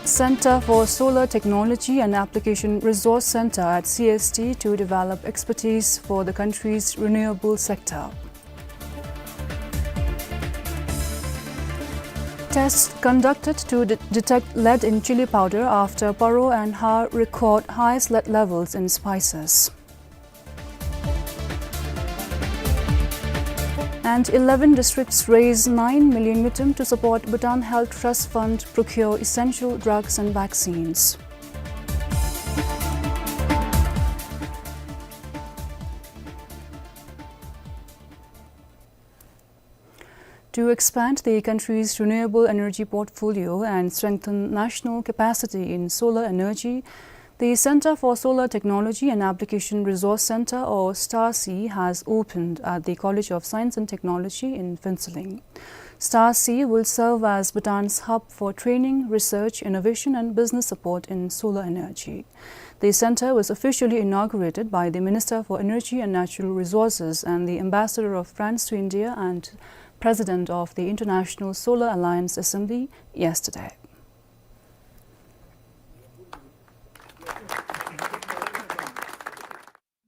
Center for Solar Technology and Application Resource Center at C S T to develop expertise for the country's renewable sector. Tests conducted to de-, detect lead in chili powder after Paro and Har record highest lead levels in spices. And eleven districts raise nine million ngultrum to support Bhutan Health Trust Fund procure essential drugs and vaccines. To expand the country's renewable energy portfolio and strengthen national capacity in solar energy, the Center for Solar Technology and Application Resource Center, or STAR-C, has opened at the College of Science and Technology in Phuentsholing. STAR-C will serve as Bhutan's hub for training, research, innovation, and business support in solar energy. The center was officially inaugurated by the Minister for Energy and Natural Resources and the Ambassador of France to India and President of the International Solar Alliance Assembly yesterday.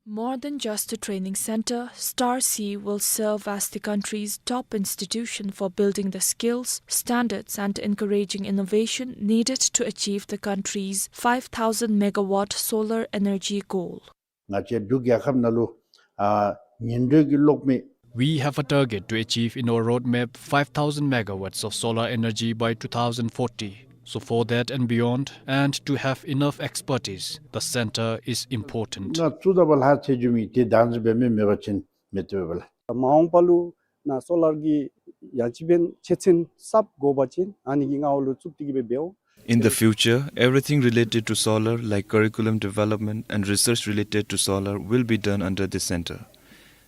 More than just a training center, STAR-C will serve as the country's top institution for building the skills, standards, and encouraging innovation needed to achieve the country's five thousand megawatt solar energy goal. ང་བཅས་འབྲུག་རྒྱལ་ཁབ་ནང་ལུ་ཨ་ཉིན་དྲོད་ཀྱི་གློག་མེ། We have a target to achieve in our roadmap five thousand megawatts of solar energy by two thousand forty. So for that and beyond, and to have enough expertise, the center is important. ང་བཙུགས་ད་པ་ལྷག་ཚེ་འཇུ་མི་དེ་དང་ཟེར་འབད་མི་མེད་པ་ཅིན་མི་བཏུབ་པས་ལགས། མ་འོངས་པ་ལུ་ནཱ་སོ་ལར་གྱི་ཡང་ཅིན་ཕན་ཆེ་ཚན་གསརཔ་དགོ་པ་ཅིན་ཨ་ནི་གི་ངོ་ལུ་བཙུགས་ཏེ་གི་སྦེ་འབདཝ། In the future, everything related to solar, like curriculum development and research related to solar, will be done under this center.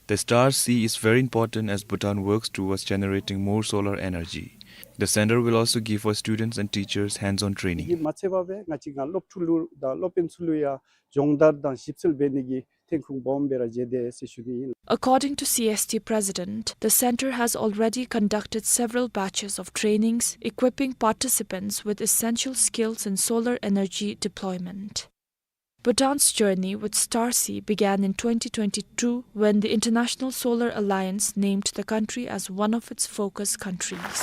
The STAR-C is very important as Bhutan works towards generating more solar energy. The center will also give our students and teachers hands-on training. དེ་གིས་མ་ཚད་པར་སྦེ་ང་བཅས་ཀྱི་སློབ་ཕྲུག་ལུ་དང་སློབ་དཔོན་ཚུ་ལུ་ཡང་སྦྱོང་བརྡར་དང་ཞིབ་འཚོལ་འབད་ནི་གི་ཐོན་ཁུངས་སྦོམ་སྦེ་ར་བྱིན་དེས་ཟེར་ཞུ་ནི་ཨིན། According to C S T president, the center has already conducted several batches of trainings, equipping participants with essential skills in solar energy deployment. Bhutan's journey with STAR-C began in twenty twenty-two, when the International Solar Alliance named the country as one of its focus countries.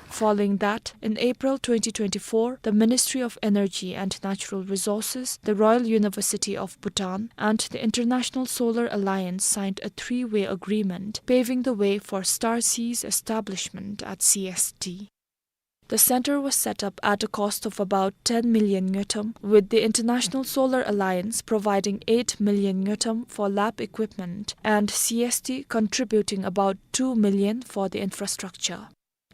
Following that, in April twenty twenty-four, the Ministry of Energy and Natural Resources, the Royal University of Bhutan, and the International Solar Alliance signed a three-way agreement, paving the way for STAR-C's establishment at C S T. The center was set up at a cost of about ten million ngultrum, with the International Solar Alliance providing eight million ngultrum for lab equipment and C S T contributing about two million for the infrastructure.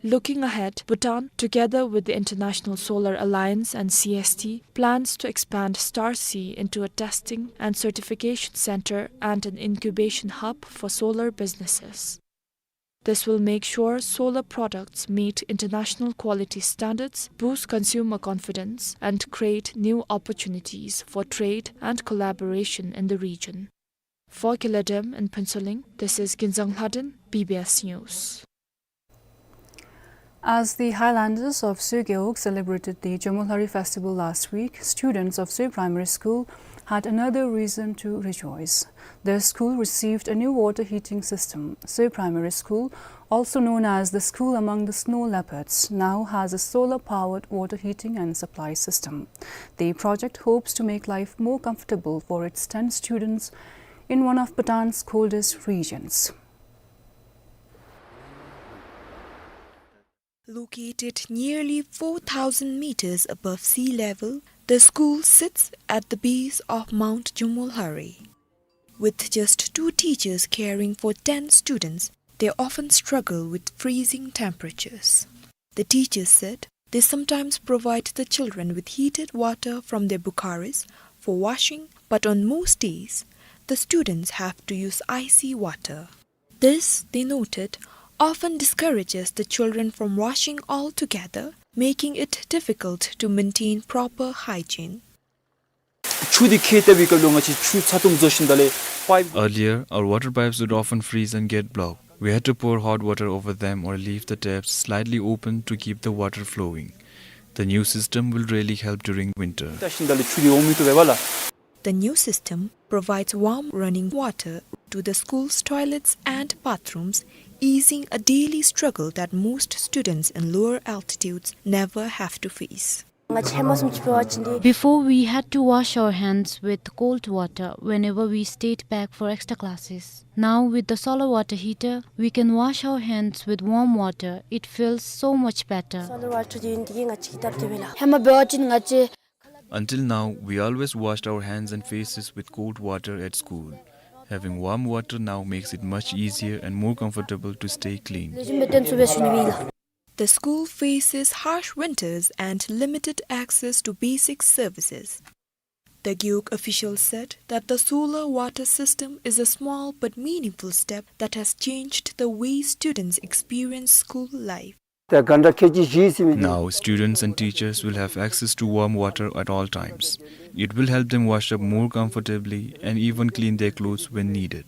Looking ahead, Bhutan, together with the International Solar Alliance and C S T, plans to expand STAR-C into a testing and certification center and an incubation hub for solar businesses. This will make sure solar products meet international quality standards, boost consumer confidence, and create new opportunities for trade and collaboration in the region. For Kiladem in Phuentsholing, this is Ginzang Lhaden, B B S News. As the highlanders of Soe Keok celebrated the Jomolhari festival last week, students of Soe Primary School had another reason to rejoice. Their school received a new water heating system. Soe Primary School, also known as the school among the snow leopards, now has a solar-powered water heating and supply system. The project hopes to make life more comfortable for its ten students in one of Bhutan's coldest regions. Located nearly four thousand meters above sea level, the school sits at the base of Mount Jomolhari. With just two teachers caring for ten students, they often struggle with freezing temperatures. The teachers said they sometimes provide the children with heated water from their bukharis for washing, but on most days, the students have to use icy water. This, they noted, often discourages the children from washing altogether, making it difficult to maintain proper hygiene. ཆུ་འདི་ཁྱེར་བལྟ་བའི་སྐབས་ལུ་ང་བཅས་ཆུ་ཚ་ཏོམ་བཟོ་ཞིནམ་ད་ལས་པའིཔ། Earlier, our water pipes would often freeze and get blocked. We had to pour hot water over them or leave the taps slightly open to keep the water flowing. The new system will really help during winter. བལྟ་ཞིནམ་ད་ལས་ཆུ་འདི་འོང་མི་བཏུབ་པས་ལགས། The new system provides warm running water to the school's toilets and bathrooms, easing a daily struggle that most students in lower altitudes never have to face. Before, we had to wash our hands with cold water whenever we stayed back for extra classes. Now, with the solar water heater, we can wash our hands with warm water. It feels so much better. Solar water འདི་ཡོད་ནི་འདི་གིས་ང་བཅས་ཀྱི་སྟབས་བདེ་བས་ལགས། ཧེ་མ་འབད་བ་ཅིན་ང་བཅས། Until now, we always washed our hands and faces with cold water at school. Having warm water now makes it much easier and more comfortable to stay clean. ལེགས་ཤོམ་སྦེ་སྟོན་ཚུགས་པས་ཞུ་ནི་ཨིན་ལགས། The school faces harsh winters and limited access to basic services. The Gewog official said that the solar water system is a small but meaningful step that has changed the way students experience school life. ད་ག་འདྲ་ཁྱད་ཆོས་བཞི་ཟེར་མི་འདི། Now, students and teachers will have access to warm water at all times. It will help them wash up more comfortably and even clean their clothes when needed.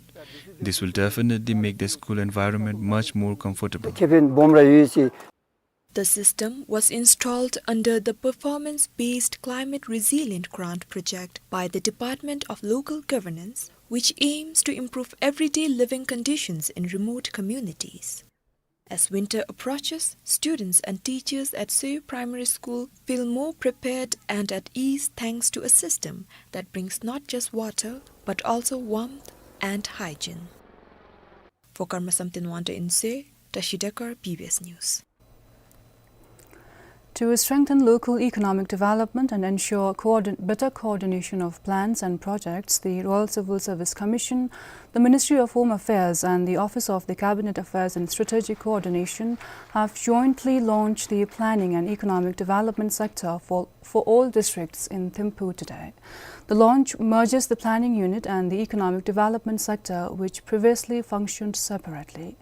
This will definitely make the school environment much more comfortable. ཁེ་ཕན་སྦོམ་ར་ཡོད་ཟེར། The system was installed under the Performance-Based Climate Resilient Grant Project by the Department of Local Governance, which aims to improve everyday living conditions in remote communities. As winter approaches, students and teachers at Soyo Primary School feel more prepared and at ease thanks to a system that brings not just water, but also warmth and hygiene. For Karma Samten Wangda in Soyo, Tashi Dekar, B B S News. To strengthen local economic development and ensure coordin-, better coordination of plans and projects, the Royal Civil Service Commission, the Ministry of Home Affairs, and the Office of the Cabinet Affairs and Strategic Coordination have jointly launched the Planning and Economic Development Sector for, for all districts in Thimphu today. The launch merges the planning unit and the economic development sector, which previously functioned separately.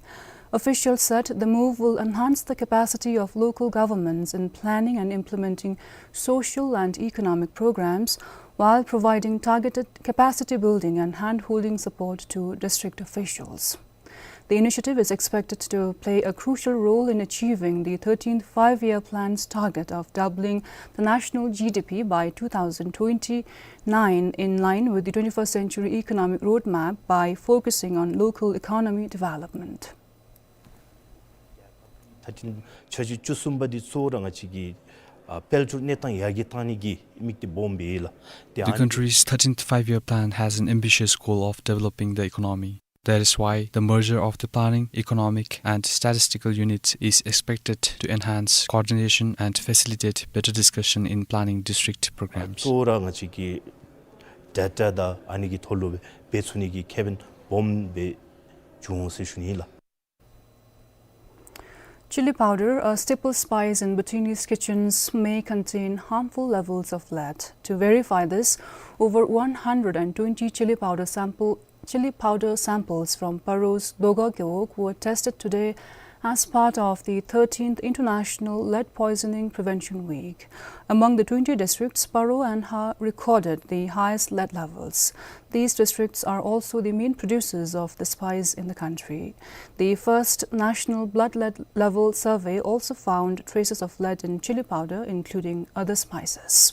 Officials said the move will enhance the capacity of local governments in planning and implementing social and economic programs, while providing targeted capacity building and hand-holding support to district officials. The initiative is expected to play a crucial role in achieving the thirteenth Five-Year Plan's target of doubling the national G D P by two thousand twenty-nine, in line with the twenty-first Century Economic Roadmap, by focusing on local economy development. ད་ཐེངས་འཆར་གཞི་བཅུ་གསུམ་པ་འདི་གཙོ་བོ་ར་ང་བཅས་ཀྱི་ཨ་དཔལ་འབྱོར་གནས་སྟངས་ཡར་རྒྱས་བཏང་ནི་གི་དམིགས་གཏད་སྦོམ་སྦེ་ཨིན་ལགས། ཏེ་The ཨ་ནི་country's thirteenth Five-Year Plan has an ambitious goal of developing the economy. That is why the merger of the planning, economic, and statistical units is expected to enhance coordination and facilitate better discussion in planning district programs. གཙོ་བོ་ར་ང་བཅས་ཀྱི་ཌེ་ཊ་དང་ཨ་ནི་གི་ཐོག་ལུ་འབད་ཚུགས་ནི་གི་ཁེ་ཕན་སྦོམ་སྦེ་འབྱུང་འོང་ཟེར་ཞུ་ནི་ཨིན་ལགས། Chilli powder, a staple spice in Bhutanese kitchens, may contain harmful levels of lead. To verify this, over one hundred and twenty chilli powder sample, chilli powder samples from Paro's Dogar Gewog were tested today as part of the thirteenth International Lead Poisoning Prevention Week. Among the twenty districts, Paro and Ha recorded the highest lead levels. These districts are also the main producers of the spice in the country. The first national blood lead level survey also found traces of lead in chilli powder, including other spices.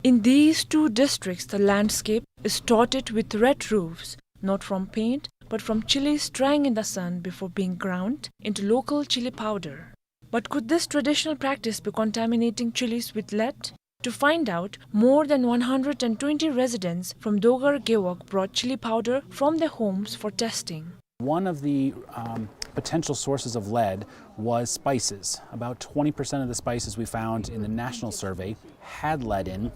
In these two districts, the landscape is dotted with red roofs, not from paint, but from chilies drying in the sun before being ground into local chili powder. But could this traditional practice be contaminating chilies with lead? To find out, more than one hundred and twenty residents from Dogar Gewog brought chili powder from their homes for testing. One of the, um, potential sources of lead was spices. About twenty percent of the spices we found in the national survey had lead in.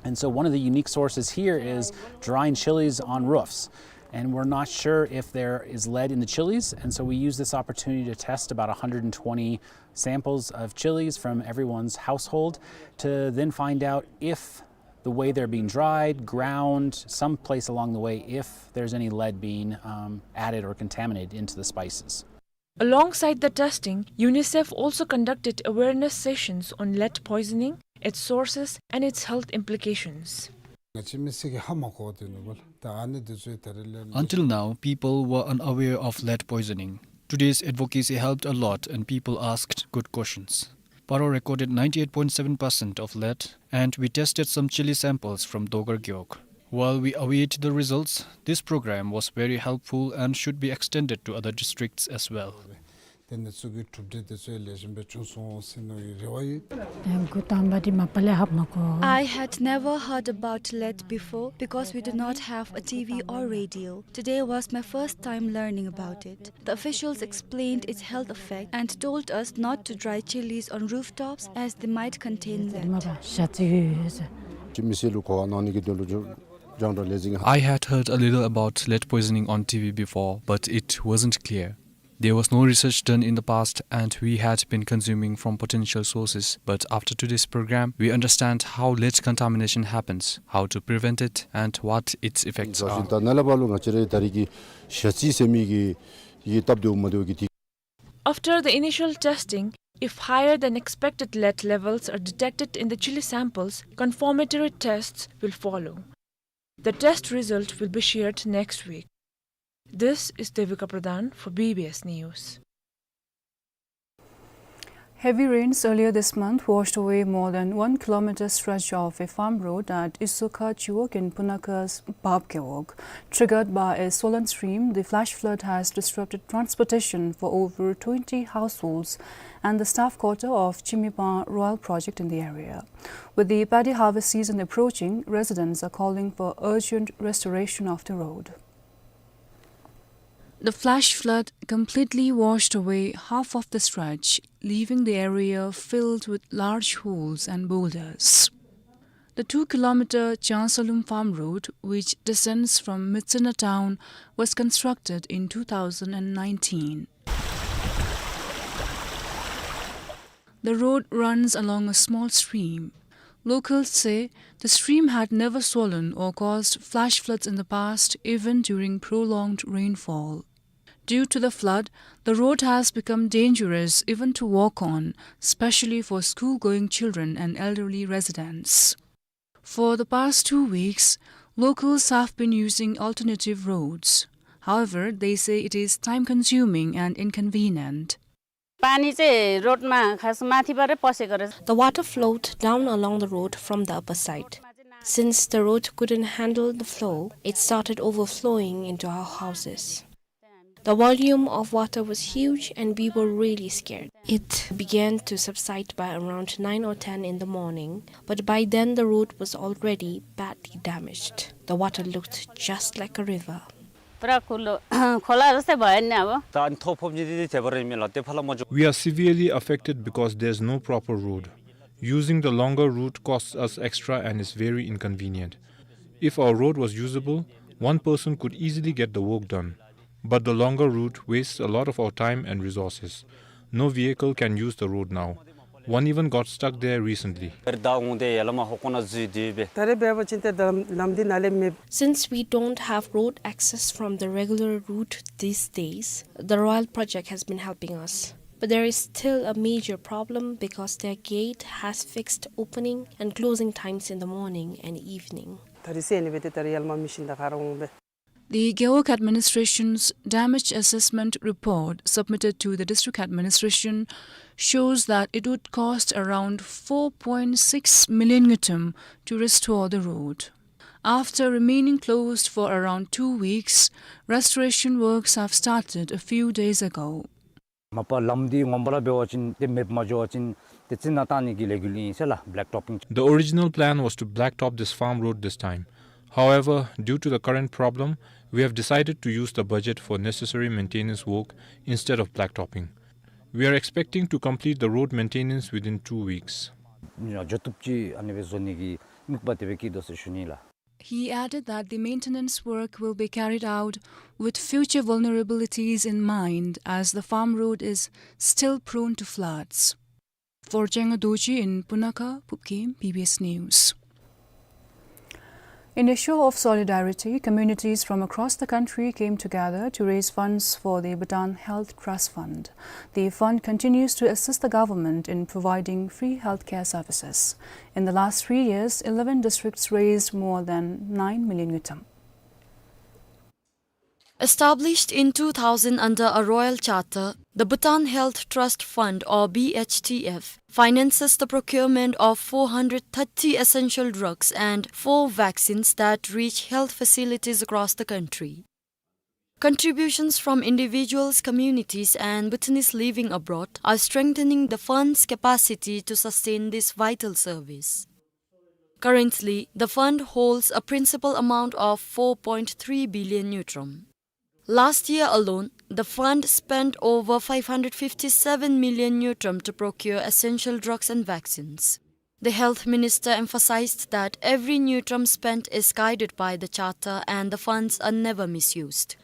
And so one of the unique sources here is drying chilies on roofs. And we're not sure if there is lead in the chilies, and so we use this opportunity to test about a hundred and twenty samples of chilies from everyone's household to then find out if the way they're being dried, ground, someplace along the way, if there's any lead being, um, added or contaminated into the spices. Alongside the testing, UNICEF also conducted awareness sessions on lead poisoning, its sources, and its health implications. ང་བཅས་མི་སེར་གྱིས་ཧ་མ་གོ་བ་དེ་ནོར་བུ་ལགས། ད་ཨ་ནི་དེ་ཚུ་ད་རེས་ལས། Until now, people were unaware of lead poisoning. Today's advocacy helped a lot and people asked good questions. Paro recorded ninety-eight point seven percent of lead, and we tested some chili samples from Dogar Gewog. While we await the results, this program was very helpful and should be extended to other districts as well. དེ་ནི་ཚུ་གི་གྲུབ་འབྲས་དེ་ཚུ་ལེགས་ཤོམ་སྦེ་བྱུང་སོང་ཟེར་མནོ་བའི་རེ་བ་ཡོད། ཨེ་འགོ་དང་པ་འདི་མ་པ་ལས་ཧ་མ་གོ། I had never heard about lead before because we do not have a T V or radio. Today was my first time learning about it. The officials explained its health effect and told us not to dry chilies on rooftops as they might contain lead. མ་པ་ཤ་ཚི་ཡོད་ཡོད་ཟེར། ཅི་མི་སེར་ལུ་གོ་བ་གནང་ནི་གི་དོན་ལུ་ཇོ་ཇོ་ཌོ་ལེ་ཟིང་། I had heard a little about lead poisoning on T V before, but it wasn't clear. There was no research done in the past, and we had been consuming from potential sources. But after today's program, we understand how lead contamination happens, how to prevent it, and what its effects are. ད་ནཱ་ལས་ཕར་ལུ་ང་བཅས་ར་ད་རེས་ཀྱི་ཤ་ཚི་ཟེར་མི་གི་ཡི་སྟབས་བདེཝ་མ་བདེཝ་གི་དེ། After the initial testing, if higher than expected lead levels are detected in the chili samples, confirmatory tests will follow. The test result will be shared next week. This is Devika Pradhan for B B S News. Heavy rains earlier this month washed away more than one kilometer stretch of a farm road at Isukha Chiwog in Punakha's Bab Gewog. Triggered by a swollen stream, the flash flood has disrupted transportation for over twenty households and the staff quarter of Chimipang Royal Project in the area. With the paddy harvest season approaching, residents are calling for urgent restoration of the road. The flash flood completely washed away half of the stretch, leaving the area filled with large holes and boulders. The two-kilometer Changsalum farm road, which descends from Myitsone town, was constructed in two thousand and nineteen. The road runs along a small stream. Locals say the stream had never swollen or caused flash floods in the past, even during prolonged rainfall. Due to the flood, the road has become dangerous even to walk on, especially for school-going children and elderly residents. For the past two weeks, locals have been using alternative roads. However, they say it is time-consuming and inconvenient. पानी चाहिँ रोडमा खास माथिबाटै पसेको रहेछ। The water flowed down along the road from the upper side. Since the road couldn't handle the flow, it started overflowing into our houses. The volume of water was huge and we were really scared. It began to subside by around nine or ten in the morning, but by then the road was already badly damaged. The water looked just like a river. पुरा खुल्लो खोला जस्तै भयो नि अब। त अनि थोप फोप निति थेबर मिला, त्यो फला मजो। We are severely affected because there's no proper road. Using the longer route costs us extra and is very inconvenient. If our road was usable, one person could easily get the work done. But the longer route wastes a lot of our time and resources. No vehicle can use the road now. One even got stuck there recently. ད་རེས་འབད་བ་ཅིན་ཏེ་ལམ་འདི་ནཱ་ལས་མེད། Since we don't have road access from the regular route these days, the Royal Project has been helping us. But there is still a major problem because their gate has fixed opening and closing times in the morning and evening. ད་རེས་ཟེར་ནི་སྦེ་ཏེ་ད་རེས་ཡར་མར་མི་ཤིན་ད་ཁ་ར་འོང་སྦེ། The Gewog administration's damage assessment report submitted to the district administration shows that it would cost around four point six million ngultrum to restore the road. After remaining closed for around two weeks, restoration works have started a few days ago. མ་པ་ལམ་འདི་ངོམ་པ་ར་འབད་བ་ཅིན་ཏེ་མེདཔ་མ་འགྱོ་བ་ཅིན་ཏེ་རྩི་ནག་བཏང་ནི་གི་ལས་འགུལ་ཨིན་ཟེར་ལགས། Black topping. The original plan was to blacktop this farm road this time. However, due to the current problem, we have decided to use the budget for necessary maintenance work instead of blacktopping. We are expecting to complete the road maintenance within two weeks. འགྱོ་བཏུབ་ཅིག་ཨ་ནི་སྦེ་བཟོ་ནི་གི་དམིགས་པ་དེ་སྦེ་བསྐྱེད་དོ་ཟེར་ཞུ་ནི་ལགས། He added that the maintenance work will be carried out with future vulnerabilities in mind, as the farm road is still prone to floods. For Changa Dorji in Punakha, Phubkem, B B S News. In a show of solidarity, communities from across the country came together to raise funds for the Bhutan Health Trust Fund. The fund continues to assist the government in providing free healthcare services. In the last three years, eleven districts raised more than nine million ngultrum. Established in two thousand under a royal charter, the Bhutan Health Trust Fund, or B H T F, finances the procurement of four hundred thirty essential drugs and four vaccines that reach health facilities across the country. Contributions from individuals, communities, and Bhutanese living abroad are strengthening the fund's capacity to sustain this vital service. Currently, the fund holds a principal amount of four point three billion ngultrum. Last year alone, the fund spent over five hundred fifty-seven million ngultrum to procure essential drugs and vaccines. The health minister emphasized that every ngultrum spent is guided by the charter and the funds are never misused.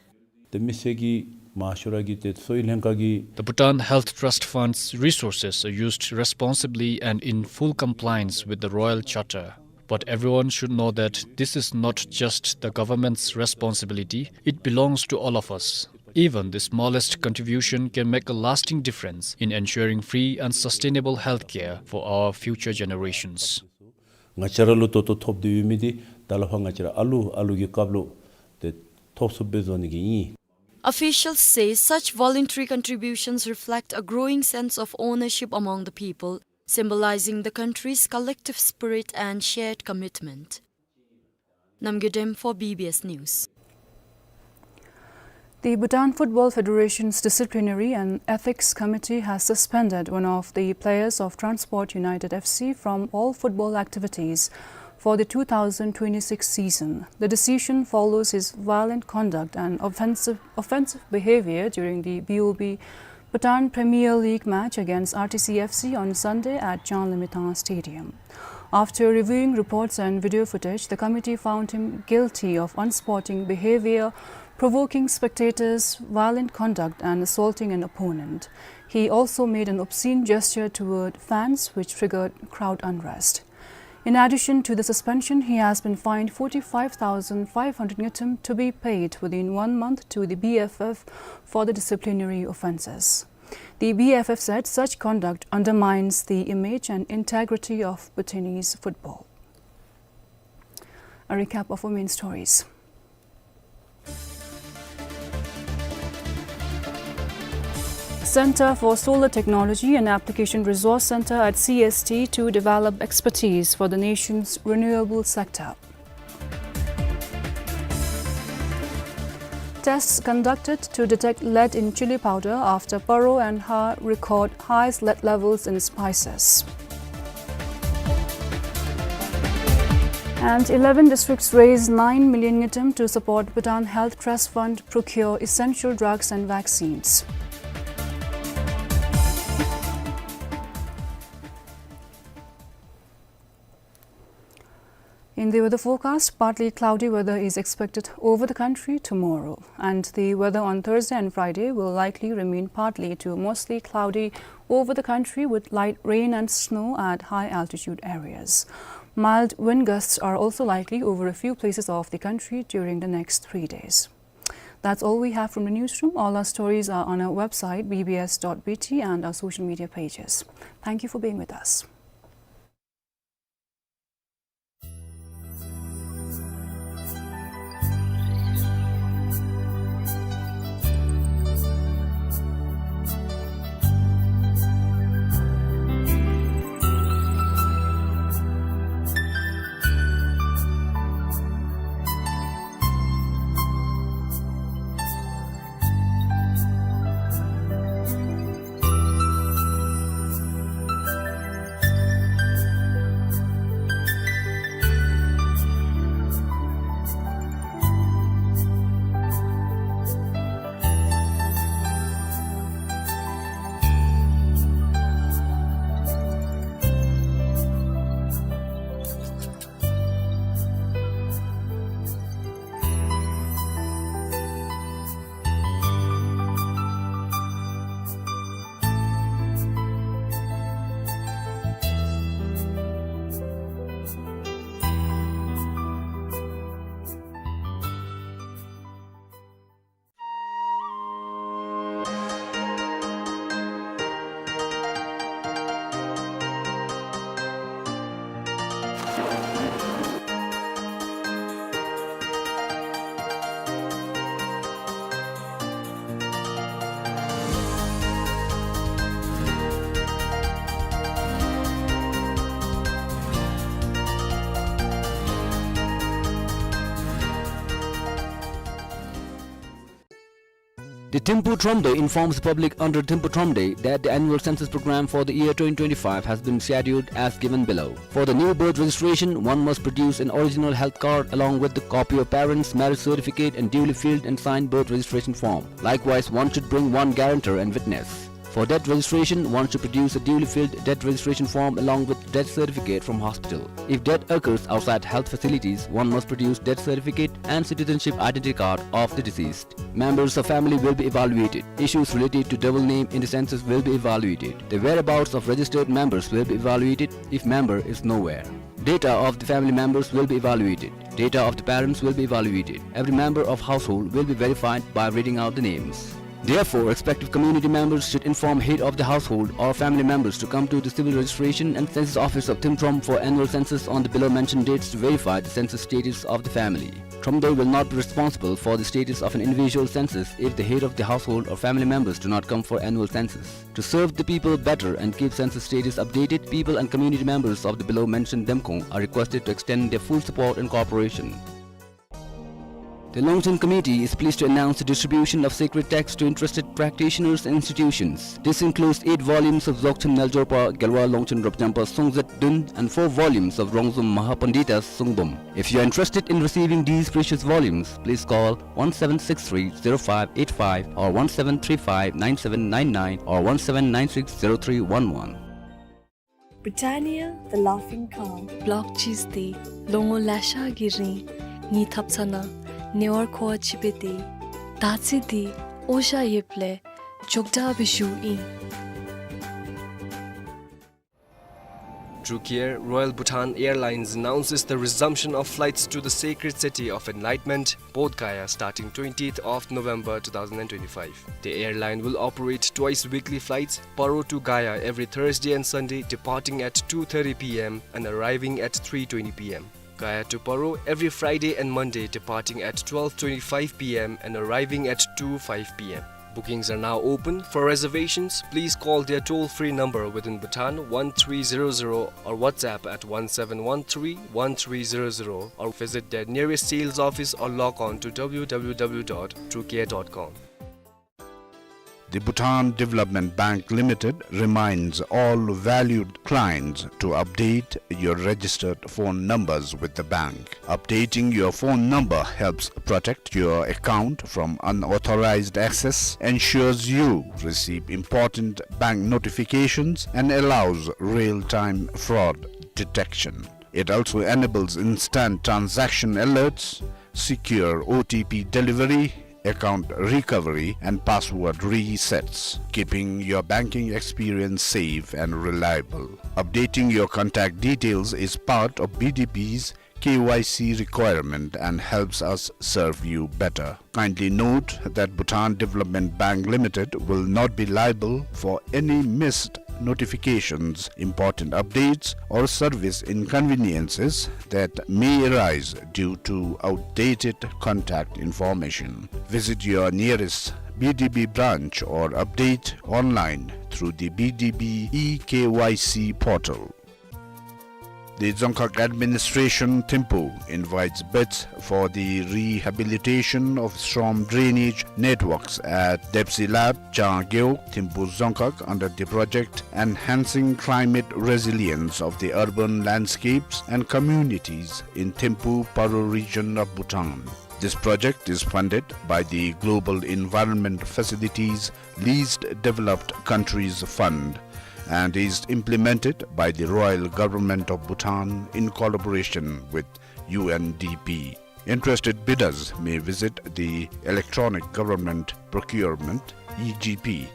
ཏེ་མི་སེར་གྱི་མང་ཤོས་ར་གི་ཏེ་སོའི་ལྷན་ཁག་གི The Bhutan Health Trust Fund's resources are used responsibly and in full compliance with the Royal Charter. But everyone should know that this is not just the government's responsibility, it belongs to all of us. Even the smallest contribution can make a lasting difference in ensuring free and sustainable healthcare for our future generations. ང་བཅས་ར་ལུ་ད་ལྟོ་ཐོབ་སྟེ་ཡོད་མི་འདི་ད་ལས་ཕར་ང་བཅས་ར་ཨ་ལུ་ཨ་ལུ་གི་སྐབས་ལུ་ཏེ་ཐོབ་ཚུགསཔ་སྦེ་བཟོ་ནི་གི་ཨིན། Officials say such voluntary contributions reflect a growing sense of ownership among the people, symbolizing the country's collective spirit and shared commitment. Namgay Dem for B B S News. The Bhutan Football Federation's Disciplinary and Ethics Committee has suspended one of the players of Transport United F C from all football activities for the two thousand twenty-six season. The decision follows his violent conduct and offensive, offensive behavior during the B O B Bhutan Premier League match against R T C F C on Sunday at Janlamithang Stadium. After reviewing reports and video footage, the committee found him guilty of unsporting behavior, provoking spectators, violent conduct, and assaulting an opponent. He also made an obscene gesture toward fans, which triggered crowd unrest. In addition to the suspension, he has been fined forty-five thousand five hundred ngultrum to be paid within one month to the B F F for the disciplinary offenses. The B F F said such conduct undermines the image and integrity of Bhutanese football. A recap of our main stories. Center for Solar Technology and Application Resource Center at C S T to develop expertise for the nation's renewable sector. Tests conducted to detect lead in chili powder after Paro and Ha record highest lead levels in spices. And eleven districts raise nine million ngultrum to support Bhutan Health Trust Fund procure essential drugs and vaccines. In the weather forecast, partly cloudy weather is expected over the country tomorrow, and the weather on Thursday and Friday will likely remain partly to mostly cloudy over the country with light rain and snow at high altitude areas. Mild wind gusts are also likely over a few places of the country during the next three days. That's all we have from the newsroom. All our stories are on our website, B B S dot B T, and our social media pages. Thank you for being with us. The Thimphu Thromde informs the public under Thimphu Thromde that the annual census program for the year twenty twenty-five has been scheduled as given below. For the new birth registration, one must produce an original health card along with the copy of parents' marriage certificate and duly filled and signed birth registration form. Likewise, one should bring one guarantor and witness. For death registration, one should produce a duly filled death registration form along with death certificate from hospital. If death occurs outside health facilities, one must produce death certificate and citizenship identity card of the deceased. Members of family will be evaluated. Issues related to double name in the census will be evaluated. The whereabouts of registered members will be evaluated if member is nowhere. Data of the family members will be evaluated. Data of the parents will be evaluated. Every member of household will be verified by reading out the names. Therefore, respective community members should inform head of the household or family members to come to the civil registration and census office of Thimphu Thromde for annual census on the below mentioned dates to verify the census status of the family. Thromde will not be responsible for the status of an individual census if the head of the household or family members do not come for annual census. To serve the people better and keep census status updated, people and community members of the below mentioned Demkhong are requested to extend their full support and cooperation. The Longchen Committee is pleased to announce the distribution of sacred texts to interested practitioners and institutions. This includes eight volumes of Dzogchen Naljorpa Gelwa Longchen Dropjampa Songzet Dun and four volumes of Rongzom Mahapandita Songbom. If you are interested in receiving these precious volumes, please call one seven six three zero five eight five or one seven three five nine seven nine nine or one seven nine six zero three one one. Britannia, the laughing cow. Block cheese དེ་ལོ་ངོ་ལེ་ཤ་གི་རིང་ངེའི་ཐབ་ཚང་ནང་ནེ་ཝར་ཁོ་བ་ཅིག་སྦེ་སྡོད། ད་ཚེ་འདི་ཨོ་ཤ་ཡོདཔ་ལས་ཅོག་འཐདཔ་སྦེ་བཞུགས་ཡི། Through K L Royal Bhutan Airlines announces the resumption of flights to the sacred city of enlightenment, Bodh Gaya, starting twentieth of November two thousand twenty-five. The airline will operate twice weekly flights, Paro to Gaya every Thursday and Sunday, departing at two thirty P M and arriving at three twenty P M. Gaya to Paro every Friday and Monday, departing at twelve twenty-five P M and arriving at two five P M. Bookings are now open. For reservations, please call their toll-free number within Bhutan, one three zero zero, or WhatsApp at one seven one three one three zero zero, or visit their nearest sales office or log on to W W W dot through K L dot com. The Bhutan Development Bank Limited reminds all valued clients to update your registered phone numbers with the bank. Updating your phone number helps protect your account from unauthorized access, ensures you receive important bank notifications, and allows real-time fraud detection. It also enables instant transaction alerts, secure O T P delivery, account recovery, and password resets, keeping your banking experience safe and reliable. Updating your contact details is part of B D B's K Y C requirement and helps us serve you better. Kindly note that Bhutan Development Bank Limited will not be liable for any missed notifications, important updates, or service inconveniences that may arise due to outdated contact information. Visit your nearest B D B branch or update online through the B D B e K Y C portal. The Dzongkhag Administration, Thimphu, invites bids for the rehabilitation of storm drainage networks at Depsi Lap, Changeo, Thimphu Dzongkhag under the project Enhancing Climate Resilience of the Urban Landscapes and Communities in Thimphu Paro region of Bhutan. This project is funded by the Global Environment Facilities Least Developed Countries Fund and is implemented by the Royal Government of Bhutan in collaboration with U N D P. Interested bidders may visit the Electronic Government Procurement, E G P,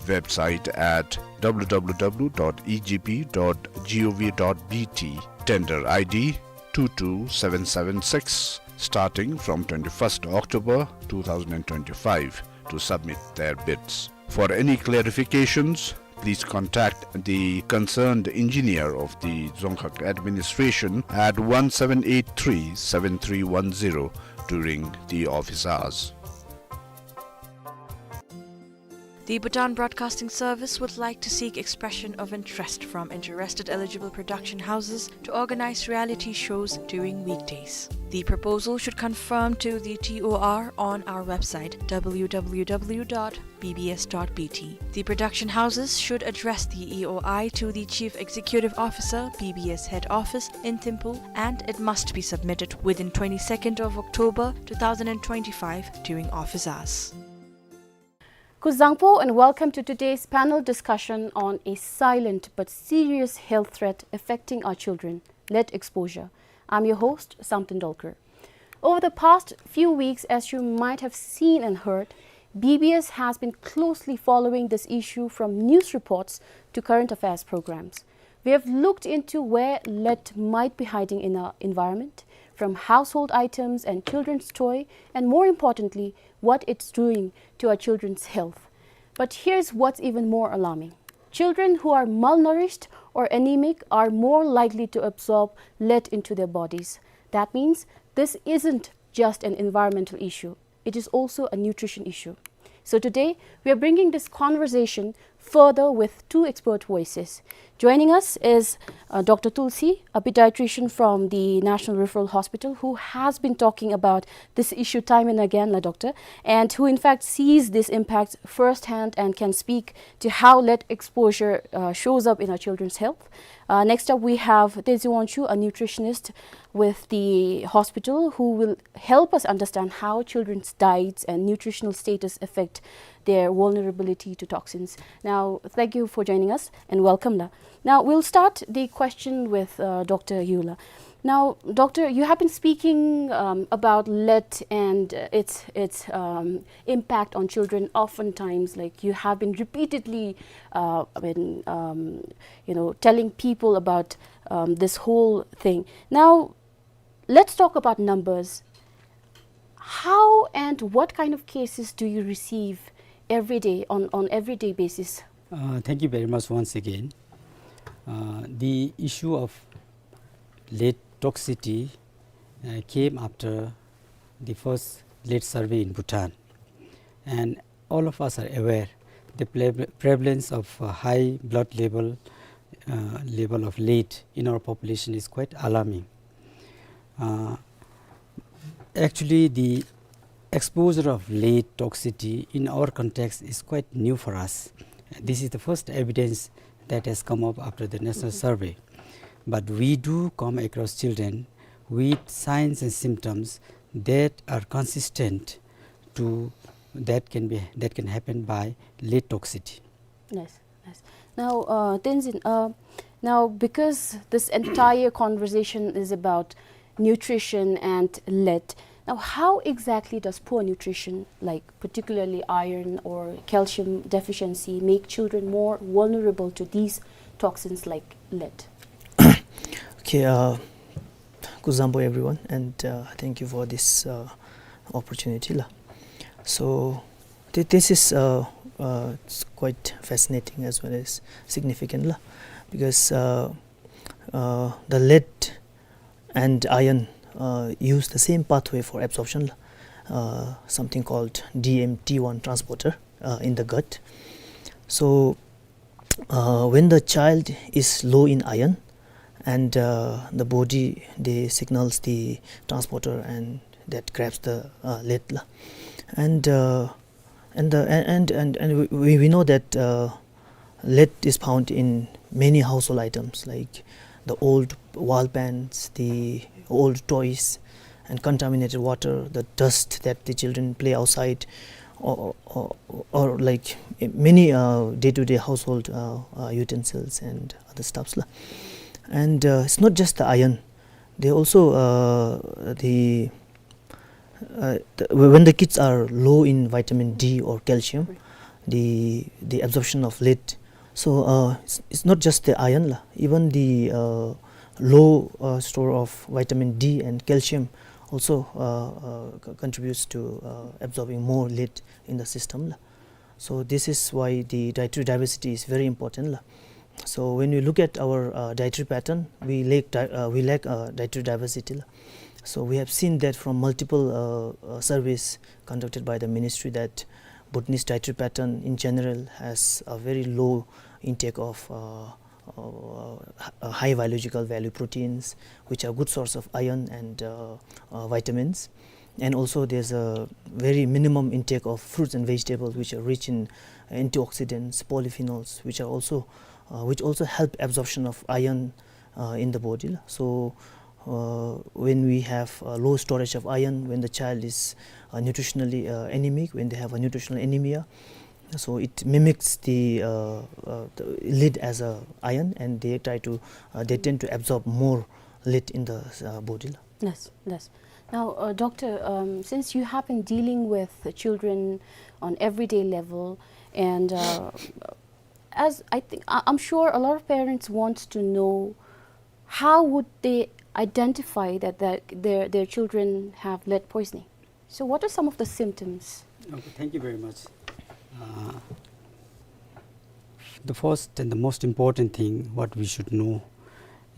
website at W W W dot E G P dot gov dot B T, tender I D two two seven seven six, starting from twenty-first October two thousand and twenty-five, to submit their bids. For any clarifications, please contact the concerned engineer of the Dzongkhag Administration at one seven eight three seven three one zero during the office hours. The Bhutan Broadcasting Service would like to seek expression of interest from interested eligible production houses to organize reality shows during weekdays. The proposal should conform to the T O R on our website, W W W dot B B S dot B T. The production houses should address the E O I to the Chief Executive Officer, B B S Head Office in Thimphu, and it must be submitted within twenty-second of October two thousand and twenty-five during office hours. Kuzuzangpo and welcome to today's panel discussion on a silent but serious health threat affecting our children, lead exposure. I'm your host, Samten Dolkar. Over the past few weeks, as you might have seen and heard, B B S has been closely following this issue from news reports to current affairs programs. We have looked into where lead might be hiding in our environment, from household items and children's toy, and more importantly, what it's doing to our children's health. But here's what's even more alarming. Children who are malnourished or anemic are more likely to absorb lead into their bodies. That means this isn't just an environmental issue. It is also a nutrition issue. So today, we are bringing this conversation further with two expert voices. Joining us is, uh, Doctor Tulsi, a pediatrician from the National Referral Hospital, who has been talking about this issue time and again, la doctor, and who in fact sees this impact firsthand and can speak to how lead exposure, uh, shows up in our children's health. Uh, next up, we have Tenzin Wangchuk, a nutritionist with the hospital, who will help us understand how children's diets and nutritional status affect their vulnerability to toxins. Now, thank you for joining us and welcome, la. Now, we'll start the question with, uh, Doctor Yula. Now, Doctor, you have been speaking, um, about lead and, uh, its, its, um, impact on children oftentimes. Like, you have been repeatedly, uh, I mean, um, you know, telling people about, um, this whole thing. Now, let's talk about numbers. How and what kind of cases do you receive every day, on, on everyday basis? Uh, thank you very much once again. Uh, the issue of lead toxicity, uh, came after the first lead survey in Bhutan. And all of us are aware the pre-, prevalence of, uh, high blood level, uh, level of lead in our population is quite alarming. Uh, actually, the exposure of lead toxicity in our context is quite new for us. This is the first evidence that has come up after the national survey. But we do come across children with signs and symptoms that are consistent to that can be, that can happen by lead toxicity. Nice, nice. Now, uh, Tenzin, uh, now, because this entire conversation is about nutrition and lead, now, how exactly does poor nutrition, like particularly iron or calcium deficiency, make children more vulnerable to these toxins like lead? Okay, uh, kuzuzangpo everyone, and, uh, thank you for this, uh, opportunity, la. So, thi-, this is, uh, uh, it's quite fascinating as well as significant, la, because, uh, uh, the lead and iron, uh, use the same pathway for absorption, la, uh, something called D M T one transporter, uh, in the gut. So, uh, when the child is low in iron, and, uh, the body, they signals the transporter, and that grabs the, uh, lead, la. And, uh, and the, and, and, and, and we, we know that, uh, lead is found in many household items, like the old wall paints, the old toys, and contaminated water, the dust that the children play outside, or, or, or, like, many, uh, day-to-day household, uh, uh, utensils and other stuffs, la. And, uh, it's not just the iron. They also, uh, the, uh, the, when the kids are low in vitamin D or calcium, the, the absorption of lead. So, uh, it's, it's not just the iron, la. Even the, uh, low, uh, store of vitamin D and calcium also, uh, uh, co-, contributes to, uh, absorbing more lead in the system, la. So this is why the dietary diversity is very important, la. So when we look at our, uh, dietary pattern, we lack di-, uh, we lack, uh, dietary diversity, la. So we have seen that from multiple, uh, uh, surveys conducted by the ministry, that Bhutanese dietary pattern in general has a very low intake of uh, uh, h- uh, high biological value proteins, which are good source of iron and uh, uh, vitamins. And also, there's a very minimum intake of fruits and vegetables, which are rich in antioxidants, polyphenols, which are also uh, which also help absorption of iron uh, in the body. So uh, when we have uh, low storage of iron, when the child is uh, nutritionally uh, anemic, when they have a nutritional anemia, so it mimics the, uh, uh, the lead as a iron, and they try to uh, they tend to absorb more lead in the uh, body. Yes, yes. Now, uh, doctor, um, since you have been dealing with the children on everyday level, and uh, as I think, I- I'm sure a lot of parents want to know, how would they identify that their their, their children have lead poisoning? So, what are some of the symptoms? Okay, thank you very much. Uh, the first and the most important thing what we should know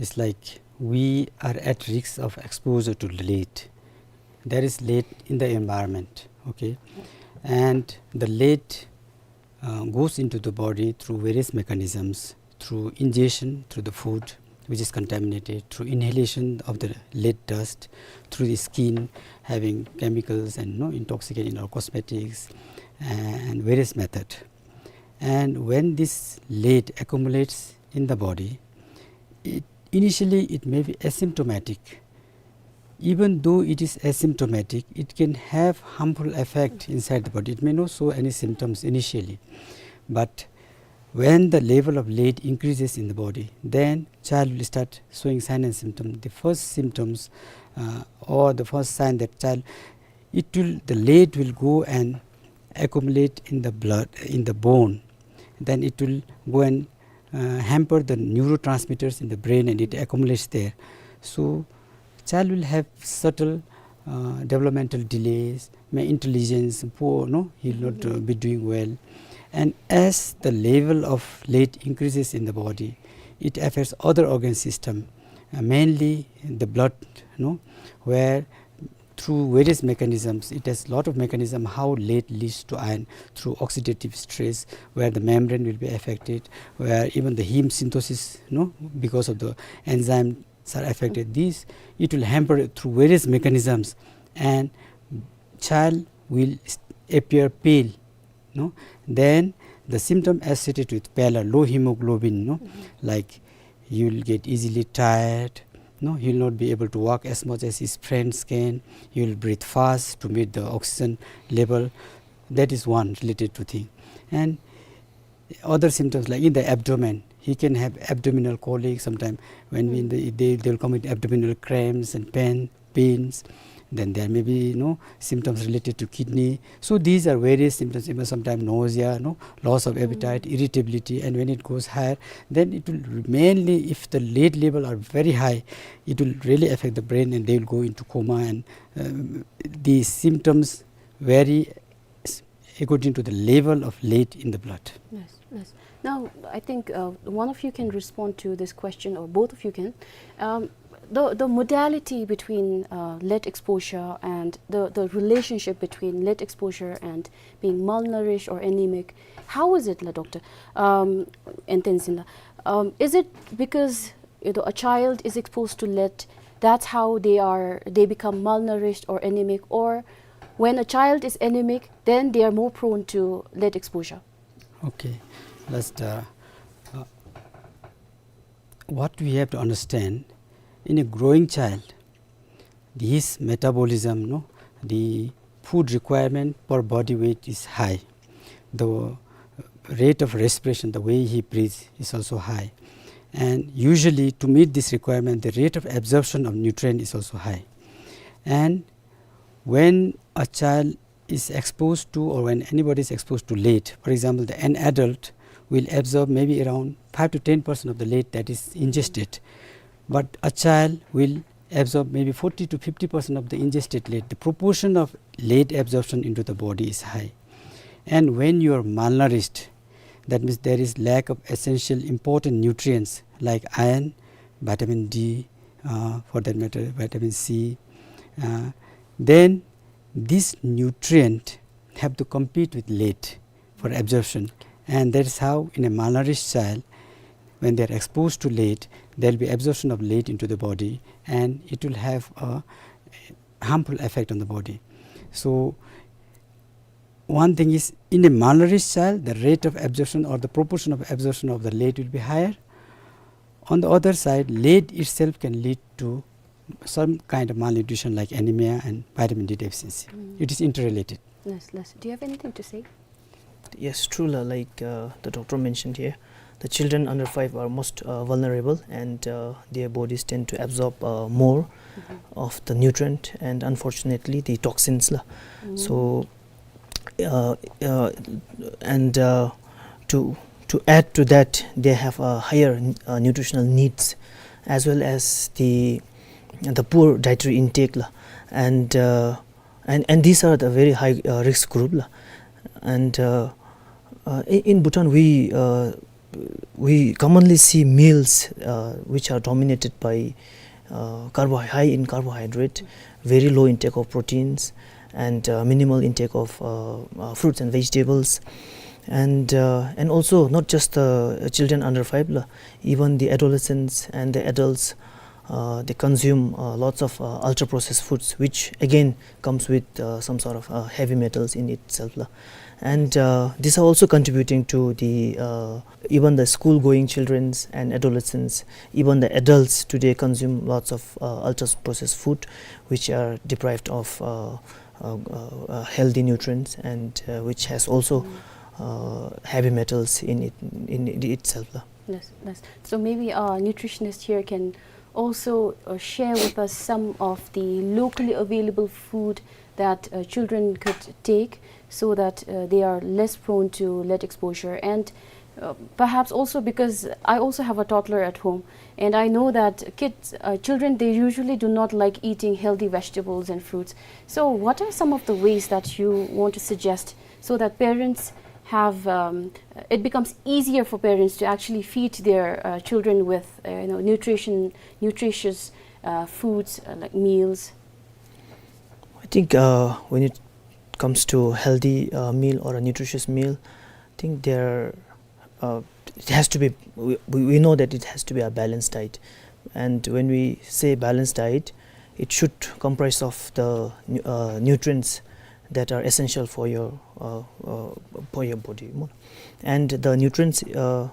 is, like, we are at risk of exposure to lead. There is lead in the environment, okay, and the lead uh, goes into the body through various mechanisms, through ingestion through the food which is contaminated, through inhalation of the lead dust, through the skin having chemicals and, you know, intoxicant in our cosmetics and various method. And when this lead accumulates in the body, it, initially it may be asymptomatic. Even though it is asymptomatic, it can have harmful effect inside the body. It may not show any symptoms initially, but when the level of lead increases in the body, then child will start showing sign and symptom. The first symptoms uh, or the first sign that child, it will, the lead will go and accumulate in the blood, in the bone. Then it will go and uh, hamper the neurotransmitters in the brain, and it accumulates there. So child will have subtle uh, developmental delays, may intelligence poor, no, he will not uh, be doing well. And as the level of lead increases in the body, it affects other organ system, uh, mainly the blood, no, where through various mechanisms, it has lot of mechanism how lead leads to iron, through oxidative stress, where the membrane will be affected, where even the heme synthesis, you know, because of the enzymes are affected. These, it will hamper through various mechanisms, and child will s- appear pale, no? Then the symptom associated with pallor, low hemoglobin, no? Like, you'll get easily tired, no? He'll not be able to walk as much as his friends can. He'll breathe fast to meet the oxygen level. That is one related to thing. And other symptoms, like in the abdomen, he can have abdominal colic sometime. When we in the, they, they'll come with abdominal cramps and pain, pains. Then there may be, you know, symptoms related to kidney. So these are various symptoms, even sometimes nausea, no, loss of appetite, irritability, and when it goes higher, then it will mainly, if the lead level are very high, it will really affect the brain, and they will go into coma. And um, these symptoms vary s- according to the level of lead in the blood. Yes, yes. Now, I think uh, one of you can respond to this question, or both of you can. Um, the, the modality between uh, lead exposure and the, the relationship between lead exposure and being malnourished or anemic, how is it, la doctor? Um, and then, um, is it because, you know, a child is exposed to lead, that's how they are, they become malnourished or anemic, or when a child is anemic, then they are more prone to lead exposure? Okay, let's, uh, uh, what we have to understand, in a growing child, his metabolism, no, the food requirement per body weight is high. The rate of respiration, the way he breathes, is also high. And usually, to meet this requirement, the rate of absorption of nutrient is also high. And when a child is exposed to, or when anybody is exposed to lead, for example, the, an adult will absorb maybe around five to ten percent of the lead that is ingested, but a child will absorb maybe forty to fifty percent of the ingested lead. The proportion of lead absorption into the body is high. And when you are malnourished, that means there is lack of essential important nutrients like iron, vitamin D, uh, for that matter, vitamin C. Uh, then this nutrient have to compete with lead for absorption. And that is how, in a malnourished child, when they are exposed to lead, there will be absorption of lead into the body, and it will have a harmful effect on the body. So, one thing is, in a malnourished child, the rate of absorption or the proportion of absorption of the lead will be higher. On the other side, lead itself can lead to some kind of malnutrition like anemia and vitamin D deficiency. Mm. It is interrelated. Yes, yes. Do you have anything to say? Yes, true la, like, uh, the doctor mentioned here, the children under five are most, uh, vulnerable, and, uh, their bodies tend to absorb, uh, more Mm-hmm. of the nutrient and, unfortunately, the toxins la. Mm. So, uh, uh, and, uh, to, to add to that, they have a higher, uh, nutritional needs, as well as the, the poor dietary intake la. And, uh, and, and these are the very high, uh, risk group la. And, uh, uh, in, in Bhutan, we, uh, we commonly see meals, uh, which are dominated by, uh, carbo-, high in carbohydrate, very low intake of proteins, and, uh, minimal intake of, uh, uh, fruits and vegetables. And, uh, and also, not just the children under five la, even the adolescents and the adults, uh, they consume, uh, lots of, uh, ultra-processed foods, which again comes with, uh, some sort of, uh, heavy metals in itself la. And, uh, these are also contributing to the, uh, even the school-going childrens and adolescents, even the adults today consume lots of, uh, ultra-processed food, which are deprived of, uh, uh, uh, uh, healthy nutrients, and, uh, which has also, uh, heavy metals in it, in it itself la. Yes, yes. So maybe our nutritionist here can also, uh, share with us some of the locally available food that, uh, children could take so that, uh, they are less prone to lead exposure. And, uh, perhaps also because I also have a toddler at home, and I know that kids, uh, children, they usually do not like eating healthy vegetables and fruits. So what are some of the ways that you want to suggest so that parents have, um, it becomes easier for parents to actually feed their, uh, children with, uh, you know, nutrition, nutritious, uh, foods, uh, like meals? I think, uh, when it comes to healthy, uh, meal or a nutritious meal, I think there, uh, it has to be, we, we we know that it has to be a balanced diet. And when we say balanced diet, it should comprise of the nu-, uh, nutrients that are essential for your, uh, uh, for your body. And the nutrients, uh,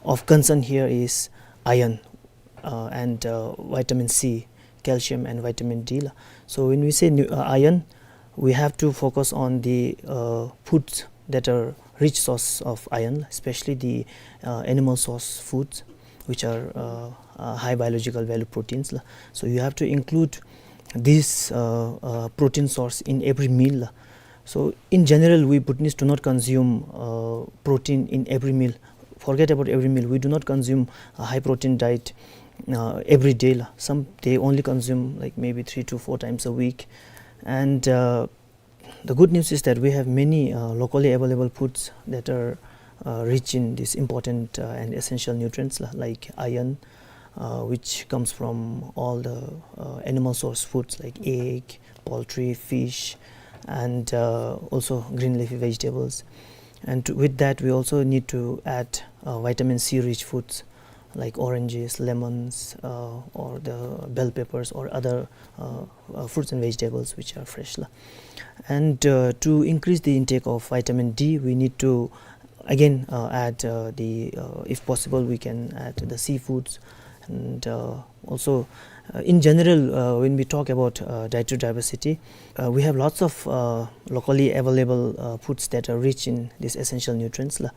of concern here is iron, uh, and, uh, vitamin C, calcium and vitamin D la. So when we say nu-, uh, iron, we have to focus on the, uh, foods that are rich source of iron, especially the, uh, animal source foods, which are, uh, uh, high biological value proteins la. So you have to include this, uh, uh, protein source in every meal la. So in general, we Bhutanese do not consume, uh, protein in every meal. Forget about every meal. We do not consume a high protein diet, uh, every day la. Some, they only consume, like, maybe three to four times a week. And, uh, the good news is that we have many, uh, locally available foods that are, uh, rich in these important, uh, and essential nutrients la, like iron, uh, which comes from all the, uh, animal source foods like egg, poultry, fish, and, uh, also green leafy vegetables. And to, with that, we also need to add, uh, vitamin C rich foods like oranges, lemons, uh, or the bell peppers or other, uh, uh, fruits and vegetables which are fresh la. And, uh, to increase the intake of vitamin D, we need to again, uh, add, uh, the, uh, if possible, we can add the seafoods. And, uh, also, uh, in general, uh, when we talk about, uh, dietary diversity, uh, we have lots of, uh, locally available, uh, foods that are rich in these essential nutrients la.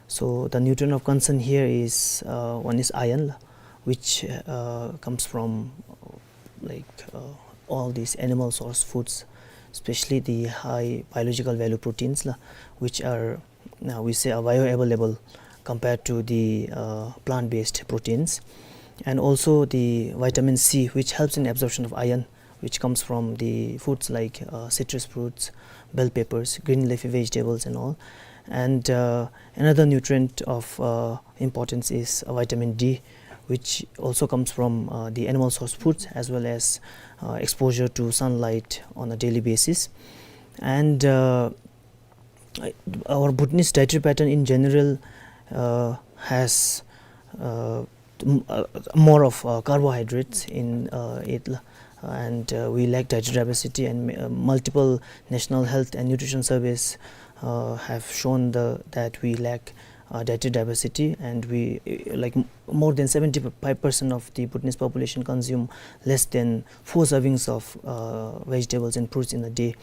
So the nutrient of concern here is, uh, one is iron la, which, uh, comes from, uh, like, uh, all these animal source foods, especially the high biological value proteins la, which are, uh, we say, are bioavailable compared to the, uh, plant-based proteins. And also the vitamin C, which helps in absorption of iron, which comes from the foods like, uh, citrus fruits, bell peppers, green leafy vegetables and all. And, uh, another nutrient of, uh, importance is, uh, vitamin D, which also comes from, uh, the animal source foods as well as, uh, exposure to sunlight on a daily basis. And, uh, I- our Bhutanese dietary pattern in general uh, has uh, m- uh, more of uh, carbohydrates in uh, it, la. And uh, we lack dietary diversity, and uh, multiple national health and nutrition surveys uh, have shown the that we lack uh, dietary diversity, and we uh, like m- more than seventy-five percent of the Bhutanese population consume less than four servings of uh, vegetables and fruits in a day.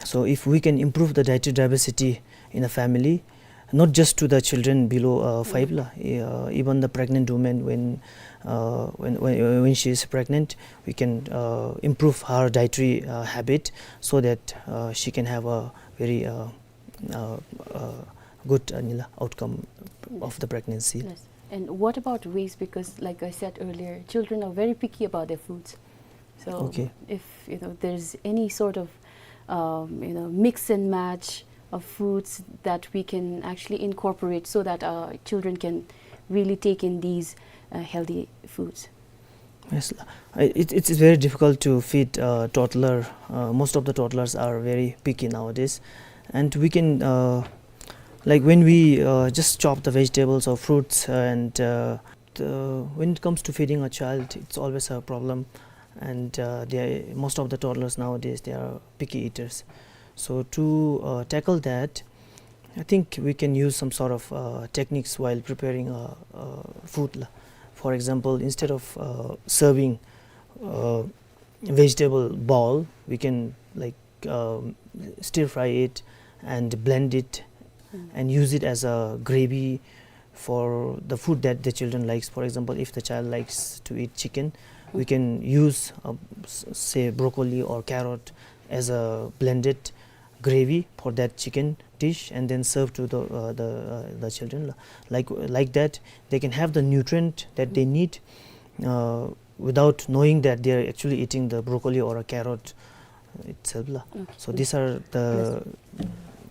So if we can improve the dietary diversity in a family, not just to the children below uh, five, la, uh, even the pregnant woman, when uh, when when when she is pregnant, we can uh, improve her dietary uh, habit so that uh, she can have a very uh, uh, uh, good uh, nila outcome of the pregnancy. Yes. And what about waste? Because, like I said earlier, children are very picky about their foods. So, okay, if you know there's any sort of um, you know mix and match of foods that we can actually incorporate so that our children can really take in these uh, healthy foods. Yes, la. I- it, it's very difficult to feed a toddler. Uh, most of the toddlers are very picky nowadays, and we can uh, like when we uh, just chop the vegetables or fruits, and uh, the, when it comes to feeding a child, it's always a problem. And uh, they, most of the toddlers nowadays, they are picky eaters. So to uh, tackle that, I think we can use some sort of uh, techniques while preparing uh, uh, food, la. For example, instead of uh, serving uh, vegetable bowl, we can like um, stir fry it and blend it and use it as a gravy for the food that the children likes. For example, if the child likes to eat chicken, we can use uh, s- say broccoli or carrot as a blended gravy for that chicken dish and then serve to the uh, the uh, the children. Like like that, they can have the nutrient that they need uh, without knowing that they are actually eating the broccoli or a carrot itself, la. Okay. So these are the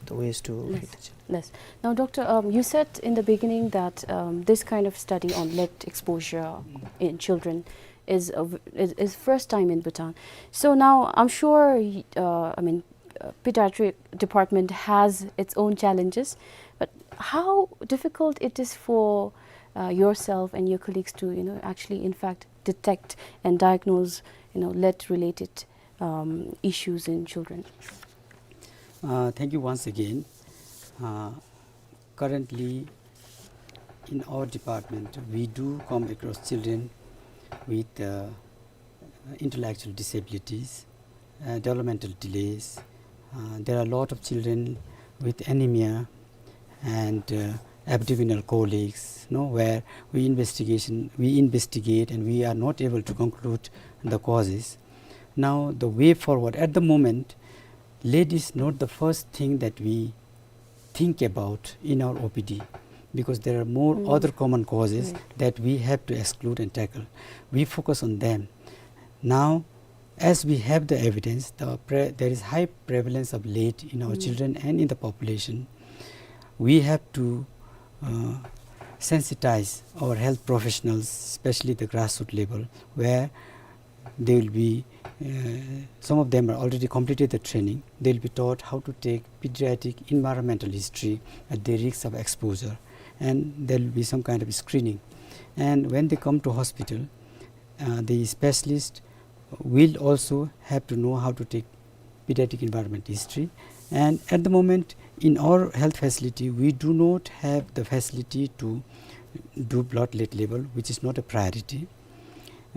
the ways to feed the children. Yes. Now, Doctor, um, you said in the beginning that um, this kind of study on lead exposure in children is, a v- is is first time in Bhutan. So now I'm sure, y- uh, I mean, uh, pediatric department has its own challenges, but how difficult it is for uh, yourself and your colleagues to you know actually in fact detect and diagnose you know lead related um, issues in children. Uh, thank you once again. Uh, currently, in our department, we do come across children with uh, intellectual disabilities, uh, developmental delays. Uh, there are a lot of children with anemia and uh, abdominal colics, no, where we investigation we investigate and we are not able to conclude the causes. Now, the way forward at the moment, lead is not the first thing that we think about in our O P D, because there are more other common causes that we have to exclude and tackle. We focus on them. Now, as we have the evidence, the pre- there is high prevalence of lead in our children and in the population. We have to uh, sensitize our health professionals, especially the grassroots level, where they will be uh, some of them are already completed the training. They'll be taught how to take pediatric environmental history at the risk of exposure, and there will be some kind of screening. And when they come to hospital, uh, the specialist will also have to know how to take pediatric environment history. And at the moment, in our health facility, we do not have the facility to do blood lead level, which is not a priority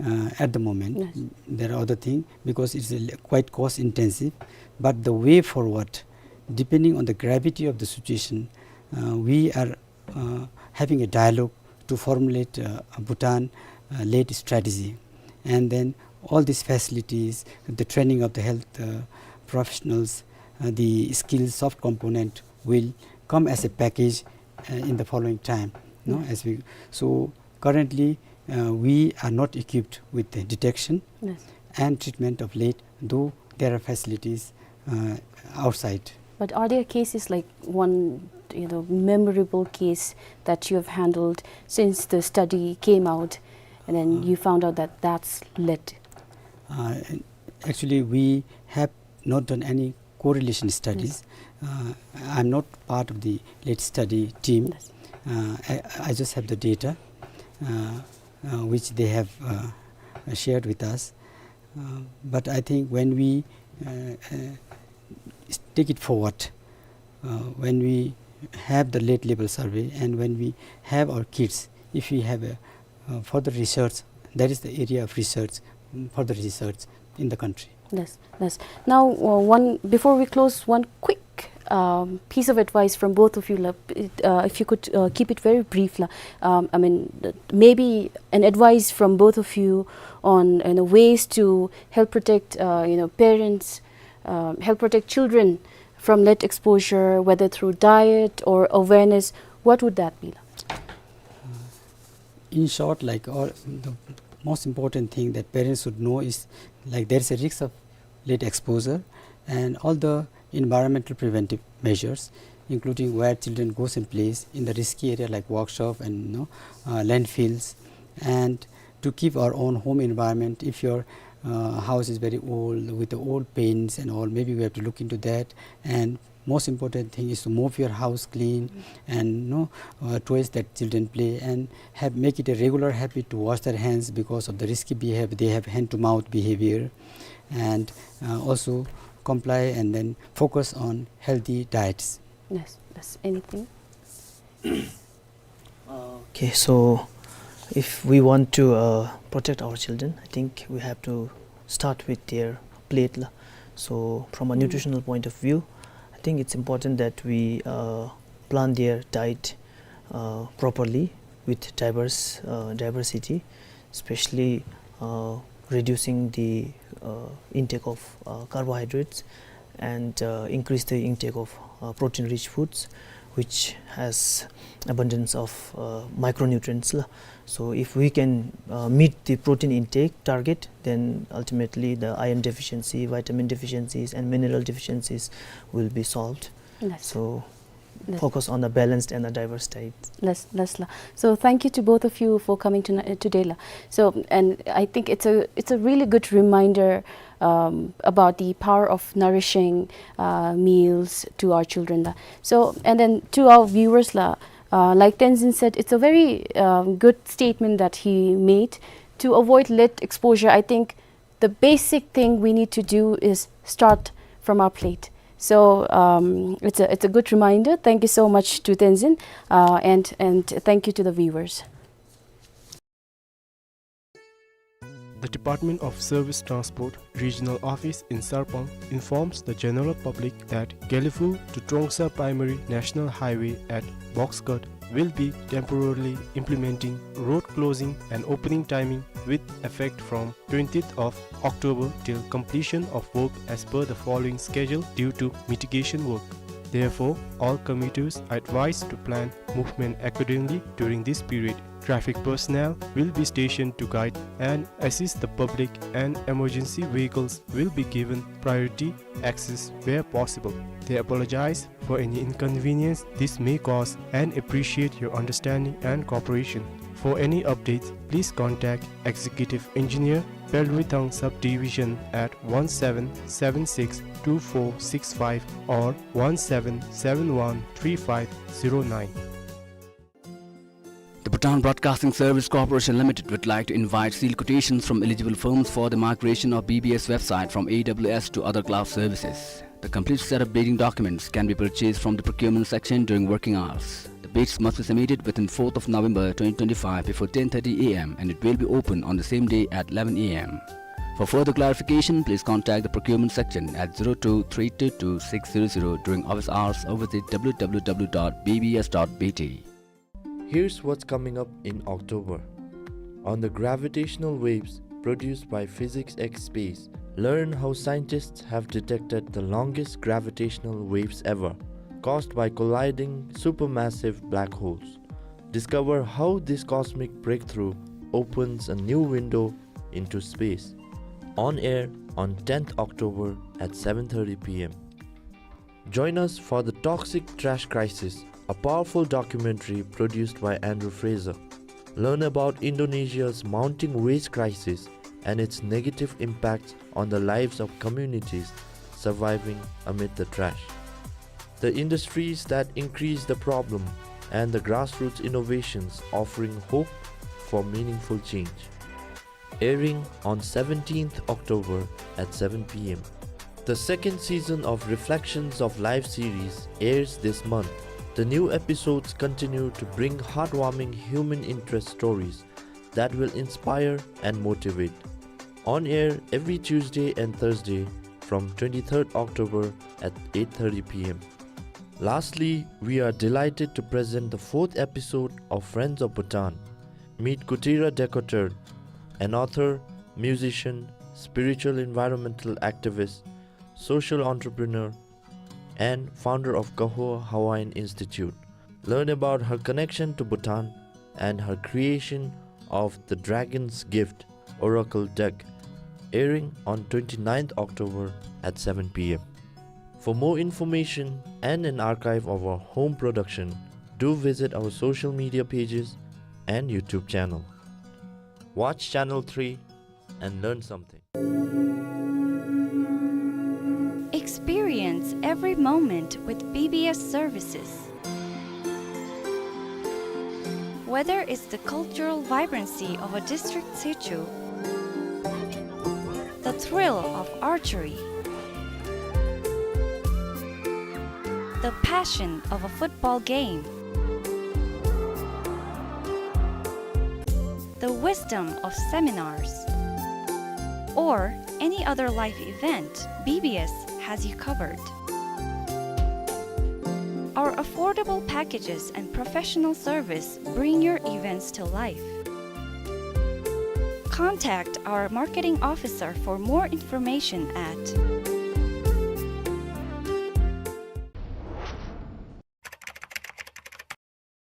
uh, at the moment. Yes. There are other things because it's a, quite cost intensive. But the way forward, depending on the gravity of the situation, uh, we are uh, having a dialogue to formulate uh, a Bhutan uh, led strategy. And then all these facilities, the training of the health uh, professionals, uh, the skills, soft component will come as a package uh, in the following time. No? As we, so currently, uh, we are not equipped with the detection and treatment of lead, though there are facilities uh, outside. But are there cases like one, you know, memorable case that you have handled since the study came out, and then you found out that that's lead? Uh, actually, we have not done any correlation studies. Yes. Uh, I'm not part of the lead study team. Yes. Uh, I, I just have the data, uh, uh, which they have, uh, shared with us. Uh, but I think when we, uh, uh, take it forward, uh, when we have the lead level survey and when we have our kids, if we have a, uh, further research, that is the area of research, mm, further research in the country. Yes, yes. Now, uh, one, before we close, one quick, um, piece of advice from both of you, la, uh, if you could, uh, keep it very brief, la. Um, I mean, th-, maybe an advice from both of you on, you know, ways to help protect, uh, you know, parents, um, help protect children from lead exposure, whether through diet or awareness. What would that be, la? In short, like, all, the most important thing that parents should know is, like, there is a risk of lead exposure, and all the environmental preventive measures, including where children goes and plays in the risky area like workshop and, you know, uh, landfills, and to keep our own home environment. If your, uh, house is very old with the old paints and all, maybe we have to look into that. And most important thing is to mop your house clean and, you know, uh, toys that children play, and have, make it a regular habit to wash their hands because of the risky behavior. They have hand to mouth behavior, and, uh, also comply and then focus on healthy diets. Yes, yes. Anything? Okay, so if we want to, uh, protect our children, I think we have to start with their plate, la. So from a, mm, nutritional point of view, I think it's important that we, uh, plan their diet, uh, properly with diverse, uh, diversity, especially, uh, reducing the, uh, intake of, uh, carbohydrates and, uh, increase the intake of, uh, protein-rich foods, which has abundance of, uh, micronutrients, la. So if we can, uh, meet the protein intake target, then ultimately the iron deficiency, vitamin deficiencies, and mineral deficiencies will be solved. Yes. So, yes, focus on a balanced and a diverse diet. Yes, yes, la. So thank you to both of you for coming tonight, uh, today, la. So, and I think it's a, it's a really good reminder, um, about the power of nourishing, uh, meals to our children, la. So, and then to our viewers, la, uh, like Tenzin said, it's a very, um, good statement that he made. To avoid lead exposure, I think the basic thing we need to do is start from our plate. So, um, it's a, it's a good reminder. Thank you so much to Tenzin, uh, and, and thank you to the viewers. The Department of Service Transport Regional Office in Sarpang informs the general public that Gelephu to Trongsa Primary National Highway at Box Cut will be temporarily implementing road closing and opening timing with effect from twentieth of October till completion of work as per the following schedule due to mitigation work. Therefore, all commuters are advised to plan movement accordingly during this period. Traffic personnel will be stationed to guide and assist the public, and emergency vehicles will be given priority access where possible. They apologize for any inconvenience this may cause and appreciate your understanding and cooperation. For any updates, please contact Executive Engineer, Pelritang Subdivision at one seven seven six two four six five or one seven seven one three five zero nine. The Bhutan Broadcasting Service Corporation Limited would like to invite sealed quotations from eligible firms for the migration of B B S website from A W S to other cloud services. The complete set of bidding documents can be purchased from the procurement section during working hours. The bids must be submitted within fourth of November twenty twenty-five before ten thirty A M, and it will be open on the same day at eleven A M. For further clarification, please contact the procurement section at zero two three two two six zero zero during office hours or visit W W W dot B B S dot B T. Here's what's coming up in October. On the gravitational waves produced by Physics X Space, learn how scientists have detected the longest gravitational waves ever, caused by colliding supermassive black holes. Discover how this cosmic breakthrough opens a new window into space. On air on tenth October at seven thirty P M. Join us for The Toxic Trash Crisis, a powerful documentary produced by Andrew Fraser. Learn about Indonesia's mounting waste crisis and its negative impacts on the lives of communities surviving amid the trash. The industries that increase the problem and the grassroots innovations offering hope for meaningful change. Airing on seventeenth October at seven p m. The second season of Reflections of Life series airs this month. The new episodes continue to bring heartwarming human interest stories that will inspire and motivate. On air every Tuesday and Thursday from twenty-third October at eight thirty p m. Lastly, we are delighted to present the fourth episode of Friends of Bhutan. Meet Kutira Dekotur, an author, musician, spiritual environmental activist, social entrepreneur, and founder of Kaho Hawaiian Institute. Learn about her connection to Bhutan and her creation of the Dragon's Gift Oracle deck, airing on twenty-ninth October at seven p m. For more information and an archive of our home production, do visit our social media pages and YouTube channel. Watch Channel three and learn something. Experience every moment with B B S services. Whether it's the cultural vibrancy of a district sichu, the thrill of archery, the passion of a football game, the wisdom of seminars, or any other life event, B B S has you covered. Our affordable packages and professional service bring your events to life. Contact our marketing officer for more information at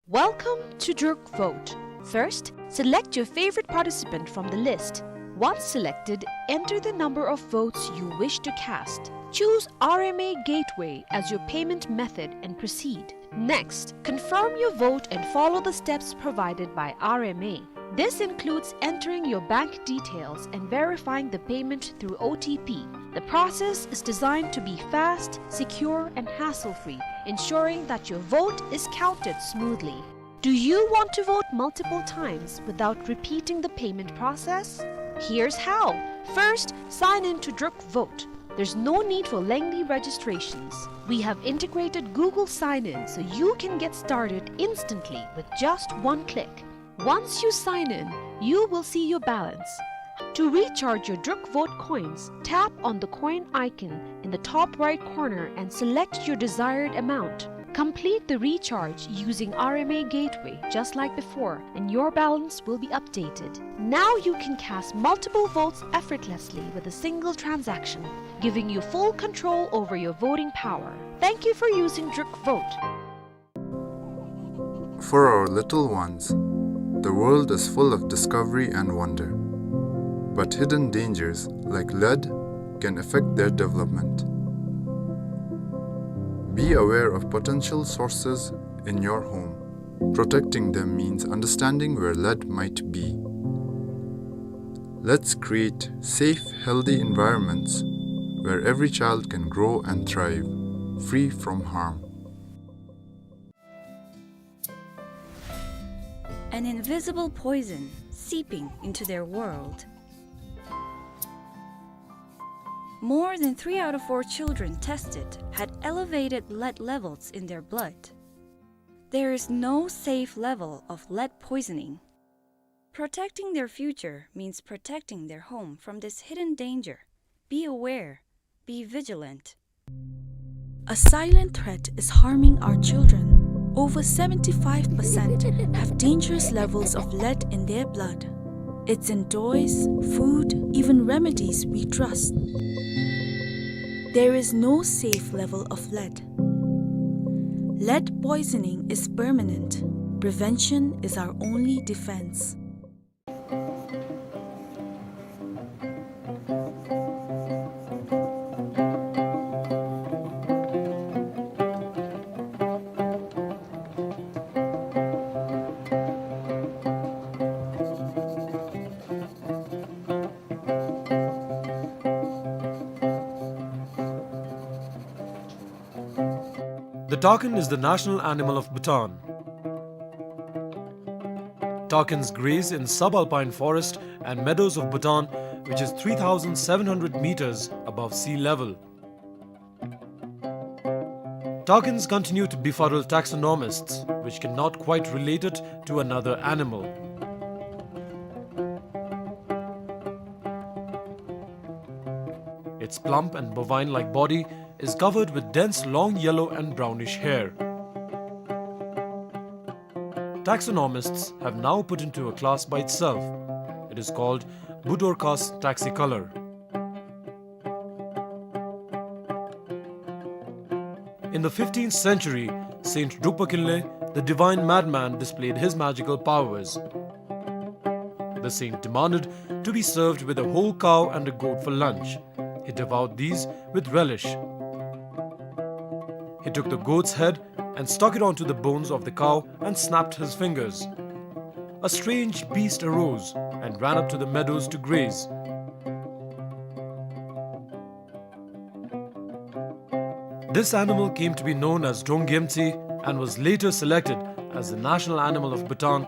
Welcome to Druk Vote. First, select your favorite participant from the list. Once selected, enter the number of votes you wish to cast. Choose R M A Gateway as your payment method and proceed. Next, confirm your vote and follow the steps provided by R M A. This includes entering your bank details and verifying the payment through O T P. The process is designed to be fast, secure, and hassle-free, ensuring that your vote is counted smoothly. Do you want to vote multiple times without repeating the payment process? Here's how. First, sign in to Druk Vote. There's no need for lengthy registrations. We have integrated Google Sign-In so you can get started instantly with just one click. Once you sign in, you will see your balance. To recharge your Druk Vote coins, tap on the coin icon in the top right corner and select your desired amount. Complete the recharge using R M A Gateway just like before, and your balance will be updated. Now you can cast multiple votes effortlessly with a single transaction, giving you full control over your voting power. Thank you for using Druk Vote. For our little ones, the world is full of discovery and wonder. But hidden dangers like lead can affect their development. Be aware of potential sources in your home. Protecting them means understanding where lead might be. Let's create safe, healthy environments where every child can grow and thrive, free from harm. An invisible poison seeping into their world. More than three out of four children tested had elevated lead levels in their blood. There is no safe level of lead poisoning. Protecting their future means protecting their home from this hidden danger. Be aware. Be vigilant. A silent threat is harming our children. Over seventy-five percent have dangerous levels of lead in their blood. It's in toys, food, even remedies we trust. There is no safe level of lead. Lead poisoning is permanent. Prevention is our only defense. The takin is the national animal of Bhutan. Takins graze in subalpine forest and meadows of Bhutan, which is three thousand seven hundred meters above sea level. Takins continue to befuddle taxonomists, which cannot quite relate it to another animal. Its plump and bovine-like body is covered with dense long yellow and brownish hair. Taxonomists have now put into a class by itself. It is called Budorcas taxicolor. In the fifteenth century, Saint Drukpa Kinley, the divine madman, displayed his magical powers. The saint demanded to be served with a whole cow and a goat for lunch. He devoured these with relish. He took the goat's head and stuck it onto the bones of the cow and snapped his fingers. A strange beast arose and ran up to the meadows to graze. This animal came to be known as Drongyemtsi and was later selected as the national animal of Bhutan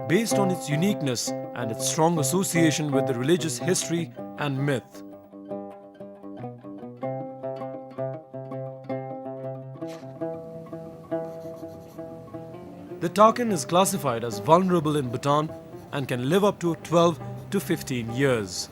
based on its uniqueness and its strong association with the religious history and myth. The takin is classified as vulnerable in Bhutan and can live up to twelve to fifteen years.